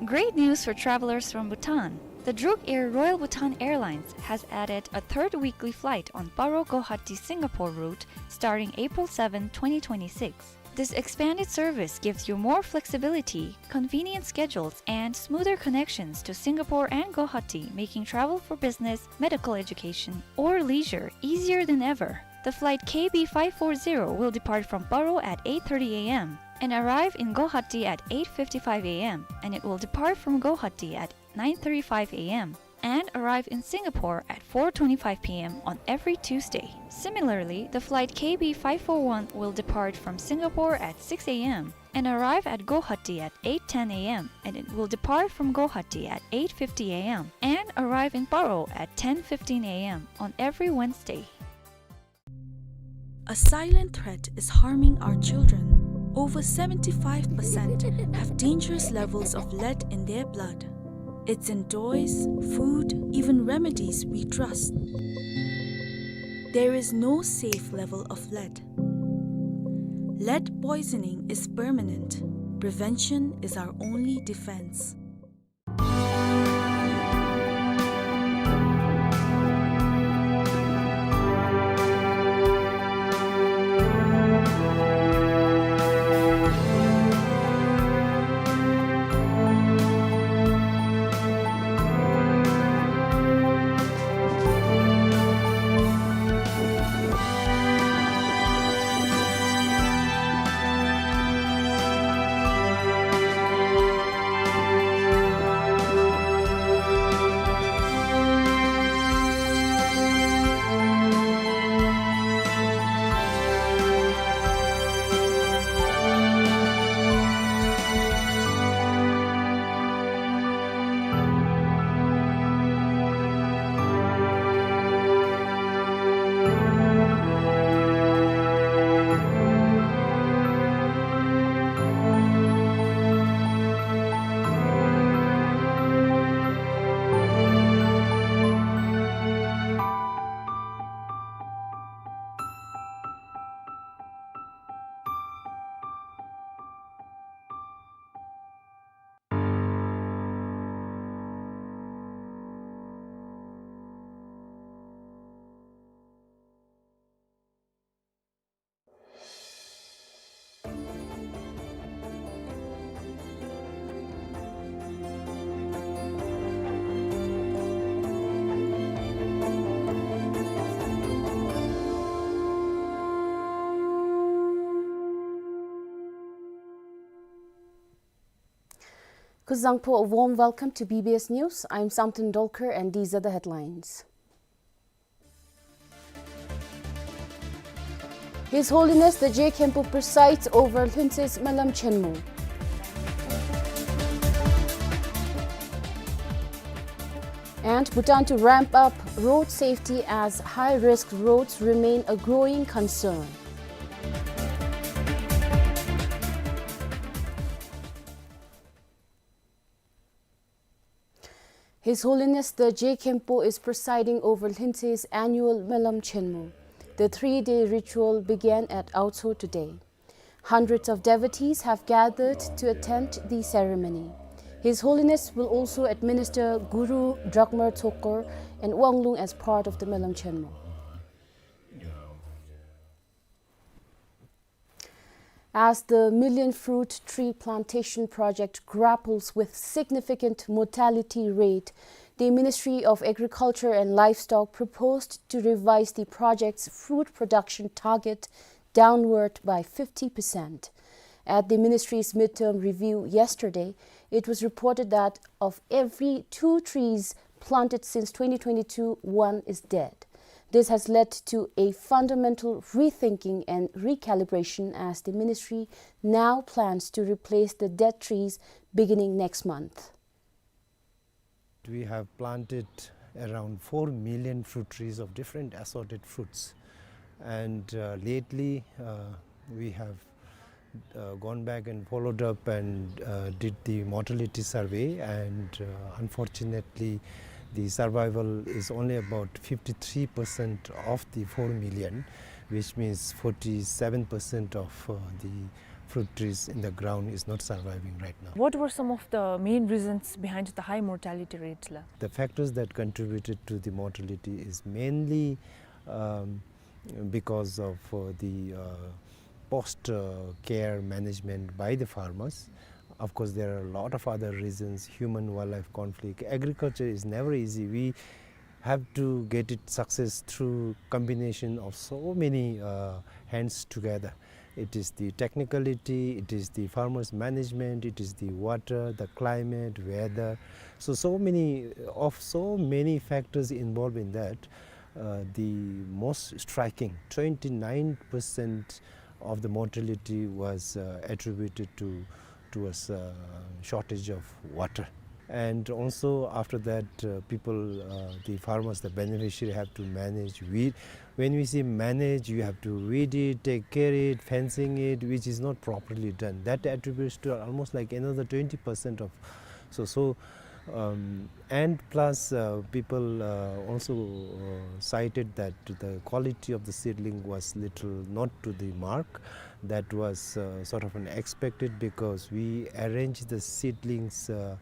Great news for travelers from Bhutan. The Druk Air Royal Bhutan Airlines has added a third weekly flight on Paro Guwahati Singapore route starting April seventh, twenty twenty-six. This expanded service gives you more flexibility, convenient schedules, and smoother connections to Singapore and Guwahati, making travel for business, medical education, or leisure easier than ever. The flight K B five four zero will depart from Paro at eight thirty A M and arrive in Guwahati at eight fifty-five A M, and it will depart from Guwahati at nine thirty-five A M and arrive in Singapore at four twenty-five P M on every Tuesday. Similarly, the flight K B five four one will depart from Singapore at six A M and arrive at Guwahati at eight ten A M, and it will depart from Guwahati at eight fifty A M and arrive in Paro at ten fifteen A M on every Wednesday. A silent threat is harming our children. Over seventy-five percent have dangerous levels of lead in their blood. It's in toys, food, even remedies we trust. There is no safe level of lead. Lead poisoning is permanent. Prevention is our only defense. Kuzuzangpo, a warm welcome to B B S News. I'm Samten Dolkar and these are the headlines. His Holiness the Je Khenpo presides over Lhuntse Smelam Chenmo. And Bhutan to ramp up road safety as high-risk roads remain a growing concern. His Holiness the Je Khenpo is presiding over Lhintse's annual Melam Chenmo. The three-day ritual began at Aotso today. Hundreds of devotees have gathered to attend the ceremony. His Holiness will also administer Guru Drakmar Tsokor and Wanglung as part of the Melam Chenmo. As the Million Fruit Tree Plantation Project grapples with significant mortality rate, the Ministry of Agriculture and Livestock proposed to revise the project's fruit production target downward by fifty percent. At the ministry's midterm review yesterday, it was reported that of every two trees planted since twenty twenty-two, one is dead. This has led to a fundamental rethinking and recalibration, as the ministry now plans to replace the dead trees beginning next month. We have planted around four million fruit trees of different assorted fruits, and, uh, lately, uh, we have, uh, gone back and followed up and, uh, did the mortality survey, and, uh, unfortunately, the survival is only about fifty-three percent of the four million, which means forty-seven percent of, uh, the fruit trees in the ground is not surviving right now. What were some of the main reasons behind the high mortality rate, la? The factors that contributed to the mortality is mainly, um, because of, uh, the, uh, post, uh, care management by the farmers. Of course, there are a lot of other reasons, human-wildlife conflict. Agriculture is never easy. We have to get it success through combination of so many, uh, hands together. It is the technicality, it is the farmers' management, it is the water, the climate, weather. So, so many, of so many factors involved in that. Uh, the most striking, twenty-nine percent of the mortality was, uh, attributed to, towards, uh, shortage of water. And also after that, uh, people, uh, the farmers, the beneficiary have to manage weed. When we say manage, you have to weed it, take care it, fencing it, which is not properly done. That attributes to almost like another twenty percent of, so, so, um, and plus, uh, people, uh, also, uh, cited that the quality of the seedling was little not to the mark. That was, uh, sort of unexpected because we arranged the seedlings, uh,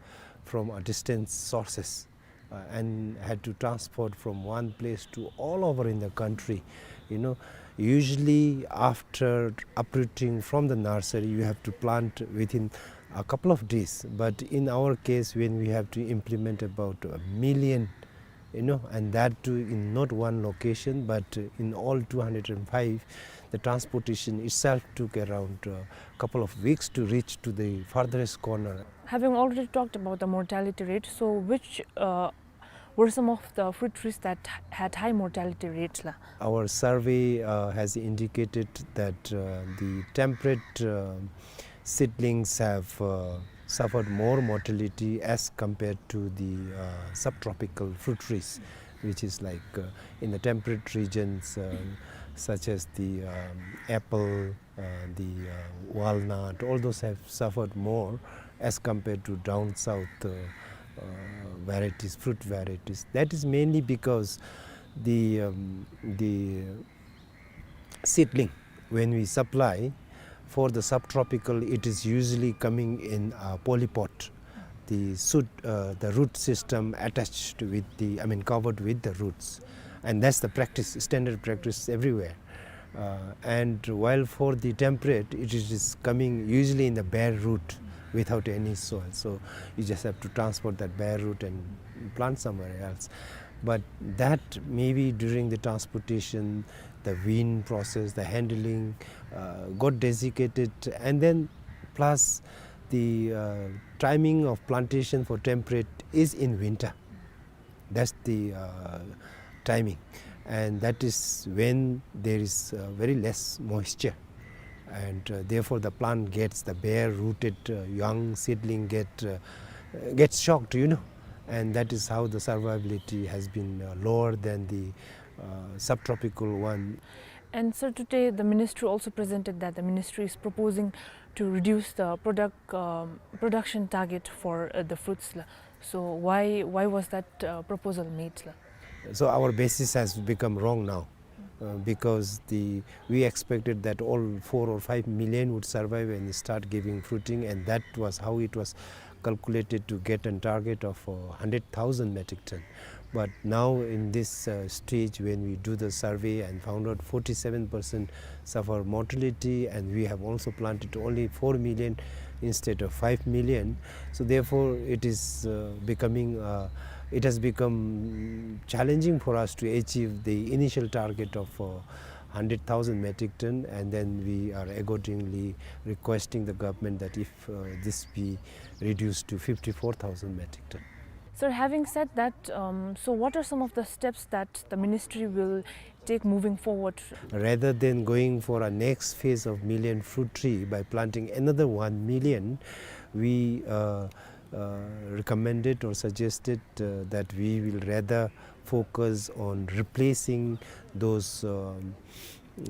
from a distant sources, uh, and had to transport from one place to all over in the country. You know, usually after uprooting from the nursery, you have to plant within a couple of days. But in our case, when we have to implement about a million, you know, and that too in not one location, but in all two hundred and five, the transportation itself took around a couple of weeks to reach to the farthest corner. Having already talked about the mortality rate, so which, uh, were some of the fruit trees that had high mortality rate, la? Our survey, uh, has indicated that, uh, the temperate, uh, seedlings have, uh, suffered more mortality as compared to the, uh, subtropical fruit trees, which is like, uh, in the temperate regions, uh, such as the, um, apple, uh, the, uh, walnut, all those have suffered more as compared to down south, uh, uh, varieties, fruit varieties. That is mainly because the, um, the seedling, when we supply for the subtropical, it is usually coming in a polypod. The shoot, uh, the root system attached with the, I mean, covered with the roots. And that's the practice, standard practice everywhere. Uh, and while for the temperate, it is coming usually in the bare root without any soil. So you just have to transport that bare root and plant somewhere else. But that maybe during the transportation, the wean process, the handling, uh, got desiccated, and then plus the, uh, timing of plantation for temperate is in winter. That's the, uh, timing, and that is when there is, uh, very less moisture, and, uh, therefore the plant gets, the bare rooted, uh, young seedling get, uh, gets shocked, you know, and that is how the survivability has been, uh, lower than the, uh, subtropical one. And sir, today the ministry also presented that the ministry is proposing to reduce the product, um, production target for, uh, the fruits, la. So why, why was that, uh, proposal made, la? So our basis has become wrong now, uh, because the, we expected that all four or five million would survive and start giving fruiting, and that was how it was calculated to get a target of, uh, hundred thousand metric ton. But now in this, uh, stage, when we do the survey and found out forty-seven percent suffer mortality, and we have also planted only four million instead of five million. So therefore, it is, uh, becoming, uh, it has become challenging for us to achieve the initial target of, uh, hundred thousand metric ton, and then we are accordingly requesting the government that if, uh, this be reduced to fifty-four thousand metric ton. Sir, having said that, um, so what are some of the steps that the ministry will take moving forward? Rather than going for a next phase of million fruit tree by planting another one million, we, uh, uh, recommended or suggested, uh, that we will rather focus on replacing those, um,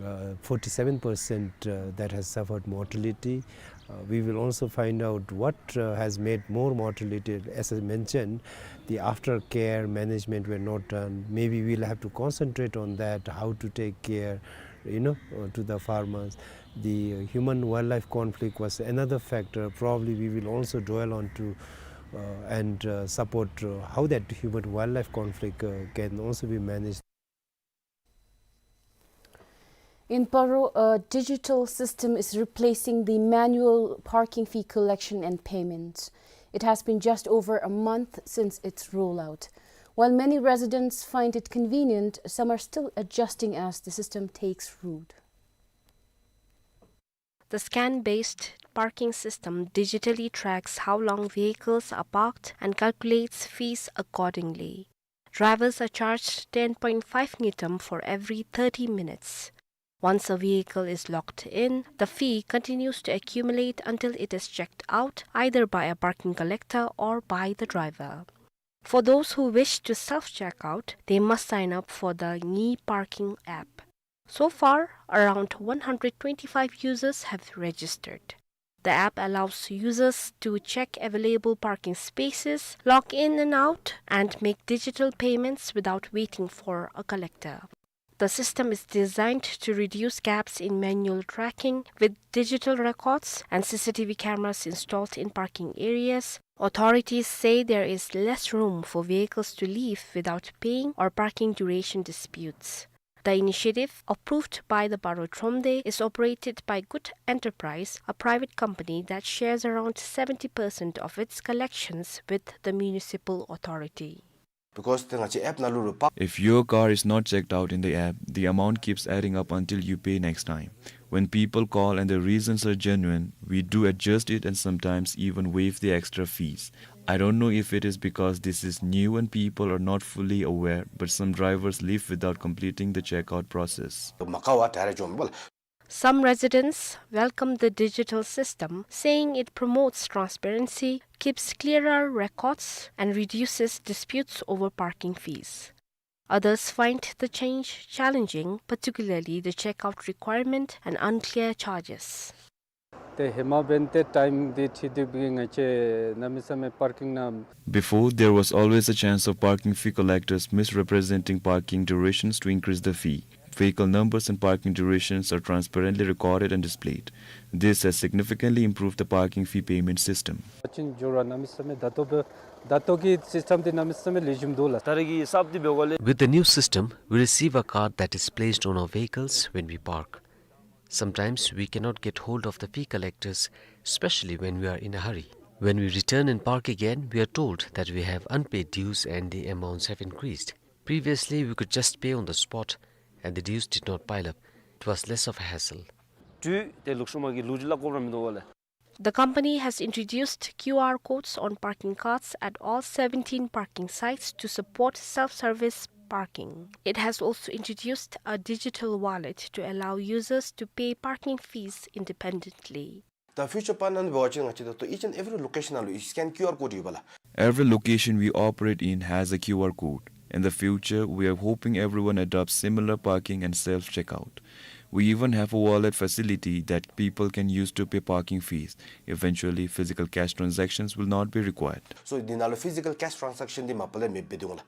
uh, forty-seven percent, uh, that has suffered mortality. Uh, we will also find out what, uh, has made more mortality. As I mentioned, the aftercare management were not done. Maybe we'll have to concentrate on that, how to take care, you know, uh, to the farmers. The, uh, human-wildlife conflict was another factor. Probably we will also dwell on to, uh, and, uh, support, uh, how that human-wildlife conflict, uh, can also be managed. In Paro, a digital system is replacing the manual parking fee collection and payment. It has been just over a month since its rollout. While many residents find it convenient, some are still adjusting as the system takes root. The scan-based parking system digitally tracks how long vehicles are parked and calculates fees accordingly. Drivers are charged ten point five ngultrum for every thirty minutes. Once a vehicle is logged in, the fee continues to accumulate until it is checked out, either by a parking collector or by the driver. For those who wish to self-check out, they must sign up for the Nyi Parking app. So far, around one hundred twenty-five users have registered. The app allows users to check available parking spaces, log in and out, and make digital payments without waiting for a collector. The system is designed to reduce gaps in manual tracking, with digital records and C C T V cameras installed in parking areas. Authorities say there is less room for vehicles to leave without paying or parking duration disputes. The initiative, approved by the Paro Thromde, is operated by Good Enterprise, a private company that shares around seventy percent of its collections with the municipal authority. Because ཏེ་ང་བཅས་ཨེཔ་ནང་ལུ་རུང་པ། If your car is not checked out in the app, the amount keeps adding up until you pay next time. When people call and the reasons are genuine, we do adjust it and sometimes even waive the extra fees. I don't know if it is because this is new and people are not fully aware, but some drivers leave without completing the checkout process. མ་ཁ་བ་ད་རེ་འགྱོ་མི་པ་ལགས། Some residents welcome the digital system, saying it promotes transparency, keeps clearer records, and reduces disputes over parking fees. Others find the change challenging, particularly the checkout requirement and unclear charges. ཏེ་ཧེ་མ་འབདན་ཏེ་ཊའིམ་འདི་ཁྲིད་དེ་གིས་ང་བཅས་གནམ་མེད་ས་མེད་པར་ཀིང་ནང་། Before, there was always a chance of parking fee collectors misrepresenting parking durations to increase the fee. Vehicle numbers and parking durations are transparently recorded and displayed. This has significantly improved the parking fee payment system. ཅིན་འགྱོ་ར་གནམ་མེད་ས་མེད་ད་ལྟོ་འབད་ད་ལྟོ་གི་སིསི་ཊམ་འདི་གནམ་མེད་ས་མེད་ལེགས་ཤོམ་འདུག་ལགས། ད་རེས་ཀྱི་གསརཔ་འདི་འབད་དགོ་ལགས། With the new system, we receive a card that is placed on our vehicles when we park. Sometimes we cannot get hold of the fee collectors, especially when we are in a hurry. When we return and park again, we are told that we have unpaid dues and the amounts have increased. Previously, we could just pay on the spot and the dues did not pile up. It was less of a hassle. དུས་དེ་ལུགས་སྲོལ་མ་གི་ལུགས་ལ་གོ་བར་མི་འདུག་ལགས། The company has introduced Q R codes on parking cards at all seventeen parking sites to support self-service parking. It has also introduced a digital wallet to allow users to pay parking fees independently. ད་ཕིའུ་ཅར་པ་ནང་འབད་བ་ཅིན་ང་བཅས་ད་ལྟོ་each and every location ནང་ལུ་སི་ཀེན་ཀིའུ་ཨར་ཀོཌ་ཡོད་པ་ལགས། Every location we operate in has a Q R code. In the future, we are hoping everyone adopts similar parking and self-checkout. We even have a wallet facility that people can use to pay parking fees. Eventually, physical cash transactions will not be required. So འདི་ནང་ལུ་physical cash transaction འདི་མ་པ་ལས་མེདཔ་འབད་དོ་ལགས།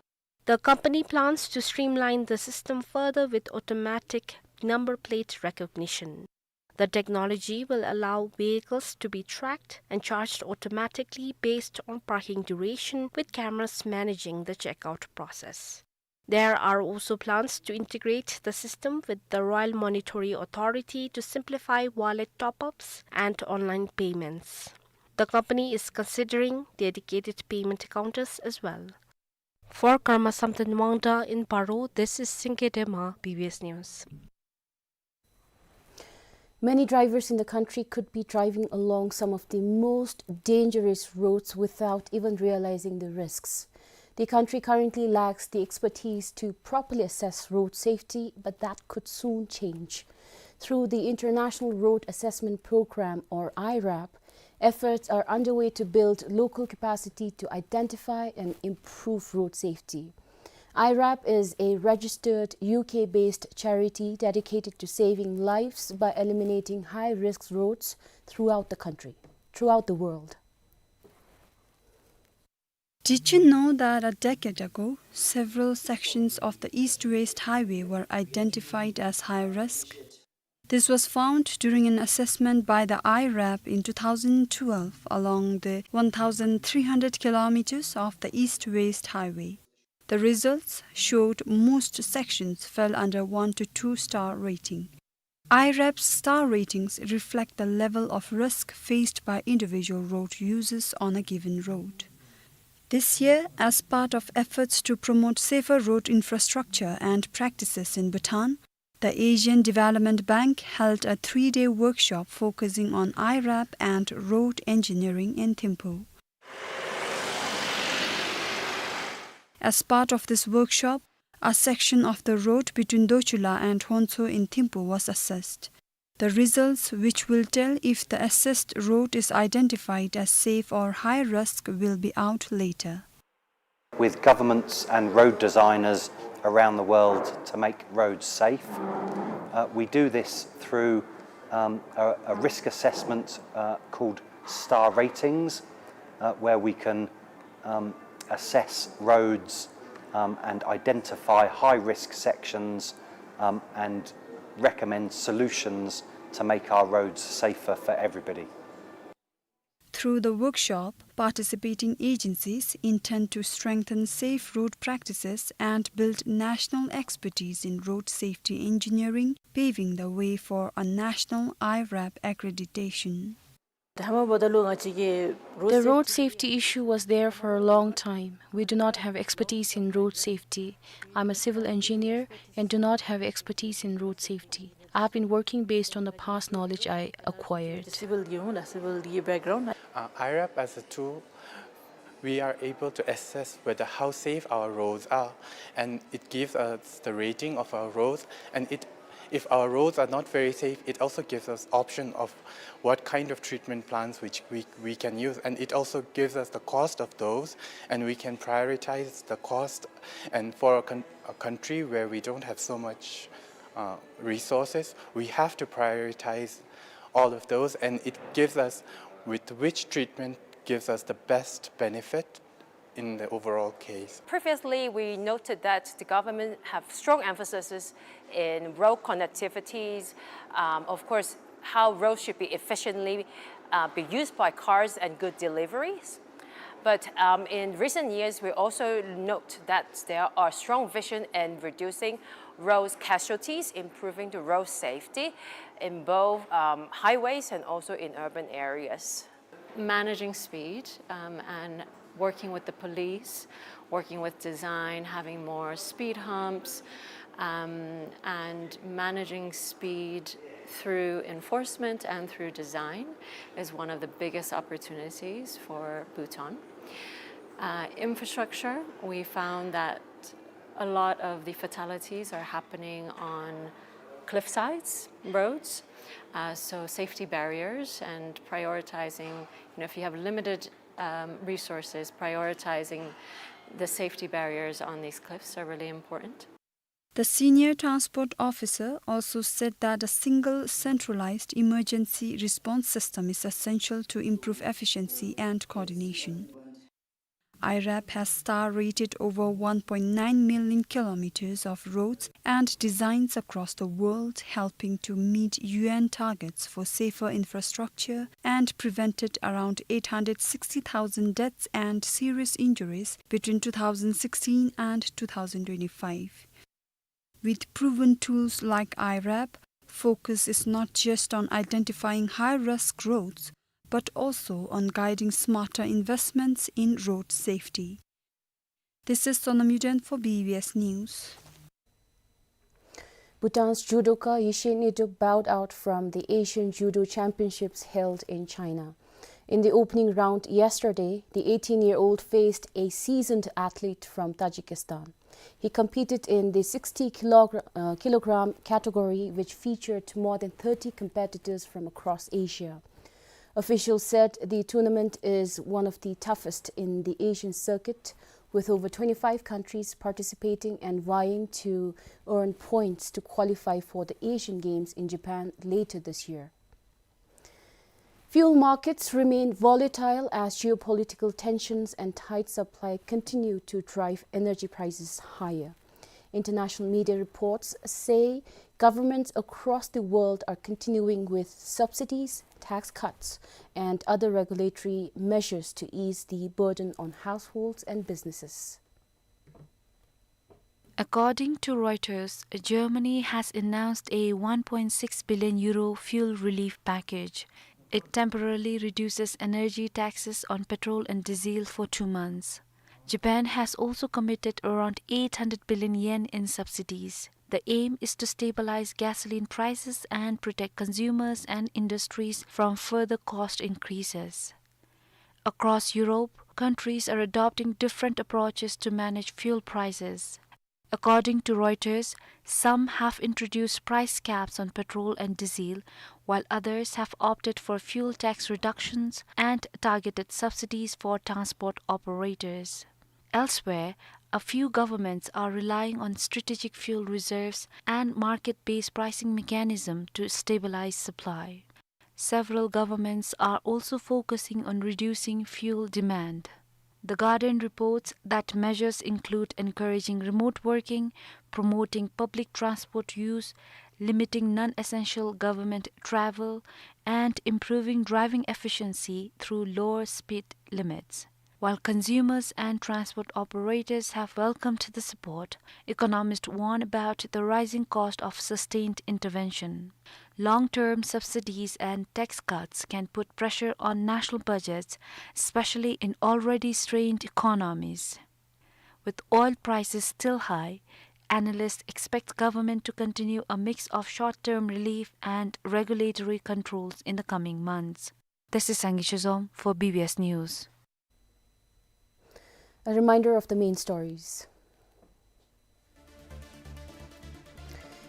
The company plans to streamline the system further with automatic number plate recognition. The technology will allow vehicles to be tracked and charged automatically based on parking duration, with cameras managing the checkout process. There are also plans to integrate the system with the Royal Monetary Authority to simplify wallet top-ups and online payments. The company is considering dedicated payment counters as well. For Karma Samten Wangda in Paro, this is Singke Dema, B B S News. Many drivers in the country could be driving along some of the most dangerous roads without even realizing the risks. The country currently lacks the expertise to properly assess road safety, but that could soon change. Through the International Road Assessment Program, or I RAP, efforts are underway to build local capacity to identify and improve road safety. I RAP is a registered U K-based charity dedicated to saving lives by eliminating high-risk roads throughout the country, throughout the world. Did you know that a decade ago, several sections of the East-West Highway were identified as high risk? This was found during an assessment by the I RAP in two thousand twelve along the one thousand three hundred kilometers of the East-West Highway. The results showed most sections fell under one to two star rating. I RAP's star ratings reflect the level of risk faced by individual road users on a given road. This year, as part of efforts to promote safer road infrastructure and practices in Bhutan, the Asian Development Bank held a three-day workshop focusing on I RAP and road engineering in Thimphu. As part of this workshop, a section of the road between Dochula and Honcho in Thimphu was assessed. The results, which will tell if the assessed road is identified as safe or high risk, will be out later. With governments and road designers around the world to make roads safe. Uh, we do this through, um, a, a risk assessment, uh, called star ratings, uh, where we can, um, assess roads, um, and identify high-risk sections, um, and recommend solutions to make our roads safer for everybody. Through the workshop, participating agencies intend to strengthen safe road practices and build national expertise in road safety engineering, paving the way for a national I RAP accreditation. The road safety issue was there for a long time. We do not have expertise in road safety. I'm a civil engineer and do not have expertise in road safety. I have been working based on the past knowledge I acquired. Civil, you know, the civil, the background. Uh, I RAP as a tool, we are able to assess whether how safe our roads are, and it gives us the rating of our roads, and it, if our roads are not very safe, it also gives us option of what kind of treatment plants which we, we can use, and it also gives us the cost of those, and we can prioritize the cost. And for a, con- a country where we don't have so much, uh, resources, we have to prioritize all of those, and it gives us with which treatment gives us the best benefit in the overall case. Previously, we noted that the government have strong emphasis in road connectivities, um, of course, how roads should be efficiently, uh, be used by cars and good deliveries. But, um, in recent years, we also note that there are strong vision in reducing road casualties, improving the road safety in both, um, highways and also in urban areas. Managing speed, um, and working with the police, working with design, having more speed humps, um, and managing speed through enforcement and through design is one of the biggest opportunities for Bhutan. Uh, infrastructure, we found that a lot of the fatalities are happening on cliff sides, roads. Uh, so safety barriers and prioritizing, you know, if you have limited, um, resources, prioritizing the safety barriers on these cliffs are really important. The senior transport officer also said that a single centralized emergency response system is essential to improve efficiency and coordination. IRAP has star-rated over one point nine million kilometers of roads and designs across the world, helping to meet U N targets for safer infrastructure and prevented around eight hundred sixty thousand deaths and serious injuries between two thousand sixteen and two thousand twenty-five. With proven tools like IRAP, focus is not just on identifying high-risk roads, but also on guiding smarter investments in road safety. This is Sonam Yuden for B B S News. Bhutan's judoka Yeshe Neduk bowed out from the Asian Judo Championships held in China. In the opening round yesterday, the eighteen-year-old faced a seasoned athlete from Tajikistan. He competed in the sixty kilog-, uh, kilogram category, which featured more than thirty competitors from across Asia. Officials said the tournament is one of the toughest in the Asian circuit, with over twenty-five countries participating and vying to earn points to qualify for the Asian Games in Japan later this year. Fuel markets remain volatile as geopolitical tensions and tight supply continue to drive energy prices higher. International media reports say governments across the world are continuing with subsidies, tax cuts, and other regulatory measures to ease the burden on households and businesses. According to Reuters, Germany has announced a one point six billion euro fuel relief package. It temporarily reduces energy taxes on petrol and diesel for two months. Japan has also committed around eight hundred billion yen in subsidies. The aim is to stabilize gasoline prices and protect consumers and industries from further cost increases. Across Europe, countries are adopting different approaches to manage fuel prices. According to Reuters, some have introduced price caps on petrol and diesel, while others have opted for fuel tax reductions and targeted subsidies for transport operators. Elsewhere, a few governments are relying on strategic fuel reserves and market-based pricing mechanism to stabilize supply. Several governments are also focusing on reducing fuel demand. The Guardian reports that measures include encouraging remote working, promoting public transport use, limiting non-essential government travel, and improving driving efficiency through lower speed limits. While consumers and transport operators have welcomed the support, economists warn about the rising cost of sustained intervention. Long-term subsidies and tax cuts can put pressure on national budgets, especially in already strained economies. With oil prices still high, analysts expect government to continue a mix of short-term relief and regulatory controls in the coming months. This is Sangay Chezom for B B S News. A reminder of the main stories.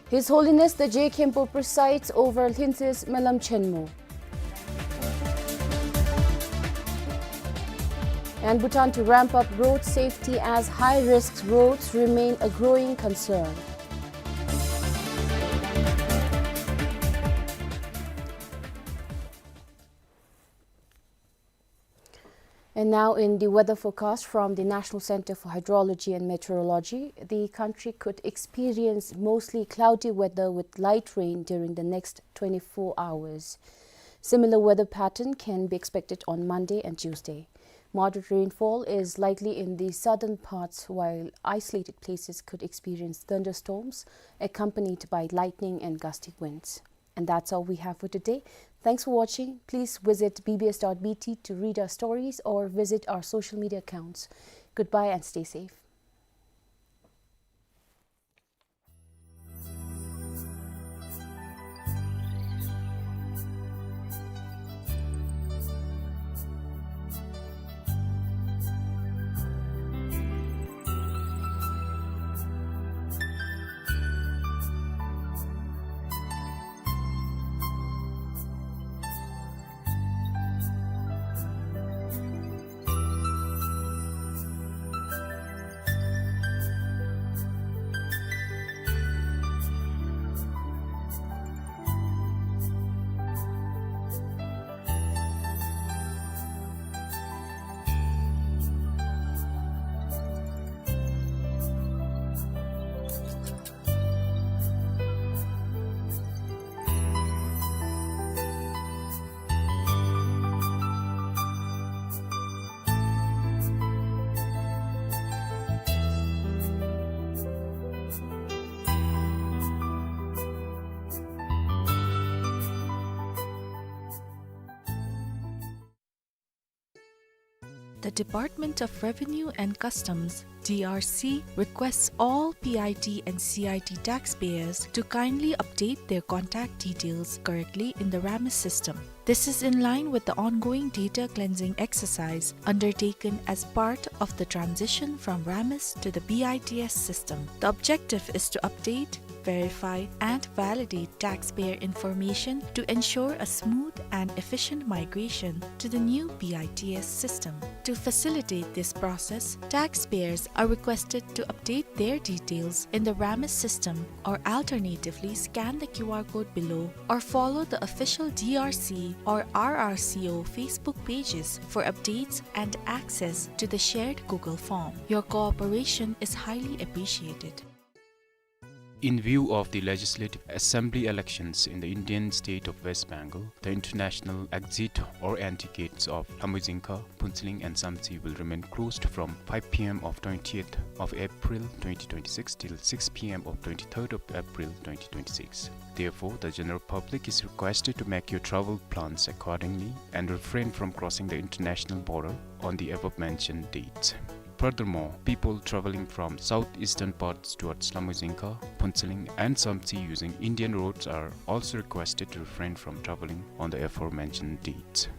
His Holiness the Je Khenpo presides over Lhinse's Melam Chenmo. And Bhutan to ramp up road safety as high-risk roads remain a growing concern. And now in the weather forecast from the National Center for Hydrology and Meteorology, the country could experience mostly cloudy weather with light rain during the next twenty-four hours. Similar weather pattern can be expected on Monday and Tuesday. Moderate rainfall is likely in the southern parts, while isolated places could experience thunderstorms accompanied by lightning and gusty winds. And that's all we have for today. Thanks for watching. Please visit B B S dot B T to read our stories or visit our social media accounts. Goodbye and stay safe. The Department of Revenue and Customs, D R C, requests all P I T and C I T taxpayers to kindly update their contact details correctly in the RAMIS system. This is in line with the ongoing data cleansing exercise undertaken as part of the transition from RAMIS to the B I T S system. The objective is to update, verify, and validate taxpayer information to ensure a smooth and efficient migration to the new B I T S system. To facilitate this process, taxpayers are requested to update their details in the RAMIS system or alternatively scan the Q R code below or follow the official D R C or R R C O Facebook pages for updates and access to the shared Google form. Your cooperation is highly appreciated. In view of the Legislative Assembly elections in the Indian state of West Bengal, the international exit or entry gates of Lamjungkha, Phuentsholing and Samtse will remain closed from five P M of twentieth of April twenty twenty-six till six P M of twenty-third of April twenty twenty-six. Therefore, the general public is requested to make your travel plans accordingly and refrain from crossing the international border on the above mentioned dates. Furthermore, people traveling from southeastern parts towards Lamjungkha, Phuentsholing, and Samtse using Indian roads are also requested to refrain from traveling on the aforementioned dates.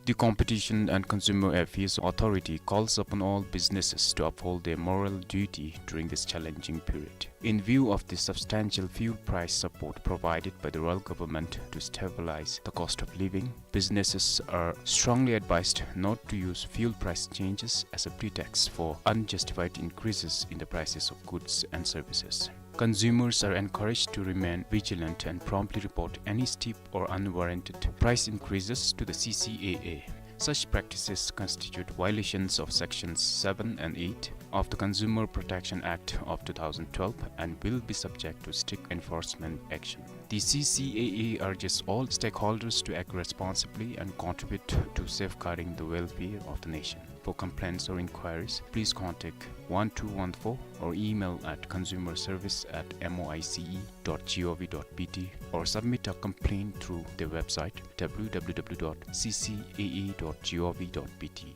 The Competition and Consumer Affairs Authority calls upon all businesses to uphold their moral duty during this challenging period. In view of the substantial fuel price support provided by the royal government to stabilize the cost of living, businesses are strongly advised not to use fuel price changes as a pretext for unjustified increases in the prices of goods and services. Consumers are encouraged to remain vigilant and promptly report any steep or unwarranted price increases to the C C A A. Such practices constitute violations of Sections seven and eight of the Consumer Protection Act of two thousand twelve and will be subject to strict enforcement action. The C C A A urges all stakeholders to act responsibly and contribute to safeguarding the welfare of the nation. For complaints or inquiries, please contact one two one four or email at consumer service at M O I C E dot G O V dot B T or submit a complaint through their website W W W dot C C A A dot G O V dot B T.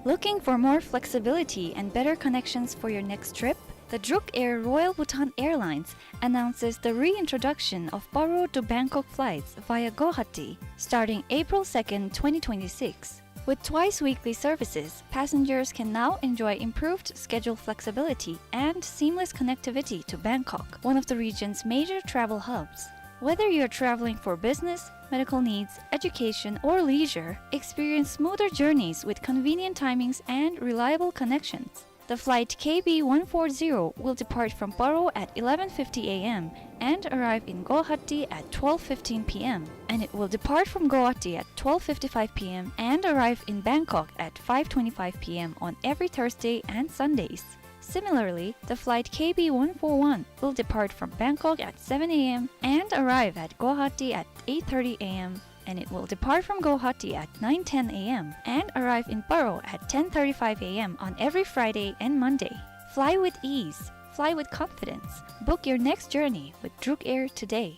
Looking for more flexibility and better connections for your next trip? The Druk Air Royal Bhutan Airlines announces the reintroduction of Paro to Bangkok flights via Guwahati starting April second, twenty twenty-six. With twice weekly services, passengers can now enjoy improved schedule flexibility and seamless connectivity to Bangkok, one of the region's major travel hubs. Whether you're traveling for business, medical needs, education, or leisure, experience smoother journeys with convenient timings and reliable connections. The flight K B one four zero will depart from Paro at eleven fifty A M and arrive in Guwahati at twelve fifteen P M, and it will depart from Guwahati at twelve fifty-five P M and arrive in Bangkok at five twenty-five P M on every Thursday and Sundays. Similarly, the flight K B one four one will depart from Bangkok at seven A M and arrive at Guwahati at eight thirty A M, and it will depart from Guwahati at nine ten A M and arrive in Paro at ten thirty-five A M on every Friday and Monday. Fly with ease. Fly with confidence. Book your next journey with Druk Air today.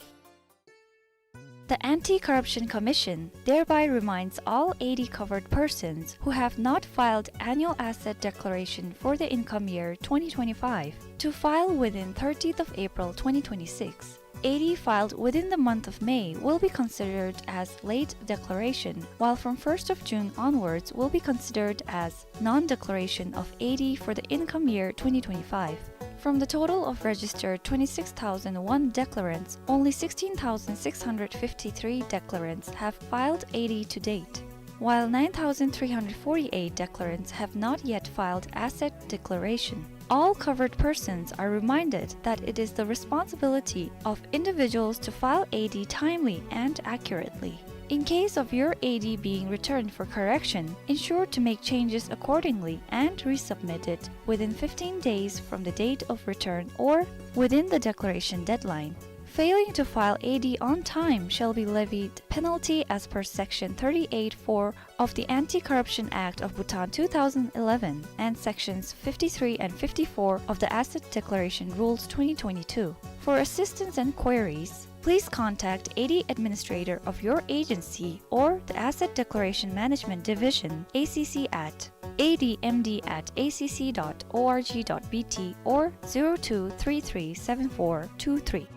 The Anti-Corruption Commission thereby reminds all A D covered persons who have not filed annual asset declaration for the income year twenty twenty-five to file within thirtieth of April twenty twenty-six. A D filed within the month of May will be considered as late declaration, while from first of June onwards will be considered as non-declaration of A D for the income year twenty twenty-five. From the total of registered twenty-six thousand one declarants, only sixteen thousand six hundred fifty-three declarants have filed A D to date, while nine thousand three hundred forty-eight declarants have not yet filed asset declaration. All covered persons are reminded that it is the responsibility of individuals to file A D timely and accurately. In case of your A D being returned for correction, ensure to make changes accordingly and resubmit it within fifteen days from the date of return or within the declaration deadline. Failing to file A D on time shall be levied penalty as per Section thirty-eight four of the Anti-Corruption Act of Bhutan two thousand eleven and Sections fifty-three and fifty-four of the Asset Declaration Rules twenty twenty-two. For assistance and queries, Please contact A D administrator of your agency or the Asset Declaration Management Division, A C C, at A D M D at A C C dot org dot B T or zero two three three seven four two three.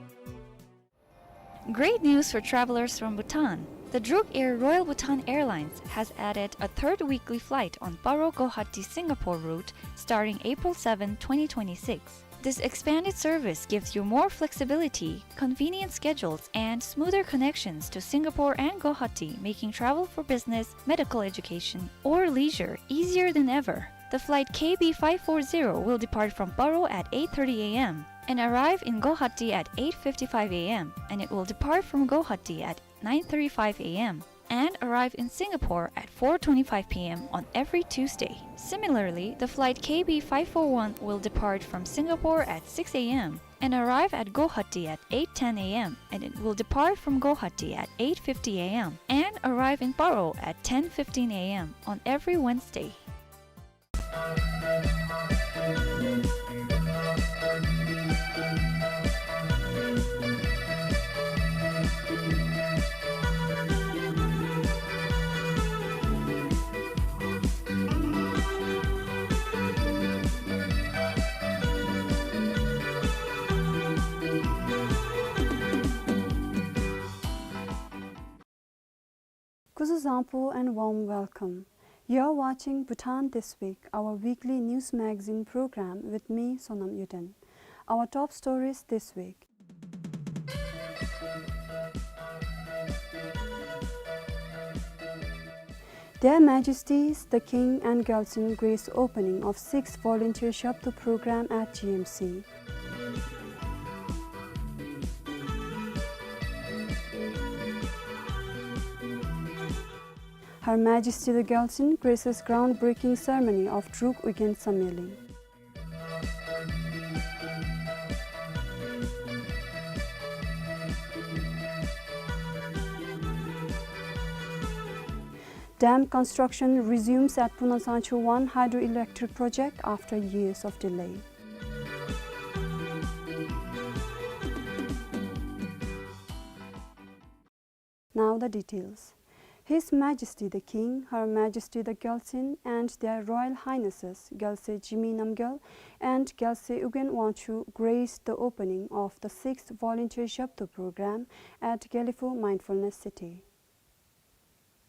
Great news for travelers from Bhutan. The Druk Air Royal Bhutan Airlines has added a third weekly flight on Paro Guwahati Singapore route starting April seventh, twenty twenty-six. This expanded service gives you more flexibility, convenient schedules, and smoother connections to Singapore and Guwahati, making travel for business, medical education, or leisure easier than ever. The flight K B five four zero will depart from Paro at eight thirty A M and arrive in Guwahati at eight fifty-five A M, and it will depart from Guwahati at nine thirty-five A M and arrive in Singapore at four twenty-five P M on every Tuesday. Similarly, the flight K B five four one will depart from Singapore at six A M and arrive at Guwahati at eight ten A M, and it will depart from Guwahati at eight fifty A M and arrive in Paro at ten fifteen A M on every Wednesday. Kuzuzangpo and warm welcome. You're watching Bhutan This Week, our weekly news magazine program with me, Sonam Yuden. Our top stories this week. Their Majesties the King and Gyaltsuen grace opening of sixth Volunteer Shabdo program at G M C. Her Majesty the Gyaltsuen graces groundbreaking ceremony of Druk Ugyen Sammeling. Dam construction resumes at Punasangchu one hydroelectric project after years of delay. Now the details. His Majesty the King, Her Majesty the Gyaltsuen, and Their Royal Highnesses Gyalse Jigme Namgyal and Gyalse Ugyen Wangchuck graced the opening of the sixth Volunteer Shabdo program at Gelephu Mindfulness City.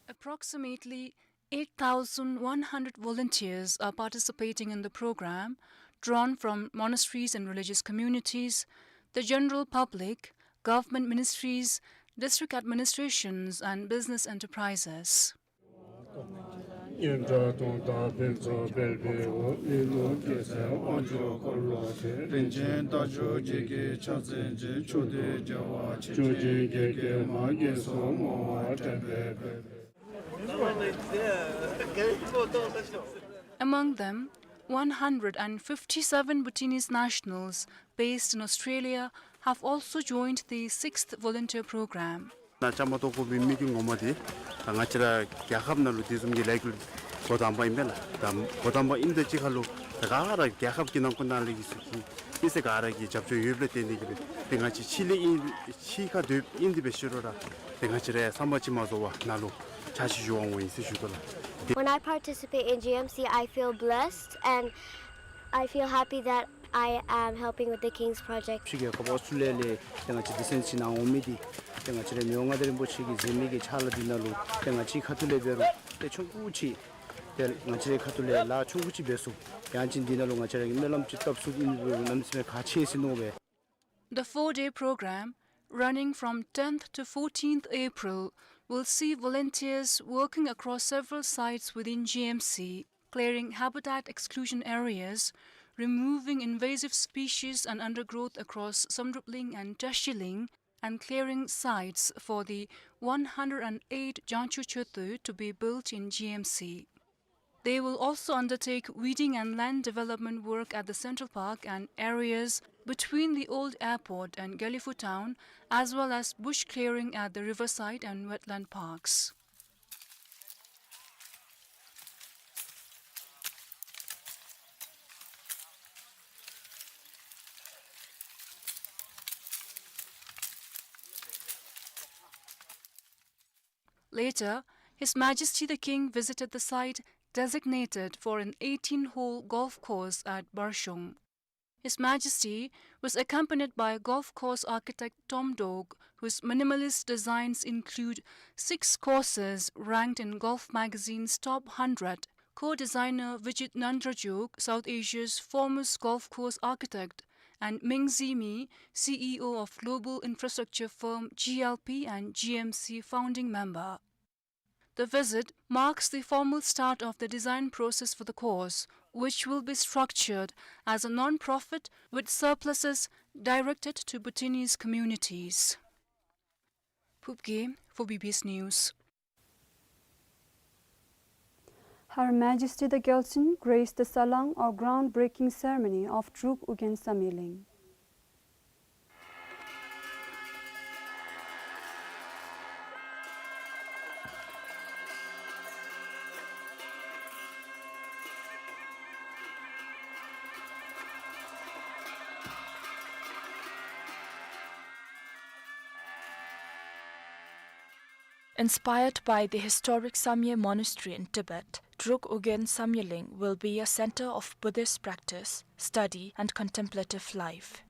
Approximately eight thousand one hundred volunteers are participating in the program, drawn from monasteries and religious communities, the general public, government ministries, district administrations, and business enterprises. Among them, one hundred and fifty-seven Bhutanese nationals based in Australia have also joined the sixth volunteer program. ནཱ་བཅའ་མར་གཏོགས་དགོ་པའི་དམིགས་ཡུལ་ངོ་མ་དེ་ད་ང་བཅས་ར་རྒྱལ་ཁབ་ནང་ལུ་དེ་བཟུམ་གྱི་ལས་འགུལ་འགོ་དང་པ་ཨིན་པས་ལགས། ད་འགོ་དང་པ་ཨིནམ་དང་གཅིག་ཁར་ལུ་ད་ག་ར་རྒྱལ་ཁབ་ཀྱི་ནང་ཁུལ་ནང་ལས་ཀྱི་སུ་གི་མི་སེར་ག་ར་གི་རྒྱབ་སྐྱོར་ཡོདཔ་ལས་བརྟེན་ཏེ་གིས་སྦེ་ཏེ་ང་བཅས་ཕྱི་ལས་ཨིན་ཕྱི་ཁར་སྡོདཔ་ཨིན་ཏེ་འབད་ཞུ་རུང་ར་ཏེ་ང་བཅས་ར་བསམ་པ་ཅིན་མ་རྫོགས་པར་ནཱ་ལུ་ཕྱག་ཕྱིད་ཞུ་བར་འོང་ཡི་ཟེར་ཞུ་དོ་ལགས། When I participate in G M C, I feel blessed and I feel happy that I am helping with the King's Project. ཕྱི་རྒྱལ་ཁབ་ཨོསི་ཊྲེ་ལི་ཡ་ལས་ཏེ་ང་བཅས་འདི་ཚུན་ཚོད་ནཱ་འོང་མི་འདི་ཏེ་ང་བཅས་རའི་མི་དབང་མངའ་བདག་རིན་པོ་ཆེ་གིས་མཛད་མི་གི་ཕྱག་ལཱ་འདི་ནང་ལུ་ཏེ་ང་བཅས་ཁ་ཐུག་ལས་འབད་རུང་ཏེ་ཆུང་ཀུ་ཅིག་ཏེ་ང་བཅས་རའི་ཁ་ཐུག་ལས་ལཱ་ཆུང་ཀུ་ཅིག་འབད་ཚུགས། ཡང་ཅིན་འདི་ནང་ལུ་ང་བཅས་ར་གིས་སྨོན་ལམ་ཅིག་བཏབ་ཚུགསཔ་ཨིན་པས་ལགས། གནམ་མེད་ས་མེད་ཁག་ཆེ་ཟེར་མནོ་བས། The four-day program, running from tenth to fourteenth April, will see volunteers working across several sites within G M C, clearing habitat exclusion areas, removing invasive species and undergrowth across Samdrup Ling and Tashi Ling, and clearing sites for the one hundred and eight Jangcho Choeto to be built in G M C. They will also undertake weeding and land development work at the Central Park and areas between the old airport and Gelephu town, as well as bush clearing at the riverside and wetland parks. Later, His Majesty the King visited the site designated for an eighteen-hole golf course at Barshung. His Majesty was accompanied by golf course architect Tom Dog, whose minimalist designs include six courses ranked in Golf Magazine's top hundred. Co-designer Vijit Nandrajog, South Asia's foremost golf course architect, and Meng Zimi, C E O of global infrastructure firm G L P and G M C founding member. The visit marks the formal start of the design process for the course, which will be structured as a non-profit with surpluses directed to Bhutanese communities. Phub Gye for B B S News. Her Majesty the Gyaltsuen graced the salang or groundbreaking ceremony of Druk Ugyen Samyeling. Inspired by the historic Samye Monastery in Tibet, Druk Ugyen Samyeling will be a center of Buddhist practice, study, and contemplative life.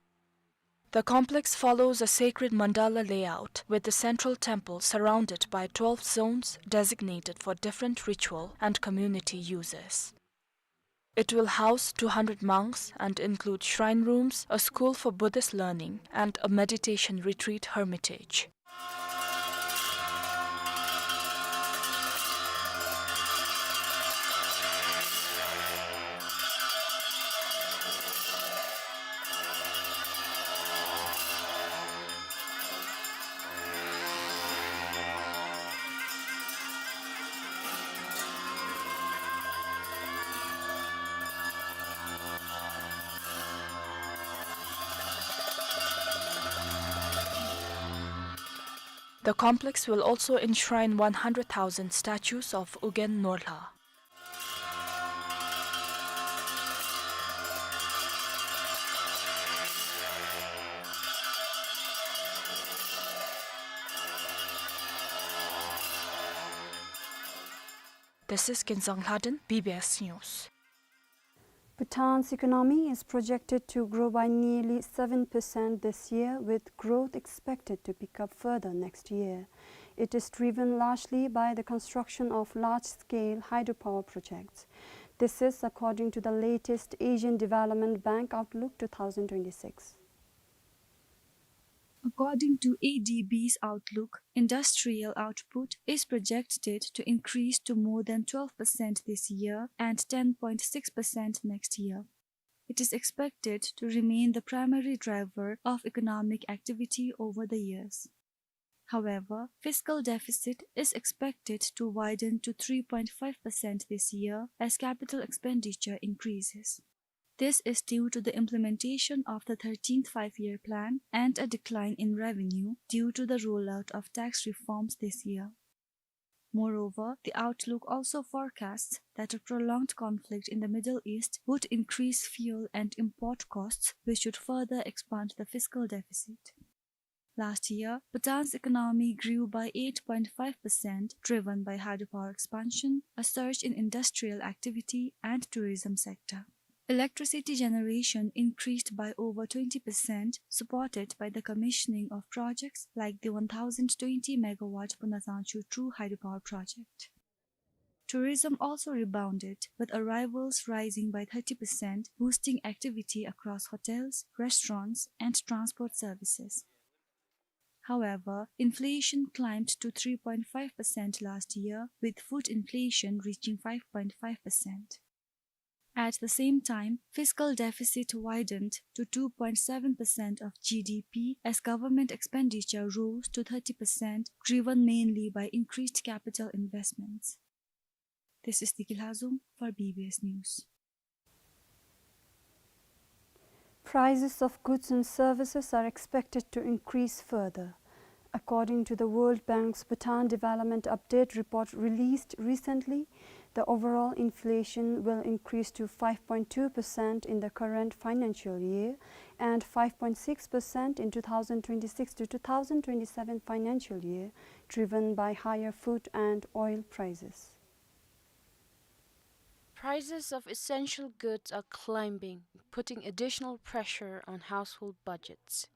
The complex follows a sacred mandala layout, with the central temple surrounded by twelve zones designated for different ritual and community uses. It will house two hundred monks and include shrine rooms, a school for Buddhist learning, and a meditation retreat hermitage. The complex will also enshrine one hundred thousand statues of Ugyen Norlha. This is Kinzang Lhaden, B B S News. Bhutan's economy is projected to grow by nearly seven percent this year, with growth expected to pick up further next year. It is driven largely by the construction of large-scale hydropower projects. This is according to the latest Asian Development Bank Outlook two thousand twenty-six. According to A D B's outlook, industrial output is projected to increase to more than twelve percent this year and ten point six percent next year. It is expected to remain the primary driver of economic activity over the years. However, fiscal deficit is expected to widen to three point five percent this year as capital expenditure increases. This is due to the implementation of the thirteenth Five-Year Plan and a decline in revenue due to the rollout of tax reforms this year. Moreover, the outlook also forecasts that a prolonged conflict in the Middle East would increase fuel and import costs, which would further expand the fiscal deficit. Last year, Bhutan's economy grew by eight point five percent, driven by hydropower expansion, a surge in industrial activity, and tourism sector. Electricity generation increased by over twenty percent, supported by the commissioning of projects like the one thousand twenty megawatt Punasangchu two hydropower project. Tourism also rebounded, with arrivals rising by thirty percent, boosting activity across hotels, restaurants, and transport services. However, inflation climbed to three point five percent last year, with food inflation reaching five point five percent. At the same time, fiscal deficit widened to two point seven percent of G D P as government expenditure rose to thirty percent, driven mainly by increased capital investments. This is Diki Lhazom for B B S News. Prices of goods and services are expected to increase further. According to the World Bank's Bhutan Development Update report released recently, The overall inflation will increase to five point two percent in the current financial year and five point six percent in two thousand twenty-six to two thousand twenty-seven financial year, driven by higher food and oil prices. Prices of essential goods are climbing, putting additional pressure on household budgets.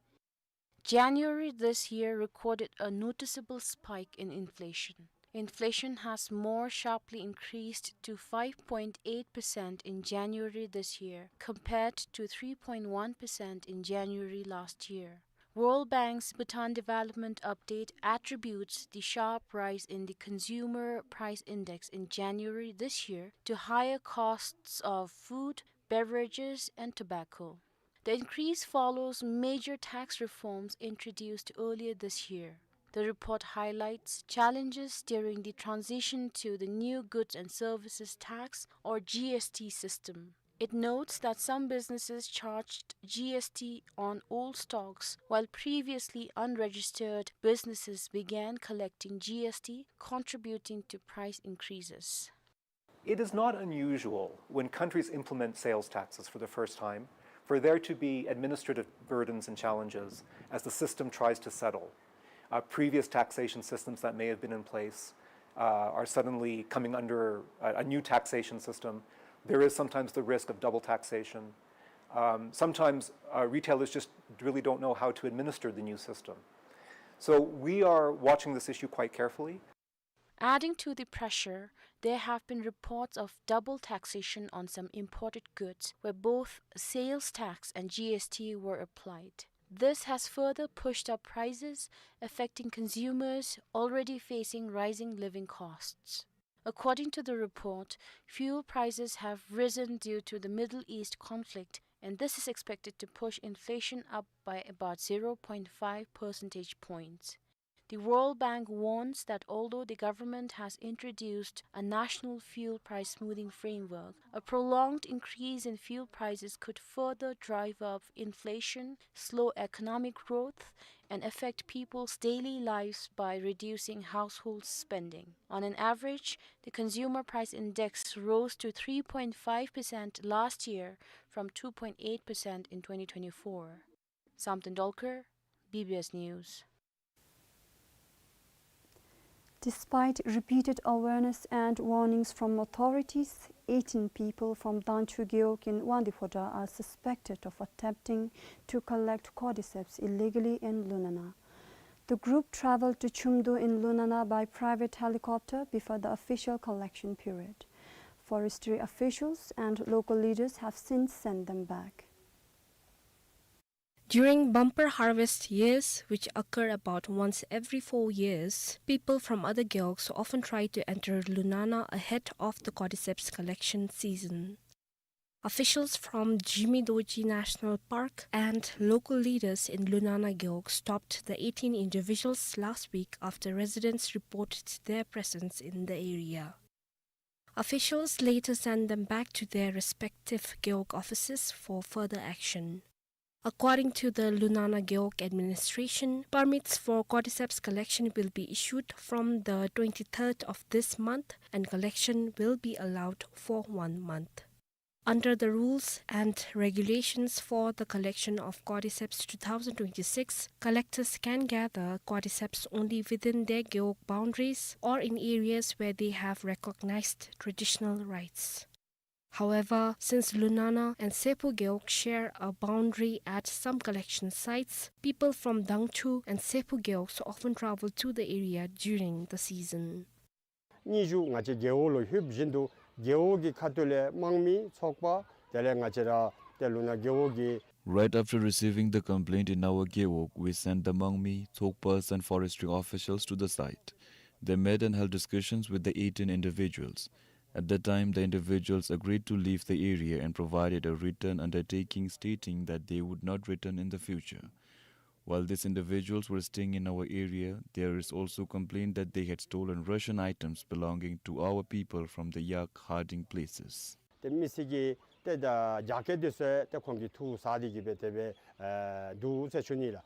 January this year recorded a noticeable spike in inflation. Inflation has more sharply increased to five point eight percent in January this year, compared to three point one percent in January last year. World Bank's Bhutan Development Update attributes the sharp rise in the Consumer Price Index in January this year to higher costs of food, beverages, and tobacco. The increase follows major tax reforms introduced earlier this year. The report highlights challenges during the transition to the new goods and services tax, or G S T system. It notes that some businesses charged G S T on old stocks, while previously unregistered businesses began collecting G S T, contributing to price increases. It is not unusual when countries implement sales taxes for the first time for there to be administrative burdens and challenges as the system tries to settle. Uh, previous taxation systems that may have been in place, uh, are suddenly coming under a, a new taxation system. There is sometimes the risk of double taxation. Um, sometimes, uh, retailers just really don't know how to administer the new system. So we are watching this issue quite carefully. Adding to the pressure, there have been reports of double taxation on some imported goods where both sales tax and G S T were applied. This has further pushed up prices, affecting consumers already facing rising living costs. According to the report, fuel prices have risen due to the Middle East conflict, and this is expected to push inflation up by about zero point five percentage points. The World Bank warns that although the government has introduced a national fuel price smoothing framework, a prolonged increase in fuel prices could further drive up inflation, slow economic growth, and affect people's daily lives by reducing household spending. On an average, the Consumer Price Index rose to three point five percent last year from two point eight percent in twenty twenty-four. Samten Dolkar, B B S News. Despite repeated awareness and warnings from authorities, eighteen people from Dangchu Gewog in Wangdue Phodrang are suspected of attempting to collect cordyceps illegally in Lunana. The group traveled to Chumdu in Lunana by private helicopter before the official collection period. Forestry officials and local leaders have since sent them back. During bumper harvest years, which occur about once every four years, people from other gewogs often try to enter Lunana ahead of the cordyceps collection season. Officials from Zhimi Dorji National Park and local leaders in Lunana Gewog stopped the eighteen individuals last week after residents reported their presence in the area. Officials later sent them back to their respective gewog offices for further action. According to the Lunana Gewog administration, permits for cordyceps collection will be issued from the twenty-third of this month, and collection will be allowed for one month. Under the rules and regulations for the collection of cordyceps two thousand twenty-six, collectors can gather cordyceps only within their gewog boundaries or in areas where they have recognized traditional rights. However, since Lunana and Seppo Gewog share a boundary at some collection sites, people from Dangchu and Seppo Gewog often travel to the area during the season. སྙན་ཞུ་ང་བཅས་རྒེད་འོག་ལུ་ལྷོདཔ་བཞིན་དུ་རྒེད་འོག་གི་ཁ་ཐུག་ལས་དམངས་མི་ཚོགས་པ་དེ་ལས་ང་བཅས་ར་ཏེ་ལུ་ན་རྒེད་འོག་གི Right after receiving the complaint in our gewog, we sent the Mangmi, Tsokpas and forestry officials to the site. They met and held discussions with the eighteen individuals. At that time, the individuals agreed to leave the area and provided a written undertaking stating that they would not return in the future. While these individuals were staying in our area, there is also complaint that they had stolen ration items belonging to our people from the yak herding places. ཏེ་མི་སེར་གྱི་ཏེ་ད་རྒྱགས་སྐལ་འདི་ཚུ་ཏེ་ཁོང་གིས་འཐུ་ཟ་སྟེ་གི་སྦེ་དེ་སྦེ་ཨེ་འདུག་ཟེར་ཞུ་ནི་ལགས།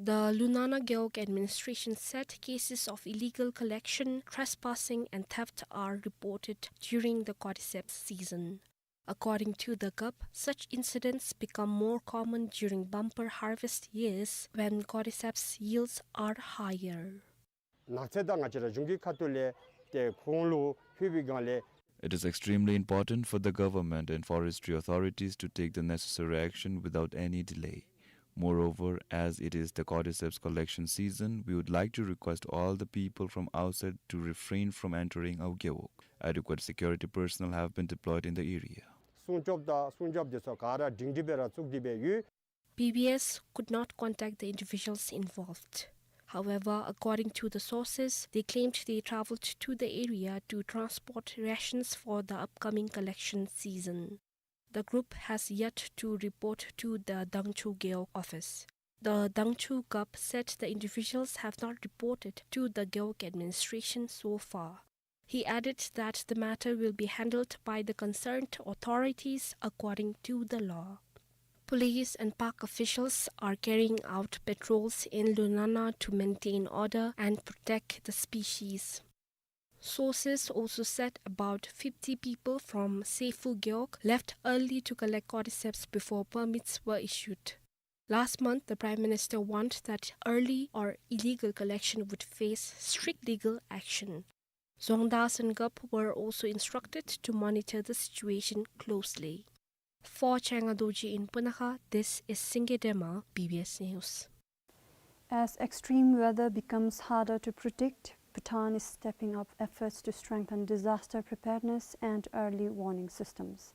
The Lunana Gewog administration said cases of illegal collection, trespassing, and theft are reported during the cordyceps season. According to the gup, such incidents become more common during bumper harvest years when cordyceps yields are higher. ནགས་ཚལ་དང་ང་བཅས་ར་གཞུང་གི་ཁ་ཐུག་ལས་ཏེ་ཁོང་ལུ་ཕུལ་བའི་སྒང་ལས། It is extremely important for the government and forestry authorities to take the necessary action without any delay. Moreover, as it is the cordyceps collection season, we would like to request all the people from outside to refrain from entering our gewog. Adequate security personnel have been deployed in the area. སྲུང་སྐྱོབ་དང་སྲུང་སྐྱོབ་འདི་ཚུ་ག་ར་སྒྲིང་སྒྲི་སྦེ་ར་བཙུགས་ཏེ་སྦེ་ཡོད། B B S could not contact the individuals involved. However, according to the sources, they claimed they traveled to the area to transport rations for the upcoming collection season. The group has yet to report to the Dangchu Gewog office. The Dangchu gup said the individuals have not reported to the Gewog administration so far. He added that the matter will be handled by the concerned authorities according to the law. Police and park officials are carrying out patrols in Lunana to maintain order and protect the species. Sources also said about fifty people from Seifu Gewog left early to collect cordyceps before permits were issued. Last month, the Prime Minister warned that early or illegal collection would face strict legal action. Zongdas and gup were also instructed to monitor the situation closely. For Changa Dorji in Punakha, this is Singye Dema, B B S News. As extreme weather becomes harder to predict, Bhutan is stepping up efforts to strengthen disaster preparedness and early warning systems.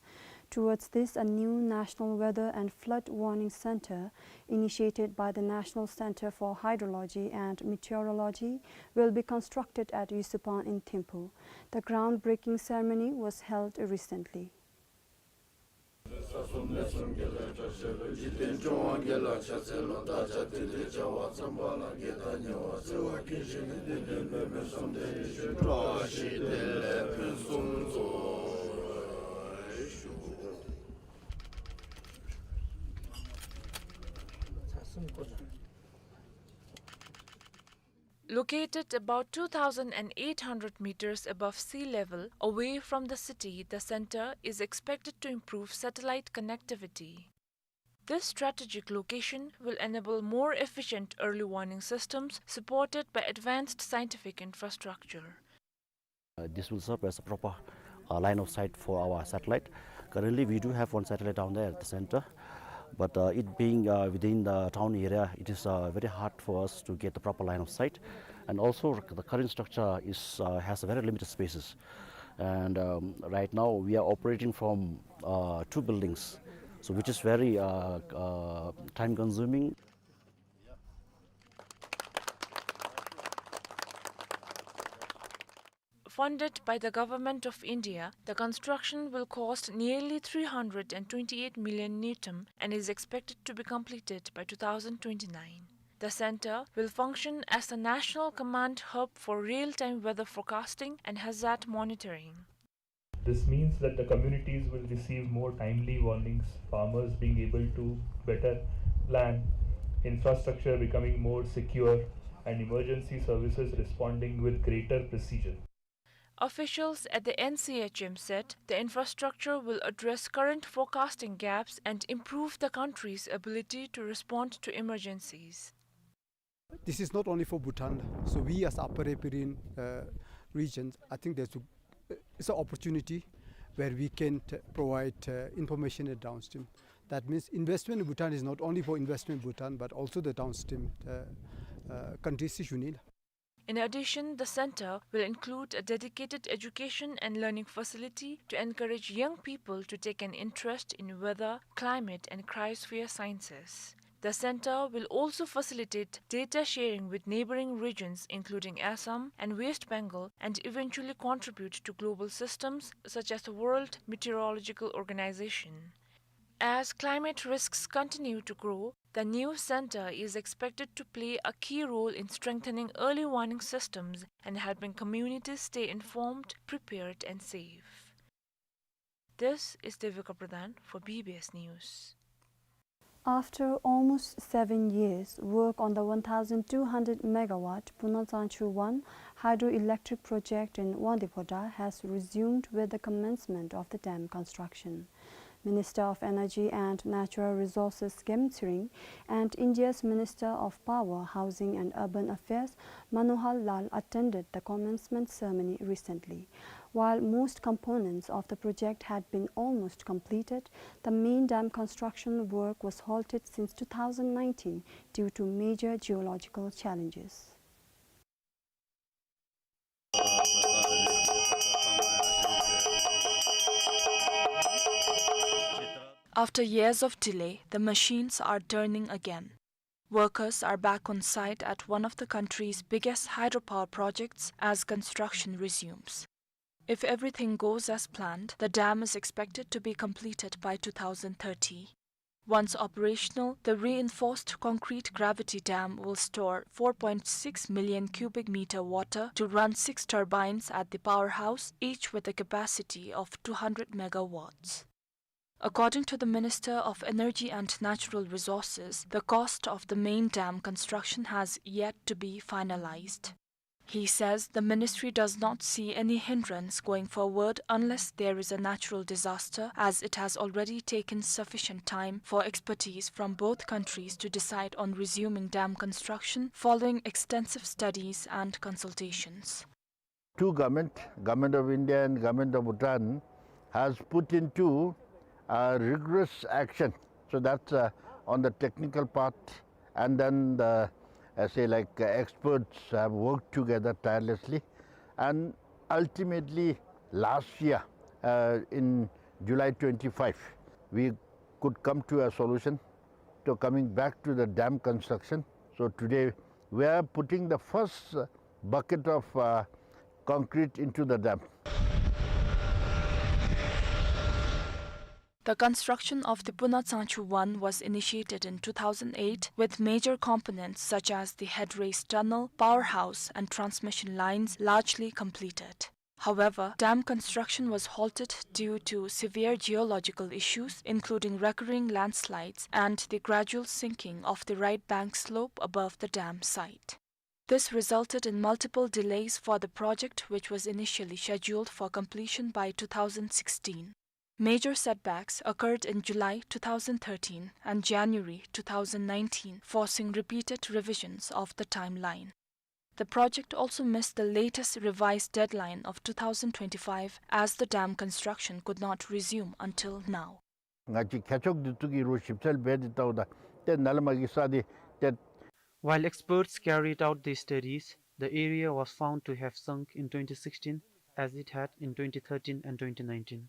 Towards this, a new National Weather and Flood Warning Center, initiated by the National Center for Hydrology and Meteorology, will be constructed at Yusupang in Thimphu. The groundbreaking ceremony was held recently. Located about two thousand eight hundred meters above sea level, away from the city, the center is expected to improve satellite connectivity. This strategic location will enable more efficient early warning systems supported by advanced scientific infrastructure. Uh, this will serve as a proper, uh, line of sight for our satellite. Currently, we do have one satellite down there at the center, but, uh, it being, uh, within the town area, it is, uh, very hard for us to get the proper line of sight. And also, the current structure is, uh, has very limited spaces. And, um, right now, we are operating from, uh, two buildings, so which is very, uh, uh, time consuming. Funded by the Government of India, the construction will cost nearly three hundred and twenty-eight million ngultrum and is expected to be completed by two thousand twenty-nine. The center will function as the national command hub for real-time weather forecasting and hazard monitoring. This means that the communities will receive more timely warnings, farmers being able to better plan, infrastructure becoming more secure, and emergency services responding with greater precision. Officials at the N C H M said the infrastructure will address current forecasting gaps and improve the country's ability to respond to emergencies. This is not only for Bhutan. So we as Upper Ri Bhoi Ri, uh, region, I think there's a, it's an opportunity where we can t-, provide, uh, information at downstream. That means investment in Bhutan is not only for investment in Bhutan, but also the downstream, uh, uh, countries in Union. In addition, the center will include a dedicated education and learning facility to encourage young people to take an interest in weather, climate, and cryosphere sciences. The center will also facilitate data sharing with neighboring regions, including Assam and West Bengal, and eventually contribute to global systems such as the World Meteorological Organization. As climate risks continue to grow, the new center is expected to play a key role in strengthening early warning systems and helping communities stay informed, prepared, and safe. This is Devika Pradhan for B B S News. After almost seven years, work on the one thousand two hundred megawatt Puna Tsangchu one hydroelectric project in Wangdue Phodrang has resumed with the commencement of the dam construction. Minister of Energy and Natural Resources Gem Tsering and India's Minister of Power, Housing and Urban Affairs Manohar Lal attended the commencement ceremony recently. While most components of the project had been almost completed, the main dam construction work was halted since two thousand nineteen due to major geological challenges. After years of delay, the machines are turning again. Workers are back on site at one of the country's biggest hydropower projects as construction resumes. If everything goes as planned, the dam is expected to be completed by two thousand thirty. Once operational, the reinforced concrete gravity dam will store four point six million cubic meter water to run six turbines at the powerhouse, each with a capacity of two hundred megawatts. According to the Minister of Energy and Natural Resources, the cost of the main dam construction has yet to be finalized. He says the ministry does not see any hindrance going forward unless there is a natural disaster, as it has already taken sufficient time for expertise from both countries to decide on resuming dam construction following extensive studies and consultations. Two government, Government of India and Government of Bhutan, has put into, uh, rigorous action. So that's, uh, on the technical part, and then the, uh, say, like, uh, experts have worked together tirelessly, and ultimately last year, uh, in July twenty-five, we could come to a solution to coming back to the dam construction. So today we are putting the first, uh, bucket of, uh, concrete into the dam. The construction of the Puna Tsangchu one was initiated in two thousand eight, with major components such as the headrace tunnel, powerhouse, and transmission lines largely completed. However, dam construction was halted due to severe geological issues, including recurring landslides and the gradual sinking of the right bank slope above the dam site. This resulted in multiple delays for the project, which was initially scheduled for completion by two thousand sixteen. Major setbacks occurred in July two thousand thirteen and January two thousand nineteen, forcing repeated revisions of the timeline. The project also missed the latest revised deadline of two thousand twenty-five, as the dam construction could not resume until now. ང་བཅས་མཁས་མཆོག་འདི་ཚུ་གིས་རོགས་ཞིབ་འཚོལ་འབད་དེ་བལྟཝ་ད་ཏེ་ནཱ་ལས་མར་གྱི་ས་འདི་ཏེ། While experts carried out these studies, the area was found to have sunk in twenty sixteen as it had in twenty thirteen and twenty nineteen.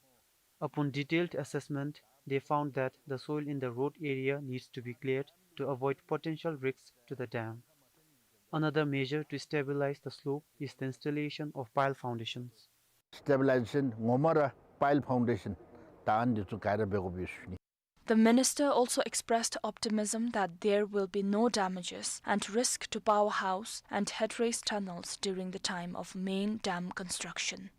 Upon detailed assessment, they found that the soil in the road area needs to be cleared to avoid potential risks to the dam. Another measure to stabilize the slope is the installation of pile foundations. Stabilization ངོ་མ་ར་pile foundation ད་ཨ་ནི་ཚུ་ག་ར་འབད་དགོཔ་ཡོད་ཞུ་ནི། The minister also expressed optimism that there will be no damages and risk to powerhouse and headrace tunnels during the time of main dam construction.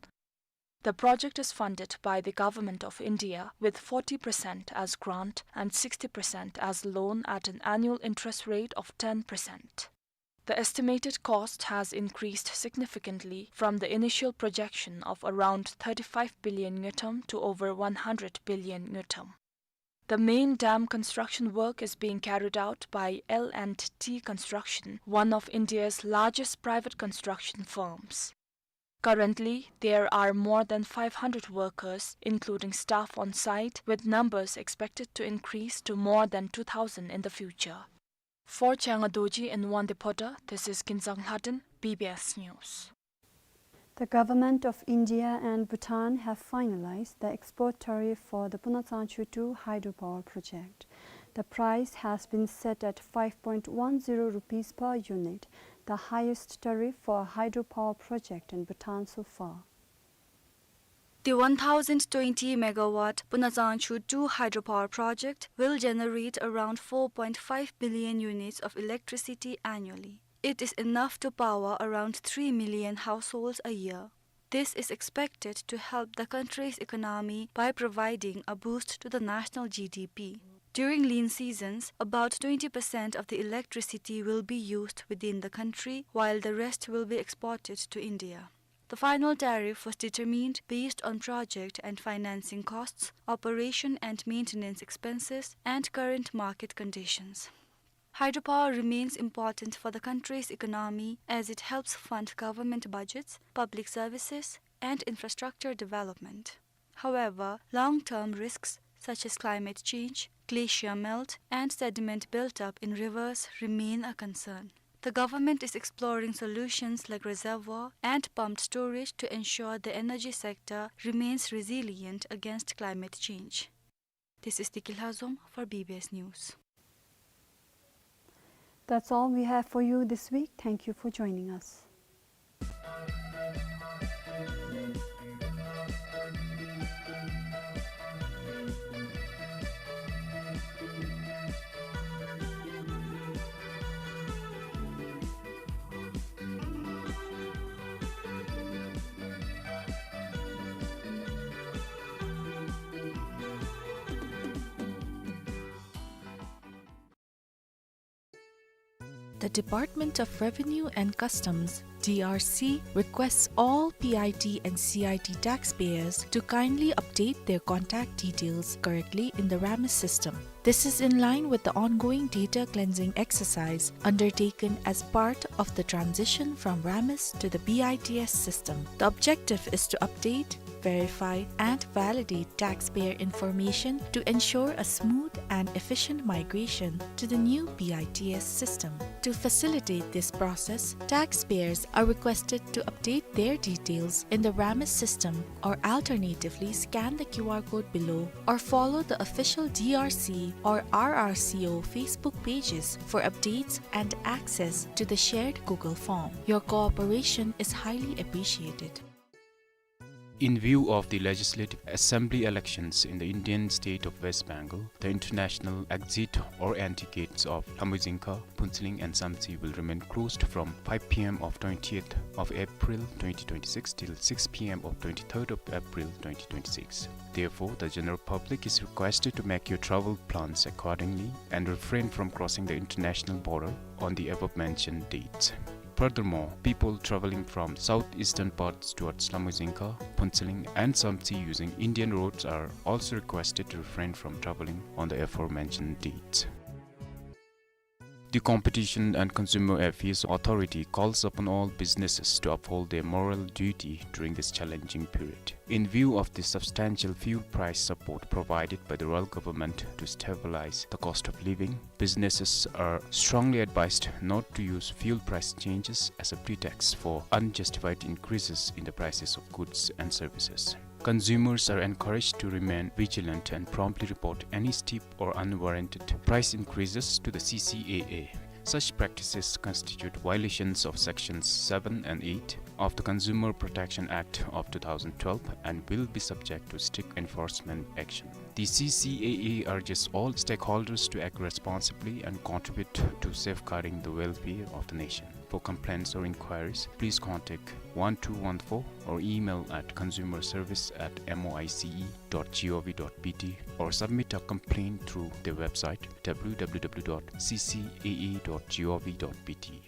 The project is funded by the Government of India with forty percent as grant and sixty percent as loan at an annual interest rate of ten percent. The estimated cost has increased significantly from the initial projection of around thirty-five billion ngultrum to over one hundred billion ngultrum. The main dam construction work is being carried out by L and T Construction, one of India's largest private construction firms. Currently, there are more than five hundred workers, including staff on site, with numbers expected to increase to more than two thousand in the future. For Changa Dorji in Wangdue Phodrang, this is Kinzang Lhaden, B B S News. The Government of India and Bhutan have finalized the export tariff for the Puna Tsangchu two hydropower project. The price has been set at five point one zero rupees per unit, the highest tariff for a hydropower project in Bhutan so far. The one thousand twenty megawatt Puna Tsangchu two hydropower project will generate around four point five billion units of electricity annually. It is enough to power around three million households a year. This is expected to help the country's economy by providing a boost to the national G D P. During lean seasons, about twenty percent of the electricity will be used within the country, while the rest will be exported to India. The final tariff was determined based on project and financing costs, operation and maintenance expenses, and current market conditions. Hydropower remains important for the country's economy as it helps fund government budgets, public services, and infrastructure development. However, long-term risks such as climate change, glacier melt, and sediment built-up in rivers remain a concern. The government is exploring solutions like reservoir and pumped storage to ensure the energy sector remains resilient against climate change. This is Diki Lhazom for B B S News. That's all we have for you this week. Thank you for joining us. The Department of Revenue and Customs, D R C, requests all P I T and C I T taxpayers to kindly update their contact details correctly in the RAMIS system. This is in line with the ongoing data cleansing exercise undertaken as part of the transition from RAMIS to the B I T S system. The objective is to update, verify, and validate taxpayer information to ensure a smooth and efficient migration to the new B I T S system. To facilitate this process, taxpayers are requested to update their details in the RAMIS system or alternatively scan the Q R code below or follow the official D R C or R R C O Facebook pages for updates and access to the shared Google form. Your cooperation is highly appreciated. In view of the Legislative Assembly elections in the Indian state of West Bengal, the international exit or entry gates of Lamjungkha, Phuentsholing and Samtse will remain closed from five P M of twentieth of April twenty twenty-six till six P M of twenty-third of April twenty twenty-six. Therefore, the general public is requested to make your travel plans accordingly and refrain from crossing the international border on the above mentioned dates. Furthermore, people traveling from southeastern parts towards Lamjungkha, Phuentsholing and Samtse using Indian roads are also requested to refrain from traveling on the aforementioned dates. The Competition and Consumer Affairs Authority calls upon all businesses to uphold their moral duty during this challenging period. In view of the substantial fuel price support provided by the royal government to stabilize the cost of living, businesses are strongly advised not to use fuel price changes as a pretext for unjustified increases in the prices of goods and services. Consumers are encouraged to remain vigilant and promptly report any steep or unwarranted price increases to the C C A A. Such practices constitute violations of Sections seven and eight of the Consumer Protection Act of two thousand twelve and will be subject to strict enforcement action. The C C A A urges all stakeholders to act responsibly and contribute to safeguarding the welfare of the nation. For complaints or inquiries, please contact one two one four or email at consumer service at M O I C E dot G O V dot B T or submit a complaint through their website W W W dot C C A A dot G O V dot B T.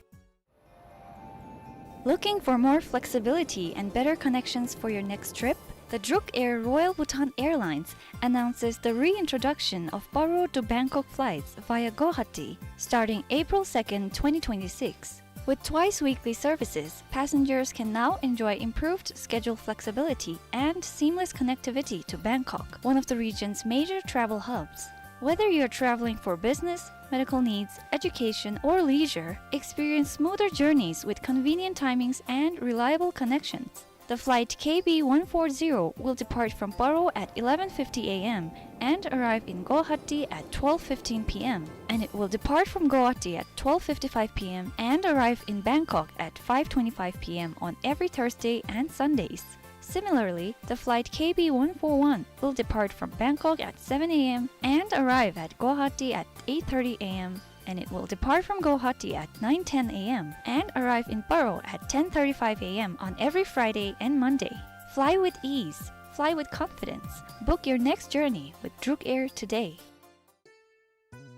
Looking for more flexibility and better connections for your next trip? The Druk Air Royal Bhutan Airlines announces the reintroduction of Paro to Bangkok flights via Guwahati starting April second, twenty twenty-six. With twice weekly services, passengers can now enjoy improved schedule flexibility and seamless connectivity to Bangkok, one of the region's major travel hubs. Whether you're traveling for business, medical needs, education, or leisure, experience smoother journeys with convenient timings and reliable connections. The flight K B one four zero will depart from Paro at eleven fifty A M and arrive in Guwahati at twelve fifteen P M, and it will depart from Guwahati at twelve fifty-five P M and arrive in Bangkok at five twenty-five P M on every Thursday and Sundays. Similarly, the flight K B one four one will depart from Bangkok at seven A M and arrive at Guwahati at eight thirty A M, and it will depart from Guwahati at nine ten A M and arrive in Paro at ten thirty-five A M on every Friday and Monday. Fly with ease. Fly with confidence. Book your next journey with Druk Air today.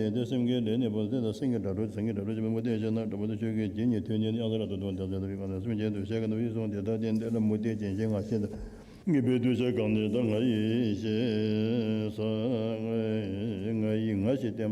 ཡོན་ཏན་སེམས་བསྐྱེད་ལས་ནི་འབུམ་ཚད་དང་། སེང་གེ་སྒྲ་སྒྲོགས་སེང་གེ་སྒྲ་སྒྲོགས་ཅན་པོ་མུ་སྟེགས་ཅན་དང་འགྲོ་བ་དང་ཆོས་ཀྱི་རྒྱལ་ཉིད་ཐོབ་ནས་ནི། ཨ་ཙ་ར་ཏོ་དོ་དེ་ཚེ་དེ་བི་ཀ་ན་སེམས་ཅན་དུ་ཤ་ཀ་ན་བི་སོང་དེ་ལྟར་བསྟན་ཏེ་ལ་མུ་སྟེགས་ཅན་གཞན་ལྔ་ཤེས་དང་། ངེས་པའི་གདུལ་བྱ་གང་ནས་ད་ང་ཡི་ཞེས་ང་ཡི་ང་ཞེས་བསྟན།